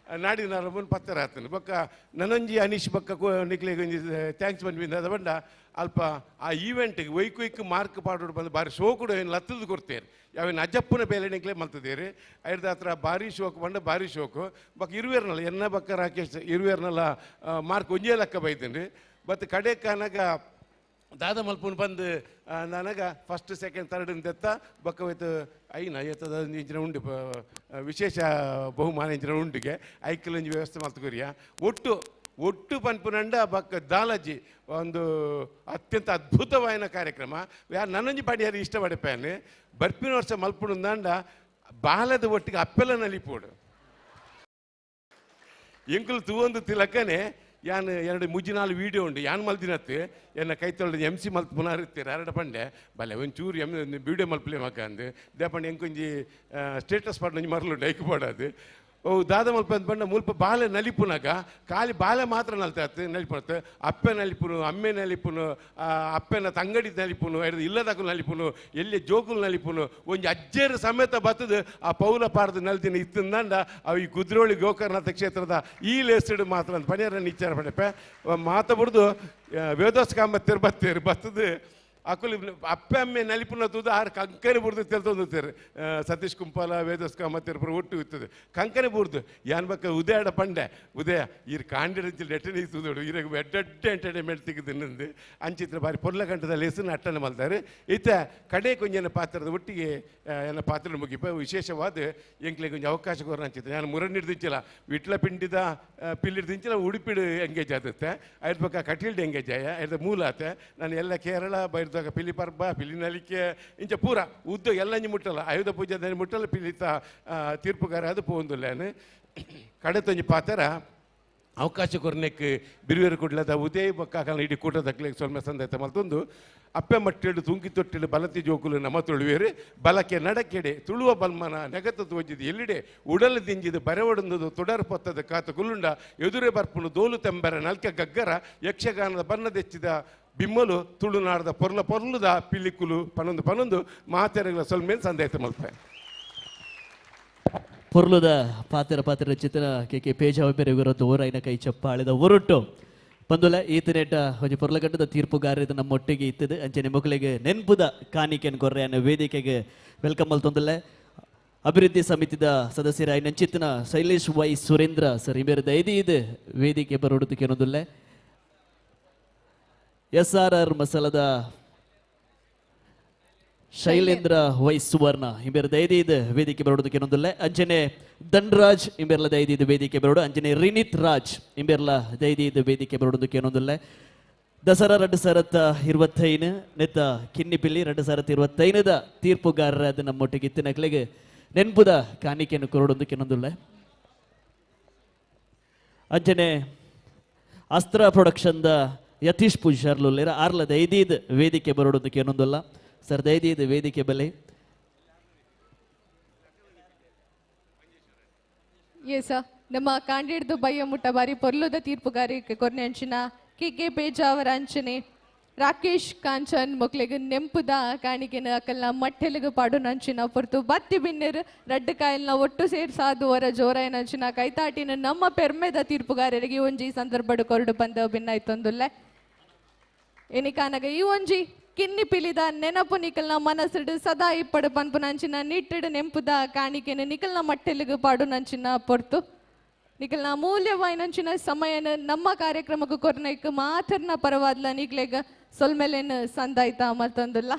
ನಾಡಿನ ರಮನ್ ಪತ್ತರ ಆತನು ಬೊಕ್ಕ ನನೊಂಜಿ ಅನೀಶ್ ಬೊಕ್ಕ ನಿಕ್ಲೆಗ್ ಒಂಜಿ thanks ಬಂದ್ಬಿಂದ ಅದ ಬಂಡ ಅಲ್ಪ ಆ ಈವೆಂಟ್ಗೆ ಒಯ್ಕ್ ಒಯ್ಕ್ ಮಾರ್ಕ್ ಪಾಡೋಡು ಬಂದು ಬಾರಿ ಶೋಕುಡು ಏನು ಲತ್ತದು ಕೊಡ್ತೇರು ಯಾವೇನು ಅಜ್ಜಪ್ಪನ ಬೇಲೆ ನಿಕ್ಲೆ ಮಲ್ತದೇರು ಐರ್ದ ಹತ್ರ ಭಾರಿ ಶೋಕು ಬಂಡ ಭಾರಿ ಶೋಕು ಬೊಕ್ಕ ಇರುವೇರ್ನಲ್ಲ ಎನ್ನ ಬೊಕ್ಕ ರಾಕೇಶ್ ಇರುವೇರ್ನಲ್ಲ ಮಾರ್ಕ್ ಒಂಜೇ ಲೆಕ್ಕ ಬೈತೇನ್ರಿ ಬಟ್ ಕಡೆ ಕಾನಾಗ ದಾದ ಮಲ್ಪುನ್ ಬಂದು ನನಗ ಫಸ್ಟ್ ಸೆಕೆಂಡ್ ಥರ್ಡ್ ದೆತ್ತ ಬೊಕ್ಕ ಹೋಯ್ತು ಐನ ಏತದ ಇಂಚಿನ ಉಂಡು ವಿಶೇಷ ಬಹುಮಾನ ಇಂಚಿನ ಉಂಡುಗೆ ಐಕಲೊಂಜಿ ವ್ಯವಸ್ಥೆ ಮಲ್ತುಕೊರಿಯ ಒಟ್ಟು ಒಟ್ಟು ಪನ್ಪುನಂಡ ಬಕ್ಕ ದಾಲಜಿ ಒಂದು ಅತ್ಯಂತ ಅದ್ಭುತವಾದ ಕಾರ್ಯಕ್ರಮ ಯಾರು ನನ್ನೊಂಜಿ ಪಾಡಿ ಯಾರು ಇಷ್ಟಪಡೆಪ್ಪಾನು ಬರ್ಪಿನ ವರ್ಷ ಮಲ್ಪುಂಡಂಡ ಬಾಲದ ಒಟ್ಟಿಗೆ ಅಪ್ಪೆಲ್ಲ ನಲಿಪೋಡು ಎಂಕುಲು ತೂವೊಂದು ತಿಲಕನೆ ಯಾನ್ ಎರಡು ಮುಜ್ಜಿನಾಲು ವೀಡಿಯೋ ಉಂಡು ಯಾನ್ ಮಲ್ದಿನತ್ತು ಎನ್ನ ಕೈತೊಳ್ದು ಎಮ್ ಸಿ ಮಲ್ತ್ ಪುನರ್ ಇತ್ತೀರ ಅರಡ ಪಂಡೆ ಬಲೆ ಒಂಚೂರು ಎಮ್ ವೀಡಿಯೋ ಮಲ್ಪಲೆ ಮಕ್ಕ ಅಂದು ದೇಪಂಡೆ ಎಂಕೊಂಜಿ ಸ್ಟೇಟಸ್ ಪಾಡ್ ಮರಲು ಡೈಕ್ ಪಾಡದು ಓ ದಾದ ಮಲ್ಪ ಅಂತ ಪಂಡ ಮುಲ್ಪ ಬಾಲೆ ನಲಿಪುನಾಗ ಖಾಲಿ ಬಾಲೆ ಮಾತ್ರ ನಲ್ತಾತು ನಲಿಪುನತ್ತು ಅಪ್ಪೆ ನಲಿಪುನು ಅಮ್ಮೆ ನಲಿಪುನು ಅಪ್ಪೆನ ತಂಗಡಿ ನಲಿಪುನು ಇಲ್ಲದಕ್ಕೂ ನಲಿಪುನು ಎಲ್ಲಿ ಜೋಕುಲು ನಲಿಪುನು ಒಂಜಿ ಅಜ್ಜೇರು ಸಮೇತ ಬತ್ತದು ಆ ಪೌಲ ಪಾಡ್ದು ನಲ್ದಿನ ಇತ್ತಂದಂಡ ಅವು ಈ ಕುದ್ರೋಳಿ ಗೋಕರ್ಣನಾಥ ಕ್ಷೇತ್ರದ ಈ ಲೇಸ್ಡ್ ಮಾತ್ರ ಅಂತ ಪಣಿಯರ ವಿಚಾರ ಪಡೆಪೆ ಮಾತ ಬಿಡ್ದು ವೇದೋಸ್ ಕಾಂಬತ್ತೇರು ಬತ್ತೇರು ಬತ್ತದು ಅಕುಲು ಅಪ್ಪೆ ಅಮ್ಮೆ ನಲಿಪುನ ತೂದು ಆರು ಕಂಕನೆ ಬುರ್ದು ತೆಲ್ತೊಂದುತ್ತೇರು ಸತೀಶ್ ಕುಂಪಾಲ ವೇದಸ್ ಕಾಮತ್ತೇರು ಪೂರ ಒಟ್ಟು ಇರ್ತದೆ ಕಂಕನೆ ಬುರ್ದು ಯಾನ್ ಬಕ್ಕ ಉದಯಡ ಪಂಡೆ ಉದಯ ಈರ್ ಕಾಂಡಿಡಂಚಿಲ್ ಡೆಟ್ಟನೆ ತೂದೋಡು ಈರ ಎಡ್ಡೆಡ್ಡೆ ಎಂಟರ್ಟೈನ್ಮೆಂಟ್ ತಿಕ್ಕದು ನಂದು ಅಂಚಿತ್ರ ಬಾರಿ ಪೊರ್ಲ ಗಂಟದ ಲೇಸನ್ನು ಅಟ್ಟನೆ ಮಲ್ತಾರೆ ಇತ್ತ ಕಡೆ ಕೊಂಜನ ಪಾತ್ರದ ಒಟ್ಟಿಗೆ ಎನ್ನ ಪಾತ್ರ ಮುಗಿಪ ವಿಶೇಷವಾದ ಎಂಕ್ಲೆ ಕೊಂಚ ಅವಕಾಶ ಕೊರ ಅಂಚಿತ್ತು ನಾನು ಮುರಣಿಡ್ದಿಂಚಿಲ್ಲ ವಿಟ್ಲ ಪಿಂಡಿದ ಪಿಲ್ಲಿಡ್ದಿಂಚಿಲ್ಲ ಉಡುಪಿಡು ಎಂಗೇಜ್ ಆಗುತ್ತೆ ಐದು ಪಕ್ಕ ಕಟೀಲ್ಡ್ ಎಂಗೇಜ್ ಆಯ ಐದು ಮೂಲ ಆತೆ ನಾನು ಎಲ್ಲ ಕೇರಳ ಬೈರ್ದಾಗ ಪಿಲಿ ಪರ್ಬ ಪಿಲಿ ನಲಿಕೆ ಇಂಚ ಪೂರ ಉದ್ದ ಎಲ್ಲ ಮುಟ್ಟಲ್ಲ ಆಯುಧ ಪೂಜೆ ಮುಟ್ಟಲ್ಲ ಪಿಲಿತ ತೀರ್ಪುಗಾರ ಅದು ಪೋಂದುಲ್ಲೇನು ಕಡೆ ತೊಂಜಿ ಪಾತ್ರ ಅವಕಾಶ ಕೊರ್ನೆಕ್ ಬಿರುವೇರು ಕುಡ್ಲದ ಉದಯ ಬೊಕ್ಕ ಇಡೀ ಕೂಟದಕ್ಲೆ ಸೊಲ್ಮೆ ಸಂದೈತ ಮಲ್ತೊಂದು ಅಪ್ಪೆ ಮಟ್ಟಿಡು ತುಂಕಿ ತೊಟ್ಟಿಡು ಬಲತಿ ಜೋಕುಲು ನಮ ತುಳುವೇರು ಬಲಕೆ ನಡಕೆಡೆ ತುಳುವ ಬಲ್ಮನ ನೆಗತ ತೋಜಿದು ಎಲ್ಲಿಡೆ ಉಡಲು ದಿಂಜಿದು ಬರೆವಡಂದು ತುಡರ್ ಪೊತ್ತದ ಕಾತ ಕುಲ್ಲುಂಡ ಎದುರೆ ಬರ್ಪುನು ದೋಲು ತೆಂಬರ ನಲ್ಕೆ ಗಗ್ಗರ ಯಕ್ಷಗಾನದ ಬಣ್ಣದೆಚ್ಚಿದ ಬಿಮ್ಮಲು ತುಳುನಾಡದ ಪೊರ್ಲ ಪೊರ್ಲುದ ಪಿಲಿಕುಲು ಪನೊಂದು ಪನೊಂದು ಮಾತೆರೆಗಳ ಸೊಲ್ಮೇಲ್ ಸಂದೈತ ಮಲ್ಪೆ ಪೊರ್ಲುದ ಪಾತ್ರ ಪಾತ್ರ ಚಿತ್ರ ಕೆ ಕೆ ಪೇಜಾವ ಬೇರೆ ವಿರುದ್ಧ ಓರೈನ ಕೈ ಚಪ್ಪಾಳಿದ ಒರಟು ಬಂದುಲ ಈತನೇಟ ಒಂಜಿ ಪೊರ್ಲಗಟ್ಟದ ತೀರ್ಪುಗಾರರು ನಮ್ಮ ಒಟ್ಟಿಗೆ ಇತ್ತದು ಅಂಚನೆ ಮಕ್ಕಳಿಗೆ ನೆನ್ಪುದ ಕಾಣಿಕೆನ್ ಕೊರ್ರೆ ಅನ್ನೋ ವೇದಿಕೆಗೆ welcome ಮಲ್ತೊಂದುಲ್ಲೆ ಅಭಿವೃದ್ಧಿ ಸಮಿತಿದ ಸದಸ್ಯರಾಯಿ ನಂಚಿತ್ತನ ಶೈಲೇಶ್ ವೈ ಸುರೇಂದ್ರ ಸರ್ ಇಬೇರೆ ದೈದಿ ಇದು ವೇದಿಕೆ ಬರೋಡದಕ್ಕೆ ಎಸ್ ಆರ್ ಆರ್ ಮಸಾಲದ ಶೈಲೇಂದ್ರ ವೈ ಸುವರ್ಣ ಇಂಬೇರ ದೈದಿ ಇದು ವೇದಿಕೆ ಬರೋದಕ್ಕೆ ಇನ್ನೊಂದಿಲ್ಲ ಅಂಜನೆ ಧನ್ರಾಜ್ ಇಂಬೇರ್ಲ ದೈದಿ ಇದು ವೇದಿಕೆ ಬರೋಡು ಅಂಜನೆ ರಿನಿತ್ ರಾಜ್ ಇಂಬೇರ್ಲ ದೈದಿ ಇದು ವೇದಿಕೆ ಬರೋದಕ್ಕೆ ಇನ್ನೊಂದಿಲ್ಲ ದಸರಾ 2025 ನೆತ್ತ ಕಿನ್ನಿಪಿಲ್ಲಿ 2025 ತೀರ್ಪುಗಾರರ ಅದು ನಮ್ಮೊಟ್ಟಿಗೆ ಇತ್ತಿನಕ್ಲೆಗೆ ನೆನ್ಪುದ ಕಾಣಿಕೆಯನ್ನು ಕೊರಡೊಂದಕ್ಕೆ ಇನ್ನೊಂದಿಲ್ಲ ಅಂಜನೆ ಅಸ್ತ್ರ ಪ್ರೊಡಕ್ಷನ್ದ ಯತೀಶ್ ಪೂಜಾರ್ಲುಲ್ಲೇರ ಆರ್ಲ ದೈದೀದ್ ವೇದಿಕೆ ಬರೋದಕ್ಕೆ ಏನೊಂದಲ್ಲ ಸರ್ ದೈದೀದ್ ವೇದಿಕೆ ಬಲೆ ಎಸ್ ನಮ್ಮ ಕಾಂಡಿಡ್ದು ಬಯ್ಯ ಮುಟ್ಟ ಬಾರಿ ಪೊರ್ಲುದ ತೀರ್ಪುಗಾರಿಕೆ ಕೊರ್ನೆ ಅಂಚಿನ ಕೆ ಕೆ ಪೇಜಾವರ ಅಂಚನೆ ರಾಕೇಶ್ ಕಾಂಚನ್ ಮೊಕ್ಲೆಗ್ ನೆಂಪುದ ಕಾಣಿಕೆನ ಅಕಲ್ನ ಮಟ್ಟೆಲಿಗೆ ಪಾಡು ನಂಚಿನ ಪೊರ್ತು ಬತ್ತಿ ಬಿನ್ನೆರು ರಡ್ಡು ಕಾಯಲ್ನ ಒಟ್ಟು ಸೇರ್ಸಾದು ವರ ಜೋರಾಯ ನಂಚಿನ ಕೈತಾಟಿನ ನಮ್ಮ ಪೆರ್ಮೆದ ತೀರ್ಪುಗಾರರಿಗೆ ಒಂಜಿ ಸಂದರ್ಭಡು ಕೊರಡು ಬಂದ ಭಿನ್ನಾಯ್ತೊಂದುಲ್ಲೆ ಎನಿಕಾನಗ ಈ ಒಂಜಿ ಕಿನ್ನಿ ಪಿಲಿದ ನೆನಪು ನಿಕಲ್ನ ಮನಸ್ಸುಡು ಸದಾ ಇಪ್ಪಡು ಪನ್ಪು ನಂಚಿನ ನಿಟ್ಟಿಡು ನೆಂಪುದ ಕಾಣಿಕೆನ ನಿಕಲ್ನ ಮಟ್ಟೆಲಿಗೆ ಪಾಡು ನಂಚಿನ ಪೊರ್ತು ನಿಕಲ್ನ ಅಮೂಲ್ಯವಾಯಿನಂಚಿನ ಸಮಯನ ನಮ್ಮ ಕಾರ್ಯಕ್ರಮಕ್ಕೆ ಕೊರ್ನೈಕ್ ಮಾತ್ರನ ಪರವಾದ್ಲ ನಿಕ್ಲೆಗ್ ಸೊಲ್ಮೆಲೇನು ಸಂದಾಯ್ತಾ ಮತ್ತೊಂದಿಲ್ಲ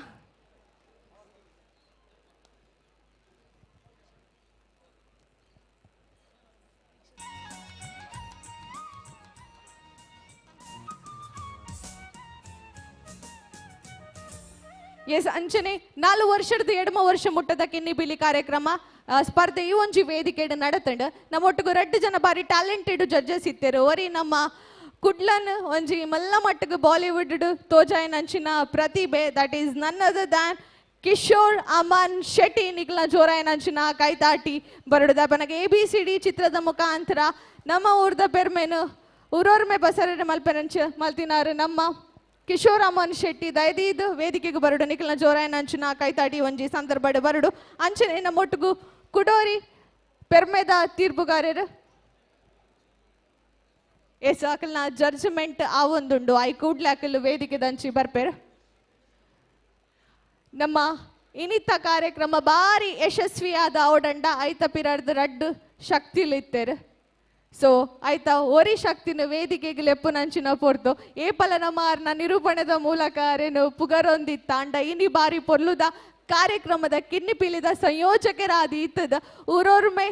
ಎಸ್ ಅಂಚನೆ 4 ವರ್ಷದ ಎಡಮ ವರ್ಷ ಮುಟ್ಟದ ಕಿನ್ನಿ ಬಿಲಿ ಕಾರ್ಯಕ್ರಮ ಸ್ಪರ್ಧೆ ಈ ಒಂಜಿ ವೇದಿಕೆ ನಡತಂಡು ನಮ್ಮೊಟ್ಟಿಗೆ 2 ಜನ ಬಾರಿ ಟ್ಯಾಲೆಂಟೆಡ್ ಜಡ್ಜಸ್ ಇತ್ತೇರು ಒರಿ ನಮ್ಮ ಕುಡ್ಲನ್ ಒಂಜಿ ಮಲ್ಲ ಮಟ್ಟಗೆ ಬಾಲಿವುಡ್ ತೋಜಾಯನ್ ಅಂಚಿನ ಪ್ರತಿಭೆ that is none other than Kishore Aman Shetty ನಿಕ್ಲ ಜೋರಾಯನ್ ಅಂಚಿನ ಕೈತಾಟಿ ಬರಡುದ ಬನಗೆ ABCD ಚಿತ್ರದ ಮುಖಾಂತರ ನಮ್ಮ ಊರ್ದ ಪೆರ್ಮೆನು ಊರೋರ್ಮೆ ಬಸರ ಮಲ್ಪೆನಂಚ ಮಲ್ತಿನಾರು ನಮ್ಮ ಕಿಶೋರ್ ಅಮನ್ ಶೆಟ್ಟಿ ದಯದೀದ್ ವೇದಿಕೆಗೆ ಬರಡು ನಿಖಿಲ್ನ ಜೋರಾಯನ ಅಂಚಿನ ಕೈತಾಟಿ ಒಂಜಿ ಸಂದರ್ಭ ಬರಡು ಅಂಚನೆ ನಮ್ಮೊಟ್ಟಿಗೂ ಕುಡೋರಿ ಪೆರ್ಮೆದ ತೀರ್ಪುಗಾರರು ಎಸ್ ಅಕಲ್ನ ಜಡ್ಜ್ಮೆಂಟ್ ಆ ಒಂದುಂಡು I ಕೂಡ್ಲೆ ಅಕಲ್ ವೇದಿಕೆ ದಂಚಿ ಬರ್ಪೇರು ನಮ್ಮ ಇನಿತ ಕಾರ್ಯಕ್ರಮ ಬಾರಿ ಯಶಸ್ವಿಯಾದ ಓಡಂಡ ಐತ ಪಿರಾರ್ದ ರಡ್ಡು ಶಕ್ತಿಲಿತ್ತೇರು ಸೊ ಆಯ್ತಾ ಒರಿ ಶಕ್ತಿನ ವೇದಿಕೆಗೆ ಲೆಪ್ಪುನಂಚಿನ ಪೊರ್ತು ಏಪಲ ನಮ್ಮ ಆರ್ನ ನಿರೂಪಣೆದ ಮೂಲಕ ಅರೇನು ಪುಗರೊಂದಿತ್ತಾಂಡ ಇನಿ ಬಾರಿ ಪೊರ್ಲುದ ಕಾರ್ಯಕ್ರಮದ ಕಿನ್ನಿ ಪಿಲಿದ ಸಂಯೋಜಕರಾದ ಇತ್ತದ ಊರೋರ್ಮೆ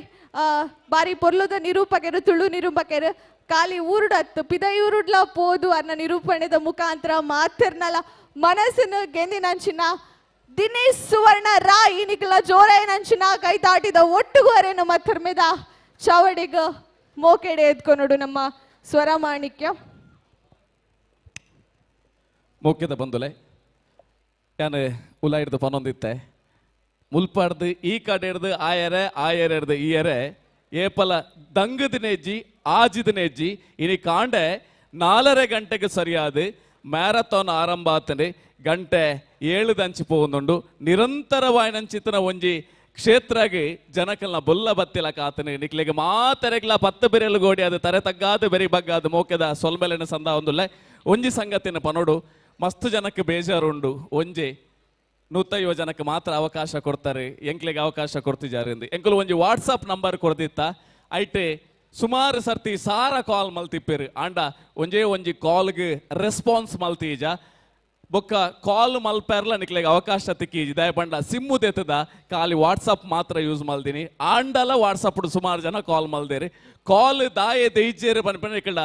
ಬಾರಿ ಪೊರ್ಲುದ ನಿರೂಪಕರು ತುಳು ನಿರೂಪಕರು ಖಾಲಿ ಊರುಡತ್ತು ಪಿದಯೂರುಡ್ಲ ಪೋದು ಅರ್ನ ನಿರೂಪಣೆದ ಮುಖಾಂತರ ಮಾತಿರ್ನಲ ಮನಸ್ಸಿನ ಗೆಂದಿನಂಚಿನ ದಿನೇಶ್ ಸುವರ್ಣ ರಾಯ್ ನಿಕಲ ಜೋರಾಯನಂಚಿನ ಕೈ ತಾಟಿದ ಒಟ್ಟುಗೂ ಅರೇನು ಮತ್ತರ್ಮೆದ ಚಾವಡಿಗ ಮೋಕೆಡೆ ಎತ್ಕೊನೋಡು ನಮ್ಮ ಸ್ವರಮಾಣಿಕ್ಯ ಮೋಕೆದ ಬಂದುಲೆ ಯಾನು ಉಲ ಹಿಡ್ದು ಪನೊಂದಿತ್ತೆ ಮುಲ್ಪಾಡ್ದು ಈ ಕಡೆ ಹಿಡ್ದು ಆಯರೆ ಆಯರೆ ಹಿಡ್ದು ಈ ಎರೆ ಏಪಲ ದಂಗದಿನೇಜ್ಜಿ ಆಜಿದಿನೇಜ್ಜಿ ಇನಿ ಕಾಂಡೆ 4.5 ಗಂಟೆಗೆ ಸರಿಯಾದ ಮ್ಯಾರಥಾನ್ ಆರಂಭ ಆತನೆ ಗಂಟೆ 7 ದಂಚಿ ಪೋವೊಂದುಂಡು ನಿರಂತರವಾಯಿನಂಚಿತನ ಒಂಜಿ ಕ್ಷೇತ್ರಗೆ ಜನಕಲ್ನ ಬೊಲ್ಲ ಬತ್ತಿಲ ಕಾತನೆ ನಿಕ್ಲೆಗೆ ಮಾತೆರೆಗ್ಲ 10 ಬೆರೆಲು ಗೋಡಿ ಅದು ತರೆ ತಗ್ಗಾದ ಬೆರಿ ಬಗ್ಗಾದ ಮೋಕೆದ ಸೊಲ್ಮೆಲೆನ ಸಂದ ಒಂದುಲ್ಲ ಒಂಜಿ ಸಂಗತಿನ ಪನೋಡು ಮಸ್ತ್ ಜನಕ್ಕೆ ಬೇಜಾರುಂಡು ಒಂಜಿ 150 ಜನಕ್ಕೆ ಮಾತ್ರ ಅವಕಾಶ ಕೊಡ್ತಾರೆ ಎಂಕ್ಲೆಗೆ ಅವಕಾಶ ಕೊಡ್ತಿದ್ದಾರೆ ಎಂಕುಲು ಒಂಜಿ ವಾಟ್ಸಪ್ ನಂಬರ್ ಕೊಡ್ದಿತ್ತ ಐಟೆ ಸುಮಾರು ಸರ್ತಿ ಸಾರ ಕಾಲ್ ಮಲ್ತಿಪ್ಪೇರು ಆಂಡ ಒಂಜೇ ಒಂಜಿ ಕಾಲ್ಗೆ ರೆಸ್ಪಾನ್ಸ್ ಮಲ್ತೀಜ ಬೊಕ್ಕ ಕಾಲ್ ಮಲ್ಪೆರ್ಲ ನಿಕ್ಲೆಗೆ ಅವಕಾಶ ತಿಕ್ಕೀಜಿ ದಯಪಂಡ ಸಿಮ್ಮು ದೆತ್ತದ ಖಾಲಿ ವಾಟ್ಸಪ್ ಮಾತ್ರ ಯೂಸ್ ಮಲ್ದಿನಿ ಆಂಡಲ ವಾಟ್ಸಪ್ ಸುಮಾರು ಜನ ಕಾಲ್ ಮಲ್ದೇರಿ ಕಾಲ್ ದಾಯೆ ದೈಜೇರು ಪನ್ಪನ ಇಕ್ಕಡ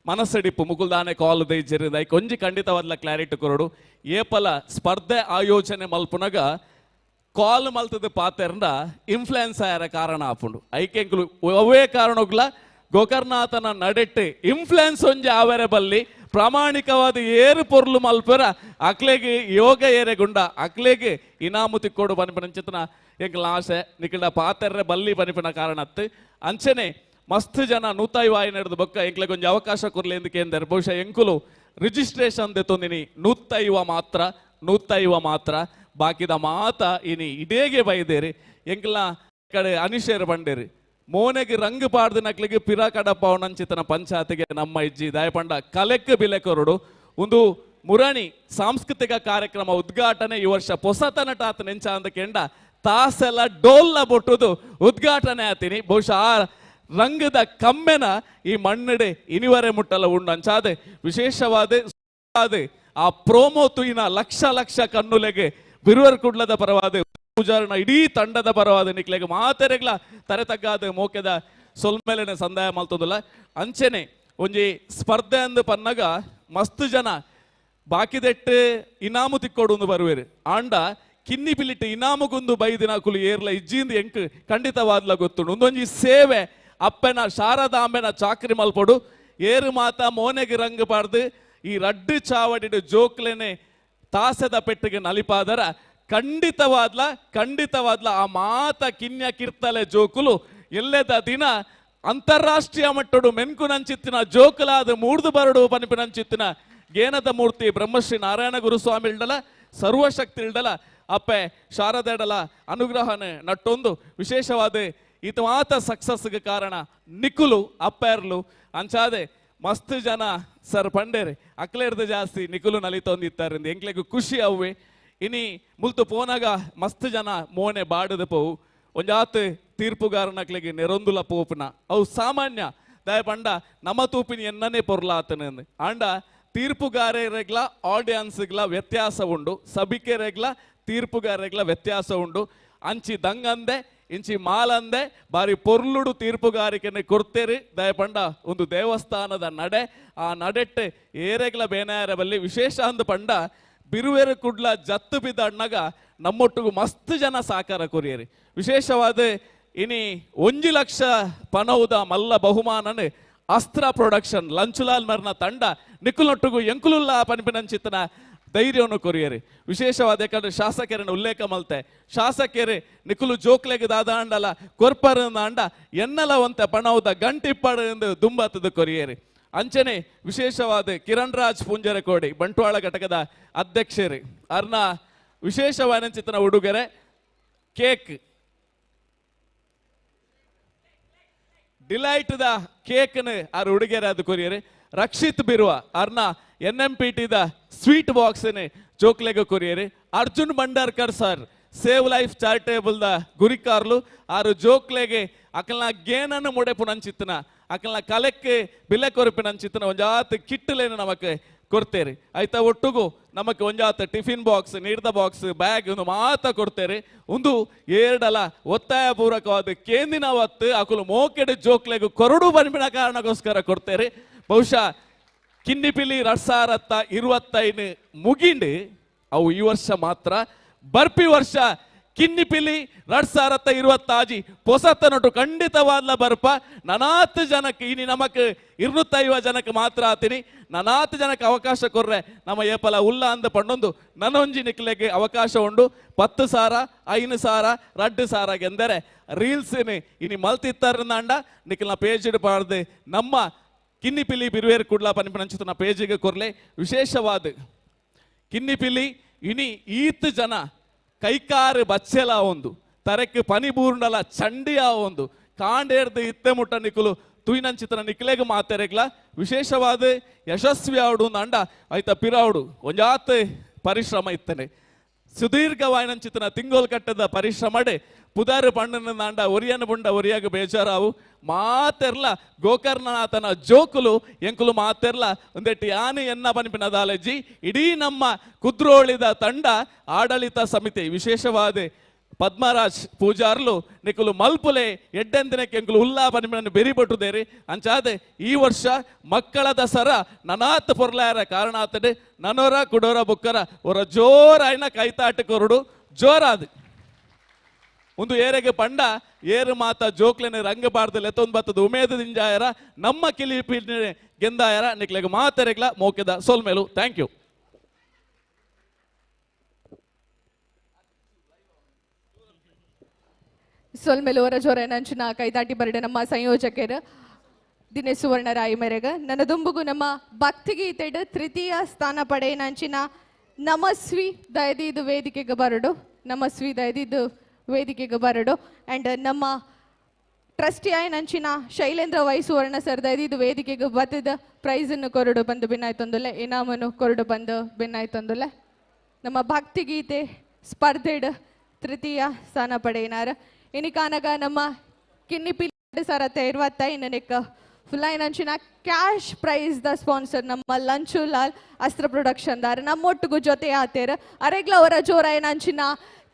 ಮನಸ್ಸಡಿಪ್ಪು ಮುಕುಲ್ದಾನೆ ಕಾಲ್ ದೈಜೇರು ದೈ ಕೊಂಜಿ ಖಂಡಿತವಾದ್ಲ ಕ್ಲಾರಿಟಿ ಕೊರಡು ಏಪಲ ಸ್ಪರ್ಧೆ ಆಯೋಜನೆ ಮಲ್ಪುನಗ ಕಾಲ್ ಮಲ್ತದ ಪಾತೆರ್ನ ಇನ್ಫ್ಲುಯೆನ್ಸ್ ಆಯರ ಕಾರಣ ಆಪುಂಡು ಐಕೆಂಕುಲು ಅವೇ ಕಾರಣಗ್ಲ ಗೋಕರ್ಣಾಥನ ನಡೆಟ್ಟು ಇನ್ಫ್ಲುಯೆನ್ಸ್ ಒಂಜಿ ಆವೆರೆ ಬಲ್ಲಿ ಪ್ರಾಮಾಣಿಕವಾದ ಏರು ಪೊರ್ಲು ಮಲ್ಪೆರ ಅಕ್ಲೆಗೆ ಯೋಗ ಏರೆಗುಂಡ ಅಕ್ಲೆಗೆ ಇನಾಮು ತಿಕ್ಕೋಡು ಪನಿಪಿನ ಚಿತ್ತನ ಎಂಕಲ ಆಸೆ ನಿಕಲ ಪಾತೆರ್ರೆ ಬಲ್ಲಿ ಪನಿಪಿನ ಕಾರಣತ್ತು ಅಂಚನೆ ಮಸ್ತ್ ಜನ 150 ನಡೆದು ಬೊಕ್ಕ ಎಂಕ್ಲೆಗೆ ಒಂಜಿ ಅವಕಾಶ ಕೊರ್ಲಿ ಎಂದು ಕೇಂದ್ರ ಬಹುಶಃ ಎಂಕುಲು ರಿಜಿಸ್ಟ್ರೇಷನ್ ದೆತ್ತೊಂದಿನಿ 150 ಮಾತ್ರ 150 ಮಾತ್ರ ಬಾಕಿದ ಮಾತ ಇನಿ ಇಡೇಗೆ ಬೈದೇರಿ ಎಂಕಲ ಕಡೆ ಅನಿಶೇರ್ ಬಂಡೇರಿ ಮೋನೆಗೆ ರಂಗು ಪಾಡ್ದು ನಕ್ಲಿಗೆ ಪಿರ ಕಡಪವನಂಚಿತನ ಪಂಚಾಯತಿಗೆ ನಮ್ಮ ಇಜ್ಜಿ ದಯಪಂಡ ಕಲೆಕ್ ಬಿಲೆ ಕೊರಡು ಒಂದು ಮುರಣಿ ಸಾಂಸ್ಕೃತಿಕ ಕಾರ್ಯಕ್ರಮ ಉದ್ಘಾಟನೆ ಈ ವರ್ಷ ಪೊಸತನಟ ಆತ ನೆಂಚ ಅಂದ ಕೆಂಡ ತಾಸೆಲ್ಲ ಡೋಲ್ಲ ಬೊಟ್ಟುದು ಉದ್ಘಾಟನೆ ಆತೀನಿ ಬಹುಶಃ ಆ ರಂಗದ ಕಮ್ಮೆನ ಈ ಮಣ್ಣಡೆ ಇನಿವರೆ ಮುಟ್ಟಲ ಉಂಡು ಅಂಚಾದೆ ವಿಶೇಷವಾದ ಆ ಪ್ರೋಮೋ ತುಯಿನ ಲಕ್ಷ ಲಕ್ಷ ಕಣ್ಣುಲೆಗೆ ಬಿರುವರ್ ಕುಡ್ಲದ ಪರವಾದ ಪೂಜಾರನ ಇಡೀ ತಂಡದ ಪರವಾದ ನಿಕ್ಲೆಗೆ ಮಾತೆರೆಗ್ಲ ತರೆ ತಗ್ಗಾದ ಮೋಕೆದ ಸೊಲ್ಮೇಲೆನೆ ಸಂದಾಯ ಮಲ್ತೊಂದುಲ್ಲ ಅಂಚೆನೆ ಒಂಜಿ ಸ್ಪರ್ಧೆ ಅಂದು ಪನ್ನಗ ಮಸ್ತ್ ಜನ ಬಾಕಿದೆಟ್ಟು ಇನಾಮು ತಿಕ್ಕೋಡು ಬರುವೇರು ಆಂಡ ಕಿನ್ನಿ ಪಿಲಿಟ್ಟು ಇನಾಮುಗುಂದು ಬೈದಿನ ಕುಲು ಏರ್ಲ ಇಜ್ಜಿಂದ ಎಂಕ್ ಖಂಡಿತವಾದ್ಲ ಗೊತ್ತುಂಡು ಒಂದೊಂಜಿ ಸೇವೆ ಅಪ್ಪನ ಶಾರದಾಂಬೆನ ಚಾಕ್ರಿ ಮಲ್ಪೊಡು ಏರು ಮಾತ ಮೋನೆಗೆ ರಂಗು ಪಾಡ್ದು ಈ ರಡ್ಡು ಚಾವಡಿಡು ಜೋಕ್ಲೆನೆ ತಾಸದ ಪೆಟ್ಟಿಗೆ ನಲಿಪಾದರ ಖಂಡಿತವಾದ್ಲ ಖಂಡಿತವಾದ್ಲ ಆ ಮಾತ ಕಿನ್ಯ ಕಿರ್ತಲೆ ಜೋಕುಲು ಎಲ್ಲೆದ ದಿನ ಅಂತಾರಾಷ್ಟ್ರೀಯ ಮಟ್ಟಡು ಮೆನ್ಕುನಂಚಿತ್ತಿನ ಜೋಕುಲಾದ ಮೂಡ್ದು ಬರಡು ಪನಿಪಿನಂಚಿತ್ತಿನ ಗೇನದ ಮೂರ್ತಿ ಬ್ರಹ್ಮಶ್ರೀ ನಾರಾಯಣ ಗುರುಸ್ವಾಮಿ ಇಲ್ಡಲ ಸರ್ವಶಕ್ತಿ ಇಲ್ಡಲ ಅಪ್ಪೆ ಶಾರದೆಡಲ ಅನುಗ್ರಹನೆ ನಟ್ಟೊಂದು ವಿಶೇಷವಾದ ಈತ ಮಾತ ಸಕ್ಸಸ್ಗೆ ಕಾರಣ ನಿಕ್ಕುಲು ಅಪ್ಪೆರ್ಲು ಅಂಚಾದೆ ಮಸ್ತ್ ಜನ ಸರ್ ಪಂಡೇರಿ ಅಕ್ಲೇರ್ದು ಜಾಸ್ತಿ ನಿಕುಲು ನಲಿತೊಂದಿತ್ತಾರೆ ಎಂಕ್ಲೆಗ್ ಖುಷಿ ಅವ್ವೆ ಇನಿ ಮುಲ್ತು ಪೋನಾಗ ಮಸ್ತ್ ಜನ ಮೋನೆ ಬಾಡದ ಪೋವು ಒಂಜಾತ್ ತೀರ್ಪುಗಾರನಕ್ಲೆಗೆ ನೆರೊಂದುಲ ಪೋಪುನ ಅವು ಸಾಮಾನ್ಯ ದಯ ಪಂಡ ನಮ್ಮ ತೂಪಿನ ಎನ್ನನೇ ಪೊರ್ಲಾತನ ಆಂಡ ತೀರ್ಪುಗಾರರೆಗ್ಲ ಆಡಿಯನ್ಸ್ಗ್ಲ ವ್ಯತ್ಯಾಸ ಉಂಡು ಸಭಿಕೆರೆಗ್ಲ ತೀರ್ಪುಗಾರರೆಗ್ಲ ವ್ಯತ್ಯಾಸ ಉಂಡು ಅಂಚಿ ದಂಗಂದೆ ಇಂಚಿ ಮಾಲಂದೆ ಬಾರಿ ಪೊರ್ಲುಡು ತೀರ್ಪುಗಾರಿಕೆನೆ ಕೊಡ್ತೇರಿ ದಯಪಂಡ ಒಂದು ದೇವಸ್ಥಾನದ ನಡೆ ಆ ನಡೆಟ್ಟೆ ಏರೆಗ್ಲ ಬೇನಾಯರ ಬಲ್ಲಿ ವಿಶೇಷ ಅಂದು ಪಂಡ ಬಿರುವೆರು ಕುಡ್ಲ ಜತ್ತು ಬಿದ್ದ ಅಣ್ಣಗ ನಮ್ಮೊಟ್ಟಿಗೂ ಮಸ್ತ್ ಜನ ಸಾಕಾರ ಕೊರಿಯರಿ ವಿಶೇಷವಾದ ಇನಿ 1 ಲಕ್ಷ ಪಣವುದ ಮಲ್ಲ ಬಹುಮಾನನೆ ಅಸ್ತ್ರ ಪ್ರೊಡಕ್ಷನ್ ಲಂಚುಲಾಲ್ ಮರ್ನ ತಂಡ ನಿಕ್ಕುಲೊಟ್ಟಿಗೂ ಎಂಕುಲುಲ್ಲ ಪನಿಪಿನಂಚಿತನ ಧೈರ್ಯವನ್ನು ಕೊರಿಯರಿ ವಿಶೇಷವಾದ ಯಾಕಂದ್ರೆ ಶಾಸಕರನ್ನು ಉಲ್ಲೇಖ ಮಲ್ತೆ ಶಾಸಕರೇ ನಿಕ್ಕುಲು ಜೋಕ್ಲೆಗೆ ದಾದಾಂಡಲ ಕೊರ್ಪರಂದಾಂಡ ಎನ್ನಲ ಒಂತೆ ಪಣವುದ ಗಂಟಿಪ್ಪಡು ಎಂದು ದುಂಬತ್ತದ ಕೊರಿಯರಿ ಅಂಚನೆ ವಿಶೇಷವಾದ ಕಿರಣ್ ರಾಜ್ ಪುಂಜರಕೋಡಿ ಬಂಟ್ವಾಳ ಘಟಕದ ಅಧ್ಯಕ್ಷರು ಅರ್ನ ವಿಶೇಷವಾದ ಚಿತ್ರನ ಉಡುಗೊರೆ ಕೇಕ್ ಡಿಲೈಟ್ the ಕೇಕ್ನ ಆರ್ ಉಡುಗೆರೆ ಅದು ಕೊರಿಯರಿ ರಕ್ಷಿತ್ ಬಿರುವ ಅರ್ನ ಎನ್ ಎಂ ಪಿ ಟಿದ ಸ್ವೀಟ್ ಬಾಕ್ಸ್ ಜೋಕ್ಲೆಗ ಕೊರಿಯರಿ Arjun Bhandarkar sir save life charitable the ಗುರಿಕಾರ್ಲು ಆರು ಜೋಕ್ಲೆಗೆ ಅಕಲ್ನ ಗೇನನ್ನು ಮುಡೆಪು ನಂಚಿತ್ತನ ಅಕಲ್ನ ಕಲೆಕ್ಕೆ ಬಿಲೆ ಕೊರಪಿನಂಚಿತ್ತಿನ ಒಂಜಾತ್ ಕಿಟ್ಟುಲೇನು ನಮಕ್ ಕೊಡ್ತೇರಿ. ಆಯ್ತಾ ಒಟ್ಟುಗು ನಮಕ್ ಒಂಜಾತ್ ಟಿಫಿನ್ ಬಾಕ್ಸ್, ನೀರ್ದ ಬಾಕ್ಸ್, ಬ್ಯಾಗ್ ಒಂದು ಮಾತ ಕೊಡ್ತೇರಿ. ಒಂದು ಏರ್ಡಲ ಒತ್ತಾಯ ಪೂರ್ವಕವಾದ ಕೇಂದಿನ ಹೊತ್ತು ಅಕುಲು ಮೋಕೆಡ್ ಜೋಕ್ಲೆಗು ಕೊರಡು ಬನ್ಪಿನ ಕಾರಣಕ್ಕೋಸ್ಕರ ಕೊಡ್ತೇರಿ. ಬಹುಶಃ ಕಿನ್ನಿಪಿಲಿ 2025 ಮುಗಿಂಡು ಅವು ಈ ವರ್ಷ ಮಾತ್ರ ಬರ್ಪಿ ವರ್ಷ ಕಿನ್ನಿಪಿಲಿ 2026 ಪೊಸತನೊಟ್ಟು ಖಂಡಿತವಾದ್ಲ ಬರ್ಪ. ನನಾತ್ ಜನಕ್ಕೆ ಇನಿ ನಮಕ್ 250 ಜನಕ್ಕೆ ಮಾತ್ರ ಆತೀನಿ, ನನಾತ್ ಜನಕ್ಕೆ ಅವಕಾಶ ಕೊರ್ರೆ ನಮ್ಮ ಏಪಲ ಉಲ್ಲ ಅಂದ ಪಣ್ಣೊಂದು ನನೊಂಜಿ ನಿಕ್ಲೆಗೆ ಅವಕಾಶ ಉಂಡು. 10,000, 5,000, 2,000 ಎಂದರೆ ರೀಲ್ಸ್ ಇನಿ ಮಲ್ತಿತ್ತಾರಂಡ ನಿಕ್ಲ ಪೇಜ್ ಪಾಡ್ದು ನಮ್ಮ ಕಿನ್ನಿಪಿಲಿ ಬಿರುವೇರು ಕುಡ್ಲ ಪನಿಪನಂಚಿತನ ಪೇಜಿಗೆ ಕೊರ್ಲೆ. ವಿಶೇಷವಾದ ಕಿನ್ನಿಪಿಲಿ ಇನಿ ಈತ್ ಜನ ಕೈಕಾರು ಬಚ್ಚೆಲ ಒಂದು ತರಕ್ಕೆ ಪನಿ ಬೂರ್ಂಡಲ ಚಂಡಿಯ ಒಂದು ಕಾಂಡೇರ್ದು ಇತ್ತೆ ಮುಟ್ಟ ನಿಕ್ಕಲು ತುಯ್ನಂಚಿತನ ನಿಕ್ಲೆಗ್ ಮಾತೆರೆಗ್ಲ ವಿಶೇಷವಾದ ಯಶಸ್ವಿ ಆವಡು ಅಂಡ ಆಯ್ತ ಪಿರಾವಡು ಒಂಜಾತ್ ಪರಿಶ್ರಮ ಇತ್ತನೆ ಸುದೀರ್ಘವಾಯಿನಂಚಿತನ ತಿಂಗೋಲ್ ಕಟ್ಟದ ಪರಿಶ್ರಮಡೆ ಪುದಾರು ಪಣ್ಣನ ಅಂಡ ಒರಿಯನ ಬುಂಡ ಒರಿಯಾಗ ಬೇಜಾರಾವು ಮಾತೆರ್ಲ ಗೋಕರ್ಣನಾಥನ ಜೋಕುಲು ಎಂಕುಲು ಮಾತೆರ್ಲ ಒಂದೆಟ್ಟು ಯಾನು ಎನ್ನ ಪನಿಪಿನದಾಲಜ್ಜಿ ಇಡೀ ನಮ್ಮ ಕುದ್ರೋಳಿದ ತಂಡ ಆಡಳಿತ ಸಮಿತಿ ವಿಶೇಷವಾದ ಪದ್ಮರಾಜ್ ಪೂಜಾರ್ಲು ನಿಕುಲು ಮಲ್ಪುಲೆ ಎಡ್ಡೆಂದಿನಕ್ಕೆ ಎಂಕುಲು ಉಲ್ಲಾ ಪನಿಪಿನ ಬೆರಿಬಟ್ಟುದೇರಿ. ಅಂಚಾದೆ ಈ ವರ್ಷ ಮಕ್ಕಳ ದಸರಾ ನನಾತ್ ಪೊರ್ಲಾರ ಕಾರಣ ಆತಡೆ ನನೋರ ಕುಡೋರ ಬುಕ್ಕರ ಅವರ ಜೋರಾಯಿನ ಕೈತಾಟ ಕೊರಡು ಜೋರಾದ ಒಂದು ಏರೆಗೆ ಪಂಡ ಏರು ಮಾತ ಜೋಕ್ಲೆನೆ ರಂಗಬಾರ್ದು ಲೆತ್ತೊಂದು ಬತ್ತದ ಉಮೇದ ದಿಂಜಾಯರ ನಮ್ಮ ಕಿಲಿ ಗೆಂದಾಯರ ನಿಕ್ಲೆಗ್ ಮಾತೆರೆಗ್ಲ ಮೋಕೆದ ಸೋಲ್ಮೇಲು. Thank you. ಸೊಲ್ಮೇಲು ಅವರ ಜೋರ ನಂಚಿನ ಕೈದಾಟಿ ಬರಡೆ ನಮ್ಮ ಸಂಯೋಜಕರು ದಿನೇಶ್ ಸುವರ್ಣ ರಾಯಿ ಮೇರೆಗ. ನನ್ನ ದುಂಬುಗು ನಮ್ಮ ಭಕ್ತಿಗೀತೆಡ್ ತೃತೀಯ ಸ್ಥಾನ ಪಡೆಯನಂಚಿನ ನಮಸ್ವಿ ದಯದೀದು ವೇದಿಕೆಗೆ ಬರಡು, ನಮಸ್ವಿ ದಯದೀದು ವೇದಿಕೆಗೆ ಬರಡು. ಆ್ಯಂಡ್ ನಮ್ಮ ಟ್ರಸ್ಟಿ ಆಯನಂಚಿನ ಶೈಲೇಂದ್ರ ವೈ ಸುವರ್ಣ ಸರ್ ದಯದೀದು ವೇದಿಕೆಗೆ ಬತ್ತದ ಪ್ರೈಸನ್ನು ಕೊರಡು ಬಂದು ಬೆನ್ನಾಯ್ತೊಂದುಲ್ಲೆ, ಇನಾಮನ್ನು ಕೊರಡು ಬಂದು ಬೆನ್ನಾಯ್ತೊಂದುಲ್ಲೆ. ನಮ್ಮ ಭಕ್ತಿಗೀತೆ ಸ್ಪರ್ಧೆಡ್ ತೃತೀಯ ಸ್ಥಾನ ಪಡೆಯಿನಾರ. ಇನಿಕಾನಗ ನಮ್ಮ ಕಿನ್ನಿಪಿಲಿ ಸರತೆ 25 ಫುಲ್ಲೈನಂಚಿನ ಕ್ಯಾಶ್ ಪ್ರೈಸ್ the sponsor ನಮ್ಮ ಲಂಚು ಲಾಲ್ ಅಸ್ತ್ರ ಪ್ರೊಡಕ್ಷನ್ ದಾರ ನಮ್ಮೊಟ್ಟಿಗೂ ಜೊತೆ ಆತೇರ ಅರೆಗ್ಲ ಅವರ ಜೋರಾಯನಂಚಿನ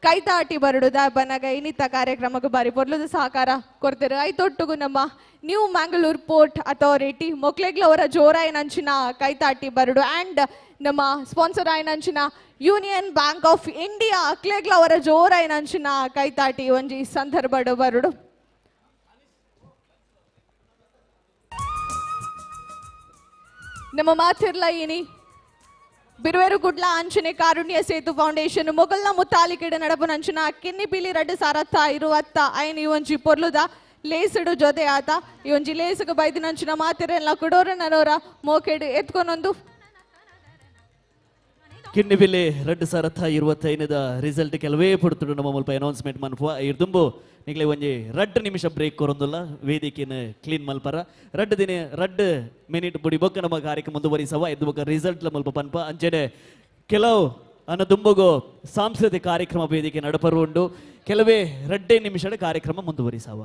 ಕೈತಾಟಿ ಬರಡುದ ಬನಗ ಇನ್ನಿತ ಕಾರ್ಯಕ್ರಮಕ್ಕೆ ಬಾರಿ ಪೊರ್ಲುದ ಸಹಕಾರ ಕೊಡ್ತಾರೆ. ಐತೊಟ್ಟಿಗೂ ನಮ್ಮ ನ್ಯೂ ಮ್ಯಾಂಗಳೂರು ಪೋರ್ಟ್ ಅಥಾರಿಟಿ ಮೊಕ್ಲೆಗ್ಲ ಅವರ ಜೋರಾಯನಂಚಿನ ಕೈತಾಟಿ ಬರಡು. ಆ್ಯಂಡ್ ನಮ್ಮ ಸ್ಪಾನ್ಸರ್ ಆಯನಂಚಿನ ಯೂನಿಯನ್ ಬ್ಯಾಂಕ್ ಆಫ್ ಇಂಡಿಯಾ ಅಕ್ಲೆಗ್ಲ ಅವರ ಜೋರಾಯನಂಚಿನ ಕೈತಾಟಿ ಒಂಜಿ ಸಂದರ್ಭಡು ಬರಡು. ನಮ್ಮ ಮಾತಿರ್ಲ ಇನಿ ಬಿರುವೆರು ಗುಡ್ಲ ಅಂಚನೆ ಕಾರುಣ್ಯ ಸೇತು ಫೌಂಡೇಶನ್ ಮೊಗಲ್ನ ಮುತ್ತಾಲಿಕೆಡೆ ನಡಪುನಂಚಿನ ಕಿನ್ನಿಪಿಲಿ 2025 ಒಂಜಿ ಪೊರ್ಲುದ ಲೇಸುಡು ಜೊತೆ ಆತ ಈ ಒಂಜಿ ಲೇಸುಗು ಬೈದಿನಂಚಿನ ಮಾತಿರೆಲ್ಲ ಕುಡೋರ ನರೋರ ಮೋಕೆಡು ಎತ್ಕೊನೊಂದು. ಕಿನ್ನಿಪಿಲಿ 2025 ರಿಸಲ್ಟ್ ಕೆಲವೇ ಪಡ್ತುಡು ನಮ್ಮ ಮುಲ್ಪ ಅನೌನ್ಸ್ಮೆಂಟ್ ಮನ್ಪುವ. ಇರ್ದುಂಬು ನಿಗ್ಲೆ ಒಂಜಿ 2 ನಿಮಿಷ ಬ್ರೇಕ್ ಕೊರೊಂದುಲ್ಲ, ವೇದಿಕೆನ ಕ್ಲೀನ್ ಮಲ್ಪರ 2 ಮಿನಿಟ್ ಬುಡಿ ಬೊಕ್ಕ ನಮ್ಮ ಕಾರ್ಯಕ್ರಮ ಮುಂದುವರಿಸವ. ಇದ್ದು ಬೊಕ್ಕ ರಿಸಲ್ಟ್ ಮುಲ್ಪ ಪನ್ಪ. ಅಂಚೆನೆ ಕೆಲವು ಅನ್ನ ದುಂಬುಗು ಸಾಂಸ್ಕೃತಿಕ ಕಾರ್ಯಕ್ರಮ ವೇದಿಕೆ ನಡಪರು ಉಂಡು. ಕೆಲವೇ 2 ನಿಮಿಷದ ಕಾರ್ಯಕ್ರಮ ಮುಂದುವರಿಸವ.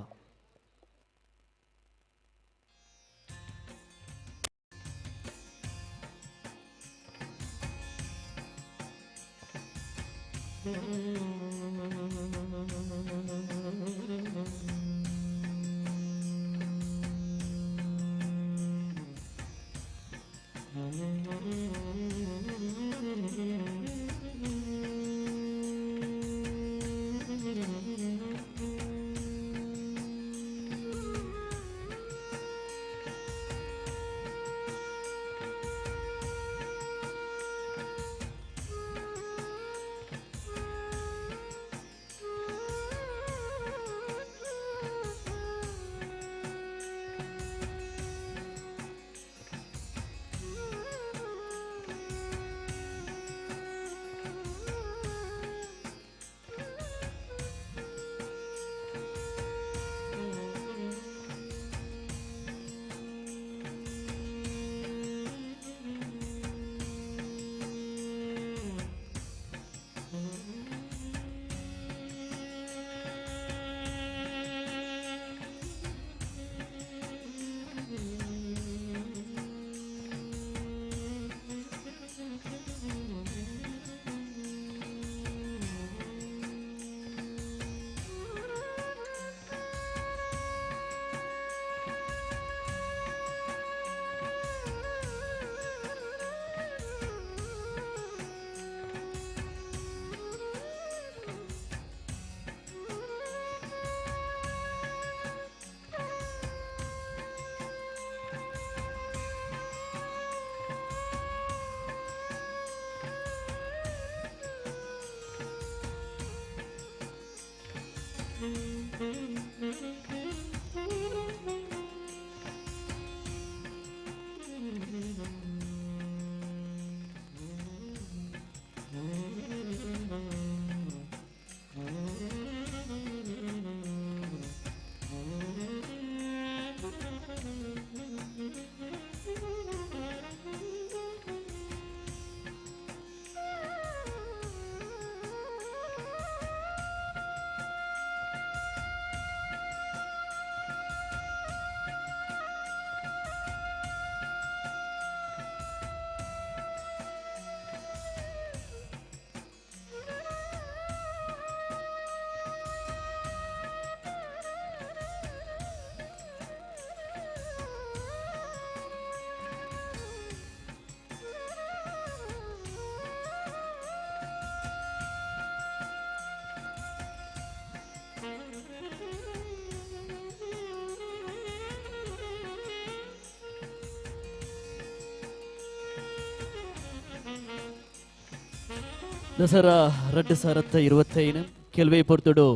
ದಸರಾ 2025 ಕೆಲವೇ ಪೊರ್ತುಡು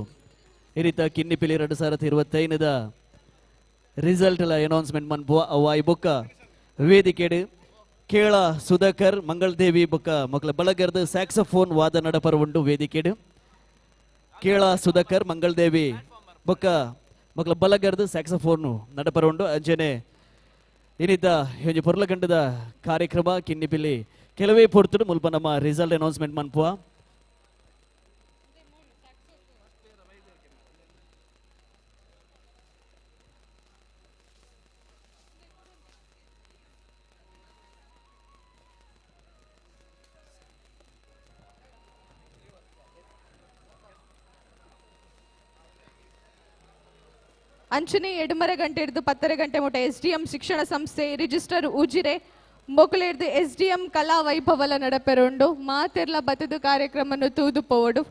ಇರಿತ ಕಿನ್ನಿಪಿಲಿ 2025 ರಿಸಲ್ಟ್ ಲ ಅನೌನ್ಸ್ಮೆಂಟ್ ಮನ್ಪುವ ಅವಾಯ್ ಬೊಕ್ಕ ವೇದಿಕೆಡು ಕೇಳ ಸುಧಾಕರ್ ಮಂಗಳದೇವಿ ಬೊಕ್ಕ ಮಕ್ಕಳ ಬಳಗರ್ದ ಸ್ಯಾಕ್ಸೋಫೋನ್ ವಾದ ನಡಪರ ಉಂಡು ವೇದಿಕೆಡು ಕೇಳ ಸುಧಾಕರ್ ಮಂಗಳದೇವಿ ಬೊಕ್ಕ ಮಕ್ಕಳ ಬಲಗರ್ದ ಸ್ಯಾಕ್ಸೋಫೋನ್ ನಡಪರ ಉಂಡು. ಅಂಚನೆ ಇನ್ನಿದ್ದ ಒಂಜಿ ಪೊರ್ಲಗಂಡದ ಕಾರ್ಯಕ್ರಮ ಕಿನ್ನಿಪಿಲಿ ಕೆಲವೇ ಪೊರ್ತುಡು ಮುಲ್ಪ ನಮ್ಮ ರಿಸಲ್ಟ್ ಅನೌನ್ಸ್ಮೆಂಟ್ ಮನ್ಪುವ. ಅಂಚನೆ ಎಡ್ಮರ ಗಂಟೆ ಹಿಡಿದು 10:30 ಗಂಟೆ ಮುಟ ಎಸ್ ಡಿ ಎಂ ಶಿಕ್ಷಣ ಸಂಸ್ಥೆ ರಿಜಿಸ್ಟರ್ ಉಜಿರೆ ಮೊಕಲೇರ್ದು ಎಸ್ ಡಿ ಎಂ ಕಲಾ ವೈಭವಲ ನಡಪೆರುಂಡು. ಮಾತೆರ್ಲ ಬತ್ತದ ಕಾರ್ಯಕ್ರಮವನ್ನು ತೂದು ಪೋವಡು.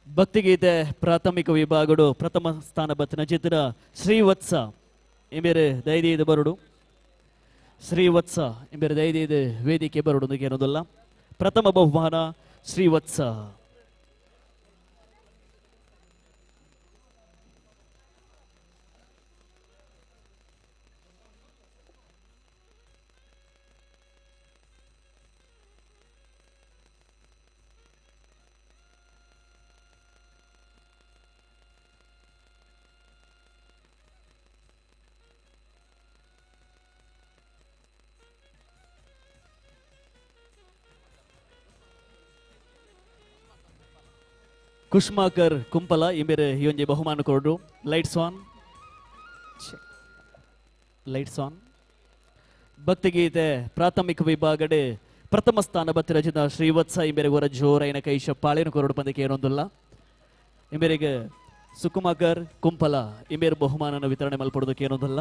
ಭಕ್ತಿಗೀತೆ ಪ್ರಾಥಮಿಕ ವಿಭಾಗಡು ಪ್ರಥಮ ಸ್ಥಾನ ಬತ್ತಿನ ಚಿತ್ರ ಶ್ರೀವತ್ಸ ಎಂಬೇರೆ ದೈದೀದ ಬರುಡು. ಶ್ರೀವತ್ಸ ಎಂಬೇರೆ ದೈದೀದ ವೇದಿಕೆ ಬರುಡು ಏನೋದಲ್ಲ. ಪ್ರಥಮ ಬಹುಮಾನ ಶ್ರೀವತ್ಸ. ಕುಷ್ಮಾಕರ್ ಕುಂಪಲ ಇಂಬೇರೆ ಈ ಒಂಜಿ ಬಹುಮಾನ ಕೊರಡು. Lights on, lights on. ಭಕ್ತಿಗೀತೆ ಪ್ರಾಥಮಿಕ ವಿಭಾಗಡೆ ಪ್ರಥಮ ಸ್ಥಾನ ಬತ್ತಿರಚಿತ ಶ್ರೀವತ್ಸ ಇಂಬೇರೆ ಗೊರ ಜೋರೈನ ಕೈಶ ಪಾಳೇನು ಕೊರಡು ಪಂದಕ್ಕೆ ಏನೊಂದುಲ್ಲ. ಇಂಬೇರಿಗೆ ಸುಕುಮಾಕರ್ ಕುಂಪಲ ಇಂಬೇರು ಬಹುಮಾನನ ವಿತರಣೆ ಮಲ್ಪಡೋದಕ್ಕೆ ಏನೊಂದಲ್ಲ.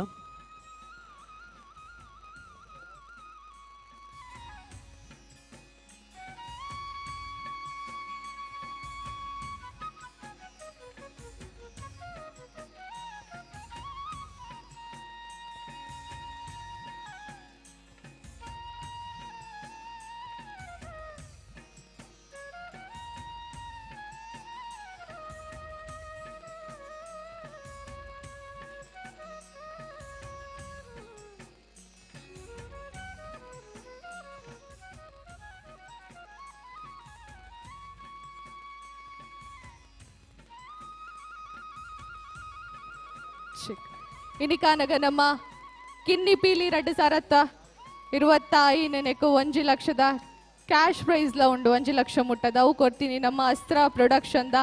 ಇನಿಕಾನಗ ನಮ್ಮ ಕಿನ್ನಿ ಪೀಲಿ 2025 1 ಲಕ್ಷದ ಕ್ಯಾಶ್ ಪ್ರೈಸ್ಲ ಉಂಡು. 1 ಲಕ್ಷ ಮುಟ್ಟದ ಅವು ಕೊಡ್ತೀನಿ ನಮ್ಮ ಅಸ್ತ್ರ ಪ್ರೊಡಕ್ಷನ್ದ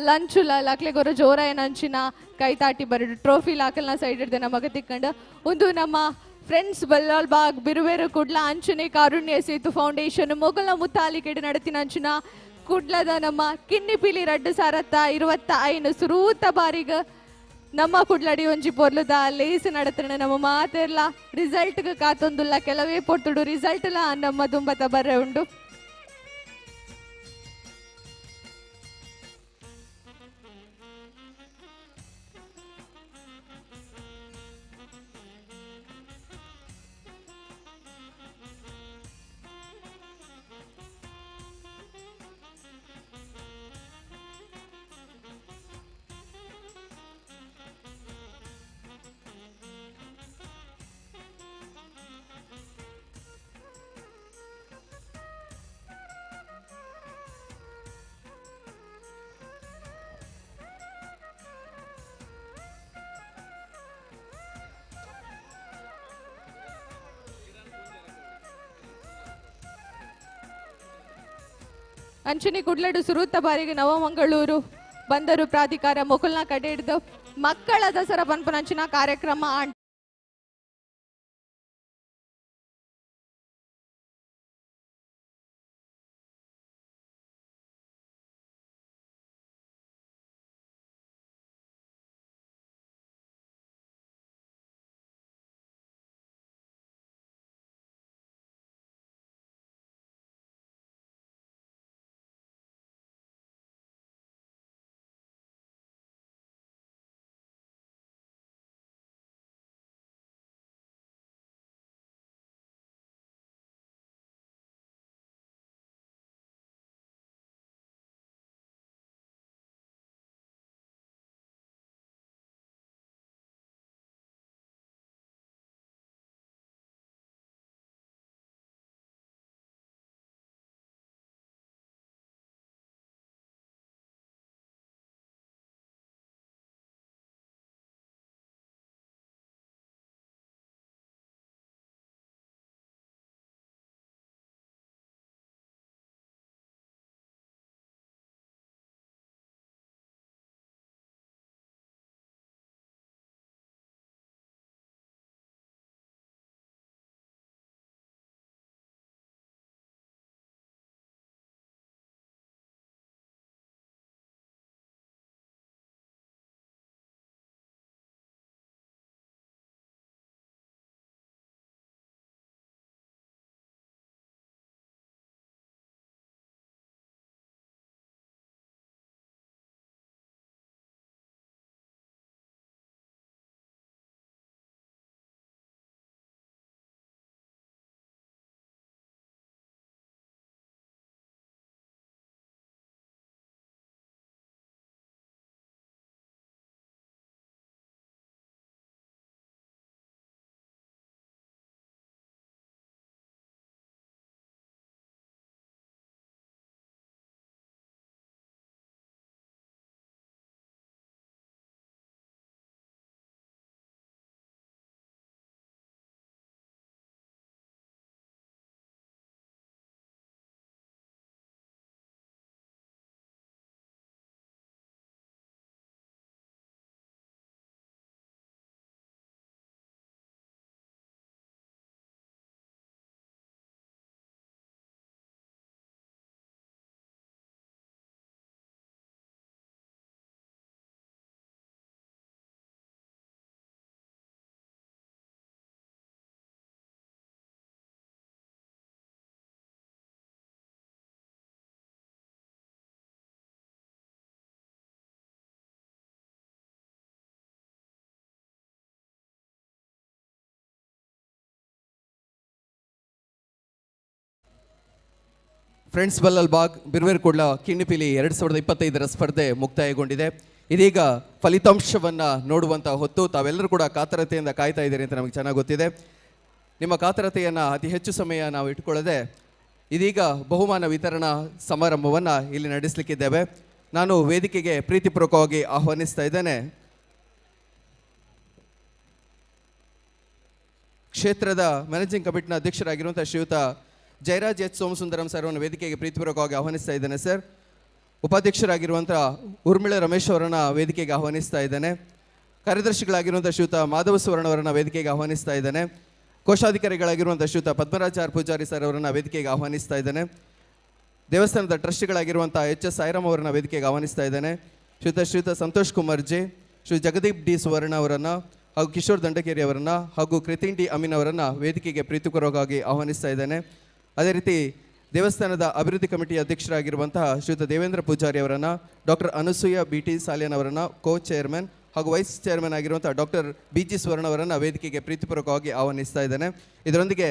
ಲಂಚುಲ ಲಕ್ಲೆಗೊರ ಜೋರ ಏನಂಚಿನ ಕೈತಾಟಿ ಬರಡು ಟ್ರೋಫಿ ಲಾಕಲ್ನ ಸೈಡ್ ಹಿಡ್ದೆ ನಮಗ ತಿಕ್ಕಂಡು. ಒಂದು ನಮ್ಮ ಫ್ರೆಂಡ್ಸ್ ಬಲ್ಲಾಲ್ ಬಾಗ್ ಬಿರುವೇರು ಕುಡ್ಲ ಅಂಚನೆ ಕಾರುಣ್ಯ ಸೇತು ಫೌಂಡೇಶನ್ ಮೊಗಲ ಮುತ್ತಾಲಿಕೆಡು ನಡತಿನ ಅಂಚಿನ ಕುಡ್ಲದ ನಮ್ಮ ಕಿನ್ನಿ ಪೀಲಿ 2025 ಸುರೂತ ಬಾರಿಗ ನಮ್ಮ ಕುಡ್ಲಡಿ ಒಂಜಿ ಪೊರ್ಲುದ ಲೇಸ್ ನಡತ್ರಣ ನಮ್ಮ ಮಾತೆರ್ಲ ರಿಸಲ್ಟ್ ಕಾತೊಂದುಲ್ಲ. ಕೆಲವೇ ಪೊರ್ತುಡು ರಿಸಲ್ಟ್ ಲ ನಮ್ಮ ದುಂಬತ ಬರ್ರೆ ಉಂಡು. ಅಂಚನೆ ಕುಡ್ಲಡು ಸುರೂತ ಬಾರಿಗೆ ನವಮಂಗಳೂರು ಬಂದರು ಪ್ರಾಧಿಕಾರ ಮೊಕಲ್ನ ಕಡೆ ಹಿಡಿದು ಮಕ್ಕಳ ದಸರಾ ಪನ್ಪುನಂಚಿನ ಕಾರ್ಯಕ್ರಮ ಆಂಡ್. ಫ್ರೆಂಡ್ಸ್ ಬಲ್ಲಲ್ ಬಾಗ್ ಬಿರ್ವೇರ್ ಕುಡ್ಲ ಕಿನ್ನಿಪಿಲಿ 2025ರ ಸ್ಪರ್ಧೆ ಮುಕ್ತಾಯಗೊಂಡಿದೆ. ಇದೀಗ ಫಲಿತಾಂಶವನ್ನು ನೋಡುವಂಥ ಹೊತ್ತು. ತಾವೆಲ್ಲರೂ ಕೂಡ ಕಾತರತೆಯಿಂದ ಕಾಯ್ತಾ ಇದ್ದೀರಿ ಅಂತ ನಮಗೆ ಚೆನ್ನಾಗಿ ಗೊತ್ತಿದೆ. ನಿಮ್ಮ ಕಾತರತೆಯನ್ನು ಅತಿ ಹೆಚ್ಚು ಸಮಯ ನಾವು ಇಟ್ಕೊಳ್ಳದೆ ಇದೀಗ ಬಹುಮಾನ ವಿತರಣಾ ಸಮಾರಂಭವನ್ನು ಇಲ್ಲಿ ನಡೆಸಲಿಕ್ಕಿದ್ದೇವೆ. ನಾನು ವೇದಿಕೆಗೆ ಪ್ರೀತಿಪೂರ್ವಕವಾಗಿ ಆಹ್ವಾನಿಸ್ತಾ ಇದ್ದೇನೆ ಕ್ಷೇತ್ರದ ಮ್ಯಾನೇಜಿಂಗ್ ಕಮಿಟಿನ ಅಧ್ಯಕ್ಷರಾಗಿರುವಂಥ ಶ್ರೀಯುತ ಜಯರಾಜ್ ಎಚ್ ಸೋಮಸುಂದರಂ ಸರ್ ಅವರನ್ನು ವೇದಿಕೆಗೆ ಪ್ರೀತಿಪೂರ್ವಕವಾಗಿ ಆಹ್ವಾನಿಸ್ತಾ ಇದ್ದೇನೆ ಸರ್. ಉಪಾಧ್ಯಕ್ಷರಾಗಿರುವಂಥ ಊರ್ಮಿಳ ರಮೇಶ್ ಅವರನ್ನು ವೇದಿಕೆಗೆ ಆಹ್ವಾನಿಸ್ತಾ ಇದ್ದೇನೆ. ಕಾರ್ಯದರ್ಶಿಗಳಾಗಿರುವಂಥ ಶ್ರೀಯುತ ಮಾಧವ ಸುವರ್ಣ ಅವರನ್ನು ವೇದಿಕೆಗೆ ಆಹ್ವಾನಿಸ್ತಾ ಇದ್ದೇನೆ. ಕೋಶಾಧಿಕಾರಿಗಳಾಗಿರುವಂಥ ಶ್ರೀಯುತ ಪದ್ಮರಾಜ್ ಆರ್ ಪೂಜಾರಿ ಸರ್ ಅವರನ್ನು ವೇದಿಕೆಗೆ ಆಹ್ವಾನಿಸ್ತಾ ಇದ್ದೇನೆ. ದೇವಸ್ಥಾನದ ಟ್ರಸ್ಟಿಗಳಾಗಿರುವಂಥ ಎಚ್ ಎಸ್ ಸಾಯಿರಾಮ್ ಅವರನ್ನು ವೇದಿಕೆಗೆ ಆಹ್ವಾನಿಸ್ತಾ ಇದ್ದೇನೆ. ಶ್ರೀಯುತ ಸಂತೋಷ್ ಕುಮಾರ್ ಜಿ, ಶ್ರೀ ಜಗದೀಪ್ ಡಿ ಸುವರ್ಣ ಅವರನ್ನು ಹಾಗೂ ಕಿಶೋರ್ ದಂಡಕೇರಿ ಅವರನ್ನು ಹಾಗೂ ಕೃತಿನ್ ಡಿ ಅಮೀನ್ ಅವರನ್ನು ವೇದಿಕೆಗೆ ಪ್ರೀತಿಪೂರ್ವಕವಾಗಿ ಆಹ್ವಾನಿಸ್ತಾ ಇದ್ದೇನೆ. ಅದೇ ರೀತಿ ದೇವಸ್ಥಾನದ ಅಭಿವೃದ್ಧಿ ಕಮಿಟಿಯ ಅಧ್ಯಕ್ಷರಾಗಿರುವಂತಹ ಶ್ರೀಯುತ ದೇವೇಂದ್ರ ಪೂಜಾರಿ ಅವರನ್ನು, doctor Anasuya B T Salian ಅವರನ್ನು ಕೋ ಚೇರ್ಮನ್ ಹಾಗೂ ವೈಸ್ ಚೇರ್ಮನ್ ಆಗಿರುವಂಥ ಡಾಕ್ಟರ್ ಬಿ ಜಿ ಸುವರ್ಣ ಅವರನ್ನು ವೇದಿಕೆಗೆ ಪ್ರೀತಿಪೂರ್ವಕವಾಗಿ ಆಹ್ವಾನಿಸ್ತಾ ಇದ್ದೇನೆ. ಇದರೊಂದಿಗೆ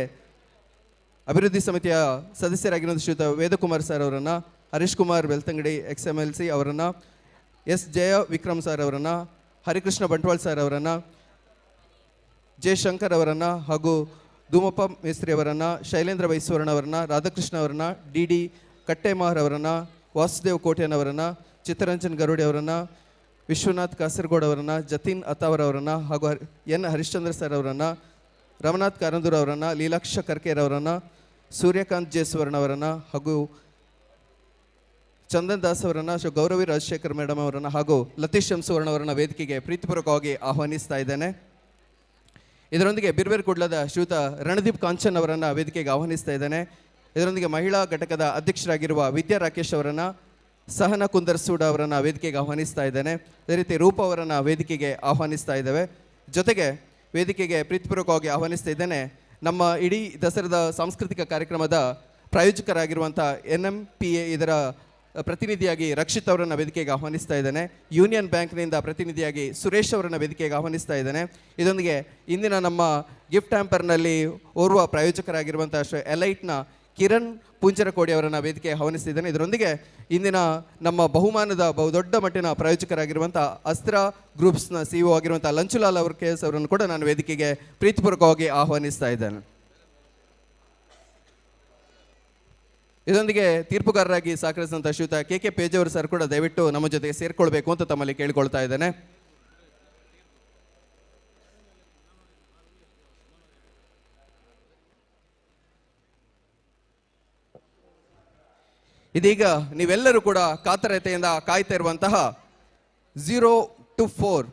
ಅಭಿವೃದ್ಧಿ ಸಮಿತಿಯ ಸದಸ್ಯರಾಗಿರುವಂಥ ಶ್ರೀಯುತ ವೇದಕುಮಾರ್ ಸರ್ ಅವರನ್ನು, Harish Kumar Belthangady ex M L C ಅವರನ್ನು, ಎಸ್ ಜಯ ವಿಕ್ರಮ್ ಸರ್ ಅವರನ್ನು, ಹರಿಕೃಷ್ಣ ಬಂಟ್ವಾಳ್ ಸರ್ ಅವರನ್ನು, ಜೆ ಶಂಕರ್ ಅವರನ್ನು ಹಾಗೂ ಧೂಮಪ್ಪ ಮೇಸ್ತ್ರಿ ಅವರನ್ನು, ಶೈಲೇಂದ್ರ ವೈಸ್ವರ್ಣ ಅವರನ್ನು, ರಾಧಾಕೃಷ್ಣ ಅವರನ್ನು, ಡಿ ಡಿ ಕಟ್ಟೆಮಾರ್ ಅವರನ್ನು, ವಾಸುದೇವ್ ಕೋಟ್ಯನ್ ಅವರನ್ನು, ಚಿತ್ತರಂಜನ್ ಗರುಡಿ ಅವರನ್ನು, ವಿಶ್ವನಾಥ್ ಕಾಸರಗೋಡ್ ಅವರನ್ನು, ಜತಿನ್ ಅತಾವರ್ ಅವರನ್ನು ಹಾಗೂ ಎನ್ ಹರಿಶ್ಚಂದ್ರ ಸರ್ ಅವರನ್ನು, ರಮನಾಥ್ ಕಾರಂದೂರ್ ಅವರನ್ನು, ಲೀಲಾಕ್ಷ ಕರ್ಕೇರ್ ಅವರನ್ನು, ಸೂರ್ಯಕಾಂತ್ ಜೆ ಸುವರ್ಣ ಅವರನ್ನು ಹಾಗೂ ಚಂದನ್ ದಾಸ್ ಅವರನ್ನು, ಶ್ರೀ ಗೌರವಿ ರಾಜಶೇಖರ್ ಮೇಡಮ್ ಅವರನ್ನು ಹಾಗೂ ಲತೀಶ್ ಎಂ ಸುವರ್ಣ ಅವರನ್ನು ವೇದಿಕೆಗೆ ಪ್ರೀತಿಪೂರ್ವಕವಾಗಿ ಆಹ್ವಾನಿಸ್ತಾ ಇದ್ದೇನೆ. ಇದರೊಂದಿಗೆ ಬಿರ್ಬೇರ್ ಕುಡ್ಲದ ಶ್ರೀಯುತ ರಣದೀಪ್ ಕಾಂಚನ್ ಅವರನ್ನು ವೇದಿಕೆಗೆ ಆಹ್ವಾನಿಸ್ತಾ ಇದ್ದೇನೆ. ಇದರೊಂದಿಗೆ ಮಹಿಳಾ ಘಟಕದ ಅಧ್ಯಕ್ಷರಾಗಿರುವ ವಿದ್ಯಾ ರಾಕೇಶ್ ಅವರನ್ನು, ಸಹನಾ ಕುಂದರ್ಸೂಡ ಅವರನ್ನು ವೇದಿಕೆಗೆ ಆಹ್ವಾನಿಸ್ತಾ ಇದ್ದೇನೆ. ಅದೇ ರೀತಿ ರೂಪ ಅವರನ್ನು ವೇದಿಕೆಗೆ ಆಹ್ವಾನಿಸ್ತಾ ಇದ್ದೇವೆ. ಜೊತೆಗೆ ವೇದಿಕೆಗೆ ಪ್ರೀತಿಪೂರ್ವಕವಾಗಿ ಆಹ್ವಾನಿಸ್ತಾ ಇದ್ದೇನೆ ನಮ್ಮ ಇಡೀ ದಸರಾದ ಸಾಂಸ್ಕೃತಿಕ ಕಾರ್ಯಕ್ರಮದ ಪ್ರಾಯೋಜಕರಾಗಿರುವಂಥ NMPA ಇದರ ಪ್ರತಿನಿಧಿಯಾಗಿ ರಕ್ಷಿತ್ ಅವರನ್ನು ವೇದಿಕೆಗೆ ಆಹ್ವಾನಿಸ್ತಾ ಇದ್ದೇನೆ. ಯೂನಿಯನ್ ಬ್ಯಾಂಕ್ನಿಂದ ಪ್ರತಿನಿಧಿಯಾಗಿ ಸುರೇಶ್ ಅವರನ್ನು ವೇದಿಕೆಗೆ ಆಹ್ವಾನಿಸ್ತಾ ಇದ್ದೇನೆ. ಇದೊಂದಿಗೆ ಇಂದಿನ ನಮ್ಮ ಗಿಫ್ಟ್ ಹ್ಯಾಂಪರ್ನಲ್ಲಿ ಓರ್ವ ಪ್ರಾಯೋಜಕರಾಗಿರುವಂಥ ಶ್ರೀ ಎಲೈಟ್ನ ಕಿರಣ್ ಪುಂಜರಕೋಡಿ ಅವರನ್ನು ವೇದಿಕೆ ಆಹ್ವಾನಿಸ್ತಿದ್ದೇನೆ. ಇದರೊಂದಿಗೆ ಇಂದಿನ ನಮ್ಮ ಬಹುಮಾನದ ಬಹುದೊಡ್ಡ ಮಟ್ಟಿನ ಪ್ರಾಯೋಜಕರಾಗಿರುವಂಥ ಅಸ್ತ್ರ ಗ್ರೂಪ್ಸ್ನ CEO ಆಗಿರುವಂಥ ಲಂಚುಲಾಲ್ ಅವರ ಕೆ ಎಸ್ ಅವರನ್ನು ಕೂಡ ನಾನು ವೇದಿಕೆಗೆ ಪ್ರೀತಿಪೂರ್ವಕವಾಗಿ ಆಹ್ವಾನಿಸ್ತಾ ಇದ್ದೇನೆ. ಇದರೊಂದಿಗೆ ತೀರ್ಪುಗಾರರಾಗಿ ಸಹಕರಿಸಿದಂಥ ಶ್ರೀಯುತ ಕೆ ಕೆ ಪೇಜಾವರ್ ಸರ್ ಕೂಡ ದಯವಿಟ್ಟು ನಮ್ಮ ಜೊತೆಗೆ ಸೇರಿಕೊಳ್ಬೇಕು ಅಂತ ತಮ್ಮಲ್ಲಿ ಕೇಳಿಕೊಳ್ತಾ ಇದ್ದೇನೆ. ಇದೀಗ ನೀವೆಲ್ಲರೂ ಕೂಡ ಕಾತರತೆಯಿಂದ ಕಾಯ್ತಾ ಇರುವಂತಹ 0 to 4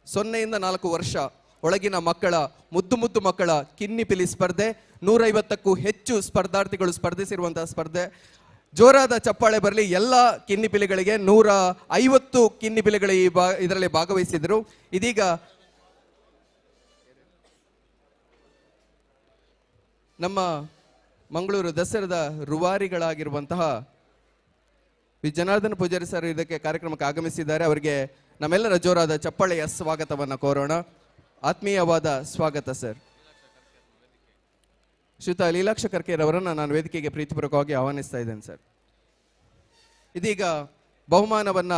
0ಯಿಂದ 4 ವರ್ಷ ಒಳಗಿನ ಮಕ್ಕಳ ಮುದ್ದು ಮುದ್ದು ಮಕ್ಕಳ ಕಿನ್ನಿಪಿಲಿ ಸ್ಪರ್ಧೆ. 150ಕ್ಕೂ ಹೆಚ್ಚು ಸ್ಪರ್ಧಾರ್ಥಿಗಳು ಸ್ಪರ್ಧಿಸಿರುವಂತಹ ಸ್ಪರ್ಧೆ. ಜೋರಾದ ಚಪ್ಪಾಳೆ ಬರಲಿ ಎಲ್ಲ ಕಿನ್ನಿಪಿಲಿಗಳಿಗೆ. 150 ಕಿನ್ನಿಪಿಲಿಗಳು ಇದರಲ್ಲಿ ಭಾಗವಹಿಸಿದರು. ಇದೀಗ ನಮ್ಮ ಮಂಗಳೂರು ದಸರಾದ ರೂವಾರಿಗಳಾಗಿರುವಂತಹ ವಿ ಜನಾರ್ದನ ಪೂಜಾರಿ ಸರ್ ಇದಕ್ಕೆ ಕಾರ್ಯಕ್ರಮಕ್ಕೆ ಆಗಮಿಸಿದ್ದಾರೆ. ಅವರಿಗೆ ನಮ್ಮೆಲ್ಲರ ಜೋರಾದ ಚಪ್ಪಾಳೆಯ ಸ್ವಾಗತವನ್ನು ಕೋರೋಣ. ಆತ್ಮೀಯವಾದ ಸ್ವಾಗತ ಸರ್. ಶ್ರೀಯುತ ಲೀಲಾಕ್ಷ ಕರ್ಕೇರ್ ಅವರನ್ನು ನಾನು ವೇದಿಕೆಗೆ ಪ್ರೀತಿಪೂರ್ವಕವಾಗಿ ಆಹ್ವಾನಿಸ್ತಾ ಇದ್ದೇನೆ ಸರ್. ಇದೀಗ ಬಹುಮಾನವನ್ನ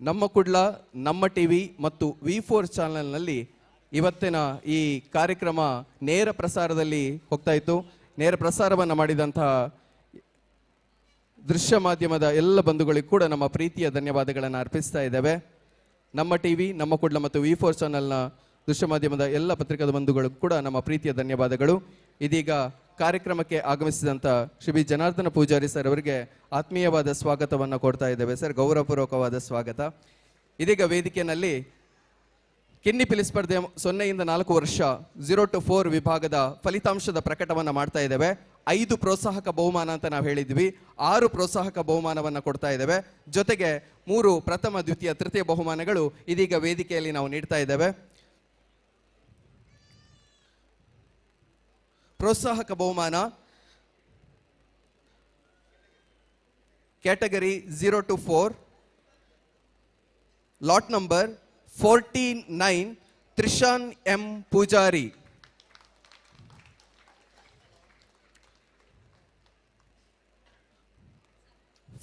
ನಮ್ಮ ಕುಡ್ಲ ನಮ್ಮ ಟಿವಿ ಮತ್ತು V4 ಚಾನೆಲ್ನಲ್ಲಿ ಇವತ್ತಿನ ಈ ಕಾರ್ಯಕ್ರಮ ನೇರ ಪ್ರಸಾರದಲ್ಲಿ ಹೋಗ್ತಾ ಇತ್ತು. ನೇರ ಪ್ರಸಾರವನ್ನು ಮಾಡಿದಂತಹ ದೃಶ್ಯ ಮಾಧ್ಯಮದ ಎಲ್ಲ ಬಂಧುಗಳಿಗೂ ಕೂಡ ನಮ್ಮ ಪ್ರೀತಿಯ ಧನ್ಯವಾದಗಳನ್ನು ಅರ್ಪಿಸ್ತಾ ಇದ್ದೇವೆ. ನಮ್ಮ ಟಿವಿ, ನಮ್ಮ ಕುಡ್ಲ ಮತ್ತು V4 ಚಾನೆಲ್ನ ದೃಶ್ಯ ಮಾಧ್ಯಮದ ಎಲ್ಲ ಪತ್ರಿಕಾ ಬಂಧುಗಳಿಗೂ ಕೂಡ ನಮ್ಮ ಪ್ರೀತಿಯ ಧನ್ಯವಾದಗಳು. ಇದೀಗ ಕಾರ್ಯಕ್ರಮಕ್ಕೆ ಆಗಮಿಸಿದಂಥ ಶ್ರೀ ಬಿ ಜನಾರ್ದನ ಪೂಜಾರಿ ಸರ್ ಅವರಿಗೆ ಆತ್ಮೀಯವಾದ ಸ್ವಾಗತವನ್ನು ಕೊಡ್ತಾ ಇದ್ದೇವೆ ಸರ್, ಗೌರವಪೂರ್ವಕವಾದ ಸ್ವಾಗತ. ಇದೀಗ ವೇದಿಕೆಯಲ್ಲಿ ಕಿನ್ನಿಪಿಲಿ ಸ್ಪರ್ಧೆ 0ಯಿಂದ 4 ವರ್ಷ 0 to 4 ವಿಭಾಗದ ಫಲಿತಾಂಶದ ಪ್ರಕಟವನ್ನು ಮಾಡ್ತಾ ಇದ್ದೇವೆ. 5 ಪ್ರೋತ್ಸಾಹಕ ಬಹುಮಾನ ಅಂತ ನಾವು ಹೇಳಿದ್ವಿ, 6 ಪ್ರೋತ್ಸಾಹಕ ಬಹುಮಾನವನ್ನು ಕೊಡ್ತಾ ಇದ್ದೇವೆ. ಜೊತೆಗೆ 3 ಪ್ರಥಮ, ದ್ವಿತೀಯ, ತೃತೀಯ ಬಹುಮಾನಗಳು ಇದೀಗ ವೇದಿಕೆಯಲ್ಲಿ ನಾವು ನೀಡ್ತಾ ಇದ್ದೇವೆ. ಪ್ರೋತ್ಸಾಹಕ ಬಹುಮಾನ category 0 to 4 lot number 49 Trishan M Poojari.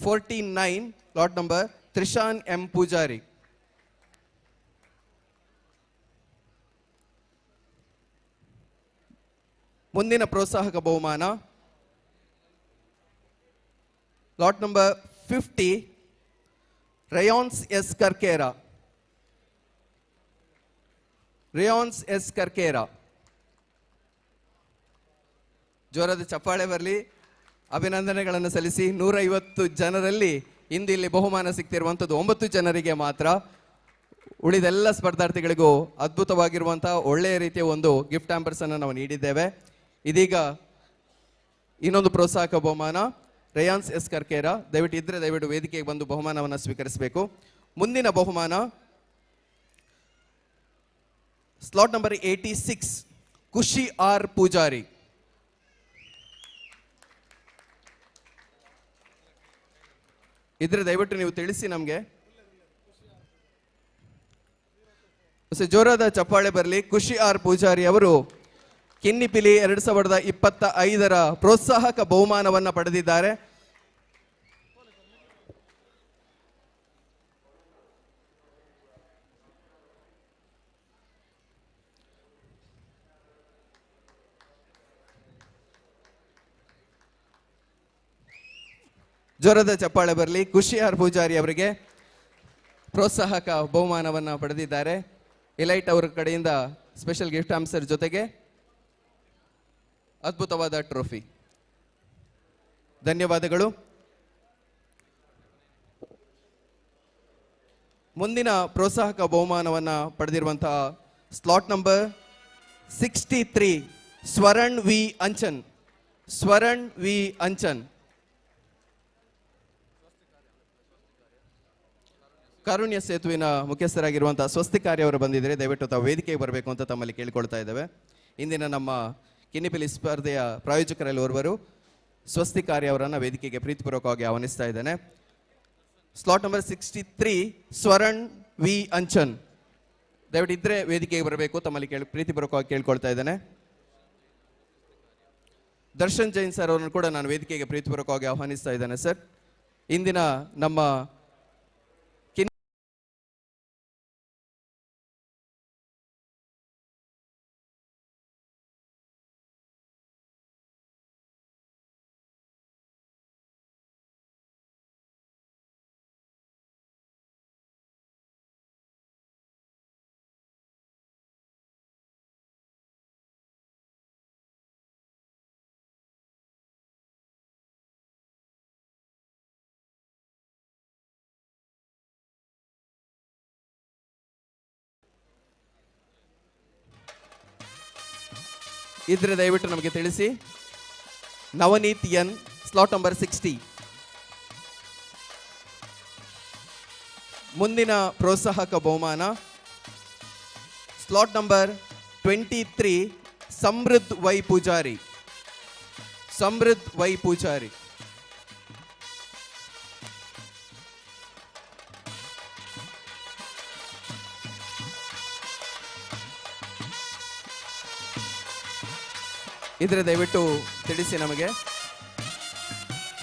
49 lot number Trishan M Poojari. ಮುಂದಿನ ಪ್ರೋತ್ಸಾಹಕ ಬಹುಮಾನ lot number 50 Rayans S Karkera. Rayans S Karkera. ಜೋರಾದ ಚಪ್ಪಾಳೆ ಬರಲಿ. ಅಭಿನಂದನೆಗಳನ್ನು ಸಲ್ಲಿಸಿ. 150 ಜನರಲ್ಲಿ ಇಂದು ಇಲ್ಲಿ ಬಹುಮಾನ ಸಿಗ್ತಿರುವಂಥದ್ದು 9 ಜನರಿಗೆ ಮಾತ್ರ. ಉಳಿದೆಲ್ಲ ಸ್ಪರ್ಧಾರ್ಥಿಗಳಿಗೂ ಅದ್ಭುತವಾಗಿರುವಂತಹ ಒಳ್ಳೆಯ ರೀತಿಯ ಒಂದು ಗಿಫ್ಟ್ ಹ್ಯಾಂಪರ್ಸ್ ಅನ್ನು ನಾವು ನೀಡಿದ್ದೇವೆ. ಇದೀಗ ಇನ್ನೊಂದು ಪ್ರೋತ್ಸಾಹಕ ಬಹುಮಾನ ರೇಯಾನ್ಸ್ ಎಸ್ ಕರ್ಕೇರಾ. ದಯವಿಟ್ಟು ಇದ್ರೆ ದಯವಿಟ್ಟು ವೇದಿಕೆಗೆ ಬಂದು ಬಹುಮಾನವನ್ನು ಸ್ವೀಕರಿಸಬೇಕು. ಮುಂದಿನ ಬಹುಮಾನ slot number 86 Khushi R Poojari. ಇದ್ರೆ ದಯವಿಟ್ಟು ನೀವು ತಿಳಿಸಿ ನಮಗೆ. ಜೋರಾದ ಚಪ್ಪಾಳೆ ಬರಲಿ. ಖುಷಿ ಆರ್ ಪೂಜಾರಿ ಅವರು ಕಿನ್ನಿಪಿಲಿ 2025ರ ಪ್ರೋತ್ಸಾಹಕ ಬಹುಮಾನವನ್ನು ಪಡೆದಿದ್ದಾರೆ. ಜ್ವರದ ಚಪ್ಪಾಳೆ ಬರಲಿ. ಖುಷಿ ಆರ್ ಪೂಜಾರಿ ಅವರಿಗೆ ಪ್ರೋತ್ಸಾಹಕ ಬಹುಮಾನವನ್ನು ಪಡೆದಿದ್ದಾರೆ. ಎಲೈಟ್ ಅವರ ಕಡೆಯಿಂದ ಸ್ಪೆಷಲ್ ಗಿಫ್ಟ್ ಆನ್ಸರ್ ಜೊತೆಗೆ ಅದ್ಭುತವಾದ ಟ್ರೋಫಿ. ಧನ್ಯವಾದಗಳು. ಮುಂದಿನ ಪ್ರೋತ್ಸಾಹಕ ಬಹುಮಾನವನ್ನು ಪಡೆದಿರುವಂತಹ slot number 63 Swaran V Anchan. Swaran V Anchan. Karunya ಸೇತುವಿನ ಮುಖ್ಯಸ್ಥರಾಗಿರುವಂತಹ ಸ್ವಸ್ತಿ ಕಾರ್ಯ ಅವರು ಬಂದಿದ್ದಾರೆ. ದಯವಿಟ್ಟು ತಾವು ವೇದಿಕೆಗೆ ಬರಬೇಕು ಅಂತ ತಮ್ಮಲ್ಲಿ ಕೇಳಿಕೊಳ್ತಾ ಇದ್ದೇವೆ. ಇಂದಿನ ನಮ್ಮ ಕಿನ್ನಿಪಿಲಿ ಸ್ಪರ್ಧೆಯ ಪ್ರಾಯೋಜಕರಲ್ಲಿ ಓರ್ವರು ಸ್ವಸ್ತಿ ಕಾರ್ಯ ಅವರನ್ನು ವೇದಿಕೆಗೆ ಪ್ರೀತಿಪೂರ್ವಕವಾಗಿ ಆಹ್ವಾನಿಸ್ತಾ ಇದ್ದೇನೆ. Slot number 63 Swaran V Anchan, ದಯವಿಟ್ಟು ಇದ್ರೆ ವೇದಿಕೆಗೆ ಬರಬೇಕು ತಮ್ಮಲ್ಲಿ ಪ್ರೀತಿಪೂರ್ವಕವಾಗಿ ಕೇಳಿಕೊಳ್ತಾ ಇದ್ದೇನೆ. ದರ್ಶನ್ ಜೈನ್ ಸರ್ ಅವರನ್ನು ಕೂಡ ನಾನು ವೇದಿಕೆಗೆ ಪ್ರೀತಿಪೂರ್ವಕವಾಗಿ ಆಹ್ವಾನಿಸ್ತಾ ಇದ್ದೇನೆ ಸರ್. ಇಂದಿನ ನಮ್ಮ ಇದ್ರೆ ದಯವಿಟ್ಟು ನಮಗೆ ತಿಳಿಸಿ. ನವನೀತ್ ಎನ್, ಸ್ಲಾಟ್ ನಂಬರ್ 60. ಮುಂದಿನ ಪ್ರೋತ್ಸಾಹಕ ಬಹುಮಾನ slot number 23 Samruddh Y Poojari. Samruddh Y Poojari. ಇದ್ರೆ ದಯವಿಟ್ಟು ತಿಳಿಸಿ ನಮಗೆ.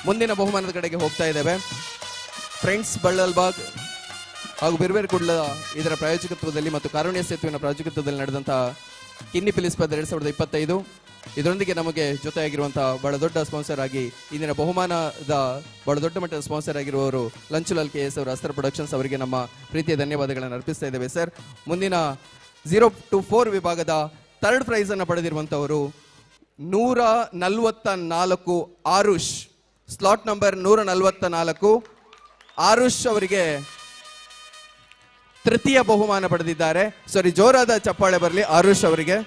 ಮುಂದಿನ ಬಹುಮಾನದ ಕಡೆಗೆ ಹೋಗ್ತಾ ಇದ್ದೇವೆ. ಫ್ರೆಂಡ್ಸ್ ಬಳ್ಳಲ್ಬಾಗ್ ಹಾಗೂ ಬಿರ್ಬೇರ್ ಕುಡ್ಲ ಇದರ ಪ್ರಾಯೋಜಕತ್ವದಲ್ಲಿ ಮತ್ತು ಕಾರುಣ್ಯ ಸೇತುವಿನ ಪ್ರಾಯೋಜಕತ್ವದಲ್ಲಿ ನಡೆದಂತಹ ಕಿನ್ನಿಪಿಲಿ ಸ್ಪರ್ಧೆ 2025 ಇದರೊಂದಿಗೆ ನಮಗೆ ಜೊತೆಯಾಗಿರುವಂತಹ ಬಹಳ ದೊಡ್ಡ ಸ್ಪಾನ್ಸರ್ ಆಗಿ ಇಂದಿನ ಬಹುಮಾನದ ಬಹಳ ದೊಡ್ಡ ಮಟ್ಟದ ಸ್ಪಾನ್ಸರ್ ಆಗಿರುವವರು ಲಂಚುಲಾಲ್ ಕೆ ಎಸ್ ಅವರ ಅಸ್ತ್ರ ಪ್ರೊಡಕ್ಷನ್ಸ್ ಅವರಿಗೆ ನಮ್ಮ ಪ್ರೀತಿಯ ಧನ್ಯವಾದಗಳನ್ನು ಅರ್ಪಿಸ್ತಾ ಇದ್ದೇವೆ ಸರ್. ಮುಂದಿನ 0 to 4 ವಿಭಾಗದ ಥರ್ಡ್ ಪ್ರೈಸ್ ಅನ್ನು ಪಡೆದಿರುವಂಥವರು 144 ಆರುಷ್, ಸ್ಲಾಟ್ ನಂಬರ್ 144 ಆರುಷ್ ಅವರಿಗೆ ತೃತೀಯ ಬಹುಮಾನ ಪಡೆದಿದ್ದಾರೆ. ಸರಿ, ಜೋರಾದ ಚಪ್ಪಾಳೆ ಬರಲಿ ಆರುಷ್ ಅವರಿಗೆ.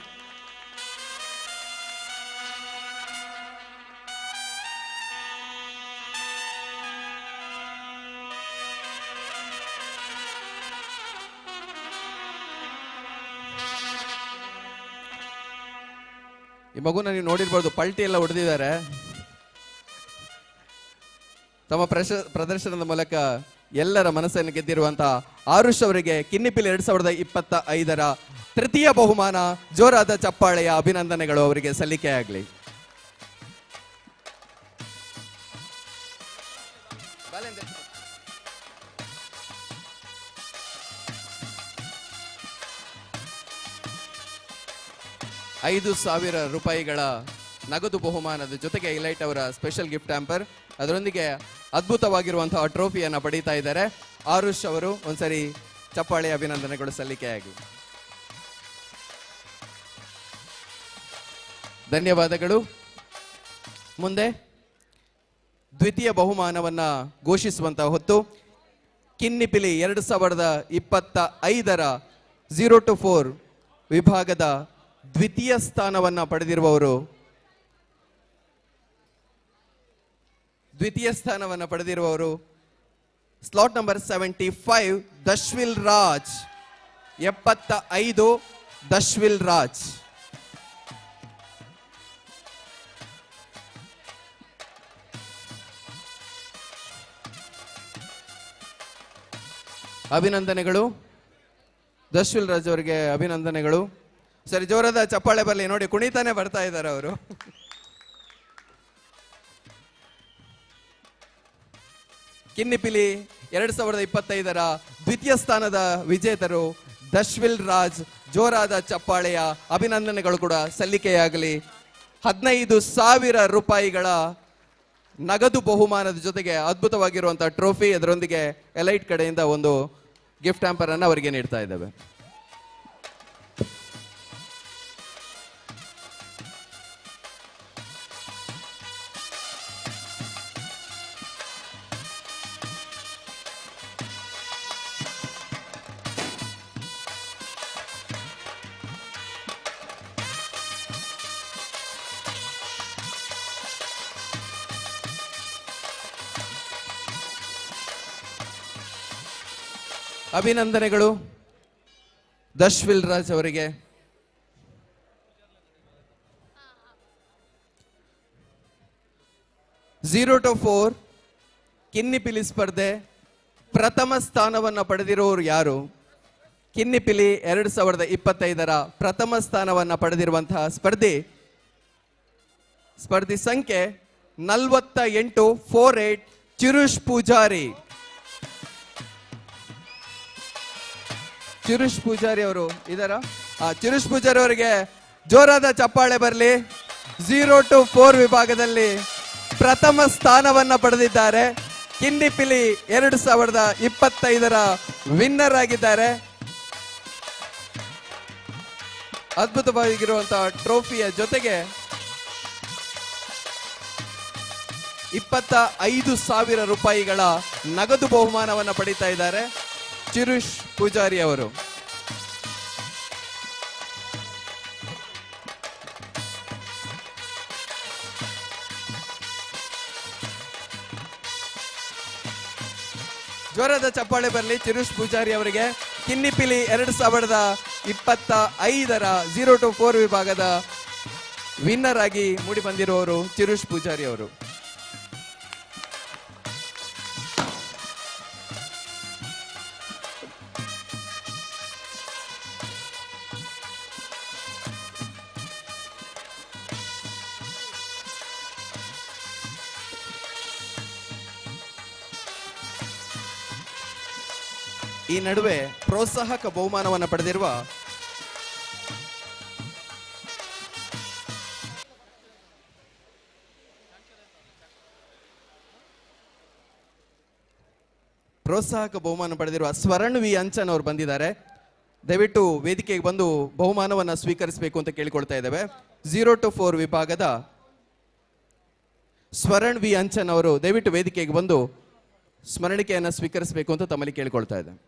ಈ ಮಗುನ ನೀವು ನೋಡಿರ್ಬೋದು, ಪಲ್ಟಿ ಎಲ್ಲ ಹೊಡೆದಿದ್ದಾರೆ. ತಮ್ಮ ಪ್ರದರ್ಶನದ ಮೂಲಕ ಎಲ್ಲರ ಮನಸ್ಸನ್ನು ಗೆದ್ದಿರುವಂತಹ ಆರುಷ್ ಅವರಿಗೆ ಕಿನ್ನಿಪಿಲಿ 2025 ತೃತೀಯ ಬಹುಮಾನ. ಜೋರಾದ ಚಪ್ಪಾಳೆಯ ಅಭಿನಂದನೆಗಳು ಅವರಿಗೆ ಸಲ್ಲಿಕೆಯಾಗಲಿ. ₹5,000 ರೂಪಾಯಿಗಳ ನಗದು ಬಹುಮಾನದ ಜೊತೆಗೆ ಇಲೈಟ್ ಅವರ ಸ್ಪೆಷಲ್ ಗಿಫ್ಟ್ ಹ್ಯಾಂಪರ್, ಅದರೊಂದಿಗೆ ಅದ್ಭುತವಾಗಿರುವಂತಹ ಟ್ರೋಫಿಯನ್ನು ಪಡೀತಾ ಇದ್ದಾರೆ ಆರುಷ್ ಅವರು. ಒಂದ್ಸರಿ ಚಪ್ಪಾಳೆ ಅಭಿನಂದನೆಗಳು ಸಲ್ಲಿಕೆಯಾಗಿ. ಧನ್ಯವಾದಗಳು. ಮುಂದೆ ದ್ವಿತೀಯ ಬಹುಮಾನವನ್ನ ಘೋಷಿಸುವಂತಹ ಹೊತ್ತು ಕಿನ್ನಿಪಿಲಿ 2025 0 to 4 ವಿಭಾಗದ ದ್ವಿತೀಯ ಸ್ಥಾನವನ್ನ ಪಡೆದಿರುವವರು ಸ್ಲಾಟ್ ನಂಬರ್ 75 ದಶ್ವಿಲ್ ರಾಜ್, 75 ದಶ್ವಿಲ್ ರಾಜ್. ಅಭಿನಂದನೆಗಳು ದಶ್ವಿಲ್ ರಾಜ್ ಅವರಿಗೆ, ಅಭಿನಂದನೆಗಳು. ಸರಿ, ಜೋರಾದ ಚಪ್ಪಾಳೆ ಬರಲಿ. ನೋಡಿ, ಕುಣಿತಾನೆ ಬರ್ತಾ ಇದ್ದಾರೆ ಅವರು. ಕಿನ್ನಿಪಿಲಿ 2025 ದ್ವಿತೀಯ ಸ್ಥಾನದ ವಿಜೇತರು ದಶ್ವಿಲ್ ರಾಜ್. ಜೋರಾದ ಚಪ್ಪಾಳೆಯ ಅಭಿನಂದನೆಗಳು ಕೂಡ ಸಲ್ಲಿಕೆಯಾಗಲಿ. 15,000 ರೂಪಾಯಿಗಳ ನಗದು ಬಹುಮಾನದ ಜೊತೆಗೆ ಅದ್ಭುತವಾಗಿರುವಂತಹ ಟ್ರೋಫಿ, ಅದರೊಂದಿಗೆ ಎಲೈಟ್ ಕಡೆಯಿಂದ ಒಂದು ಗಿಫ್ಟ್ ಹ್ಯಾಂಪರ್ ಅನ್ನು ಅವರಿಗೆ ನೀಡ್ತಾ ಇದ್ದೇವೆ. ಅಭಿನಂದನೆಗಳು ದಶ್ವಿಲ್ ರಾಜ್ ಅವರಿಗೆ. 0 to 4 ಕಿನ್ನಿಪಿಲಿ ಸ್ಪರ್ಧೆ ಪ್ರಥಮ ಸ್ಥಾನವನ್ನು ಪಡೆದಿರುವವರು ಯಾರು? ಕಿನ್ನಿಪಿಲಿ 2025ರ ಪ್ರಥಮ ಸ್ಥಾನವನ್ನು ಪಡೆದಿರುವಂತಹ ಸ್ಪರ್ಧಿ ಸಂಖ್ಯೆ 48 48 ಚಿರುಷ್ ಪೂಜಾರಿ. ಚಿರುಷ್ ಪೂಜಾರಿ ಅವರು ಇದರ ಚಿರುಷ್ ಪೂಜಾರಿ ಅವರಿಗೆ ಜೋರಾದ ಚಪ್ಪಾಳೆ ಬರಲಿ. 0 to 4 ವಿಭಾಗದಲ್ಲಿ ಪ್ರಥಮ ಸ್ಥಾನವನ್ನು ಪಡೆದಿದ್ದಾರೆ. ಕಿನ್ನಿಪಿಲಿ 2025ರ ವಿನ್ನರ್ ಆಗಿದ್ದಾರೆ. ಅದ್ಭುತವಾಗಿರುವಂತಹ ಟ್ರೋಫಿಯ ಜೊತೆಗೆ 25,000 ರೂಪಾಯಿಗಳ ನಗದು ಬಹುಮಾನವನ್ನು ಪಡೀತಾ ಇದ್ದಾರೆ ಚಿರುಷ್ ಪೂಜಾರಿ ಅವರು. ಜ್ವರದ ಚಪ್ಪಾಳೆ ಬರಲಿ ಚಿರುಷ್ ಪೂಜಾರಿ ಅವರಿಗೆ. ಕಿನ್ನಿಪಿಲಿ 2025ರ 0 to 4 ವಿಭಾಗದ ವಿನ್ನರ್ ಆಗಿ ಮೂಡಿ ಬಂದಿರುವವರು ಚಿರುಷ್ ಪೂಜಾರಿ ಅವರು. ಈ ನಡುವೆ ಪ್ರೋತ್ಸಾಹಕ ಬಹುಮಾನವನ್ನು ಪಡೆದಿರುವ ಸ್ವರ್ಣ ವಿ ಅಂಚನ್ ಅವರು ಬಂದಿದ್ದಾರೆ. ದಯವಿಟ್ಟು ವೇದಿಕೆಗೆ ಬಂದು ಬಹುಮಾನವನ್ನು ಸ್ವೀಕರಿಸಬೇಕು ಅಂತ ಕೇಳಿಕೊಳ್ತಾ ಇದ್ದೇವೆ. 0 to 4 ವಿಭಾಗದ ಸ್ವರ್ಣ ವಿ ಅಂಚನ್ ಅವರು ದಯವಿಟ್ಟು ವೇದಿಕೆಗೆ ಬಂದು ಸ್ಮರಣಿಕೆಯನ್ನು ಸ್ವೀಕರಿಸಬೇಕು ಅಂತ ತಮ್ಮಲ್ಲಿ ಕೇಳಿಕೊಳ್ತಾ ಇದ್ದೇನೆ.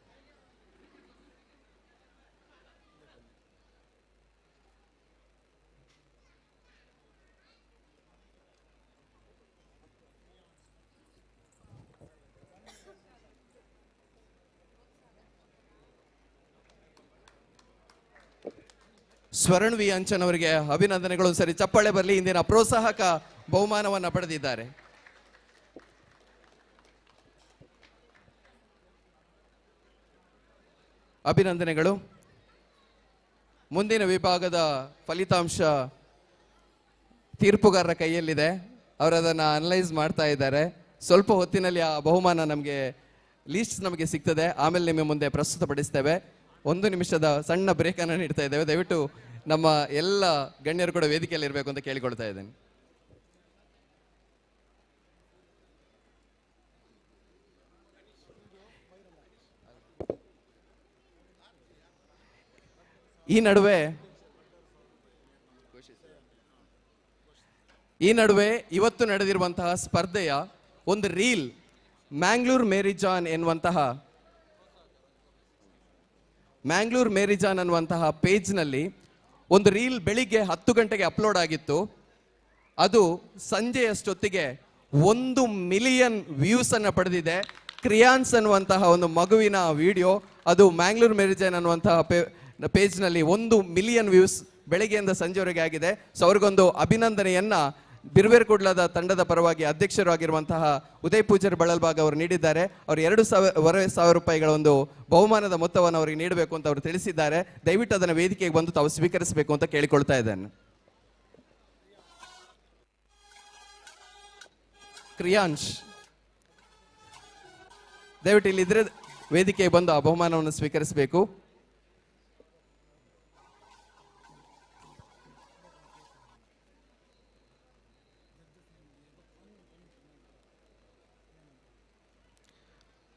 ಸ್ವರ್ಣ ವಿ ಅಂಚನ್ ಅವರಿಗೆ ಅಭಿನಂದನೆಗಳು. ಸರಿ ಚಪ್ಪಾಳೆ ಬರಲಿ. ಇಂದಿನ ಪ್ರೋತ್ಸಾಹಕ ಬಹುಮಾನವನ್ನು ಪಡೆದಿದ್ದಾರೆ. ಅಭಿನಂದನೆಗಳು. ಮುಂದಿನ ವಿಭಾಗದ ಫಲಿತಾಂಶ ತೀರ್ಪುಗಾರರ ಕೈಯಲ್ಲಿದೆ. ಅವರು ಅದನ್ನು ಅನಲೈಸ್ ಮಾಡ್ತಾ ಇದ್ದಾರೆ. ಸ್ವಲ್ಪ ಹೊತ್ತಿನಲ್ಲಿ ಆ ಬಹುಮಾನ ನಮಗೆ ಲೀಸ್ಟ್ ನಮಗೆ ಸಿಗ್ತದೆ. ಆಮೇಲೆ ನಿಮ್ಮ ಮುಂದೆ ಪ್ರಸ್ತುತಪಡಿಸ್ತೇವೆ. 1 ನಿಮಿಷದ ಸಣ್ಣ ಬ್ರೇಕನ್ನು ನೀಡ್ತಾ ಇದ್ದೇವೆ. ದಯವಿಟ್ಟು ನಮ್ಮ ಎಲ್ಲ ಗಣ್ಯರು ಕೂಡ ವೇದಿಕೆಯಲ್ಲಿ ಇರಬೇಕು ಅಂತ ಕೇಳಿಕೊಳ್ತಾ ಇದ್ದೇನೆ. ಈ ನಡುವೆ ಇವತ್ತು ನಡೆದಿರುವಂತಹ ಸ್ಪರ್ಧೆಯ ಒಂದು ರೀಲ್ ಮ್ಯಾಂಗ್ಳೂರ್ ಮೇರಿಜಾನ್ ಅನ್ನುವಂತಹ ಪೇಜ್ನಲ್ಲಿ ಒಂದು ರೀಲ್ ಬೆಳಿಗ್ಗೆ 10 ಗಂಟೆಗೆ ಅಪ್ಲೋಡ್ ಆಗಿತ್ತು. ಅದು ಸಂಜೆಯಷ್ಟೊತ್ತಿಗೆ 1 ಮಿಲಿಯನ್ ವ್ಯೂಸ್ ಅನ್ನು ಪಡೆದಿದೆ. ಕ್ರಿಯಾನ್ಸ್ ಅನ್ನುವಂತಹ ಒಂದು ಮಗುವಿನ ವಿಡಿಯೋ ಅದು ಮ್ಯಾಂಗ್ಳೂರ್ ಮೇರಿಜಾನ್ ಅನ್ನುವಂತಹ ಪೇಜ್ನಲ್ಲಿ 1 ಮಿಲಿಯನ್ ವ್ಯೂಸ್ ಬೆಳಗ್ಗೆಯಿಂದ ಸಂಜೆವರೆಗೆ ಆಗಿದೆ. ಸೊ ಅವ್ರಿಗೊಂದು ಅಭಿನಂದನೆಯನ್ನ ಬಿರುವೇರು ಕುಡ್ಲದ ತಂಡದ ಪರವಾಗಿ ಅಧ್ಯಕ್ಷರು ಆಗಿರುವಂತಹ ಉದಯ್ ಪೂಜಾರಿ ಬಳಲ್ಬಾಗ್ ಅವರು ನೀಡಿದ್ದಾರೆ. ಅವರು 2,500 ರೂಪಾಯಿಗಳ ಒಂದು ಬಹುಮಾನದ ಮೊತ್ತವನ್ನು ಅವರಿಗೆ ನೀಡಬೇಕು ಅಂತ ಅವರು ತಿಳಿಸಿದ್ದಾರೆ. ದಯವಿಟ್ಟು ಅದನ್ನು ವೇದಿಕೆಗೆ ಬಂದು ತಾವು ಸ್ವೀಕರಿಸಬೇಕು ಅಂತ ಕೇಳಿಕೊಳ್ತಾ ಇದ್ದೇನೆ. ಕ್ರಿಯಾಂಶ್ ದಯವಿಟ್ಟು ಇಲ್ಲಿದ್ರೆ ವೇದಿಕೆಗೆ ಬಂದು ಆ ಬಹುಮಾನವನ್ನು ಸ್ವೀಕರಿಸಬೇಕು.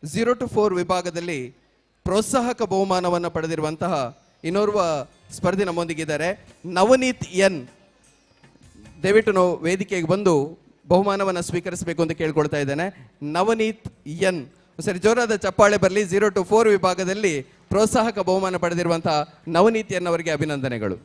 0 to 4 ವಿಭಾಗದಲ್ಲಿ ಪ್ರೋತ್ಸಾಹಕ ಬಹುಮಾನವನ್ನು ಪಡೆದಿರುವಂತಹ ಇನ್ನೋರ್ವ ಸ್ಪರ್ಧಿ ನಮ್ಮೊಂದಿಗಿದ್ದಾರೆ, ನವನೀತ್ ಎನ್. ದಯವಿಟ್ಟು ನಾವು ವೇದಿಕೆಗೆ ಬಂದು ಬಹುಮಾನವನ್ನು ಸ್ವೀಕರಿಸಬೇಕು ಅಂತ ಕೇಳ್ಕೊಳ್ತಾ ಇದ್ದೇನೆ. ನವನೀತ್ ಎನ್, ಸರಿ ಜೋರಾದ ಚಪ್ಪಾಳೆ ಬರಲಿ. 0 to 4 ವಿಭಾಗದಲ್ಲಿ ಪ್ರೋತ್ಸಾಹಕ ಬಹುಮಾನ ಪಡೆದಿರುವಂತಹ ನವನೀತ್ ಎನ್ ಅವರಿಗೆ ಅಭಿನಂದನೆಗಳು.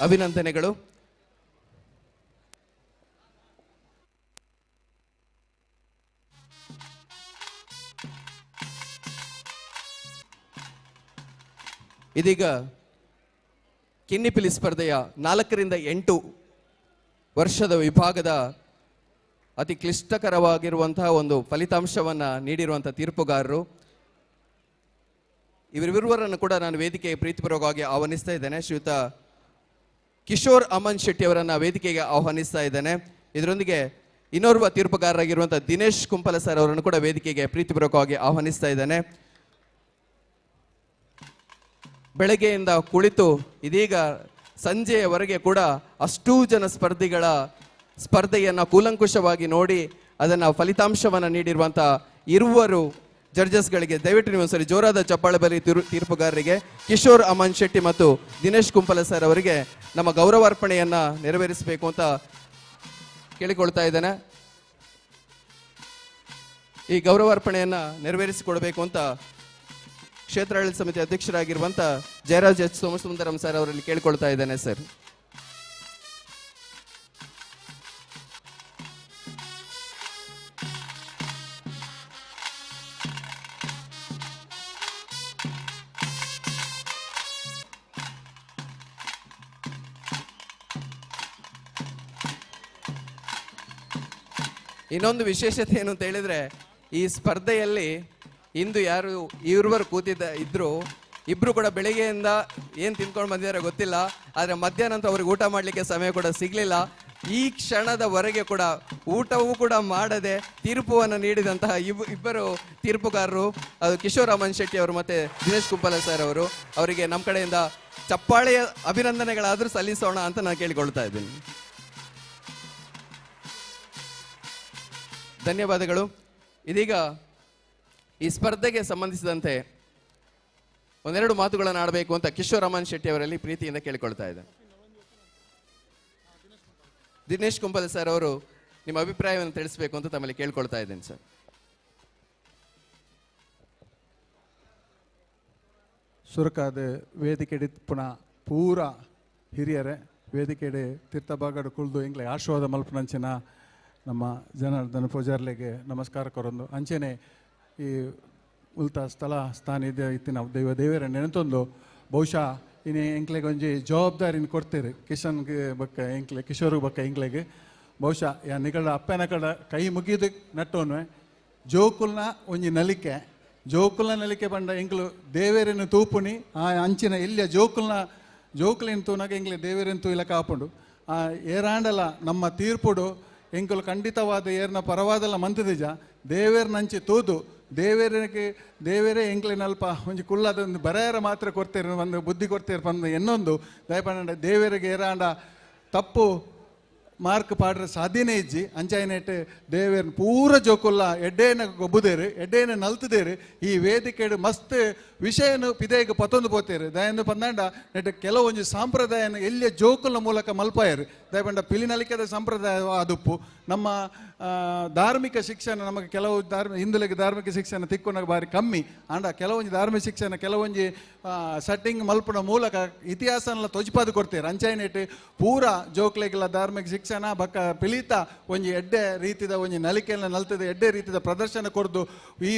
ಅಭಿನಂದನೆಗಳು. ಇದೀಗ ಕಿನ್ನಿಪಿಲಿ ಸ್ಪರ್ಧೆಯ 4 ರಿಂದ 8 ವರ್ಷದ ವಿಭಾಗದ ಅತಿ ಕ್ಲಿಷ್ಟಕರವಾಗಿರುವಂತಹ ಒಂದು ಫಲಿತಾಂಶವನ್ನು ನೀಡಿರುವಂತಹ ತೀರ್ಪುಗಾರರು ಇವರಿಬ್ಬರನ್ನು ಕೂಡ ನಾನು ವೇದಿಕೆಗೆ ಪ್ರೀತಿಪೂರ್ವಕವಾಗಿ ಆಹ್ವಾನಿಸ್ತಾ ಇದ್ದೇನೆ. ಶ್ರೀಯುತ ಕಿಶೋರ್ ಅಮನ್ ಶೆಟ್ಟಿ ಅವರನ್ನು ವೇದಿಕೆಗೆ ಆಹ್ವಾನಿಸ್ತಾ ಇದ್ದೇನೆ. ಇದರೊಂದಿಗೆ ಇನ್ನೋರ್ವ ತೀರ್ಪುಗಾರರಾಗಿರುವಂಥ ದಿನೇಶ್ ಕುಂಪಲ ಸರ್ ಅವರನ್ನು ಕೂಡ ವೇದಿಕೆಗೆ ಪ್ರೀತಿಪೂರ್ವಕವಾಗಿ ಆಹ್ವಾನಿಸ್ತಾ ಇದ್ದೇನೆ. ಬೆಳಗ್ಗೆಯಿಂದ ಕುಳಿತು ಇದೀಗ ಸಂಜೆಯವರೆಗೆ ಕೂಡ ಅಷ್ಟೂ ಜನ ಸ್ಪರ್ಧಿಗಳ ಸ್ಪರ್ಧೆಯನ್ನು ಕೂಲಂಕುಷವಾಗಿ ನೋಡಿ ಅದನ್ನು ಫಲಿತಾಂಶವನ್ನು ನೀಡಿರುವಂಥ ಇರುವರು ಜಡ್ಜಸ್ಗಳಿಗೆ ದಯವಿಟ್ಟು ನೀವು ಒಂದ್ಸರಿ ಜೋರಾದ ಚಪ್ಪಾಳೆ ಬಲಿ ತೀರ್ಪುಗಾರರಿಗೆ ಕಿಶೋರ್ ಅಮನ್ ಶೆಟ್ಟಿ ಮತ್ತು ದಿನೇಶ್ ಕುಂಪಲ ಸರ್ ಅವರಿಗೆ ನಮ್ಮ ಗೌರವಾರ್ಪಣೆಯನ್ನು ನೆರವೇರಿಸಬೇಕು ಅಂತ ಕೇಳಿಕೊಳ್ತಾ ಇದ್ದೇನೆ. ಈ ಗೌರವಾರ್ಪಣೆಯನ್ನು ನೆರವೇರಿಸಿಕೊಡಬೇಕು ಅಂತ ಕ್ಷೇತ್ರಾಡಳಿತ ಸಮಿತಿ ಅಧ್ಯಕ್ಷರಾಗಿರುವಂಥ ಜಯರಾಜ್ ಎಚ್ ಸೋಮಸುಂದರಂ ಸರ್ ಅವರಲ್ಲಿ ಕೇಳಿಕೊಳ್ತಾ ಇದ್ದೇನೆ ಸರ್. ಇನ್ನೊಂದು ವಿಶೇಷತೆ ಏನು ಅಂತ ಹೇಳಿದ್ರೆ, ಈ ಸ್ಪರ್ಧೆಯಲ್ಲಿ ಇಂದು ಯಾರು ಇರುವರು ಕೂತಿದ್ದ ಇದ್ರು ಇಬ್ರು ಕೂಡ ಬೆಳಿಗ್ಗೆಯಿಂದ ಏನು ತಿನ್ಕೊಂಡು ಬಂದಿದ್ದಾರೆ ಗೊತ್ತಿಲ್ಲ, ಆದರೆ ಮಧ್ಯಾಹ್ನ ಅಂತೂ ಅವ್ರಿಗೆ ಊಟ ಮಾಡಲಿಕ್ಕೆ ಸಮಯ ಕೂಡ ಸಿಗಲಿಲ್ಲ. ಈ ಕ್ಷಣದವರೆಗೆ ಕೂಡ ಊಟವೂ ಕೂಡ ಮಾಡದೆ ತೀರ್ಪುವನ್ನು ನೀಡಿದಂತಹ ಇಬ್ಬರು ತೀರ್ಪುಗಾರರು, ಅದು ಕಿಶೋರ್ ಅಮನ್ ಶೆಟ್ಟಿ ಅವರು ಮತ್ತು ದಿನೇಶ್ ಕುಂಪಲ ಸರ್ ಅವರು, ಅವರಿಗೆ ನಮ್ಮ ಕಡೆಯಿಂದ ಚಪ್ಪಾಳೆಯ ಅಭಿನಂದನೆಗಳಾದರೂ ಸಲ್ಲಿಸೋಣ ಅಂತ ನಾನು ಕೇಳಿಕೊಳ್ತಾ ಇದ್ದೀನಿ. ಧನ್ಯವಾದಗಳು. ಇದೀಗ ಈ ಸ್ಪರ್ಧೆಗೆ ಸಂಬಂಧಿಸಿದಂತೆ ಒಂದೆರಡು ಮಾತುಗಳನ್ನು ಆಡಬೇಕು ಅಂತ ಕಿಶೋರ್ ಅಮನ್ ಶೆಟ್ಟಿ ಅವರಲ್ಲಿ ಪ್ರೀತಿಯಿಂದ ಕೇಳಿಕೊಳ್ತಾ ಇದ್ದೆ. ದಿನೇಶ್ ಕುಂಪಲ ಸರ್ ಅವರು ನಿಮ್ಮ ಅಭಿಪ್ರಾಯವನ್ನು ತಿಳಿಸಬೇಕು ಅಂತ ತಮ್ಮಲ್ಲಿ ಕೇಳಿಕೊಳ್ತಾ ಇದ್ದೇನೆ ಸರ್. ಸುರಕಾದ ವೇದಿಕೆಡಿ ಪುನಃ ಪೂರ ಹಿರಿಯರೇ ವೇದಿಕೆಡೆ ತೀರ್ಥಭಾಗಡು ಕುಳ್ದು ಎಂಗ್ಲೆ ಆಶೀರ್ವಾದ ಮಲ್ಪನಂಚಿನ ನಮ್ಮ ಜನಾರ್ದನ ಪೂಜಾರ್ಲಿಗೆ ನಮಸ್ಕಾರ ಕೊರೊಂದು ಅಂಚೆನೆ ಈ ಉಲ್ತ ಸ್ಥಳ ಸ್ಥಾನ ಇದೆ ಇತ್ತಿನ ದೈವ ದೇವರ ನೆನತೊಂದು ಬಹುಶಃ ಇನ್ನು ಎಂಕ್ಲೆಗೆ ಒಂಜಿ ಜವಾಬ್ದಾರಿನ ಕೊಡ್ತೀರಿ ಕಿಶನ್ಗೆ ಬಕ್ಕ ಎಂಕ್ಲೆ ಕಿಶೋರ್ಗೆ ಬಕ್ಕ ಎಂಕ್ಲೆಗೆ ಬಹುಶಃ ಯಾ ನಿಗಳ ಅಪ್ಪನ ಕಡ ಕೈ ಮುಗಿದು ನಟ್ಟೋನ್ವೆ ಜೋಕುಲ್ನ ಒಂಜಿ ನಲಿಕೆ ಜೋಕುಲ್ನ ನಲಿಕೆ ಬಂಡ ಎಂಕ್ಲು ದೇವೇರನ್ನು ತೂಪುನಿ ಆ ಅಂಚಿನ ಎಲ್ಲಿಯ ಜೋಕುಲ್ನ ಜೋಕುಲಿನ ತೂನಾಗ ಎಂಕ್ಲೆ ದೇವೇರನ್ನು ತೂಯಿಲ ಕಾಪುಂಡು ಆ ಏರಾಂಡಲ ನಮ್ಮ ತೀರ್ಪುಡು ಎಂಕುಲು ಖಂಡಿತವಾದ ಏರ್ನ ಪರವಾದಲ್ಲ ಮಂತದಿಜ ದೇವೇರ್ನಂಚಿ ತೂದು ದೇವೇರಿಗೆ ದೇವೇರೇ ಎಂಕ್ಲಿನಲ್ಪ ಒಂಜಿ ಕುಳ್ಳದ ಒಂದು ಬರೆಯರ ಮಾತ್ರ ಕೊಡ್ತೇರು ಒಂದು ಬುದ್ಧಿ ಕೊಡ್ತೇರು ಬಂದು ಎನ್ನೊಂದು ದಯಪಂಡ ದೇವೇರಿಗೆ ಏರಾಂಡ ತಪ್ಪು ಮಾರ್ಕ್ ಪಾಡ್ರೆ ಸಾಧ್ಯನೇ ಇಜ್ಜಿ ಅಂಚಾಯಿನೆಟ್ ದೇವೇರ್ನ ಪೂರ ಜೋಕುಲ್ಲ ಎಡ್ಡೇನ ಗೊಬ್ಬುದೇರು ಎಡ್ಡೇನ ನಲ್ತದೇರು ಈ ವೇದಿಕೆಡು ಮಸ್ತ್ ವಿಷಯನು ಪಿದೇಗ ಪತ್ತೊಂದು ಪೋತೇರು ದಯಂದು ಪಂದಾಂಡ ನೆಟ್ ಕೆಲವೊಂಜಿ ಸಾಂಪ್ರದಾಯನ ಎಲ್ಲಿಯ ಜೋಕುಲ ಮೂಲಕ ಮಲ್ಪಾಯರು ದಯಪಂಡ ಪಿಲಿನಲಿಕೆದ ಸಂಪ್ರದಾಯ ಅದುಪ್ಪು ನಮ್ಮ ಧಾರ್ಮಿಕ ಶಿಕ್ಷಣ ನಮಗೆ ಕೆಲವು ಧಾರ್ಮಿಕ ಹಿಂದುಲಿಗೆ ಧಾರ್ಮಿಕ ಶಿಕ್ಷಣ ತಿಕ್ಕೊನಾಗ ಬಾರಿ ಕಮ್ಮಿ ಆಂಡ ಕೆಲವೊಂಜಿ ಧಾರ್ಮಿಕ ಶಿಕ್ಷಣ ಕೆಲವೊಂಜಿ ಸೆಟ್ಟಿಂಗ್ ಮಲ್ಪುನ ಮೂಲಕ ಇತಿಹಾಸನೆಲ್ಲ ತೊಜಿಪಾದು ಕೊಡ್ತೇವೆ ಅಂಚಾಯಿನೆಟ್ ಪೂರ ಜೋಕ್ಲೆಗೆಲ್ಲ ಧಾರ್ಮಿಕ ಶಿಕ್ಷಣ ಬಕ್ಕ ಪಿಲಿತ ಒಂಜಿ ಎಡ್ಡೆ ರೀತಿದ ಒಂಜಿ ನಲಿಕೆಲ್ಲ ನಲ್ತದ ಎಡ್ಡೆ ರೀತಿದ ಪ್ರದರ್ಶನ ಕೊರ್ದು ಈ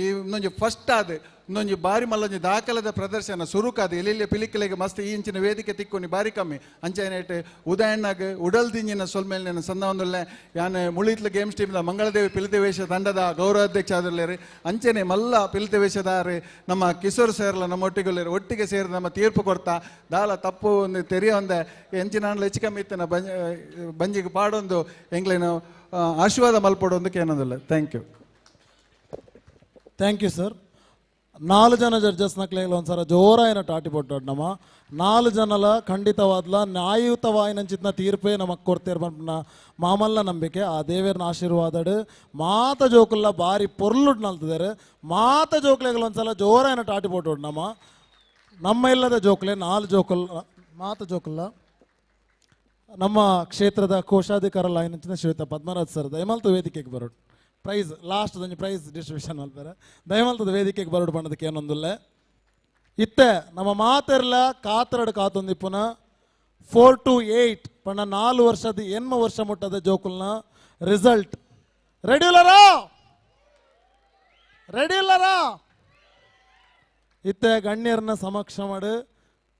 ಇನ್ನೊಂಜಿ ಫಸ್ಟ್ ಆದ ಇನ್ನೊಂಜಿ ಬಾರಿ ಮಲ್ಲೊಂಜಿ ದಾಖಲದ ಪ್ರದರ್ಶನ ಸುರುಕಾದ ಎಲ್ಲೆಲ್ಲಿ ಪಿಲಿಕಲೆಗೆ ಮಸ್ತ್ ಈ ಇಂಚಿನ ವೇದಿಕೆ ತಿಕ್ಕೊನಿ ಬಾರಿ ಕಮ್ಮಿ ಅಂಚೆನೇಟ್ ಉದಯಣ್ಣಗ್ ಉಡಲ್ ದಿಂಜಿನ ಸೊಲ್ಮೇಲಿನ ಸಂದವೊಂದುಲ್ಲೆ ಯಾನ್ ಮುಳಿತ್ಲ ಗೇಮ್ಸ್ ಟೀಮ್ದ ಮಂಗಳದೇವಿ ಪಿಲಿತವೇಶ ತಂಡದ ಗೌರವಾಧ್ಯಕ್ಷ ಆದಿರ್ಲೇರಿ ಅಂಚೆನೆ ಮಲ್ಲ ಪಿಲಿತವೇಶದಾರು ನಮ್ಮ ಕಿಶೋರ್ ಸೇರ್ಲ ನಮ್ಮ ಒಟ್ಟಿಗೆ ಒಟ್ಟಿಗೆ ಸೇರಿ ನಮ್ಮ ತೀರ್ಪು ಕೊಡ್ತಾ ದಾಲ ತಪ್ಪು ಒಂದು ತೆರಿಯ ಒಂದೆ ಎಂಚಿನ ಹೆಚ್ಚು ಕಮ್ಮಿ ಇತ್ತಿನ ಬಂಜಿಗೆ ಪಾಡೊಂದು ಎಂಗ್ಲೇನು ಆಶೀರ್ವಾದ ಮಲ್ಪಡೊಂದು ಏನೊಂದಿಲ್ಲ. Thank you. Thank you sir. 4 ಜನ ಜಡ್ಜಸ್ ನಕ್ಲೆಗ್ಲ ಒಂದ್ಸಲ ಜೋರಾಯಿನ ಟಾಟಿ ಪೊಟ್ಟಾಡ್ ನಮ್ಮ 4 ಜನಲ ಖಂಡಿತವಾದ್ಲ ನ್ಯಾಯಯುತವಾಯಿನಂಚಿತ್ನ ತೀರ್ಪೇ ನಮಕ್ ಕೊಡ್ತೇರ್ ಪನ್ಪಿನ ಮಾಮಲ್ಲ ನಂಬಿಕೆ. ಆ ದೇವೇರ್ನ ಆಶೀರ್ವಾದಡ್ ಮಾತ ಜೋಕುಲ್ಲ ಬಾರಿ ಪೊರ್ಲುಡ್ ನಲ್ತಿದ್ದಾರೆ. ಮಾತ ಜೋಕ್ಲೆಗ್ಲ ಒಂದ್ಸಲ ಜೋರಾಯಿನ ಟಾಟಿ ಪೊಟ್ಟೋಡ್ ನಮ್ಮ ನಮ್ಮ ಇಲ್ಲದ ಜೋಕ್ಲೆ 4 ಜೋಕುಲ್ ಮಾತ ಜೋಕುಲ್ಲ ನಮ್ಮ ಕ್ಷೇತ್ರದ ಕೋಶಾಧಿಕಾರಲ್ಲ అయినంచిన ಶ್ವೇತ ಪದ್ಮರಾಜ್ ಸರ್ ದಯಮಲ್ತ ವೇದಿಕೆಗೆ ಬರೋಡು. ಪ್ರೈಸ್ ಲಾಸ್ಟ್ ಒಂಜಿ ಪ್ರೈಸ್ ಡಿಸ್ಟ್ರಿಬ್ಯೂಷನ್ ಮಲ್ಪೆರೆ ದಯಮಲ್ತದ ವೇದಿಕೆಗೆ ಬರೋಡು ಪಂಡದಕ್ಕೆ ಏನೊಂದುಲ್ಲೆ. ಇತ್ತೆ ನಮ್ಮ ಮಾತೆರ್ಲ ಕಾತರಡು ಕಾತೊಂದಿಪ್ಪುನ 4 to 8 ಪಂಡ 4 ವರ್ಷದ 8 ವರ್ಷ ಮುಟ್ಟದ ಜೋಕುಲ್ನ ರಿಸಲ್ಟ್ ರೆಡಿ ಇಲ್ಲರಾ? ರೆಡಿ ಇಲ್ಲರಾ? ಇತ್ತೆ ಗಣ್ಯರನ್ನ ಸಮಕ್ಷ ಮಾಡು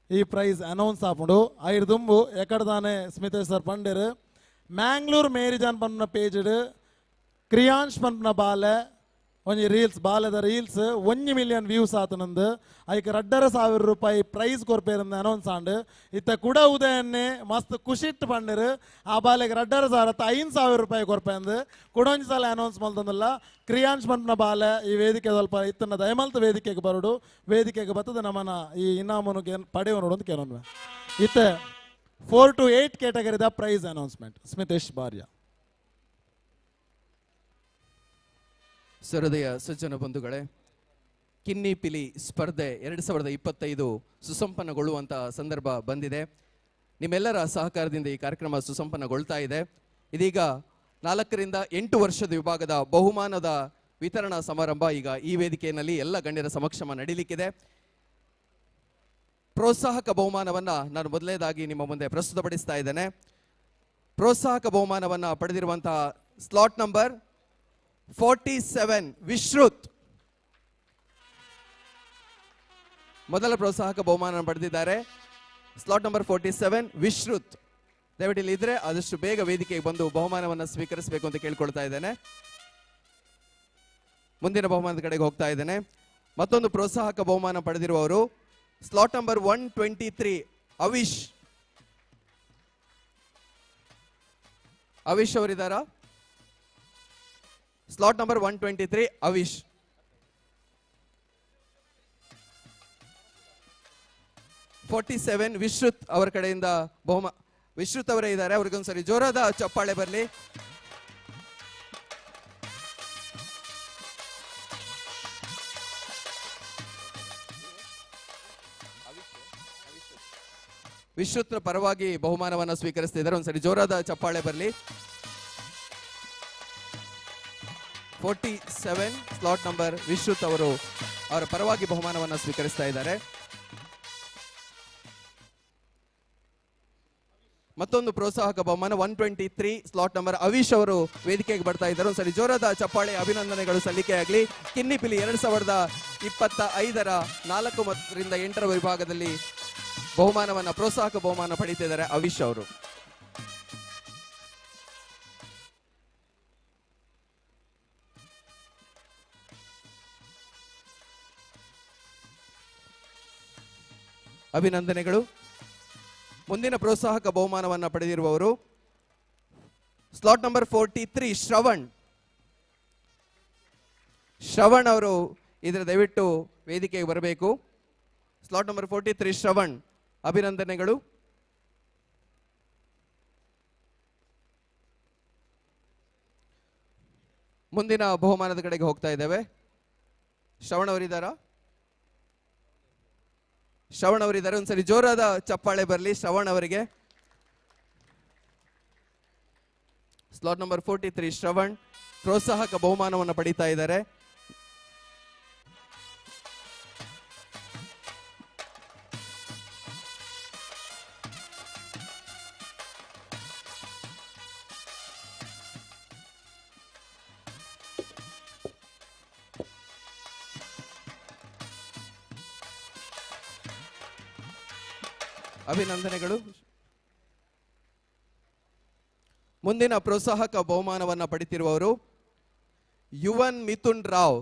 ಈ ಪ್ರೈಸ್ ಅನೌನ್ಸ್ ಆಪುಂಡು. ಐರ್ದುಂಬು ಎಕಡ್ದಾನೆ ಸ್ಮಿತೇಶ್ ಸರ್ ಪಂಡೇರು ಮ್ಯಾಂಗ್ಳೂರ್ ಮೇರಿಜಾನ್ ಪನ್ಪುನ ಪೇಜ್ಡ್ ಕ್ರಿಯಾಂಶ್ ಪನ್ಪುನ ಬಾಲೆ ಒಂಜಿ ರೀಲ್ಸ್ ಬಾಲೆದ ರೀಲ್ಸ್ 1 ಮಿಲಿಯನ್ ವ್ಯೂಸ್ ಆತನಂದು ಐಕ್ 2,500 ರೂಪಾಯಿ ಪ್ರೈಸ್ ಕೊರ್ಪೇರಂದು ಅನೌನ್ಸ್ ಆಂಡ್. ಇತ್ತ ಕುಡ ಉದಯನ್ನೇ ಮಸ್ತ್ ಖುಷಿಟ್ ಪಂಡರು ಆ ಬಾಲೆಗೆ 2,500 5,000 ರೂಪಾಯಿ ಕೊರ್ಪೇಂದು ಕುಡೊಂಜಿ ಸಲ ಅನೌನ್ಸ್ ಮಲ್ತಂದಿಲ್ಲ. ಕ್ರಿಯಾಂಶ್ ಪನ್ಪುನ ಬಾಲೆ ಈ ವೇದಿಕೆ ಸ್ವಲ್ಪ ಇತ್ತನ ದಯಮಲ್ತ ವೇದಿಕೆಗೆ ಬರೋಡು ವೇದಿಕೆಗೆ ಬತ್ತದ ನಮ್ಮನ ಈ ಇನಾಮನು ಪಡೆಯುವ ನೋಡು ಅಂತ ಕೇಳೋಣ. ಇತ್ತೆ 4 to 8 ಕ್ಯಾಟಗರಿದ ಪ್ರೈಸ್ ಅನೌನ್ಸ್ಮೆಂಟ್ ಸ್ಮಿತೇಶ್ ಬಾರ್ಯ. ಸಹೃದಯ ಸಜ್ಜನ ಬಂಧುಗಳೇ, ಕಿನ್ನಿ ಪಿಲಿ ಸ್ಪರ್ಧೆ 2025 ಸುಸಂಪನ್ನಗೊಳ್ಳುವಂತಹ ಸಂದರ್ಭ ಬಂದಿದೆ. ನಿಮ್ಮೆಲ್ಲರ ಸಹಕಾರದಿಂದ ಈ ಕಾರ್ಯಕ್ರಮ ಸುಸಂಪನ್ನಗೊಳ್ತಾ ಇದೆ. ಇದೀಗ 4 ರಿಂದ 8 ವರ್ಷದ ವಿಭಾಗದ ಬಹುಮಾನದ ವಿತರಣಾ ಸಮಾರಂಭ ಈಗ ಈ ವೇದಿಕೆಯಲ್ಲಿ ಎಲ್ಲ ಗಣ್ಯರ ಸಮಕ್ಷಮ ನಡೀಲಿಕ್ಕಿದೆ. ಪ್ರೋತ್ಸಾಹಕ ಬಹುಮಾನವನ್ನು ನಾನು ಮೊದಲನೇದಾಗಿ ನಿಮ್ಮ ಮುಂದೆ ಪ್ರಸ್ತುತಪಡಿಸ್ತಾ ಇದ್ದೇನೆ. ಪ್ರೋತ್ಸಾಹಕ ಬಹುಮಾನವನ್ನು ಪಡೆದಿರುವಂತಹ ಸ್ಲಾಟ್ ನಂಬರ್ 47 ವಿಶ್ರುತ್ ಮೊದಲ ಪ್ರೋತ್ಸಾಹಕ ಬಹುಮಾನ ಪಡೆದಿದ್ದಾರೆ. ಸ್ಲಾಟ್ ನಂಬರ್ 47 ವಿಶ್ರುತ್, ದಯವಿಟ್ಟು ಇಲ್ಲಿ ಇದ್ರೆ ಆದಷ್ಟು ಬೇಗ ವೇದಿಕೆಗೆ ಬಂದು ಬಹುಮಾನವನ್ನು ಸ್ವೀಕರಿಸಬೇಕು ಅಂತ ಕೇಳ್ಕೊಳ್ತಾ ಇದ್ದೇನೆ. ಮುಂದಿನ ಬಹುಮಾನದ ಕಡೆಗೆ ಹೋಗ್ತಾ ಇದ್ದೇನೆ. ಮತ್ತೊಂದು ಪ್ರೋತ್ಸಾಹಕ ಬಹುಮಾನ ಪಡೆದಿರುವವರು ಸ್ಲಾಟ್ ನಂಬರ್ 123 ಅವಿಶ್. ಅವಿಶ್ ಅವರಿದ್ದಾರಾ? Slot number 123 Avish. 47 ವಿಶ್ರುತ್ ಅವರ ಕಡೆಯಿಂದ ಬಹುಮಾನ. ವಿಶ್ರುತ್ ಅವರೇ ಇದ್ದಾರೆ, ಅವ್ರಿಗೊಂದ್ಸರಿ ಜೋರಾದ ಚಪ್ಪಾಳೆ ಬರಲಿ. ವಿಶ್ರುತ್ರ ಪರವಾಗಿ ಬಹುಮಾನವನ್ನು ಸ್ವೀಕರಿಸ್ತಿದ್ದಾರೆ, ಒಂದ್ಸರಿ ಜೋರಾದ ಚಪ್ಪಾಳೆ ಬರಲಿ. 47 ಸ್ಲಾಟ್ ನಂಬರ್ ವಿಶ್ರುತ್ ಅವರು ಅವರ ಪರವಾಗಿ ಬಹುಮಾನವನ್ನು ಸ್ವೀಕರಿಸ್ತಾ ಇದ್ದಾರೆ. ಮತ್ತೊಂದು ಪ್ರೋತ್ಸಾಹಕ ಬಹುಮಾನ 123 ಸ್ಲಾಟ್ ನಂಬರ್ ಅವಿಶ್ ಅವರು ವೇದಿಕೆಗೆ ಬರ್ತಾ ಇದ್ದಾರೆ. ಒಂದ್ಸರಿ ಜೋರಾದ ಚಪ್ಪಾಳೆ ಅಭಿನಂದನೆಗಳು ಸಲ್ಲಿಕೆಯಾಗಲಿ. ಕಿನ್ನಿಪಿಲಿ 2025ರ 4 ರಿಂದ 8 ವಿಭಾಗದಲ್ಲಿ ಬಹುಮಾನವನ್ನ ಪ್ರೋತ್ಸಾಹಕ ಬಹುಮಾನ ಪಡೀತಿದ್ದಾರೆ ಅವಿಶ್ ಅವರು. ಅಭಿನಂದನೆಗಳು. ಮುಂದಿನ ಪ್ರೋತ್ಸಾಹಕ ಬಹುಮಾನವನ್ನು ಪಡೆದಿರುವವರು ಸ್ಲಾಟ್ ನಂಬರ್ 43 ಶ್ರವಣ್. ಶ್ರವಣ್ ಅವರು ಇದರ ದಯವಿಟ್ಟು ವೇದಿಕೆಗೆ ಬರಬೇಕು. ಸ್ಲಾಟ್ ನಂಬರ್ 43 ಶ್ರವಣ್, ಅಭಿನಂದನೆಗಳು. ಮುಂದಿನ ಬಹುಮಾನದ ಕಡೆಗೆ ಹೋಗ್ತಾ ಇದ್ದೇವೆ. ಶ್ರವಣ್ ಅವರಿದ್ದಾರಾ? ಶ್ರವಣ್ ಅವರಿದ್ದಾರೆ, ಒಂದ್ಸರಿ ಜೋರಾದ ಚಪ್ಪಾಳೆ ಬರಲಿ ಶ್ರವಣ್ ಅವರಿಗೆ. ಸ್ಲಾಟ್ ನಂಬರ್ 43 ಶ್ರವಣ್ ಪ್ರೋತ್ಸಾಹಕ ಬಹುಮಾನವನ್ನು ಪಡೀತಾ ಇದ್ದಾರೆ. ಅಭಿನಂದನೆಗಳು. ಮುಂದಿನ ಪ್ರೋತ್ಸಾಹಕ ಬಹುಮಾನವನ್ನು ಪಡೆದಿರುವವರು ಯುವನ್ ಮಿಥುನ್ ರಾವ್.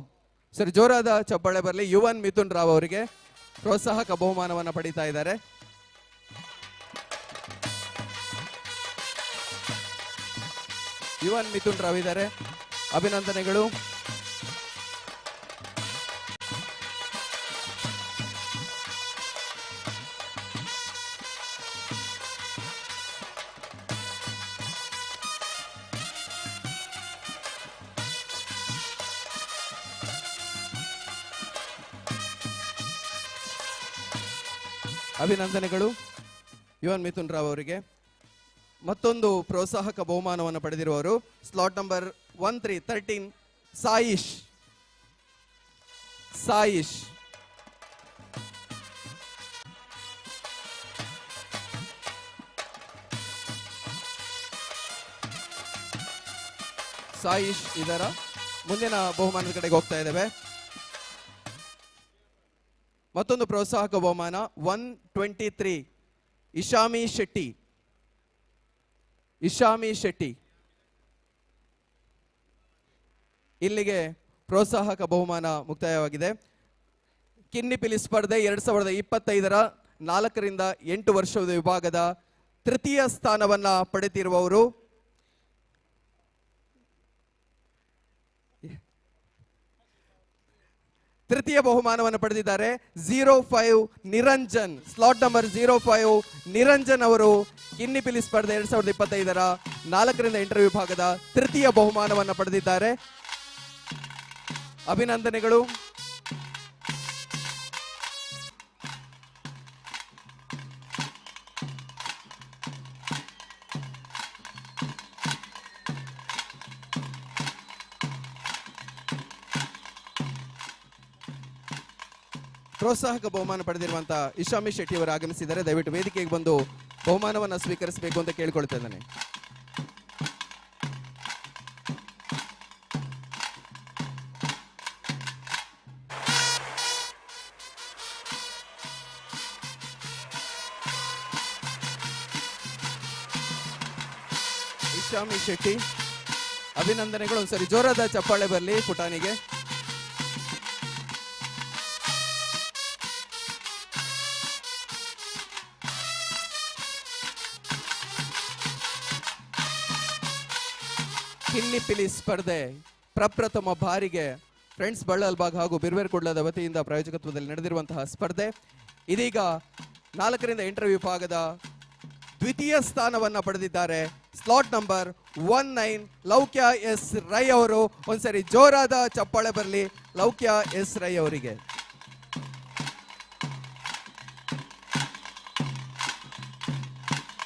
ಸರ್, ಜೋರಾದ ಚಪ್ಪಾಳೆ ಬರಲಿ ಯುವನ್ ಮಿಥುನ್ ರಾವ್ ಅವರಿಗೆ. ಪ್ರೋತ್ಸಾಹಕ ಬಹುಮಾನವನ್ನು ಪಡೀತಾ ಇದ್ದಾರೆ. ಯುವನ್ ಮಿಥುನ್ ರಾವ್ ಇದ್ದಾರೆ, ಅಭಿನಂದನೆಗಳು. ಅಭಿನಂದನೆಗಳು ಯುವನ್ ಮಿಥುನ್ ರಾವ್ ಅವರಿಗೆ. ಮತ್ತೊಂದು ಪ್ರೋತ್ಸಾಹಕ ಬಹುಮಾನವನ್ನು ಪಡೆದಿರುವವರು ಸ್ಲಾಟ್ ನಂಬರ್ 1313 ಸಾಯಿಶ್. ಸಾಯಿಶ್ ಸಾಯಿಶ್ ಇದರ ಮುಂದಿನ ಬಹುಮಾನದ ಕಡೆಗೆ ಹೋಗ್ತಾ ಇದ್ದೇವೆ. ಮತ್ತೊಂದು ಪ್ರೋತ್ಸಾಹಕ ಬಹುಮಾನ 123 ಇಶಾಮಿ ಶೆಟ್ಟಿ. ಇಶಾಮಿ ಶೆಟ್ಟಿ ಇಲ್ಲಿಗೆ ಪ್ರೋತ್ಸಾಹಕ ಬಹುಮಾನ ಮುಕ್ತಾಯವಾಗಿದೆ. ಕಿನ್ನಿಪಿಲಿ ಸ್ಪರ್ಧೆ 2025ರ 4 ರಿಂದ 8 ವರ್ಷದ ವಿಭಾಗದ ತೃತೀಯ ಸ್ಥಾನವನ್ನ ಪಡೆದಿರುವವರು ತೃತೀಯ ಬಹುಮಾನವನ್ನು ಪಡೆದಿದ್ದಾರೆ 05 ನಿರಂಜನ್. ಸ್ಲಾಟ್ ನಂಬರ್ 05 ನಿರಂಜನ್ ಅವರು ಕಿನ್ನಿಪಿಲಿ ಸ್ಪರ್ಧೆ 2025ರ 4 ರಿಂದ 8 ವಿಭಾಗದ ತೃತೀಯ ಬಹುಮಾನವನ್ನು ಪಡೆದಿದ್ದಾರೆ. ಅಭಿನಂದನೆಗಳು. ಪ್ರೋತ್ಸಾಹಕ ಬಹುಮಾನ ಪಡೆದಿರುವಂತಹ ಇಶಾಮಿ ಶೆಟ್ಟಿ ಅವರು ಆಗಮಿಸಿದ್ದಾರೆ. ದಯವಿಟ್ಟು ವೇದಿಕೆಗೆ ಬಂದು ಬಹುಮಾನವನ್ನು ಸ್ವೀಕರಿಸಬೇಕು ಅಂತ ಕೇಳಿಕೊಳ್ತಾ ಇದ್ದೇನೆ. ಇಶಾಮಿ ಶೆಟ್ಟಿ ಅಭಿನಂದನೆಗಳು. ಒಂದ್ಸರಿ ಜೋರಾದ ಚಪ್ಪಾಳೆ ಬರಲಿ ಪುಟಾಣಿಗೆ. ಕಿನ್ನಿಪಿಲಿ ಸ್ಪರ್ಧೆ ಪ್ರಪ್ರಥಮ ಬಾರಿಗೆ ಫ್ರೆಂಡ್ಸ್ ಬಳ್ಳಲ್ಬಾಗ್ ಹಾಗೂ ಬಿರ್ವೇರ್ ಕುಡ್ಲದ ವತಿಯಿಂದ ಪ್ರಾಯೋಜಕತ್ವದಲ್ಲಿ ನಡೆದಿರುವಂತಹ ಸ್ಪರ್ಧೆ ಇದೀಗ 4 ರಿಂದ 8 ವಿಭಾಗದ ದ್ವಿತೀಯ ಸ್ಥಾನವನ್ನು ಪಡೆದಿದ್ದಾರೆ ಸ್ಲಾಟ್ ನಂಬರ್ 19 ಲೌಕ್ಯ ಎಸ್ ರೈ ಅವರು. ಒಂದ್ಸರಿ ಜೋರಾದ ಚಪ್ಪಾಳೆ ಬರಲಿ ಲೌಕ್ಯ ಎಸ್ ರೈ ಅವರಿಗೆ.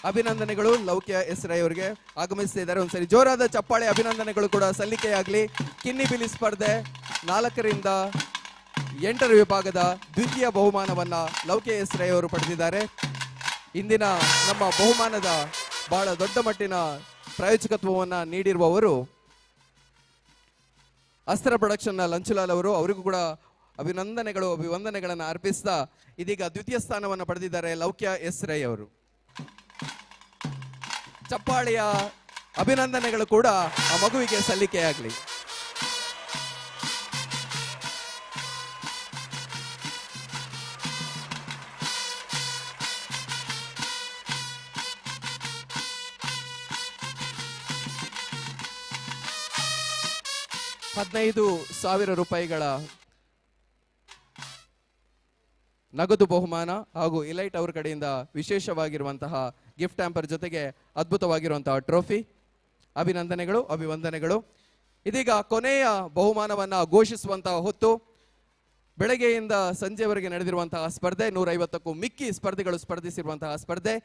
ಅಭಿನಂದನೆಗಳು ಲೌಕ್ಯ ಎಸ್ ರೈ ಅವರಿಗೆ. ಆಗಮಿಸ್ತಿದ್ದಾರೆ, ಒಂದ್ಸರಿ ಜೋರಾದ ಚಪ್ಪಾಳೆ ಅಭಿನಂದನೆಗಳು ಕೂಡ ಸಲ್ಲಿಕೆಯಾಗಲಿ. ಕಿನ್ನಿಪಿಲಿ ಸ್ಪರ್ಧೆ 4 ರಿಂದ 8 ವಿಭಾಗದ ದ್ವಿತೀಯ ಬಹುಮಾನವನ್ನ ಲೌಕ್ಯ ಎಸ್ ರೈ ಅವರು ಪಡೆದಿದ್ದಾರೆ. ಇಂದಿನ ನಮ್ಮ ಬಹುಮಾನದ ಬಹಳ ದೊಡ್ಡ ಮಟ್ಟಿನ ಪ್ರಾಯೋಜಕತ್ವವನ್ನು ನೀಡಿರುವವರು ಅಸ್ತ್ರ ಪ್ರೊಡಕ್ಷನ್ನ ಲಂಚುಲಾಲ್ ಅವರು. ಅವರಿಗೂ ಕೂಡ ಅಭಿನಂದನೆಗಳು, ಅಭಿವಂದನೆಗಳನ್ನು ಅರ್ಪಿಸ್ತಾ ಇದೀಗ ದ್ವಿತೀಯ ಸ್ಥಾನವನ್ನು ಪಡೆದಿದ್ದಾರೆ ಲೌಕ್ಯ ಎಸ್ ರೈ ಅವರು. ಚಪ್ಪಾಳೆಯ ಅಭಿನಂದನೆಗಳು ಕೂಡ ಆ ಮಗುವಿಗೆ ಸಲ್ಲಿಕೆಯಾಗಲಿ. ₹15,000 ರೂಪಾಯಿಗಳ ನಗದು ಬಹುಮಾನ ಹಾಗೂ ಇಲೈಟ್ ಅವರ ಕಡೆಯಿಂದ ವಿಶೇಷವಾಗಿರುವಂತಹ ಗಿಫ್ಟ್ ಹ್ಯಾಂಪರ್ ಜೊತೆಗೆ ಅದ್ಭುತವಾಗಿರುವಂತಹ ಟ್ರೋಫಿ. ಅಭಿನಂದನೆಗಳು, ಅಭಿವಂದನೆಗಳು. ಇದೀಗ ಕೊನೆಯ ಬಹುಮಾನವನ್ನು ಘೋಷಿಸುವಂತಹ ಹೊತ್ತು. ಬೆಳಗ್ಗೆಯಿಂದ ಸಂಜೆವರೆಗೆ ನಡೆದಿರುವಂತಹ ಸ್ಪರ್ಧೆ, 150ಕ್ಕೂ ಮಿಕ್ಕಿ ಸ್ಪರ್ಧೆಗಳು ಸ್ಪರ್ಧಿಸಿರುವಂತಹ ಸ್ಪರ್ಧೆ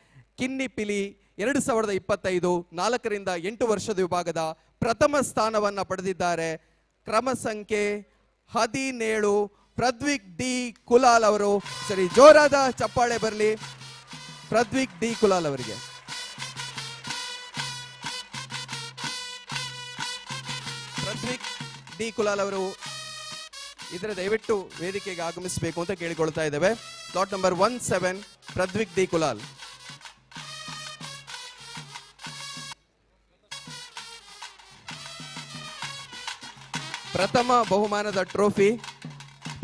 ಕಿನ್ನಿಪಿಲಿ 2025 4 ರಿಂದ 8 ವರ್ಷದ ವಿಭಾಗದ ಪ್ರಥಮ ಸ್ಥಾನವನ್ನು ಪಡೆದಿದ್ದಾರೆ ಕ್ರಮ ಸಂಖ್ಯೆ 17 ಪ್ರದ್ವಿಕ್ ಡಿ ಕುಲಾಲ್ ಅವರು. ಸರಿ, ಜೋರಾದ ಚಪ್ಪಾಳೆ ಬರಲಿ ಪ್ರದ್ವಿಕ್ ಡಿ ಕುಲಾಲ್ ಅವರಿಗೆ. ಪ್ರದ್ವಿಕ್ ಡಿ ಕುಲಾಲ್ ಅವರು ಇದರ ದಯವಿಟ್ಟು ವೇದಿಕೆಗೆ ಆಗಮಿಸಬೇಕು ಅಂತ ಕೇಳಿಕೊಳ್ತಾ ಇದ್ದೇವೆ. Slot number 17 Pradvik D Kulal. ಪ್ರಥಮ ಬಹುಮಾನದ ಟ್ರೋಫಿ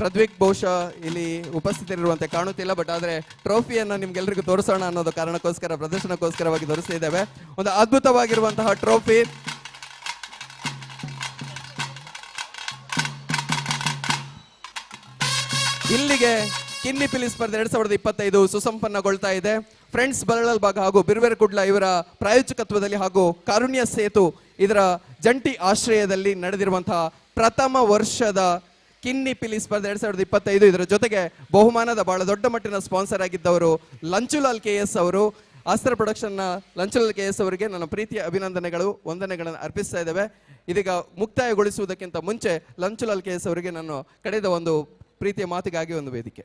ಪ್ರದ್ವಿಕ್ ಬಹುಶಃ ಇಲ್ಲಿ ಉಪಸ್ಥಿತರಿರುವಂತೆ ಕಾಣುತ್ತಿಲ್ಲ, ಬಟ್ ಆದರೆ ಟ್ರೋಫಿಯನ್ನು ನಿಮ್ಗೆಲ್ರಿಗೂ ತೋರಿಸೋಣ ಅನ್ನೋದು ಕಾರಣಕ್ಕೋಸ್ಕರ ಪ್ರದರ್ಶನಕ್ಕೋಸ್ಕರವಾಗಿ ತೋರಿಸ್ತಾ ಇದ್ದೇವೆ. ಒಂದು ಅದ್ಭುತವಾಗಿರುವಂತಹ ಟ್ರೋಫಿ. ಇಲ್ಲಿಗೆ ಕಿನ್ನಿಪಿಲಿ ಸ್ಪರ್ಧೆ 2025 ಸುಸಂಪನ್ನಗೊಳ್ತಾ ಇದೆ. ಫ್ರೆಂಡ್ಸ್ ಬರಳಲ್ಬಾಗ್ ಹಾಗೂ ಬಿರುವೆರ ಕುಡ್ಲ ಇವರ ಪ್ರಾಯೋಜಕತ್ವದಲ್ಲಿ ಹಾಗೂ ಕಾರುಣ್ಯ ಸೇತು ಇದರ ಜಂಟಿ ಆಶ್ರಯದಲ್ಲಿ ನಡೆದಿರುವಂತಹ ಪ್ರಥಮ ವರ್ಷದ ಕಿನ್ನಿಪಿಲಿ ಸ್ಪರ್ಧೆ 2025. ಇದರ ಜೊತೆಗೆ ಬಹುಮಾನದ ಬಹಳ ದೊಡ್ಡ ಮಟ್ಟಿನ ಸ್ಪಾನ್ಸರ್ ಆಗಿದ್ದವರು ಲಂಚುಲಾಲ್ ಕೆ ಎಸ್ ಅವರು. ಆಸ್ತ್ರ ಪ್ರೊಡಕ್ಷನ್ನ ಲಂಚುಲಾಲ್ ಕೆ ಎಸ್ ಅವರಿಗೆ ನನ್ನ ಪ್ರೀತಿಯ ಅಭಿನಂದನೆಗಳು, ವಂದನೆಗಳನ್ನು ಅರ್ಪಿಸ್ತಾ ಇದ್ದೇವೆ. ಇದೀಗ ಮುಕ್ತಾಯಗೊಳಿಸುವುದಕ್ಕಿಂತ ಮುಂಚೆ ಲಂಚುಲಾಲ್ ಕೆ ಎಸ್ ಅವರಿಗೆ ನಾನು ಕಡೆದ ಒಂದು ಪ್ರೀತಿಯ ಮಾತಿಗಾಗಿ ಒಂದು ವೇದಿಕೆ.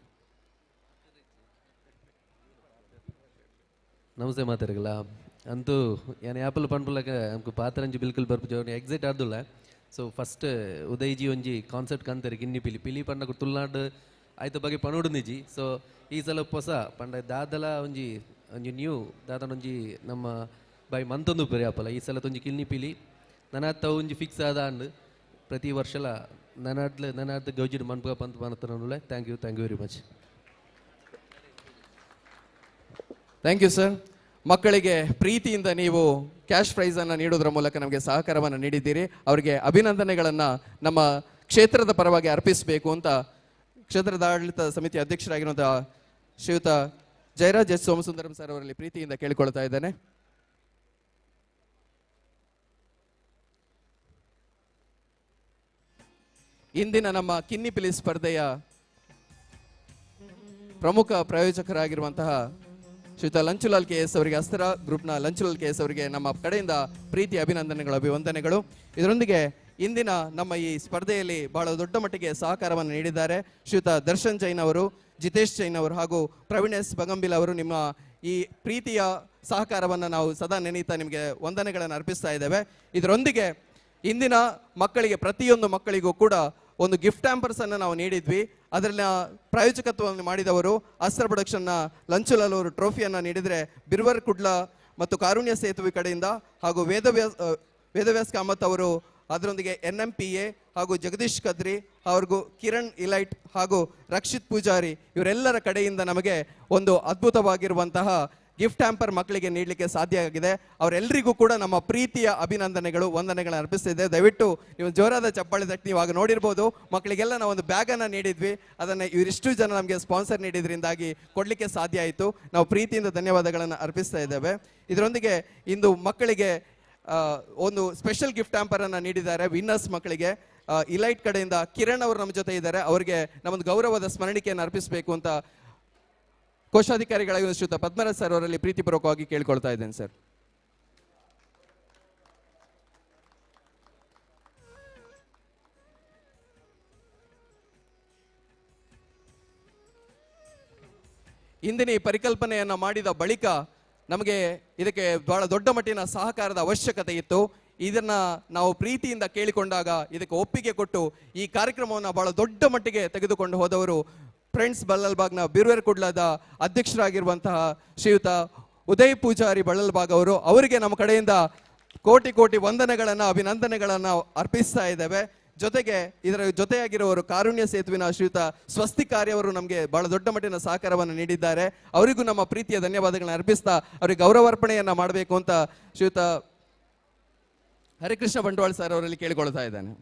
ನಮಸ್ತೆ ಮಾತಾಡಲ್ಲ ಅಂತೂ ಯಾನ್ ಆ್ಯಪಲ್ ಪನ್ಪುಲಕ ನಮ್ಗೆ ಪಾತ್ರಂಜಿ ಬಿಲ್ಕುಲ್ ಬರ್ಪುಜ ಎಕ್ಸೈಟ್ ಆದುಲ್ಲ. ಸೊ ಫಸ್ಟ್ ಉದಯ್ಜಿ ಒಂಜಿ ಕಾನ್ಸೆಪ್ಟ್ ಕಂತಾರೆ ಕಿನ್ನಿ ಪಿಲಿ ಪಿಲಿ ಪಂಡ ತುಳುನಾಡು ಆಯ್ತ ಬಗ್ಗೆ ಪನೋಡು ನಿಜಿ. ಸೊ ಈ ಸಲ ಹೊಸ ಪಂಡ ದಾದಲ ಒಂಜಿ ಒಂಜಿ ನ್ಯೂ ದಾದನ ಒಂಜಿ ನಮ್ಮ ಬಾಯಿ ಮಂತೊಂದು ಪೆರಿ ಆಪಲ ಈ ಸಲ ಒಂಜಿ ಕಿನ್ನಿ ಪಿಲಿ ನನ್ನ ಒಂಜಿ ಫಿಕ್ಸ್ ಆದ ಅಂಡ್ ಪ್ರತಿ ವರ್ಷಲ ನನ್ನಾಡ್ಲ ನನ್ನಾಡ್ದ ಗೌಜಿಡ್ ಮನ್ಪುಗ ಪಂತ್ ಪನತನಲ್ಲ. Thank you, thank you very much. Thank you sir. ಮಕ್ಕಳಿಗೆ ಪ್ರೀತಿಯಿಂದ ನೀವು ಕ್ಯಾಶ್ ಪ್ರೈಸನ್ನು ನೀಡೋದ್ರ ಮೂಲಕ ನಮಗೆ ಸಹಕಾರವನ್ನು ನೀಡಿದ್ದೀರಿ. ಅವರಿಗೆ ಅಭಿನಂದನೆಗಳನ್ನು ನಮ್ಮ ಕ್ಷೇತ್ರದ ಪರವಾಗಿ ಅರ್ಪಿಸಬೇಕು ಅಂತ ಕ್ಷೇತ್ರದ ಆಡಳಿತ ಸಮಿತಿ ಅಧ್ಯಕ್ಷರಾಗಿರುವಂತಹ ಶ್ರೀಯುತ ಜಯರಾಜ್ ಎಸ್ ಸೋಮಸುಂದರಂ ಸರ್ ಅವರಲ್ಲಿ ಪ್ರೀತಿಯಿಂದ ಕೇಳಿಕೊಳ್ತಾ ಇದ್ದೇನೆ. ಇಂದಿನ ನಮ್ಮ ಕಿನ್ನಿಪಿಲಿ ಸ್ಪರ್ಧೆಯ ಪ್ರಮುಖ ಪ್ರಾಯೋಜಕರಾಗಿರುವಂತಹ ಶ್ರೀಯುತ ಲಂಚುಲಾಲ್ ಕೆ ಎಸ್ ಅವರಿಗೆ, ಅಸ್ತ್ರ ಗ್ರೂಪ್ನ ಲಂಚುಲಾಲ್ ಕೆ ಎಸ್ ಅವರಿಗೆ ನಮ್ಮ ಕಡೆಯಿಂದ ಪ್ರೀತಿ ಅಭಿನಂದನೆಗಳು, ಅಭಿವಂದನೆಗಳು. ಇದರೊಂದಿಗೆ ಇಂದಿನ ನಮ್ಮ ಈ ಸ್ಪರ್ಧೆಯಲ್ಲಿ ಬಹಳ ದೊಡ್ಡ ಮಟ್ಟಿಗೆ ಸಹಕಾರವನ್ನು ನೀಡಿದ್ದಾರೆ ಶ್ರೀಯುತ ದರ್ಶನ್ ಜೈನ್ ಅವರು, ಜಿತೇಶ್ ಜೈನ್ ಅವರು ಹಾಗೂ ಪ್ರವೀಣ್ ಎಸ್ ಬಗಂಬಿಲ್ ಅವರು. ನಿಮ್ಮ ಈ ಪ್ರೀತಿಯ ಸಹಕಾರವನ್ನು ನಾವು ಸದಾ ನೆನೆಯುತ್ತಾ ನಿಮಗೆ ವಂದನೆಗಳನ್ನು ಅರ್ಪಿಸ್ತಾ ಇದ್ದೇವೆ. ಇದರೊಂದಿಗೆ ಇಂದಿನ ಮಕ್ಕಳಿಗೆ, ಪ್ರತಿಯೊಂದು ಮಕ್ಕಳಿಗೂ ಕೂಡ ಒಂದು ಗಿಫ್ಟ್ ಹ್ಯಾಂಪರ್ಸ್ ಅನ್ನು ನಾವು ನೀಡಿದ್ವಿ. ಅದರಲ್ಲಿ ಪ್ರಾಯೋಜಕತ್ವವನ್ನು ಮಾಡಿದವರು ಅಸ್ತ್ರ ಪ್ರೊಡಕ್ಷನ್ನ ಲಂಚುಲಾಲ್ ಅವರು ಟ್ರೋಫಿಯನ್ನು ನೀಡಿದರೆ, ಬಿರ್ವರ್ ಕುಡ್ಲ ಮತ್ತು ಕಾರುಣ್ಯ ಸೇತುವೆ ಕಡೆಯಿಂದ ಹಾಗೂ ವೇದವ್ಯಾಸ್ ಕಾಮತ್ ಅವರು, ಅದರೊಂದಿಗೆ NMPA ಹಾಗೂ ಜಗದೀಶ್ ಕದ್ರಿ ಅವ್ರಿಗೂ ಕಿರಣ್ ಇಲೈಟ್ ಹಾಗೂ ರಕ್ಷಿತ್ ಪೂಜಾರಿ ಇವರೆಲ್ಲರ ಕಡೆಯಿಂದ ನಮಗೆ ಒಂದು ಅದ್ಭುತವಾಗಿರುವಂತಹ ಗಿಫ್ಟ್ ಹ್ಯಾಂಪರ್ ಮಕ್ಕಳಿಗೆ ನೀಡಲಿಕ್ಕೆ ಸಾಧ್ಯ ಆಗಿದೆ. ಅವರೆಲ್ಲರಿಗೂ ಕೂಡ ನಮ್ಮ ಪ್ರೀತಿಯ ಅಭಿನಂದನೆಗಳು, ವಂದನೆಗಳನ್ನು ಅರ್ಪಿಸ್ತಿದ್ದೆ. ದಯವಿಟ್ಟು ನೀವು ಜೋರಾದ ಚಪ್ಪಾಳೆ ತಟ್ಟಿ. ನೀವು ಆಗ ನೋಡಿರ್ಬೋದು, ಮಕ್ಕಳಿಗೆಲ್ಲ ನಾವು ಒಂದು ಬ್ಯಾಗನ್ನು ನೀಡಿದ್ವಿ. ಅದನ್ನು ಇವರಿಷ್ಟು ಜನ ನಮಗೆ ಸ್ಪಾನ್ಸರ್ ನೀಡಿದ್ರಿಂದಾಗಿ ಕೊಡಲಿಕ್ಕೆ ಸಾಧ್ಯ ಆಯಿತು. ನಾವು ಪ್ರೀತಿಯಿಂದ ಧನ್ಯವಾದಗಳನ್ನು ಅರ್ಪಿಸ್ತಾ ಇದ್ದೇವೆ. ಇದರೊಂದಿಗೆ ಇಂದು ಮಕ್ಕಳಿಗೆ ಒಂದು ಸ್ಪೆಷಲ್ ಗಿಫ್ಟ್ ಹ್ಯಾಂಪರನ್ನು ನೀಡಿದ್ದಾರೆ ವಿನ್ನರ್ಸ್ ಮಕ್ಕಳಿಗೆ. ಇಲೈಟ್ ಕಡೆಯಿಂದ ಕಿರಣ್ ಅವರು ನಮ್ಮ ಜೊತೆ ಇದ್ದಾರೆ. ಅವರಿಗೆ ನಮ್ಮೊಂದು ಗೌರವದ ಸ್ಮರಣಿಕೆಯನ್ನು ಅರ್ಪಿಸಬೇಕು ಅಂತ ಕೋಶಾಧಿಕಾರಿಗಳಾಗಿ ಶ್ರೀಯುತ ಪದ್ಮರಾಜ್ ಸರ್ ಅವರಲ್ಲಿ ಪ್ರೀತಿಪೂರ್ವಕವಾಗಿ ಕೇಳಿಕೊಳ್ತಾ ಇದ್ದೇನೆ ಸರ್. ಇಂದಿನ ಈ ಪರಿಕಲ್ಪನೆಯನ್ನು ಮಾಡಿದ ಬಳಿಕ ನಮಗೆ ಇದಕ್ಕೆ ಬಹಳ ದೊಡ್ಡ ಮಟ್ಟಿನ ಸಹಕಾರದ ಅವಶ್ಯಕತೆ ಇತ್ತು. ಇದನ್ನ ನಾವು ಪ್ರೀತಿಯಿಂದ ಕೇಳಿಕೊಂಡಾಗ ಇದಕ್ಕೆ ಒಪ್ಪಿಗೆ ಕೊಟ್ಟು ಈ ಕಾರ್ಯಕ್ರಮವನ್ನು ಬಹಳ ದೊಡ್ಡ ಮಟ್ಟಿಗೆ ತೆಗೆದುಕೊಂಡು ಹೋದವರು ಫ್ರೆಂಡ್ಸ್ ಬಲ್ಲಲ್ಬಾಗ್ನ ಬಿರುವೆರ್ ಕುಡ್ಲದ ಅಧ್ಯಕ್ಷರಾಗಿರುವಂತಹ ಶ್ರೀಯುತ ಉದಯ್ ಪೂಜಾರಿ ಬಳ್ಳಲ್ಬಾಗ್ ಅವರು. ಅವರಿಗೆ ನಮ್ಮ ಕಡೆಯಿಂದ ಕೋಟಿ ಕೋಟಿ ವಂದನೆಗಳನ್ನು, ಅಭಿನಂದನೆಗಳನ್ನು ಅರ್ಪಿಸ್ತಾ ಇದ್ದೇವೆ. ಜೊತೆಗೆ ಇದರ ಜೊತೆಯಾಗಿರುವವರು ಕಾರುಣ್ಯ ಸೇತುವಿನ ಶ್ರೀಯುತ ಸ್ವಸ್ತಿ ಕಾರ್ಯವರು ನಮಗೆ ಬಹಳ ದೊಡ್ಡ ಮಟ್ಟಿನ ಸಹಕಾರವನ್ನು ನೀಡಿದ್ದಾರೆ. ಅವರಿಗೂ ನಮ್ಮ ಪ್ರೀತಿಯ ಧನ್ಯವಾದಗಳನ್ನು ಅರ್ಪಿಸ್ತಾ ಅವರಿಗೆ ಗೌರವಾರ್ಪಣೆಯನ್ನ ಮಾಡಬೇಕು ಅಂತ ಶ್ರೀಯುತ ಹರಿಕೃಷ್ಣ ಬಂಟ್ವಾಳ್ ಸರ್ ಅವರಲ್ಲಿ ಕೇಳಿಕೊಳ್ತಾ ಇದ್ದಾನೆ.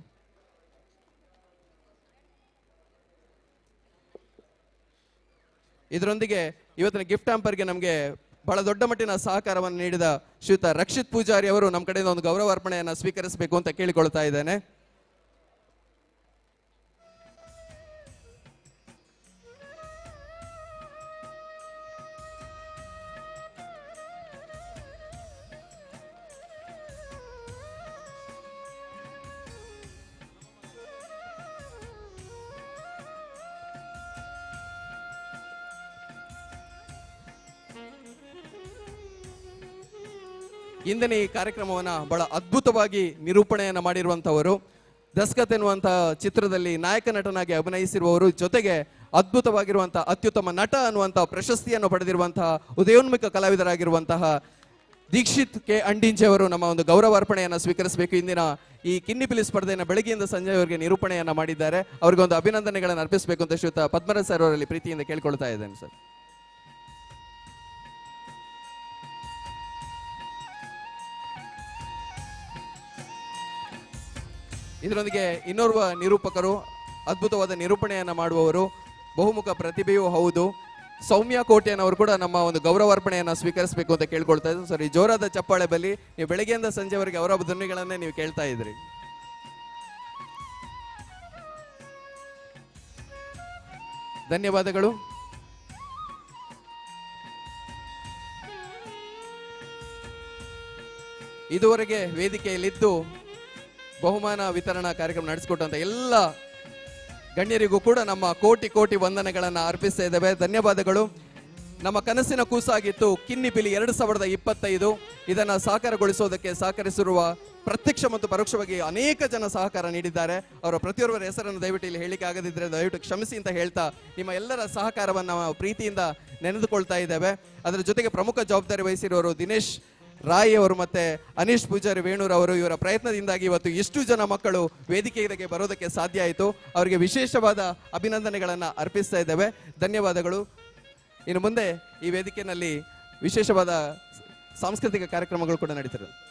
ಇದರೊಂದಿಗೆ ಇವತ್ತಿನ ಗಿಫ್ಟ್ ಹ್ಯಾಂಪರ್ಗೆ ನಮಗೆ ಬಹಳ ದೊಡ್ಡ ಮಟ್ಟಿನ ಸಹಕಾರವನ್ನು ನೀಡಿದ ಶ್ರೀಯುತ ರಕ್ಷಿತ್ ಪೂಜಾರಿ ಅವರು ನಮ್ಮ ಕಡೆಯಿಂದ ಒಂದು ಗೌರವಾರ್ಪಣೆಯನ್ನು ಸ್ವೀಕರಿಸಬೇಕು ಅಂತ ಕೇಳಿಕೊಳ್ತಾ ಇದ್ದೇನೆ. ಇಂದಿನ ಈ ಕಾರ್ಯಕ್ರಮವನ್ನು ಬಹಳ ಅದ್ಭುತವಾಗಿ ನಿರೂಪಣೆಯನ್ನು ಮಾಡಿರುವಂಥವರು, ದಸ್ಕತ್ ಎನ್ನುವಂತಹ ಚಿತ್ರದಲ್ಲಿ ನಾಯಕ ನಟನಾಗಿ ಅಭಿನಯಿಸಿರುವವರು, ಜೊತೆಗೆ ಅದ್ಭುತವಾಗಿರುವಂತಹ ಅತ್ಯುತ್ತಮ ನಟ ಅನ್ನುವಂತಹ ಪ್ರಶಸ್ತಿಯನ್ನು ಪಡೆದಿರುವಂತಹ ಉದಯೋನ್ಮುಖ ಕಲಾವಿದರಾಗಿರುವಂತಹ ದೀಕ್ಷಿತ್ ಕೆ ಅಂಡಿಂಚೆ ಅವರು ನಮ್ಮ ಒಂದು ಗೌರವಾರ್ಪಣೆಯನ್ನು ಸ್ವೀಕರಿಸಬೇಕು. ಇಂದಿನ ಈ ಕಿನ್ನಿಪಿಲಿ ಸ್ಪರ್ಧೆಯನ್ನು ಬೆಳಗ್ಗೆಯಿಂದ ಸಂಜೆಯವರೆಗೆ ನಿರೂಪಣೆಯನ್ನು ಮಾಡಿದ್ದಾರೆ. ಅವರಿಗೆ ಒಂದು ಅಭಿನಂದನೆಗಳನ್ನು ಅರ್ಪಿಸಬೇಕು ಅಂತ ಶ್ರೀಯುತ ಪದ್ಮರಾಜ್ ಸರ್ ಅವರಲ್ಲಿ ಪ್ರೀತಿಯಿಂದ ಕೇಳಿಕೊಳ್ತಾ ಇದ್ದೇನೆ ಸರ್. ಇದರೊಂದಿಗೆ ಇನ್ನೋರ್ವ ನಿರೂಪಕರು, ಅದ್ಭುತವಾದ ನಿರೂಪಣೆಯನ್ನು ಮಾಡುವವರು, ಬಹುಮುಖ ಪ್ರತಿಭೆಯೂ ಹೌದು, ಸೌಮ್ಯ ಕೋಟ್ಯಾನ್ ಕೂಡ ನಮ್ಮ ಒಂದು ಗೌರವಾರ್ಪಣೆಯನ್ನು ಸ್ವೀಕರಿಸಬೇಕು ಅಂತ ಕೇಳ್ಕೊಳ್ತಾ ಇದ್ದೀನಿ ಸರ್. ಈ ಜೋರಾದ ಚಪ್ಪಾಳೆ ಬಲಿ ನೀವು ಬೆಳಗ್ಗೆಯಿಂದ ಸಂಜೆವರೆಗೆ ಅವರ ಧ್ವನಿಗಳನ್ನೇ ನೀವು ಕೇಳ್ತಾ ಇದ್ರಿ. ಧನ್ಯವಾದಗಳು. ಇದುವರೆಗೆ ವೇದಿಕೆಯಲ್ಲಿದ್ದು ಬಹುಮಾನ ವಿತರಣಾ ಕಾರ್ಯಕ್ರಮ ನಡೆಸಿಕೊಟ್ಟಂತ ಎಲ್ಲ ಗಣ್ಯರಿಗೂ ಕೂಡ ನಮ್ಮ ಕೋಟಿ ಕೋಟಿ ವಂದನೆಗಳನ್ನು ಅರ್ಪಿಸ್ತಾ ಇದ್ದೇವೆ. ಧನ್ಯವಾದಗಳು. ನಮ್ಮ ಕನಸಿನ ಕೂಸಾಗಿತ್ತು ಕಿನ್ನಿಪಿಲಿ 2025. ಇದನ್ನು ಸಾಕಾರಗೊಳಿಸೋದಕ್ಕೆ ಸಹಕರಿಸಿರುವ ಪ್ರತ್ಯಕ್ಷ ಮತ್ತು ಪರೋಕ್ಷವಾಗಿ ಅನೇಕ ಜನ ಸಹಕಾರ ನೀಡಿದ್ದಾರೆ. ಅವರ ಪ್ರತಿಯೊಬ್ಬರ ಹೆಸರನ್ನು ದಯವಿಟ್ಟು ಇಲ್ಲಿ ಹೇಳಿಕೆ ಆಗದಿದ್ದರೆ ದಯವಿಟ್ಟು ಕ್ಷಮಿಸಿ ಅಂತ ಹೇಳ್ತಾ ನಿಮ್ಮ ಎಲ್ಲರ ಸಹಕಾರವನ್ನು ನಾವು ಪ್ರೀತಿಯಿಂದ ನೆನೆದುಕೊಳ್ತಾ ಇದ್ದೇವೆ. ಅದರ ಜೊತೆಗೆ ಪ್ರಮುಖ ಜವಾಬ್ದಾರಿ ವಹಿಸಿರುವವರು ದಿನೇಶ್ ರಾಯ್ ಅವರು ಮತ್ತೆ ಅನೀಶ್ ಪೂಜಾರಿ ವೇಣೂರ್ ಅವರು. ಇವರ ಪ್ರಯತ್ನದಿಂದಾಗಿ ಇವತ್ತು ಎಷ್ಟು ಜನ ಮಕ್ಕಳು ವೇದಿಕೆಗೆ ಬರೋದಕ್ಕೆ ಸಾಧ್ಯ ಆಯಿತು. ಅವರಿಗೆ ವಿಶೇಷವಾದ ಅಭಿನಂದನೆಗಳನ್ನು ಅರ್ಪಿಸ್ತಾ ಇದ್ದೇವೆ. ಧನ್ಯವಾದಗಳು. ಇನ್ನು ಮುಂದೆ ಈ ವೇದಿಕೆಯಲ್ಲಿ ವಿಶೇಷವಾದ ಸಾಂಸ್ಕೃತಿಕ ಕಾರ್ಯಕ್ರಮಗಳು ಕೂಡ ನಡೀತಿರುತ್ತೆ.